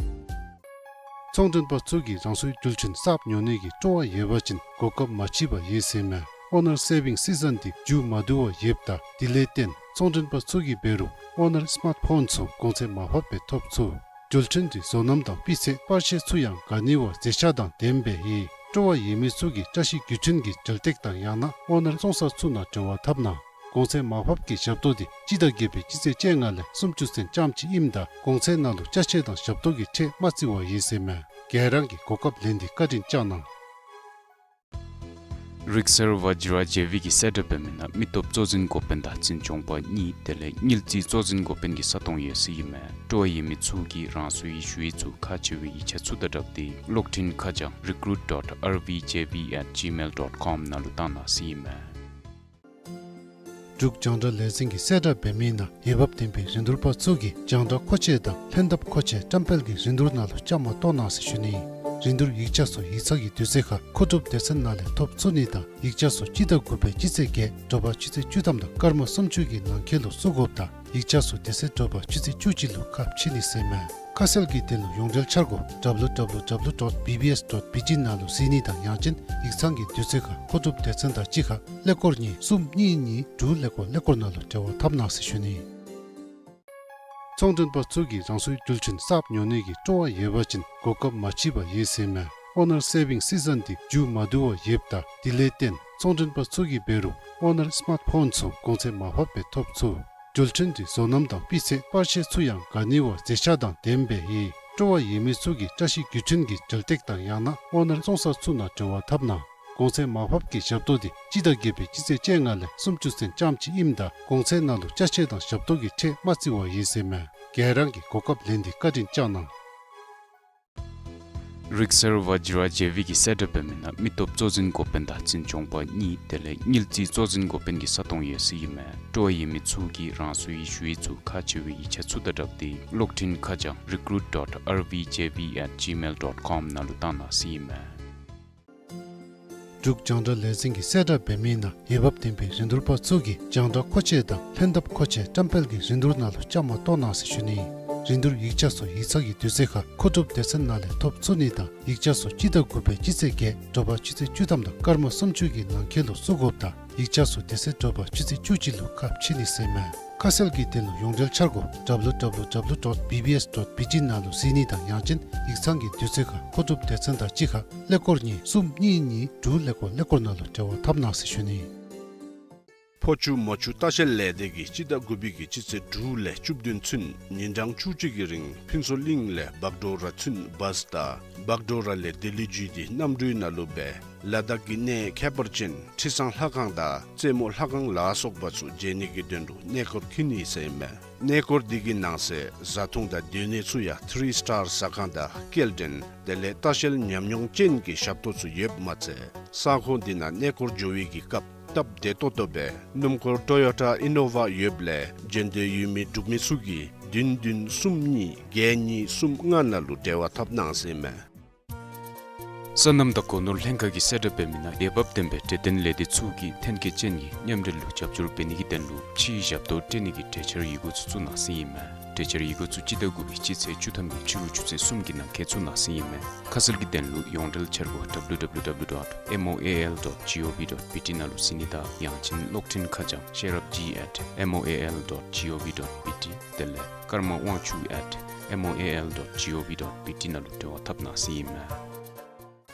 ཚོང་མགྲོན་པ་ཚུ་གིས་རང་སོའི་རྒྱུ་ཆ་གསརཔ་ཉོ་ནི་གི་སྤྲོ་བ་ཡོད་པ་ཅིན་གོ་སྐབས་མ་མཆིས་པ་ཡོད་ཟེར་མས། ཨོ་ནར་སེ་བིང་སི་ཛན་འདི་མཇུག་མ་བསྡུ་བར་ཡོདཔ་ད་དེ་ལས་བརྟེན་ཚོང་མགྲོན་པ་ཚུ་གིས་འབད་རུང་ཨོ་ནར་སི་མཱརཊ་ཕོན་ཚུ་གོང་ཚད་མར་ཕབ་སྦེ་ཐོབ་ཚུགས། རྒྱུ་ཆ་འདི་བཟོ་རྣམ་དང་སྤུས་ཚད་པར་ཤེས་ཚུ་ཡང་ག་ནི་བ་མཛེས་ཆ་དང་ལྡནམ་སྦེ་ཡོད། སྤྲོ་བ་ཡོད་མི་ཚུ་གིས་བཀྲ་ཤིས་རྒྱུ་ཆ་གི་དྲ་ཐག་དང་ཡང་ན་ཨོ་ནར་བཙོང་ས་ཚུ་ནང་འབྲེལ་བ་འཐབ་གནང་། གོང་ཚད་མར་ཕབ་ཀྱི་ཞབས་ཏོག་འདི་སྤྱི་ཟླ་བརྒྱད་པའི་སྤྱི་ཚེས་བཅོ་ལྔ་ལས་སུམ་ཅུ་ཚུན་རྐྱངམ་ཅིག་ཨིནམ་ད་གོང་ཚད་ནང་ལུ་ཅ་ཆས་དང་ཞབས་ཏོག་གི་ཁྲལ་མ་བརྩི་བར་ཡོད་ཟེར་མས། ག་ར་གིས་གོ་སྐབས་ལེན་ཏེ་བཀའ་དྲིན་བསྐྱང་གནང་། རིག་གསར་བཛྲ་ཇེ་བི་གིས་གསལ་བསྒྲགས་འབད་མི་ནང་མི་སྟོབས་གཙོ་འཛིན་འགོ་དཔོན་དང་འཛིན་སྐྱོང་པ་གཉིས་དེ་ལས་དངུལ་རྩིས་གཙོ་འཛིན་འགོ་དཔོན་གྱི་ས་སྟོང་ཡོད་ཟེར་ཨིན་མས། སྤྲོ་བ་ཡོད་མི་ཚུ་གིས་རང་སོའི་ཞུ་ཡིག་ཚུ་ཁག་ཆེ་བའི་ཡིག་ཆ་ཚུ་དང་སྦྲགས་ཏེ་གློག་འཕྲིན་ཁ་བྱང་recruit dot R V J V at gmail dot com ནང་ལུ་བཏང་གནང་ཟེར་ཨིན་མས། འབྲུག་རྒྱང་བསྒྲགས་ལས་འཛིན་གྱིས་གསལ་བསྒྲགས་འབད་མི་ནང་འོས་འབབ་ལྡན་པའི་རིན་བསྡུར་པ་ཚུ་གིས་རྒྱང་བསྒྲགས་མཁོ་ཆས་དང་ལྷན་ཐབས་མཁོ་ཆས་བཀྲམ་སྤེལ་གྱི་རིན་བསྡུར་ནང་ལུ་བཅའ་མར་གཏོགས་གནང་ཟེར་ཞུ་ནི། རིན་བསྡུར་ཡིག་ཆ་ཚུ་ཡིག་ཚང་གི་དུས་ཚོད་ཁར་མཁོ་སྒྲུབ་སྡེ་ཚན་ནང་ལས་ཐོབ་ཚུགས་ནི་དང་ཡིག་ཆ་ཚུ་སྤྱི་ཟླ་དགུ་པའི་སྤྱི་ཚེས་བརྒྱད་དྲོ་པ་ཆུ་ཚོད་བཅུ་ཐམ་དང་སྐར་མ་སུམ་ཅུ་གི་ནང་འཁོད་ལུ་བཙུགས་དགོཔ་དང་ཡིག་ཆ་ཚུ་དེ་ཚེ་དྲོ་པ་ཆུ་ཚོད་བཅུ་གཅིག་ལུ་ཁ་ཕྱེ་ནི་ཟེར་མས། ཁ་གསལ་གྱི་དོན་ལུ་ཡོངས་འབྲེལ་འཆར་སྒོ་W W W dot B B S dot B T ནང་ལུ་གཟིགས་ནི་དང་ཡང་ཅིན་ཡིག་ཚང་གི་དུས་ཚོད་ཁར་མཁོ་སྒྲུབ་སྡེ་ཚན་དང་གཅིག་ཁར་ཀླད་ཀོར་གཉིས་གསུམ་གཉིས་གཉིས་དྲུག་ཀླད་ཀོར་ཀླད་ཀོར་ནང་ལུ་འབྲེལ་བ་འཐབ་གནང་ཟེར་ཞུ་ནི། ཚོང་མགྲོན་པ་ཚུ་གིས་རང་སོའི་རྒྱུ་ཆ་གསརཔ་ཉོ་ནི་གི་སྤྲོ་བ་ཡོད་པ་ཅིན་གོ་སྐབས་མ་མཆིས་པ་ཡོད་ཟེར་མས། ཨོ་ནར་སེ་བིང་སི་ཛན་འདི་མཇུག་མ་བསྡུ་བར་ཡོདཔ་ད་དེ་ལས་བརྟེན་ཚོང་མགྲོན་པ་ཚུ་གིས་འབད་རུང་ཨོ་ནར་སི་མཱརཊ་ཕོན་ཚུ་གོང་ཚད་མར་ཕབ་སྦེ་ཐོབ་ཚུགས། རྒྱུ་ཆ་འདི་བཟོ་རྣམ་དང་སྤུས་ཚད་པར་ཤེས་ཚུ་ཡང་ག་ནི་བ་མཛེས་ཆ་དང་ལྡནམ་སྦེ་ཡོད། སྤྲོ་བ་ཡོད་མི་ཚུ་གིས་བཀྲ་ཤིས་རྒྱུ་ཆ་གི་དྲ་ཐག་དང་ཡང་ན་ཨོ་ནར་བཙོང་ས་ཚུ་ནང་འབྲེལ་བ་འཐབ་གནང་། གོང་ཚད་མར་ཕབ་ཀྱི་ཞབས་ཏོག་འདི་སྤྱི་ཟླ་བརྒྱད་པའི་སྤྱི་ཚེས་བཅོ་ལྔ་ལས་སུམ་ཅུ་སོ་གཅིག་ཙམ་ཅིག་ཨིནམ་ད་གོང་ཚད་ནང་ལུ་ཅ་ཆས་དང་ཞབས་ཏོག་གི་ཁྲལ་མ་བརྩི་བར་ཡོད་ཟེར་མས། ག་ར་གིས་གོ་སྐབས་ལེན་ཏེ་བཀའ་དྲིན་བསྐྱང་གནང་། རིག་གསར་བཛྲ་ཇེ་བི་གིས་གསལ་བསྒྲགས་འབད་མི་ནང་མི་སྟོབས་གཙོ་འཛིན་འགོ་དཔོན་དང་འཛིན་སྐྱོང་པ་གཉིས་དེ་ལས་དངུལ་རྩིས་གཙོ་འཛིན་འགོ་དཔོན་གྱི་ས་སྟོང་ཡོད་ཟེར་ཨིན་མས། སྤྲོ་བ་ཡོད་མི་ཚུ་གིས་རང་སོའི་ཞུ་ཡིག་ཚུ་ཁག་ཆེ་བའི་ཡིག་ཆ་ཚུ་དང་སྦྲགས་ཏེ་གློག་འཕྲིན་ཁ་བྱང་recruit dot R V J V at gmail dot com ནང་ལུ་བཏང་གནང་ཟེར་ཨིན་མས། འབྲུག་རྒྱང་བསྒྲགས་ལས་འཛིན་གྱིས་གསལ་བསྒྲགས་འབད་མི་ནང་འོས་འབབ་ལྡན་པའི་རིན་བསྡུར་པ་ཚུ་གིས་རྒྱང་བསྒྲགས་མཁོ་ཆས་དང་ལྷན་ཐབས་མཁོ་ཆས་བཀྲམ་སྤེལ་གྱི་རིན་བསྡུར་ནང་ལུ་བཅའ་མར་གཏོགས་གནང་ཟེར་ཞུ་ནི། རིན་བསྡུར་ཡིག་ཆ་ཚུ་ཡིག་ཚང་གི་དུས་ཚོད་ཁར་མཁོ་སྒྲུབ་སྡེ་ཚན་ནང་ལས་ཐོབ་ཚུགས་ནི་དང་ཡིག་ཆ་ཚུ་སྤྱི་ཟླ་དགུ་པའི་སྤྱི་ཚེས་བརྒྱད་དྲོ་པ་ཆུ་ཚོད་བཅུ་ཐམ་དང་སྐར་མ་སུམ་ཅུ་གི་ནང་འཁོད་ལུ་བཙུགས་དགོཔ་དང་ཡིག་ཆ་ཚུ་དེ་ཚེ་དྲོ་པ་ཆུ་ཚོད་བཅུ་གཅིག་ལུ་ཁ་ཕྱེ་ནི་ཟེར་མས། ཁ་གསལ་གྱི་དོན་ལུ་ཡོངས་འབྲེལ་འཆར་སྒོ་W W W dot B B S dot B T ནང་ལུ་གཟིགས་ནི་དང་ཡང་ཅིན་ཡིག་ཚང་གི་དུས་ཚོད་ཁར་མཁོ་སྒྲུབ་སྡེ་ཚན་དང་གཅིག་ཁར་ཀླད་ཀོར་གཉིས་གསུམ་གཉིས་གཉིས་དྲུག་ཀླད་ཀོར་ཀླད་ཀོར་ནང་ལུ་འབྲེལ་བ་འཐབ་གནང་ཟེར་ཞུ་ནི། ཕོ་ཆུ་མོ་ཆུ་ལྟ་བཤལ་ལས་སྡེ་གིས་སྤྱི་ཟླ་དགུ་པའི་གི་སྤྱི་ཚེས་དྲུག་ལས་བཅུ་བདུན་ཚུན་ཉིན་གྲངས་བཅུ་གཅིག་གི་རིང་ཕུན་ཚོགས་གླིང་ལས་བག་གྲོ་ར་ཚུན་བཱས་དང་བག་གྲོ་ར་ལས་ལྡི་ལི་བརྒྱུད་དེ་གནམ་གྲུའི་ནང་ལུ་སྦེ་ལ་དྭགས་ཀྱི་གནས་ཁྱད་པར་ཅན་ཁྲི་བཟང་ལྷ་ཁང་དང་རྩེ་མོ་ལྷ་ཁང་ལ་སོགས་པ་ཚུ་མཇལ་ནི་གི་དོན་ལུ་གནས་སྐོར་འཁྱིད་ནི་ཟེར་ཨིན་མས། གནས་སྐོར་འདི་གི་ནང་གསེས་བཟའ་འཐུང་དང་སྡོད་གནས་ཚུ་ཡང་ཐི་རི་སི་ཊར་ཟ་ཁང་དང་སྐྱེལ་འདྲེན་དེ་ལས་ལྟ་བཤལ་ཉམས་མྱོང་ཅན་གྱི་ཞབས་ཏོག་ཚུ་ཡོདཔ་མ་ཚད་ས་ཁོངས་འདི་ནང་གནས་སྐོར་འགྱོ་བའི་གི་སྐབས་སྟབས་བདེ་ཏོག་ཏོ་སྦེ་སྣུམ་འཁོར་ཊོ་ཡོ་ཊ་ཨི་ནོ་ཝ་ཡོདཔ་ལས་འབྱོན་འདོད་ཡོད་མི་འབྲུག་མི་ཚུ་གིས་བདུན་བདུན་གསུམ་གཉིས་བརྒྱད་གཉིས་གསུམ་ལྔ་ནང་ལུ་འབྲེལ་བ་འཐབ་གནང་ཟེར་ཨིན་མས། སོ་ནམ་དང་སྒོ་ནོར་ལྷན་ཁག་གིས་གསལ་བསྒྲགས་འབད་མི་ནང་འོས་འབབ་ལྡན་པའི་འབྲེལ་ལྡན་ལས་སྡེ་ཚུ་གིས་ཐོན་སྐྱེད་ཅན་གྱི་མཉམ་འབྲེལ་ལུ་རྒྱབ་སྐྱོར་འབད་ནི་གི་དོན་ལུ་ཕྱིའི་ཞབས་ཏོག་སྤྲོད་ནི་གི་གྲོས་འཆར་ཡི་གུ་ཚུ་བཙུགས་གནང་ཟེར་ཨིན་མས། གྲོས་འཆར་ཡི་གུ་ཚུ་སྤྱི་ཟླ་དགུ་པའི་སྤྱི་ཚེས་བཅུ་ཐམ་གྱི་ཕྱི་རུ་ཆུ་ཚོད་གསུམ་གྱི་ནང་འཁོད་བཙུགས་གནང་ཟེར་ཨིན་མས། ཁ་གསལ་གྱི་དོན་ལུ་ཡོངས་འབྲེལ་འཆར་སྒོ་W W W dot M O A L dot G O V dot B T ནང་ལུ་གཟིགས་ནི་དང་ཡང་ཅིན་གློག་འཕྲིན་ཁ་བྱང་ཤེས་རབ་ཇི་at M O A L dot G O V dot B T དེ་ལས་ཀརྨ་དབང་ཕྱུག་at M O A L dot G O V dot B T ནང་ལུ་འབྲེལ་བ་འཐབ་གནང་ཟེར་ཨིན་མས།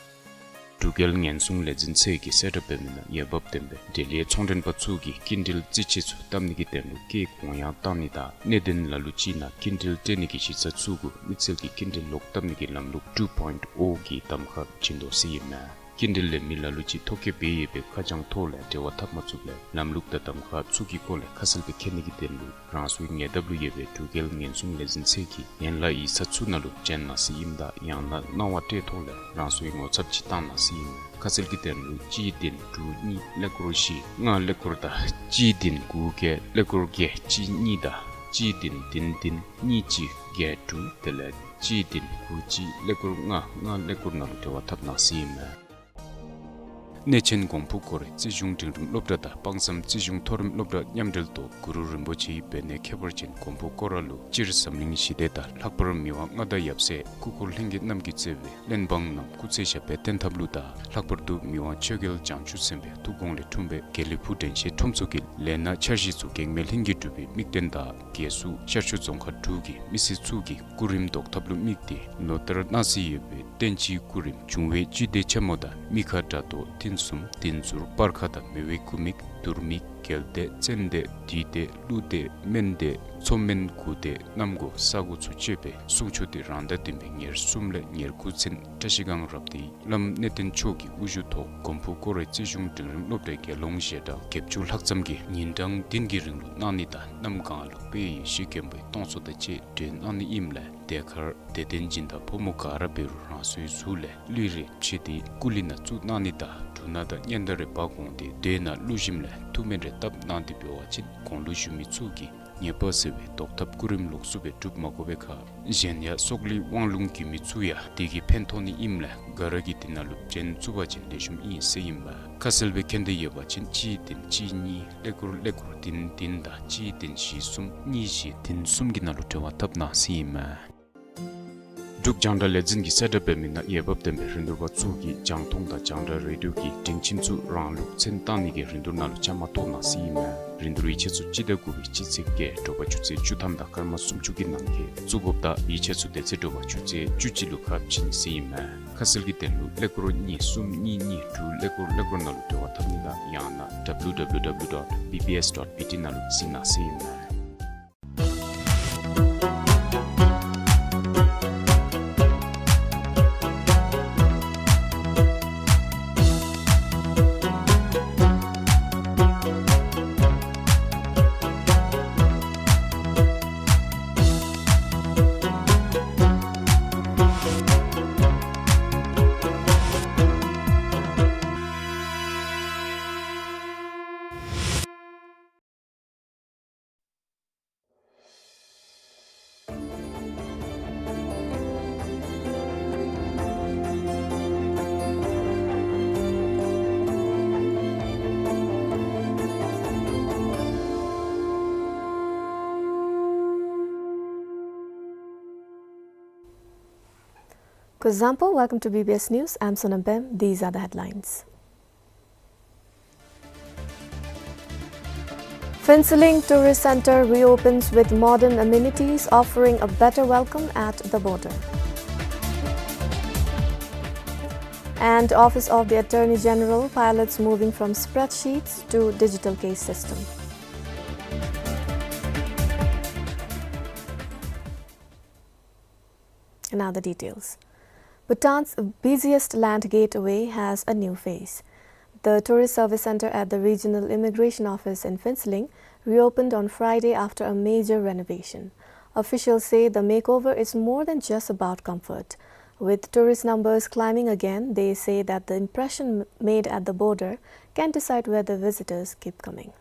འབྲུག་རྒྱལ་ཉེན་སྲུང་ལས་འཛིན་ཚད་ཀྱིས་གསལ་བསྒྲགས་འབད་མི་ནང་འོས་འབབ་ལྡན་པའི་འབྲེལ་ཡོད་ཚོང་མགྲོན་པ་ཚུ་གིས་སྐྱིན་འགྲུལ་རྩིས་ཆད་ཚུ་བཏབ་ནི་གི་དོན་ལུ་སྐྱེད་གོང་ཡང་བཏང་ནི་དང་གནད་དོན་ལ་ལུ་ཅིག་ནང་སྐྱིན་འགྲུལ་སྤྲོད་ནི་གི་གཞི་རྩ་ཚུ་གུ་དམིགས་བསལ་གྱི་སྐྱིན་འགྲུལ་ལོག་བཏབ་ནི་གི་ལམ་ལུགས་two point O གི་གདམ་ཁ་བྱིན་དོ་ཟེར་ཨིན་མས། སྐྱིན་འགྲུལ་ལེན་མི་ལ་ལུ་ཅིག་ཐོ་བཀོད་འབད་ཡོད་པའི་ཁ་བྱང་ཐོག་ལས་འབྲེལ་བ་འཐབ་མ་ཚུགསཔ་ལས་ལམ་ལུགས་དང་གདམ་ཁ་ཚུ་གི་སྐོར་ལས་ཁ་གསལ་སྦེ་མཁྱེན་ནི་གི་དོན་ལུ་རང་སོའི་ཉེ་འདབས་ལུ་ཡོད་པའི་འབྲུག་རྒྱལ་ཉེན་སྲུང་ལས་འཛིན་ཚད་ཀྱི་ཡན་ལག་ཡིག་ཚང་ཚུ་ནང་ལུ་བྱོན་གནང་ཟེར་ཨིནམ་ད་ཡང་ན་གནང་བ་སྤྲོད་ཐོག་ལས་རང་སོའི་ངོ་ཚབ་ཅིག་བཏང་གནང་ཟེར་ཨིན་མས། ཁ་གསལ་གྱི་དོན་ལུ་གཅིག་བདུན་དྲུག་གཉིས་ཀླད་ཀོར་བཞི་ལྔ་ཀླད་ཀོར་དང་གཅིག་བདུན་དགུ་བརྒྱད་ཀླད་ཀོར་བརྒྱད་གཅིག་གཉིས་དང་གཅིག་བདུན་བདུན་བདུན་གཉིས་གཅིག་བརྒྱད་དྲུག་དེ་ལས་གཅིག་བདུན་དགུ་གཅིག་ཀླད་ཀོར་ལྔ་ལྔ་ཀླད་ཀོར་ནང་ལུ་འབྲེལ་བ་འཐབ་གནང་ཟེར་ཨིན་མས། གནས་ཆེན་གོང་ཕུ་སྐོར་ར་རྩིས་གཞུང་འབྲིང་རིམ་སློབ་གྲྭ་དང་དཔག་བསམ་རྩིས་གཞུང་མཐོ་རིམ་སློབ་གྲྭ་མཉམ་འབྲེལ་ཐོག་གུ་རུ་རིན་པོ་ཆེའི་བོད་གནས་ཁྱད་པར་ཅན་གོང་ཕུ་སྐོར་ར་ལུ་སྤྱིར་འཛམ་གླིང་ཞི་བདེ་དང་ལྷག་པར་མི་དབང་མངའ་བདག་ཡབ་སྲས་སྐུ་འཁོར་ལྷན་རྒྱས་རྣམས་ཀྱིས་གཙོས་པའི་བློན་འབངས་རྣམས་སྐུ་ཚེ་ཞབས་པད་བརྟན་ཐབས་ལུ་དང་ལྷག་པར་དུ་མི་དབང་ཆོས་རྒྱལ་བྱང་ཆུབ་སེམས་དཔའི་ཐུགས་དགོངས་ལས་འཁྲུངས་པའི་དགེ་ལེགས་ཕུག་དྲན་ཤེས་ཁྲོམ་ཚོགས་ཀྱི་ལས་སྣ་འཆར་གཞི་ཚུ་གེགས་མེད་ལྷུན་གྱིས་གྲུབ་པའི་དམིགས་དོན་དང་རྒྱལ་སྲུང་ཤར་ཕྱོགས་རྫོང་ཁག་དྲུག་གི་མི་སེར་ཚུ་གི་སྐུ་རིམ་བཟློག་ཐབས་ལུ་དམིགས་ཏེ་ལོ་ལྟར་གནང་སྲོལ་ཡོད་པའི་བསྟན་སྤྱིའི་སྐུ་རིམ་འབྱུང་བའི་བཅུད་དེ་ཆེན་མོ་དང་མི་ཁ་དགྲ་གཏོར་ཐུན་གསུམ་བདུན་ཟུར་སྤར་ཁ་དང་མེ་འོད་དགུ་དམིགས་དུར་དམིགས་རྒྱལ་བདེ་བཙན་བདེ་བདུད་བདེ་ཀླུ་བདེ་སྨན་བདེ་མཚོ་སྨན་དགུ་བདེ་གནམ་སྒོ་ས་སྒོ་ཚུ་སྤྱོད་པའི་གསུང་ཆོག་དེ་རང་ཟླ་བདུན་པའི་ཉེར་གསུམ་ལས་ཉེར་དགུ་ཚུན་བཀྲ་ཤིས་སྒང་རབ་སྡེའི་བླམ་གནས་བརྟན་མཆོག་གི་དབུ་བཞུགས་ཐོག་གོང་ཕུ་སྐོར་ར་རྩིས་གཞུང་འབྲིང་རིམ་སློབ་གྲྭའི་དགེ་སློང་ཞལ་གྲངས་བརྒྱད་ཅུ་ལྷག་ཙམ་གྱིས་ཉིན་གྲངས་བདུན་གྱི་རིང་ལུ་གནང་ནི་དང་གནམ་གང་ལུ་དཔལ་ཡེ་ཤེས་མགོན་པོའི་སྟོང་ཚོགས་དང་བཅས་སྒྲོན་གནང་ནི་ཨིནམ་ལས་དེ་ཁར་དད་ལྡན་སྦྱིན་བདག་ཕོ་མོ་ག་ར་འབད་རུང་རང་སོའི་གཟུགས་ལས་ལུས་རེ་ཕྱེ་སྟེ་སྐུ་ལུས་ནང་བཙུགས་གནང་ནི་དང་འབྲུ་སྣ་དང་སྙན་དར་རེ་འབག་འོང་སྟེ་མདོའི་ནང་བླུགས་ཞིནམ་ལས་ཐུགས་སྨོན་རེ་བཏབ་གནང་སྟེ་འབད་བ་ཅིན་གོང་ལུ་ཞུ་མི་ཚུ་གིས་ཉེས་པ་སེལ་བའི་བཟློག་ཐབས་སྐུ་རིམ་ལོགས་སུ་སྦེ་སྒྲུབ་མ་དགོ་པའི་ཁར་གཞན་ཡང་སྲོག་ལུས་དབང་ལུང་བརྒྱུད་མི་ཚུ་ཡང་དེ་གིས་ཕན་ཐོགས་ནི་ཨིནམ་ལས་ག་ར་གིས་དེ་ནང་ལུ་བྱོན་ཚུགས་པ་ཅིན་ལེགས་ཤོམ་ཨིན་ཟེར་ཨིན་པས། ཁ་གསལ་སྦེ་མཁྱེན་འདོད་ཡོད་པ་ཅིན་གཅིག་བདུན་གཅིག་གཉིས་ཀླད་ཀོར་ཀླད་ཀོར་བདུན་བདུན་དང་གཅིག་བདུན་བཞི་གསུམ་གཉིས་བཞི་བདུན་གསུམ་གྱི་ནང་ལུ་འབྲེལ་བ་འཐབ་གནང་ཟེར་ཨིན་མས། འབྲུག་རྒྱང་བསྒྲགས་ལས་འཛིན་གྱིས་གསལ་བསྒྲགས་འབད་མི་ནང་འོས་འབབ་ལྡན་པའི་རིན་བསྡུར་པ་ཚུ་གིས་རྒྱང་མཐོང་དང་རྒྱང་བསྒྲགས་རེ་ཌིའོ་གི་སྒྲིང་ཁྱིམ་ཚུ་རང་ལུགས་མཚན་བཏང་ནི་གི་རིན་བསྡུར་ནང་ལུ་བཅའ་མར་གཏོགས་གནང་ཟེར་ཨིན་མས། རིན་བསྡུར་ཡིག་ཆ་ཚུ་སྤྱི་ཟླ་དགུ་པའི་སྤྱི་ཚེས་བརྒྱད་དྲོ་པ་ཆུ་ཚོད་བཅུ་ཐམ་དང་སྐར་མ་སུམ་ཅུ་གི་ནང་འཁོད་བཙུགས་དགོཔ་དང་ཡིག་ཆ་ཚུ་དེ་ཚེ་དྲོ་པ་ཆུ་ཚོད་བཅུ་གཅིག་ལུ་ཁ་ཕྱེ་ནི་ཟེར་ཨིན་མས། ཁ་གསལ་གྱི་དོན་ལུ་ཀླད་ཀོར་གཉིས་གསུམ་གཉིས་གཉིས་དྲུག་ཀླད་ཀོར་ཀླད་ཀོར་ནང་ལུ་འབྲེལ་བ་འཐབ་ནི་དང་ཡང་ན་W W W dot B B S dot B T ནང་ལུ་གཟིགས་གནང་ཟེར་ཨིན་མས། Kuzuzangpo, welcome to B B S News. I'm Sonam Pem. These are the headlines. Phuentsholing Tourist Center reopens with modern amenities, offering a better welcome at the border. And Office of the Attorney General pilots moving from spreadsheets to digital case system. And now the details. Bhutan's busiest land gateway has a new face. The Tourist Service Center at the Regional Immigration Office in Phuentsholing reopened on Friday after a major renovation. Officials say the makeover is more than just about comfort. With tourist numbers climbing again, they say that the impression m-, made at the border can decide whether visitors keep coming.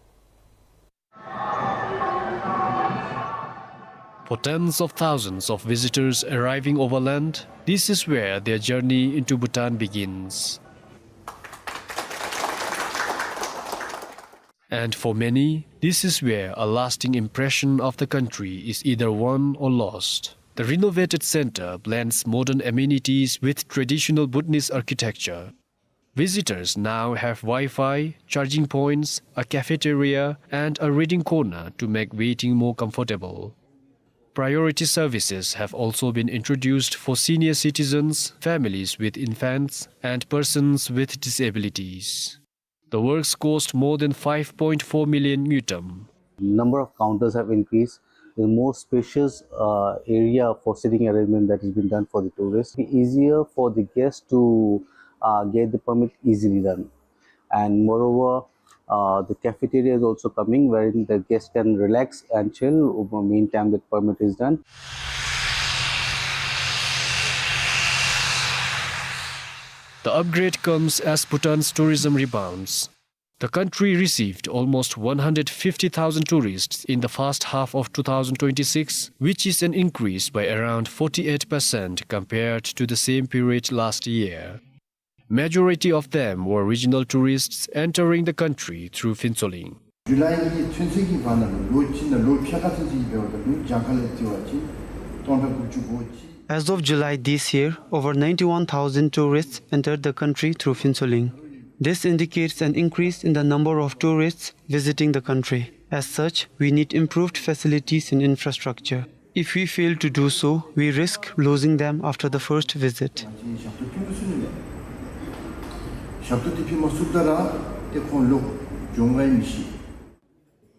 For tens of thousands of visitors arriving overland, this is where their journey into Bhutan begins. And for many, this is where a lasting impression of the country is either won or lost. The renovated center blends modern amenities with traditional Bhutanese architecture. Visitors now have Wi-Fi, charging points, a cafeteria, and a reading corner to make waiting more comfortable. Priority services have also been introduced for senior citizens, families with infants, and persons with disabilities. The works cost more than five point four million ngultrum. Number of counters have increased. A more spacious, uh, area for sitting arrangement that has been done for the tourists. Be easier for the guests to, uh, get the permit easily done. And moreover, uh, the cafeteria is also coming, wherein the guests can relax and chill over meantime that permit is done. The upgrade comes as Bhutan's tourism rebounds. The country received almost one hundred fifty thousand tourists in the first half of two thousand twenty-six, which is an increase by around forty-eight percent compared to the same period last year. Majority of them were regional tourists entering the country through Phuentsholing. ཇུ་ལའི་གི་ཚུན་ཚོད་ཀྱི་བར་ན་ལུ་ལོ་གཅིག་ནང་ལོ་ཕྱེད་ཀ་ཚུན་ཚོད་ཀྱི་འབདཝ་ད་ལུ་གྱངས་ཁ་ལས་བརྩི་བ་ཅིན་སྟོང་ཕྲག་དགུ་བཅུ་གོ་གཅིག། As of July this year, over ninety-one thousand tourists entered the country through Phuentsholing. This indicates an increase in the number of tourists visiting the country. As such, we need improved facilities and infrastructure. If we fail to do so, we risk losing them after the first visit.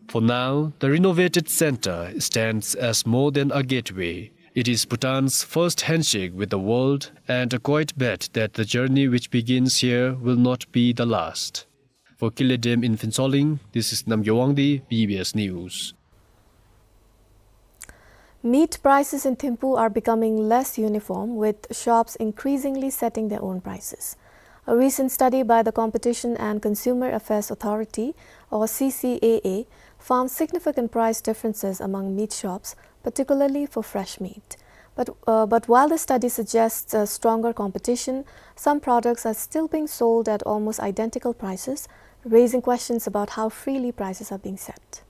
For now, the renovated center stands as more than a gateway. It is Bhutan's first handshake with the world and a quiet bet that the journey which begins here will not be the last. For Kile Dam in Phuentsholing, this is Namgay Wangdi, B B S News. Meat prices in Thimphu are becoming less uniform, with shops increasingly setting their own prices. A recent study by the Competition and Consumer Affairs Authority, or C C A A, found significant price differences among meat shops, particularly for fresh meat. But, uh, but while the study suggests a stronger competition, some products are still being sold at almost identical prices, raising questions about how freely prices are being set.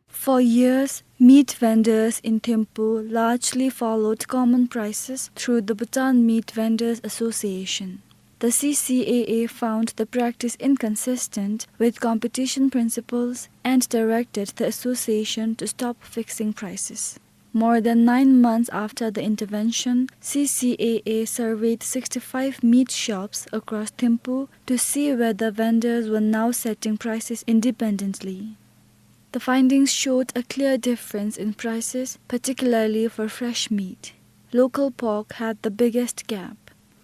For years, meat vendors in Thimphu largely followed common prices through the Bhutan Meat Vendors Association. The C C A A found the practice inconsistent with competition principles and directed the association to stop fixing prices. More than nine months after the intervention, C C A A surveyed sixty-five meat shops across Thimphu to see whether vendors were now setting prices independently. The findings showed a clear difference in prices, particularly for fresh meat. Local pork had the biggest gap.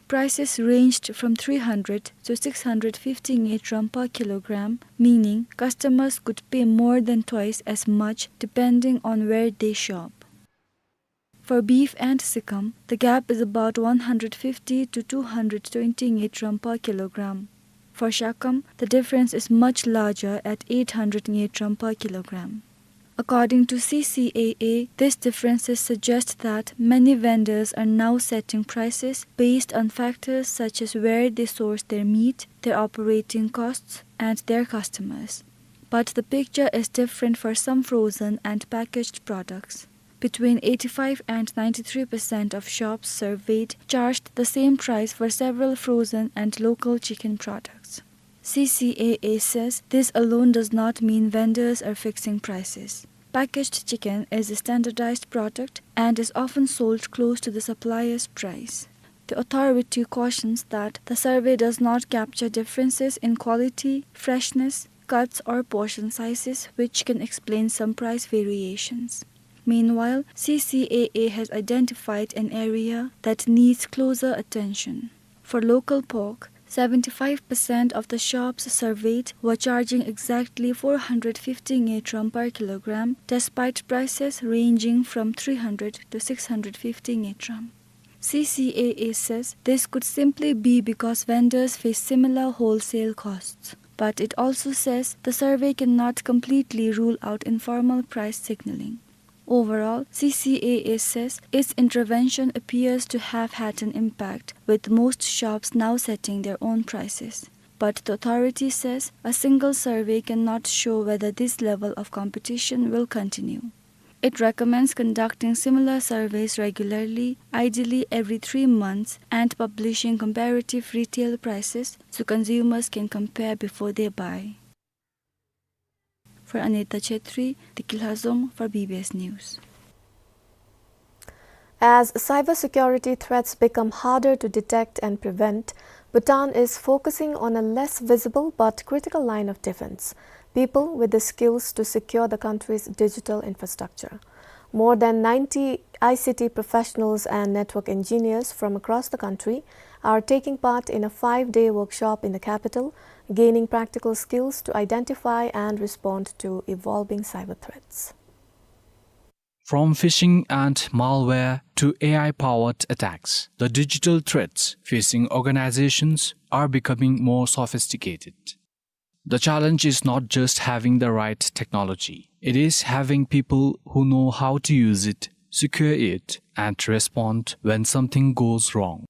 Prices ranged from three hundred to six hundred fifty ngultrum per kilogram, meaning customers could pay more than twice as much depending on where they shop. For beef and sikkim, the gap is about one hundred fifty to two hundred twenty ngultrum per kilogram. For shakam, the difference is much larger at eight hundred ngultrum per kilogram. According to C C A A, these differences suggest that many vendors are now setting prices based on factors such as where they source their meat, their operating costs, and their customers. But the picture is different for some frozen and packaged products. Between eighty-five and ninety-three percent of shops surveyed charged the same price for several frozen and local chicken products. C C A A says this alone does not mean vendors are fixing prices. Packaged chicken is a standardized product and is often sold close to the supplier's price. The authority cautions that the survey does not capture differences in quality, freshness, cuts, or portion sizes, which can explain some price variations. Meanwhile, C C A A has identified an area that needs closer attention. For local pork, seventy-five percent of the shops surveyed were charging exactly four hundred fifty ngultrum per kilogram, despite prices ranging from three hundred to six hundred fifty ngultrum. C C A A says this could simply be because vendors face similar wholesale costs, but it also says the survey cannot completely rule out informal price signaling. Overall, C C A A says its intervention appears to have had an impact, with most shops now setting their own prices. But the authority says a single survey cannot show whether this level of competition will continue. It recommends conducting similar surveys regularly, ideally every three months, and publishing comparative retail prices so consumers can compare before they buy. For Anita Chetri, Deki Lhazom for B B S News. As cybersecurity threats become harder to detect and prevent, Bhutan is focusing on a less visible but critical line of defense: people with the skills to secure the country's digital infrastructure. More than ninety I C T professionals and network engineers from across the country are taking part in a five-day workshop in the capital, gaining practical skills to identify and respond to evolving cyber threats. From phishing and malware to A I-powered attacks, the digital threats facing organizations are becoming more sophisticated. The challenge is not just having the right technology. It is having people who know how to use it, secure it, and respond when something goes wrong.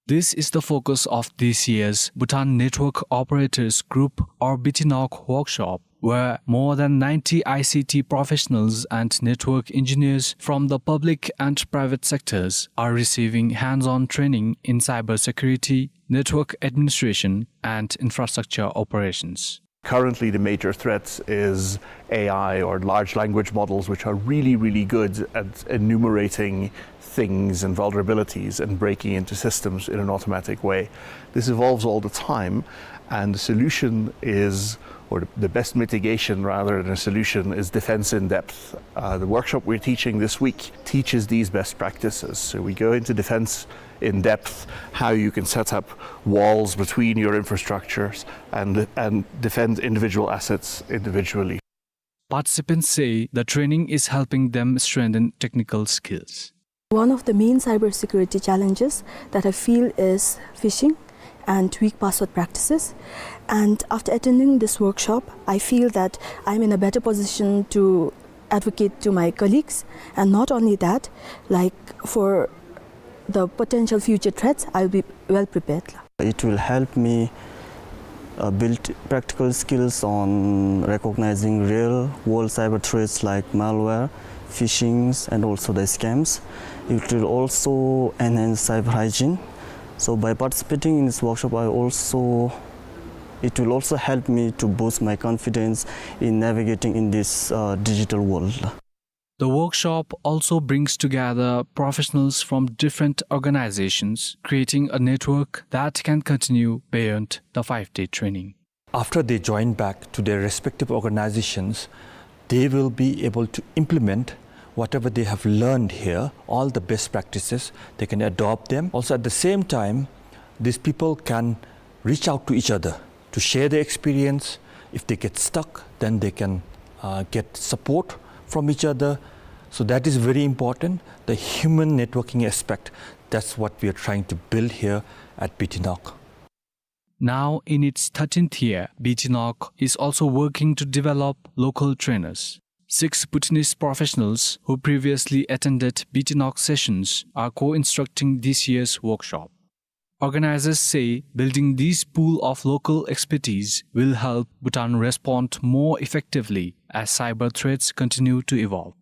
This is the focus of this year's Bhutan Network Operators Group, or BTNOC, workshop, where more than ninety I C T professionals and network engineers from the public and private sectors are receiving hands-on training in cybersecurity, network administration, and infrastructure operations. Currently, the major threat is A I, or large language models, which are really, really good at enumerating things and vulnerabilities and breaking into systems in an automatic way. This evolves all the time, and the solution is, or the best mitigation rather than a solution, is defense in depth. Uh, the workshop we're teaching this week teaches these best practices. So we go into defense in depth, how you can set up walls between your infrastructures and, and defend individual assets individually. Participants say the training is helping them strengthen technical skills. One of the main cybersecurity challenges that I feel is phishing and weak password practices. And after attending this workshop, I feel that I'm in a better position to advocate to my colleagues. And not only that, like, for the potential future threats, I'll be well prepared. It will help me, uh, build practical skills on recognizing real world cyber threats like malware, phishings, and also the scams. It will also enhance cyber hygiene. So by participating in this workshop, I also, it will also help me to boost my confidence in navigating in this, uh, digital world. The workshop also brings together professionals from different organizations, creating a network that can continue beyond the five-day training. After they join back to their respective organizations, they will be able to implement whatever they have learned here, all the best practices, they can adopt them. Also, at the same time, these people can reach out to each other to share their experience. If they get stuck, then they can, uh, get support from each other. So that is very important, the human networking aspect. That's what we are trying to build here at BTNOC. Now in its thirteenth year, BTNOC is also working to develop local trainers. Six Bhutanese professionals who previously attended BTNOC sessions are co-instructing this year's workshop. Organizers say building this pool of local expertise will help Bhutan respond more effectively as cyber threats continue to evolve.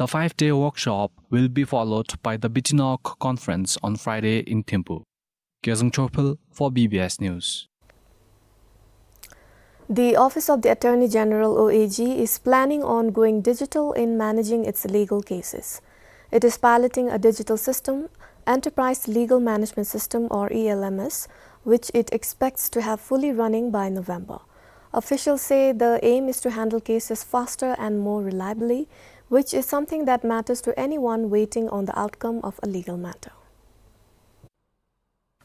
The five-day workshop will be followed by the Bitinok Conference on Friday in Thimphu. Kezang Chorphal for B B S News. The Office of the Attorney General, O A G, is planning on going digital in managing its legal cases. It is piloting a digital system, Enterprise Legal Management System, or E L M S, which it expects to have fully running by November. Officials say the aim is to handle cases faster and more reliably, which is something that matters to anyone waiting on the outcome of a legal matter.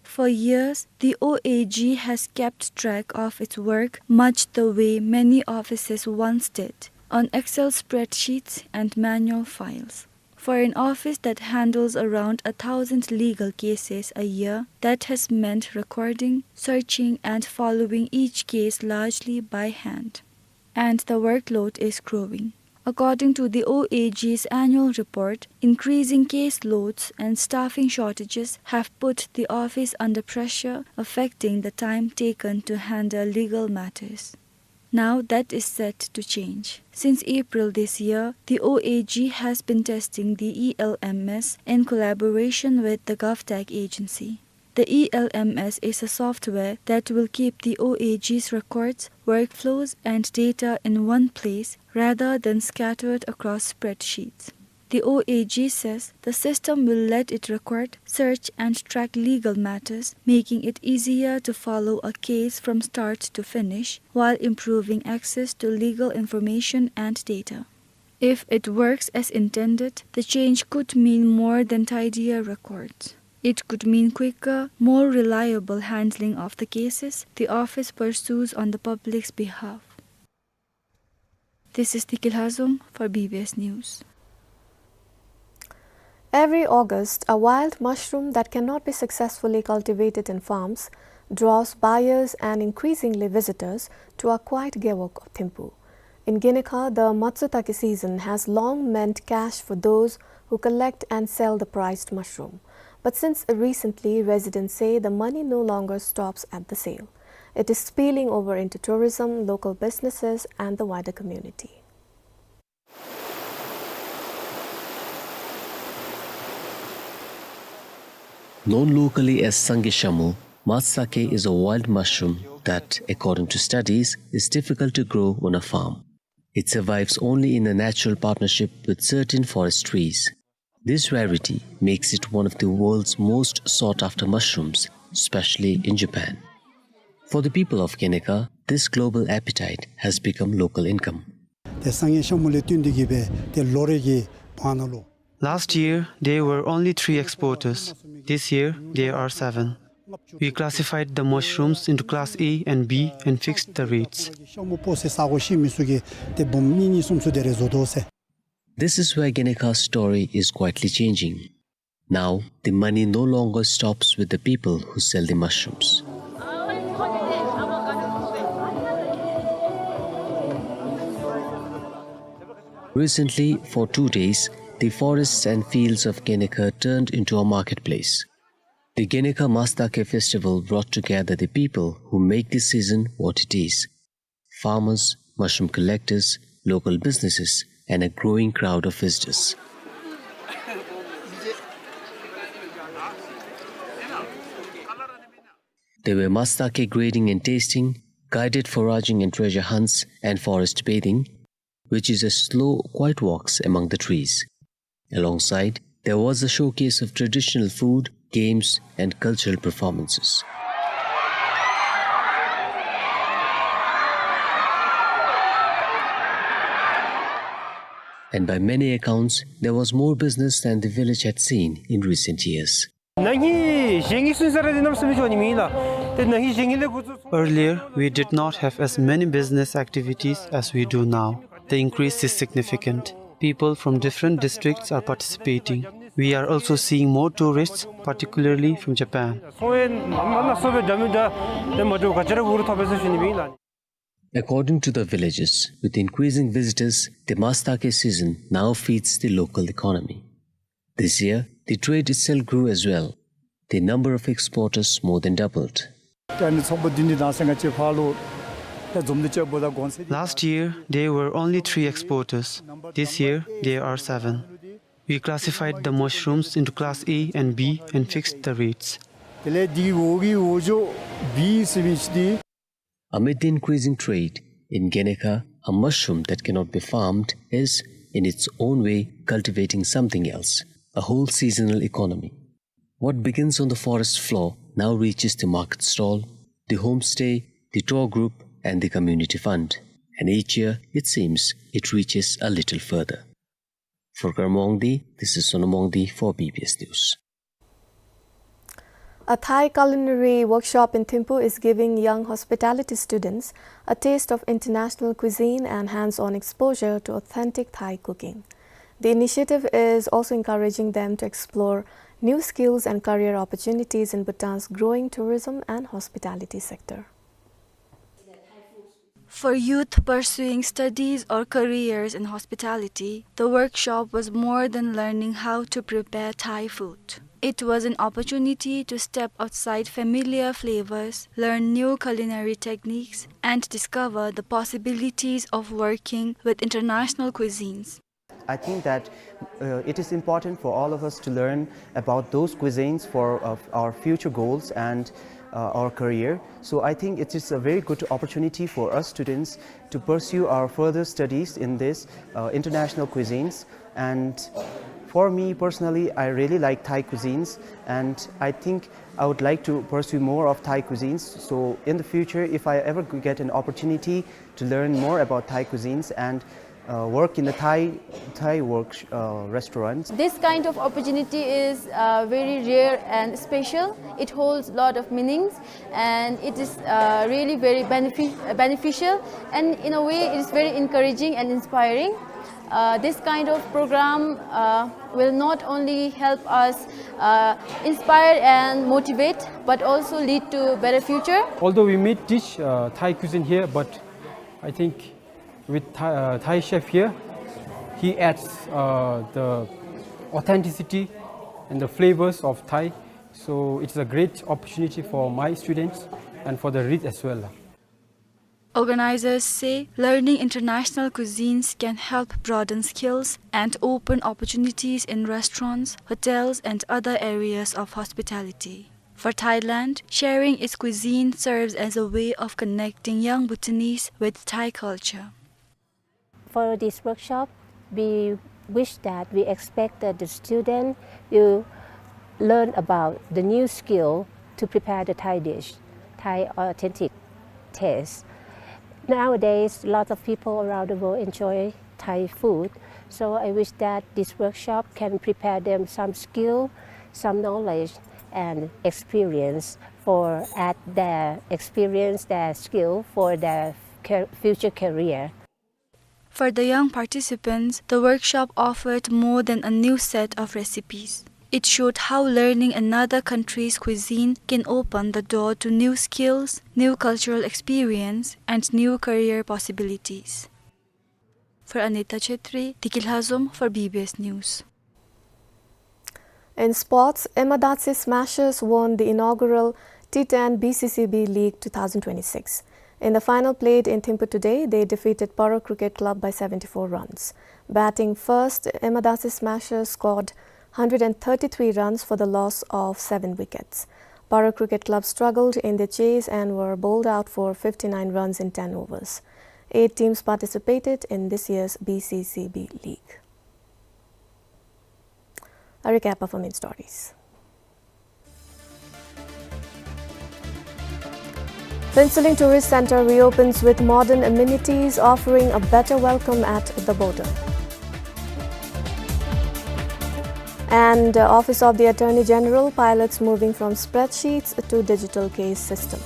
For years, the O A G has kept track of its work much the way many offices once did, on Excel spreadsheets and manual files. For an office that handles around a thousand legal cases a year, that has meant recording, searching, and following each case largely by hand. And the workload is growing. According to the O A G's annual report, increasing caseloads and staffing shortages have put the office under pressure, affecting the time taken to handle legal matters. Now that is set to change. Since April this year, the O A G has been testing the E L M S in collaboration with the GovTech agency. The E L M S is a software that will keep the O A G's records, workflows, and data in one place rather than scattered across spreadsheets. The O A G says the system will let it record, search, and track legal matters, making it easier to follow a case from start to finish while improving access to legal information and data. If it works as intended, the change could mean more than tidier records. It could mean quicker, more reliable handling of the cases the office pursues on the public's behalf. This is Tikil Hazong for B B S News. Every August, a wild mushroom that cannot be successfully cultivated in farms draws buyers and increasingly visitors to our quiet gewog of Thimphu. In Ginikhar, the Matsutake season has long meant cash for those who collect and sell the prized mushroom. But since recently, residents say the money no longer stops at the sale. It is spilling over into tourism, local businesses, and the wider community. Known locally as Sange Shamu, Matsutake is a wild mushroom that, according to studies, is difficult to grow on a farm. It survives only in a natural partnership with certain forest trees. This rarity makes it one of the world's most sought-after mushrooms, especially in Japan. For the people of Ginikhar, this global appetite has become local income. ཏེ་སངས་རྒྱས་ཤ་མུ་ལས་བརྟེན་ཏེ་གིས་སྦེ་ཏེ་ལོ་རེ་གི་བར་ན་ལུ། Last year, there were only three exporters. This year, there are seven. We classified the mushrooms into class A and B and fixed the rates. ཤ་མུ་སྤོ་སའི་ས་གོ་ཤེས་མི་ཚུ་གིས་ཏེ་འབུམ་གཉིས་གཉིས་གསུམ་གསུམ་དེ་རེ་བཟོ་དོ་ཟེར། This is where Ginikhar's story is quietly changing. Now, the money no longer stops with the people who sell the mushrooms. Recently, for two days, the forests and fields of Ginikhar turned into a marketplace. The Ginikhar Matsutake festival brought together the people who make this season what it is: farmers, mushroom collectors, local businesses, and a growing crowd of visitors. There were Matsutake grading and tasting, guided foraging and treasure hunts, and forest bathing, which is a slow, quiet walks among the trees. Alongside, there was a showcase of traditional food, games, and cultural performances. And by many accounts, there was more business than the village had seen in recent years. ན་ཧིང་གཞན་གྱི་སུན་སེ་ར་འདི་གནམ་མེད་ས་མེད་འགྱོ་ནི་མེད་ལགས། ཏེ་ན་ཧིང་གཞན་གྱི་ལས་འགོ་བཙུགས། Earlier, we did not have as many business activities as we do now. The increase is significant. People from different districts are participating. We are also seeing more tourists, particularly from Japan. སོང་བས་མ་ན་སོ་བའི་འདྲ་མི་འདྲ་ཏེ་མ་འདྲཝ་ག་ཅི་ར་འུ་རུ་ཐོབ་པས་ཟེར་ཞུ་ནི་མེད་ལགས། According to the villagers, with increasing visitors, the Matsutake season now feeds the local economy. This year, the trade itself grew as well. The number of exporters more than doubled. ད་ནི་ཚོང་པ་འདི་ནི་དང་སེང་ག་ཅེ་ཕ་ལོ། Last year, there were only three exporters. This year, there are seven. We classified the mushrooms into class A and B and fixed the rates. དེ་ལས་འདི་འོ་གི་འོ་ཇོ་བི་ཟེར་མི་ཅིག་འདི། Amid the increasing trade in Genekha, a mushroom that cannot be farmed is, in its own way, cultivating something else, a whole seasonal economy. What begins on the forest floor now reaches the market stall, the homestay, the tour group, and the community fund. And each year, it seems, it reaches a little further. For Karma Wangdi, this is Sonam Wangdi for B B S News. A Thai culinary workshop in Thimphu is giving young hospitality students a taste of international cuisine and hands-on exposure to authentic Thai cooking. The initiative is also encouraging them to explore new skills and career opportunities in Bhutan's growing tourism and hospitality sector. For youth pursuing studies or careers in hospitality, the workshop was more than learning how to prepare Thai food. It was an opportunity to step outside familiar flavors, learn new culinary techniques, and discover the possibilities of working with international cuisines. I think that, uh, it is important for all of us to learn about those cuisines for, uh, our future goals and, uh, our career. So I think it is a very good opportunity for us students to pursue our further studies in this, uh, international cuisines. And for me personally, I really like Thai cuisines, and I think I would like to pursue more of Thai cuisines. So in the future, if I ever g-, get an opportunity to learn more about Thai cuisines and, uh, work in the Thai, Thai work, uh, restaurants. This kind of opportunity is, uh, very rare and special. It holds a lot of meanings, and it is, uh, really very benefi-, uh, beneficial, and in a way, it is very encouraging and inspiring. Uh, this kind of program, uh, will not only help us, uh, inspire and motivate, but also lead to better future. Although we may teach, uh, Thai cuisine here, but I think with Thai, uh, Thai chef here, he adds, uh, the authenticity and the flavors of Thai. So it's a great opportunity for my students and for the Rit as well. Organizers say learning international cuisines can help broaden skills and open opportunities in restaurants, hotels, and other areas of hospitality. For Thailand, sharing its cuisine serves as a way of connecting young Bhutanese with Thai culture. For this workshop, we wish that we expect that the student will learn about the new skill to prepare the Thai dish, Thai authentic taste. Nowadays, lots of people around the world enjoy Thai food, so I wish that this workshop can prepare them some skill, some knowledge, and experience for add their experience, their skill for their car-, future career. For the young participants, the workshop offered more than a new set of recipes. It showed how learning another country's cuisine can open the door to new skills, new cultural experience, and new career possibilities. For Anita Chetri, Diki Lhazom for B B S News. In sports, Emadatsi Smashers won the inaugural T ten B C C B League two thousand twenty-six. In the final played in Thimphu today, they defeated Paro Cricket Club by seventy-four runs. Batting first, Emadatsi Smashers scored hundred and thirty-three runs for the loss of seven wickets. Paro Cricket Club struggled in the chase and were bowled out for fifty-nine runs in ten overs. Eight teams participated in this year's B C C B League. A recap of our main stories. Phuentsholing Tourist Centre reopens with modern amenities, offering a better welcome at the border. And, uh, Office of the Attorney General pilots moving from spreadsheets to digital case system.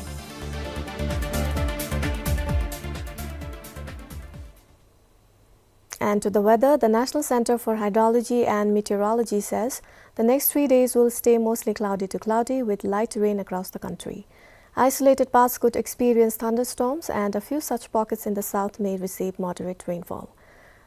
And to the weather, the National Centre for Hydrology and Meteorology says the next three days will stay mostly cloudy to cloudy with light rain across the country. Isolated parts could experience thunderstorms, and a few such pockets in the south may receive moderate rainfall.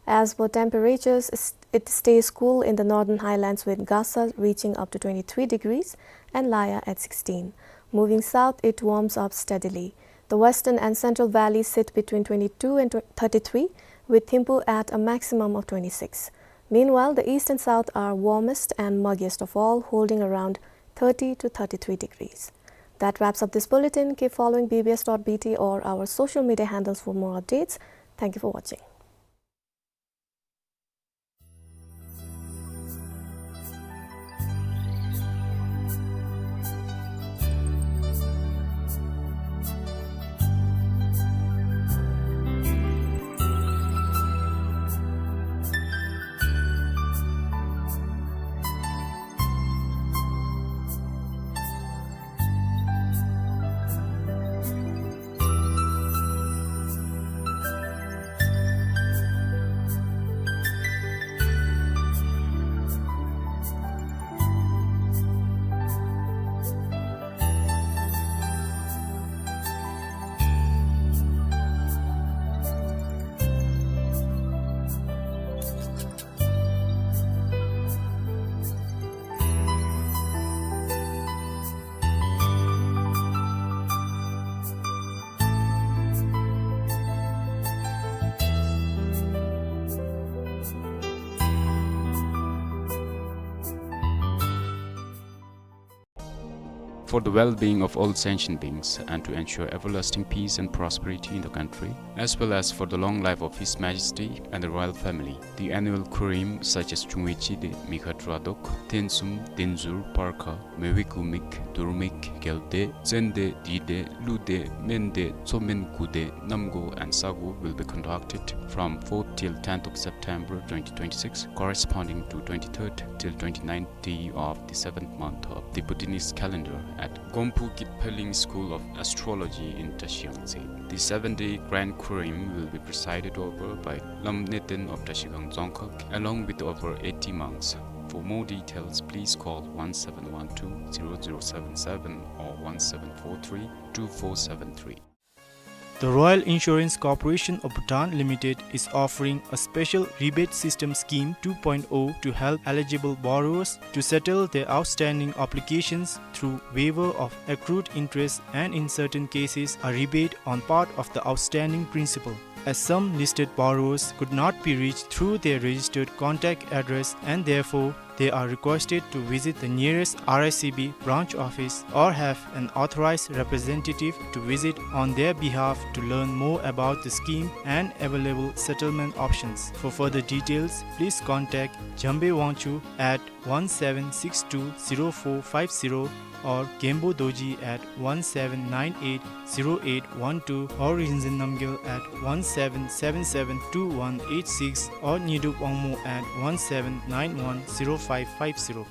As for temperatures, s-, it stays cool in the northern highlands, with Gasa reaching up to twenty-three degrees and Laya at sixteen. Moving south, it warms up steadily. The western and central valleys sit between twenty-two and thirty-three, with Thimphu at a maximum of twenty-six. Meanwhile, the east and south are warmest and muggiest of all, holding around thirty to thirty-three degrees. That wraps up this bulletin. Keep following B B S dot B T or our social media handles for more updates. Thank you for watching. For the well-being of all sentient beings and to ensure everlasting peace and prosperity in the country, as well as for the long life of His Majesty and the royal family, the annual Khurim, such as Chungwe Chide, Mikha Tradok, Tensum, Tenzur, Parkha, Mewikumik, Durmik, Gelde, Zende, Dide, Lude, Mende, Tsomen, Gude, Namgo, and Sago, will be conducted from fourth till tenth of September twenty twenty-six, corresponding to twenty-third till twenty-ninth day of the seventh month of the Bhutanese calendar at Gomphu Kipling School of Astrology in Tashi Yangtse. The seven-day Grand Khurim will be presided over by Lam Neten of Tashigang Dzongkhag, along with over eighty monks. For more details, please call one seven one two zero zero seven seven or one seven four three two four seven three. The Royal Insurance Corporation of Bhutan Limited is offering a special rebate system scheme two point oh to help eligible borrowers to settle their outstanding obligations through waiver of accrued interest and, in certain cases, a rebate on part of the outstanding principal. As some listed borrowers could not be reached through their registered contact address and therefore they are requested to visit the nearest R I C B branch office or have an authorized representative to visit on their behalf to learn more about the scheme and available settlement options. For further details, please contact Jambe Wangchuk at one seven six two zero four five zero or Gembo Dorji at one seven nine eight zero eight one two or Rinzin Namgyal at one seven seven seven two one eight six or Nyidup Wangmo at one seven nine one zero five five zero.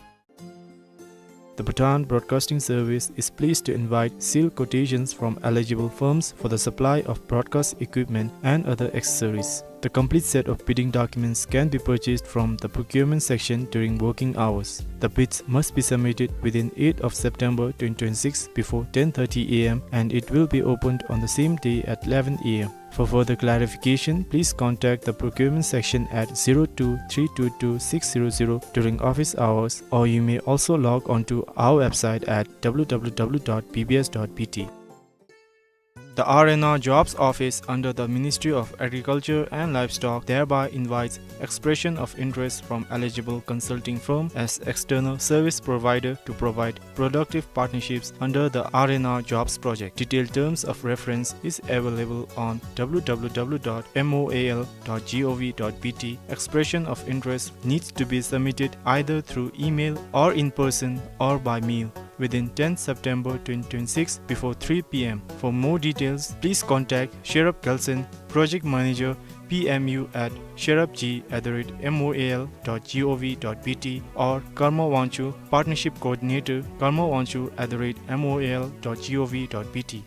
The Bhutan Broadcasting Service is pleased to invite sealed quotations from eligible firms for the supply of broadcast equipment and other accessories. The complete set of bidding documents can be purchased from the procurement section during working hours. The bids must be submitted within eighth of September twenty twenty-six before ten thirty A M and it will be opened on the same day at eleven A M. For further clarification, please contact the procurement section at zero two three two two six zero zero during office hours, or you may also log on to our website at W W W dot B B S dot B T. The R and R Jobs Office under the Ministry of Agriculture and Livestock thereby invites expression of interest from eligible consulting firm as external service provider to provide productive partnerships under the R and R Jobs project. Detailed terms of reference is available on W W W dot M O A L dot G O V dot B T. Expression of interest needs to be submitted either through email or in person or by mail within tenth September twenty twenty-six before three P M. For more details, please contact Sherab Gelson, Project Manager, P M U at sherabg at the rate M O A L dot G O V dot B T or Karma Wangchuk, Partnership Coordinator, Karma Wangchuk at the rate M O A L dot G O V dot B T.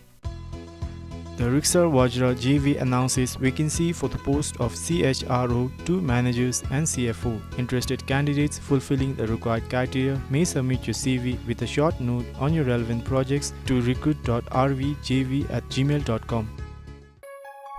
The Riksar Vajra J V announces vacancy for the post of C H R O two managers and C F O. Interested candidates fulfilling the required criteria may submit your C V with a short note on your relevant projects to recruit dot R V J V at gmail dot com.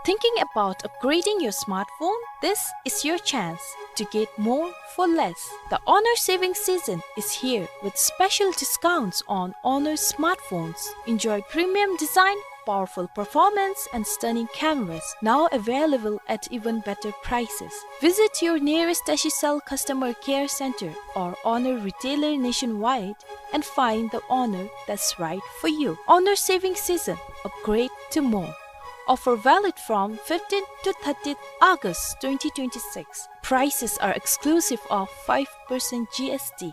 Thinking about upgrading your smartphone? This is your chance to get more for less. The Honor saving season is here with special discounts on Honor smartphones. Enjoy premium design, powerful performance and stunning cameras, now available at even better prices. Visit your nearest Tashicel Customer Care Center or Honor retailer nationwide and find the Honor that's right for you. Honor saving season, upgrade to more. Offer valid from fifteenth to thirtieth August twenty twenty-six. Prices are exclusive of five percent G S T.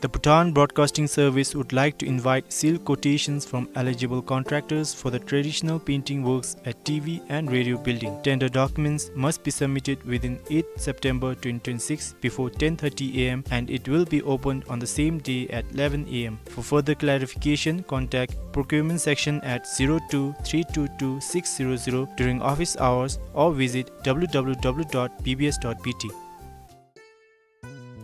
The Bhutan Broadcasting Service would like to invite sealed quotations from eligible contractors for the traditional painting works at T V and radio building. Tender documents must be submitted within eighth September twenty twenty-six before ten thirty A M, and it will be opened on the same day at eleven A M. For further clarification, contact procurement section at zero two three two two six zero zero during office hours or visit W W W dot B B S dot B T.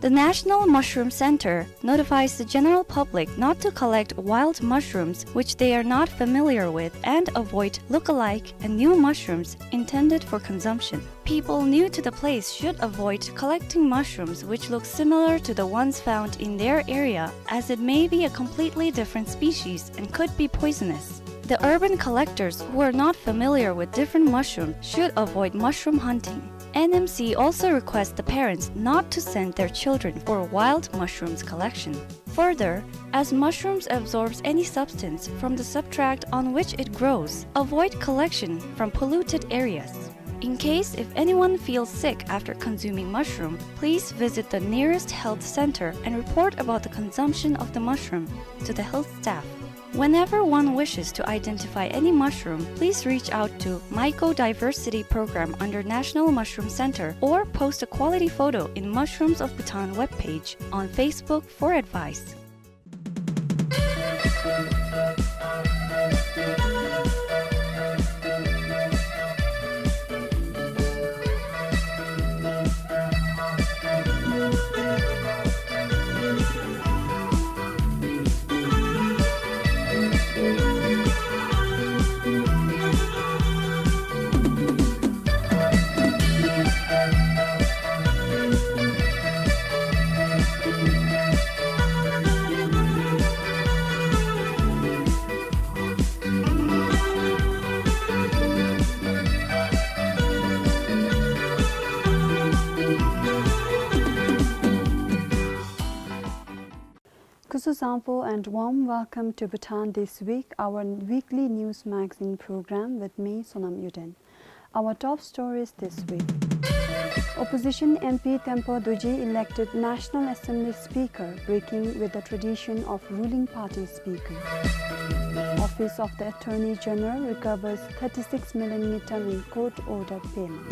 The National Mushroom Center notifies the general public not to collect wild mushrooms which they are not familiar with and avoid look-alike and new mushrooms intended for consumption. People new to the place should avoid collecting mushrooms which look similar to the ones found in their area, as it may be a completely different species and could be poisonous. The urban collectors who are not familiar with different mushrooms should avoid mushroom hunting. N M C also requests the parents not to send their children for wild mushrooms collection. Further, as mushrooms absorbs any substance from the substrate on which it grows, avoid collection from polluted areas. In case if anyone feels sick after consuming mushroom, please visit the nearest health center and report about the consumption of the mushroom to the health staff. Whenever one wishes to identify any mushroom, please reach out to Mycodiversity Program under National Mushroom Center or post a quality photo in Mushrooms of Bhutan webpage on Facebook for advice. Khusu zangpo and warm welcome to Bhutan This Week, our weekly news magazine program with me, Sonam Yuden. Our top stories this week. Opposition M P Tempa Dorji elected National Assembly Speaker, breaking with the tradition of ruling party speaker. Office of the Attorney General recovers thirty-six million ngultrum in court order payment.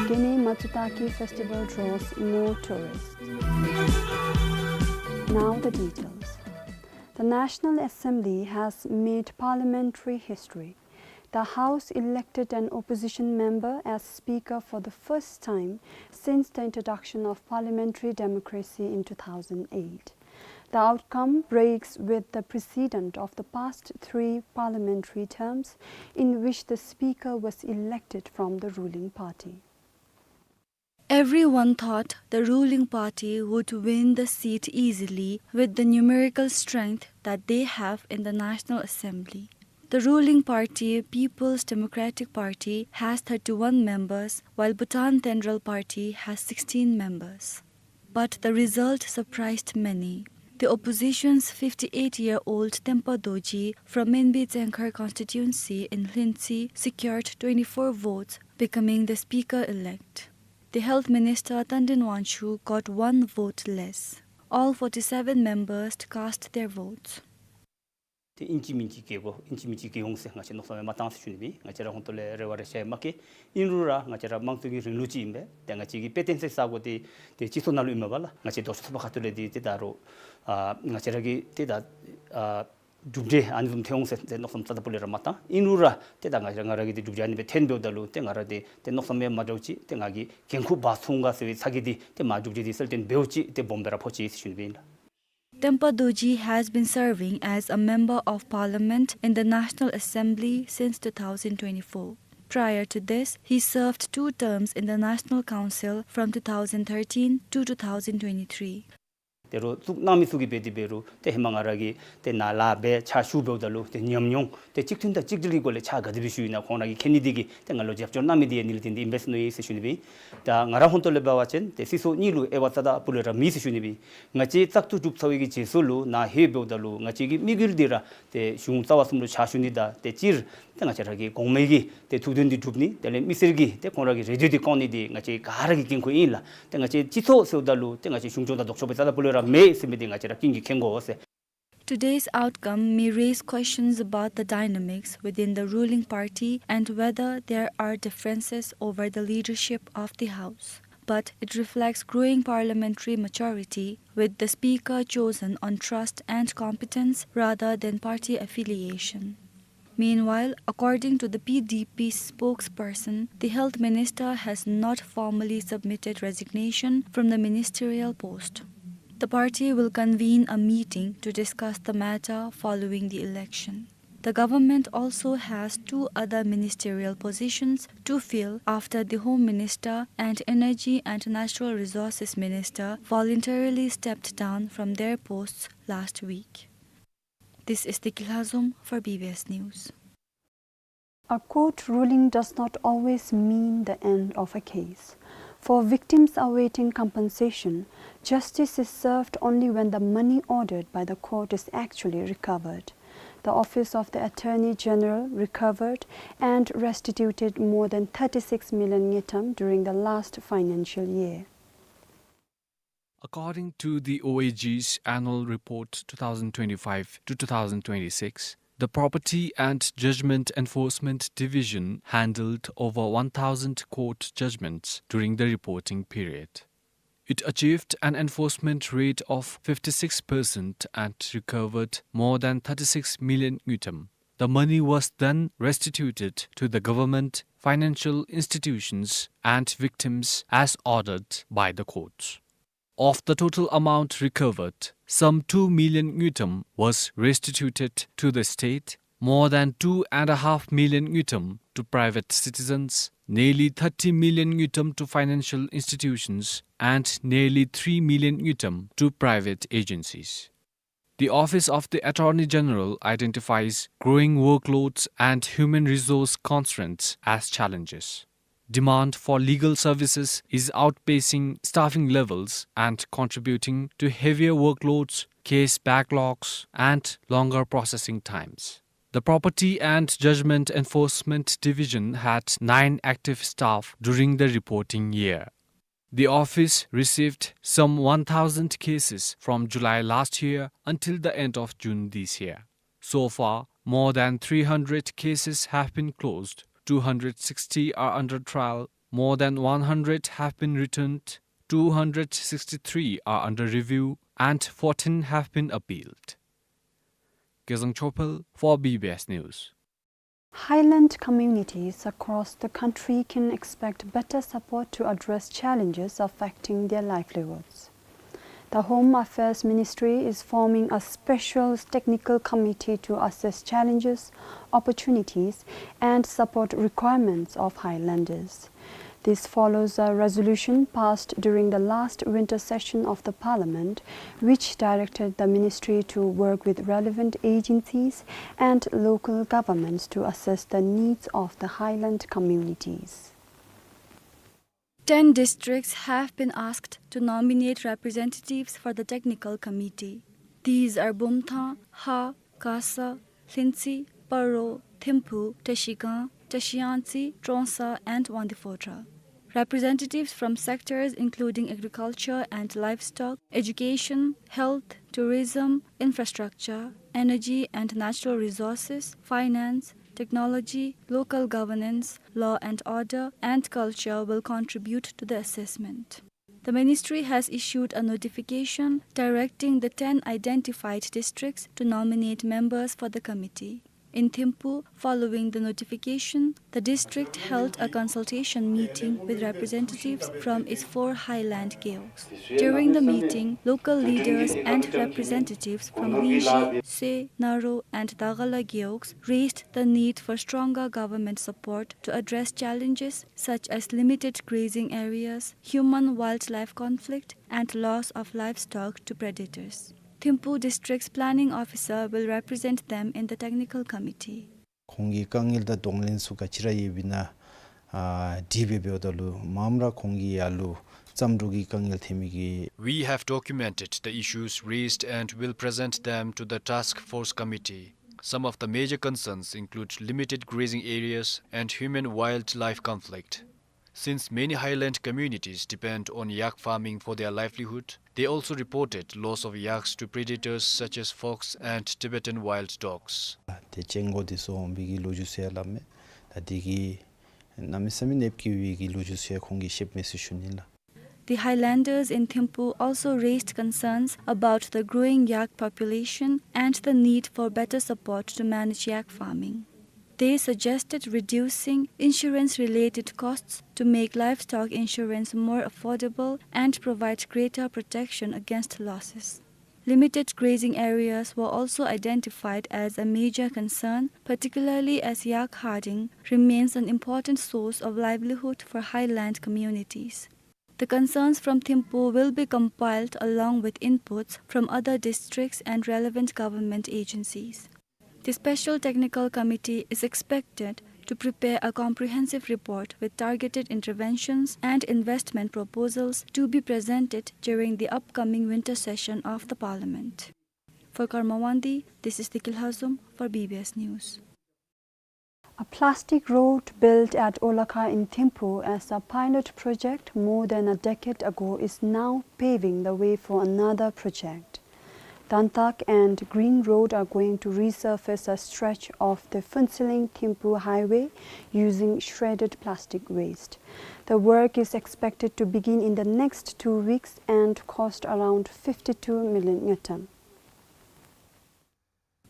Gene Matsutake Festival draws more tourists. Now the details. The National Assembly has made parliamentary history. The House elected an opposition member as Speaker for the first time since the introduction of parliamentary democracy in two thousand eight. The outcome breaks with the precedent of the past three parliamentary terms, in which the Speaker was elected from the ruling party. Everyone thought the ruling party would win the seat easily with the numerical strength that they have in the National Assembly. The ruling party, People's Democratic Party, has thirty-one members, while Bhutan Tenrel Party has sixteen members. But the result surprised many. The opposition's fifty-eight-year-old Tempa Dorji from Menbi Tsengkhar constituency in Lhintsi secured twenty-four votes, becoming the speaker-elect. The Health Minister Tandin Wangchuk got one vote less. All forty-seven members cast their votes. ཏེ་ཨིན་ཅི་མིན་ཅི་གེ་གོ་ཨིན་ཅི་མིན་ཅི་གེ་འོང་ཟེར་ང་བཅས་མནོ་བསམ་ཡང་མ་བཏང་ཟེར་ཞུ་ནི་ཨིན། ང་བཅས་ར་ཧོང་ཏོ་ལས་རེ་བ་རེ་ཤ་ཡང་མ་བསྐྱེད། ཨིན་རུང་ར་ང་བཅས་ར་དམངས་གཙོ་གི་རིང་ལུགས་ཅིག་ཨིན་པས། ཏེ་ང་བཅས་ཀྱི་དཔེ་སྟོན་ས་ས་གོ་ཏེ་ཏེ་སྤྱི་ཚོགས་ནང་ལུ་ཨིན་མས་པ་ལགས། ང་བཅས་ལྡོག་ཕྱོགས་ཚོགས་པ་ཁ་ཐུག་ལས་ཏེ་ཏེ་ད་རུང་ཨ་ང་བཅས་ར་གི་ཏེ་ད་ཨ་གྲུབ་འབྲས་ཨ་ནི་བཟུམ་ཐོན་འོང་ཟེར་ཏེ་མནོ་བསམ་རྩ་དང་པོ་ལས་ར་མ་བཏང་། ཨིན་རུང་ར་ཏེ་ད་ང་ར་ང་ར་གི་ཏེ་གྲུབ་འབྲས་ཨ་ནི་སྦེ་ཐོན་འབདཝ་ད་ལུ་ཏེ་ང་ར་ཏེ་ཏེ་མནོ་བསམ་ཡང་མ་འདྲཝ་ཅིག་ཏེ་ང་གིས་འགན་ཁུར་འབག་ཚུགས་ག་ཟེར་བའི་ཚ་གྱང་འདི་ཏེ་མ་གྲུབ་འབྲས་འདི་གསལ་སྟོན་འབདཝ་ཅིག་ཏེ་སྦོམ་སྦེ་ར་ཕོག་ཅི་ཟེར་ཞུ་ནི་ཨིན་ལགས། Tempa Dorji has been serving as a member of parliament in the National Assembly since two thousand twenty-four. Prior to this, he served two terms in the National Council from two thousand thirteen to two thousand twenty-three. དེ་རུ་བཙུགས་གནང་མི་ཚུ་གིས་འབད་དེ་འབད་རུང་ཏེ་ཧེ་མ་ང་ར་གིས་ཏེ་ནཱ་ལཱ་འབད་ཕྱག་ཞུ་འབདཝ་ད་ལུ་ཏེ་ཉམས་མྱོང་ཏེ་གཅིག་མཐུན་དང་གཅིག་སྒྲིལ་གྱི་སྒོ་ལས་ཕྱག་ག་དེ་སྦེ་ཞུ་ཡི་ན་ཁོང་ར་གིས་མཁྱེན་ནི་དེ་གིས་ཏེ་ང་ལུ་རྒྱབ་སྐྱོར་གནང་མི་དེ་ཡང་ནི་ལས་བརྟེན་ཏེ་ཨིན་པས་ཟེར་མནོ་ཡི་ཟེར་ཞུ་ནི་སྦེ་ཨིན། ད་ང་ར་ཧོན་ཏོ་ལས་འབད་བ་ཅིན་ཏེ་སྲིད་ཚོགས་གཉིས་ལུ་དབྱེ་བ་རྩ་དང་སྤུ་ལས་ར་མེད་ཟེར་ཞུ་ནི་སྦེ་ཨིན། ང་བཅས་བཙག་འཐུ་གྲུབ་ཚར་བའི་གི་རྗེས་སུ་ལུ་ནཱ་ལྷོདཔ་ད་ལུ་ང་བཅས་ཀྱི་དམིགས་ཡུལ་འདི་ར་ཏེ་གཞུང་རྩ་བ་གསུམ་ལུ་ཕྱག་ཞུ་ནི་དང་ཏེ་སྤྱིར་ཏེ་ང་བཅས་ར་གི་གོང་མའི་གི་ཏེ་ཐུགས་འདུན་འདི་སྒྲུབ་ནི་དེ་ལས་མི་སེར་གྱི་ཏེ་ཁོང་ར་གི་རེ་འདོད་འདི་བསྐང་ནི་འདི་ང་བཅས་ག་ར་གི་འགན་ཁུར་ཨིན་ལགས། ཏེ་ང་བཅས་སྤྱི་ཚོགས་ཟེརཝ་ད་ལུ་ཏེ་ང་བཅས་གཞུང་སྐྱོང་དང་ལྡོག་ཕྱོགས་སྦེ་རྩ་དང་སྤུ་ལས་ར་མེད་ཟེར་མི་འདི་ང་བཅས་ར་ཀུན་གྱིས་མཁྱེན་དགོ་ཟེར། Today's outcome may raise questions about the dynamics within the ruling party and whether there are differences over the leadership of the House. But it reflects growing parliamentary maturity, with the Speaker chosen on trust and competence rather than party affiliation. Meanwhile, according to the P D P spokesperson, the health minister has not formally submitted resignation from the ministerial post. The party will convene a meeting to discuss the matter following the election. The government also has two other ministerial positions to fill after the Home Minister and Energy and Natural Resources Minister voluntarily stepped down from their posts last week. This is Deki Lhazom for B B S News. A court ruling does not always mean the end of a case. For victims awaiting compensation, justice is served only when the money ordered by the court is actually recovered. The Office of the Attorney General recovered and restituted more than thirty-six million ngultrum during the last financial year. According to the O A G's annual report two thousand twenty-five to two thousand twenty-six, the Property and Judgment Enforcement Division handled over one thousand court judgments during the reporting period. It achieved an enforcement rate of fifty-six percent and recovered more than thirty-six million ngultrum. The money was then restituted to the government, financial institutions, and victims as ordered by the court. Of the total amount recovered, some two million ngultrum was restituted to the state, more than two and a half million ngultrum to private citizens, nearly thirty million ngultrum to financial institutions, and nearly three million ngultrum to private agencies. The Office of the Attorney General identifies growing workloads and human resource constraints as challenges. Demand for legal services is outpacing staffing levels and contributing to heavier workloads, case backlogs, and longer processing times. The Property and Judgment Enforcement Division had nine active staff during the reporting year. The office received some one thousand cases from July last year until the end of June this year. So far, more than three hundred cases have been closed, two hundred sixty are under trial, more than one hundred have been returned, two hundred sixty-three are under review, and fourteen have been appealed. Gezang Chopel for B B S News. Highland communities across the country can expect better support to address challenges affecting their livelihoods. The Home Affairs Ministry is forming a special technical committee to assess challenges, opportunities, and support requirements of Highlanders. This follows a resolution passed during the last winter session of the Parliament, which directed the ministry to work with relevant agencies and local governments to assess the needs of the highland communities. Ten districts have been asked to nominate representatives for the technical committee. These are Bumthang, Ha, Kasa, Lhintsi, Paro, Thimphu, Trashigang, Trashiyangtse, Trongsa, and Wangdue-Phodrang. Representatives from sectors including agriculture and livestock, education, health, tourism, infrastructure, energy and natural resources, finance, technology, local governance, law and order, and culture will contribute to the assessment. The ministry has issued a notification directing the ten identified districts to nominate members for the committee. In Thimphu, following the notification, the district held a consultation meeting with representatives from its four highland gewog. During the meeting, local leaders and representatives from Ringshi, Soi, Naro, and Dagala gewogs raised the need for stronger government support to address challenges such as limited grazing areas, human-wildlife conflict, and loss of livestock to predators. Thimphu District's planning officer will represent them in the technical committee. ཁོང་གི་དཀའ་ངལ་དང་གདོང་ལེན་ཚུ་ག་ཅི་ར་ཡོདཔ་ཨིན་ན་ཨ་དྲིས་འབད་འབདཝ་ད་ལུ་མངམ་ར་ཁོང་གིས་ཡར་ལུ་བརྩམས་སྒྲུང་གི་དཀའ་ངལ་ཐོན་མི་གི We have documented the issues raised and will present them to the task force committee. Some of the major concerns include limited grazing areas and human-wildlife conflict. Since many highland communities depend on yak farming for their livelihood, they also reported loss of yaks to predators such as fox and Tibetan wild dogs. ཏེ་ཅིན་གོ་དེ་ཚུ་འོང་བའི་གི་ལོ་རྒྱུས་ཚུ་ཡང་སླབ་མས། ད་དེ་གིས་གནམ་མེད་ས་མེད་ནདཔ་བཀལ་བའི་གི་ལོ་རྒྱུས་ཚུ་ཡང་ཁོང་གིས་བཤདཔ་མས་ཟེར་ཞུ་ནི་ལགས། The highlanders in Thimphu also raised concerns about the growing yak population and the need for better support to manage yak farming. They suggested reducing insurance-related costs to make livestock insurance more affordable and provide greater protection against losses. Limited grazing areas were also identified as a major concern, particularly as yak herding remains an important source of livelihood for highland communities. The concerns from Thimphu will be compiled along with inputs from other districts and relevant government agencies. The Special Technical Committee is expected to prepare a comprehensive report with targeted interventions and investment proposals to be presented during the upcoming winter session of the Parliament. For Karma Wangdi, this is Dikil Hazum for B B S News. A plastic road built at Olakha in Thimphu as a pilot project more than a decade ago is now paving the way for another project. Dantak and Green Road are going to resurface a stretch of the Phuentsholing Thimphu highway using shredded plastic waste. The work is expected to begin in the next two weeks and cost around fifty-two million ngultrum.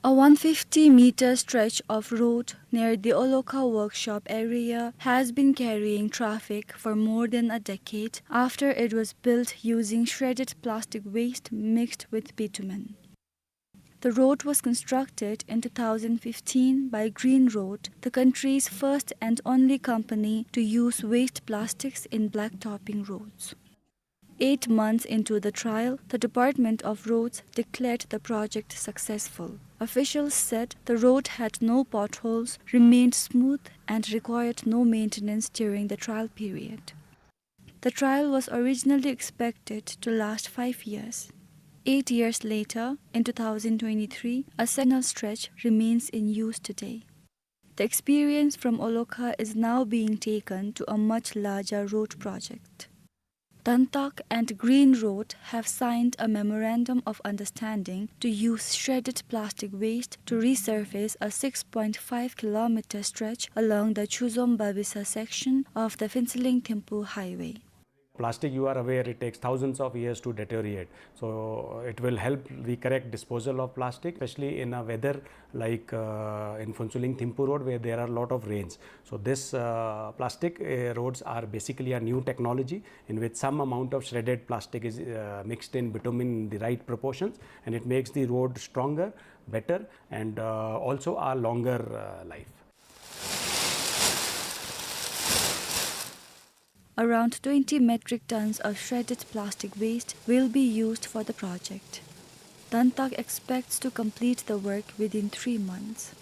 A one fifty meter stretch of road near the Olakha workshop area has been carrying traffic for more than a decade after it was built using shredded plastic waste mixed with bitumen. The road was constructed in two thousand fifteen by Green Road, the country's first and only company to use waste plastics in blacktopping roads. Eight months into the trial, the Department of Roads declared the project successful. Officials said the road had no potholes, remained smooth, and required no maintenance during the trial period. The trial was originally expected to last five years. Eight years later, in two thousand twenty-three, a second stretch remains in use today. The experience from Olakha is now being taken to a much larger road project. Dantak and Green Road have signed a memorandum of understanding to use shredded plastic waste to resurface a six point five kilometer stretch along the Chuzom Babisa section of the Phuentsholing Thimphu highway. Plastic, you are aware, it takes thousands of years to deteriorate. So it will help the correct disposal of plastic, especially in a weather like, uh, in Phuentsholing Thimphu Road, where there are a lot of rains. So this, uh, plastic, uh, roads are basically a new technology in which some amount of shredded plastic is, uh, mixed in bitumen in the right proportions, and it makes the road stronger, better, and, uh, also a longer, uh, life. Around twenty metric tons of shredded plastic waste will be used for the project. Dantak expects to complete the work within three months.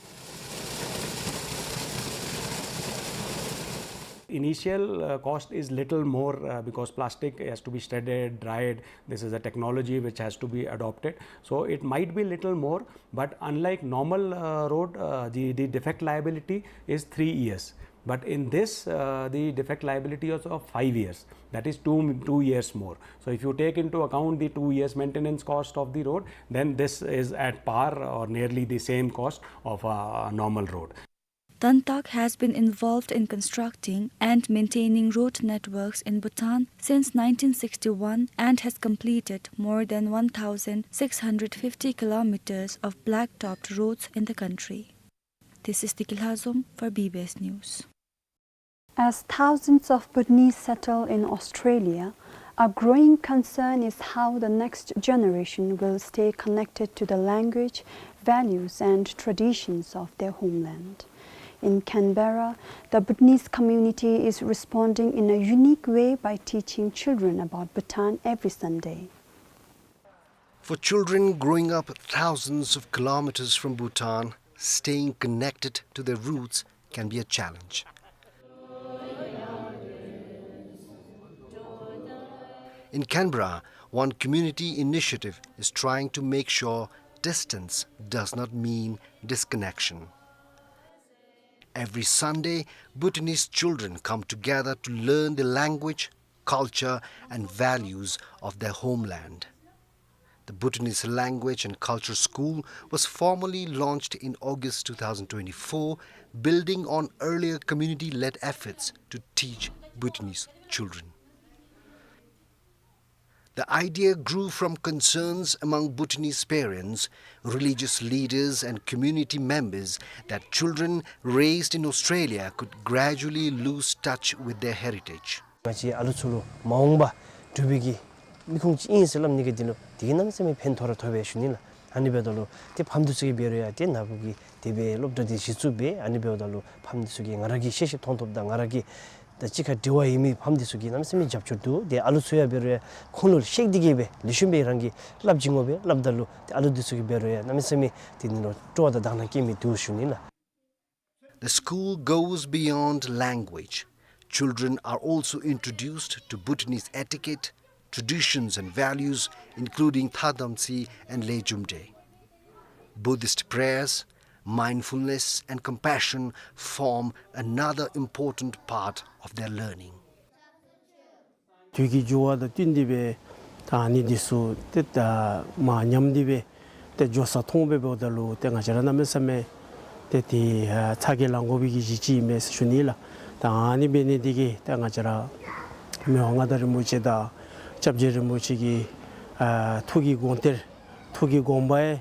Initial, uh, cost is little more, uh, because plastic has to be shredded, dried. This is a technology which has to be adopted. So it might be little more, but unlike normal, uh, road, uh, the, the defect liability is three years. But in this, uh, the defect liability is of five years. That is two, two years more. So if you take into account the two years maintenance cost of the road, then this is at par or nearly the same cost of a normal road. Dantak has been involved in constructing and maintaining road networks in Bhutan since nineteen sixty-one and has completed more than one thousand six hundred fifty kilometers of black-topped roads in the country. This is Tikilhazom for B B S News. As thousands of Bhutanese settle in Australia, a growing concern is how the next generation will stay connected to the language, values, and traditions of their homeland. In Canberra, the Bhutanese community is responding in a unique way by teaching children about Bhutan every Sunday. For children growing up thousands of kilometers from Bhutan, staying connected to their roots can be a challenge. In Canberra, one community initiative is trying to make sure distance does not mean disconnection. Every Sunday, Bhutanese children come together to learn the language, culture, and values of their homeland. The Bhutanese Language and Culture School was formally launched in August two thousand twenty-four, building on earlier community-led efforts to teach Bhutanese children. The idea grew from concerns among Bhutanese parents, religious leaders, and community members that children raised in Australia could gradually lose touch with their heritage. ང་བཅས་ཨ་ལུ་ཚུ་ལུ་མ་འོངས་པ་འབྲུག་པའི་གི་མི་ཁུངས་ཅིག་ཨིན་ཟེར་སླབ་ནི་གི་དེ་ལུ་དེ་གིས་གནམ་མེད་ས་མེད་ཕན་ཐོགས་ར་ཐོགས་པས་ཞུ་ནི་ལགས། ཨ་ནི་འབདཝ་ད་ལུ་ཏེ་ཕམ་འདི་ཚུ་གིས་འབད་རུང་ཡང་ཏེ་ནཱ་བུ་གིས་དེ་སྦེ་སློབ་གྲྭ་འདི་གཞི་བཙུགས་འབད། ཨ་ནི་འབདཝ་ད་ལུ་ཕམ་འདི་ཚུ་གིས་ང་ར་གི་ཤེས་ཤེས་མཐོང་མཐོངམ་དང་ང་ར་གི་ད་གཅིག་ཁར་འབྲེལ་བ་ཡོད་མི་ཕམ་འདི་ཚུ་གིས་གནམ་མེད་ས་མེད་རྒྱབ་སྐྱོར་འདུག། ཏེ་ཨ་ལུ་ཚུ་ཡང་འབད་རུང་ཡང་ཁོང་ལུ་ཤེས་ཏེ་གིས་སྦེ་ལེགས་ཤོམ་སྦེ་རང་གིས་སླབ་བྱིན་དགོ་པས། སླབ་ད་ལུ་ཏེ་ཨ་ལུ་འདི་ཚུ་གིས་འབད་རུང་ཡང་གནམ་མེད་ས་མེད་དེ་ནི་ལུ་སྤྲོ་བ་དང་དག་སྣང་སྐྱེ་མི་འདུག་ཞུ་ནི་ལགས། The school goes beyond language. Children are also introduced to Bhutanese etiquette, traditions and values, including Thadamtsi and Lejumde. Buddhist prayers, mindfulness and compassion form another important part of their learning. དུས་ཀྱི་འགྱུར་བ་དང་བསྟུན་ཏེ་སྦེ་ད་ཨ་ནི་འདི་ཚུ་ཏེ་ད་མར་ཉམས་ཏེ་སྦེ་ཏེ་འགྱོ་ས་མཐོང་སྦེ་འབདཝ་ད་ལུ་ཏེ་ང་བཅས་ར་གནམ་མེད་ས་མེད་ཏེ་དེ་ཨ་ཚ་གྱང་ལང་དགོ་པའི་གི་གཞི་ཅིག་ཨིན་མས་ཟེར་ཞུ་ནི་ལགས། ད་ཨ་ནི་འབད་ནི་འདི་གིས་ཏེ་ང་བཅས་ར་མི་དབང་མངའ་བདག་རིན་པོ་ཆེ་དང་སྐྱབས་རྗེ་རིན་པོ་ཆེ་གི་ཨ་ཐུགས་ཀྱི་དགོངས་གཏེར་ཐུགས་ཀྱི་དགོངས་པ་ཡང་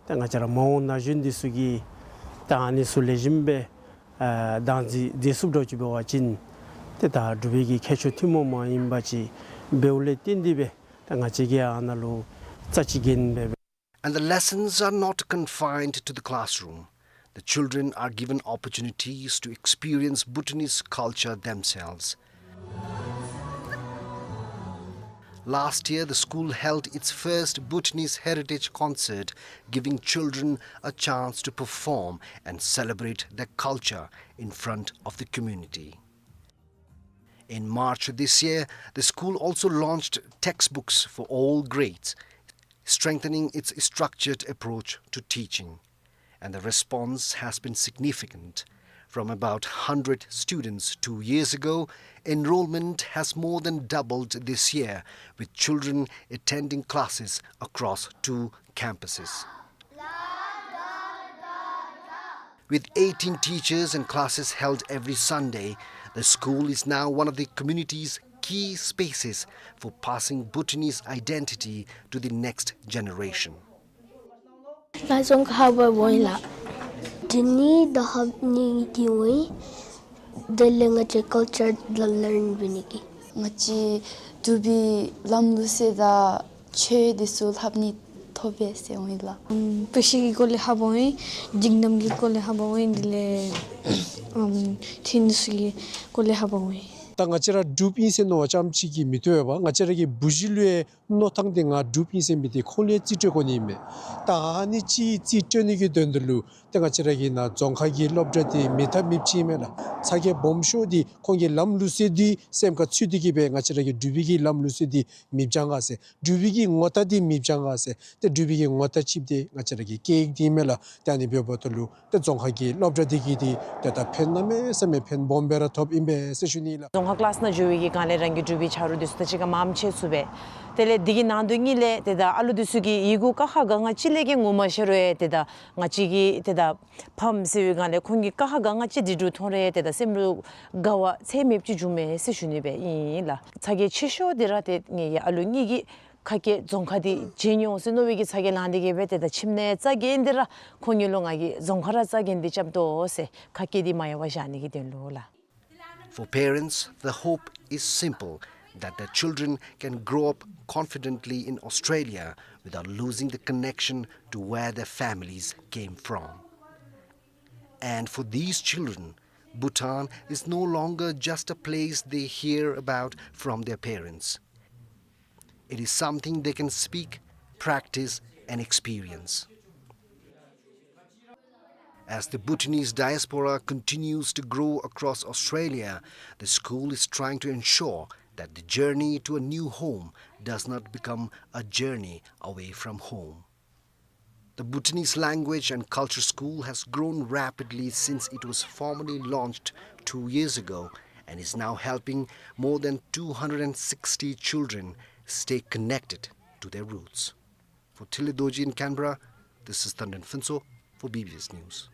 ཏེ་ང་བཅས་ར་མ་འོངས་ན་གཞོན་འདི་ཚུ་གིས་ད་ཨ་ནི་ཚུ་ལེགས་ཤོམ་སྦེ་ཨ་བདག་འཛིན་མཛད་ཚུགསཔ་འདྲཝ་ཅིག་འབད་བ་ཅིན་ཏེ་ད་འབྲུག་པའི་གི་ཁྱད་ཆོས་ཐུན་མོང་མ་ཡིན་པ་ཅིག་འབདཝ་ལས་བརྟེན་ཏེ་སྦེ་ད་ང་བཅས་ཀྱིས་ཨ་ནཱ་ལུ་རྩ་ཅིག་འགན་འབད་འབད། And the lessons are not confined to the classroom. The children are given opportunities to experience Bhutanese culture themselves. Last year, the school held its first Bhutanese heritage concert, giving children a chance to perform and celebrate their culture in front of the community. In March this year, the school also launched textbooks for all grades, strengthening its structured approach to teaching. And the response has been significant. From about hundred students two years ago, enrollment has more than doubled this year, with children attending classes across two campuses. With eighteen teachers and classes held every Sunday, the school is now one of the community's key spaces for passing Bhutanese identity to the next generation. ང་རྫོང་ཁག་ལྷ་པ་འབདཝ་ཨིན་ལགས། འདི་ནི་ད་ལྷབ་ནི་གི་འོང་། དེ་ལས་ང་བཅས་ཀལ་ཅར་ལ་ལརན་འབད་ནི་གི། ང་བཅས་འབྲུག་པའི་ལམ་ལུགས་སྲོལ་དང་ཆོས་འདི་ཚུ་ལྷབ་ནི་ཐོབ་པས་ཟེར་འོང་ལགས། ཨམ་དཔེ་ཆ་གི་སྐོར་ལས་ལྷབ་པ་འོང་། རིགས་རྣམ་གྱི་སྐོར་ལས་ལྷབ་པ་འོང་། དེ་ལས་ཨམ་ཐེན་སི་གི་སྐོར་ལས་ལྷབ་པ་འོང་། ད་ང་བཅས་ར་འབྲུགཔ་ཨིན་ཟེར་མནོ་བ་ཙམ་ཅིག་གིས་མི་བཏུབ་པས། ང་བཅས་ར་གི་བུ་གཞི་ལུ་ཡང་མནོ་ཐངས་འདི་ང་འབྲུགཔ་ཨིན་ཟེར་མི་འདི་ཁོང་ལུ་ཡང་རྩིས་སྤྲོད་དགོ་ནི་ཨིན་མས། ད་ཨ་ནི་ཅིག་རྩིས་སྤྲོད་ནི་གི་དོན་དུ་ལུ་ཏེ་ང་བཅས་ར་གི་ནཱ་རྫོང་ཁག་གི་སློབ་གྲྭ་འདི་མེད་ཐབས་མེདཔ་ཅིག་ཨིན་མས་ལགས། ཚ་གྱང་སྦོམ་ཤོས་འདི་ཁོང་གི་ལམ་ལུགས་སྲོལ་འདི་སེམས་ཁར་ཚུད་དེ་གིས་སྦེ་ང་བཅས་ར་གི་འབྲུག་པའི་གི་ལམ་ལུགས་སྲོལ་འདི་མི་སྦྱང་ག་ཟེར། འབྲུག་པའི་གི་ངོ་རྟགས་འདི་མི་སྦྱང་ག་ཟེར། ཏེ་འབྲུག་པའི་གི་ངོ་རྟགས་ཅིག་འདི་ང་བཅས་ར་གི་སྐད་ཡིག་འདི་ཨིན་མས་ལགས། ཏེ་ཨ་ནི་འབདཝ་ད་ལུ་ཏེ་རྫོང་ཁག་གི་སློབ་གྲྭ་འདི་གིས་འདི་ཏེ་ད་ཕན་གནམ་མེད་ས་མེད་ཕན་སྦོམ་སྦེ་ར་ཐོབ་ཨིན་པས་ཟེར་ཞུ་ནི་ལགས། རྫོང་ཁག་ཀི་ལཱསི་ནང་འགྱོ་བའི་གི་སྒང་ལས་རང་གི་འབྲུག་པའི་ཆ་རོགས་འདི་ཚུ་དང་གཅིག་ཁར་མངམ་ཕྱད་ཚུགས་པས། དེ་ལས་འདི་གི་ནང་དོན་གཉིས་ལས་ཏེ་ད་ཨ་ལུ་འདི་ཚུ་གིས་ཡི་གུ་ཀ་ཁ་ག་ང་ཅིག་ལས་ཀྱི་ངོ་མ་ཤེས་རུང་ཡང་ཏེ་ད་ང་བཅས་ཀྱི་ཏེ་ད་ཕམ་ཟེར་བའི་སྒང་ལས་ཁོང་གིས་ཀ་ཁ་ག་ང་ཅིག་འབྲི་འབྲུ་མཐོང་རུང་ཡང་ཏེ་ད་སེམས་ལུ་དགའ་བ་ཚད་མེདཔ་ཅིག་འབྱུངམ་མས་ཟེར་ཞུ་ནི་སྦེ་ཨིན་ལགས། ཚ་གྱང་ཆེ་ཤོས་འདི་ར་ཏེ་ངེའི་ཨ་ལུ་གཉིས་ཀྱིས་ ཁ་སྐད་རྫོང་ཁ་འདི་བརྗེད་འོང་ཟེར་མནོ་བའི་གི་ཚ་གྱང་ལང་སྟེ་གི་སྦེ་ཏེ་ད་ཁྱིམ་ནང་རྩ་འགེངས་ཏེ་ར་ཁོང་གཉིས་ལུ་ང་གིས་རྫོང་ཁ་ར་རྩ་འགེངས་ཏེ་རྐྱབ་དོ་ཟེར་ཁ་སྐད་འདི་མ་གཡོ་བར་བཞག་ནི་གི་དོན་ལུ་ལགས། For parents, the hope is simple, that their children can grow up confidently in Australia without losing the connection to where their families came from. And for these children, Bhutan is no longer just a place they hear about from their parents. It is something they can speak, practice, and experience. As the Bhutanese diaspora continues to grow across Australia, the school is trying to ensure that the journey to a new home does not become a journey away from home. The Bhutanese Language and Culture School has grown rapidly since it was formally launched two years ago and is now helping more than two hundred and sixty children stay connected to their roots. For Thinley Dorji in Canberra, this is Thandin Phuntsho for B B S News.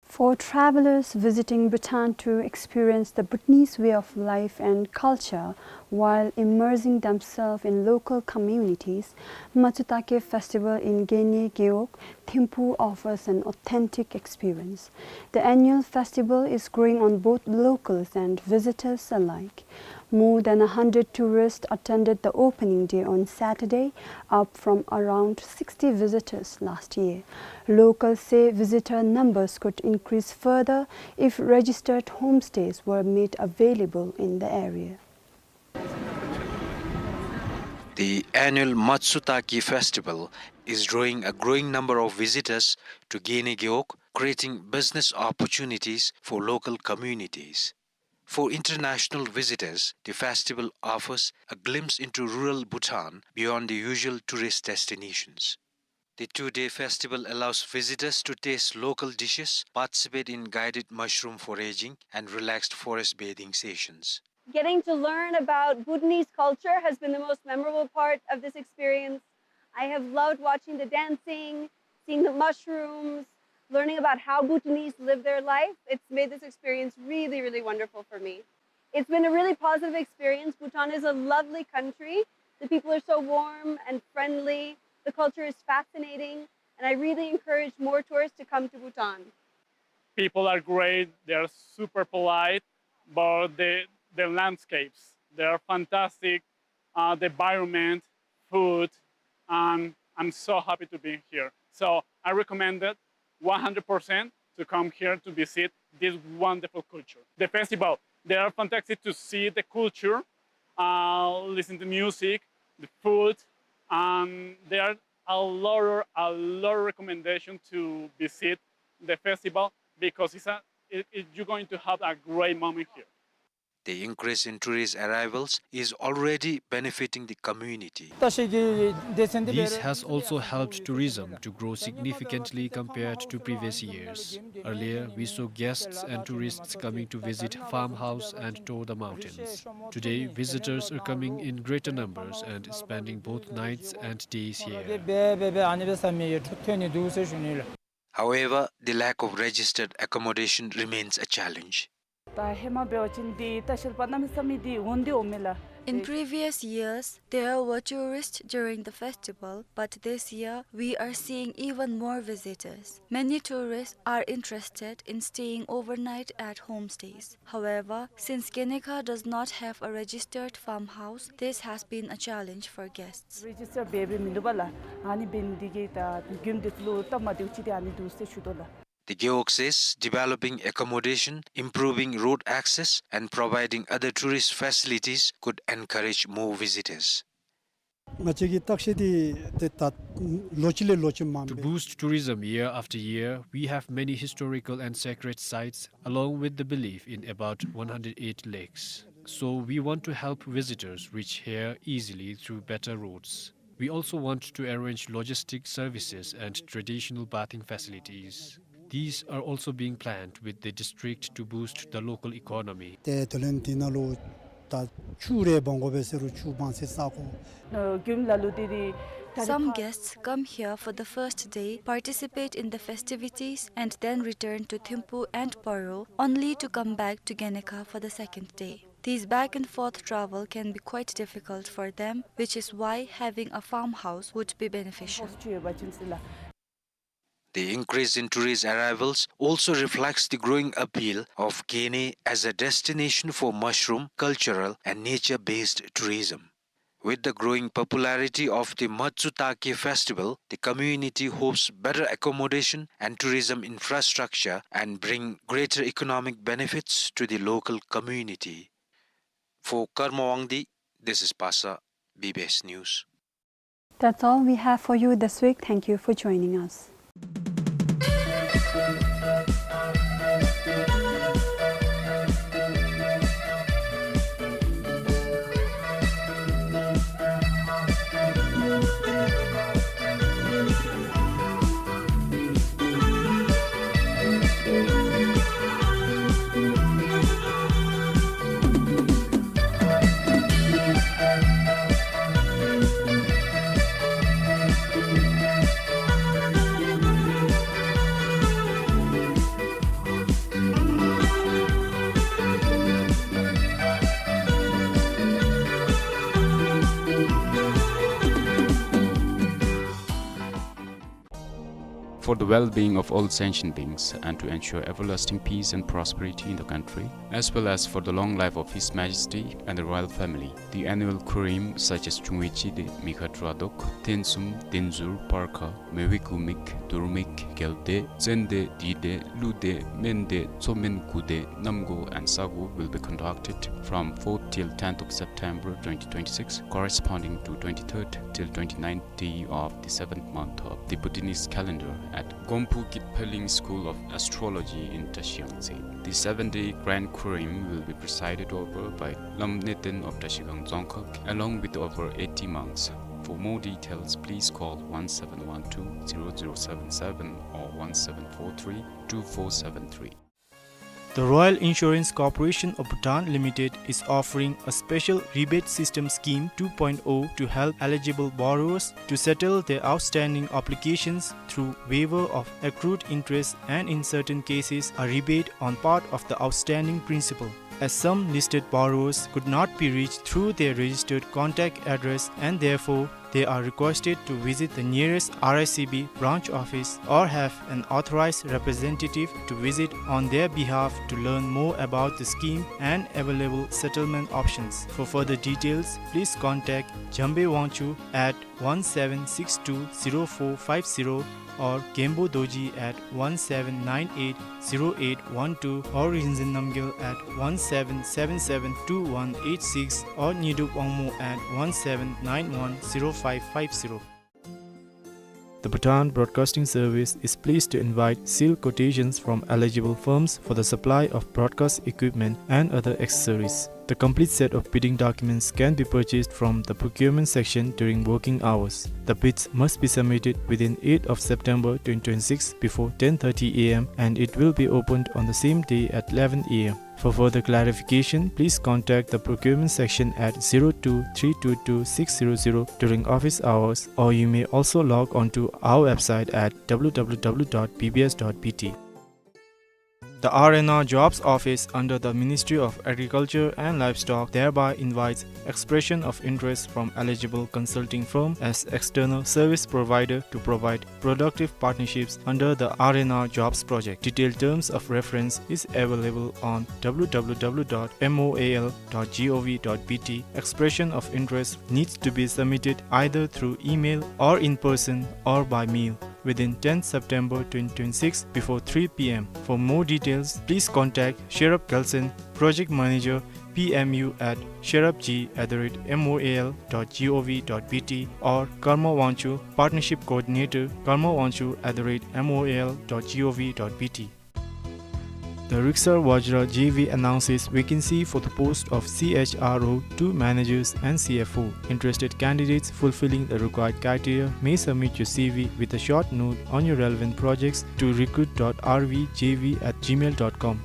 For travelers visiting Bhutan to experience the Bhutanese way of life and culture while immersing themselves in local communities, Matsutake Festival in Gene Gewog, Thimphu offers an authentic experience. The annual festival is growing on both locals and visitors alike. More than a hundred tourists attended the opening day on Saturday, up from around sixty visitors last year. Locals say visitor numbers could increase further if registered homestays were made available in the area. The annual Matsutake Festival is drawing a growing number of visitors to Gene Gewog, creating business opportunities for local communities. For international visitors, the festival offers a glimpse into rural Bhutan beyond the usual tourist destinations. The two-day festival allows visitors to taste local dishes, participate in guided mushroom foraging, and relaxed forest bathing sessions. Getting to learn about Bhutanese culture has been the most memorable part of this experience. I have loved watching the dancing, seeing the mushrooms, learning about how Bhutanese live their life. It's made this experience really, really wonderful for me. It's been a really positive experience. Bhutan is a lovely country. The people are so warm and friendly. The culture is fascinating, and I really encourage more tourists to come to Bhutan. People are great, they are super polite, but the, the landscapes, they are fantastic, uh, the environment, food, and I'm so happy to be here. So I recommend it one hundred percent to come here to visit this wonderful culture. The festival, they are fantastic to see the culture, uh, listen to music, the food, and there are a lot of, a lot of recommendation to visit the festival because it's a, it, it, you're going to have a great moment here. The increase in tourist arrivals is already benefiting the community. This has also helped tourism to grow significantly compared to previous years. Earlier, we saw guests and tourists coming to visit farmhouse and tour the mountains. Today, visitors are coming in greater numbers and spending both nights and days here. However, the lack of registered accommodation remains a challenge. In previous years, there were tourists during the festival, but this year we are seeing even more visitors. Many tourists are interested in staying overnight at homestays. However, since Genekha does not have a registered farmhouse, this has been a challenge for guests. Register འབད་འབད་མིན་འདུག་པ་ལགས། ཨ་ནི་འབད་ནི་དེ་གིས་ད་མགྱོནམ་དེ་ཚུ་ལུ་སྟབས་མ་བདེཝ་ཅིག་དེ་ཨ་ནི་འདུག་ཟེར་ཞུ་དོ་ལགས། The Gewog says developing accommodation, improving road access, and providing other tourist facilities could encourage more visitors. ང་བཅས་ཀྱི་བརྟག་ཞིབ་འདི་ཏེ་ད་ལོ་གཅིག་ལས་ལོ་གཅིག་མངམ་སྦེ། To boost tourism year after year, we have many historical and sacred sites, along with the belief in about one hundred eight lakes. So we want to help visitors reach here easily through better roads. We also want to arrange logistic services and traditional bathing facilities. These are also being planned with the district to boost the local economy. ཏེ་དེ་ལས་འདི་ནང་ལུ་ད་ཆུ་རེ་འབག་དགོ་པས་ཟེར་རུང་ཆུ་འབག་སའི་ས་གོ། Some guests come here for the first day, participate in the festivities, and then return to Thimphu and Paro, only to come back to Genekha for the second day. These back and forth travel can be quite difficult for them, which is why having a farmhouse would be beneficial. The increase in tourist arrivals also reflects the growing appeal of Gene as a destination for mushroom, cultural, and nature-based tourism. With the growing popularity of the Matsutake festival, the community hopes better accommodation and tourism infrastructure and bring greater economic benefits to the local community. For Karma Wangdi, this is Pasa, B B S News. That's all we have for you this week. Thank you for joining us. For the well-being of all sentient beings and to ensure everlasting peace and prosperity in the country, as well as for the long life of His Majesty and the royal family, the annual Khurim, such as Chungwe Chide, Mikha Tradok, Tensum, Tenzur, Parkha, Mewe Kumik, Durmik, Gelde, Tsende, Dide, Lude, Mende, Tsomen, Gude, Namgo, and Sago, will be conducted from fourth till tenth of September twenty twenty-six, corresponding to twenty-third till twenty-ninth day of the seventh month of the Bhutanese calendar at Gomphu Kitpheling School of Astrology in Tashiyangtse. The seven-day Grand Khurim will be presided over by Lam Neten of Tashigang Dzongkhag, along with over eighty monks. For more details, please call one seven one two zero zero seven seven or one seven four three two four seven three. The Royal Insurance Corporation of Bhutan Limited is offering a special rebate system scheme two point oh to help eligible borrowers to settle their outstanding obligations through waiver of accrued interest and, in certain cases, a rebate on part of the outstanding principal. As some listed borrowers could not be reached through their registered contact address and therefore they are requested to visit the nearest R I C B branch office or have an authorized representative to visit on their behalf to learn more about the scheme and available settlement options. For further details, please contact Jambe Wangchuk at one seven six two zero four five zero or Gembo Dorji at one seven nine eight zero eight one two or Rinzin Namgyal at one seven seven seven two one eight six or Nyidup Wangmo at one seven nine one zero five five zero. The Bhutan Broadcasting Service is pleased to invite sealed quotations from eligible firms for the supply of broadcast equipment and other accessories. The complete set of bidding documents can be purchased from the procurement section during working hours. The bids must be submitted within eighth of September twenty twenty-six before ten thirty A M and it will be opened on the same day at eleven A M. For further clarification, please contact the procurement section at zero two three two two six zero zero during office hours, or you may also log on to our website at W W W dot B B S dot B T. The R and R Jobs Office under the Ministry of Agriculture and Livestock thereby invites expression of interest from eligible consulting firm as external service provider to provide productive partnerships under the R and R Jobs project. Detailed terms of reference is available on W W W dot M O A L dot G O V dot B T. Expression of interest needs to be submitted either through email or in person or by mail within tenth September twenty twenty-six before three P M. For more details, please contact Sherab Gelson, Project Manager, P M U at sherabg at the rate M O A L dot G O V dot B T or Karma Wangchuk, Partnership Coordinator, Karma Wangchuk at the rate M O A L dot G O V dot B T. The Riksar Vajra J V announces vacancy for the post of C H R O two managers and C F O. Interested candidates fulfilling the required criteria may submit your C V with a short note on your relevant projects to recruit dot R V J V at gmail dot com.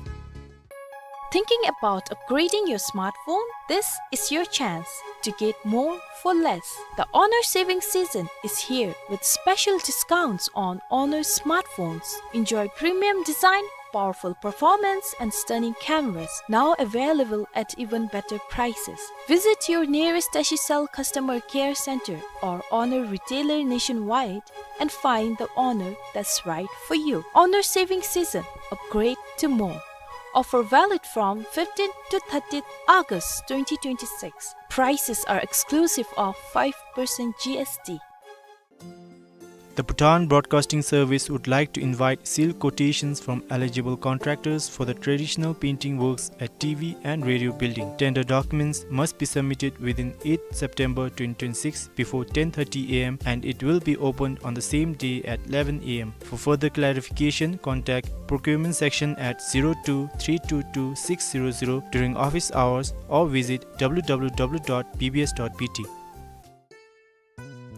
Thinking about upgrading your smartphone? This is your chance to get more for less. The Honor Saving Season is here with special discounts on Honor smartphones. Enjoy premium design, powerful performance and stunning cameras, now available at even better prices. Visit your nearest Tashicell customer care center or Honor retailer nationwide and find the Honor that's right for you. Honor saving season, upgrade to more. Offer valid from fifteenth to thirtieth August twenty twenty-six. Prices are exclusive of five percent G S T. The Bhutan Broadcasting Service would like to invite sealed quotations from eligible contractors for the traditional painting works at T V and radio building. Tender documents must be submitted within eighth September twenty twenty-six before ten thirty A M, and it will be opened on the same day at eleven A M. For further clarification, contact procurement section at zero two three two two six zero zero during office hours or visit W W W dot B B S dot B T.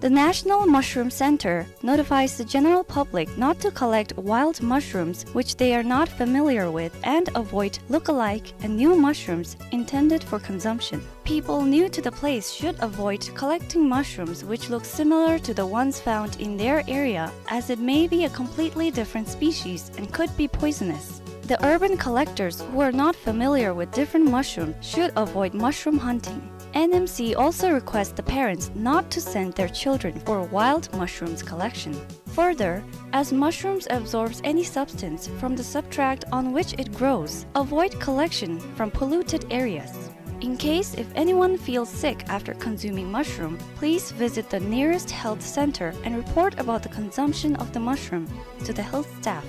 The National Mushroom Center notifies the general public not to collect wild mushrooms which they are not familiar with and avoid look-alike and new mushrooms intended for consumption. People new to the place should avoid collecting mushrooms which look similar to the ones found in their area, as it may be a completely different species and could be poisonous. The urban collectors who are not familiar with different mushrooms should avoid mushroom hunting. N M C also requests the parents not to send their children for wild mushrooms collection. Further, as mushrooms absorbs any substance from the substrate on which it grows, avoid collection from polluted areas. In case if anyone feels sick after consuming mushroom, please visit the nearest health center and report about the consumption of the mushroom to the health staff.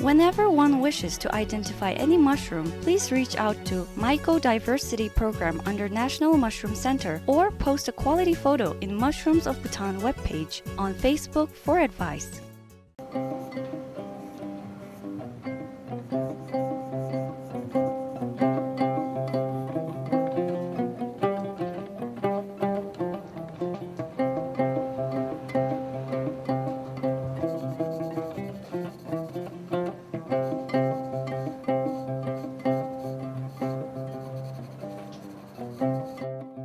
Whenever one wishes to identify any mushroom, please reach out to Mycodiversity Program under National Mushroom Center or post a quality photo in Mushrooms of Bhutan webpage on Facebook for advice.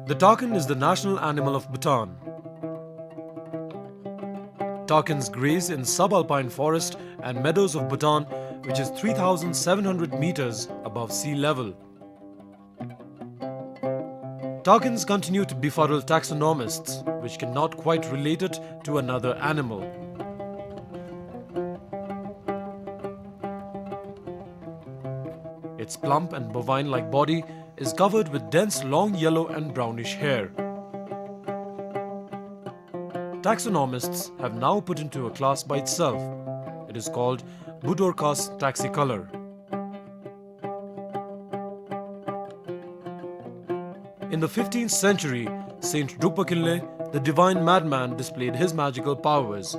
The takin is the national animal of Bhutan. Takins graze in subalpine forest and meadows of Bhutan, which is three thousand seven hundred meters above sea level. Takins continue to befuddle taxonomists, which cannot quite relate it to another animal. Its plump and bovine-like body is covered with dense long yellow and brownish hair. Taxonomists have now put into a class by itself. It is called Budorcas taxicolor. In the fifteenth century, Saint Drukpa Kinley, the divine madman, displayed his magical powers.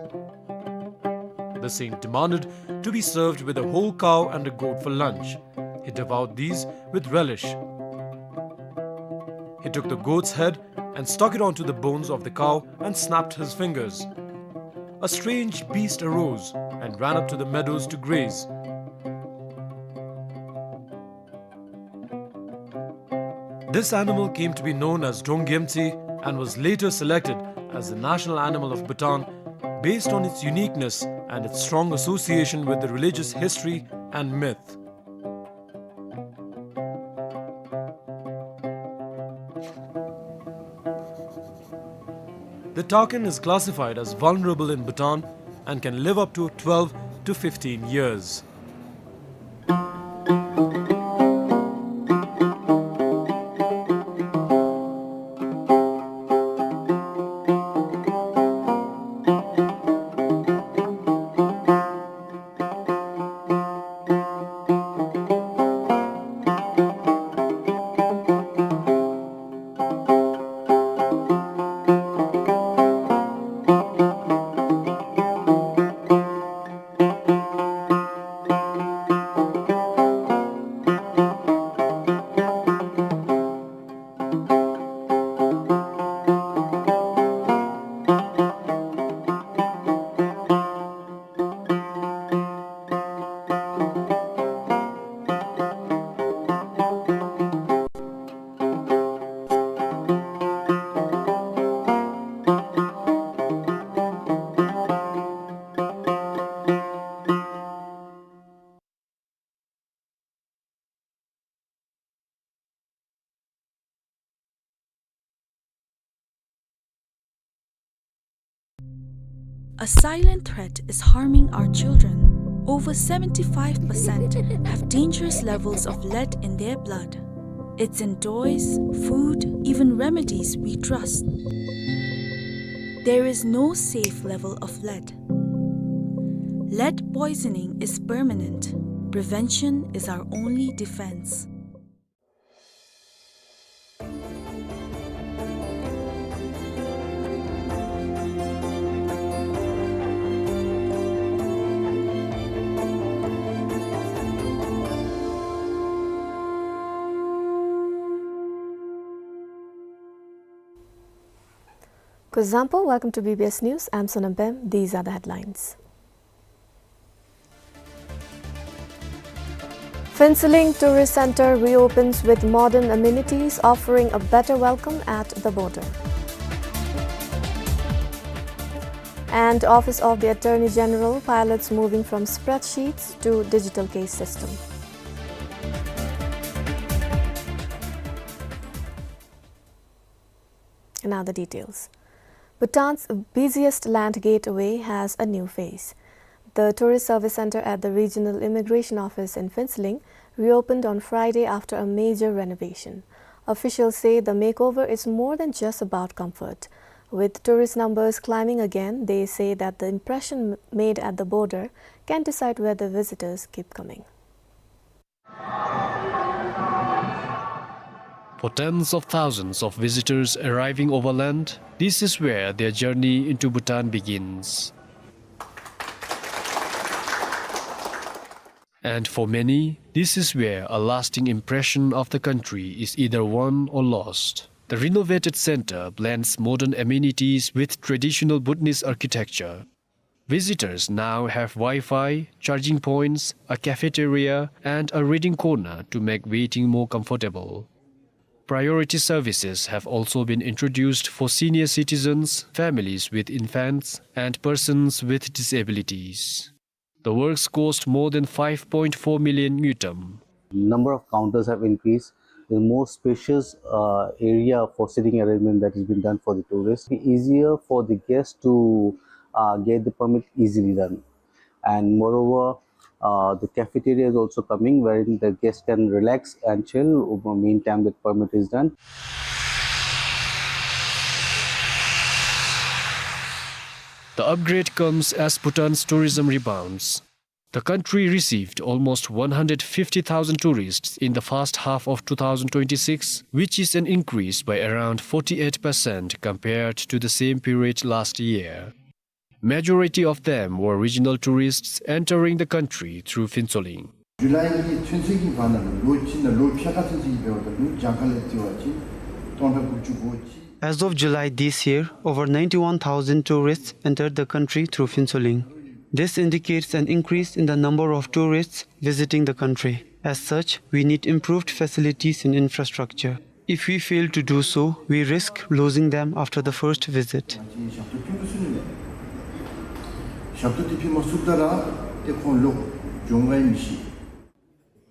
The saint demanded to be served with a whole cow and a goat for lunch. He devoured these with relish. He took the goat's head and stuck it onto the bones of the cow and snapped his fingers. A strange beast arose and ran up to the meadows to graze. This animal came to be known as Donggyemtsi and was later selected as the national animal of Bhutan based on its uniqueness and its strong association with the religious history and myth. The takin is classified as vulnerable in Bhutan and can live up to twelve to fifteen years. A silent threat is harming our children. Over seventy-five percent have dangerous levels of lead in their blood. It's in toys, food, even remedies we trust. There is no safe level of lead. Lead poisoning is permanent. Prevention is our only defense. Kuzuzangpo, welcome to B B S News. I'm Sonam Pem. These are the headlines. Phuentsholing Tourist Center reopens with modern amenities, offering a better welcome at the border. And Office of the Attorney General pilots moving from spreadsheets to digital case system. And now the details. Bhutan's busiest land gateway has a new face. The Tourist Service Center at the Regional Immigration Office in Phuentsholing reopened on Friday after a major renovation. Officials say the makeover is more than just about comfort. With tourist numbers climbing again, they say that the impression m-, made at the border can decide whether visitors keep coming. For tens of thousands of visitors arriving overland, this is where their journey into Bhutan begins. And for many, this is where a lasting impression of the country is either won or lost. The renovated center blends modern amenities with traditional Bhutanese architecture. Visitors now have Wi-Fi, charging points, a cafeteria, and a reading corner to make waiting more comfortable. Priority services have also been introduced for senior citizens, families with infants, and persons with disabilities. The works cost more than five point four million ngultrum. Number of counters have increased. The more spacious, uh, area for sitting arrangement that has been done for the tourists. Be easier for the guests to, uh, get the permit easily done. And moreover, uh, the cafeteria is also coming, wherein the guests can relax and chill over meantime that permit is done. The upgrade comes as Bhutan's tourism rebounds. The country received almost one hundred fifty thousand tourists in the first half of two thousand twenty-six, which is an increase by around forty-eight percent compared to the same period last year. Majority of them were regional tourists entering the country through Phuentsholing. ཇུ་ལའི་ནས་ཚུན་ཚོད་ཀྱི་བར་ན་ལོ་གཅིག་ནང་ལོ་ཕྱེད་ཀ་ཚུན་ཚོད་ཀྱི་འབདཝ་ད་ལུ་གྱངས་ཁ་ལས་བརྩི་བ་ཅིན་སྟོང་ཕྲག་དགུ་བཅུ་གོ་གཅིག. As of July this year, over ninety-one thousand tourists entered the country through Phuentsholing. This indicates an increase in the number of tourists visiting the country. As such, we need improved facilities and infrastructure. If we fail to do so, we risk losing them after the first visit.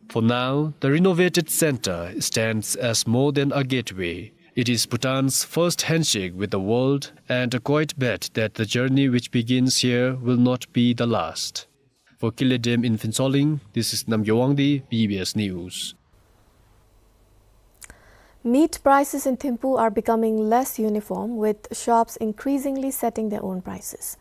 For now, the renovated center stands as more than a gateway. It is Bhutan's first handshake with the world and a quiet bet that the journey which begins here will not be the last. For Kille Dem in Phuentsholing, this is Namgyo Wangdi, B B S News. Meat prices in Thimphu are becoming less uniform, with shops increasingly setting their own prices.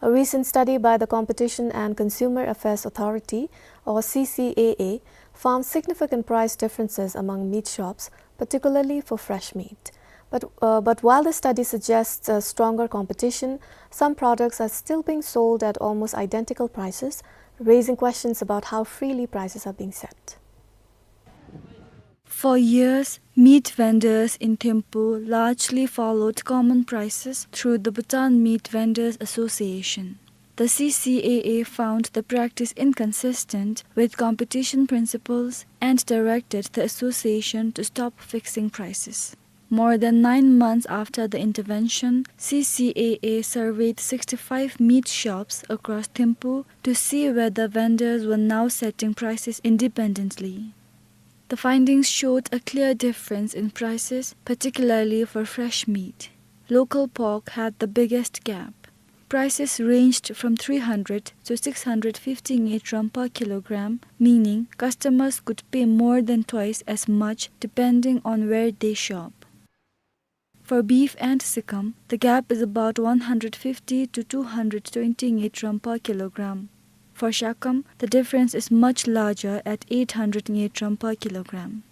A recent study by the Competition and Consumer Affairs Authority, or C C A A, found significant price differences among meat shops, particularly for fresh meat. But, uh, but while the study suggests a stronger competition, some products are still being sold at almost identical prices, raising questions about how freely prices are being set. For years, meat vendors in Thimphu largely followed common prices through the Bhutan Meat Vendors Association. The C C A A found the practice inconsistent with competition principles and directed the association to stop fixing prices. More than nine months after the intervention, C C A A surveyed sixty-five meat shops across Thimphu to see whether vendors were now setting prices independently. The findings showed a clear difference in prices, particularly for fresh meat. Local pork had the biggest gap. Prices ranged from three hundred to six hundred fifty ngultrum per kilogram, meaning customers could pay more than twice as much depending on where they shop. For beef and sikkim, the gap is about one hundred fifty to two hundred twenty ngultrum per kilogram. For shakam, the difference is much larger at eight hundred ngultrum per kilogram.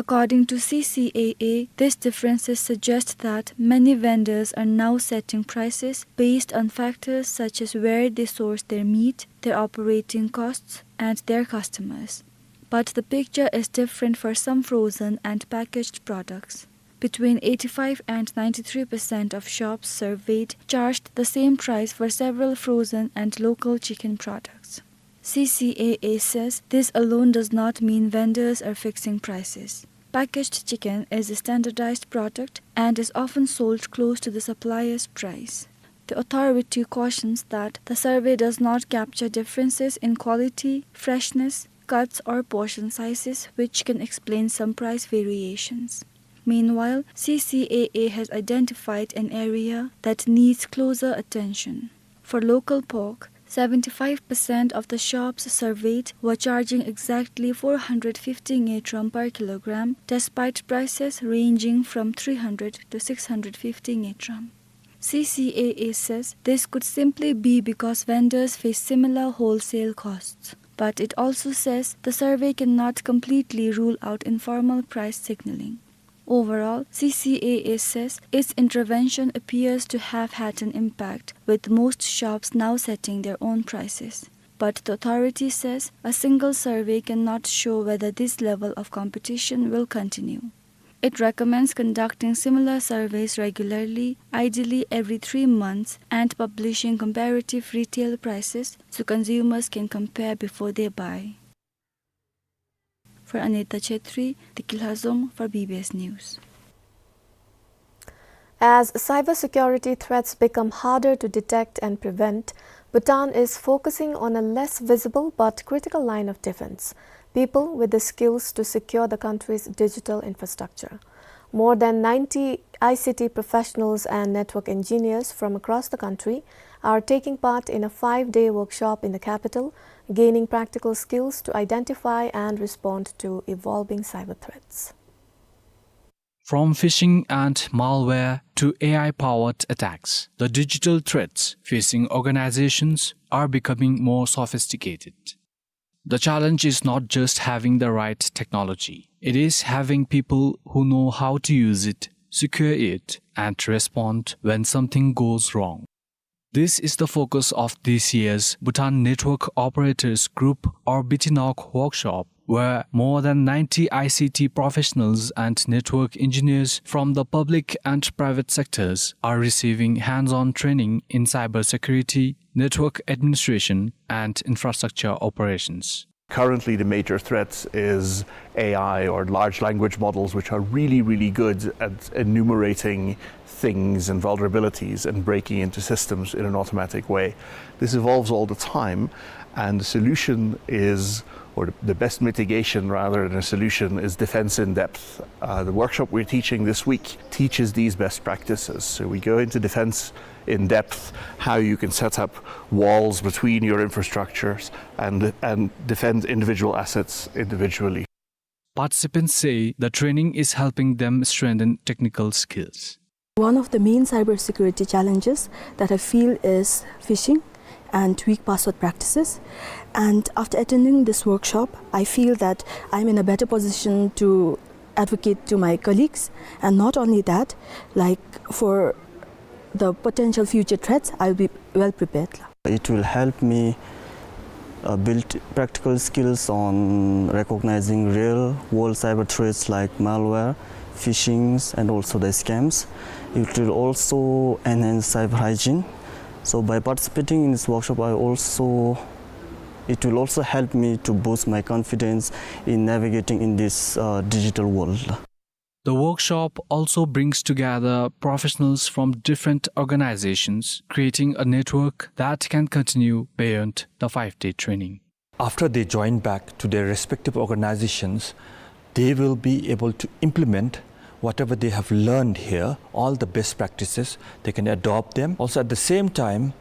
According to C C A A, these differences suggest that many vendors are now setting prices based on factors such as where they source their meat, their operating costs, and their customers. But the picture is different for some frozen and packaged products. Between eighty-five and ninety-three percent of shops surveyed charged the same price for several frozen and local chicken products. C C A A says this alone does not mean vendors are fixing prices. Packaged chicken is a standardized product and is often sold close to the supplier's price. The authority cautions that the survey does not capture differences in quality, freshness, cuts, or portion sizes, which can explain some price variations. Meanwhile, C C A A has identified an area that needs closer attention. For local pork, seventy-five percent of the shops surveyed were charging exactly four hundred fifty ngultrum per kilogram, despite prices ranging from three hundred to six hundred fifty ngultrum. C C A A says this could simply be because vendors face similar wholesale costs, but it also says the survey cannot completely rule out informal price signaling. Overall, C C A A says its intervention appears to have had an impact, with most shops now setting their own prices. But the authority says a single survey cannot show whether this level of competition will continue. It recommends conducting similar surveys regularly, ideally every three months, and publishing comparative retail prices so consumers can compare before they buy. For Anita Chetri, Deki Lhazom for B B S News. As cybersecurity threats become harder to detect and prevent, Bhutan is focusing on a less visible but critical line of defense: people with the skills to secure the country's digital infrastructure. More than ninety I C T professionals and network engineers from across the country are taking part in a five-day workshop in the capital, gaining practical skills to identify and respond to evolving cyber threats. From phishing and malware to A I-powered attacks, the digital threats facing organizations are becoming more sophisticated. The challenge is not just having the right technology. It is having people who know how to use it, secure it, and respond when something goes wrong. This is the focus of this year's Bhutan Network Operators Group, or BTNOG, workshop, where more than ninety I C T professionals and network engineers from the public and private sectors are receiving hands-on training in cybersecurity, network administration, and infrastructure operations. Currently, the major threat is A I, or large language models, which are really, really good at enumerating things and vulnerabilities and breaking into systems in an automatic way. This evolves all the time, and the solution is, or the best mitigation rather than a solution, is defense in depth. Uh, the workshop we're teaching this week teaches these best practices. So we go into defense in depth, how you can set up walls between your infrastructures and, and defend individual assets individually. Participants say the training is helping them strengthen technical skills. One of the main cybersecurity challenges that I feel is phishing and weak password practices. And after attending this workshop, I feel that I'm in a better position to advocate to my colleagues. And not only that, like, for the potential future threats, I'll be well prepared. It will help me, uh, build practical skills on recognizing real-world cyber threats like malware, phishings, and also the scams. It will also enhance cyber hygiene. So by participating in this workshop, I also, it will also help me to boost my confidence in navigating in this, uh, digital world. The workshop also brings together professionals from different organizations, creating a network that can continue beyond the five-day training. After they join back to their respective organizations, they will be able to implement whatever they have learned here, all the best practices, they can adopt them. Also, at the same time,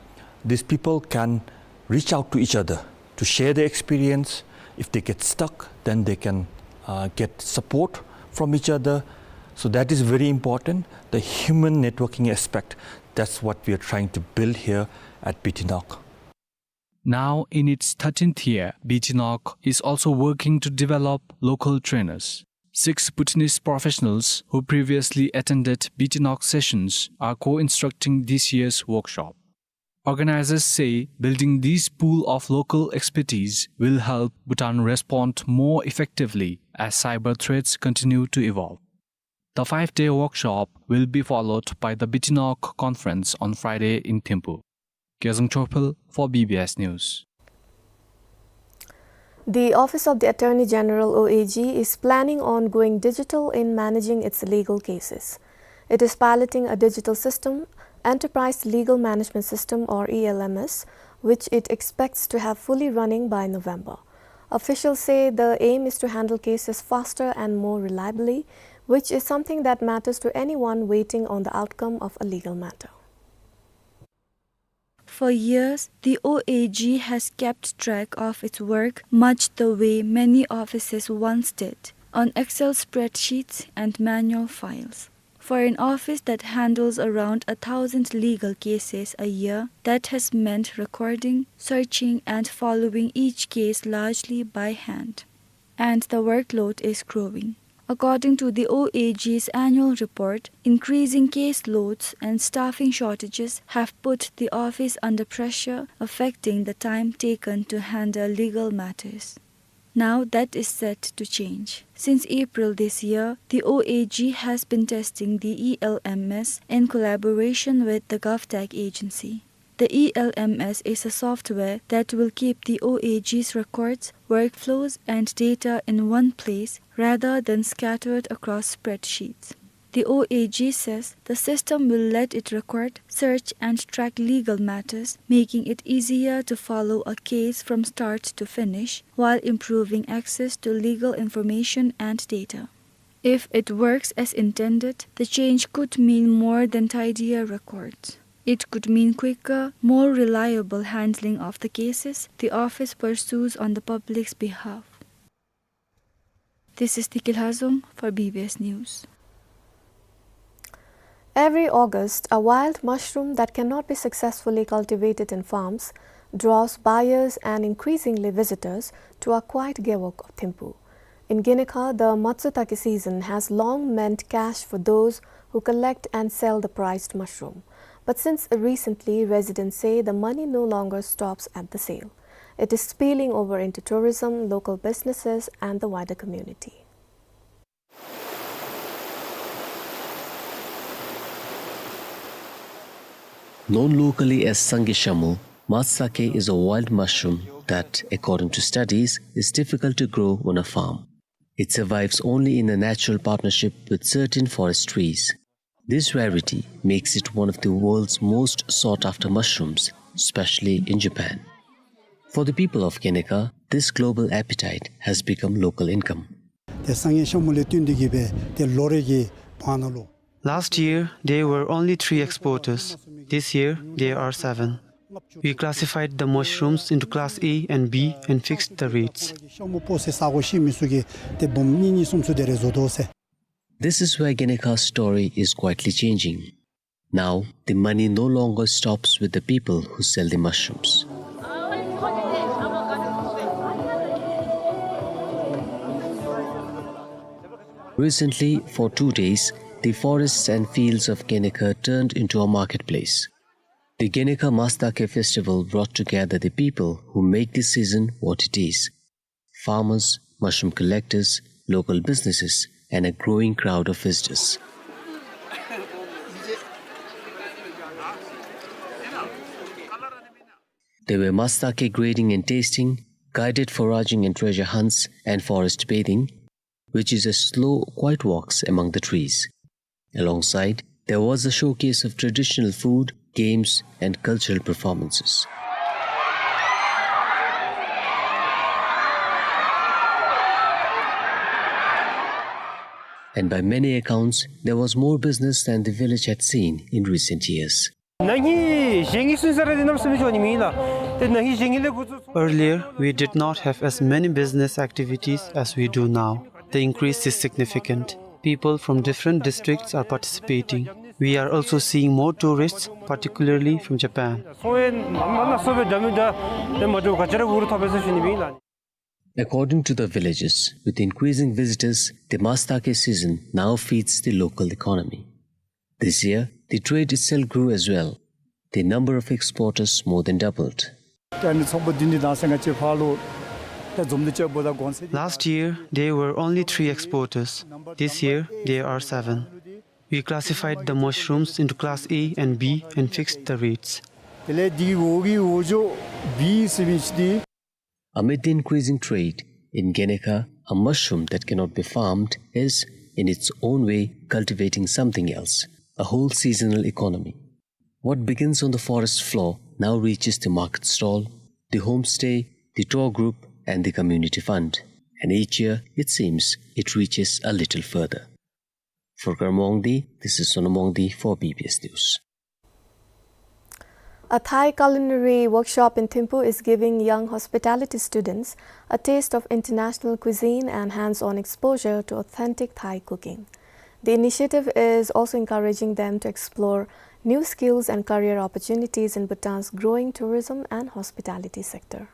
These people can reach out to each other to share their experience. If they get stuck, then they can, uh, get support from each other. So that is very important, the human networking aspect. That's what we are trying to build here at BTNOC. Now in its thirteenth year, BTNOC is also working to develop local trainers. Six Bhutanese professionals who previously attended BTNOC sessions are co-instructing this year's workshop. Organizers say building this pool of local expertise will help Bhutan respond more effectively as cyber threats continue to evolve. The five-day workshop will be followed by the BTNOC conference on Friday in Thimphu. Gezang Chopel for BBS News. The Office of the Attorney General, O A G, is planning on going digital in managing its legal cases. It is piloting a digital system, Enterprise Legal Management System, or E L M S, which it expects to have fully running by November. Officials say the aim is to handle cases faster and more reliably, which is something that matters to anyone waiting on the outcome of a legal matter. For years, the O A G has kept track of its work much the way many offices once did, on Excel spreadsheets and manual files. For an office that handles around a thousand legal cases a year, that has meant recording, searching, and following each case largely by hand. And the workload is growing. According to the O A G's annual report, increasing caseloads and staffing shortages have put the office under pressure, affecting the time taken to handle legal matters. Now that is set to change. Since April this year, the O A G has been testing the E L M S in collaboration with the GovTech agency. The E L M S is a software that will keep the O A G's records, workflows, and data in one place rather than scattered across spreadsheets. The O A G says the system will let it record, search, and track legal matters, making it easier to follow a case from start to finish while improving access to legal information and data. If it works as intended, the change could mean more than tidier records. It could mean quicker, more reliable handling of the cases the office pursues on the public's behalf. This is Tikil Hazong for B B S News. Every August, a wild mushroom that cannot be successfully cultivated in farms draws buyers and increasingly visitors to our quiet gewog of Thimphu. In Gininkha, the Matsutake season has long meant cash for those who collect and sell the prized mushroom. But since recently, residents say the money no longer stops at the sale. It is spilling over into tourism, local businesses, and the wider community. Known locally as Sange Shamu, Matsutake is a wild mushroom that, according to studies, is difficult to grow on a farm. It survives only in a natural partnership with certain forest trees. This rarity makes it one of the world's most sought-after mushrooms, especially in Japan. For the people of Gininkha, this global appetite has become local income. ཏེ་སངས་རྒྱས་ཤམ་བྷོ་ལས་བརྟེན་ཏེ་གིས་སྦེ་ཏེ་ལོ་རེ་གི་བར་ན་ལུ། Last year, there were only three exporters. This year, there are seven. We classified the mushrooms into class A and B and fixed the rates. ཤམ་བྷོ་སྦེ་ས་གོ་ཤེས་མི་ཚུ་གིས་ཏེ་འབུམ་གཉིས་གཉིས་གསུམ་གསུམ་དེ་རེ་བཟོ་དོ་ཟེར། This is where Gininkha's story is quietly changing. Now, the money no longer stops with the people who sell the mushrooms. Recently, for two days, the forests and fields of Gininkha turned into a marketplace. The Gininkha Matsutake Festival brought together the people who make this season what it is: farmers, mushroom collectors, local businesses, and a growing crowd of visitors. There were matsutake grading and tasting, guided foraging and treasure hunts, and forest bathing, which is a slow, quiet walks among the trees. Alongside, there was a showcase of traditional food, games, and cultural performances. And by many accounts, there was more business than the village had seen in recent years. ན་ཧིང་གཞེས་ནིང་ཚུན་ཚོད་ར་འདི་གནམ་མེད་ས་མེད་འགྱོ་ནི་མེད་ལགས། ཏེ་ན་ཧིང་གཞེས་ནིང་ལས་འགོ་བཙུགས། Earlier, we did not have as many business activities as we do now. The increase is significant. People from different districts are participating. We are also seeing more tourists, particularly from Japan. སོང་བའི་མ་ན་སོང་བའི་འདྲ་མི་འདྲ་ཏེ་མ་འདྲཝ་ག་ཅི་ར་འུ་རུ་ཐོབ་པས་ཟེར་ཞུ་ནི་མེད་ལགས། According to the villagers, with increasing visitors, the Matsutake season now feeds the local economy. This year, the trade itself grew as well. The number of exporters more than doubled. ད་ནི་ཚོགས་པ་བདུན་འདི་ནང་སེང་ག་ཅི་ཕར་ལུ་ད་འཛོམས་འདུ་བཅར་བ་ད་གོང་ཚད། Last year, there were only three exporters. This year, there are seven. We classified the mushrooms into class A and B and fixed the rates. དེ་ལས་འདི་འོག་གི་འོག་འཇོག་བི་ཟེར་མི་ཅིག་འདི། Amid the increasing trade, in Genekha, a mushroom that cannot be farmed is, in its own way, cultivating something else, a whole seasonal economy. What begins on the forest floor now reaches the market stall, the homestay, the tour group, and the community fund. And each year, it seems, it reaches a little further. For Karmongdi, this is Sonamongdi for B B S News. A Thai culinary workshop in Thimphu is giving young hospitality students a taste of international cuisine and hands-on exposure to authentic Thai cooking. The initiative is also encouraging them to explore new skills and career opportunities in Bhutan's growing tourism and hospitality sector.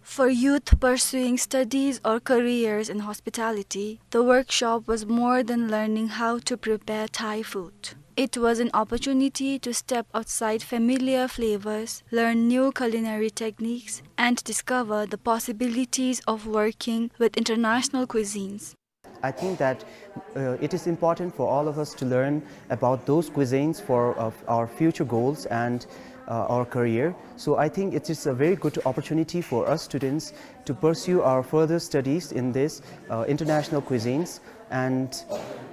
For youth pursuing studies or careers in hospitality, the workshop was more than learning how to prepare Thai food. It was an opportunity to step outside familiar flavors, learn new culinary techniques, and discover the possibilities of working with international cuisines. I think that, uh, it is important for all of us to learn about those cuisines for, uh, our future goals and, uh, our career. So I think it is a very good opportunity for us students to pursue our further studies in this, uh, international cuisines. And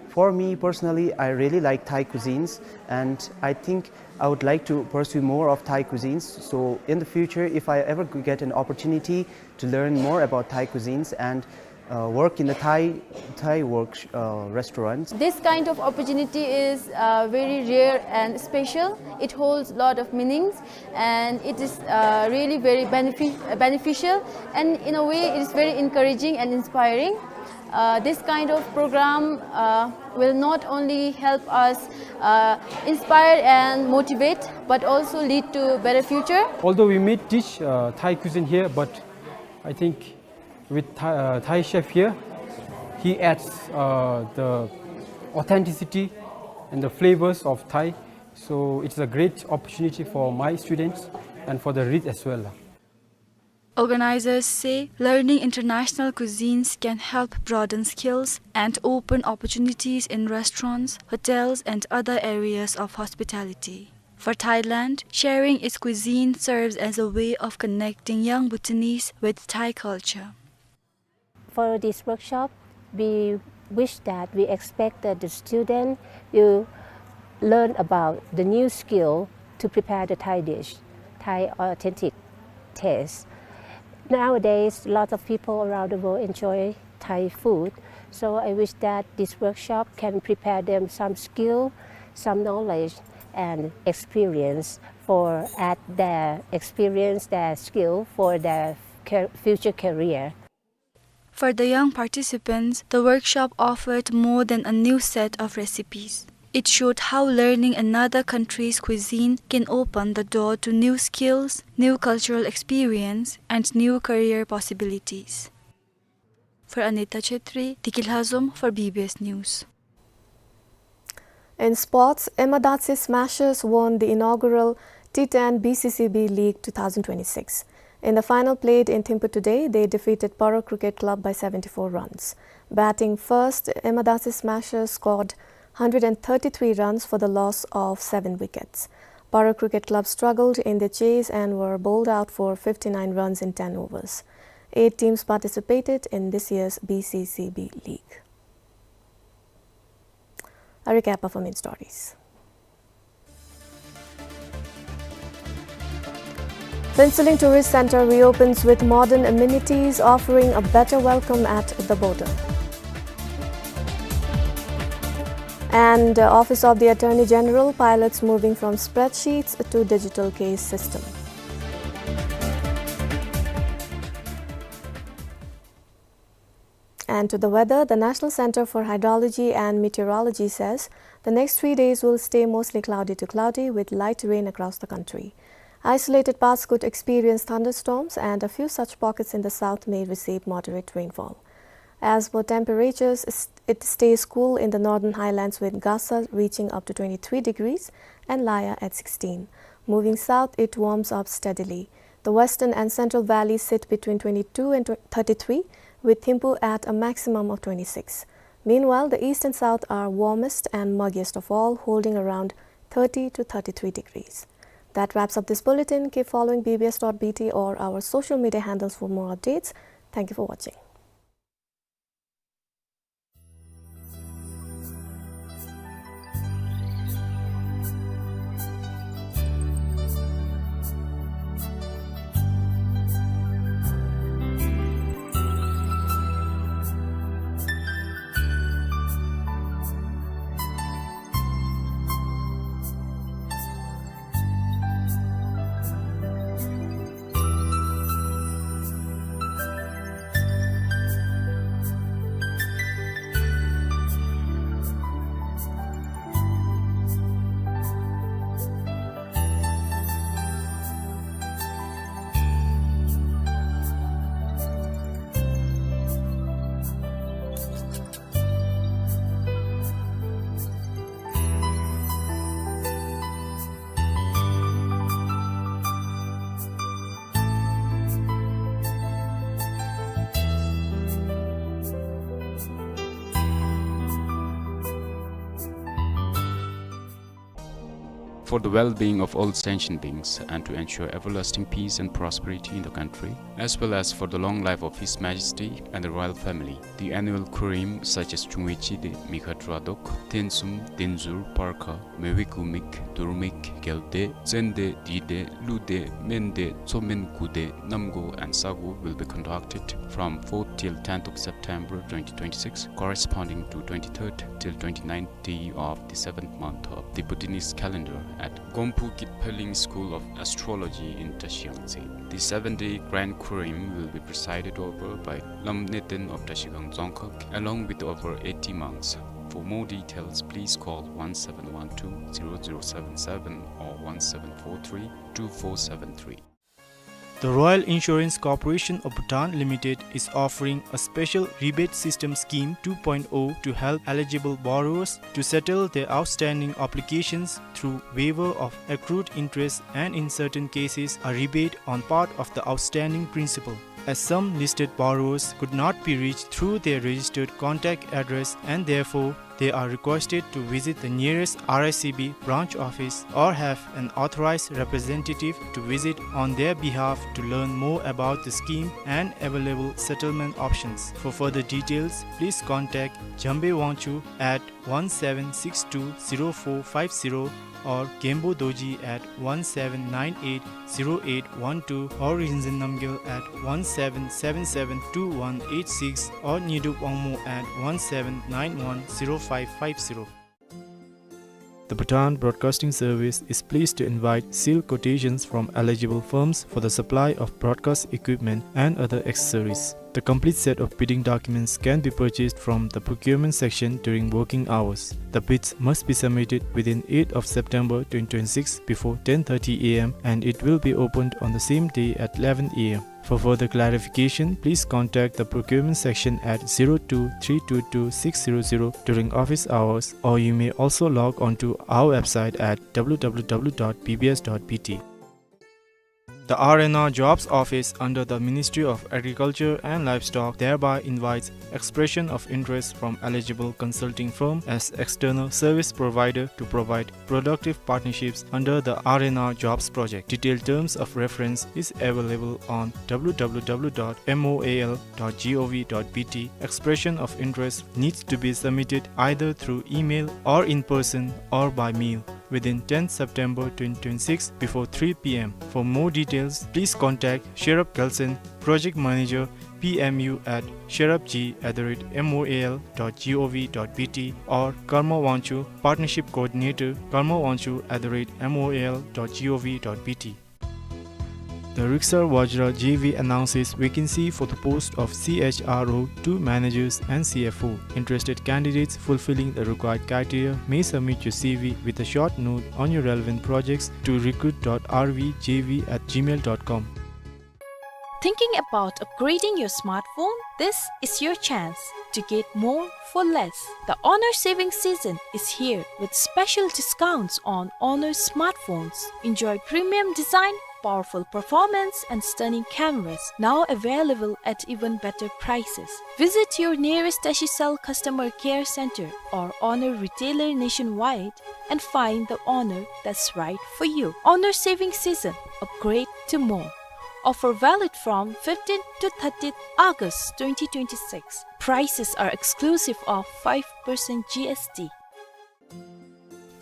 for me personally, I really like Thai cuisines, and I think I would like to pursue more of Thai cuisines. So in the future, if I ever g-, get an opportunity to learn more about Thai cuisines and, uh, work in the Thai, Thai work, uh, restaurants. This kind of opportunity is, uh, very rare and special. It holds a lot of meanings, and it is, uh, really very benefi-, beneficial, and in a way, it is very encouraging and inspiring. Uh, this kind of program, uh, will not only help us, uh, inspire and motivate, but also lead to better future. Although we may teach, uh, Thai cuisine here, but I think with Thai, uh, Thai chef here, he adds, uh, the authenticity and the flavors of Thai. So it's a great opportunity for my students and for the Rit as well. Organizers say learning international cuisines can help broaden skills and open opportunities in restaurants, hotels, and other areas of hospitality. For Thailand, sharing its cuisine serves as a way of connecting young Bhutanese with Thai culture. For this workshop, we wish that we expect that the student will learn about the new skill to prepare the Thai dish, Thai authentic taste. Nowadays, lots of people around the world enjoy Thai food. So I wish that this workshop can prepare them some skill, some knowledge, and experience for add their experience, their skill for their car-, future career. For the young participants, the workshop offered more than a new set of recipes. It showed how learning another country's cuisine can open the door to new skills, new cultural experience, and new career possibilities. For Anita Chetri, Diki Lhazom for B B S News. In sports, Emadatse Smashers won the inaugural T ten B C C B League two thousand twenty-six. In the final played in Thimphu today, they defeated Paro Cricket Club by seventy-four runs. Batting first, Emadatse Smashers scored hundred and thirty-three runs for the loss of seven wickets. Paro Cricket Club struggled in the chase and were bowled out for fifty-nine runs in ten overs. Eight teams participated in this year's B C C B League. A recap of our main stories. Phuentsholing Tourist Centre reopens with modern amenities, offering a better welcome at the border. And, uh, Office of the Attorney General pilots moving from spreadsheets to digital case system. And to the weather, the National Center for Hydrology and Meteorology says the next three days will stay mostly cloudy to cloudy with light rain across the country. Isolated parts could experience thunderstorms, and a few such pockets in the south may receive moderate rainfall. As for temperatures, s-, it stays cool in the northern highlands, with Gasa reaching up to twenty-three degrees and Laya at sixteen. Moving south, it warms up steadily. The western and central valleys sit between twenty-two and tw-, thirty-three, with Thimphu at a maximum of twenty-six. Meanwhile, the east and south are warmest and muggiest of all, holding around thirty to thirty-three degrees. That wraps up this bulletin. Keep following B B S dot B T or our social media handles for more updates. Thank you for watching. For the well-being of all sentient beings and to ensure everlasting peace and prosperity in the country, as well as for the long life of His Majesty and the royal family, the annual Khurim, such as Chungwe Chide, Mikha Tradok, Tensum, Tenzur, Parkha, Mewe Kumik, Durmik, Gelde, Tsende, Dide, Lude, Mende, Tsomen, Gude, Namgo, and Sago, will be conducted from fourth till tenth of September twenty twenty-six, corresponding to twenty-third till twenty-ninth day of the seventh month of the Bhutanese calendar at Gomphu Kitpheling School of Astrology in Tashiyangtse. The seven-day Grand Khurim will be presided over by Lam Neten of Tashigang Dzongkhag, along with over eighty monks. For more details, please call one seven one two zero zero seven seven or one seven four three two four seven three. The Royal Insurance Corporation of Bhutan Limited is offering a special rebate system scheme two point oh to help eligible borrowers to settle their outstanding obligations through waiver of accrued interest and, in certain cases, a rebate on part of the outstanding principal. As some listed borrowers could not be reached through their registered contact address and therefore they are requested to visit the nearest R I C B branch office or have an authorized representative to visit on their behalf to learn more about the scheme and available settlement options. For further details, please contact Jambe Wangchuk at one seven six two zero four five zero or Genpo Dorji at one seven nine eight zero eight one two or Rinzin Namgyel at one seven seven seven two one eight six or Nyidup Wangmo at one seven nine one zero five five zero. The Bhutan Broadcasting Service is pleased to invite sealed quotations from eligible firms for the supply of broadcast equipment and other accessories. The complete set of bidding documents can be purchased from the procurement section during working hours. The bids must be submitted within eighth of September twenty twenty-six before ten thirty A M and it will be opened on the same day at eleven A M. For further clarification, please contact the procurement section at zero two three two two six zero zero during office hours, or you may also log on to our website at W W W dot B B S dot B T. The R and R Jobs Office under the Ministry of Agriculture and Livestock thereby invites expression of interest from eligible consulting firm as external service provider to provide productive partnerships under the R and R Jobs project. Detailed terms of reference is available on W W W dot M O A L dot G O V dot B T. Expression of interest needs to be submitted either through email or in person or by mail. within tenth September twenty twenty-six before three P M. For more details, please contact Sherab Gelson, Project Manager, P M U at sherabg at the rate M O A L dot G O V dot B T, or Karma Wangchuk, Partnership Coordinator, Karma Wangchuk at the rate M O A L dot G O V dot B T. The Riksar Vajra J V announces vacancy for the post of C H R O two managers and C F O. Interested candidates fulfilling the required criteria may submit your C V with a short note on your relevant projects to recruit dot R V J V at gmail dot com. Thinking about upgrading your smartphone? This is your chance to get more for less. The Honor saving season is here with special discounts on Honor smartphones. Enjoy premium design, powerful performance, and stunning cameras, now available at even better prices. Visit your nearest Tashicel customer care center or Honor retailer nationwide and find the Honor that's right for you. Honor saving season, upgrade to more. Offer valid from fifteenth to thirtieth August twenty twenty-six. Prices are exclusive of five percent G S T.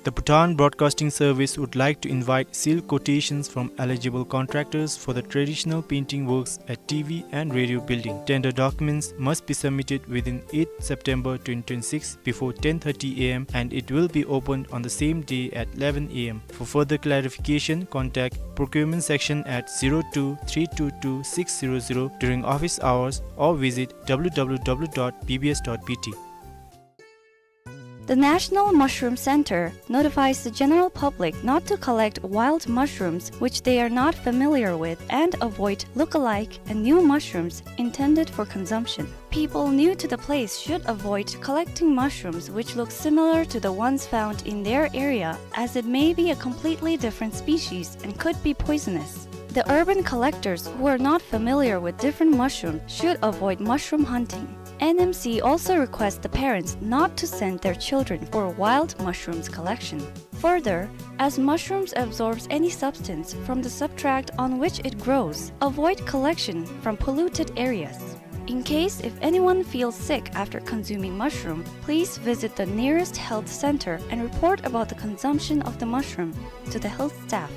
The Bhutan Broadcasting Service would like to invite sealed quotations from eligible contractors for the traditional painting works at T V and radio building. Tender documents must be submitted within eighth September twenty twenty-six before ten thirty A M, and it will be opened on the same day at eleven A M. For further clarification, contact procurement section at zero two three two two six zero zero during office hours or visit W W W dot B B S dot B T. The National Mushroom Center notifies the general public not to collect wild mushrooms which they are not familiar with and avoid look-alike and new mushrooms intended for consumption. People new to the place should avoid collecting mushrooms which look similar to the ones found in their area, as it may be a completely different species and could be poisonous. The urban collectors who are not familiar with different mushrooms should avoid mushroom hunting. N M C also requests the parents not to send their children for wild mushrooms collection. Further, as mushrooms absorbs any substance from the substrate on which it grows, avoid collection from polluted areas. In case if anyone feels sick after consuming mushroom, please visit the nearest health center and report about the consumption of the mushroom to the health staff.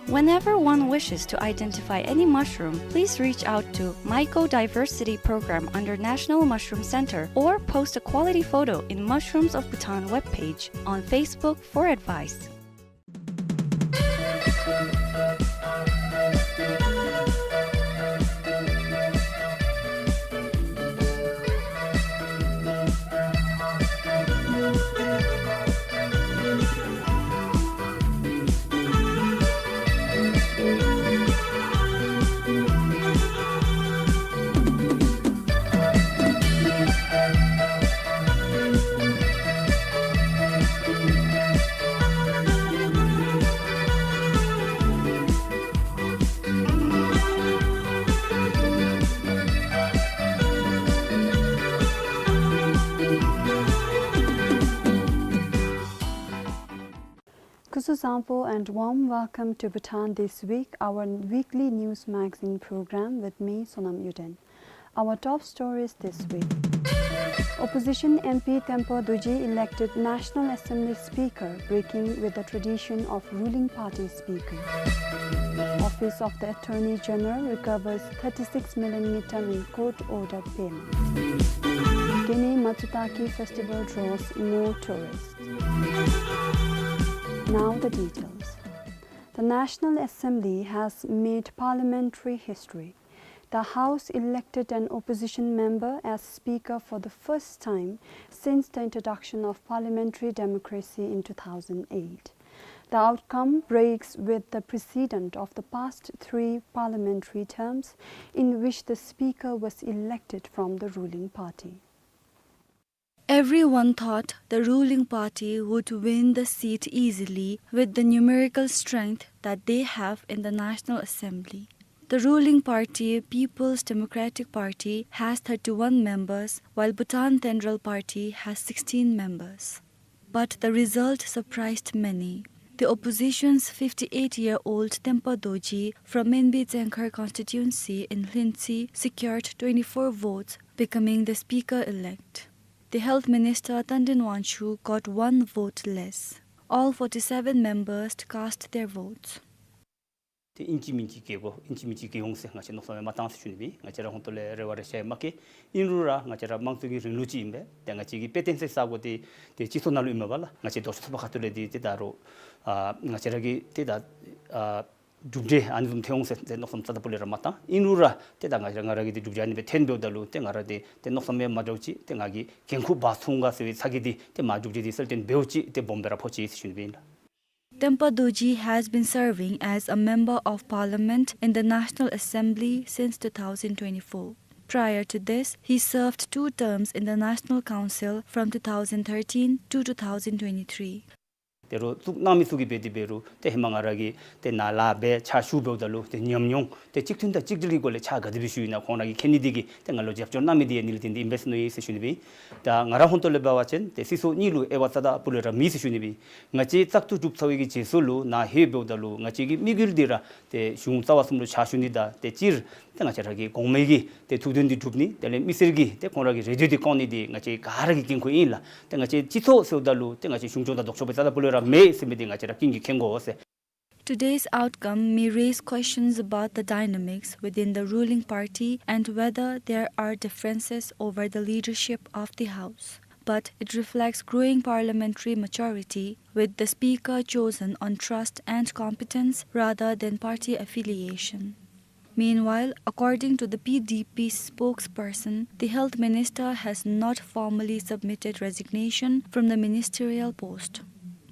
Whenever one wishes to identify any mushroom, please reach out to Mycodiversity Program under National Mushroom Center or post a quality photo in Mushrooms of Bhutan webpage on Facebook for advice. Khusu zapo and warm welcome to Bhutan This Week, our weekly news magazine program with me, Sonam Yuden. Our top stories this week. Opposition M P Tempa Dorji elected National Assembly Speaker, breaking with the tradition of ruling party speaker. Office of the Attorney General recovers thirty-six million ngultrum in court-ordered payments. Gene Matsutake Festival draws more tourists. Now the details. The National Assembly has made parliamentary history. The House elected an opposition member as Speaker for the first time since the introduction of parliamentary democracy in two thousand eight. The outcome breaks with the precedent of the past three parliamentary terms in which the Speaker was elected from the ruling party. Everyone thought the ruling party would win the seat easily with the numerical strength that they have in the National Assembly. The ruling party, People's Democratic Party, has thirty-one members, while Bhutan Tenrel Party has sixteen members. But the result surprised many. The opposition's fifty-eight-year-old Tempa Dorji from Menbi Tsengkhar constituency in Lhintsi secured twenty-four votes, becoming the speaker-elect. The Health Minister Tandin Wangchuk got one vote less. all forty-seven members to cast their votes. ཏེ་ཨིན་ཅི་མིན་ཅི་སྐྱེལ་དགོ། ཨིན་ཅི་མིན་ཅི་སྐྱེལ་འོང་ཟེར་ང་བཅས་མནོ་བསམ་ཡང་མ་བཏང་ཟེར་ཞུ་ནི་སྦེ། ང་བཅས་ར་ཧོང་ཏོ་ལས་རེ་བ་རེ་ཤ་ཡང་མ་བསྐྱེད། ཨིན་རུང་ར་ང་བཅས་ར་དམངས་གཙོ་གི་རིང་ལུགས་ཅིག་ཨིན་པས། ཏེ་ང་བཅས་ཀྱི་དཔེ་སྟོན་ས་ས་གོ་འདི་ཏེ་སྤྱི་ཚོགས་ནང་ལུ་ཨིན་མས་པ་ལགས། ང་བཅས་ལྡོག་ཕྱོགས་ཚོགས་པ་ཁ་ཐུག་ལས་འདི་ཏེ་ད་རུང་ཨ་ང་བཅས་ར་གི་ཏེ་ད་ཨ་གྲུབ་འབྲས་ཨ་ནི་བཟུམ་ཐོན་འོང་ཟེར་ཏེ་མནོ་བསམ་རྩ་དང་སྤུ་ལས་ར་མ་བཏང་། ཨིན་རུང་ར་ཏེ་ད་ང་ར་ང་ར་གི་ཏེ་གྲུབ་འབྲས་ཨ་ནི་སྦེ་ཐོན་འབདཝ་ད་ལུ་ཏེ་ང་ར་འདི་ཏེ་མནོ་བསམ་ཡང་མ་འདྲཝ་ཅིག་ཏེ་ང་གིས་འགན་ཁུར་འབག་ཚུགས་ག་ཟེར་བའི་ཚ་གྱང་འདི་ཏེ་མར་གྲུབ་འབྲས་འདི་གསལ་སྟོན་འབདཝ་ཅིག་ཏེ་སྦོམ་སྦེ་ར་ཕོག་ཅི་ཟེར་ཞུ་ནི་སྦེ་ཨིན་ལགས། Tempa Dorji has been serving as a member of parliament in the National Assembly since two thousand twenty-four. Prior to this, he served two terms in the National Council from two thousand thirteen to two thousand twenty-three. ད་རུང་བཙུགས་གནང་མི་ཚུ་གིས་འབད་དེ་འབད་རུང་ཏེ་ཧེ་མ་ང་ར་གིས་ཏེ་ནཱ་ལཱ་འབད་ཕྱག་ཞུ་འབདཝ་ད་ལུ་ཏེ་ཉམས་མྱོང་ཏེ་གཅིག་མཐུན་དང་གཅིག་སྒྲིལ་གྱི་སྒོ་ལས་ཕྱག་ག་དེ་སྦེ་ཞུ་ཡི་ན་ཁོང་ར་གིས་མཁྱེན་ནི་འདི་གིས་ཏེ་ང་ལུ་རྒྱབ་སྐྱོར་གནང་མི་འདི་ཡང་ཨ་ནི་ལུ་བརྟེན་ཏེ་ཨིན་པས་ཟེར་མནོ་ཡི་ཟེར་ཞུ་ནི་སྦེ་ཨིན། ད་ང་ར་ཧོང་ཏོ་ལས་འབད་བ་ཅིན་ཏེ་སྲིད་ཚོགས་གཉིས་ལུ་དབྱེ་བ་རྩ་དང་སྤུ་ལས་ར་མེད་ཟེར་ཞུ་ནི་སྦེ་ཨིན། ང་བཅས་བཙག་འཐུ་གྲུབ་ཚར་བའི་གི་རྗེས་སུ་ལུ་ནཱ་ལྷོད་འབདཝ་ད་ལུ་ང་བཅས་ཀྱི་དམིགས་ཡུལ་འདི་ར་ཏེ་གཞུང་རྩ་བ་གསུམ་ལུ་ཕྱག་ཞུ་ནི་དང་ཏེ་སྤྱིར་ཏེ་ང་བཅས་ར་གི་གོང་མའི་གི་ཏེ་ཐུགས་འདུན་འདི་སྒྲུབ་ནི། དེ་ལས་མི་སེར་གྱི་ཏེ་ཁོང་ར་གི་རེ་འདུན་འདི་སྐོང་ནི་འདི་ང་བཅས་ག་ར་གི་འགན་ཁུར་ཨིན་ལགས། ཏེ་ང་བཅས་སྤྱི་ཚོགས་ཟེརཝ་ད་ལུ་ཏེ་ང་བཅས་གཞུང་སྐྱོང་དང་ལྡོག་ཕྱོགས་སྦེ་རྩ་དང་སྤུ་ལས་ར་མེད་ཟེར་མི་འདི་ང་བཅས་ར་ཀུན་གྱིས་མཁྱེན་དགོ་ཟེར། Today's outcome may raise questions about the dynamics within the ruling party and whether there are differences over the leadership of the House. But it reflects growing parliamentary maturity, with the Speaker chosen on trust and competence rather than party affiliation. Meanwhile, according to the P D P spokesperson, the health minister has not formally submitted resignation from the ministerial post.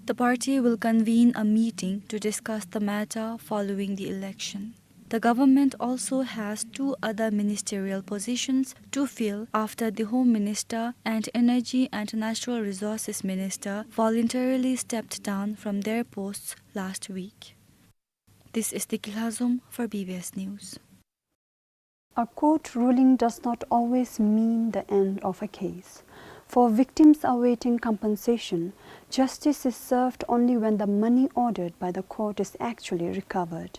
The party will convene a meeting to discuss the matter following the election. The government also has two other ministerial positions to fill after the Home Minister and Energy and Natural Resources Minister voluntarily stepped down from their posts last week. This is Deki Lhazom for B B S News. A court ruling does not always mean the end of a case. For victims awaiting compensation, justice is served only when the money ordered by the court is actually recovered.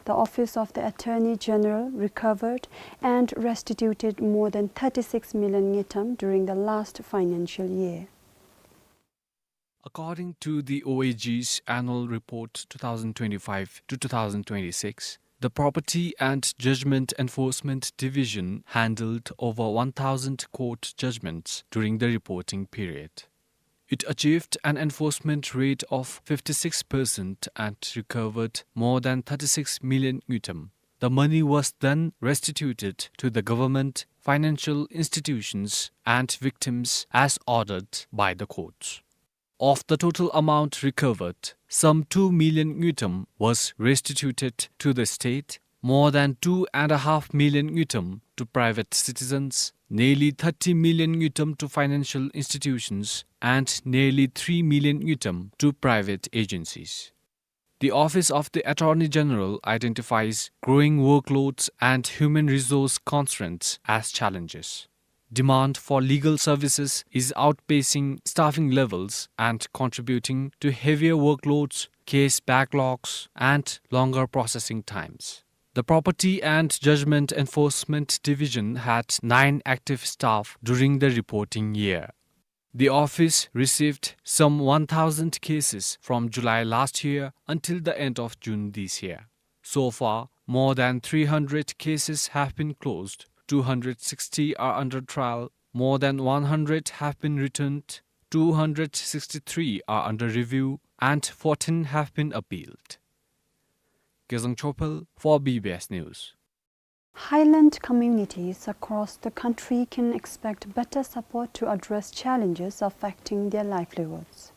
The Office of the Attorney General recovered and restituted more than thirty-six million ngultrum during the last financial year. According to the O A G's annual report two thousand twenty-five to two thousand twenty-six, the Property and Judgment Enforcement Division handled over one thousand court judgments during the reporting period. It achieved an enforcement rate of fifty-six percent and recovered more than thirty-six million ngultrum. The money was then restituted to the government, financial institutions, and victims as ordered by the courts. Of the total amount recovered, some two million ngultrum was restituted to the state, more than two and a half million ngultrum to private citizens, nearly thirty million ngultrum to financial institutions, and nearly three million ngultrum to private agencies. The Office of the Attorney General identifies growing workloads and human resource constraints as challenges. Demand for legal services is outpacing staffing levels and contributing to heavier workloads, case backlogs, and longer processing times. The Property and Judgment Enforcement Division had nine active staff during the reporting year. The office received some one thousand cases from July last year until the end of June this year. So far, more than three hundred cases have been closed, two hundred sixty are under trial, more than one hundred have been returned, two hundred sixty-three are under review, and fourteen have been appealed. Kezang Chopel for B B S News. Highland communities across the country can expect better support to address challenges affecting their livelihoods.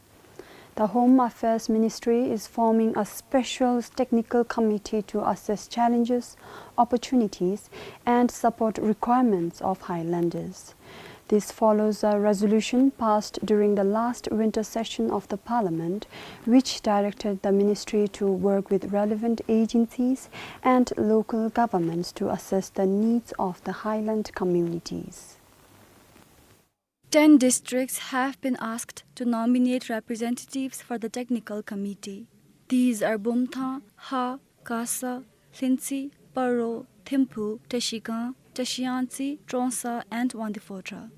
The Home Affairs Ministry is forming a special technical committee to assess challenges, opportunities, and support requirements of Highlanders. This follows a resolution passed during the last winter session of the Parliament, which directed the ministry to work with relevant agencies and local governments to assess the needs of the highland communities. Ten districts have been asked to nominate representatives for the technical committee. These are Bumthang, Ha, Kasa, Lhintsi, Paro, Thimphu, Trashigang, Trashiyangtse, Trongsa, and Wangdue Phodrang.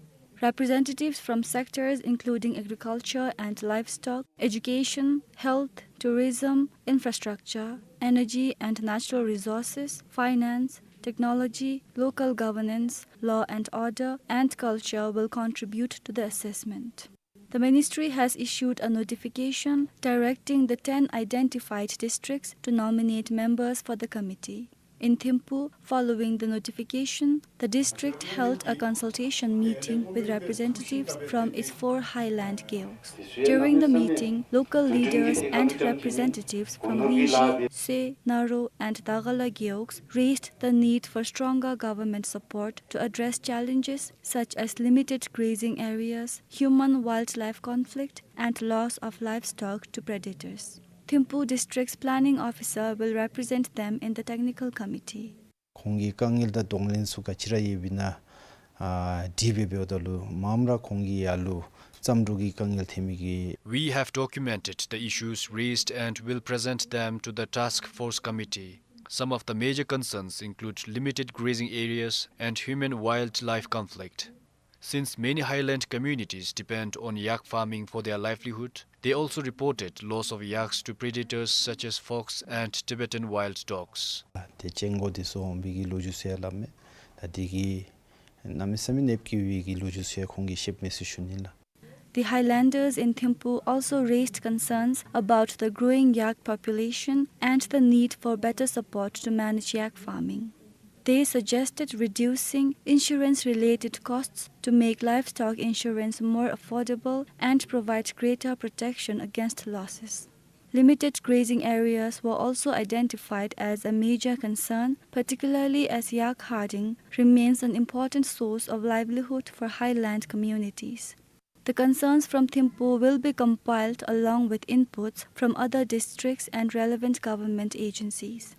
Representatives from sectors including agriculture and livestock, education, health, tourism, infrastructure, energy and natural resources, finance, technology, local governance, law and order, and culture will contribute to the assessment. The ministry has issued a notification directing the ten identified districts to nominate members for the committee. In Thimphu, following the notification, the district held a consultation meeting with representatives from its four highland gewog. During the meeting, local leaders and representatives from Lingzhi, Sue, Naro, and Dagala gewogs raised the need for stronger government support to address challenges such as limited grazing areas, human-wildlife conflict, and loss of livestock to predators. Thimphu District's planning officer will represent them in the technical committee. ཁོང་གི་དཀའ་ངལ་དང་གདོང་ལེན་ཚུ་ག་ཅི་ར་ཡོདཔ་ཨིན་ན་ཨ་དྲིས་འབད་འབདཝ་ད་ལུ་མངམ་ར་ཁོང་གིས་ཡར་ལུ་བརྩམ་འགྲུས་ཀྱི་དཀའ་ངལ་ཐོན་མི་གི། We have documented the issues raised and will present them to the task force committee. Some of the major concerns include limited grazing areas and human-wildlife conflict. Since many highland communities depend on yak farming for their livelihood, they also reported loss of yaks to predators such as fox and Tibetan wild dogs. ཏེ་ཅན་གོ་དེ་སོང་བའི་གི་ལོ་རྒྱུས་ཟེར་སླབ་མས། ད་དེ་གིས་གནམ་མེད་ས་མེད་ནདཔ་བཀལ་བའི་གི་ལོ་རྒྱུས་ཟེར་ཁོང་གིས་ཤེསཔ་མས་ཟེར་ཞུ་ནི་ལགས། The highlanders in Thimphu also raised concerns about the growing yak population and the need for better support to manage yak farming. They suggested reducing insurance-related costs to make livestock insurance more affordable and provide greater protection against losses. Limited grazing areas were also identified as a major concern, particularly as yak herding remains an important source of livelihood for highland communities. The concerns from Thimphu will be compiled along with inputs from other districts and relevant government agencies.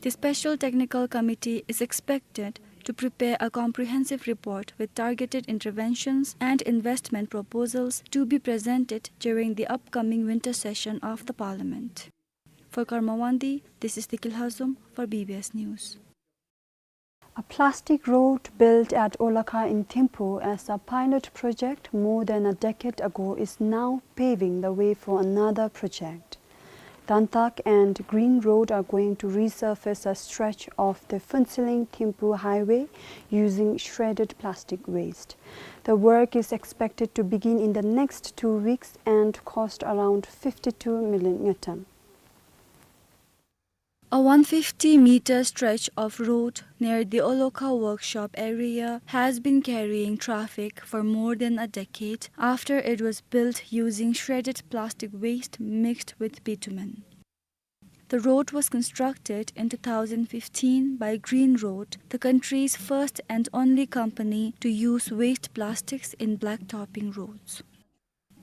The Special Technical Committee is expected to prepare a comprehensive report with targeted interventions and investment proposals to be presented during the upcoming winter session of the Parliament. For Karma Wangdi, this is Dikil Hazum for B B S News. A plastic road built at Olakha in Thimphu as a pilot project more than a decade ago is now paving the way for another project. Dantak and Green Road are going to resurface a stretch of the Phuentsholing Thimphu highway using shredded plastic waste. The work is expected to begin in the next two weeks and cost around fifty-two million ngultrum. A one fifty meter stretch of road near the Olakha workshop area has been carrying traffic for more than a decade after it was built using shredded plastic waste mixed with bitumen. The road was constructed in two thousand fifteen by Green Road, the country's first and only company to use waste plastics in blacktopping roads.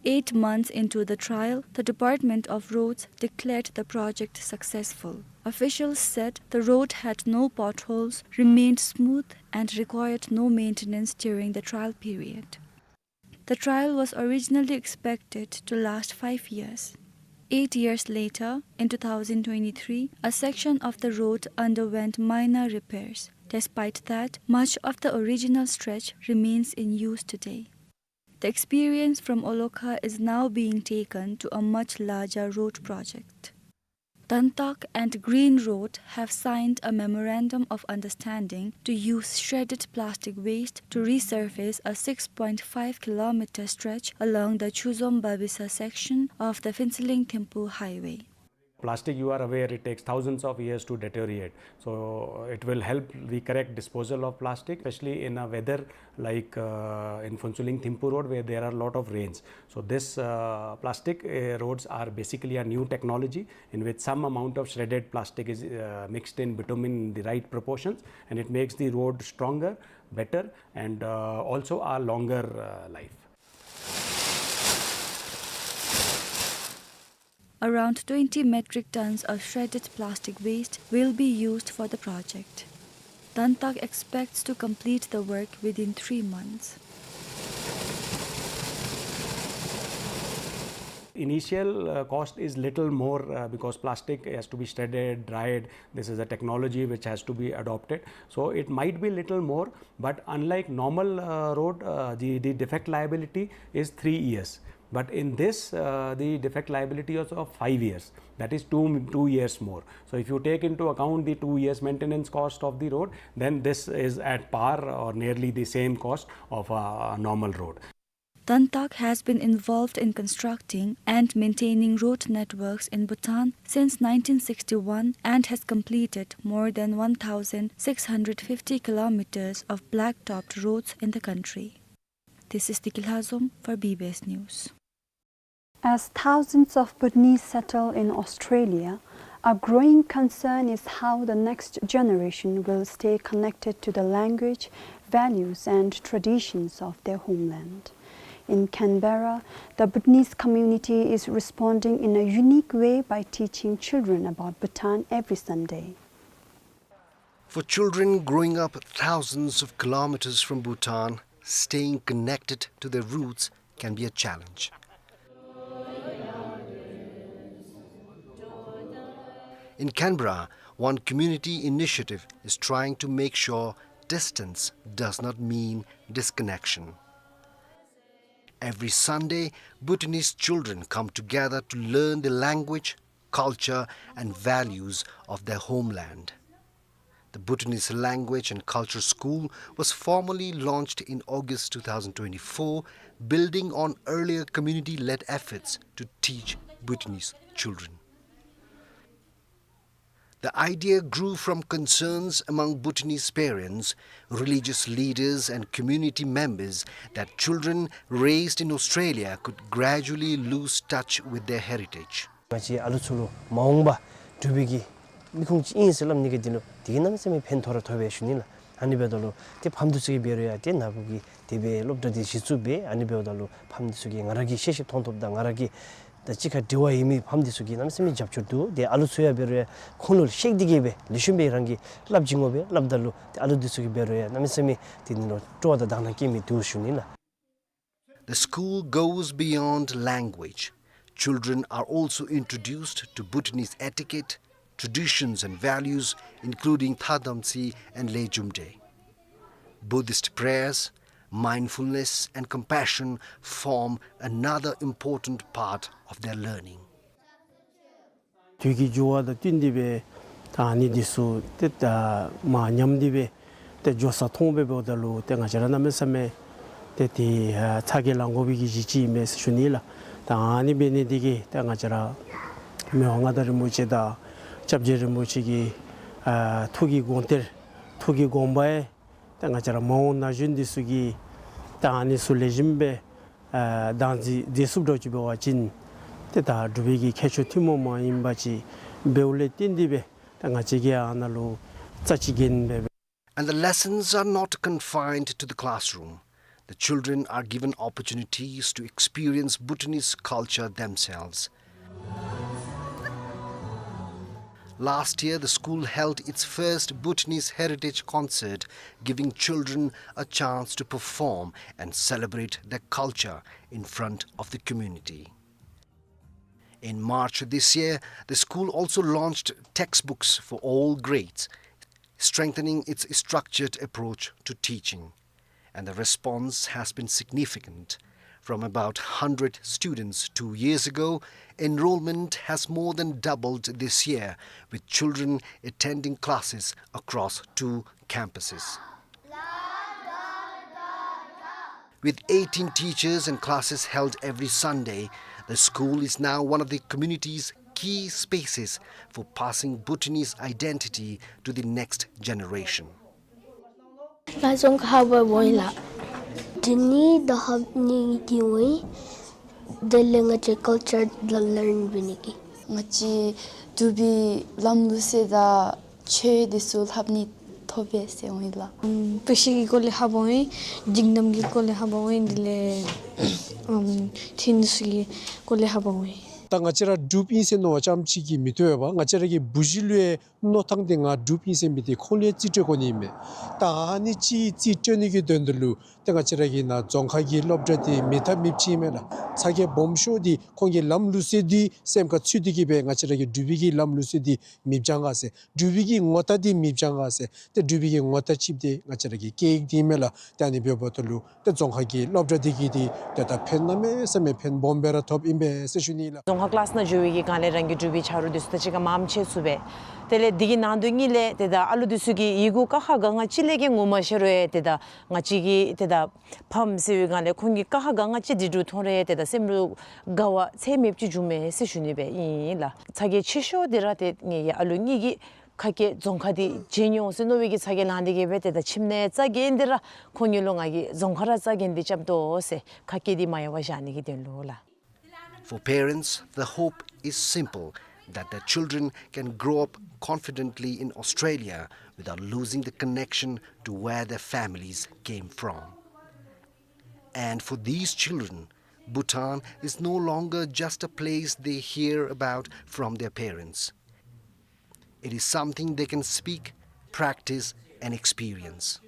Eight months into the trial, the Department of Roads declared the project successful. Officials said the road had no potholes, remained smooth, and required no maintenance during the trial period. The trial was originally expected to last five years. Eight years later, in two thousand twenty-three, a section of the road underwent minor repairs. Despite that, much of the original stretch remains in use today. The experience from Olakha is now being taken to a much larger road project. Dantak and Green Road have signed a memorandum of understanding to use shredded plastic waste to resurface a six point five kilometer stretch along the Chuzom Babisa section of the Phuentsholing Thimphu highway. Plastic, you are aware, it takes thousands of years to deteriorate. So it will help the correct disposal of plastic, especially in a weather like, uh, in Phuentsholing Thimphu road where there are a lot of rains. So this, uh, plastic, uh, roads are basically a new technology in which some amount of shredded plastic is, uh, mixed in bitumen in the right proportions, and it makes the road stronger, better, and, uh, also a longer, uh, life. Around twenty metric tons of shredded plastic waste will be used for the project. Dantak expects to complete the work within three months. Initial, uh, cost is little more, uh, because plastic has to be shredded, dried. This is a technology which has to be adopted. So it might be little more, but unlike normal, uh, road, uh, the, the defect liability is three years. But in this, uh, the defect liability is of five years. That is two, two years more. So if you take into account the two years maintenance cost of the road, then this is at par or nearly the same cost of a normal road. Tantak has been involved in constructing and maintaining road networks in Bhutan since nineteen sixty-one and has completed more than one thousand six hundred fifty kilometers of black-topped roads in the country. This is Diki Lhazom for B B S News. As thousands of Bhutanese settle in Australia, a growing concern is how the next generation will stay connected to the language, values, and traditions of their homeland. In Canberra, the Bhutanese community is responding in a unique way by teaching children about Bhutan every Sunday. For children growing up thousands of kilometers from Bhutan, staying connected to their roots can be a challenge. In Canberra, one community initiative is trying to make sure distance does not mean disconnection. Every Sunday, Bhutanese children come together to learn the language, culture, and values of their homeland. The Bhutanese Language and Culture School was formally launched in August two thousand twenty-four, building on earlier community-led efforts to teach Bhutanese children. The idea grew from concerns among Bhutanese parents, religious leaders, and community members that children raised in Australia could gradually lose touch with their heritage. ང་བཅས་ཨ་ལུ་ཚུ་ལུ་མ་འོངས་པ་འབྲུག་པའི་གི་མི་ཁུངས་ཅིག་ཨིན་ཟེར་སླབ་ནི་གི་དོན་ལུ་དེ་གིས་གནམ་མེད་ས་མེད་ཕན་ཐོགས་ར་ཐོགས་པས་ཞུ་ནི་ལགས། ཨ་ནི་འབདཝ་ད་ལུ་ཏེ་ཕམ་འདི་ཚུ་གིས་འབད་རུང་ཡང་ཏེ་ནཱ་བུ་གིས་དེ་སྦེ་སློབ་གྲྭ་འདི་གཞི་བཙུགས་འབད། ཨ་ནི་འབདཝ་ད་ལུ་ཕམ་འདི་ཚུ་གིས་ང་ར་གི་ཤེས་ཤེས་མཐོང་ཐོབ་དང་ང་ར་གི་ད་གཅིག་ཁར་འབྲེལ་བ་ཡོད་མི་ཕམ་འདི་ཚུ་གིས་གནམ་མེད་ས་མེད་རྒྱབ་སྐྱོར་འདུག། ཏེ་ཨ་ལུ་ཚུ་ཡང་འབད་རུང་ཡང་ཁོང་ལུ་གཤེགས་འདི་གིས་སྦེ་ལེགས་ཤོམ་སྦེ་རང་གིས་སླབ་བྱིན་དགོ་པས། སླབ་ད་ལུ་ཏེ་ཨ་ལུ་འདི་ཚུ་གིས་འབད་རུང་ཡང་གནམ་མེད་ས་མེད་དེ་ནི་ལུ་སྤྲོ་བ་དང་དག་སྣང་སྐྱེ་མི་འདུག་ཞུ་ནི་ལགས། The school goes beyond language. Children are also introduced to Bhutanese etiquette, traditions and values, including Thadamtsi and Lejumde. Buddhist prayers, mindfulness and compassion form another important part of their learning. དུས་ཀྱི་འགྱུར་བ་དང་བསྟུན་ཏེ་སྦེ་ད་ཨ་ནི་འདི་ཚུ་ཏེ་ད་མར་ཉམས་ཏེ་སྦེ་ཏེ་འགྱོ་ས་མཐོང་སྦེ་འབདཝ་ད་ལུ་ཏེ་ང་བཅས་ར་གནམ་མེད་ས་མེད་ཏེ་དེ་ཨ་ཚ་གྱང་ལང་དགོ་པའི་གི་གཞི་ཅིག་ཨིན་མས་ཟེར་ཞུ་ནི་ལགས། ད་ཨ་ནི་འབད་ནི་འདི་གིས་ཏེ་ང་བཅས་ར་མི་དབང་མངའ་བདག་རིན་པོ་ཆེ་དང་སྐྱབས་རྗེ་རིན་པོ་ཆེ་གི་ཨ་ཐུགས་ཀྱི་དགོངས་གཏེར་ཐུགས་ཀྱི་དགོངས་པ་ཡང་ཏེ་ང་བཅས་ར་མ་འོངས་ན་གཞོན་འདི་ཚུ་གིས་ད་ཨ་ནི་ཚུ་ལེགས་ཤོམ་སྦེ་ཨ་བདག་འཛིན་མཛད་ཚུགསཔ་འདྲཝ་ཅིག་འབད་བ་ཅིན་ཏེ་ད་འབྲུག་པའི་གི་ཁྱད་ཆོས་ཐུན་མོང་མ་ཡིན་པ་ཅིག་འབདཝ་ལས་བརྟེན་ཏེ་སྦེ་ད་ང་བཅས་ཀྱིས་ཨ་ནཱ་ལུ་རྩ་ཅིག་གྱོན་སྦེ་སྦེ། And the lessons are not confined to the classroom. The children are given opportunities to experience Bhutanese culture themselves. Last year, the school held its first Bhutanese heritage concert, giving children a chance to perform and celebrate their culture in front of the community. In March this year, the school also launched textbooks for all grades, strengthening its structured approach to teaching. And the response has been significant. From about hundred students two years ago, enrollment has more than doubled this year, with children attending classes across two campuses. With eighteen teachers and classes held every Sunday, the school is now one of the community's key spaces for passing Bhutanese identity to the next generation. ང་རྫོང་ཁ་ཧ་བ་འོང་ཡི་ལགས། འདི་ནི་ད་ཧབ་ནི་གི་འོང་ཡི། དེ་ལས་ང་བཅས་ཀལ་ཅར་ལ་ལརན་འབད་ནི་གི། ང་བཅས་འབྲུག་པའི་ལམ་ལུགས་སྲོལ་དང་ཆོས་འདི་ཚུ་ལྷབ་ནི་ཐོབ་པས་ཟེར་འོང་ཡི་ལགས། ཨམ་དཔེ་ཆ་གི་སྐོར་ལས་ཧ་བ་འོང་ཡི། སྒྲིག་ལམ་གྱི་སྐོར་ལས་ཧ་བ་འོང་ཡི། དེ་ལས་ཨམ་ཁྲིད་ནི་ཚུ་གི་སྐོར་ལས་ཧ་བ་འོང་ཡི། ད་ང་བཅས་ར་འབྲུགཔ་ཨིན་ཟེར་མནོ་བ་ཙམ་ཅིག་གིས་མི་བཏུབ་པས། ང་བཅས་ར་གི་བུ་གཞི་ལུ་ཡང་མནོ་ཐངས་འདི་ང་འབྲུགཔ་ཨིན་ཟེར་མི་འདི་ཁོང་ལུ་ཡང་རྩིས་སྤྲོད་དགོ་ནི་ཨིན་མས། ད་ཨ་ནི་ཅིག་རྩིས་སྤྲོད་ནི་གི་དོན་དུ་ལུ་ཏེ་ང་བཅས་ར་གི་ནཱ་རྫོང་ཁ་གི་སློབ་གྲྭ་འདི་མེད་ཐབས་མེདཔ་ཅིག་ཨིན་མས་ལགས། ཚ་གྱང་སྦོམ་ཤོས་འདི་ཁོང་གི་ལམ་ལུགས་སྲོལ་འདི་སེམས་ཁར་ཚུད་དེ་གིས་སྦེ་ང་བཅས་ར་གི་འབྲུག་པའི་གི་ལམ་ལུགས་སྲོལ་འདི་མི་སྦྱང་ག་ཟེར། འབྲུག་པའི་གི་ངོ་རྟགས་འདི་མི་སྦྱང་ག་ཟེར། ཏེ་འབྲུག་པའི་གི་ངོ་རྟགས་ཅིག་འདི་ང་བཅས་ར་གི་སྐད་ཡིག་འདི་ཨིན་མས་ལགས། ཏེ་ཨ་ནི་འབདཝ་ད་ལུ་ཏེ་རྫོང་ཁ་གི་སློབ་གྲྭ་འདི་གིས་འདི་ཏེ་ད་ཕན་གནམ་མེད་ས་མེད་ཕན་སྦོམ་སྦེ་ར་ཐོབ་ཨིན་པས་ཟེར་ཞུ་ནི་ལགས། རྫོང་ཁ་ཀི་ལཱསི་ནང་འགྱོ་བའི་གི་སྒང་ལས་རང་གི་འབྲུག་པའི་ཆ་རོགས་འདི་ཚུ་དང་གཅིག་ཁར་མཉམ་ཆ་ཚུགས་པས། དེ་ལས་འདི་གི་ནང་དོན་གཉིས་ལས་ཏེ་ད་ཨ་ལུ་འདི་ཚུ་གིས་ཡི་གུ་ཀ་ཁ་ག་ང་ཅིག་ལས་ཀྱི་ངོ་མ་ཤེས་རུང་ཡང་ཏེ་ད་ང་བཅས་ཀྱིས་ཏེ་ད་ཕམ་ཟེར་བའི་སྒང་ལས་ཁོང་གིས་ཀ་ཁ་ག་ང་ཅིག་འབྲི་འབྲུ་མཐོང་རུང་ཡང་ཏེ་ད་སེམས་ལུ་དགའ་བ་ཚད་མེདཔ་ཅིག་འབྱུངམ་མས་ཟེར་ཞུ་ནི་སྦེ་ཨིན་ལགས། ཚ་གྱང་ཆེ་ཤོས་འདི་ར་ཏེ་ངེའི་ཨ་ལུ་གཉིས་ཀྱིས་ཁ་སྐད་རྫོང་ཁ་འདི་བརྗེད་འོང་ཟེར་མནོ་བའི་གི་ཚ་གྱང་ལང་སྟེ་གིས་སྦེ་ཏེ་ད་ཁྱིམ་ནང་རྩ་འགེངས་ཏེ་ར་ཁོང་གཉིས་ལུ་ང་གིས་རྫོང་ཁ་ར་རྩ་འགེངས་ཏེ་རྐྱབ་དོ་ཟེར་ཁ་སྐད་འདི་མ་གཡོ་བར་བཞག་ནི་གི་དོན་ལུ་ལགས། For parents, the hope is simple that their children can grow up confidently in Australia without losing the connection to where their families came from. And for these children, Bhutan is no longer just a place they hear about from their parents. It is something they can speak, practice, and experience.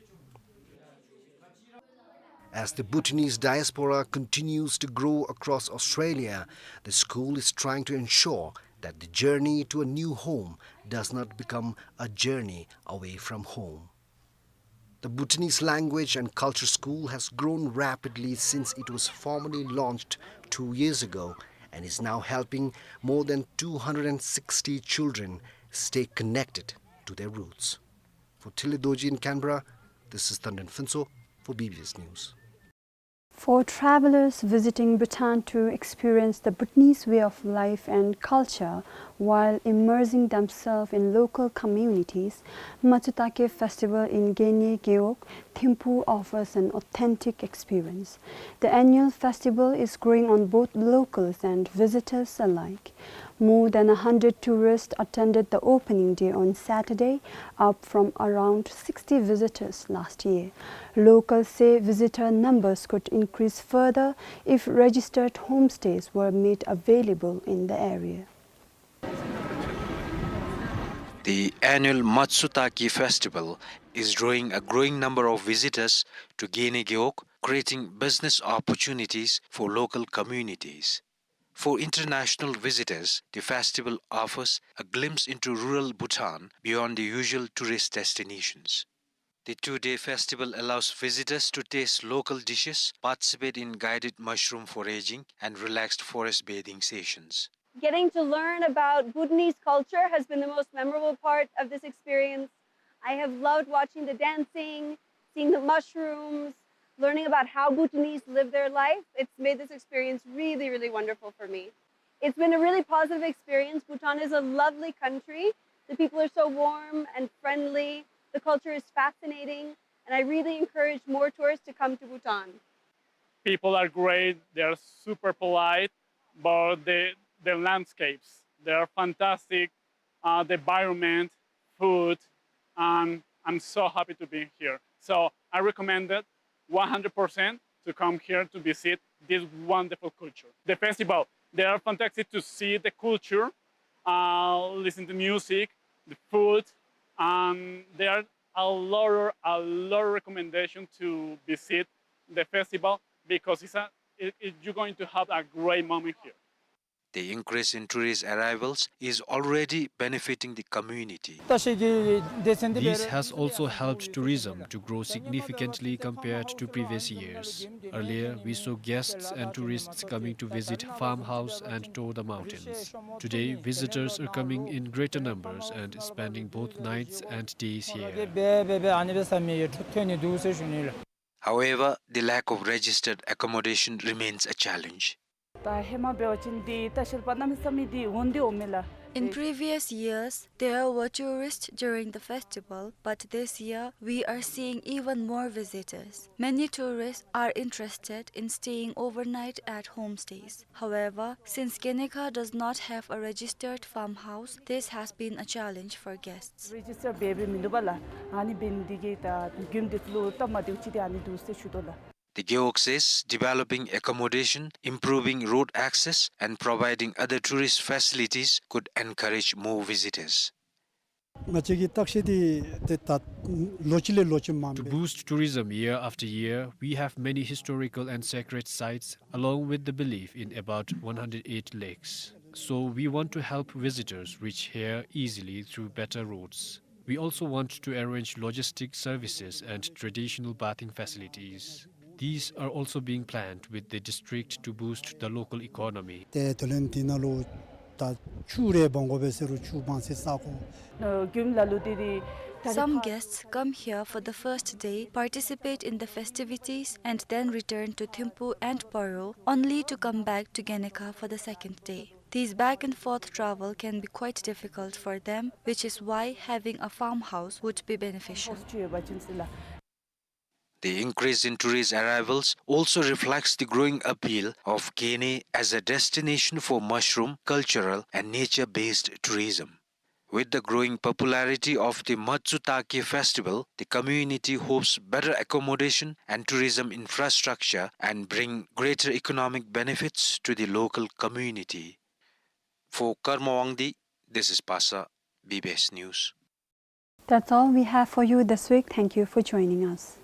As the Bhutanese diaspora continues to grow across Australia, the school is trying to ensure that the journey to a new home does not become a journey away from home. The Bhutanese Language and Culture School has grown rapidly since it was formally launched two years ago and is now helping more than two hundred and sixty children stay connected to their roots. For Tile Dorji in Canberra, this is Thandrin Phuntsho for B B S News. For travelers visiting Bhutan to experience the Bhutanese way of life and culture while immersing themselves in local communities, Matsutake Festival in Gene Gewog, Thimphu offers an authentic experience. The annual festival is growing on both locals and visitors alike. More than a hundred tourists attended the opening day on Saturday, up from around sixty visitors last year. Locals say visitor numbers could increase further if registered homestays were made available in the area. The annual Matsutake Festival is drawing a growing number of visitors to Gene Gewog, creating business opportunities for local communities. For international visitors, the festival offers a glimpse into rural Bhutan beyond the usual tourist destinations. The two-day festival allows visitors to taste local dishes, participate in guided mushroom foraging, and relaxed forest bathing sessions. Getting to learn about Bhutanese culture has been the most memorable part of this experience. I have loved watching the dancing, seeing the mushrooms, learning about how Bhutanese live their life. It's made this experience really, really wonderful for me. It's been a really positive experience. Bhutan is a lovely country. The people are so warm and friendly. The culture is fascinating, and I really encourage more tourists to come to Bhutan. People are great. They are super polite, but the, the landscapes, they are fantastic. Uh, the environment, food, and I'm so happy to be here. So I recommend it one hundred percent to come here to visit this wonderful culture. The festival, they are fantastic to see the culture, uh, listen to music, the food, and there are a lot of, a lot of recommendation to visit the festival because it's a, it, it, you're going to have a great moment here. The increase in tourist arrivals is already benefiting the community. This has also helped tourism to grow significantly compared to previous years. Earlier, we saw guests and tourists coming to visit farmhouse and tour the mountains. Today, visitors are coming in greater numbers and spending both nights and days here. However, the lack of registered accommodation remains a challenge. ད་ཧེ་མ་འབད་བ་ཅིན་འདི་ལྟ་བཤལ་པ་གནམ་མེད་ས་མེད་འདི་འོང་འདི་འོང་མས་ལགས། In previous years, there were tourists during the festival, but this year we are seeing even more visitors. Many tourists are interested in staying overnight at homestays. However, since Genegha does not have a registered farmhouse, this has been a challenge for guests. Register འབད་འབད་མིན་འདུག་པ་ལགས། ཨ་ནི་འབད་ནི་འདི་གིས་ད་མགྱོནམ་འདི་ལུ་སྟབས་མ་བདེཝ་ཅིག་འདི་ཨ་ནི་འདུག་ཟེར་ཞུ་དོ་ལགས། The Gewog says developing accommodation, improving road access, and providing other tourist facilities could encourage more visitors. ང་བཅས་ཀྱི་བརྟག་ཞིབ་འདི་ཏེ་ད་ལོ་གཅིག་ལས་ལོ་གཅིག་མང་པོ། To boost tourism year after year, we have many historical and sacred sites, along with the belief in about one hundred eight lakes. So we want to help visitors reach here easily through better roads. We also want to arrange logistic services and traditional bathing facilities. These are also being planned with the district to boost the local economy. ཏེ་དོ་ལན་འདི་ནང་ལུ་ད་ཆུ་རེ་འབག་དགོ་པས་ཟེར་རུང་ཆུ་འབག་སའི་ས་གོ། ཨ་རྒྱུན་ལ་ལུ་དེ་དེ། Some guests come here for the first day, participate in the festivities, and then return to Thimphu and Paro, only to come back to Genikha for the second day. This back and forth travel can be quite difficult for them, which is why having a farmhouse would be beneficial. The increase in tourist arrivals also reflects the growing appeal of Gene as a destination for mushroom, cultural, and nature-based tourism. With the growing popularity of the Matsutake festival, the community hopes better accommodation and tourism infrastructure and bring greater economic benefits to the local community. For Karma Wangdi, this is Pasa, B B S News. That's all we have for you this week. Thank you for joining us.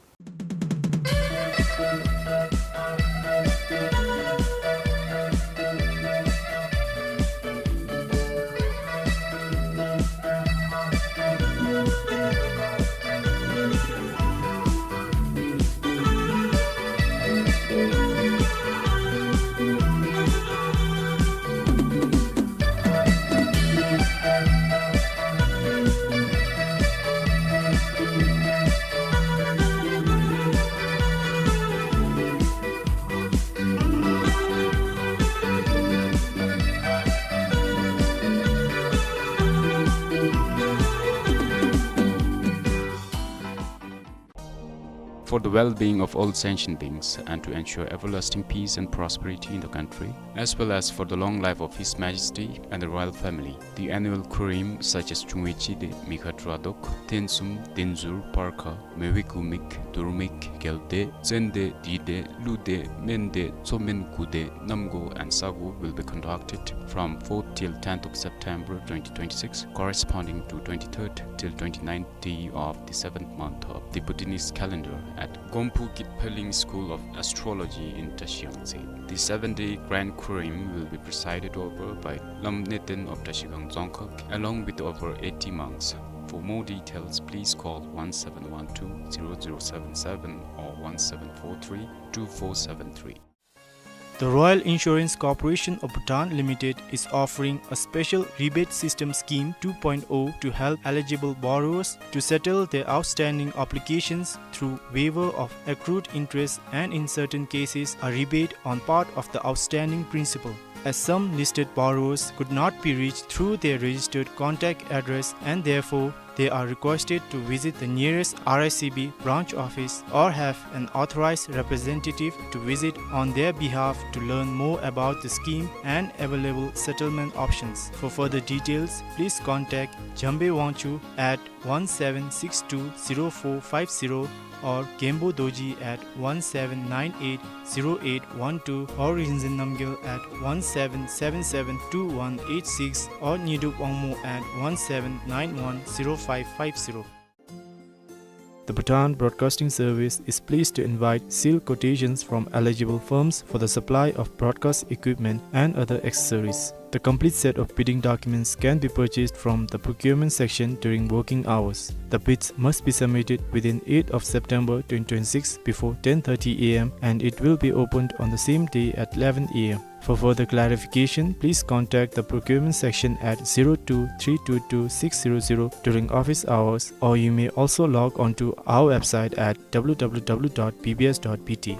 For the well-being of all sentient beings and to ensure everlasting peace and prosperity in the country, as well as for the long life of His Majesty and the royal family, the annual Khurim, such as Chungwe Chide, Mikha Tradok, Tensum, Denzur, Parkha, Mewe Kumik, Durmik, Gelde, Tsende, Dide, Lude, Mende, Tsomen, Gude, Namgo, and Sago, will be conducted from fourth till tenth of September twenty twenty-six, corresponding to twenty-third till twenty-ninth day of the seventh month of the Bhutanese calendar at Gomphu Kitpheling School of Astrology in Tashiyangtse. The seven-day Grand Khurim will be presided over by Lam Neten of Tashigang Dzongkhag, along with over eighty monks. For more details, please call one seven one two zero zero seven seven or one seven four three two four seven three. The Royal Insurance Corporation of Bhutan Limited is offering a special rebate system scheme two point oh to help eligible borrowers to settle their outstanding obligations through waiver of accrued interest and, in certain cases, a rebate on part of the outstanding principal. As some listed borrowers could not be reached through their registered contact address and therefore they are requested to visit the nearest R I C B branch office or have an authorized representative to visit on their behalf to learn more about the scheme and available settlement options. For further details, please contact Jambe Wangchuk at one seven six two zero four five zero or Genpo Dorji at one seven nine eight zero eight one two or Rinzin Namgyel at one seven seven seven two one eight six or Nyidup Wangmo at one seven nine one zero five five zero. The Bhutan Broadcasting Service is pleased to invite sealed quotations from eligible firms for the supply of broadcast equipment and other accessories. The complete set of bidding documents can be purchased from the procurement section during working hours. The bids must be submitted within eighth of September twenty twenty-six before ten thirty A M and it will be opened on the same day at eleven A M. For further clarification, please contact the procurement section at zero two three two two six zero zero during office hours, or you may also log on to our website at W W W dot B B S dot B T.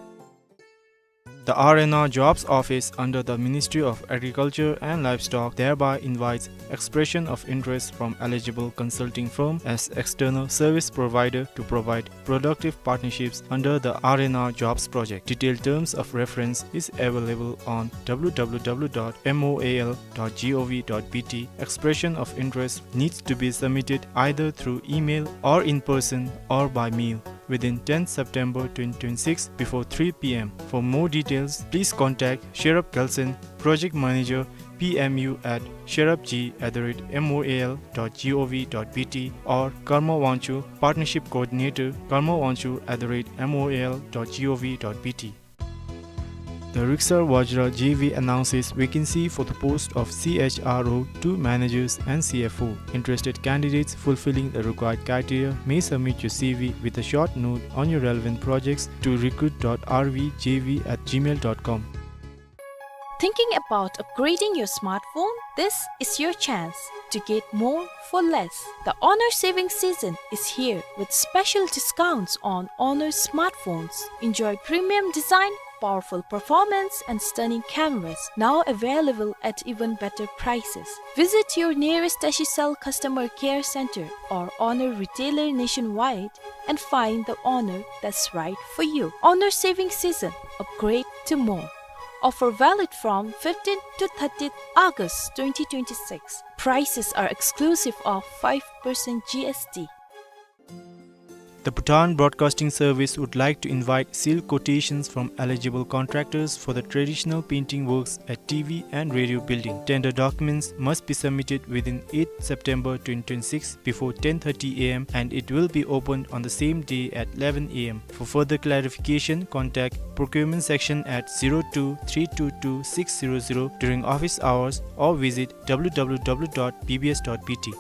The R and R Jobs Office under the Ministry of Agriculture and Livestock thereby invites expression of interest from eligible consulting firm as external service provider to provide productive partnerships under the R and R Jobs project. Detailed terms of reference is available on W W W dot M O A L dot G O V dot B T. Expression of interest needs to be submitted either through email or in person or by mail. within tenth September twenty twenty-six before three p.m. For more details, please contact Sherab Gelson, Project Manager, P M U at sherabg at the rate M O A L dot G O V dot B T or Karma Wangchuk, Partnership Coordinator, Karma Wangchuk at the rate M O A L dot G O V dot B T. The Riksar Vajra J V announces vacancy for the post of C H R O two managers and C F O. Interested candidates fulfilling the required criteria may submit your C V with a short note on your relevant projects to recruit dot R V J V at gmail dot com. Thinking about upgrading your smartphone? This is your chance to get more for less. The Honor saving season is here with special discounts on Honor smartphones. Enjoy premium design, powerful performance, and stunning cameras, now available at even better prices. Visit your nearest Tashicell customer care center or Honor retailer nationwide and find the Honor that's right for you. Honor saving season, upgrade to more. Offer valid from fifteenth to thirtieth August twenty twenty-six. Prices are exclusive of five percent G S T. The Bhutan Broadcasting Service would like to invite sealed quotations from eligible contractors for the traditional painting works at T V and radio building. Tender documents must be submitted within eighth September twenty twenty-six before ten thirty a m and it will be opened on the same day at eleven a m. For further clarification, contact procurement section at zero two three two two six zero zero during office hours or visit w w w dot b b s dot b t.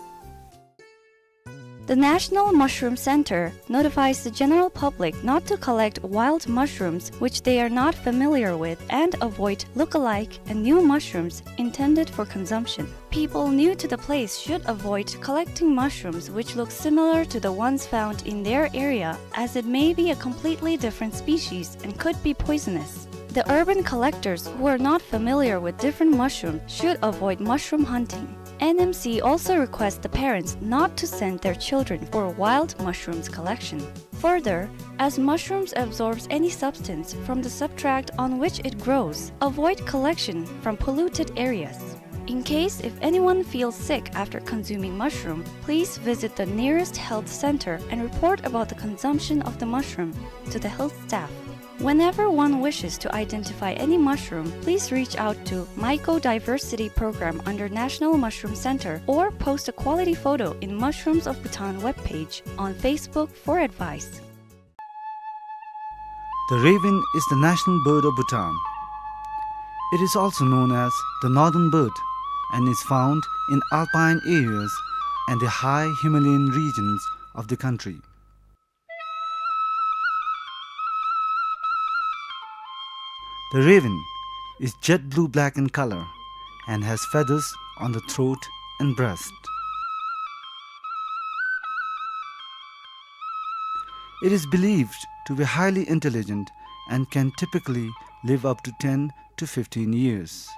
The National Mushroom Center notifies the general public not to collect wild mushrooms which they are not familiar with and avoid look-alike and new mushrooms intended for consumption. People new to the place should avoid collecting mushrooms which look similar to the ones found in their area, as it may be a completely different species and could be poisonous. The urban collectors who are not familiar with different mushrooms should avoid mushroom hunting. N M C also requests the parents not to send their children for wild mushrooms collection. Further, as mushrooms absorbs any substance from the substrate on which it grows, avoid collection from polluted areas. In case if anyone feels sick after consuming mushroom, please visit the nearest health center and report about the consumption of the mushroom to the health staff. Whenever one wishes to identify any mushroom, please reach out to Mycodiversity Program under National Mushroom Center or post a quality photo in Mushrooms of Bhutan webpage on Facebook for advice. The raven is the national bird of Bhutan. It is also known as the northern bird and is found in alpine areas and the high Himalayan regions of the country. The raven is jet blue-black in color and has feathers on the throat and breast. It is believed to be highly intelligent and can typically live up to ten to fifteen years.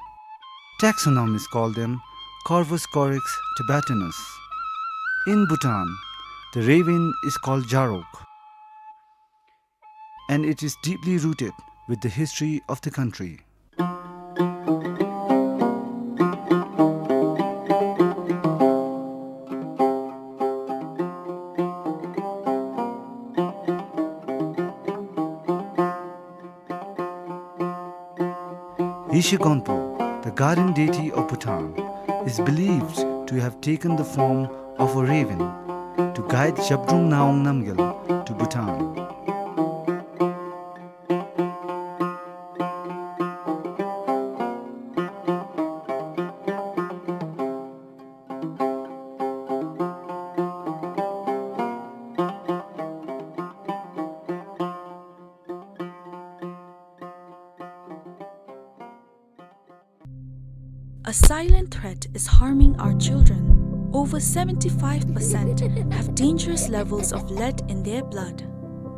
Taxonomists call them Corvus corax tibetanus. In Bhutan, the raven is called jarok, and it is deeply rooted with the history of the country. Yeshe Gonpo, the guardian deity of Bhutan, is believed to have taken the form of a raven to guide Zhabdrung Ngawang Namgyal to Bhutan. A silent threat is harming our children. Over seventy-five percent have dangerous levels of lead in their blood.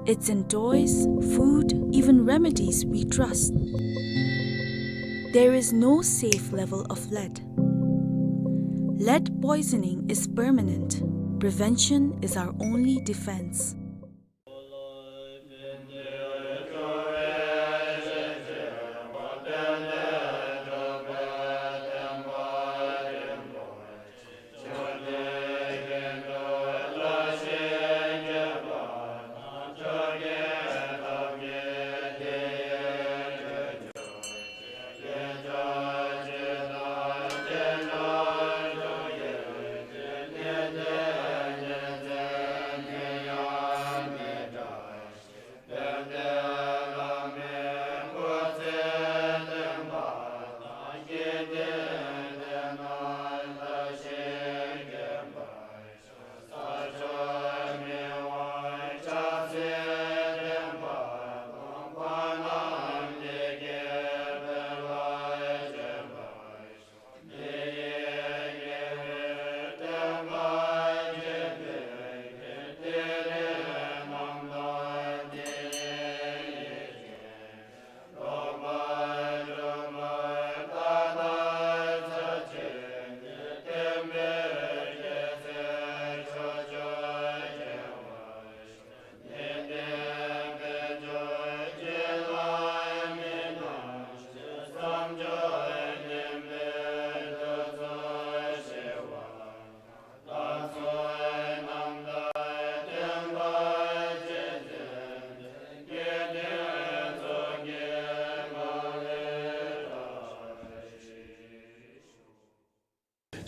It's in toys, food, even remedies we trust. There is no safe level of lead. Lead poisoning is permanent. Prevention is our only defense.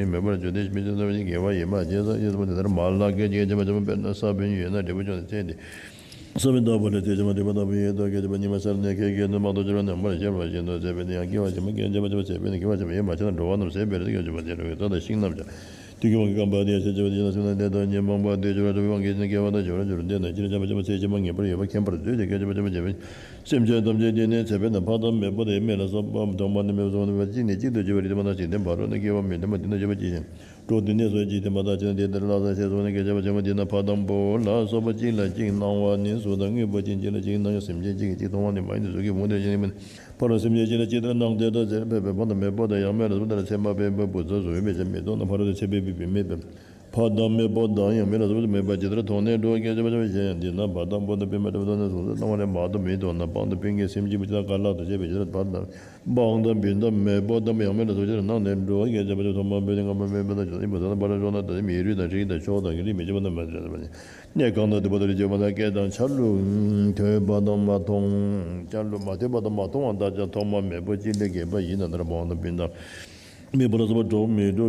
ཡོན་མེད་པར་གྱུར་ཏེ། མི་ཆོས་རྣམ་པ་ཉིད་དགེ་བ་ཡིན་པར་བྱས་ཙང་། ཡོན་ཏན་དེ་ལྟར་མ་ལགས་ཀྱི་སྐད་ཅིག་བརྗོད་པ་ཅན་པོ། དཔེར་ན་ས་བོན་ཡོད་ན་འབྲས་བུ་ཅུང་ཟད་ཚེ་འདི། ས་བོན་དག་པ་ལས་ཚེ་ཕྱི་མ་སྡིག་པ་དང་པོའི་ཡོན་ཏན་སྐད་ཅིག་བརྗོད་པ་ཉི་མ་ཤར་ནས་ཁལ་གྱི་ནང་མ་གཏོགས་ཆོས་རྣམ་པར་ཤེས་པར་བྱེད་དོ། ཚེ་འཕོས་ནས་ཡང་སྐྱེ་བར་བྱེད་མ་སྐད་ཅིག་བརྗོད་པ་ཅན་པོ། ཚེ་འཕོས་ནས་སྐྱེ་བར་བྱེད་པ་ཡོད་པ་ཅིན་འགྲོ་བ་རྣམས་ཚེ་འཕོས་ནས་སྐྱེ་བར་བྱེད་པ་ཡིན་པ་ཆ་ན། འགྲོ་བ་རྣམས་ཟད་པའི་རི་དྭགས་ཀྱི་ལྗོན་པ་དེ་ལ་ཟེར་ན། དེ་དང་ཤིང་རྣམས་ཀྱང་། དུས་ཀྱི་དབང་གིས་སྐམ་པ་དེ་ཡང་ཚེ་འཕོས་པའི་ཕྱི་ནང་བསྐལ་པ་དང་འབྱོར་བ་འགྲོ་བའི་དབང་གིས་ཕྱི་ནང་སྐྱེ་བ་དང་འབྱོར་བ་འདོད་ན། སྤྱིར་བྱ་བ་ཅན་པོ་ཚེ་ཕྱི་མ་ངེས་པར་ཡོད་པ་མཁྱེན་པར་མཛོད་དེ་སྐད་ཅིག་བརྗོད་པ་ཅན་པོ། སེམས་ཅན་ཐམས་ཅད་དེ་ནི་ཚེ་འཕོས་ནས་ཕ་དང་མེས་པོ་དང་ཡང་མེས་ལ་སོགས་པ་མཐོང་བ་ནི་མེད་པར་གསུངས་པ་ནི་གཅིག་ནས་གཅིག་ཏུ་འགྱུར་བའི་རིགས་དེ་མ་ཐག་ཅིག་ཏུ་འབད་རུང་ནི་སྐྱེ་བ་མི་འདོད་པ་དེ་ནི་འགྱུར་བ་ཅི་ཞིག་འགྲོ་དེ་ནི་སོ་གཅིག་ཏུ་མ་ཐག་ཅིག་ཏུ་དེ་ལྟར་ལྷག་ཙམ་ཞེས་གསུངས་ནས་སྐད་ཅིག་བརྗོད་པ་ཅན་པོ། དེས་ན་ཕ་དང་བུ་ལ་སོགས་པ་གཅིག་ལ་གཅིག་སྣང་བ་ནི་གཟུགས་དང་དངོས་པོ་ཅན་གཅིག་ལ་གཅིག་སྣང་ཡང་སེམས་ཅན་གཅིག་གིས་གཅིག་མཐོང་བ་ནི་མ་ཡིན་ཏེ། གཟུགས་ཀྱི་དབང་དུ་བྱས་ནི་མིན། ཕ་རོལ་སེམས་ཅན་གཅིག་ལ་གཅིག་ལྟར་སྣང་དེ་ལྟར་ཚེ་འཕོས་པའི་ཕ་དང་མེས་པོ་དང་ཡང་མེས་ལ་སོགས་པ་དེ་ལ་ཚེ་མ་འཕོས་པའི་བུ་ཚ་གཟུགས་ཡོད་པའི་ཕྱིར་མི་མཐོང་ན། ཕ་རོལ་ཏུ་ཚེ་འཕོས་པའི་བུ་མེད་པས། ཕ་དང་མེས་པོ་དང་ཡང་མེས་ལ་སོགས་པ་མེད་པ་ཇི་ལྟར་མཐོང་ནས་འགྲོ་བ་སྐད་ཅིག་བརྗོད་པ་ཅན་པོ་ཡང་དེས་ན་ཕ་དང་བུ་དང་སྤུན་མེད་པ་ལྟ་བུ་མཐོང་ནས་གཟུགས་སུ་སྣང་བ་ལས་མ་གཏོགས་མི་མཐོང་ན། སྤང་དང་སྤུན་གྱི་སེམས་གཅིག་པུ་ཇི་ལྟར་ག་ལ་ལྟོས་ཞེས་པའི་ཕྱིར། ཕ་དང་སྤང་དང་སྤུན་དང་མེས་པོ་དང་ཡང་མེས་ལ་སོགས་པ་ཇི་ལྟར་སྣང་ནས་འགྲོ་བ་སྐད་ཅིག་བརྗོད་པ་ཅན་པོ་མཐོང་བ་པོ་དེ་ངོ་མ་མེད་པ་དང་ཆོས་ཅན་པོ་ས་དང་ཕ་རོལ་ཕྱོགས་ན་ད་མིའི་རིགས་དང་རིགས་དང་ཕྱོགས་དང་གི་རིགས་མི་མཇལ་བ་རྣམས་མ་མཇལ་བ་ནི། གནས་གང་དང་འདུག་པ་དང་རིགས་ཆད་པ་དང་སྐད་དང་ཆ་ལུགས་ཐོས་པ་དང་མ་མཐོང་། ཆ་ལུགས་མ་ཐོས་པ་དང་མ་མཐོང་བ་དག་ཀྱང་ཐོག་མར་མེས་པོ་གཅིག་ལས་གྱེས་པ་ཡིན་ན། ད་ལྟར་སྤང་དང་སྤུན་དང་མེས་པོ་ལ་སོགས་པ་འགྲོ་མི་འགྲོ་